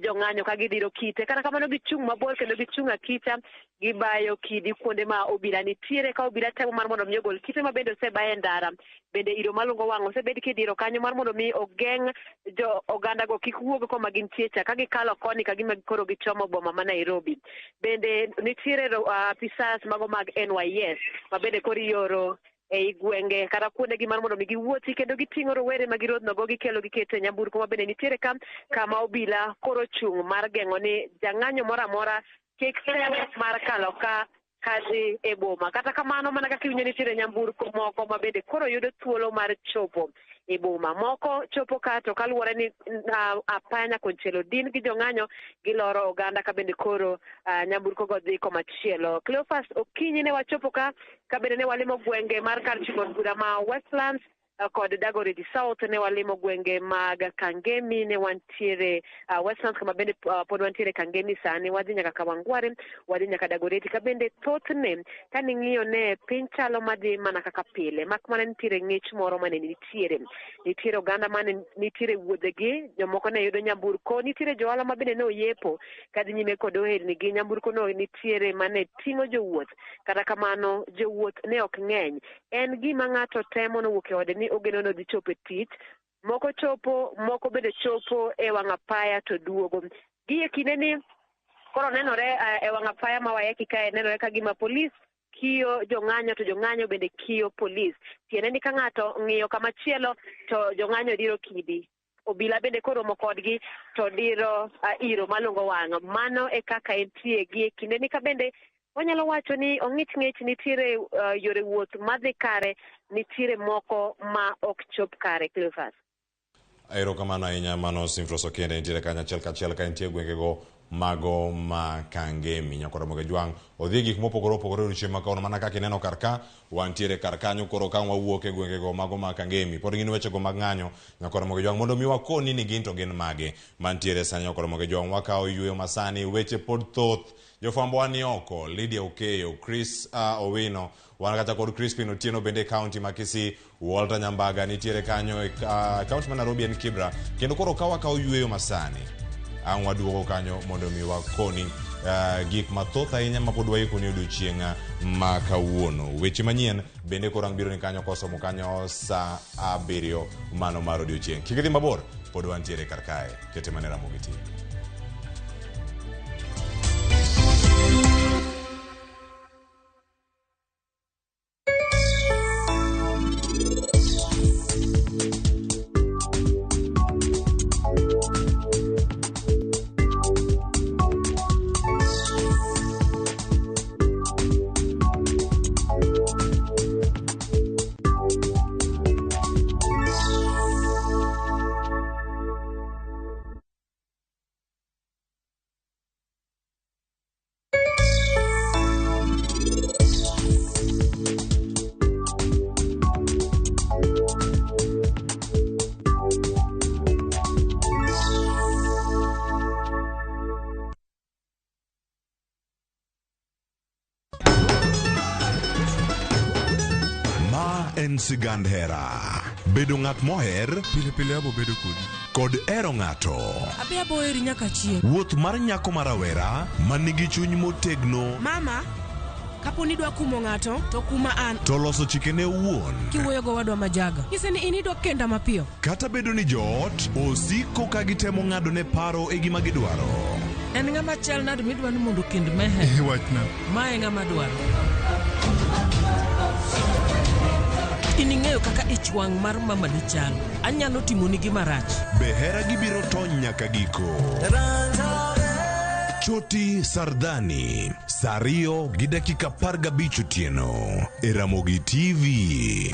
jong'anyo ka gidiro kite. Kata kamano gichung' mabor kendo gichung' akicha, gibayo kidi kuonde ma obila nitiere, ka obila temo mar mondo mi ogol kite ma bende osebaye e ndara. Bende iro malungo wang' osebed kidiro kanyo mar mondo mi ogeng' jo oganda go kik wuog koma gintie cha ka gikalo koni ka gima koro gichomo boma ma Nairobi. Bende nitiere apisas mago mag NYS ma bende koro ioro ei gwenge kata kuondegi mar mondo mi giwuothi kendo giting'o rowere ma girodhnogo gikelo giketo e nyamburko ma bende nitiere ka kama obila koro ochung' mar geng'o ni jang'anyo moro amora kik tem mar kalo ka kadhi e boma. Kata kamano mana kaka iwinjo nitiere nyamburko moko ma bende koro yudo thuolo mar chopo e boma. Moko chopo ka to kaluwore ni apaya nyakonchiel odin gi jong'anyo giloro oganda ka bende koro nyamburko go dhi komachielo. Cleophas, okinyi ne wachopo ka bende ne walimo gwenge mar kar chungo od bura ma Westlands kod Dagoretti South, ne walimo gwenge mag Kangemi, ne wantiere Westlands kama bende pod wantiere Kangemi sani, wadhi nyaka Kawangware, wadhi nyaka Dagoretti, ka bende thothne kaning'iyo ne piny chalo madhi mana kaka pile, mak mana nitiere ng'ich moro mane nitiere. Nitiere oganda mane nitiere wuodhegi, jomoko ne yudo nyamburko, nitiere johala ma bende ne oyepo kadhi nyime kod ohelnigi, nyamburko no nitiere mane ting'o jowuoth, kata kamano jowuoth ne ok ng'eny. En gima ng'ato temo nowuok e ode ni ogeno ni odhi chopo e tich, moko chopo, moko bende chopo e wang' apaya to duogo. Gi e kindeni koro nenore e wang' apaya ma Waiyaki kae, nenore ka gima polis kiyo jong'anyo to jong'anyo bende kiyo polis. Tiende ni ka ng'ato ng'iyo kama chielo to jong'anyo diro kidi. Obila bende koromo kodgi to diro iro malungo wang'. Mano e kaka entie gi e kinde ni ka bende wanyalo wacho ni ong'ich ng'ich nitiere yore wuoth madhi kare, nitiere moko ma ok chop kare. Cleophas. Erokamano ahinya mano Simfros Okende nitiere kanyo achiel kachiel ka nitie gwengego mago ma Kangemi. Nyakwar Ramogi Jwang' odhi e gik mopogore opogore odiochieng' ma kawuono mana kaka ineno kar ka wantiere kar kanyo koro ka wawuok e gwengego mago ma Kangemi pod gin wechego mag ng'anyo Nyakwar Ramogi Jwang' mondo mi wakoni ni gin to gin mage mantiere sani. Nyakwar Ramogi Jwang' wakawo yueyo masani, weche pod thoth. Jofwambo ni oko, Lydia Okeyo, Chris Owino, wan kata kod Crispin Otieno bende e kaunti ma Kisii, Walter Nyambaga nitiere kanyo e kaunti ma Nairobi en Kibra. Kendo koro ka wakawo yueyo masani, ang' waduogo kanyo mondo mi wakoni gik mathoth ahinya ma pod waikoni odiochieng' ma kawuono. Weche manyien bende koro ang' biro ni kanyo kosomo kanyo saa 7 mano mar odiochieng'. Kik idhi mabor, pod wantiere kar kae. Kete mana Ramogi TV. En sigand hera. Bedo ng'at moher pile pile abo bedo kodi kod hero ng'ato. Abi abo heri nyaka chieng'. Wuoth mar nyako ma rawera man nigi chuny motegno. Mama, kapo ni idwa kumo ng'ato to kuma an. To loso chikene owuon. Kiwuoyo go wadwa majaga. Nyise ni in idwa kenda mapiyo. Kata bedo ni joot osiko ka gitemo ng'ado ne paro e gima gidwaro. En ng'ama chal nade midwa ni mondo kend mehe? Wachna. Ma e ng'ama dwaro. In ing'eyo kaka ich wang' mar mama ni chal. Anyalo timoni gima rach. Be hera gibiro tony nyaka giko. Choti Sardani, saa 2:15 otieno e Ramogi TV.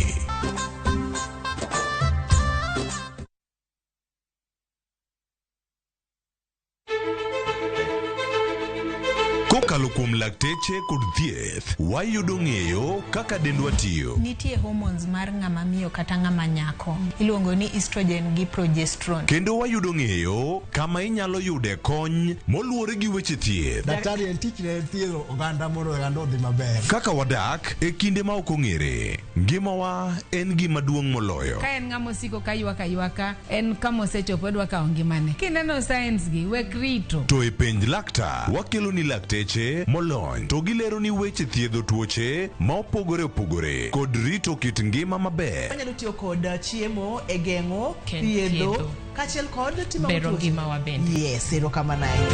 Kokalo kuom lakteche kod thieth, wayudo ng'eyo kaka dendwa tiyo. Nitie hormones mar ng'ama miyo kata ng'ama nyako. Iluongo ni estrogen gi progesterone. Kendo wayudo ng'eyo kama inyalo yude kony moluwore gi weche thieth. Daktari en tich ne thiedho oganda mondo oganda odhi maber. Kaka wadak e kinde ma ok ong'ere, ngimawa en gima duong' moloyo. Ka en ng'ama osiko ka ywak aywaka, en kama osechopo odwa kawo ngimane. Kineno signs gi, wek rito. To e penj laktar, wakelo ni lakteche molony to gilero ni weche thiedho tuoche ma opogore opogore kod rito kit ngima maber. Wanyalo tiyo kod chiemo e geng'o, thiedho, kaachiel kod timo bero ngimawa bende. Yes, erokamano ahinya.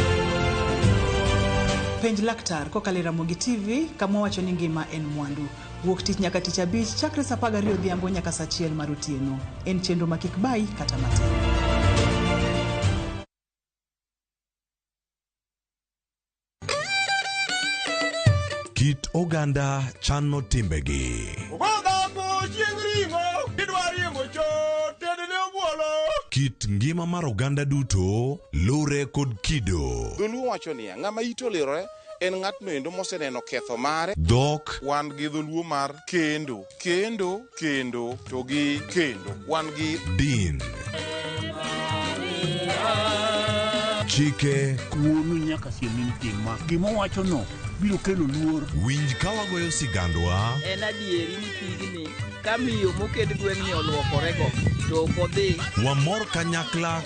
Penj laktar kokalo e Ramogi TV kama wawacho ni ngima en mwandu. Wuok tich nyaka tich abich chakre saa 12 odhiambo nyaka saa 1 mar otieno. En chenro ma kik bayi kata matin. Kit oganda chano timbegi. Kit ngima mar oganda duto lure kod kido. Dholuo wacho niya, ng'ama ite olirore en ng'atno endo moseneno ketho mare. Dhok. Wan gi dholuo mar kendo, kendo, kendo, to gi kendo. Wan gi din. Chike. Wuonu nyaka siem ni tim ma. Gima owachono biro kelo luor. Winj ka wagoyo sigandwa. En adieri ni pigni ka miyo moket gweng'ni oluokorego to ok odhi. Wamor kanyakla.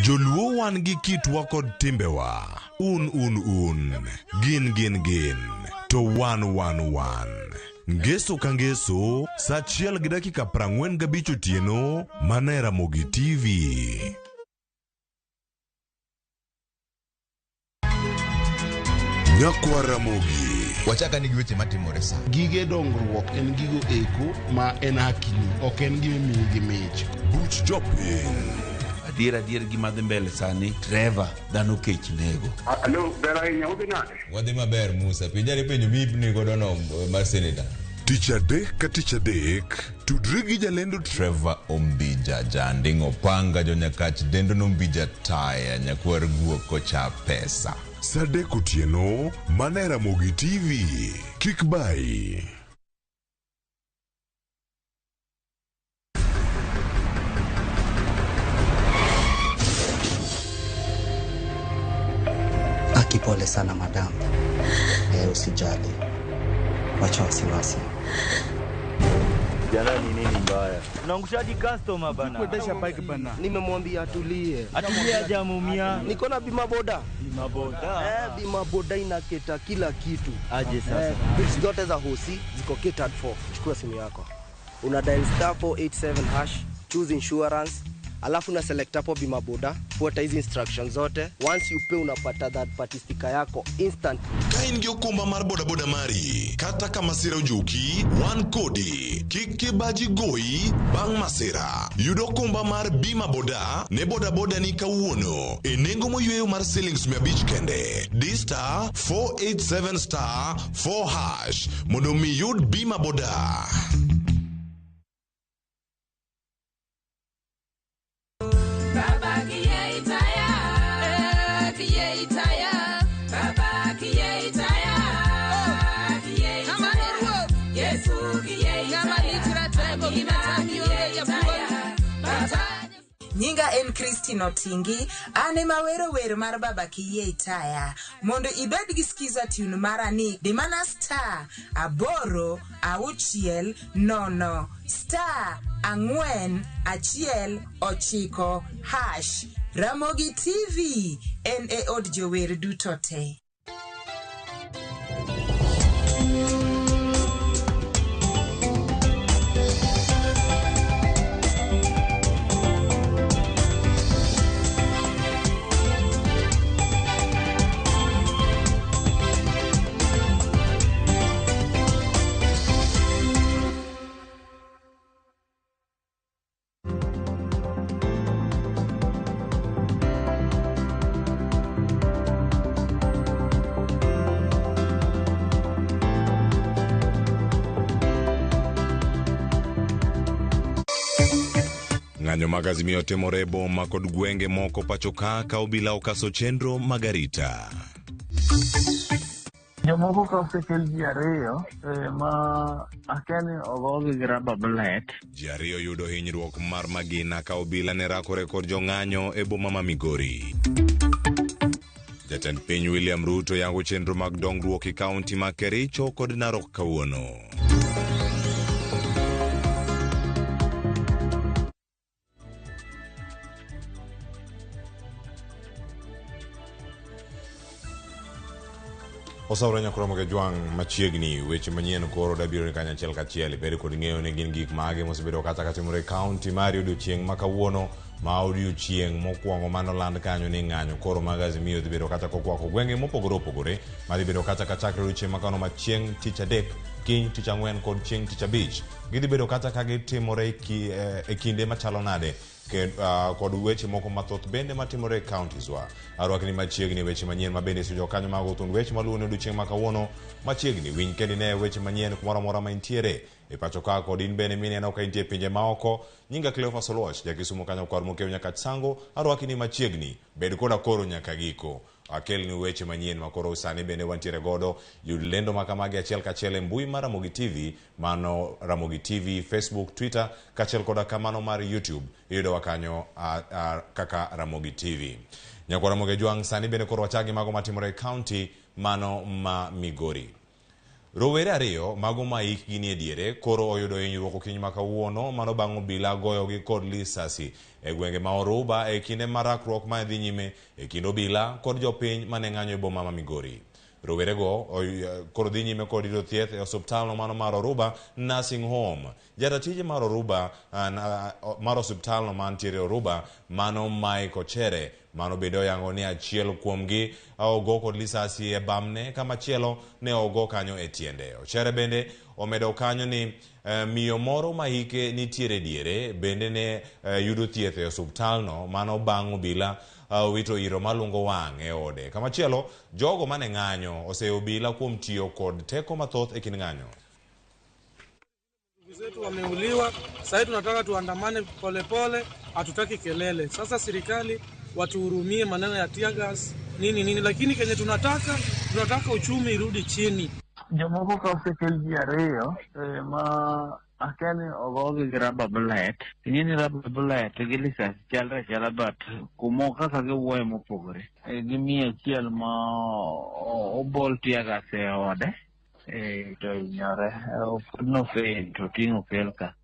Joluo wan gi kitwa kod timbewa. Un un un. Gin gin gin. To wan wan wan. Ngeso ka ngeso, saa 1:45 otieno, mana e Ramogi TV. Nyakwar Ramogi. Wachaka ni gi weche matimore sa. Gige dongruok en gigo eko ma en hakini, ok en gima imiyi gi mich. Buch jopiny. Adier adier gima dhi mbele sani, Trevor, dhano kech nego. Alo, ber ahinya, udhi nade? Wadhi maber Musa, penjari penjo mipni godo no mar senator. Tich adek ka tich adek, tudri gi jalendo Trevor Ombija, Janding Opanga, Jonyakach, Dendo Nombija Taya, Nyakwar Guok kocha pesa. Sa adek otieno, mana e Ramogi TV. Kik bayi. Aki, pole sana madam. Eh, usijali, wacha wasiwasi. Jana ni nini mbaya? Unaangushaji customer bana. Kuendesha bike bana. Nimemwambia atulie. Atulie hajamuumia. Niko na bima boda. Bima boda. Eh, bima boda inaketa kila kitu. Aje sasa. Eh, bills zote za hosi ziko catered for. Chukua simu yako. Una dial star 487 hash, choose insurance, alafu una select hapo bima boda, fuata hizi instructions zote. Once you pay unapata third party sticker yako instantly. Ka in gi okumba mar bodaboda mari, kata ka masira ojuki, wan kodi. Kik kibaji goyi bang' masira. Yud okumba mar bima boda ne bodaboda ni kawuono e nengo moyweyo mar silings 500 kende. Di star 487 star 4 hash mondo mi yud bima boda. Baba kiye itaya, kiye itaya, Baba kiye itaya, kiye itaya, Yesu kiye itaya, kiye itaya, Baba. Nyinga en Christine Otingi, an ema wero wer mar Baba Kiyie Itaya. Mondo ibed gi skiza tune mara ni dimana star 8 6 0 star 4 1 9 hash. Ramogi TV en e od jower duto te. Ng'anyo mag Azimio timore e boma kod gwenge moko pacho ka ka obila okaso chenro mag arita. Jomoko ka osekel ji ariyo ma akia ni ogogi gi rubber bullet. Ji ariyo yudo hinyruok mar magina ka obila ne rakore kod jong'anyo e boma ma Migori. Jatend piny William Ruto yango chenro mag dongruok e kaunti ma Kericho kod Narok kawuono. Osawore nyakoro moge jwang' machiegni weche manyien koro dabiro ni kanyachiel kachiel ibed kod ng'eyo ni gin gik mage mosebedo kata katimore e kaunti mari odiochieng' ma kawuono ma odiochieng' mokwongo manoland kanyo ni ng'anyo koro mag Azimio dhi bedo kata kokwako gwenge mopogore opogore madhi bedo kata kachakre odiochieng' ma kawuono ma chieng' tich adek kiny tich ang'wen kod chieng' tich abich gidhi bedo kata ka gitimore e kinde machalo nade kod weche moko mathoth bende matimore e counties wa. Arwakni machiegni weche manyien ma bende sujo kanyo mago thund weche maluwo ni odiochieng' ma kawuono machiegni winj kendo ine weche manyien kumoro amora ma intiere e pacho ka kod in bende mineno ka intie e pinje maoko. Nyinga Cleophas Oluoch, ja Kisumu kanyo kwar Mokeu Nyakach Sango, arwakni machiegni bed koda koro nyaka giko. Akelni weche manyien ma koro sani bende wantiere godo. Yud lendo ma kamagi achiel kachiel e mbui mar Ramogi TV, mano Ramogi TV, Facebook, Twitter, kaachiel koda kamano mar YouTube. Iyudowa kanyo kaka Ramogi TV. Nyakwar Ramogi Jwang' sani bende koro wachak gi mago matimore e county mano ma Migori. Rowere ariyo mago ma hikgi nie diere koro oyudo hinyruok okinyi ma kawuono mano bang' obila goyogi kod lisasi e gwenge ma Oruba e kinde mar rakruok ma dhi nyime e kind obila kod jopiny mane ng'anyo e boma ma Migori. Rowerego koro dhi nyime kod yudo thieth e osuptalno mano mar Oruba Nursing Home. Jata tije mar Oruba mar osuptalno mantiere Oruba mano Mike Ochere mano bende oyango ni achiel kuomgi ogo kod lisasi e bamne kamachielo ne ogo kanyo e tiende. Ochere bende omedo kanyo ni miyo moro ma hike nitiere diere bende ne yudo thieth e osuptalno mano bang' obila owito iro malungo wang' e ode. Kamachielo, jogo mane ng'anyo oseyo obila kuom tiyo kod teko mathoth e kind ng'anyo. Ndugu zetu wameuliwa, sasa tunataka tuandamane polepole, hatutaki kelele. Sasa serikali watuhurumie maneno ya tear gas nini nini, lakini kenye tunataka uchumi irudi chini. Jomoko ka osekel ji ariyo ma akia ni ogogi gi rubber bullet. Ing'e ni rubber bullet gi lisasi chalre achala but kumo kaka giwuoyo mopogore. Gi miyo achiel ma obol tear gas e ode to hinyore. Pod nofaint to oting'o okel ka.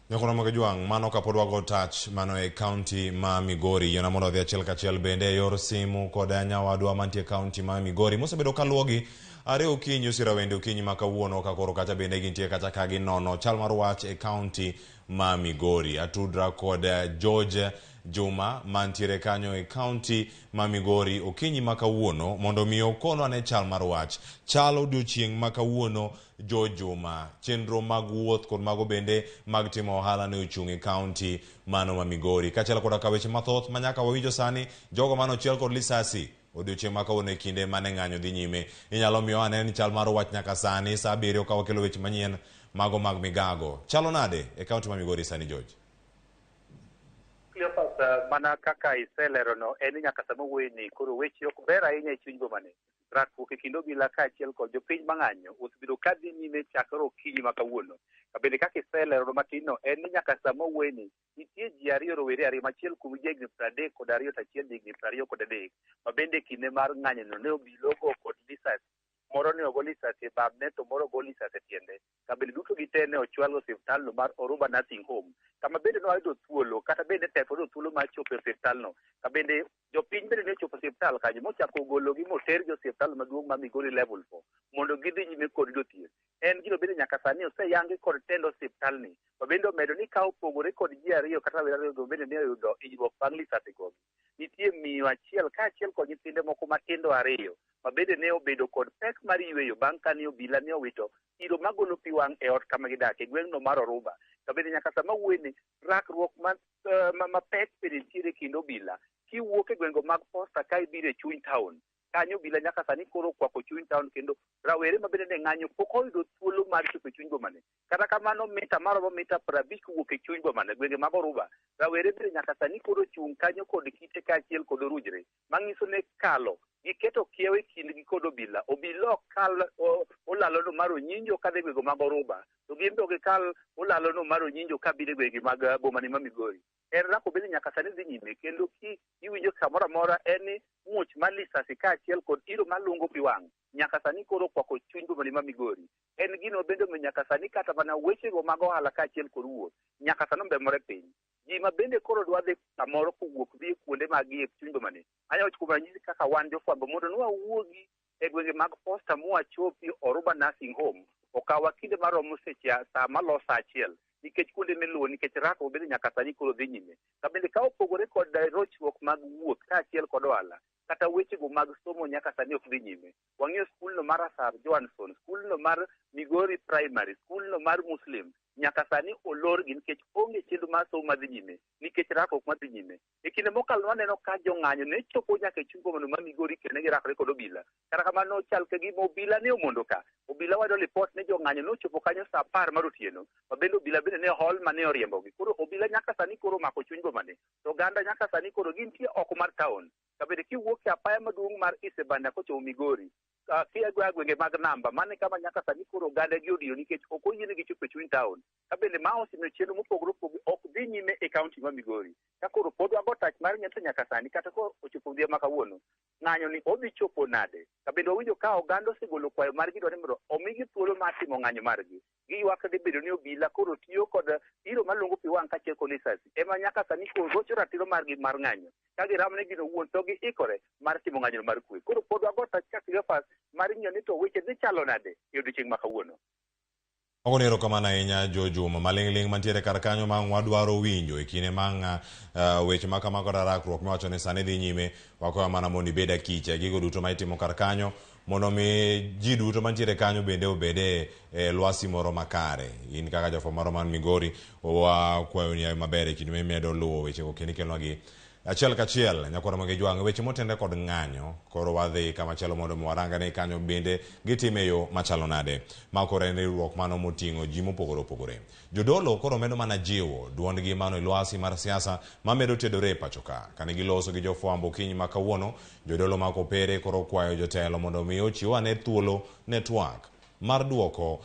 Nyakona mag Jwang', mano kapod wago touch mano e county ma Migori. Yiena mondo odhi achiel kachiel bende e yor simu kod nyawadwa mantie county ma Migori. Mosebedo kaluwogi are okinyi osirawende okinyi ma kawuono ka koro kacha bende gintie kacha ka ginono chal mar wach e county ma Migori. Atudra kod George Juma mantiere kanyo e county ma Migori okinyi ma kawuono mondo mi okonwa ne chal mar wach. Chal odiochieng' ma kawuono George Juma, chenro mag wuoth kod mago bende mag timo ohala ne ochung' e county mano ma Migori. Kaachiel koda ka weche mathoth ma nyaka wawinjo sani, jogo mane ochiel kod lisasi odiochieng' ma kawuono e kinde mane ng'anyo dhi nyime. Inyalo miyo ane ni chal mar wach nyaka sani saa 7 ka wakelo weche manyien mago mag migago. Chalo nade e county ma Migori sani, George? Cleophas, mana kaka iselerono en nyaka sama wuoyeni koro weche ok ber ahinya e chuny bomani. Rakruok e kind obila kaachiel kod jopiny mang'anyo osebedo ka dhi nyime chakre okinyi ma kawuono. Bende kaka iselerono matin no en ni nyaka sama wuoyeni nitie ji ariyo rowere ariyo machiel kuom higni 32 to achiel higni 23 ma bende kinde mar ng'anyono ne obila ogo kod lisasi. Moro ne ogo lisasi e bamne to moro ogo lisasi e tiende. Kabende duto gite ne ochwal e osiptalno mar Oruba Nursing Home. Kama bende noyudo thuolo kata bende tek oyudo thuolo mar chopo e osiptalno. Kabende jopiny bende ne ochopo e osiptal kanyo mochako ogologi motergi e osiptal maduong' ma Migori Level 4 mondo gidhi nyime kod yudo thieth. En gino bende nyaka sani oseyangi kod tend osiptalni. Ma bende omedo ni ka opogore kod ji ariyo kata rawere ariyo go bende ne oyudo hinyruok bang' lisasi gogi. Nitie miyo achiel kaachiel kod nyithinde moko matindo ariyo ma bende ne obedo kod pek mar yweyo bang' kane obila ne owito iro magolo pi wang' e ot kama gidakie e gweng'no mar Oruba. To bende nyaka sama wuoyeni rakruok mapek bende nitiere e kind obila kiwuok e gwenge mag Posta ka ibiro e chuny town. Kanyo obila nyaka sani koro okwako chuny town kendo rawere ma bende ne ng'anyo pok oyudo thuolo mar chopo e chuny bomane. Kata kamano mita maromo mita 50 kowuok e chuny bomane gwenge mag Oruba, rawere bende nyaka sani koro ochung' kanyo kod kite kaachiel kod orujre manyiso ne kalo giketo kiewo e kindgi kod obila. Obila ok kal olalono mar Onyinjo kadhi e gwenge mag Oruba, to gin be ok gikal olalono mar Onyinjo kabiro e gwenge mag bomane ma Migori. En rako bende nyaka sani dhi nyime kendo ki iwinjo kamoro amora en ni muoch mar lisasi kaachiel kod iro malungo pi wang' nyaka sani koro okwako chuny bomane ma Migori. En gino bende omiyo nyaka sani kata mana wechego mag ohala kaachiel kod wuoth nyaka sani ombemore piny. Ji ma bende koro dwa dhi kamoro kowuok dhi e kuonde mag gi e chuny bomane. Anyalo wacho kuom ranyisi kaka wan jofwambo mondo nwawuogi e gwenge mag Posta mwachopi Oruba Nursing Home okawa kinde maromo seche saa malo saa 1 nikech kuonde miluwo nikech rakruok bende nyaka sani koro dhi nyime. Ka bende ka opogore kod rochruok mag wuoth kaachiel kod ohala kata wechego mag somo nyaka sani ok dhi nyime. Wang'iyo skulno mar Asar Johnson, skulno mar Migori Primary, skulno mar Muslim nyaka sani olorgi nikech onge chenro mar somo madhi nyime nikech rakruok madhi nyime. E kinde mokalo waneno ka jong'anyo ne chopo nyaka e chuny bomano ma Migori kendo ne girakore kod obila. Kata kamano chal ka gima obila ne omondo ka. Obila wayudo lipot ni jong'anyo ne ochopo kanyo saa 10 mar otieno ma bende obila bende ne hol mane oriembogi. Koro obila nyaka sani koro omako chuny bomane. To oganda nyaka sani koro gintie oko mar town. Ka bende kiwuok e apaya maduong' mar Isebania kochomo Migori, Kiagwa gwenge mag namba mane kama nyaka sani koro oganda gi odino nikech ok oyienegi chopo e chuny town. Ka bende ma osemiyo chenro mopogore opogore ok dhi nyime e kaunti ma Migori. Ka koro pod wago tach mar ng'eto nyaka sani kata ko ochopo odhiambo ma kawuono. Ng'anyo ni odhi chopo nade? Ka bende wawinjo ka oganda osegolo kwayo margi dwaro ni mondo omigi thuolo mar timo ng'anyo margi. Giywak ni bedo ni obila koro tiyo kod iro malungo pi wang' kaachiel kod lisasi ema nyaka sani koro rocho ratiro margi mar ng'anyo. Ka giramo ni gin owuon to giikore mar timo ng'anyo mar kwe. Koro pod wago tach ka Cleophas mar ng'iyo ni to weche dhi chalo nade e odiochieng' ma kawuono. Ogoni erokamano ahinya Jo Juma maling'ling' mantiere kar kanyo ma ang' wadwaro winjo e kinde ma ang' weche ma kama kata rakruok miwacho ni sani dhi nyime wakwayo mana mondo ibed akicha gigo duto ma itimo kar kanyo mondo mi ji duto mantiere kanyo bende obed e lwasi moro makare. In kaka jafwambo moro man Migori wakwayo ni maber e kinde mimedo luwo wechego kendo ikelonwa achiel kachiel nyakwar Ramogi Jwang' weche motenre kod ng'anyo koro wadhi kamachielo mondo mi warang ni kanyo bende gitime yo machalo nade. Ma koro en riwruok mano moting'o ji mopogore opogore. Jodolo koro medo mana jiwo duondgi mano e lwasi mar siasa mamedo tedore e pacho ka. Kane giloso gi jofwambo okinyi ma kawuono, jodolo ma Kopere koro kwayo jotelo mondo mi ochiw ane thuolo ne twak mar duoko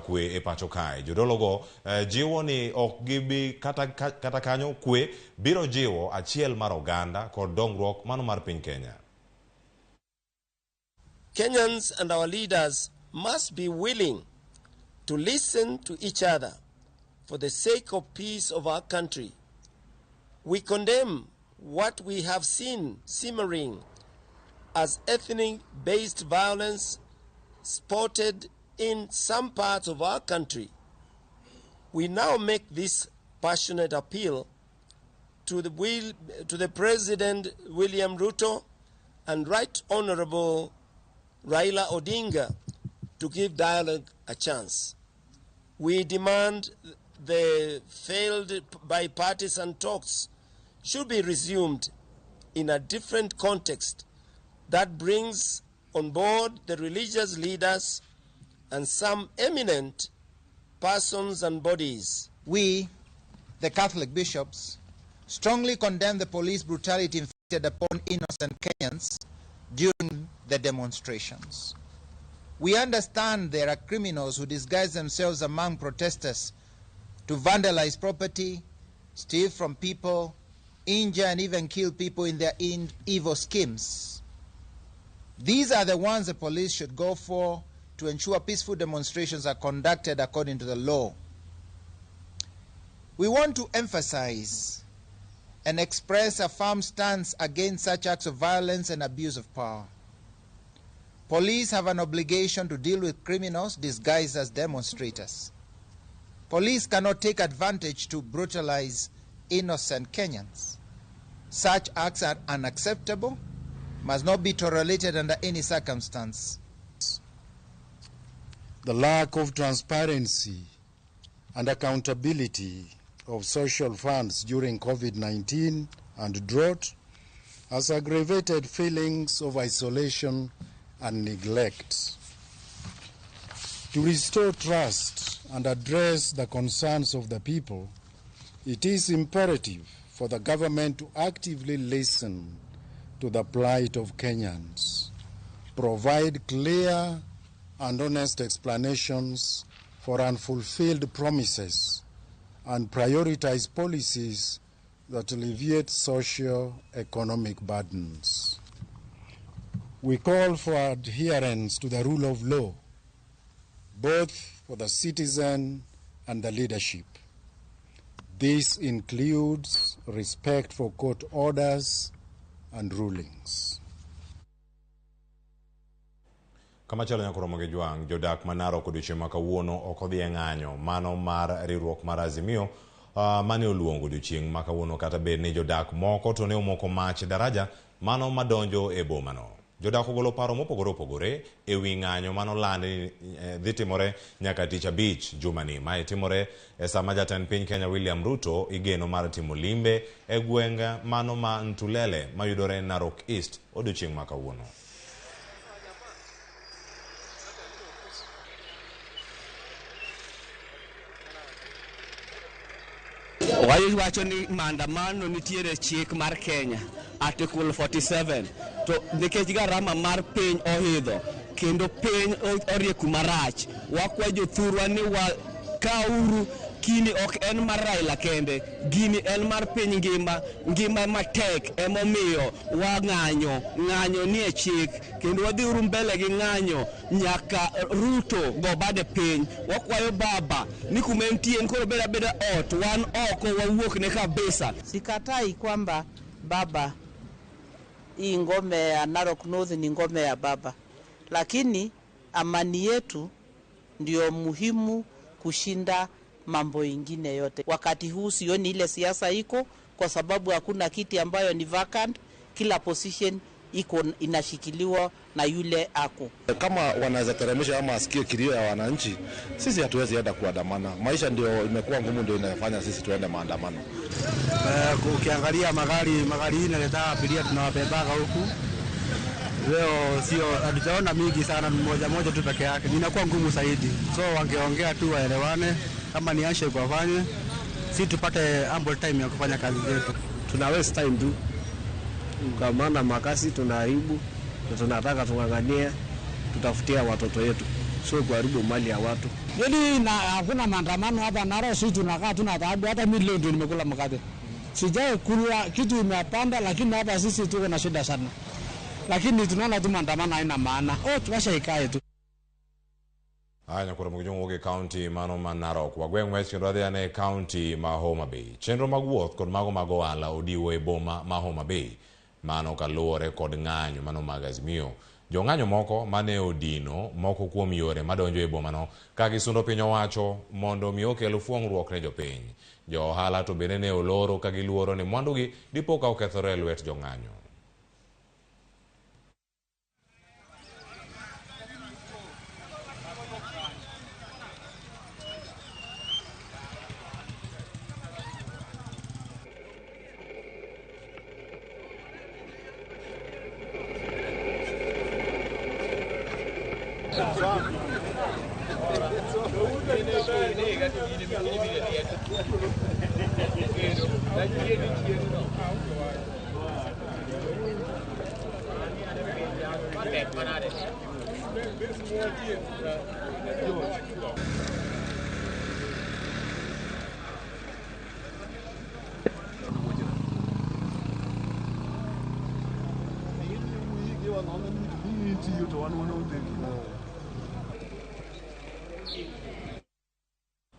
kwe e pacho kae. Jodologo jiwo ni ok gibi kata kanyo kwe biro jiwo achiel mar oganda kod dongruok mano mar piny Kenya. Kenyans and our leaders must be willing to listen to each other for the sake of peace of our country. We condemn what we have seen simmering as ethnic-based violence spotted in some parts of our country. We now make this passionate appeal to the President William Ruto and Right Honorable Raila Odinga to give dialogue a chance. We demand the failed bipartisan talks should be resumed in a different context that brings on board the religious leaders and some eminent persons and bodies. We, the Catholic bishops, strongly condemn the police brutality inflicted upon innocent Kenyans during the demonstrations. We understand there are criminals who disguise themselves among protesters to vandalize property, steal from people, injure and even kill people in their evil schemes. These are the ones the police should go for to ensure peaceful demonstrations are conducted according to the law. We want to emphasize and express a firm stance against such acts of violence and abuse of power. Police have an obligation to deal with criminals disguised as demonstrators. Police cannot take advantage to brutalize innocent Kenyans. Such acts are unacceptable, must not be tolerated under any circumstance. The lack of transparency and accountability of social funds during COVID-19 and drought has aggravated feelings of isolation and neglect. To restore trust and address the concerns of the people, it is imperative for the government to actively listen to the plight of Kenyans, provide clear and honest explanations for unfulfilled promises, and prioritize policies that alleviate socio-economic burdens. We call for adherence to the rule of law, both for the citizen and the leadership. This includes respect for court orders and rulings. Kamachielo nyaka romo gi Jwang', jodak ma Narok odiochieng' ma kawuono ok odhi e ng'anyo mano mar riwruok mar Azimio mane oluongo odiochieng' ma kawuono kata bed ni jodak moko to ne omoko mach e daraja mano madonjo e bomano. Jodak ogolo paro mopogore opogore e wi ng'anyo mano landi ni dhi timore nyaka tich abich jumani. Mae timore e sama jatend piny Kenya William Ruto igeno mar timo limbe e gweng' mano ma Ntulele mayudore Narok East odiochieng' ma kawuono. Wacho ni maandamano nitiere chik mar Kenya Article 47 to nikech garama mar piny oidho Kendo piny orie kuma rach. Wakwa jothurwa ni wakauru kini ok en mar Raila kende, gini en mar piny ngima, ngima matek emomiyo wang'anyo, ng'anyo nie chik kendo wadhiuru mbele gi ng'anyo nyaka Ruto go bade piny. Wakwayo baba ni kuma entie en koro bed abeda ot, wan oko wawuok ne kabisa. Sikatai kwamba baba, hii ngome ya Narok North ni ngome ya baba, lakini amani yetu ndio muhimu kushinda mambo ingine yote. Wakati huu sioni ile siasa iko, kwa sababu hakuna kiti ambayo ni vacant, kila position iko inashikiliwa na yule ako. Kama wanaweza teremsha ama asikie kilio ya wananchi, sisi hatuwezi enda kuandamana. Maisha ndio imekuwa ngumu, ndio inayofanya sisi tuende maandamano. Ukiangalia magari hii inaleta abiria tunawabebaga huku. Leo sio, hatujaona mingi sana, moja moja tu peke yake. Inakuwa ngumu zaidi. So wangeongea tu waelewane, kama ni handshake wafanye, si tupate ample time ya kufanya kazi zetu. Tuna waste time tu. Kwa maana makasi tunaharibu na tunataka tung'ang'anie tutafutia watoto wetu, sio kuharibu mali ya watu. Yaani na hakuna maandamano hapa Narok, sisi tunakaa tuna taabu. Hata mimi leo ndio nimekula mkate. Sijai kula kitu imepanda, lakini hapa sisi tuko na shida sana. Lakini tunaona tu maandamano haina maana. Oh, tuwasha ikae tu. Aya nyakoro mokijong wuok e kaunti mano ma Narok. Wagweng' wech kendo wadhi ane e kaunti ma Homa Bay. Chenro mag wuoth kod mago mag ohala odiwo e boma ma Homa Bay. Mano kaluwore kod ng'anyo mano mag Azimio. Jong'anyo moko mane odino moko kuom yore madonjo e bomano ka gisundo piny owacho mondo mi okel fuong'ruok ne jopiny. Jo ohala to bende ne oloro ka giluoro ni mwandugi dipo ka okethore e lwet jong'anyo.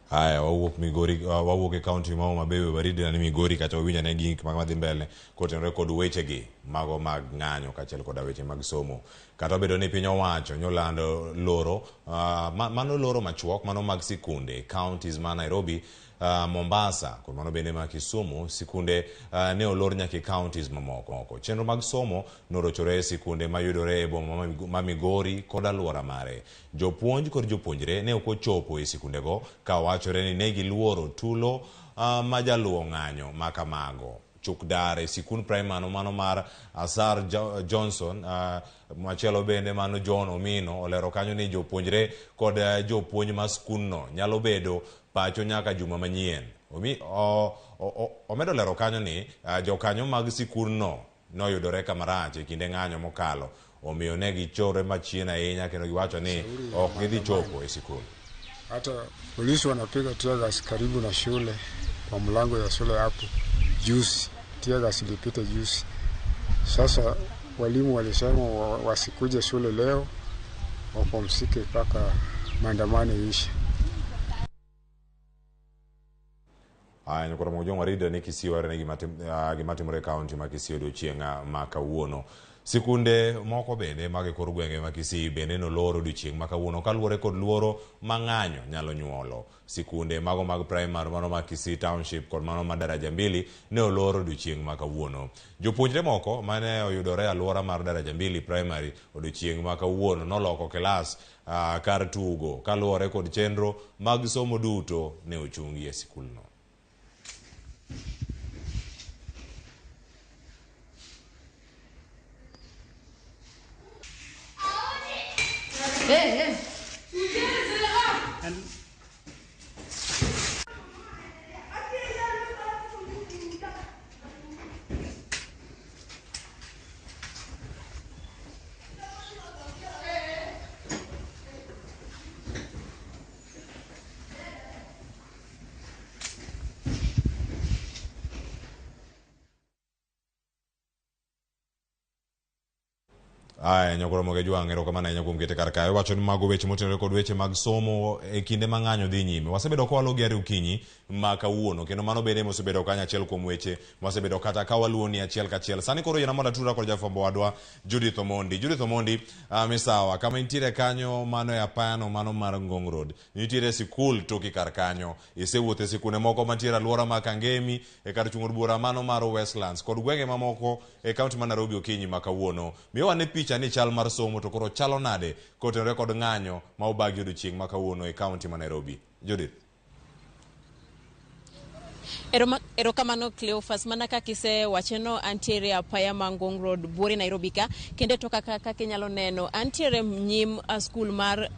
Haya, wawuok Migori, wawuok e kaunti ma Homa Bay, waridi na ni Migori kacha wawinjo ane gik madhi mbele kotenore kod wechegi mago mag ng'anyo kaachiel koda weche mag somo. Kata obedo ni piny owacho nyolando loro, mano loro machuok mano mag sikunde counties ma Nairobi, Mombasa kod mano bende ma Kisumu, sikunde ne olor nyaka e counties mamoko. Chenro mag somo norochore e sikunde mayudore e boma ma Migori kod alwora mare. Jopuonj kod jopuonjre ne ok ochopo e sikundego ka wachore ni ne giluoro tulo ma jaluwo ng'anyo ma kamago. Chuk dar e sikund primary mano mar Asar Johnson, machielo bende mano John Omino olero kanyo ni jopuonjre kod jopuonj ma skundno nyalo bedo pacho nyaka juma manyien. Omedo lero kanyo ni jokanyo mag sikundno noyudore kamarach e kinde ng'anyo mokalo, omiyo ne gichore machien ahinya kendo giwacho ni ok gidhi chopo e sikul. Hata polisi wanapiga tear gas karibu na shule, kwa mlango ya shule hapo juzi, tear gas ilipita juzi. Sasa walimu walisema wasikuje shule leo, wapumzike mpaka maandamano iishe. Aya, nyakoro mojong warida ni Kisii ware ni gima timore e kaunti ma Kisii odiochieng' ma kawuono. Sikunde moko bende mag e kor gwenge ma Kisii bende nolor odiochieng' ma kawuono kaluwore kod luoro ma ng'anyo nyalo nyuolo. Sikunde mago mag primary mano ma Kisii Township kod mano ma Daraja Mbili ne olor odiochieng' ma kawuono. Jopuonjre moko mane oyudore e alwora mar Daraja Mbili Primary odiochieng' ma kawuono noloko kilas kar tugo kaluwore kod chenro mag somo duto ne ochungi e sikulno. Hey, hey. Aya, Nyakoro Moge Jwang', erokamano ahinya kuom kete kar kae. Iwacho ni mago weche motenore kod weche mag somo e kinde ma ng'anyo dhi nyime. Wasebedo ka waluwo gi are okinyi ma kawuono, kendo mano bende mosebedo kanyo achiel kuom weche mwasebedo kata ka waluwo ni achiel kachiel. Sani koro yiena mondo atudra kod jafwambo wadwa Judith Omondi. Judith Omondi, misawa, kama intiere kanyo mano e apayano mano mar Ngong Road. Nitiere sikul toki kar kanyo. Isewuotho e sikunde moko mantiere alwora ma Kangemi, e kar chung' od bura mano mar Westlands kod gwenge mamoko e kaunti ma Nairobi okinyi ma kawuono. Miwa ane picha ni chal mar somo to koro chalo nade kotenore kod ng'anyo ma obagi odiochieng' ma kawuono e kaunti ma Nairobi. Judith. Erokamano Cleophas, mana kaka isewacheno antiere apaya ma Ngong Road buore Nairobi ka, kendo to kaka kaka inyalo neno antiere nyim skul mar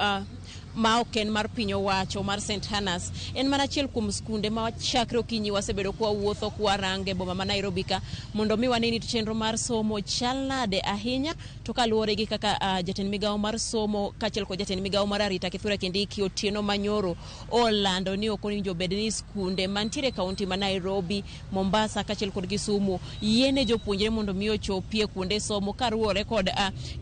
ma ok en mar piny owacho mar St Hannah's. En mana achiel kuom skunde ma chakre okinyi wasebedo kwa wuotho kwarango e boma ma Nairobi ka mondo mi wane ni chenro mar somo chal nade ahinya to kaluwore gi kaka jatend migawo mar somo kaachiel kod jatend migawo mar arita Kithure Kindiki otieno manyoro olando ni ok owinjo bed ni skunde mantiere e kaunti ma Nairobi, Mombasa kaachiel kod Kisumu yiene jopuonjre mondo mi ochopie kuonde somo kaluwore kod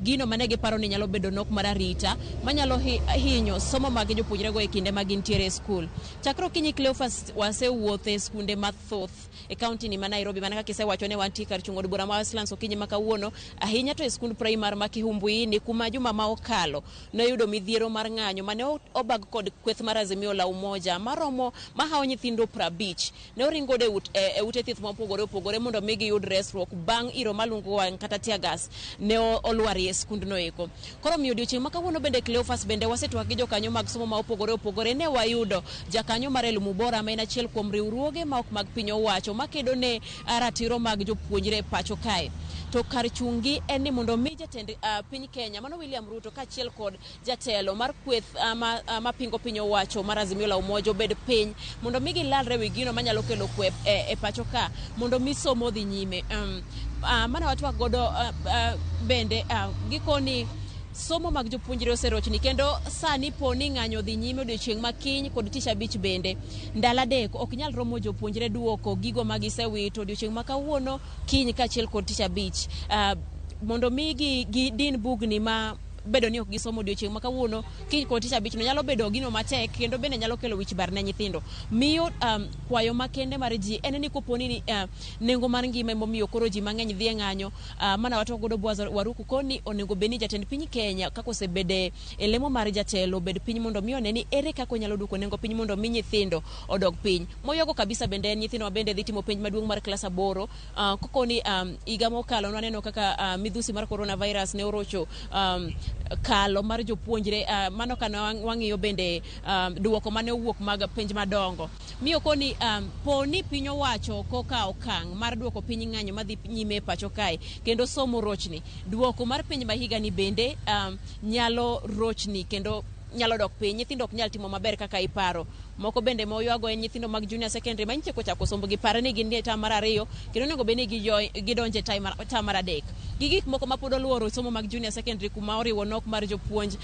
gino mane giparo ni nyalo bedo nok mar arita manyalo hinyo somo mag jopuonjrego e kinde ma gintiere e skul. Chakre okinyi Cleophas wasewuotho e skunde mathoth e kaunti ni ma Nairobi mana kaka isewacho ne wantie kar chung' od bura ma Westlands okinyi ma kawuono ahinya to e skund primar ma Kihumbuini kuma juma ma okalo noyudo midhiero mar ng'anyo mane obag kod kweth mar Azimio la Umoja maromo mahawo nyithindo 50 ne oring godo e ute thieth mopogore opogore mondo mi giyud resruok bang' iro malungo wang' kata tear gas ne olwarie e skundno eko. Koro miyo odiochieng' ma kawuono bende Cleophas bende wasetwak gi jokanyo mag somo ma opogore opogore ne wayudo jakanyo mar Elimu Bora ma en achiel kuom riwruoge ma ok mag piny owacho makedo ne ratiro mag jopuonjre e pacho kae. To kar chung' gi en ni mondo mi jatend piny Kenya mano William Ruto kaachiel kod jatelo mar kweth mapingo piny owacho mar Azimio la Umoja obed piny mondo mi gilalre wi gino manyalo kelo kwe e pacho ka mondo mi somo odhi nyime. Mana watwak godo bende gikoni somo mag jopuonjre oserochni kendo sani po ni ng'anyo dhi nyime odiochieng' ma kiny kod tich abich bende ndalo adek ok nyal romo jopuonjre duoko gigo ma gisewito odiochieng' ma kawuono kiny kaachiel kod tich abich mondo mi gi din bugni ma bedo ni ok gisomo odiochieng' ma kawuono kiny kod tich abich no nyalo bedo gino matek kendo bende nyalo kelo wich bar ne nyithindo. Miyo kwayo makende mar ji en ni kopo ni nengo mar ngima emomiyo koro ji mang'eny dhi e ng'anyo mana watwak godo Boaz Waruku koni onego bed ni jatend piny Kenya kaka osebede e lemo mar jatelo obed piny mondo mi one ni ere kaka onyalo duoko nengo piny mondo mi nyithindo odog piny. Moyogo kabisa bende en nyithindo ma bende dhi timo penj maduong' mar klas 8 kokoni higa mokalo nwaneno kaka midhusi mar coronavirus ne orocho kalo mar jopuonjre mano kane wang'iyo bende duoko mane owuok mag penj madongo. Miyo koni po ni piny owacho ok okawo okang' mar duoko piny ng'anyo madhi nyime e pacho kae kendo somo rochni, duoko mar penj ma higani bende nyalo rochni kendo nyalo dok piny, nyithindo ok nyal timo maber kaka iparo. Moko bende ma oywago en nyithindo mag junior secondary ma nyicha kochako sombgi pare ni gin e tam mar 2 kendo onego bed ni gidonjo e tam mar 3. Gi gik moko ma pod oluoro somo mag junior secondary kuma oriwo nok mar jopuonj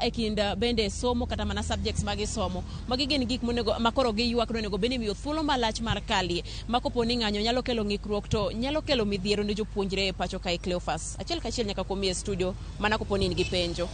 e kind bende somo kata mana subjects ma gisomo. Magi gin gik monego ma koro giywak ni onego bed ni imiyo thuolo malach mar kalie ma kopo ni ng'anyo nyalo kelo ng'ikruok to nyalo kelo midhiero ne jopuonjre e pacho kae Cleophas. Achiel kachiel nyaka kuomi e studio mana kopo ni in gi penjo.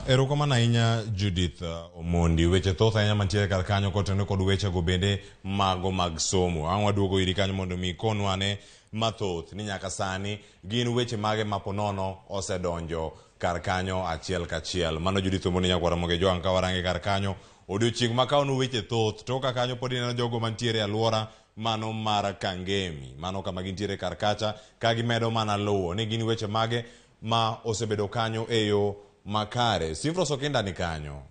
Erokamano ahinya Judith Omondi. Weche thoth ahinya mantiere kar kanyo kotenore kod wechego bende mago mag somo. Ang' waduogo iri kanyo mondo mi ikonwa ane mathoth ni nyaka sani gin weche mage ma ponono osedonjo kar kanyo achiel kachiel. Mano Judith Omondi nyakwara Moge Jwang' ka warange kar kanyo. Odiochieng' ma kawno weche thoth to ka kanyo pod ineno jogo mantiere e alwora mano mar Kangemi. Mano kama gintiere kar kacha ka gimedo mana luwo ni gin weche mage ma osebedo kanyo e yo makare. Sifros Okinda ni kanyo.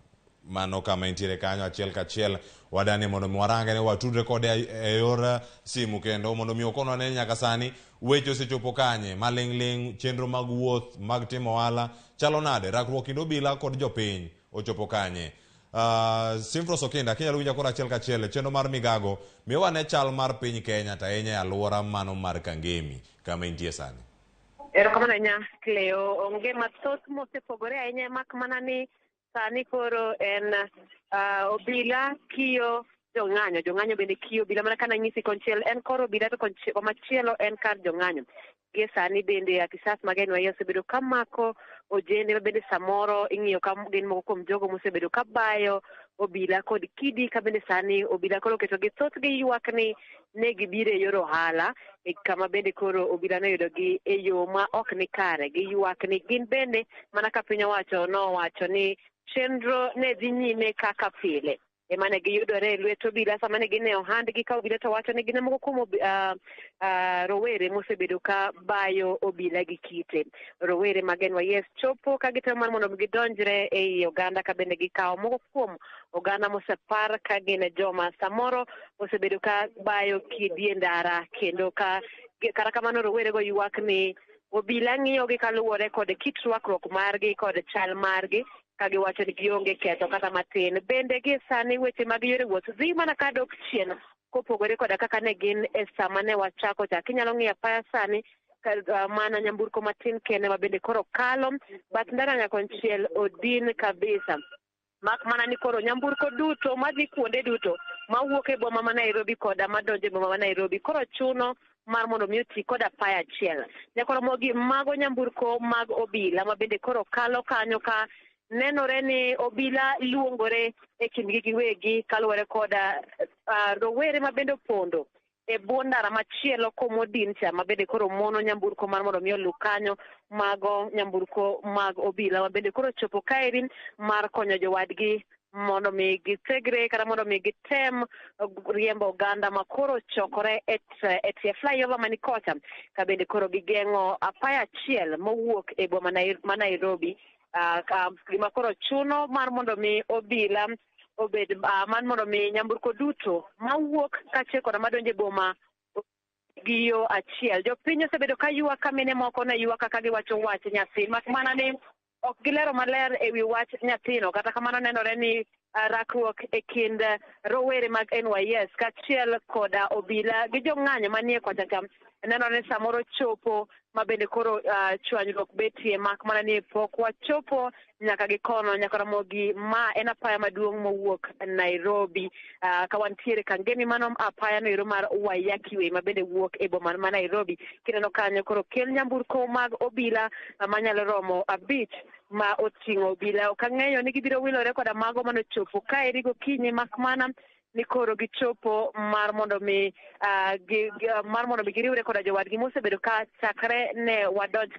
Mano kama entiere kanyo achiel kachiel wadani mondo mi warange ne watudre kode e yor simu kendo mondo mi okonwa ne nyaka sani weche osechopo kanye maling'ling' chenro mag wuoth mag timo ohala chalo nade rakruok kind obila kod jopiny ochopo kanye. Simfros Okinda kinyalo winja koro achiel kachiel e chenro mar migago miwa ne chal mar piny Kenya to ahinya e alwora mano mar Kangemi kama intie sani. Erokamano ahinya Cleo, onge mathoth mosepogore ahinya mak mana ni sani koro en obila kiyo jong'anyo. Jong'anyo bende kiyo obila mana kana nyisi konchiel en kor obila to komachielo en kar jong'anyo. Gie sani bende apisas mag NYS osebedo ka mako ojende ma bende samoro ing'iyo ka gin moko kuom jogo mosebedo ka bayo obila kod kidi ka bende sani obila koro oketogi thothgi ywak ni ne gibiro e yor ohala e kama bende koro obila noyudogi e yo ma ok ni kare. Giywak ni gin bende mana ka piny owacho nowacho ni chenro ne dhi nyime kaka pile ema ne giyudore e lwet obila sama ne gin e ohandgi ka obila to wacho ni gin e moko kuom rowere mosebedo ka bayo obila gi kite. Rowere mag NYS chopo ka gitemo mar mondo gidonjre ei oganda ka bende gikawo moko kuom oganda mosepar ka gin e joma samoro osebedo ka bayo kidi e ndara kendo ka kata kamano rowere go ywak ni obila ng'iyogi kaluwore kod kit rwakruok margi kod chal margi ka giwacho ni gionge ketho kata matin. Bende gie sani weche mag yore wuoth dhi mana ka dok chien kopogore koda kaka ne gin e sama ne wachako cha. Kinyalo ng'iyo apaya sani mana nyamburko matin kende ma bende koro kalo bath ndara nyakonchiel odin kabisa. Mak mana ni koro nyamburko duto madhi kuonde duto mawuok e boma ma Nairobi koda madonjo e boma ma Nairobi koro chuno mar mondo mi oti kod apaya achiel. Nyakoromogi mago nyamburko mag obila ma bende koro kalo kanyo ka nenore ni obila luongore e kindgi giwegi kaluwore koda rowere ma bende opondo e bwo ndara machielo komodin cha ma bende koro mono nyamburko mar mondo mi oluw kanyo mago nyamburko mag obila ma bende koro chopo kaeri mar konyo jowadgi mondo mi githegre kata mondo mi gitem riembo oganda ma koro chokore e tie flyover mani kocha ka bende koro gigeng'o apaya achiel mowuok e boma ma Nairobi. Gima koro chuno mar mondo mi obila obed mar mondo mi nyamburko duto mawuok kaachiel koda madonjo e boma gi yo achiel. Jopiny osebedo ka ywak ka mine moko ne ywak kaka giwacho wach nyathi mak mana ni ok gilero maler ewi wach nyathino. Kata kamano nenore ni rakruok e kind rowere mag NYS kaachiel koda obila gi jong'anyo manie kocha cha nenore ni samoro chopo ma bende koro chwanyruok betie mak mana ni pok wachopo nyaka gi kono nyaka Ramogi. Ma en apaya maduong' mowuok Nairobi ka wantiere Kangemi, mano apaya no ero mar Waiyaki Way ma bende wuok e boma ma Nairobi. Kineno kanyo koro kel nyamburko mag obila manyalo romo 5 ma oting'o obila. Ok ang'eyo ni gibiro wilore koda mago manochopo kaeri gokinyi mak mana ni koro gichopo mar mondo mi mar mondo mi giriwre koda jowadgi mosebedo ka chakre ne wadonj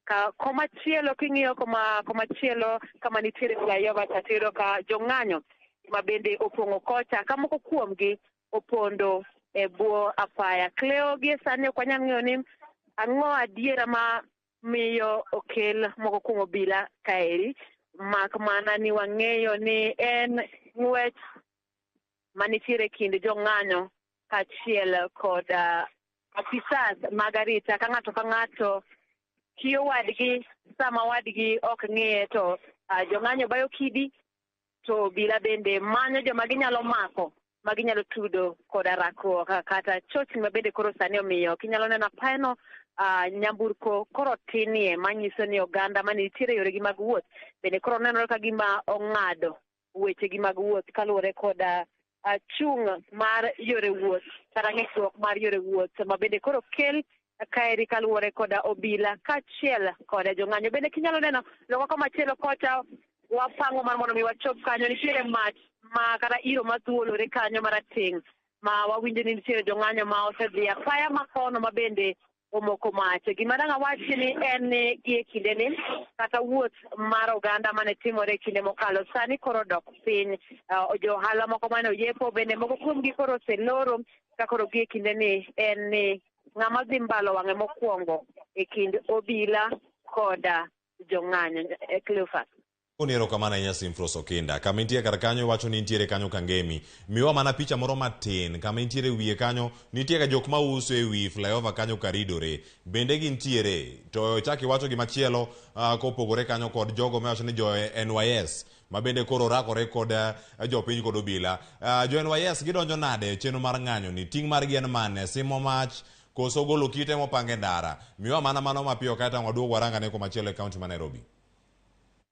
ka komachielo. King'iyo komachielo kama nitiere flyover cha tiyudo ka jong'anyo ma bende opong'o kocha ka moko kuomgi opondo e bwo apaya. Cleo, gie sani ok wanyal ng'eyo ni ang'o adiera ma miyo okel moko kuom obila kaeri, mak mana ni wang'eyo ni en ng'wech manitiere kind jong'anyo kaachiel kod apisas mag arita ka ng'ato ka ng'ato kiyo wadgi sama wadgi ok ng'iye to jong'anyo bayo kidi to obila bende manyo joma ginyalo mako ma ginyalo tudo koda rakruok kata chochni ma bende koro sani omiyo kinyalo neno apayano nyamburko koro tinie manyiso ni oganda manitiere yoregi mag wuoth bende koro nenore ka gima ong'ado wechegi mag wuoth kaluwore koda chung' mar yore wuoth kata ng'ikruok mar yore wuoth ma bende koro kel kaeri kaluwore koda obila kaachiel koda jong'anyo. Bende kinyalo neno loka komachielo kocha wapango mar mondo mi wachop kanyo nitiere mach ma kata iro mathuolore kanyo marateng' ma wawinjo ni nitiere jong'anyo ma osedhi apaya makono ma bende omoko mach. Gima dang' awachi ni en ni gie kindeni kata wuoth mar oganda mane timore e kinde mokalo sani koro dok piny. Jo ohala moko mane oyepo bende moko kuomgi koro oseloro ka koro gie kindeni en ni ng'ama dhi mbalo wang'e mokwongo e kind obila koda jong'anyo. Cleophas. Koni erokamano ahinya Simfros Okinda. Kama intie kar kanyo iwacho ni intiere kanyo Kangemi. Miwa mana picha moro matin. Kama intiere wiye kanyo nitie ka jok mauso e wi flyover kanyo karidore. Bende gintiere. To chak iwacho gimachielo kopogore kanyo kod jogo miwacho ni jo NYS ma bende koro rakore kod jopiny kod obila. Jo NYS gidonjo nade e chenro mar ng'anyo ni? Ting' margi en mane? Simo mach koso golo kite mopang e ndara? Miwa mana mano mapiyo kaeto ang' waduog warangane komachielo e kaunti ma Nairobi.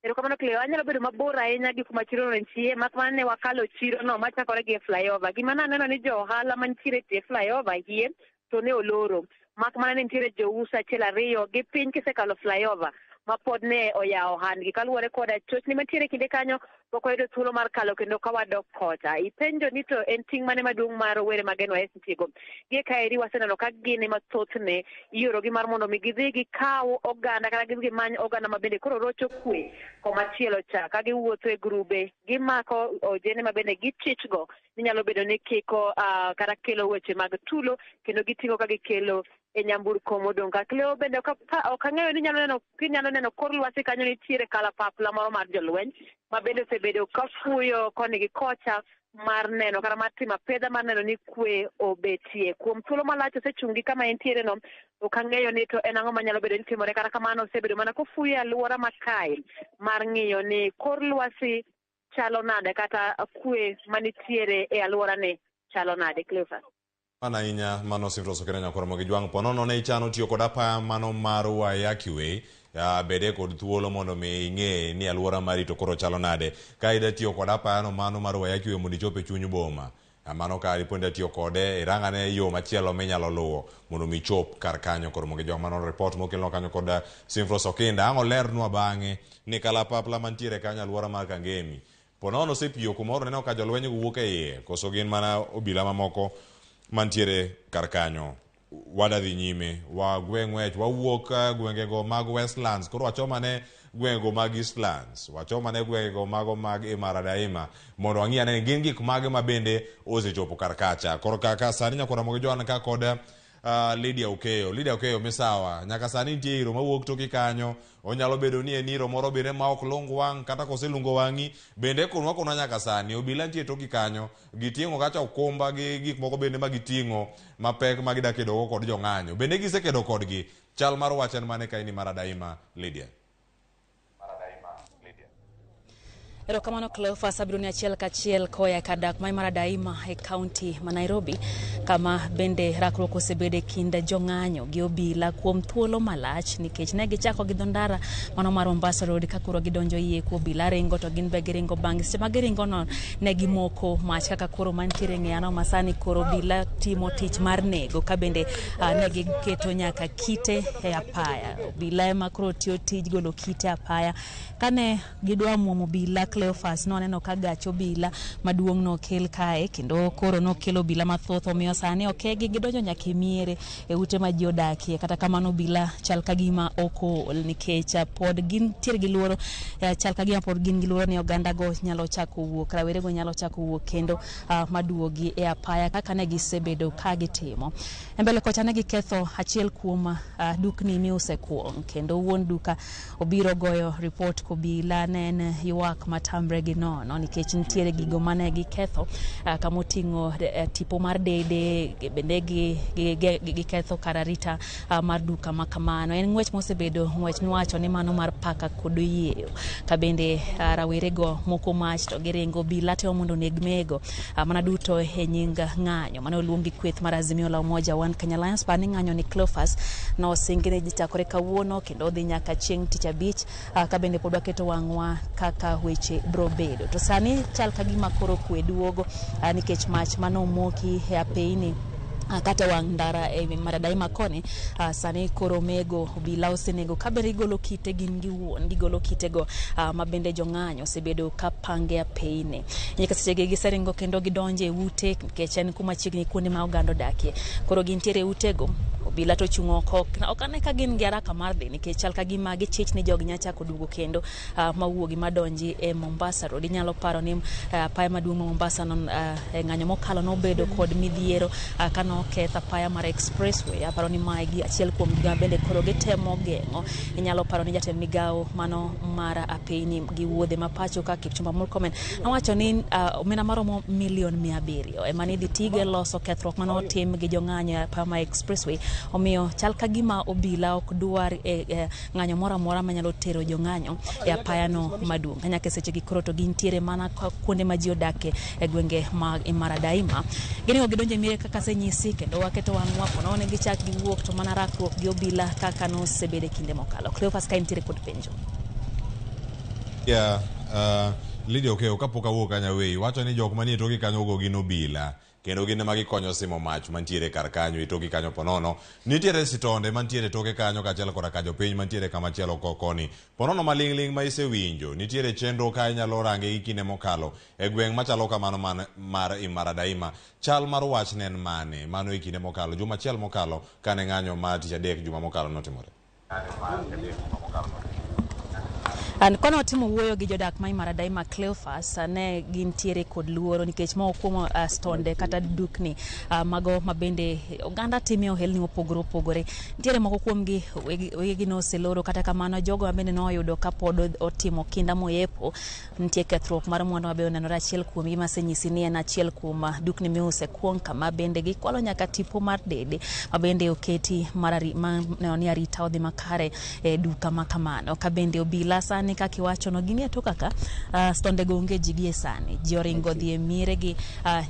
Erokamano Cleo, anyalo bedo mabor ahinya gi kuma chirono nitie, mak mana ne wakalo chirono machakore gi e flyover. Gima naneno ni jo ohala mantiere e tie flyover hie to ne oloro. Mak mana ni nitiere jouso achiel ariyo gi piny kisekalo flyover ma pod ne oyawo ohandgi. Kaluwore koda chochni mantiere kinde kanyo, pok wayudo thuolo mar kalo kendo ka wadok kocha. Ipenjo ni to en ting' mane maduong' ma rowere mag NYS nitiego. Gie kaeri waseneno ka gin ema thothne iorogi mar mondo mi gidhi gikaw oganda kata gidhi gimany oganda ma bende koro rocho kwe komachielo cha ka giwuotho e grube gimako ojende ma bende gichichgo ni nyalo bedo ni kiko kata kelo weche mag tulo kendo giting'o ka gikelo e nyamburko modong' ka. Cleo bende ok ang'eyo ni inyalo neno kinyalo neno kor lwasi kanyo nitiere kalapapla moro mar jolweny ma bende osebedo ka fuyo koni gi kocha mar neno kata mar timo apedha mar neno ni kwe obetie. Kuom thuolo malach osechung' gi kama entiere no, ok ang'eyo ni to en ang'o manyalo bedo ni timore. Kata kamano osebedo mana kofuyo e alwora ma kae mar ng'iyo ni kor lwasi chalo nade kata kwe manitiere e alworani chalo nade. Cleophas. Mano ahinya mano Simfros Okena Nyakwar Ramogi Jwang' ponono ne ichano tiyo kod apaya mano mar Waiyaki Way bede kod thuolo mondo mi ing'e ni alwora mari to koro chalo nade ka ida tiyo kod apayano mano mar Waiyaki Way mondo ichop e chuny boma. Mano ka dipo ni ida tiyo kode irang ane yo machielo minyalo luwo mondo mi ichop kar kanyo. Koro Ramogi Jwang' mano report mokelnwa kanyo kod Simfros Okinda. Ang' olernwa bang'e ni kalapapla mantiere kanyo alwora mar Kangemi ponono osepiyo kumoro neno ka jolweny go wuok e iye koso gin mana obila mamoko mantiere kar kanyo. Wada dhi nyime wagwe ng'wech wawuok gwengego mag Westlands koro wachomane gwengego mag Eastlands wachomane gwengego mago mag Imara Daima mondo wang'i ane ni gin gik mage ma bende osechopo kar kacha. Koro kaka sani Nyakwar Ramogi Jwang' ka kod Lydia Okeyo. Lydia Okeyo misawa nyaka sani nitie iro mawuok toki kanyo onyalo bedo ni en iro moro bende ma ok lung wang' kata koselungo wang'i bende konwa konwa nyaka sani obila nitie toki kanyo giting'o kacha okumba gi gik moko bende ma giting'o mapek ma gida kedogo kod jong'anyo bende gisekedo kodgi chal mar wach en mane ka in Imara Daima Lydia? Erokamano Cleophas, abiro ni achiel kachiel koya kar dak ma Imara Daima e kaunti ma Nairobi, kama bende rakruok osebedo e kind jong'anyo gi obila kuom thuolo malach nikech ne gichako gi dho ndara mano mar Mombasa Road ka koro gidonjo iye ku obila ringo to gin be giringo bang'e. Seche ma giringo no ne gimoko mach kaka koro mantiere e ng'eyano ma sani koro obila timo tich mar nego ka bende ne giketo nyaka kite e apaya. Obila ema koro tiyo tij golo kite e apaya. Kane gidwa muomo obila Cleophas noneno ka gach obila maduong' nokel kae kendo koro nokelo obila mathoth omiyo sani okegi gidonjo nyaka e miere e ute ma ji odakie. Kata kamano obila chal ka gima ok ool nikech pod gintiere gi luoro, chal ka gima pod gin gi luoro ni oganda go nyalo chako wuok, rawere go nyalo chako wuok kendo maduogi e apaya kaka ne gisebedo ka gitimo. E mbele kocha ne giketho achiel kuom dukni miuse kuong' kendo wuon duka obiro goyo report kobila ne en ywak matamre gi nono nikech nitiere gigo mane giketho kamoting'o tipo mar dede bende giketho kar arita mar duka ma kamano. En ng'wech mosebedo ng'wech miwacho ni mano mar paka kod oyieyo ka bende rawerego moko mach to giringo obila temo mondo oneg mego mana duto e nying ng'anyo mane oluong gi kweth mar Azimio la Umoja One Kenya Alliance. Par ni ng'anyo ni Cleophas nosingi ni chakore kawuono kendo odhi nyaka chieng' tich abich ka bende pod waketo wang'wa kaka weche bro bedo. To sani chal ka gima koro kwe duogo nikech mach manomoki e apeyni kata wang' ndara e Imara Daima koni sani koro mego obila osenego ka bende gigolo kite gin giwuon gigolo kitego ma bende jong'anyo osebedo ka pange apeyni. Nyaka sechegi giseringo kendo gidonjo e ute nikech en kuma chiegni kuonde ma oganda odakie. Koro gintiere e utego obila to ochung' oko ok ane ka gin gi haraka mar dhi nikech chal ka gima gichich ni jogi nya chako duogo kendo mawuogi madonji e Mombasa Road. Inyalo paro ni apaya maduong' ma Mombasa no e ng'anyo mokalo nobedo kod midhiero kanoketh apaya mar expressway. Aparo ni mae gi achiel kuom gigo bende koro gitemo geng'o. Inyalo paro ni jatend migawo mano mar apeyni gi wuodhe ma pacho ka Kipchumba Murkomen nowacho ni omenda maromo milion 700 ema nidhi tigo e loso kethruok manotim gi jong'anyo e apaya mar expressway. Omiyo chal ka gima obila ok dwar ng'anyo moro amora manyalo tero jong'anyo e apayano maduong'. Ka nyaka sechegi koro to gintiere mana kuonde ma ji odake e gwenge mag Imara Daima. Giringo gidonjo e miere kaka asenyisi kendo waketo wang'wa ponono ni gichak giwuok to mana rakruok gi obila kaka nosebedo e kinde mokalo. Cleophas ka intiere kod penjo. Yeah, Lydia Okeyo, kapok awuok kanyo aweyi, wacho ni jok manie toki kanyo go gin obila kendo gin ema gikonyo simo mach mantiere kar kanyo e toki kanyo ponono. Nitiere sitonde mantiere toke kanyo kaachiel koda ka jopiny mantiere kamachielo koni. Ponono maling'ling' ma isewinjo, nitiere chenro ka inyalo range gi kinde mokalo e gweng' machalo kamano man, mar Imara Daima. Chal mar wach ne en mane? Mano e kinde mokalo, juma achiel mokalo kane ng'anyo mar tich adek juma mokalo notimore. An kono watimo wuoyo gi jodak ma Imara Daima Cleophas, ne gintiere kod luoro nikech moko kuom stonde kata dukni mago mabende oganda time ohelni mopogore opogore. Nitiere moko kuomgi wegegi noseloro, kata kamano jogo mabende noyudo kapod otimo kinda moyepo, nitie kethruok mar mwandu mabe onenore. Achiel kuomgi masenyisi ni en achiel kuom dukni miuse kuong kama bende gikwalo nyaka tipo mar dede mabende oketi mar neno ni arita odhi makare e duka ma kamano. Ka bende obila sani kaka iwachono ginie tok kaka stonde go onge ji gie sani, ji oringo dhi e mieregi,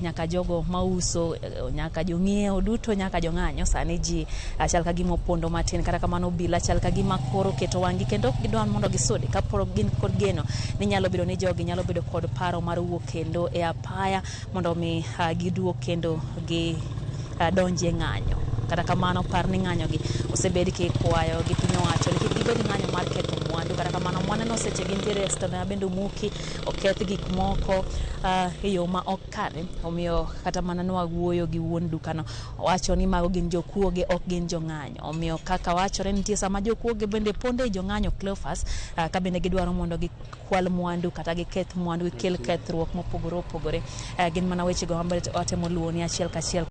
nyaka jogo mauso, nyaka jong'iewo duto, nyaka jong'anyo sani ji chal ka gima opondo matin. Kata kamano obila chal ka gima koro keto wang'gi kendo ok gidwar mondo gisudi kaporo gin kod geno ni nyalo bedo ni jogi nyalo bedo kod paro mar wuok kendo e apaya mondo mi giduog kendo gi donjie ng'anyo. Kata kamano par ni ng'anyo gi osebed kikwayo gi piny owacho ni kik gibed ng'anyo mar ketho mwandu. Kata kamano mwaneno seche gintiere e stonde ma bende omuki, oketh gik moko e yo ma ok kare. Omiyo kata mana nwawuoyo gi wuon dukano, owacho ni mago gin jokuoge ok gin jong'anyo. Omiyo kaka wachore nitie sama jokuoge bende ponde e jong'anyo Cleophas, ka bende gidwaro mondo gikwal mwandu kata giketh mwandu, gikel kethruok mopogore opogore. Gin mana wechego ma watemo luwo ni achiel kachiel.